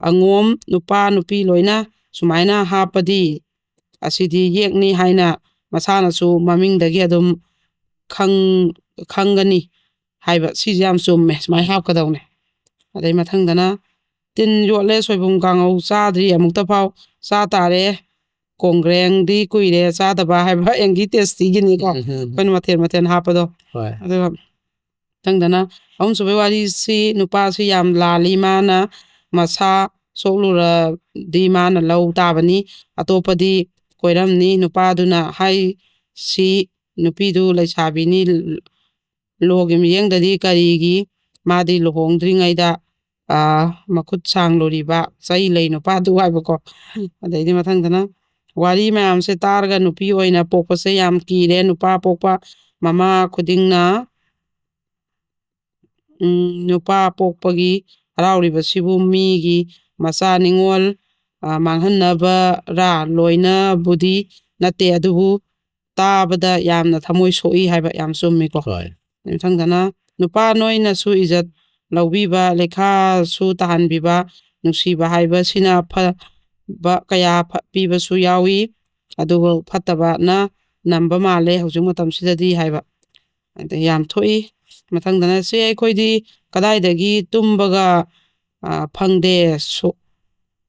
ꯑꯉꯣꯝ, ꯅꯨꯄꯥ ꯅꯨꯄꯤ ꯂꯣꯏꯅ ꯁꯨꯃꯥꯏꯅ ꯍꯥꯞꯄꯗꯤ ꯑꯁꯤꯗꯤ ꯌꯦꯛꯅꯤ ꯍꯥꯏꯅ ꯃꯁꯥꯅꯁꯨ ꯃꯃꯤꯡꯗꯒꯤ ꯑꯗꯨꯝ ꯈꯪ-, ꯈꯪꯒꯅꯤ" ꯍꯥꯏꯕ꯫ ꯁꯤꯁꯦ ꯌꯥꯝ ꯆꯨꯝꯃꯦ, ꯁꯨꯃꯥꯏꯅ ꯍꯥꯞꯀꯗꯧꯅꯦ꯫ ꯑꯗꯩ ꯃꯊꯪꯗꯅ, "ꯇꯤꯟ ꯌꯣꯠꯂꯦ, ꯁꯣꯏꯕꯨꯝ ꯀꯥꯡꯉꯧ ꯆꯥꯗ꯭ꯔꯤ ꯑꯃꯨꯛꯇ ꯐꯥꯎ, ꯆꯥ ꯇꯥꯔꯦ, ꯀꯣꯡꯒ꯭ꯔꯦꯡꯗꯤ ꯀꯨꯏꯔꯦ ꯆꯥꯗꯕ" ꯍꯥꯏꯕ ꯑꯦꯡꯒꯤ ꯇꯦꯁꯇꯤꯒꯤꯅꯤꯀꯣ꯫ ꯎꯝ, ꯎꯝ, ꯎꯝ꯫ ꯑꯩꯈꯣꯏꯅ ꯃꯊꯦꯜ ꯃꯊꯦꯜ ꯍꯥꯞꯄꯗꯣ꯫ ꯍꯣꯏ꯫ ꯑꯗꯨꯒ ꯃꯊꯪꯗꯅ, ꯑꯍꯨꯝꯁꯨꯕꯩ ꯋꯥꯔꯤꯁꯤ, ꯅꯨꯄꯥꯁꯤ ꯌꯥꯝ ꯂꯥꯜꯂꯤ, ꯃꯥꯅ ꯃꯁꯥ ꯁꯣꯛꯂꯨꯔꯗꯤ ꯃꯥꯅ ꯂꯧ ꯇꯥꯕꯅꯤ, ꯑꯇꯣꯞꯄꯗꯤ ꯀꯣꯏꯔꯝꯅꯤ꯫ ꯅꯨꯄꯥꯗꯨꯅ ꯍꯥꯏꯁꯤ ꯅꯨꯄꯤꯗꯨ ꯂꯩꯁꯥꯕꯤꯅꯤ, ꯂꯣꯒꯤ ꯃꯤꯠꯌꯦꯡꯗꯗꯤ ꯀꯔꯤꯒꯤ ꯃꯥꯗꯤ ꯂꯨꯍꯣꯡꯗ꯭ꯔꯤꯉꯩꯗ, ꯑ, ꯃꯈꯨꯠ ꯁꯥꯡꯂꯨꯔꯤꯕ ꯆꯩ ꯂꯩ ꯅꯨꯄꯥꯗꯨ ꯍꯥꯏꯕꯀꯣ꯫ ꯑꯗꯩꯗꯤ ꯃꯊꯪꯗꯅ, ꯋꯥꯔꯤ ꯃꯌꯥꯝꯁꯦ ꯇꯥꯔꯒ ꯅꯨꯄꯤ ꯑꯣꯏꯅ ꯄꯣꯛꯄꯁꯦ ꯌꯥꯝ ꯀꯤꯔꯦ꯫ ꯅꯨꯄꯥ ꯄꯣꯛꯄ ꯃꯃꯥ ꯈꯨꯗꯤꯡꯅ, ꯎꯝ, ꯅꯨꯄꯥ ꯄꯣꯛꯄꯒꯤ ꯍꯔꯥꯎꯔꯤꯕꯁꯤꯕꯨ ꯃꯤꯒꯤ ꯃꯆꯥ ꯅꯤꯉꯣꯜ, ꯑ, ꯃꯥꯡꯍꯟꯅꯕꯔꯥ? ꯂꯣꯏꯅꯕꯨꯗꯤ ꯅꯠꯇꯦ, ꯑꯗꯨꯕꯨ ꯇꯥꯕꯗ ꯌꯥꯝꯅ ꯊꯃꯣꯏ ꯁꯣꯛꯏ ꯍꯥꯏꯕ ꯌꯥꯝ ꯆꯨꯝꯃꯤꯀꯣ꯫ ꯍꯣꯏ꯫ ꯃꯊꯪꯗꯅ, ꯅꯨꯄꯥ ꯅꯣꯏꯅꯁꯨ ꯏꯖꯠ ꯂꯧꯕꯤꯕ, ꯂꯩꯈꯥꯁꯨ ꯇꯥꯍꯟꯕꯤꯕ, ꯅꯨꯡꯁꯤꯕ ꯍꯥꯏꯕꯁꯤꯅ ꯐꯕ ꯀꯌꯥ ꯐ-, ꯄꯤꯕꯁꯨ ꯌꯥꯎꯏ, ꯑꯗꯨꯕꯨ ꯐꯠꯇꯕꯅ ꯅꯝꯕ ꯃꯥꯜꯂꯦ ꯍꯧꯖꯤꯛ ꯃꯇꯝꯁꯤꯗꯗꯤ ꯍꯥꯏꯕ꯫ ꯑꯗ ꯌꯥꯝ ꯊꯣꯛꯏ꯫ ꯃꯊꯪꯗꯅ, "ꯁꯦ, ꯑꯩꯈꯣꯏꯗꯤ ꯀꯗꯥꯏꯗꯒꯤ ꯇꯨꯝꯕꯒ, ꯑ, ꯐꯪꯗꯦ, ꯁꯨ-,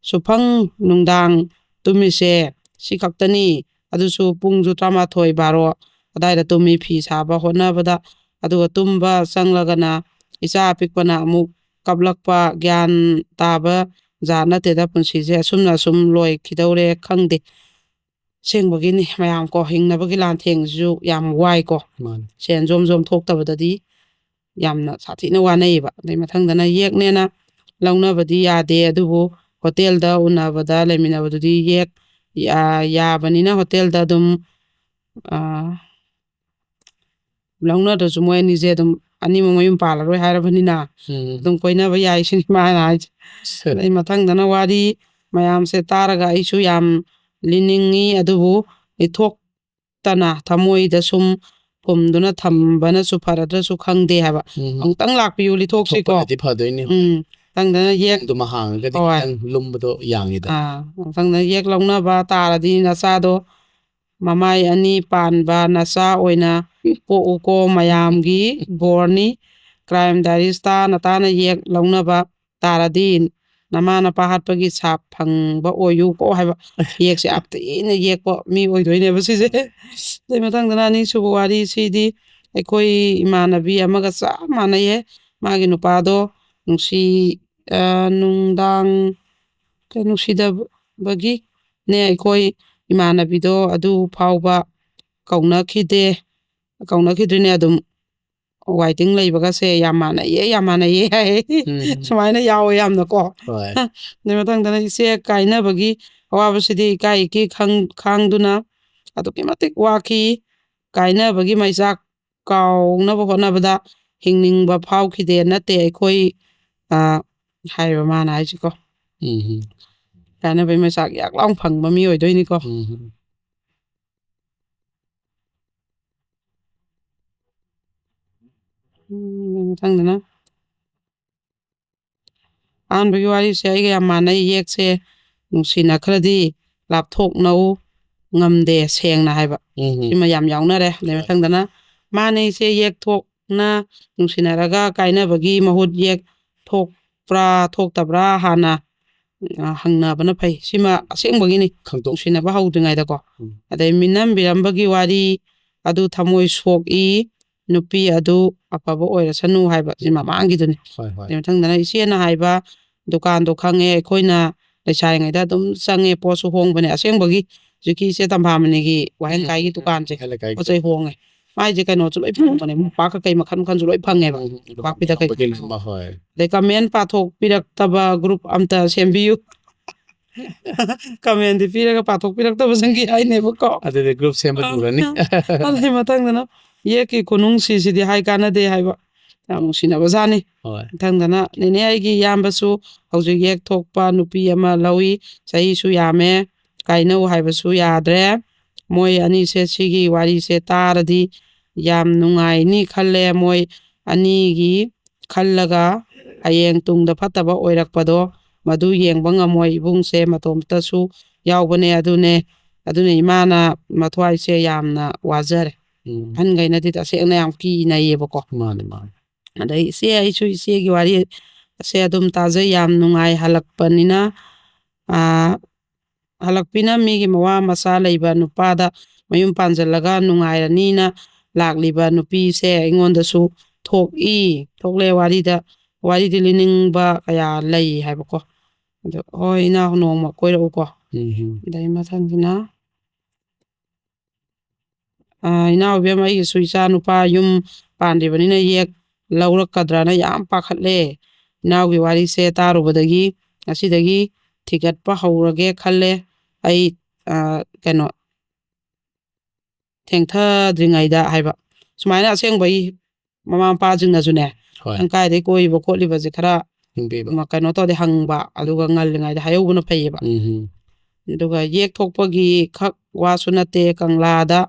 ꯁꯨꯐꯪ ꯅꯨꯡꯗꯥꯡ ꯇꯨꯝꯃꯤꯁꯦ ꯁꯤ ꯈꯛꯇꯅꯤ, ꯑꯗꯨꯁꯨ ꯄꯨꯡꯁꯨ ꯇꯔꯥꯃꯥꯊꯣꯏ ꯕꯥꯔꯣ ꯑꯗꯥꯏꯗ ꯇꯨꯝꯃꯤ ꯐꯤ ꯁꯥꯕ ꯍꯣꯠꯅꯕꯗ꯫ ꯑꯗꯨꯒ ꯇꯨꯝꯕ ꯆꯪꯂꯒꯅ ꯏꯆꯥ ꯑꯄꯤꯛꯄꯅ ꯑꯃꯨꯛ ꯀꯞꯂꯛꯄ, ꯒ꯭ꯌꯥꯟ ꯇꯥꯕ ꯖꯥꯠ ꯅꯠꯇꯦꯗ ꯄꯨꯟꯁꯤꯁꯦ꯫ ꯑꯁꯨꯝꯅ ꯑꯁꯨꯝ ꯂꯣꯏꯈꯤꯗꯧꯔꯦ ꯈꯪꯗꯦ꯫ ꯑꯁꯦꯡꯕꯒꯤꯅꯤ ꯃꯌꯥꯝ ꯀꯣ, ꯍꯤꯡꯅꯕꯒꯤ ꯂꯥꯟꯊꯦꯡꯁꯤꯁꯨ ꯌꯥꯝ ꯋꯥꯏꯀꯣ꯫ ꯃꯥꯅꯤ꯫ ꯁꯦꯟ ꯖꯣꯝ ꯖꯣꯝ ꯊꯣꯛꯇꯕꯗꯗꯤ ꯌꯥꯝꯅ ꯁꯥꯊꯤꯅ ꯋꯥꯅꯩꯌꯦꯕ꯫ ꯑꯗꯩ ꯃꯊꯪꯗꯅ ꯌꯦꯛꯅꯦꯅ ꯂꯧꯅꯕꯗꯤ ꯌꯥꯗꯦ, ꯑꯗꯨꯕꯨ ꯍꯣꯇꯦꯜꯗ ꯎꯅꯕꯗ ꯂꯩꯃꯤꯟꯅꯕꯗꯨꯗꯤ ꯌꯦꯛ ꯌꯥ-, ꯌꯥꯕꯅꯤꯅ ꯍꯣꯇꯦꯜꯗ ꯑꯗꯨꯝ, ꯑ, ꯂꯧꯅꯗ꯭ꯔꯁꯨ ꯃꯣꯏ ꯑꯅꯤꯁꯦ ꯑꯗꯨꯝ ꯑꯅꯤꯃꯛ ꯃꯌꯨꯝ ꯄꯥꯜꯂꯔꯣꯏ ꯍꯥꯏꯔꯕꯅꯤꯅ ꯎꯝ꯫ ꯑꯗꯨꯝ ꯀꯣꯏꯅꯕ ꯌꯥꯏ ꯁꯤꯅꯤ ꯃꯥꯅ ꯍꯥꯏꯁꯦ꯫ ꯁꯦ꯫ ꯑꯗꯩ ꯃꯊꯪꯗꯅ ꯋꯥꯔꯤ ꯃꯌꯥꯝꯁꯦ ꯇꯥꯔꯒ ꯑꯩꯁꯨ ꯌꯥꯝ ꯂꯤꯅꯤꯡꯉꯤ, ꯑꯗꯨꯕꯨ ꯂꯤꯊꯣꯛꯇꯅ ꯊꯃꯣꯏꯗ ꯁꯨꯝ ꯐꯨꯝꯗꯨꯅ ꯊꯝꯕꯅꯁꯨ ꯐꯔꯗ꯭ꯔꯁꯨ ꯈꯪꯗꯦ ꯍꯥꯏꯕ꯫ ꯎꯝ꯫ ꯑꯃꯨꯛꯇꯪ ꯂꯥꯛꯄꯤꯌꯨ, ꯂꯤꯊꯣꯛꯁꯤꯀꯣ꯫ ꯊꯣꯛꯄꯅꯗꯤ ꯐꯗꯣꯏꯅꯤ꯫ ꯎꯝ꯫ ꯃꯊꯪꯗꯅ ꯌꯦꯛ ꯄꯨꯡꯗꯨꯃ ꯍꯥꯡꯉꯒꯗꯤ ꯍꯣꯏ꯫ ꯈꯤꯇꯪ ꯂꯨꯝꯕꯗꯣ ꯌꯥꯡꯉꯤꯗ꯫ ꯑꯥ, ꯃꯊꯪꯗ ꯌꯦꯛ ꯂꯧꯅꯕ ꯇꯥꯔꯗꯤ ꯅꯆꯥꯗꯣ ꯃꯃꯥꯏ ꯑꯅꯤ ꯄꯥꯟꯕ ꯅꯆꯥ ꯑꯣꯏꯅ ꯄꯣꯛꯎꯀꯣ, ꯃꯌꯥꯝꯒꯤ ꯕꯣꯔꯅꯤ꯫ Crime Diaries ꯇꯥꯅ ꯇꯥꯅ ꯌꯦꯛ ꯂꯧꯅꯕ ꯇꯥꯔꯗꯤ ꯅꯃꯥ ꯅꯄꯥ ꯍꯥꯠꯄꯒꯤ ꯁꯥꯞ ꯐꯪꯕ ꯑꯣꯏꯌꯨꯀꯣ ꯍꯥꯏꯕ꯫ ꯌꯦꯛꯁꯦ ꯌꯥꯝ ꯊꯤꯅ ꯌꯦꯛꯄ ꯃꯤ ꯑꯣꯏꯗꯣꯏꯅꯦꯕ ꯁꯤꯁꯦ꯫ ꯑꯗꯩ ꯃꯊꯪꯗꯅ ꯑꯅꯤꯁꯨꯕ ꯋꯥꯔꯤꯁꯤꯗꯤ ꯑꯩꯈꯣꯏ ꯏꯃꯥꯟꯅꯕꯤ ꯑꯃꯒ ꯆꯞ ꯃꯥꯟꯅꯩꯌꯦ꯫ ꯃꯥꯒꯤ ꯅꯨꯄꯥꯗꯣ ꯅꯨꯡꯁꯤ, ꯑ, ꯅꯨꯡꯗꯥꯡ, ꯀꯩ, ꯅꯨꯡꯁꯤꯗꯕꯒꯤꯅꯦ ꯑꯩꯈꯣꯏ ꯏꯃꯥꯟꯅꯕꯤꯗꯣ ꯑꯗꯨ ꯐꯥꯎꯕ ꯀꯧꯅꯈꯤꯗꯦ, ꯀꯧꯅꯈꯤꯗ꯭ꯔꯤꯅꯦ ꯑꯗꯨꯝ꯫ Waiting ꯂꯩꯕꯒꯁꯦ ꯌꯥꯝ ꯃꯥꯟꯅꯩꯌꯦ, ꯌꯥꯝ ꯃꯥꯟꯅꯩꯌꯦ ꯍꯥꯏ꯫ ꯎꯝ꯫ ꯁꯨꯃꯥꯏꯅ ꯌꯥꯎꯋꯦ ꯌꯥꯝꯅꯀꯣ꯫ ꯍꯣꯏ꯫ ꯑꯗꯩ ꯃꯊꯪꯗꯅ ꯏꯆꯦ ꯀꯥꯏꯅꯕꯒꯤ ꯑꯋꯥꯕꯁꯤꯗꯤ ꯏꯀꯥꯏ ꯏꯀꯤ ꯈꯪ-, ꯈꯥꯡꯗꯨꯅ ꯑꯗꯨꯛꯀꯤ ꯃꯇꯤꯛ ꯋꯥꯈꯤ꯫ ꯀꯥꯏꯅꯕꯒꯤ ꯃꯩꯆꯥꯛ ꯀꯥꯎꯅꯕ ꯍꯣꯠꯅꯕꯗ ꯍꯤꯡꯅꯤꯡꯕ ꯐꯥꯎꯈꯤꯗꯦ꯫ ꯅꯠꯇꯦ ꯑꯩꯈꯣꯏ, ꯑ, ꯍꯥꯏꯔꯤꯕ ꯃꯥꯅ ꯍꯥꯏꯁꯤꯀꯣ꯫ ꯎꯝ꯫ ꯀꯥꯏꯅꯕꯒꯤ ꯃꯩꯆꯥꯛ ꯌꯥꯛ ꯂꯥꯎ ꯐꯪꯕ ꯃꯤ ꯑꯣꯏꯗꯣꯏꯅꯤꯀꯣ꯫ ꯎꯝ꯫ ꯎꯝ, ꯃꯊꯪꯗꯅ ꯑꯍꯥꯟꯕꯒꯤ ꯋꯥꯔꯤꯁꯦ ꯑꯩꯒ ꯌꯥꯝ ꯃꯥꯟꯅꯩ꯫ ꯌꯦꯛꯁꯦ ꯅꯨꯡꯁꯤꯅꯈ꯭ꯔꯗꯤ ꯂꯥꯞꯊꯣꯛꯅꯧ ꯉꯝꯗꯦ, ꯁꯦꯡꯅ ꯍꯥꯏꯕ꯫ ꯎꯝ꯫ ꯁꯤꯃ ꯌꯥꯝ ꯌꯥꯎꯅꯔꯦ꯫ ꯑꯗꯩ ꯍꯣꯏ꯫ ꯃꯊꯪꯗꯅ ꯃꯥꯅꯦ ꯏꯆꯦ, ꯌꯦꯛ ꯊꯣꯛꯅ ꯅꯨꯡꯁꯤꯅꯔꯒ ꯀꯥꯏꯅꯕꯒꯤ ꯃꯍꯨꯠ ꯌꯦꯛ ꯊꯣꯛꯄ꯭ꯔꯥ ꯊꯣꯛꯇꯕ꯭ꯔꯥ ꯍꯥꯟꯅ, ꯑ, ꯍꯪꯅꯕꯅ ꯐꯩ꯫ ꯁꯤꯃ ꯑꯁꯦꯡꯕꯒꯤꯅꯤ꯫ ꯈꯪꯗꯣꯛ- ꯅꯨꯡꯁꯤꯅꯕ ꯍꯧꯗ꯭ꯔꯤꯉꯩꯗꯀꯣ꯫ ꯎꯝ꯫ ꯑꯗꯩ ꯃꯤꯅꯝꯕꯤꯔꯝꯕꯒꯤ ꯋꯥꯔꯤ ꯑꯗꯨ ꯊꯃꯣꯏ ꯁꯣꯛꯏ, ꯅꯨꯄꯤ ꯑꯗꯨ ꯑꯐꯕ ꯑꯣꯏꯔꯁꯅꯨ ꯍꯥꯏꯕ ꯁꯤ ꯃꯃꯥꯡꯒꯤꯗꯨꯅꯤ꯫ ꯍꯣꯏ, ꯍꯣꯏ꯫ ꯑꯗꯩ ꯃꯊꯪꯗꯅ ꯏꯆꯦꯅ ꯍꯥꯏꯕ ꯗꯨꯀꯥꯟꯗꯣ ꯈꯪꯉꯦ꯫ ꯑꯩꯈꯣꯏꯅ ꯂꯩꯁꯥꯔꯤꯉꯩꯗ ꯑꯗꯨꯝ ꯆꯪꯉꯦ, ꯄꯣꯠꯁꯨ ꯍꯣꯡꯕꯅꯦ꯫ ꯑꯁꯦꯡꯕꯒꯤ ꯍꯧꯖꯤꯛꯀꯤ ꯏꯆꯦ ꯇꯝꯐꯥꯃꯅꯤꯒꯤ ꯋꯥꯍꯦꯡ ꯀꯥꯏꯒꯤ ꯗꯨꯀꯥꯟꯁꯦ, ꯄꯣꯠ ꯆꯩ ꯍꯣꯡꯉꯦ꯫ ꯃꯥꯏꯁꯦ ꯀꯩꯅꯣꯁꯨ ꯂꯣꯏ ꯐꯪꯕꯅꯦ, ꯃꯣꯝꯄꯥꯛ ꯀꯩꯀꯩ ꯃꯈꯜ ꯃꯈꯜꯁꯨ ꯂꯣꯏ ꯐꯪꯉꯦꯕ꯫ ꯎꯝ, ꯎꯝ, ꯃꯣꯝꯄꯥꯛ ꯐꯤꯗꯛ ꯀꯩꯀꯩ꯫ ꯍꯣꯏ꯫ ꯑꯗꯩ ꯀꯃꯦꯟ ꯄꯥꯊꯣꯛꯄꯤꯔꯛꯇꯕ ꯒ꯭ꯔꯨꯞ ꯑꯝꯇ ꯁꯦꯝꯕꯤꯌꯨ꯫ ꯀꯃꯦꯟꯗꯤ ꯄꯤꯔꯒ ꯄꯥꯊꯣꯛꯄꯤꯔꯛꯇꯕꯁꯤꯡꯒꯤ ꯍꯥꯏꯅꯦꯕꯀꯣ꯫ ꯑꯗꯨꯗꯤ ꯒ꯭ꯔꯨꯞ ꯁꯦꯝꯕ ꯂꯨꯔꯅꯤ꯫ ꯑꯗꯩ ꯃꯊꯪꯗꯅ ꯌꯦꯛꯀꯤ ꯈꯨꯅꯨꯡꯁꯤꯁꯤꯗꯤ ꯍꯥꯏ ꯀꯥꯟꯅꯗꯦ ꯍꯥꯏꯕ, ꯌꯥꯝ ꯅꯨꯡꯁꯤꯅꯕ ꯖꯥꯠꯅꯤ꯫ ꯍꯣꯏ꯫ ꯃꯊꯪꯗꯅ ꯅꯦꯅꯦ ꯑꯩꯒꯤ ꯏꯌꯥꯝꯕꯁꯨ ꯍꯧꯖꯤꯛ ꯌꯦꯛ ꯊꯣꯛꯄ ꯅꯨꯄꯤ ꯑꯃ ꯂꯧꯏ, ꯆꯍꯤꯁꯨ ꯌꯥꯝꯃꯦ, ꯀꯥꯏꯅꯧ ꯍꯥꯏꯕꯁꯨ ꯌꯥꯗ꯭ꯔꯦ꯫ ꯃꯣꯏ ꯑꯅꯤꯁꯦ ꯁꯤꯒꯤ ꯋꯥꯔꯤꯁꯦ ꯇꯥꯔꯗꯤ ꯌꯥꯝ ꯅꯨꯡꯉꯥꯏꯅꯤ ꯈꯜꯂꯦ꯫ ꯃꯣꯏ ꯑꯅꯤꯒꯤ ꯈꯜꯂꯒ ꯍꯌꯦꯡ ꯇꯨꯡꯗ ꯐꯠꯇꯕ ꯑꯣꯏꯔꯛꯄꯗꯣ ꯃꯗꯨ ꯌꯦꯡꯕ ꯉꯝꯃꯣꯏ꯫ ꯏꯕꯨꯡꯁꯦ ꯃꯇꯣꯝꯇꯁꯨ ꯌꯥꯎꯕꯅꯦ꯫ ꯑꯗꯨꯅꯦ, ꯑꯗꯨꯅ ꯏꯃꯥꯅ ꯃꯊ꯭ꯋꯥꯏꯁꯦ ꯌꯥꯝꯅ ꯋꯥꯖꯔꯦ꯫ ꯎꯝ꯫ ꯑꯍꯟꯈꯩꯅꯗꯤ ꯇꯁꯦꯡꯅ ꯌꯥꯝ ꯀꯤꯅꯩꯌꯦꯕꯀꯣ꯫ ꯃꯥꯅꯦ, ꯃꯥꯅꯦ꯫ ꯑꯗꯩ ꯏꯆꯦ, ꯑꯩꯁꯨ ꯏꯆꯦꯒꯤ ꯋꯥꯔꯤ ꯁꯦ ꯑꯗꯨꯝ ꯇꯥꯖꯩ, ꯌꯥꯝ ꯅꯨꯡꯉꯥꯏ꯫ ꯍꯜꯂꯛꯄꯅꯤꯅ, ꯑꯥ, ꯍꯜꯂꯛꯄꯤꯅ ꯃꯤꯒꯤ ꯃꯋꯥ ꯃꯆꯥ ꯂꯩꯕ ꯅꯨꯄꯥꯗ ꯃꯌꯨꯝ ꯄꯥꯟꯖꯜꯂꯒ ꯅꯨꯡꯉꯥꯏꯔꯅꯤꯅ ꯂꯥꯛꯂꯤꯕ ꯅꯨꯄꯤꯁꯦ ꯑꯩꯉꯣꯟꯗꯁꯨ ꯊꯣꯛꯏ, ꯊꯣꯛꯂꯦ꯫ ꯋꯥꯔꯤꯗ, ꯋꯥꯔꯤꯗꯤ ꯂꯤꯅꯤꯡꯕ ꯀꯌꯥ ꯂꯩ ꯍꯥꯏꯕꯀꯣ꯫ ꯑꯗꯣ, ꯍꯣꯏ, ꯏꯅꯥꯎ, ꯅꯣꯡꯃ ꯀꯣꯏꯔꯛꯎꯀꯣ꯫ ꯎꯝ, ꯎꯝ꯫ ꯑꯗꯩ ꯃꯊꯪꯁꯤꯅ, ꯑ, ꯏꯅꯥꯎ ꯏꯕꯦꯝꯃ, ꯑꯩꯒꯤꯁꯨ ꯏꯆꯥ ꯅꯨꯄꯥ ꯌꯨꯝ ꯄꯥꯟꯗ꯭ꯔꯤꯕꯅꯤꯅ ꯌꯦꯛ ꯂꯧꯔꯛꯀꯗ꯭ꯔꯅ ꯌꯥꯝ ꯄꯥꯈꯠꯂꯦ꯫ ꯏꯅꯥꯎꯒꯤ ꯋꯥꯔꯤꯁꯦ ꯇꯥꯔꯨꯕꯗꯒꯤ ꯉꯁꯤꯗꯒꯤ ꯊꯤꯒꯠꯄ ꯍꯧꯔꯒꯦ ꯈꯜꯂꯦ꯫ ꯑꯩ, ꯑ, ꯀꯩꯅꯣ, ꯊꯦꯡꯊꯗ꯭ꯔꯤꯉꯩꯗ ꯍꯥꯏꯕ꯫ ꯁꯨꯃꯥꯏꯅ ꯑꯁꯦꯡꯕꯩ ꯃꯃꯥ ꯃꯄꯥꯁꯤꯡꯅꯁꯨꯅꯦ, ꯍꯣꯏ꯫ ꯅꯪ ꯀꯥꯏꯗꯩ ꯀꯣꯏꯔꯤꯕ ꯈꯣꯠꯂꯤꯕꯁꯦ ꯈꯔ ꯌꯦꯡꯕꯤꯕ꯫ ꯃ-, ꯀꯩꯅꯣ ꯇꯧꯔꯗꯤ ꯍꯪꯕ, ꯑꯗꯨꯒ ꯉꯜꯂꯤꯉꯩꯗ ꯍꯥꯏꯍꯧꯕꯅ ꯐꯩꯌꯦꯕ꯫ ꯎꯝ, ꯎꯝ꯫ ꯑꯗꯨꯒ ꯌꯦꯛ ꯊꯣꯛꯄꯒꯤ ꯈꯛ ꯋꯥꯁꯨ ꯅꯠꯇꯦ, ꯀꯪꯂꯥꯗ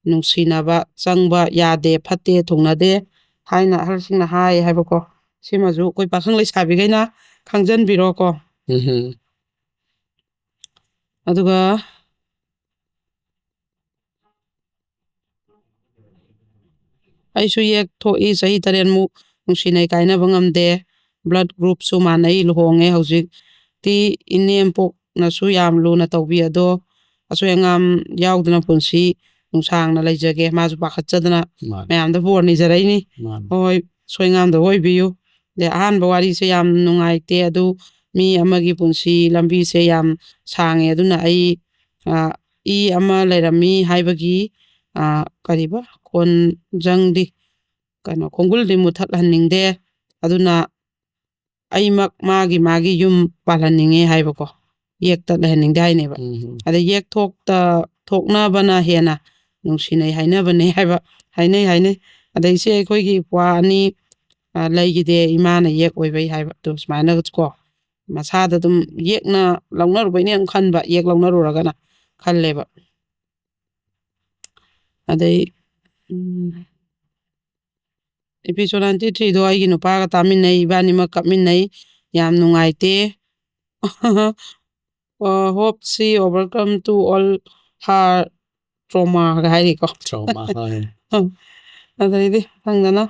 ꯅꯨꯡꯁꯤꯅꯕ ꯆꯪꯕ ꯌꯥꯗꯦ, ꯐꯠꯇꯦ, ꯊꯨꯡꯅꯗꯦ ꯍꯥꯏꯅ ꯑꯍꯜꯁꯤꯡꯅ ꯍꯥꯏ ꯍꯥꯏꯕꯀꯣ꯫ ꯁꯤꯃꯁꯨ ꯑꯩꯈꯣꯏ ꯄꯥꯈꯪ ꯂꯩꯁꯥꯕꯤꯈꯩꯅ ꯈꯪꯖꯟꯕꯤꯔꯣꯀꯣ꯫ ꯎꯝ, ꯎꯝ꯫ ꯑꯗꯨꯒ ꯑꯩꯁꯨ ꯌꯦꯛ ꯊꯣꯛꯏ, ꯆꯍꯤ ꯇꯔꯦꯠꯃꯨꯛ ꯅꯨꯡꯁꯤꯅꯩ, ꯀꯥꯏꯅꯕ ꯉꯝꯗꯦ꯫ Blood groupꯁꯨ ꯃꯥꯟꯅꯩ, ꯂꯨꯍꯣꯡꯉꯦ꯫ ꯍꯧꯖꯤꯛꯇꯤ ꯏꯅꯦꯝꯄꯣꯛꯅꯁꯨ ꯌꯥꯝ ꯂꯨꯅ ꯇꯧꯕꯤ, ꯑꯗꯣ ꯑꯁꯣꯏ ꯑꯉꯥꯝ ꯌꯥꯎꯗꯅ ꯄꯨꯟꯁꯤ ꯅꯨꯡꯁꯥꯡꯅ ꯂꯩꯖꯒꯦ꯫ ꯃꯥꯁꯨ ꯄꯥꯈꯠꯆꯗꯅ ꯃꯥꯅꯤ꯫ ꯃꯌꯥꯝꯗ ꯕꯣꯔ ꯅꯤꯖꯔꯛꯏꯅꯤ꯫ ꯃꯥꯅꯤ꯫ ꯍꯣꯏ, ꯑꯁꯣꯏ ꯑꯉꯥꯝꯗ ꯑꯣꯏꯕꯤꯌꯨ꯫ ꯑꯗꯩ ꯑꯍꯥꯟꯕ ꯋꯥꯔꯤꯁꯦ ꯌꯥꯝ ꯅꯨꯡꯉꯥꯏꯇꯦ, ꯑꯗꯨ ꯃꯤ ꯑꯃꯒꯤ ꯄꯨꯟꯁꯤ ꯂꯝꯕꯤꯁꯦ ꯌꯥꯝ ꯁꯥꯡꯉꯦ, ꯑꯗꯨꯅ ꯑꯩ, ꯑ, ꯏ ꯑꯃ ꯂꯩꯔꯝꯃꯤ ꯍꯥꯏꯕꯒꯤ, ꯑ, ꯀꯔꯤꯕ, ꯈꯣꯟꯖꯪꯗꯤ, ꯀꯩꯅꯣ, ꯈꯣꯡꯒꯨꯜꯗꯤ ꯃꯨꯊꯠꯍꯟꯅꯤꯡꯗꯦ, ꯑꯗꯨꯅ ꯑꯩꯃꯛ ꯃꯥꯒꯤ, ꯃꯥꯒꯤ ꯌꯨꯝ ꯄꯥꯜꯍꯟꯅꯤꯡꯉꯦ ꯍꯥꯏꯕꯀꯣ, ꯌꯦꯛꯇ ꯂꯩꯍꯟꯅꯤꯡꯗꯦ ꯍꯥꯏꯅꯦꯕ꯫ ꯎꯝ꯫ ꯑꯗ ꯌꯦꯛ ꯊꯣꯛꯇ, ꯊꯣꯛꯅꯕꯅ ꯍꯦꯟꯅ ꯅꯨꯡꯁꯤꯅꯩ ꯍꯥꯏꯅꯕꯅꯦ ꯍꯥꯏꯕ, ꯍꯥꯏꯅꯩ, ꯍꯥꯏꯅꯩ꯫ ꯑꯗꯩ ꯏꯆꯦ ꯑꯩꯈꯣꯏꯒꯤ ꯏꯄ꯭ꯋꯥ ꯑꯅꯤ, ꯑ, ꯂꯩꯈꯤꯗꯦ, ꯏꯃꯥꯅ ꯌꯦꯛ ꯑꯣꯏꯕꯩ ꯍꯥꯏꯕ꯫ ꯑꯗꯨ ꯁꯨꯃꯥꯏꯅ ꯀꯣ, ꯃꯁꯥꯗ ꯑꯗꯨꯝ ꯌꯦꯛꯅ ꯂꯧꯅꯔꯨꯕꯩꯅꯦ ꯌꯥꯝ ꯈꯟꯕ, ꯌꯦꯛ ꯂꯧꯅꯔꯨꯔꯒꯅ ꯈꯜꯂꯦꯕ꯫ ꯑꯗꯩ, ꯎꯝ, episode ninety three ꯗꯣ ꯑꯩꯒꯤ ꯅꯨꯄꯥꯒ ꯇꯥꯃꯤꯟꯅꯩ, ꯏꯕꯥꯅꯤꯃꯛ ꯀꯞꯃꯤꯟꯅꯩ, ꯌꯥꯝ ꯅꯨꯡꯉꯥꯏꯇꯦ꯫ ꯑ, hope she overcome to all her trauma ꯒ ꯍꯥꯏꯔꯤꯀꯣ꯫ Trauma, ꯍꯣꯏ꯫ ꯑꯗꯩꯗꯤ ꯈꯪꯗꯅ,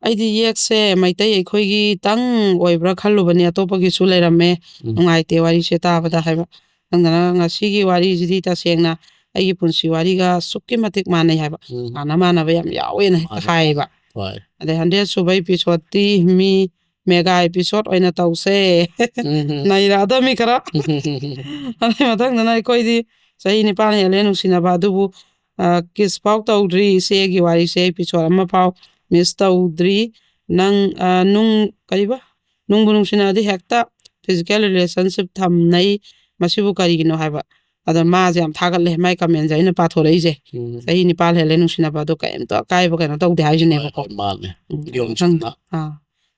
ꯑꯩꯗꯤ ꯌꯦꯛꯁꯦ ꯃꯩꯇꯩ ꯑꯩꯈꯣꯏꯒꯤꯇꯪ ꯑꯣꯏꯕ꯭ꯔꯥ ꯈꯜꯂꯨꯕꯅꯦ, ꯑꯇꯣꯞꯄꯒꯤꯁꯨ ꯂꯩꯔꯝꯃꯦ꯫ ꯎꯝ꯫ ꯅꯨꯡꯉꯥꯏꯇꯦ ꯋꯥꯔꯤꯁꯦ ꯇꯥꯕꯗ ꯍꯥꯏꯕ꯫ ꯈꯪꯗꯅ ꯉꯁꯤꯒꯤ ꯋꯥꯔꯤꯁꯤꯗꯤ ꯇꯁꯦꯡꯅ ꯑꯩꯒꯤ ꯄꯨꯟꯁꯤ ꯋꯥꯔꯤꯒ ꯑꯁꯨꯛꯀꯤ ꯃꯇꯤꯛ ꯃꯥꯟꯅꯩ ꯍꯥꯏꯕ꯫ ꯎꯝ꯫ ꯃꯥꯟꯅ ꯃꯥꯟꯅꯕ ꯌꯥꯝ ꯌꯥꯎꯋꯦꯅ ꯍꯦꯛꯇ ꯃꯥꯟꯅꯩ꯫ ꯍꯥꯏꯌꯦꯕ꯫ ꯍꯣꯏ꯫ ꯑꯗꯩ hundred ꯁꯨꯕ episode ꯇꯤ ꯃꯤ mega episode ꯑꯣꯏꯅ ꯇꯧꯁꯦ꯫ ꯎꯝ꯫ ꯅꯩꯔꯛꯑꯗꯕꯅꯤ ꯈꯔ꯫ ꯑꯗꯩ ꯃꯊꯪꯗꯅ ꯑꯩꯈꯣꯏꯗꯤ ꯆꯍꯤ ꯅꯤꯄꯥꯟ ꯍꯦꯜꯂꯦ ꯅꯨꯡꯁꯤꯅꯕ, ꯑꯗꯨꯕꯨ, ꯑ, kiss ꯐꯥꯎ ꯇꯧꯗ꯭ꯔꯤ꯫ ꯏꯆꯦꯒꯤ ꯋꯥꯔꯤꯁꯦ episode ꯑꯃ ꯐꯥꯎ miss ꯇꯧꯗ꯭ꯔꯤ꯫ ꯅꯪ, ꯑ, ꯅꯨꯡ-, ꯀꯔꯤꯕ? ꯅꯨꯡꯕꯨ ꯅꯨꯡꯁꯤꯅꯔꯗꯤ ꯍꯦꯛꯇ physical relationship ꯊꯝꯅꯩ꯫ ꯃꯁꯤꯕꯨ ꯀꯔꯤꯒꯤꯅꯣ ꯍꯥꯏꯕ꯫ ꯑꯗꯣ ꯃꯥꯁꯦ ꯌꯥꯝ ꯊꯥꯒꯠꯂꯦ, ꯃꯥꯏ comment ꯁꯦ ꯑꯩꯅ ꯄꯥꯊꯣꯔꯛꯏꯁꯦ꯫ ꯎꯝ꯫ ꯆꯍꯤ ꯅꯤꯄꯥꯟ ꯍꯦꯜꯂꯦ ꯅꯨꯡꯁꯤꯅꯕ, ꯑꯗꯣ ꯀꯩꯝꯇ ꯑꯀꯥꯏꯕ ꯀꯩꯅꯣ ꯇꯧꯗꯦ ꯍꯥꯏꯁꯤꯅꯦꯕꯀꯣ꯫ ꯍꯣꯏ, ꯍꯣꯏ, ꯃꯥꯅꯦ꯫ ꯎꯝ, ꯌꯣꯡ ꯁꯪ-, ꯆꯨꯝꯅ꯫ ꯑꯥ,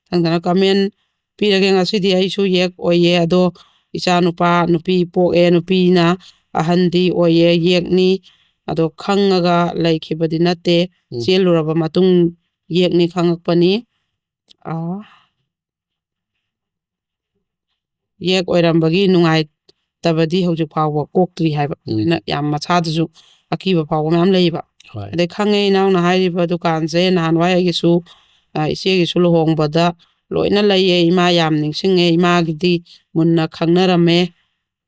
ꯁꯪꯗꯅ comment ꯄꯤꯔꯒꯦ꯫ ꯉꯁꯤꯗꯤ ꯑꯩꯁꯨ ꯌꯦꯛ ꯑꯣꯏꯌꯦ, ꯑꯗꯣ ꯏꯆꯥꯅꯨꯄꯥ ꯅꯨꯄꯤ ꯄꯣꯛꯑꯦ, ꯅꯨꯄꯤꯅ ꯑꯍꯟꯗꯤ ꯑꯣꯏꯌꯦ, ꯌꯦꯛꯅꯤ꯫ ꯑꯗꯣ ꯈꯪꯉꯒ ꯂꯩꯈꯤꯕꯗꯤ ꯅꯠꯇꯦ, ꯎꯝ꯫ ꯆꯦꯜꯂꯨꯔꯕ ꯃꯇꯨꯡ ꯌꯦꯛꯅꯤ ꯈꯪꯉꯛꯄꯅꯤ꯫ ꯑꯥ, ꯌꯦꯛ ꯑꯣꯏꯔꯝꯕꯒꯤ ꯅꯨꯡꯉꯥꯏꯇꯕꯗꯤ ꯍꯧꯖꯤꯛ ꯐꯥꯎꯕ ꯀꯣꯛꯇ꯭ꯔꯤ ꯍꯥꯏꯕ꯫ ꯎꯝ꯫ ꯑꯗꯨꯅ ꯌꯥꯝ ꯃꯁꯥꯗꯁꯨ ꯑꯀꯤꯕ ꯐꯥꯎꯕ ꯃꯌꯥꯝ ꯂꯩꯌꯦꯕ꯫ ꯍꯣꯏ꯫ ꯑꯗꯩ ꯈꯪꯉꯦ ꯏꯅꯥꯎꯅ ꯍꯥꯏꯔꯤꯕ ꯗꯨꯀꯥꯟꯁꯦ ꯅꯍꯥꯟꯋꯥꯏ ꯑꯩꯒꯤꯁꯨ, ꯑ, ꯏꯆꯦꯒꯤꯁꯨ ꯂꯨꯍꯣꯡꯕꯗ ꯂꯣꯏꯅ ꯂꯩꯌꯦ꯫ ꯏꯃꯥ ꯌꯥꯝ ꯅꯤꯡꯁꯤꯡꯉꯦ, ꯏꯃꯥꯒꯤꯗꯤ ꯃꯨꯟꯅ ꯈꯪꯅꯔꯝꯃꯦ꯫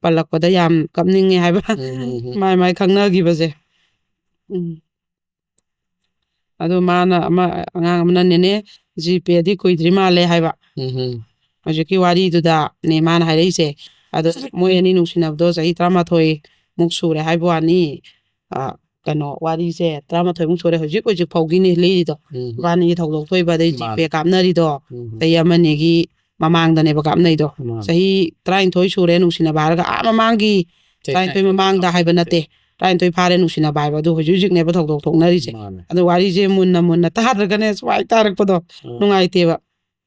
ꯄꯜꯂꯛꯄꯗ ꯌꯥꯝ ꯀꯞꯅꯤꯡꯉꯦ ꯍꯥꯏꯕ꯫ ꯎꯝ, ꯎꯝ, ꯎꯝ꯫ ꯃꯥꯏ ꯃꯥꯏ ꯈꯪꯅꯈꯤꯕꯁꯦ꯫ ꯎꯝ꯫ ꯑꯗꯣ ꯃꯥꯅ ꯑꯃ, ꯑꯉꯥꯡ ꯑꯃꯅ, "ꯅꯦꯅꯦ, ꯖꯤꯄꯦꯗꯤ ꯀꯨꯏꯗ꯭ꯔꯤ ꯃꯥꯜꯂꯦ ꯍꯥꯏꯕ꯫ ꯎꯝ꯫ ꯍꯧꯖꯤꯛꯀꯤ ꯋꯥꯔꯤꯗꯨꯗꯅꯦ ꯃꯥꯅ ꯍꯥꯏꯔꯛꯏꯁꯦ꯫ ꯑꯗꯣ ꯃꯣꯏ ꯑꯅꯤ ꯅꯨꯡꯁꯤꯅꯕꯗꯣ ꯆꯍꯤ ꯇꯔꯥꯃꯥꯊꯣꯏ ꯃꯨꯛ ꯁꯨꯔꯦ ꯍꯥꯏꯕ ꯋꯥꯅꯤ꯫ ꯑ, ꯀꯩꯅꯣ, ꯋꯥꯔꯤꯁꯦ ꯇꯔꯥꯃꯥꯊꯣꯏ ꯃꯨꯛ ꯁꯨꯔꯦ ꯍꯧꯖꯤꯛ ꯍꯧꯖꯤꯛ ꯐꯥꯎꯒꯤꯅꯤ ꯂꯤꯔꯤꯗꯣ꯫ ꯎꯝ꯫ ꯏꯕꯥꯅꯤꯒꯤ ꯊꯧꯗꯣꯛ ꯊꯣꯛꯏꯕ, ꯑꯗꯩ ꯃꯥꯅꯦ꯫ ꯖꯤꯄꯦ ꯀꯥꯞꯅꯔꯤꯗꯣ꯫ ꯎꯝ꯫ ꯆꯍꯤ ꯑꯃꯅꯤꯒꯤ ꯃꯃꯥꯡꯗꯅꯦꯕ ꯀꯥꯞꯅꯩꯗꯣ꯫ ꯃꯥꯅꯦ꯫ ꯆꯍꯤ ꯇꯔꯥꯅꯤꯊꯣꯏ ꯁꯨꯔꯦ ꯅꯨꯡꯁꯤꯅꯕ ꯍꯥꯏꯔꯒ, ꯑꯥ, ꯃꯃꯥꯡꯒꯤ ꯆꯍꯤ ꯇꯔꯥꯅꯤꯊꯣꯏ ꯃꯃꯥꯡꯗ ꯍꯥꯏꯕ ꯅꯠꯇꯦ꯫ ꯇꯔꯥꯅꯤꯊꯣꯏ ꯐꯥꯔꯦ ꯅꯨꯡꯁꯤꯅꯕ ꯍꯥꯏꯕ, ꯑꯗꯨ ꯍꯧꯖꯤꯛ ꯍꯧꯖꯤꯛꯅꯦꯕ ꯊꯧꯗꯣꯛ ꯊꯣꯛꯅꯔꯤꯁꯦ꯫ ꯃꯥꯅꯦ꯫ ꯑꯗꯣ ꯋꯥꯔꯤꯁꯦ ꯃꯨꯟꯅ ꯃꯨꯟꯅ ꯇꯥꯗ꯭ꯔꯒꯅꯦ ꯁꯨꯃꯥꯏ ꯇꯥꯔꯛꯄꯗꯣ ꯎꯝ꯫ ꯅꯨꯡꯉꯥꯏꯇꯦꯕ꯫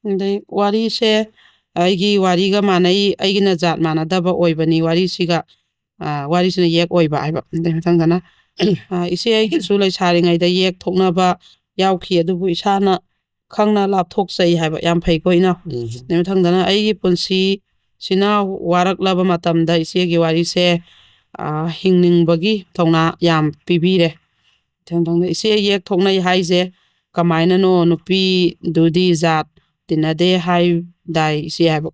ꯑꯗꯩ ꯋꯥꯔꯤꯁꯦ ꯑꯩꯒꯤ ꯋꯥꯔꯤꯒ ꯃꯥꯟꯅꯩ, ꯑꯩꯒꯤꯅ ꯖꯥꯠ ꯃꯥꯟꯅꯗꯕ ꯑꯣꯏꯕꯅꯤ ꯋꯥꯔꯤꯁꯤꯒ꯫ ꯑ, ꯋꯥꯔꯤꯁꯤꯅ ꯌꯦꯛ ꯑꯣꯏꯕ ꯍꯥꯏꯕ꯫ ꯑꯗꯩ ꯃꯊꯪꯗꯅ, ꯑ, ꯏꯆꯦ ꯑꯩꯒꯤꯁꯨ ꯂꯩꯁꯥꯔꯤꯉꯩꯗ ꯌꯦꯛ ꯊꯣꯛꯅꯕ ꯌꯥꯎꯈꯤ, ꯑꯗꯨꯕꯨ ꯏꯁꯥꯅ ꯈꯪꯅ ꯂꯥꯞꯊꯣꯛꯆꯩ ꯍꯥꯏꯕ꯫ ꯌꯥꯝ ꯐꯩꯀꯣ, ꯏꯅꯥꯎ꯫ ꯎꯝ꯫ ꯑꯗꯩ ꯃꯊꯪꯗꯅ ꯑꯩꯒꯤ ꯄꯨꯟꯁꯤꯁꯤꯅ ꯋꯥꯔꯛꯂꯕ ꯃꯇꯝꯗ ꯏꯆꯦꯒꯤ ꯋꯥꯔꯤꯁꯦ, ꯑ, ꯍꯤꯡꯅꯤꯡꯕꯒꯤ ꯊꯧꯅꯥ ꯌꯥꯝ ꯄꯤꯕꯤꯔꯦ꯫ ꯃꯊꯪꯗ ꯏꯆꯦ ꯌꯦꯛ ꯊꯣꯛꯅꯩ ꯍꯥꯏꯁꯦ ꯀꯃꯥꯏꯅꯅꯣ? ꯅꯨꯄꯤꯗꯨꯗꯤ ꯖꯥꯠ ꯇꯤꯟꯅꯗꯦ ꯍꯥꯏꯗꯥꯏ ꯏꯆꯦ ꯍꯥꯏꯕ?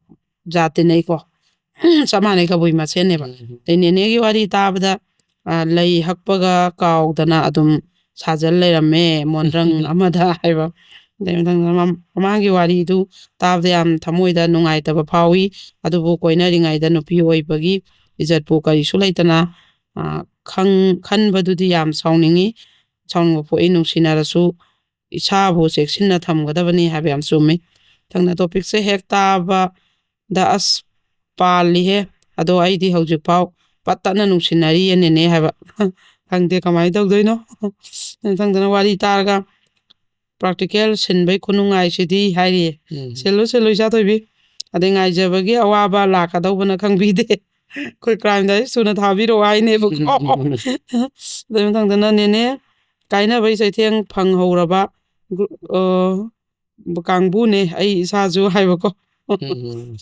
ꯖꯥꯠ ꯇꯤꯟꯅꯩꯀꯣ꯫ ꯆꯞ ꯃꯥꯟꯅꯩ, ꯀꯕꯨꯏ ꯃꯁꯦꯟꯅꯦꯕ꯫ ꯎꯝ꯫ ꯑꯗꯩ ꯅꯦꯅꯦꯒꯤ ꯋꯥꯔꯤ ꯇꯥꯕꯗ, ꯑ, ꯂꯩ ꯍꯛꯄꯒ ꯀꯥꯎꯗꯅ ꯑꯗꯨꯝ ꯁꯥꯖꯜ ꯂꯩꯔꯝꯃꯦ ꯃꯣꯟꯗ꯭ꯔꯪ ꯑꯃꯗ ꯍꯥꯏꯕ꯫ ꯑꯗꯩ ꯃꯊꯪꯗ ꯃꯝ-, ꯃꯃꯥꯡꯒꯤ ꯋꯥꯔꯤꯗꯨ ꯇꯥꯕꯗ ꯌꯥꯝ ꯊꯃꯣꯏꯗ ꯅꯨꯡꯉꯥꯏꯇꯕ ꯐꯥꯎꯏ꯫ ꯑꯗꯨꯕꯨ ꯀꯣꯏꯅꯔꯤꯉꯩꯗ ꯅꯨꯄꯤ ꯑꯣꯏꯕꯒꯤ ꯏꯖꯠꯄꯨ ꯀꯔꯤꯁꯨ ꯂꯩꯇꯅ, ꯑ, ꯈꯪ-, ꯈꯟꯕꯗꯨꯗꯤ ꯌꯥꯝ ꯁꯥꯎꯅꯤꯡꯉꯤ꯫ ꯁꯥꯎꯅꯤꯡꯕ ꯄꯣꯛꯏ꯫ ꯅꯨꯡꯁꯤꯅꯔꯁꯨ ꯏꯁꯥꯕꯨ ꯆꯦꯛꯁꯤꯟꯅ ꯊꯝꯒꯗꯕꯅꯤ ꯍꯥꯏꯕ ꯌꯥꯝ ꯆꯨꯝꯃꯤ꯫ ꯃꯊꯪꯗ ꯇꯣꯄꯤꯛꯁꯦ ꯍꯦꯛ ꯇꯥꯕꯗ, "ꯑꯁ, ꯄꯥꯜꯂꯤꯍꯦ, ꯑꯗꯣ ꯑꯩꯗꯤ ꯍꯧꯖꯤꯛꯐꯥꯎ ꯄꯠ ꯇꯠꯅ ꯅꯨꯡꯁꯤꯅꯔꯤꯌꯦ ꯅꯦꯅꯦ" ꯍꯥꯏꯕ꯫ ꯈꯪꯗꯦ ꯀꯃꯥꯏꯅ ꯇꯧꯗꯣꯏꯅꯣ꯫ ꯃꯊꯪꯗꯅ ꯋꯥꯔꯤ ꯇꯥꯔꯒ, "ꯄ꯭ꯔꯥꯛꯇꯤꯀꯦꯜ ꯁꯤꯟꯕꯩ ꯈꯨꯅꯨꯡꯉꯥꯏꯁꯤꯗꯤ" ꯍꯥꯏꯔꯤꯌꯦ꯫ ꯎꯝ꯫ ꯁꯤꯜꯂꯨ, ꯁꯤꯜꯂꯨ, ꯏꯆꯥ ꯊꯣꯏꯕꯤ꯫ ꯑꯗꯩ ꯉꯥꯏꯖꯕꯒꯤ ꯑꯋꯥꯕ ꯂꯥꯛꯀꯗꯧꯕꯅ ꯈꯪꯕꯤꯗꯦ꯫ ꯑꯩꯈꯣꯏ ꯀ꯭ꯔꯥꯏꯝꯗ ꯁꯨꯅ ꯊꯥꯕꯤꯔꯛꯑꯣ ꯍꯥꯏꯅꯦꯕꯀꯣ꯫ ꯑꯗꯩ ꯃꯊꯪꯗꯅ ꯅꯦꯅꯦ ꯀꯥꯏꯅꯕꯩ ꯆꯩꯊꯦꯡ ꯐꯪꯍꯧꯔꯕ ꯒ꯭ꯔꯨ-, ꯑ, ꯀꯥꯡꯕꯨꯅꯦ ꯑꯩ ꯏꯁꯥꯁꯨ ꯍꯥꯏꯕꯀꯣ꯫ ꯎꯝ꯫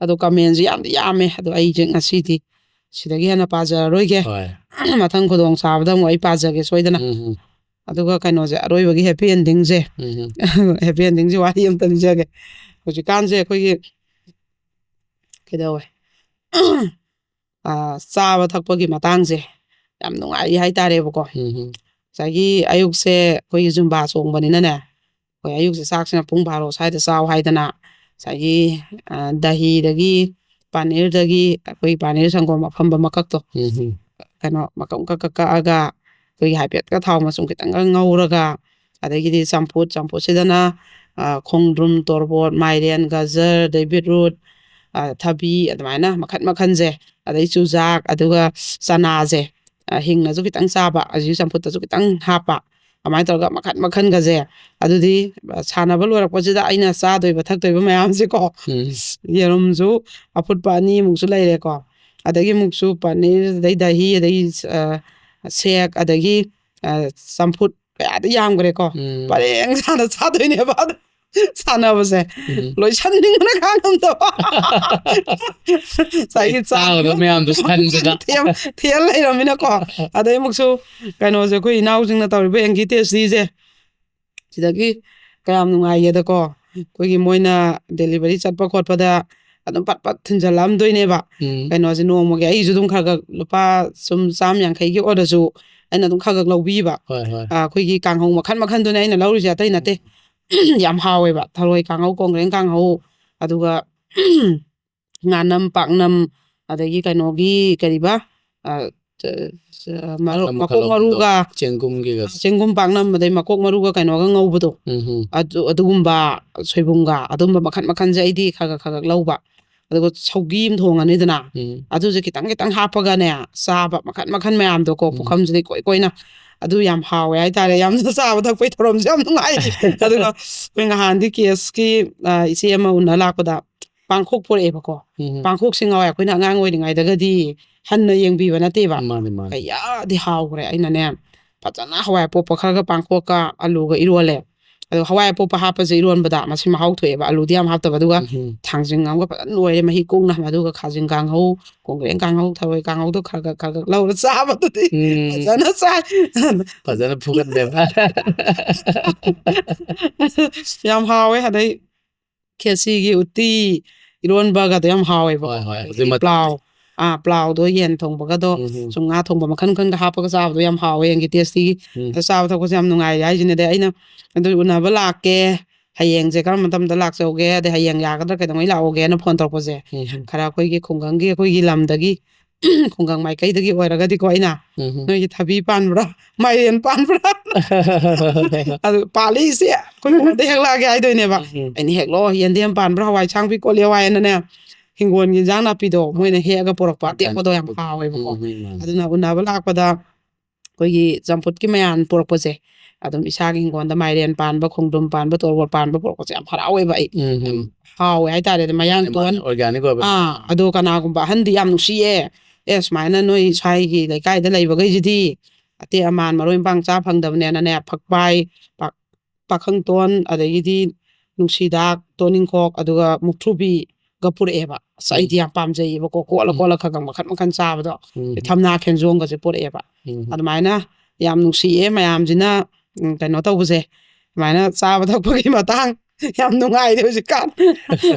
ꯑꯗꯣ ꯀꯃꯦꯟꯁꯦ ꯌꯥꯝꯗꯤ ꯌꯥꯝꯃꯦ꯫ ꯑꯗꯣ ꯑꯩꯁꯦ ꯉꯁꯤꯗꯤ ꯁꯤꯗꯒꯤ ꯍꯦꯟꯅ ꯄꯥꯖꯔꯔꯣꯏꯒꯦ꯫ ꯍꯣꯏ꯫ ꯃꯊꯪ ꯈꯨꯗꯣꯡ ꯆꯥꯕꯗ ꯑꯃꯨꯛ ꯑꯩ ꯄꯥꯖꯒꯦ ꯁꯣꯏꯗꯅ꯫ ꯎꯝ, ꯎꯝ꯫ ꯑꯗꯨꯒ ꯀꯩꯅꯣꯁꯦ, ꯑꯔꯣꯏꯕꯒꯤ ꯍꯦꯄꯤ ꯑꯦꯟꯗꯤꯡꯁꯦ꯫ ꯎꯝ, ꯎꯝ꯫ ꯍꯦꯄꯤ ꯑꯦꯟꯗꯤꯡꯁꯦ ꯋꯥꯔꯤ ꯑꯝꯇ ꯂꯤꯖꯒꯦ꯫ ꯍꯧꯖꯤꯛꯀꯥꯟꯁꯦ ꯑꯩꯈꯣꯏꯒꯤ ꯀꯩꯗꯧꯋꯦ? ꯑ, ꯆꯥꯕ ꯊꯛꯄꯒꯤ ꯃꯇꯥꯡꯁꯦ ꯌꯥꯝ ꯅꯨꯡꯉꯥꯏꯔꯤ ꯍꯥꯏꯇꯥꯔꯦꯕꯀꯣ꯫ ꯎꯝ, ꯎꯝ꯫ ꯉꯁꯥꯏꯒꯤ ꯑꯌꯨꯛꯁꯦ ꯑꯩꯈꯣꯏꯒꯤ ꯖꯨꯝꯕꯥ ꯆꯣꯡꯕꯅꯤꯅꯅꯦ, ꯑꯩꯈꯣꯏ ꯑꯌꯨꯛꯁꯦ ꯆꯥꯛꯁꯤꯅ ꯄꯨꯡ ꯕꯥꯔꯣ ꯁ꯭ꯋꯥꯏꯗ ꯆꯥꯎ ꯍꯥꯏꯗꯅ, ꯉꯁꯥꯏꯒꯤ, ꯑ, ꯗꯍꯤꯗꯒꯤ, ꯄꯅꯤꯔꯗꯒꯤ, ꯑꯩꯈꯣꯏ ꯄꯅꯤꯔ ꯁꯪꯒꯣꯝ ꯑꯐꯝꯕ ꯃꯀꯛꯇꯣ, ꯎꯝ ꯍꯝ꯫ ꯀꯩꯅꯣ, ꯃꯀꯛ ꯃꯀꯛ ꯀꯛ ꯀꯛꯑꯒ, ꯑꯩꯈꯣꯏꯒꯤ ꯍꯥꯏꯐꯦꯠꯀ ꯊꯥꯎ ꯃꯆꯨꯝ ꯈꯤꯇꯪꯒ ꯉꯧꯔꯒ, ꯑꯗꯒꯤꯗꯤ ꯆꯝꯐꯨꯠ, ꯆꯝꯐꯨꯠꯁꯤꯗꯅ, ꯑ, ꯈꯣꯡꯗ꯭ꯔꯨꯝ, ꯇꯣꯔꯕꯣꯠ, ꯃꯥꯏꯔꯦꯟ, ꯒꯖꯔ, ꯑꯗꯩ ꯕꯤꯠꯔꯨꯠ, ꯑ, ꯊꯕꯤ, ꯑꯗꯨꯃꯥꯏꯅ ꯃꯈꯟ ꯃꯈꯟꯁꯦ, ꯑꯗꯩ ꯆꯨꯖꯥꯛ, ꯑꯗꯨꯒ ꯆꯅꯥꯁꯦ, ꯑ, ꯍꯤꯡꯅꯁꯨ ꯈꯤꯇꯪ ꯆꯥꯕ, ꯑꯁꯤꯁꯨ ꯆꯝꯐꯨꯠꯇꯁꯨ ꯈꯤꯇꯪ ꯍꯥꯞꯄ, ꯑꯗꯨꯃꯥꯏꯅ ꯇꯧꯔꯒ ꯃꯈꯟ ꯃꯈꯟꯒꯁꯦ꯫ ꯑꯗꯨꯗꯤ, ꯑ, ꯁꯥꯟꯅꯕ ꯂꯣꯏꯔꯛꯄꯁꯤꯗ ꯑꯩꯅ ꯆꯥꯗꯣꯏꯕ ꯊꯛꯇꯣꯏꯕ ꯃꯌꯥꯝꯁꯦꯀꯣ, ꯎꯝ꯫ ꯌꯦꯔꯨꯝꯁꯨ ꯑꯐꯨꯠꯄ ꯑꯅꯤꯃꯨꯛꯁꯨ ꯂꯩꯔꯦꯀꯣ, ꯑꯗꯒꯤ ꯑꯃꯨꯛꯁꯨ ꯄꯅꯤꯔ, ꯑꯗꯩ ꯗꯍꯤ, ꯑꯗꯒꯤ, ꯑ, ꯁꯦꯛ, ꯑꯗꯒꯤ, ꯑ, ꯆꯝꯐꯨꯠ, ꯀꯌꯥꯗꯤ ꯌꯥꯝꯈ꯭ꯔꯦꯀꯣ꯫ ꯎꯝ꯫ ꯄꯔꯦꯡ ꯁꯥꯅ ꯆꯥꯗꯣꯏꯅꯦꯕ ꯑꯗꯨ ꯁꯥꯟꯅꯕꯁꯦ꯫ ꯎꯝ꯫ ꯂꯣꯏꯁꯟꯅꯤꯡꯕꯅ ꯈꯥꯡꯉꯝꯗꯕ꯫ ꯉꯁꯥꯏꯒꯤ ꯆꯥꯛ ꯆꯥꯒꯗꯕ ꯃꯌꯥꯝꯗꯣ ꯈꯟꯕꯗ꯫ ꯊꯦꯝ-, ꯊꯦꯝ ꯂꯩꯔꯝꯃꯤꯅꯀꯣ꯫ ꯑꯗꯩ ꯑꯃꯨꯛꯁꯨ ꯀꯩꯅꯣꯁꯦ, ꯑꯩꯈꯣꯏ ꯏꯅꯥꯎꯁꯤꯡꯅ ꯇꯧꯔꯤꯕ ꯑꯦꯡꯒꯤ ꯇꯦꯁꯇꯤꯁꯦ, ꯁꯤꯗꯒꯤ ꯀꯌꯥꯝ ꯅꯨꯡꯉꯥꯏꯒꯦꯗꯀꯣ, ꯑꯩꯈꯣꯏꯒꯤ ꯃꯣꯏꯅ ꯗꯦꯂꯤꯚꯔꯤ ꯆꯠꯄ ꯈꯣꯠꯄꯗ ꯑꯗꯨꯝ ꯄꯠ ꯄꯠ ꯊꯤꯟꯖꯜꯂꯛꯑꯝꯗꯣꯏꯅꯦꯕ꯫ ꯎꯝ꯫ ꯀꯩꯅꯣꯁꯦ, ꯅꯣꯡꯃꯒꯤ ꯑꯩꯁꯨ ꯑꯗꯨꯝ ꯈꯔ ꯈꯔ, ꯂꯨꯄꯥ ꯁꯨꯝ ꯆꯥꯝ ꯌꯥꯡꯈꯩꯒꯤ ꯑꯣꯏꯔꯁꯨ ꯑꯩꯅ ꯑꯗꯨꯝ ꯈꯔ ꯈꯔ ꯂꯧꯕꯤꯕ꯫ ꯍꯣꯏ, ꯍꯣꯏ꯫ ꯑ, ꯑꯩꯈꯣꯏꯒꯤ ꯀꯥꯡꯍꯧ ꯃꯈꯟ ꯃꯈꯟꯗꯨꯅꯦ ꯑꯩꯅ ꯂꯧꯔꯤꯁꯦ, ꯑꯇꯩ ꯅꯠꯇꯦ꯫ ꯎꯝ꯫ ꯌꯥꯝ ꯍꯥꯎꯋꯦꯕ꯫ ꯊꯔꯣꯏ ꯀꯥꯡꯍꯧ, ꯀꯣꯡꯒ꯭ꯔꯦꯡ ꯀꯥꯡꯍꯧ, ꯑꯗꯨꯒ ꯉꯥꯅꯝ, ꯄꯥꯛꯅꯝ, ꯑꯗꯒꯤ ꯀꯩꯅꯣꯒꯤ ꯀꯔꯤꯕ, ꯑ, ꯆ-, ꯆ-, ꯃꯔꯨ-, ꯃꯈꯜ ꯃꯈꯣꯛ ꯃꯈꯜ ꯂꯧꯕꯗꯣ꯫ ꯃꯔꯨꯒ, ꯆꯦꯡꯒꯨꯝꯒꯤꯒ꯫ ꯆꯦꯡꯒꯨꯝ ꯄꯥꯛꯅꯝ, ꯑꯗꯩ ꯃꯀꯣꯛ ꯃꯔꯨꯒ ꯀꯩꯅꯣꯒ ꯉꯧꯕꯗꯣ꯫ ꯎꯝ ꯍꯝ꯫ ꯑꯗꯨ, ꯑꯗꯨꯒꯨꯝꯕ, ꯁꯣꯏꯕꯨꯝꯒ, ꯑꯗꯨꯝꯕ ꯃꯈꯟ ꯃꯈꯟꯁꯦ ꯑꯩꯗꯤ ꯈꯔ ꯈꯔ ꯈꯔ ꯈꯔ ꯂꯧꯕ꯫ ꯑꯗꯨꯒ ꯁꯧꯒꯤ ꯑꯃ ꯊꯣꯡꯉꯅꯤꯗꯅ, ꯎꯝ꯫ ꯑꯗꯨꯁꯨ ꯈꯤꯇꯪ ꯈꯤꯇꯪ ꯍꯥꯞꯄꯒꯅꯦ, ꯆꯥꯕ ꯃꯈꯟ ꯃꯈꯟ ꯃꯌꯥꯝꯗꯣꯀꯣ, ꯎꯝ꯫ ꯄꯨꯈꯝꯁꯤꯗ ꯏꯀꯣꯏ ꯀꯣꯏꯅ꯫ ꯑꯗꯨ ꯌꯥꯝ ꯍꯥꯎꯋꯦ ꯍꯥꯏꯇꯥꯔꯦ꯫ ꯌꯥꯝꯅ ꯆꯥꯕ ꯊꯛꯄꯒꯤ ꯊꯧꯔꯝꯁꯦ ꯌꯥꯝ ꯅꯨꯡꯉꯥꯏ꯫ ꯑꯗꯨꯒ ꯑꯩꯈꯣꯏ ꯅꯍꯥꯟꯗꯤ ꯀꯦꯁꯀꯤ, ꯑ, ꯏꯆꯦ ꯑꯃ ꯎꯅ ꯂꯥꯛꯄꯗ ꯄꯥꯡꯈꯣꯛ ꯄꯨꯔꯛꯑꯦꯕꯀꯣ꯫ ꯎꯝ꯫ ꯄꯥꯡꯈꯣꯛꯁꯦ ꯉꯍꯥꯟꯋꯥꯏ ꯑꯩꯈꯣꯏꯅ ꯑꯉꯥꯡ ꯑꯣꯏꯔꯤꯉꯩꯗꯒꯗꯤ ꯍꯟꯅ ꯌꯦꯡꯕꯤꯕ ꯅꯠꯇꯦꯕ꯫ ꯃꯥꯅꯦ, ꯃꯥꯅꯦ꯫ ꯀꯌꯥꯗꯤ ꯍꯥꯎꯈ꯭ꯔꯦ꯫ ꯑꯩꯅꯅꯦ, ꯐꯖꯅ ꯍꯋꯥꯏ ꯑꯄꯣꯞꯄ ꯈꯔꯒ ꯄꯥꯡꯈꯣꯛꯀ ꯑꯂꯨꯒ ꯏꯔꯣꯜꯂꯦ꯫ ꯑꯗꯣ ꯍꯋꯥꯏ ꯑꯄꯣꯞꯄ ꯍꯥꯞꯄꯁꯦ ꯏꯔꯣꯟꯕꯗ ꯃꯁꯤ ꯃꯍꯥꯎ ꯊꯣꯛꯑꯦꯕ, ꯑꯂꯨꯗꯤ ꯌꯥꯝ ꯍꯥꯞꯇꯕ꯫ ꯑꯗꯨꯒ ꯎꯝ꯫ ꯊꯥꯡꯖꯤꯡ ꯑꯃꯒ ꯐꯖꯅ ꯂꯣꯏꯔꯦ, ꯃꯍꯤ ꯀꯣꯡꯅ꯫ ꯑꯗꯨꯒ ꯈꯥꯖꯤꯡ ꯀꯥꯡꯍꯧ, ꯀꯣꯡꯒ꯭ꯔꯦꯡ ꯀꯥꯡꯍꯧ, ꯊꯔꯣꯏ ꯀꯥꯡꯍꯧꯗꯣ ꯈꯔ ꯈꯔ ꯈꯔ ꯈꯔ ꯂꯧꯔ ꯆꯥꯕꯗꯨꯗꯤ ꯎꯝ꯫ ꯐꯖꯅ ꯆꯥꯏ꯫ ꯐꯖꯅ ꯐꯨꯒꯠꯂꯦꯕ꯫ ꯌꯥꯝ ꯍꯥꯎꯋꯦ꯫ ꯑꯗꯩ ꯈꯦꯆꯤꯒꯤ ꯎꯇꯤ, ꯏꯔꯣꯟꯕꯒꯗꯣ ꯌꯥꯝ ꯍꯥꯎꯋꯦꯕꯀꯣ꯫ ꯍꯣꯏ, ꯍꯣꯏ꯫ ꯑꯗꯒꯤꯗꯤ ꯍꯧꯖꯤꯛ ꯃꯠ-, ꯄ꯭ꯂꯥꯎ꯫ ꯑꯥ, ꯄ꯭ꯂꯥꯎꯗꯣ, ꯌꯦꯟ ꯊꯣꯡꯕꯒꯗꯣ, ꯎꯝ, ꯎꯝ, ꯁꯨꯝ ꯉꯥ ꯊꯣꯡꯕ ꯃꯈꯜ ꯃꯈꯜꯒ ꯍꯥꯞꯄꯒ ꯆꯥꯕꯗꯣ ꯌꯥꯝ ꯍꯥꯎꯋꯦ, ꯌꯦꯟꯒꯤ ꯇꯦꯁꯇꯤ꯫ ꯎꯝ꯫ ꯑꯗꯣ ꯆꯥꯕ ꯊꯛꯄꯁꯦ ꯌꯥꯝ ꯅꯨꯡꯉꯥꯏꯔꯦ ꯍꯥꯏꯁꯤꯅꯗꯤ꯫ ꯑꯩꯅ ꯑꯗꯨ ꯎꯅꯕ ꯂꯥꯛꯀꯦ, ꯍꯌꯦꯡꯁꯦ ꯀꯔꯝꯕ ꯃꯇꯝꯗ ꯂꯥꯛꯆꯧꯒꯦ, ꯑꯗꯩ ꯍꯌꯦꯡ ꯌꯥꯒꯗ꯭ꯔꯥ, ꯀꯩꯗꯧꯉꯩ ꯂꯥꯛꯑꯣꯒꯦꯅ ꯐꯣꯟ ꯇꯧꯔꯛꯄꯁꯦ, ꯎꯝ, ꯎꯝ, ꯈꯔ ꯑꯩꯈꯣꯏꯒꯤ ꯈꯨꯡꯒꯪꯒꯤ, ꯑꯩꯈꯣꯏꯒꯤ ꯂꯝꯗꯒꯤ, ꯈꯨꯡꯒꯪ ꯃꯥꯏꯀꯩꯗꯒꯤ ꯑꯣꯏꯔꯒꯗꯤꯀꯣ, ꯑꯩꯅ ꯎꯝ, ꯎꯝ꯫ ꯅꯣꯏꯒꯤ ꯊꯕꯤ ꯄꯥꯟꯕ꯭ꯔꯥ, ꯃꯥꯏꯔꯦꯟ ꯄꯥꯟꯕ꯭ꯔꯥ? ꯑꯗꯨ ꯄꯥꯜꯂꯤ ꯏꯆꯦ, ꯑꯩꯈꯣꯏ ꯍꯤꯡꯒꯣꯜꯗ ꯍꯦꯛꯂꯛꯑꯒꯦ ꯍꯥꯏꯗꯣꯏꯅꯦꯕ꯫ ꯎꯝ, ꯎꯝ꯫ ꯑꯩꯅ ꯍꯦꯛꯂꯛꯑꯣ, ꯌꯦꯟꯗꯦꯝ ꯄꯥꯟꯕ꯭ꯔꯥ, ꯍꯋꯥꯏ ꯑꯁꯥꯡꯕꯤ ꯀꯣꯂꯤ ꯍꯋꯥꯏ ꯍꯥꯏꯅꯅꯦ, ꯍꯤꯡꯒꯣꯜꯒꯤ ꯏꯟꯖꯥꯡ ꯅꯥꯄꯤꯗꯣ ꯃꯣꯏꯅ ꯍꯦꯛꯑꯒ ꯄꯨꯔꯛꯄ, Organic ꯑꯇꯦꯛꯄꯗꯣ ꯌꯥꯝ ꯑꯣꯏꯕ꯫ ꯍꯥꯎꯋꯦꯕꯀꯣ꯫ ꯎꯝ, ꯎꯝ, ꯎꯝ꯫ ꯑꯗꯨꯅ ꯎꯅꯕ ꯂꯥꯛꯄꯗ ꯑꯩꯈꯣꯏꯒꯤ ꯆꯝꯐꯨꯠꯀꯤ ꯃꯌꯥꯟ ꯄꯨꯔꯛꯄꯁꯦ, ꯑꯗꯨꯝ ꯏꯁꯥꯒꯤ ꯍꯤꯡꯒꯣꯜꯗ ꯃꯥꯏꯔꯦꯟ ꯄꯥꯟꯕ, ꯈꯣꯡꯗ꯭ꯔꯨꯝ ꯄꯥꯟꯕ, ꯇꯣꯔꯕꯣꯠ ꯄꯥꯟꯕ ꯄꯨꯔꯛꯄꯁꯦ ꯌꯥꯝ ꯍꯔꯥꯎꯋꯦꯕ ꯑꯩ꯫ ꯎꯝ, ꯎꯝ꯫ ꯍꯥꯎꯋꯦ ꯍꯥꯏꯇꯥꯔꯦ, ꯑꯗ ꯃꯌꯥꯡ ꯃꯥꯅꯦ, ꯃꯥꯅꯦ, ꯇꯣꯟ꯫ organic ꯑꯣꯏꯕ꯫ ꯑꯥ, ꯑꯗꯣ ꯀꯅꯥꯒꯨꯝꯕ ꯑꯍꯟꯗꯤ ꯌꯥꯝ ꯅꯨꯡꯁꯤꯌꯦ, "ꯑꯦ, ꯁꯨꯃꯥꯏꯅ ꯅꯣꯏ ꯁ꯭ꯋꯥꯏꯒꯤ ꯂꯩꯀꯥꯏꯗ ꯂꯩꯕꯈꯩꯁꯤꯗꯤ ꯑꯇꯦꯛ ꯑꯃꯥꯟ, ꯃꯔꯣꯏ ꯃꯄꯥꯡ ꯆꯥ ꯐꯪꯗꯕꯅꯦꯅꯅꯦ, ꯐꯛꯄꯥꯏ, ꯄꯥꯛ-, ꯄꯥꯈꯪ ꯇꯣꯟ, ꯑꯗꯒꯤꯗꯤ ꯅꯨꯡꯁꯤꯗꯥꯛ, ꯇꯣꯅꯤꯡꯈꯣꯛ, ꯑꯗꯨꯒ ꯃꯨꯛꯊ꯭ꯔꯨꯕꯤ, ꯒ ꯄꯨꯔꯛꯑꯦꯕ꯫ ꯑꯁ, ꯎꯝ꯫ ꯑꯩꯗꯤ ꯌꯥꯝ ꯄꯥꯝꯖꯩꯌꯦꯕꯀꯣ, ꯀꯣꯠꯂ ꯎꯝ꯫ ꯈꯣꯠꯂ ꯈꯒꯪ ꯃꯈꯟ ꯃꯈꯟ ꯆꯥꯕꯗꯣ꯫ ꯎꯝ꯫ ꯊꯝꯅꯥ ꯈꯦꯟꯖꯣꯡꯒꯁꯦ ꯄꯨꯔꯛꯑꯦꯕ꯫ ꯎꯝ꯫ ꯑꯗꯨꯃꯥꯏꯅ ꯌꯥꯝ ꯅꯨꯡꯁꯤꯌꯦ ꯃꯌꯥꯝꯁꯤꯅ, ꯎꯝ, ꯀꯩꯅꯣ ꯇꯧꯕꯁꯦ, ꯑꯗꯨꯃꯥꯏꯅ ꯆꯥꯕ ꯊꯛꯄꯒꯤ ꯃꯇꯥꯡ ꯌꯥꯝ ꯅꯨꯡꯉꯥꯏꯔꯦ ꯍꯧꯖꯤꯛꯀꯥꯟ꯫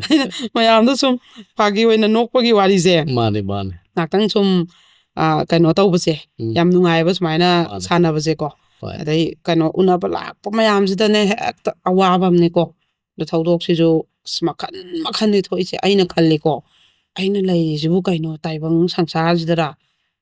ꯑꯩꯅ ꯃꯌꯥꯝꯗꯣ ꯁꯨꯝ ꯐꯥꯒꯤ ꯑꯣꯏꯅ ꯅꯣꯛꯄꯒꯤ ꯋꯥꯔꯤꯁꯦ, ꯃꯥꯅꯦ, ꯃꯥꯅꯦ꯫ ꯉꯥꯛꯇꯪ ꯁꯨꯝ, ꯑ, ꯀꯩꯅꯣ ꯇꯧꯕꯁꯦ, ꯎꯝ꯫ ꯌꯥꯝ ꯅꯨꯡꯉꯥꯏꯌꯦꯕ ꯁꯨꯃꯥꯏꯅ ꯃꯥꯅꯦ꯫ ꯁꯥꯟꯅꯕꯁꯦꯀꯣ꯫ ꯍꯣꯏ꯫ ꯑꯗꯩ ꯀꯩꯅꯣ, ꯎꯅꯕ ꯂꯥꯛꯄ ꯃꯌꯥꯝꯁꯤꯗꯅꯦ ꯍꯦꯛꯇ ꯑꯋꯥꯕ ꯑꯃꯅꯦꯀꯣ꯫ ꯑꯗꯣ ꯊꯧꯗꯣꯛꯁꯤꯁꯨ ꯑꯁ ꯃꯈꯟ ꯃꯈꯟꯅꯤ ꯊꯣꯛꯏꯁꯦ꯫ ꯑꯩꯅ ꯈꯜꯂꯤꯀꯣ, "ꯑꯩꯅ ꯂꯩꯔꯤꯁꯤꯕꯨ ꯀꯩꯅꯣ, ꯇꯥꯏꯕꯪ ꯁꯪꯁꯥꯔꯁꯤꯗꯔ?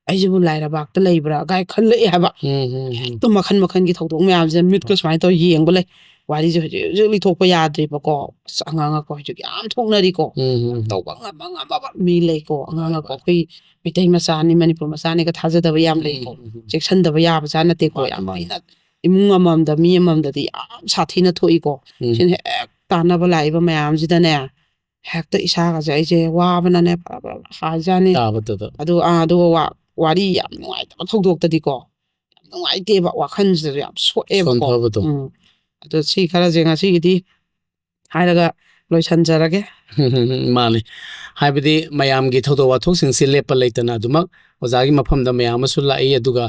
ꯑꯩꯁꯤꯕꯨ ꯂꯥꯏꯔꯕꯥꯛꯇ ꯂꯩꯕ꯭ꯔꯥ?" ꯀꯥꯏ ꯈꯜꯂꯛꯑꯦ ꯍꯥꯏꯕ꯫ ꯎꯝ, ꯎꯝ, ꯎꯝ꯫ ꯍꯦꯛꯇ ꯃꯈꯟ ꯃꯈꯟꯒꯤ ꯊꯧꯗꯣꯛ ꯃꯌꯥꯝꯁꯦ ꯃꯤꯠꯀ ꯍꯣꯏ꯫ ꯁꯨꯃꯥꯏꯅ ꯇꯧꯔ ꯌꯦꯡꯕ ꯂꯩ꯫ ꯋꯥꯔꯤꯁꯦ ꯍꯧꯖꯤꯛ ꯍꯧꯖꯤꯛ ꯂꯤꯊꯣꯛꯄ ꯌꯥꯗ꯭ꯔꯤꯕꯀꯣ꯫ ꯑꯁ, ꯑꯉꯥꯡ ꯑꯩꯈꯣꯏ ꯍꯧꯖꯤꯛ ꯌꯥꯝ ꯊꯣꯛꯅꯔꯤꯀꯣ꯫ ꯎꯝ, ꯎꯝ, ꯎꯝ꯫ ꯇꯧꯕ ꯉꯝꯕ ꯉꯝꯃꯕ ꯃꯤ ꯂꯩꯀꯣ꯫ ꯑꯉꯥꯡ ꯍꯣꯏ, ꯑꯩꯈꯣꯏ ꯍꯣꯏ꯫ ꯑꯩꯈꯣꯏ ꯃꯩꯇꯩ ꯃꯆꯥꯅꯤ, ꯃꯅꯤꯄꯨꯔ ꯃꯆꯥꯅꯤꯒ ꯊꯥꯖꯗꯕ ꯌꯥꯝ ꯎꯝ, ꯂꯩꯀꯣ꯫ ꯎꯝ, ꯎꯝ꯫ ꯆꯦꯛꯁꯤꯟꯗꯕ ꯌꯥꯕ ꯖꯥꯠ ꯅꯠꯇꯦꯀꯣ꯫ ꯃꯥꯅꯦ, ꯌꯥꯝ ꯃꯥꯅꯦ꯫ ꯊꯤꯅ ꯏꯃꯨꯡ ꯑꯃꯃꯝꯗ, ꯃꯤ ꯑꯃꯃꯝꯗꯗꯤ ꯌꯥꯝ ꯁꯥꯊꯤꯅ ꯊꯣꯛꯏꯀꯣ꯫ ꯎꯝ꯫ ꯁꯤꯅ ꯍꯦꯛ ꯇꯥꯟꯅꯕ ꯂꯥꯛꯏꯕ ꯃꯌꯥꯝꯁꯤꯗꯅꯦ, ꯍꯦꯛꯇ ꯏꯁꯥꯒꯁꯦ ꯑꯩꯁꯦ ꯋꯥꯕꯅꯅꯦ ꯐꯔ ꯐꯔ ꯍꯥꯏꯖꯥꯅꯤ꯫ ꯇꯥꯕꯗꯨꯗ꯫ ꯑꯗꯨ, ꯑꯥ, ꯑꯗꯨꯒ ꯋꯥ-, ꯋꯥꯔꯤ ꯌꯥꯝ ꯅꯨꯡꯉꯥꯏꯇꯕ ꯊꯧꯗꯣꯛꯇꯗꯤꯀꯣ, ꯌꯥꯝ ꯅꯨꯡꯉꯥꯏꯇꯦꯕ, ꯋꯥꯈꯜꯁꯤꯗꯁꯨ ꯌꯥꯝ ꯁꯣꯛꯑꯦꯕꯀꯣ꯫ ꯁꯣꯟꯊꯕꯗꯣ꯫ ꯎꯝ꯫ ꯑꯗꯣ ꯁꯤ ꯈꯔꯁꯦ ꯉꯁꯤꯒꯤꯗꯤ ꯍꯥꯏꯔꯒ ꯂꯣꯏꯁꯟꯖꯔꯒꯦ꯫ ꯃꯥꯅꯤ꯫ ꯍꯥꯏꯕꯗꯤ ꯃꯌꯥꯝꯒꯤ ꯊꯧꯗꯣꯛ ꯋꯥꯊꯣꯛꯁꯤꯡꯁꯤ ꯂꯦꯞꯄ ꯂꯩꯇꯅ ꯑꯗꯨꯃꯛ ꯑꯣꯖꯥꯒꯤ ꯃꯐꯝꯗ ꯃꯌꯥꯝ ꯑꯃꯁꯨ ꯂꯥꯛꯏ, ꯑꯗꯨꯒ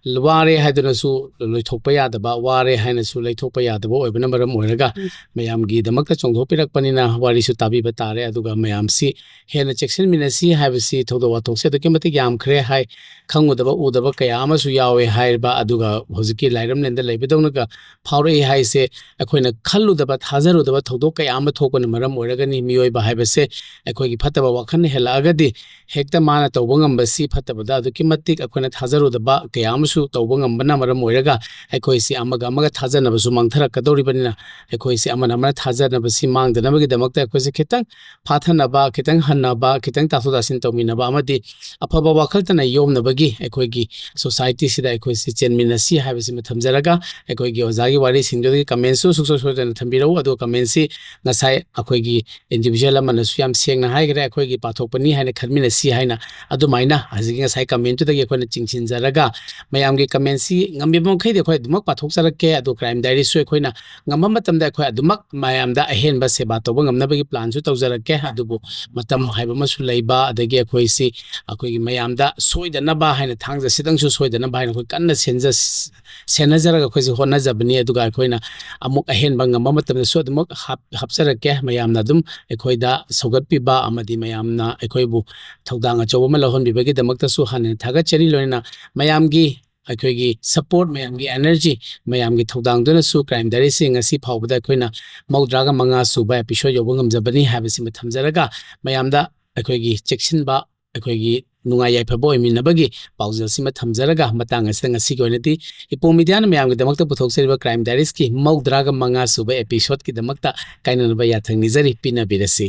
ꯋꯥꯔꯦ ꯍꯥꯏꯗꯨꯅꯁꯨ ꯂꯣꯏꯊꯣꯛꯄ ꯌꯥꯗꯕ, ꯋꯥꯔꯦ ꯍꯥꯏꯅꯁꯨ ꯂꯩꯊꯣꯛꯄ ꯌꯥꯗꯕ ꯑꯣꯏꯕꯅ ꯃꯔꯝ ꯑꯣꯏꯔꯒ, ꯎꯝ. ꯃꯌꯥꯝꯒꯤꯗꯃꯛꯇ ꯆꯣꯡꯊꯣꯛꯄꯤꯔꯛꯄꯅꯤꯅ ꯋꯥꯔꯤꯁꯨ ꯇꯥꯕꯤꯕ ꯇꯥꯔꯦ꯫ ꯑꯗꯨꯒ ꯃꯌꯥꯝꯁꯤ ꯍꯦꯟꯅ ꯆꯦꯛꯁꯤꯟꯃꯤꯟꯅꯁꯤ ꯍꯥꯏꯕꯁꯤ, ꯊꯧꯗꯣꯛ ꯋꯥꯊꯣꯛꯁꯦ ꯑꯗꯨꯛꯀꯤ ꯃꯇꯤꯛ ꯌꯥꯝꯈ꯭ꯔꯦ ꯍꯥꯏ, ꯈꯪꯉꯨꯗꯕ ꯎꯗꯕ ꯀꯌꯥ ꯑꯃꯁꯨ ꯌꯥꯎꯋꯦ ꯍꯥꯏꯔꯤꯕ, ꯑꯗꯨꯒ ꯍꯧꯖꯤꯛꯀꯤ ꯂꯥꯏꯔꯝꯂꯦꯟꯗ ꯂꯩꯕꯗꯧꯅꯒ ꯐꯥꯎꯔꯛꯏ ꯍꯥꯏꯁꯦ, ꯑꯩꯈꯣꯏꯅ ꯈꯜꯂꯨꯗꯕ, ꯊꯥꯖꯔꯨꯗꯕ ꯊꯧꯗꯣꯛ ꯀꯌꯥ ꯑꯃ ꯊꯣꯛꯄꯅ ꯃꯔꯝ ꯑꯣꯏꯔꯒꯅꯤ꯫ ꯃꯤꯑꯣꯏꯕ ꯍꯥꯏꯕꯁꯦ ꯑꯩꯈꯣꯏꯒꯤ ꯐꯠꯇꯕ ꯋꯥꯈꯜꯅ ꯍꯦꯜꯂꯛꯑꯒꯗꯤ, ꯍꯦꯛꯇ ꯃꯥꯅ ꯇꯧꯕ ꯉꯝꯕꯁꯤ, ꯐꯠꯇꯕꯗ ꯑꯗꯨꯛꯀꯤ ꯃꯇꯤꯛ ꯑꯩꯈꯣꯏꯅ ꯊꯥꯖꯔꯨꯗꯕ ꯀꯌꯥ ꯑꯃꯁꯨ ꯇꯧꯕ ꯉꯝꯕꯅ ꯃꯔꯝ ꯑꯣꯏꯔꯒ, ꯑꯩꯈꯣꯏꯁꯤ ꯑꯃꯒ ꯑꯃꯒ ꯊꯥꯖꯅꯕꯁꯨ ꯃꯥꯡꯊꯔꯛꯀꯗꯧꯔꯤꯕꯅꯤꯅ, ꯑꯩꯈꯣꯏꯁꯤ ꯑꯃꯅ ꯑꯃꯅ ꯊꯥꯖꯅꯕꯁꯤ ꯃꯥꯡꯗꯅꯕꯒꯤꯗꯃꯛꯇ ꯑꯩꯈꯣꯏꯁꯤ ꯈꯤꯇꯪ ꯐꯥꯊꯅꯕ, ꯈꯤꯇꯪ ꯍꯟꯅꯕ, ꯈꯤꯇꯪ ꯇꯥꯊꯣꯛ ꯇꯥꯁꯤꯟ ꯇꯧꯃꯤꯟꯅꯕ ꯑꯃꯗꯤ ꯑꯐꯕ ꯋꯥꯈꯜꯇꯅ ꯌꯣꯝꯅꯕꯒꯤ ꯑꯩꯈꯣꯏꯒꯤ societyꯁꯤꯗ ꯑꯩꯈꯣꯏꯁꯤ ꯆꯦꯟꯃꯤꯟꯅꯁꯤ ꯍꯥꯏꯕꯁꯤꯃ ꯊꯝꯖꯔꯒ, ꯑꯩꯈꯣꯏꯒꯤ ꯑꯣꯖꯥꯒꯤ ꯋꯥꯔꯤꯁꯤꯡꯗꯨꯒꯤ commentꯁꯨ ꯁꯨꯡꯁꯣꯏ ꯁꯣꯏꯗꯅ ꯊꯝꯕꯤꯔꯛꯎ꯫ ꯑꯗꯨꯒ commentꯁꯤ ꯉꯁꯥꯏ ꯑꯩꯈꯣꯏꯒꯤ individual ꯑꯃꯅꯁꯨ ꯌꯥꯝ ꯁꯦꯡꯅ ꯍꯥꯏꯈ꯭ꯔꯦ, ꯑꯩꯈꯣꯏꯒꯤ ꯄꯥꯊꯣꯛꯄꯅꯤ ꯍꯥꯏꯅ ꯈꯟꯃꯤꯟꯅꯁꯤ ꯍꯥꯏꯅ꯫ ꯑꯗꯨꯃꯥꯏꯅ ꯍꯧꯖꯤꯛꯀꯤ ꯉꯁꯥꯏ commentꯇꯨꯗꯒꯤ ꯑꯩꯈꯣꯏꯅ ꯆꯤꯡꯁꯤꯟꯖꯔꯒ, ꯃꯌꯥꯝꯒꯤ commentꯁꯤ ꯉꯝꯕꯤꯕ ꯃꯈꯩꯗꯤ ꯑꯩꯈꯣꯏ ꯑꯗꯨꯃꯛ ꯄꯥꯊꯣꯛꯆꯔꯛꯀꯦ꯫ ꯑꯗꯨ Crime Diariesꯁꯨ ꯑꯩꯈꯣꯏꯅ ꯉꯝꯕ ꯃꯇꯝꯗ ꯑꯩꯈꯣꯏ ꯑꯗꯨꯃꯛ ꯃꯌꯥꯝꯗ ꯑꯍꯦꯟꯕ ꯁꯦꯕꯥ ꯇꯧꯕ ꯉꯝꯅꯕꯒꯤ planꯁꯨ ꯇꯧꯖꯔꯛꯀꯦ꯫ ꯑꯗꯨꯕꯨ ꯃꯇꯝ ꯍꯥꯏꯕ ꯑꯃꯁꯨ ꯂꯩꯕ, ꯑꯗꯒꯤ ꯑꯩꯈꯣꯏꯁꯤ ꯑꯩꯈꯣꯏꯒꯤ ꯃꯌꯥꯝꯗ ꯁꯣꯏꯗꯅꯕ ꯍꯥꯏꯅ, ꯊꯥꯡꯖꯁꯤꯗꯪꯁꯨ ꯁꯣꯏꯗꯅꯕ ꯍꯥꯏꯅ ꯑꯩꯈꯣꯏ ꯀꯟꯅ ꯁꯦꯟꯖ-, ꯁꯦꯟꯅꯖꯔꯒ ꯑꯩꯈꯣꯏꯁꯦ ꯍꯣꯠꯅꯖꯕꯅꯤ꯫ ꯑꯗꯨꯒ ꯑꯩꯈꯣꯏꯅ ꯑꯃꯨꯛ ꯑꯍꯦꯟꯕ ꯉꯝꯕ ꯃꯇꯝꯗꯁꯨ ꯑꯗꯨꯃꯛ ꯍꯥꯞ-, ꯍꯥꯞꯆꯔꯛꯀꯦ꯫ ꯃꯌꯥꯝꯅ ꯑꯗꯨꯝ ꯑꯩꯈꯣꯏꯗ ꯁꯧꯒꯠꯄꯤꯕ ꯑꯃꯗꯤ ꯃꯌꯥꯝꯅ ꯑꯩꯈꯣꯏꯕꯨ ꯊꯧꯗꯥꯡ ꯑꯆꯧꯕ ꯑꯃ ꯂꯧꯍꯟꯕꯤꯕꯒꯤꯗꯃꯛꯇꯁꯨ ꯍꯥꯟꯅ ꯊꯥꯒꯠꯆꯔꯤ꯫ ꯂꯣꯏꯅꯅ ꯃꯌꯥꯝꯒꯤ ꯑꯩꯈꯣꯏꯒꯤ support, ꯃꯌꯥꯝꯒꯤ energy, ꯃꯌꯥꯝꯒꯤ ꯊꯧꯗꯥꯡꯗꯨꯅꯁꯨ Crime Diariesꯁꯤ ꯉꯁꯤ ꯐꯥꯎꯕꯗ ꯑꯩꯈꯣꯏꯅ ꯃꯧꯗ꯭ꯔꯥꯒ ꯃꯉꯥ ꯁꯨꯕ episode ꯌꯧꯕ ꯉꯝꯖꯕꯅꯤ ꯍꯥꯏꯕꯁꯤꯃ ꯊꯝꯖꯔꯒ, ꯃꯌꯥꯝꯗ ꯑꯩꯈꯣꯏꯒꯤ ꯆꯦꯛꯁꯤꯟꯕ, ꯑꯩꯈꯣꯏꯒꯤ ꯅꯨꯡꯉꯥꯏ ꯌꯥꯏꯐꯕ ꯑꯣꯏꯃꯤꯟꯅꯕꯒꯤ ꯄꯥꯎꯖꯦꯜꯁꯤꯃ ꯊꯝꯖꯔꯒ, ꯃꯇꯥꯡ ꯑꯁꯤꯗ ꯉꯁꯤꯒꯤ ꯑꯣꯏꯅꯗꯤ ꯏꯄꯣꯝ ꯃꯤꯗꯤꯌꯥꯅ ꯃꯌꯥꯝꯒꯤꯗꯃꯛꯇ ꯄꯨꯊꯣꯛꯆꯔꯤꯕ Crime Diariesꯀꯤ ꯃꯧꯗ꯭ꯔꯥꯒ ꯃꯉꯥ ꯁꯨꯕ episodeꯀꯤꯗꯃꯛꯇ ꯀꯥꯏꯅꯅꯕ ꯌꯥꯊꯪ ꯅꯤꯖꯔꯤ꯫ ꯄꯤꯅꯕꯤꯔꯁꯤ꯫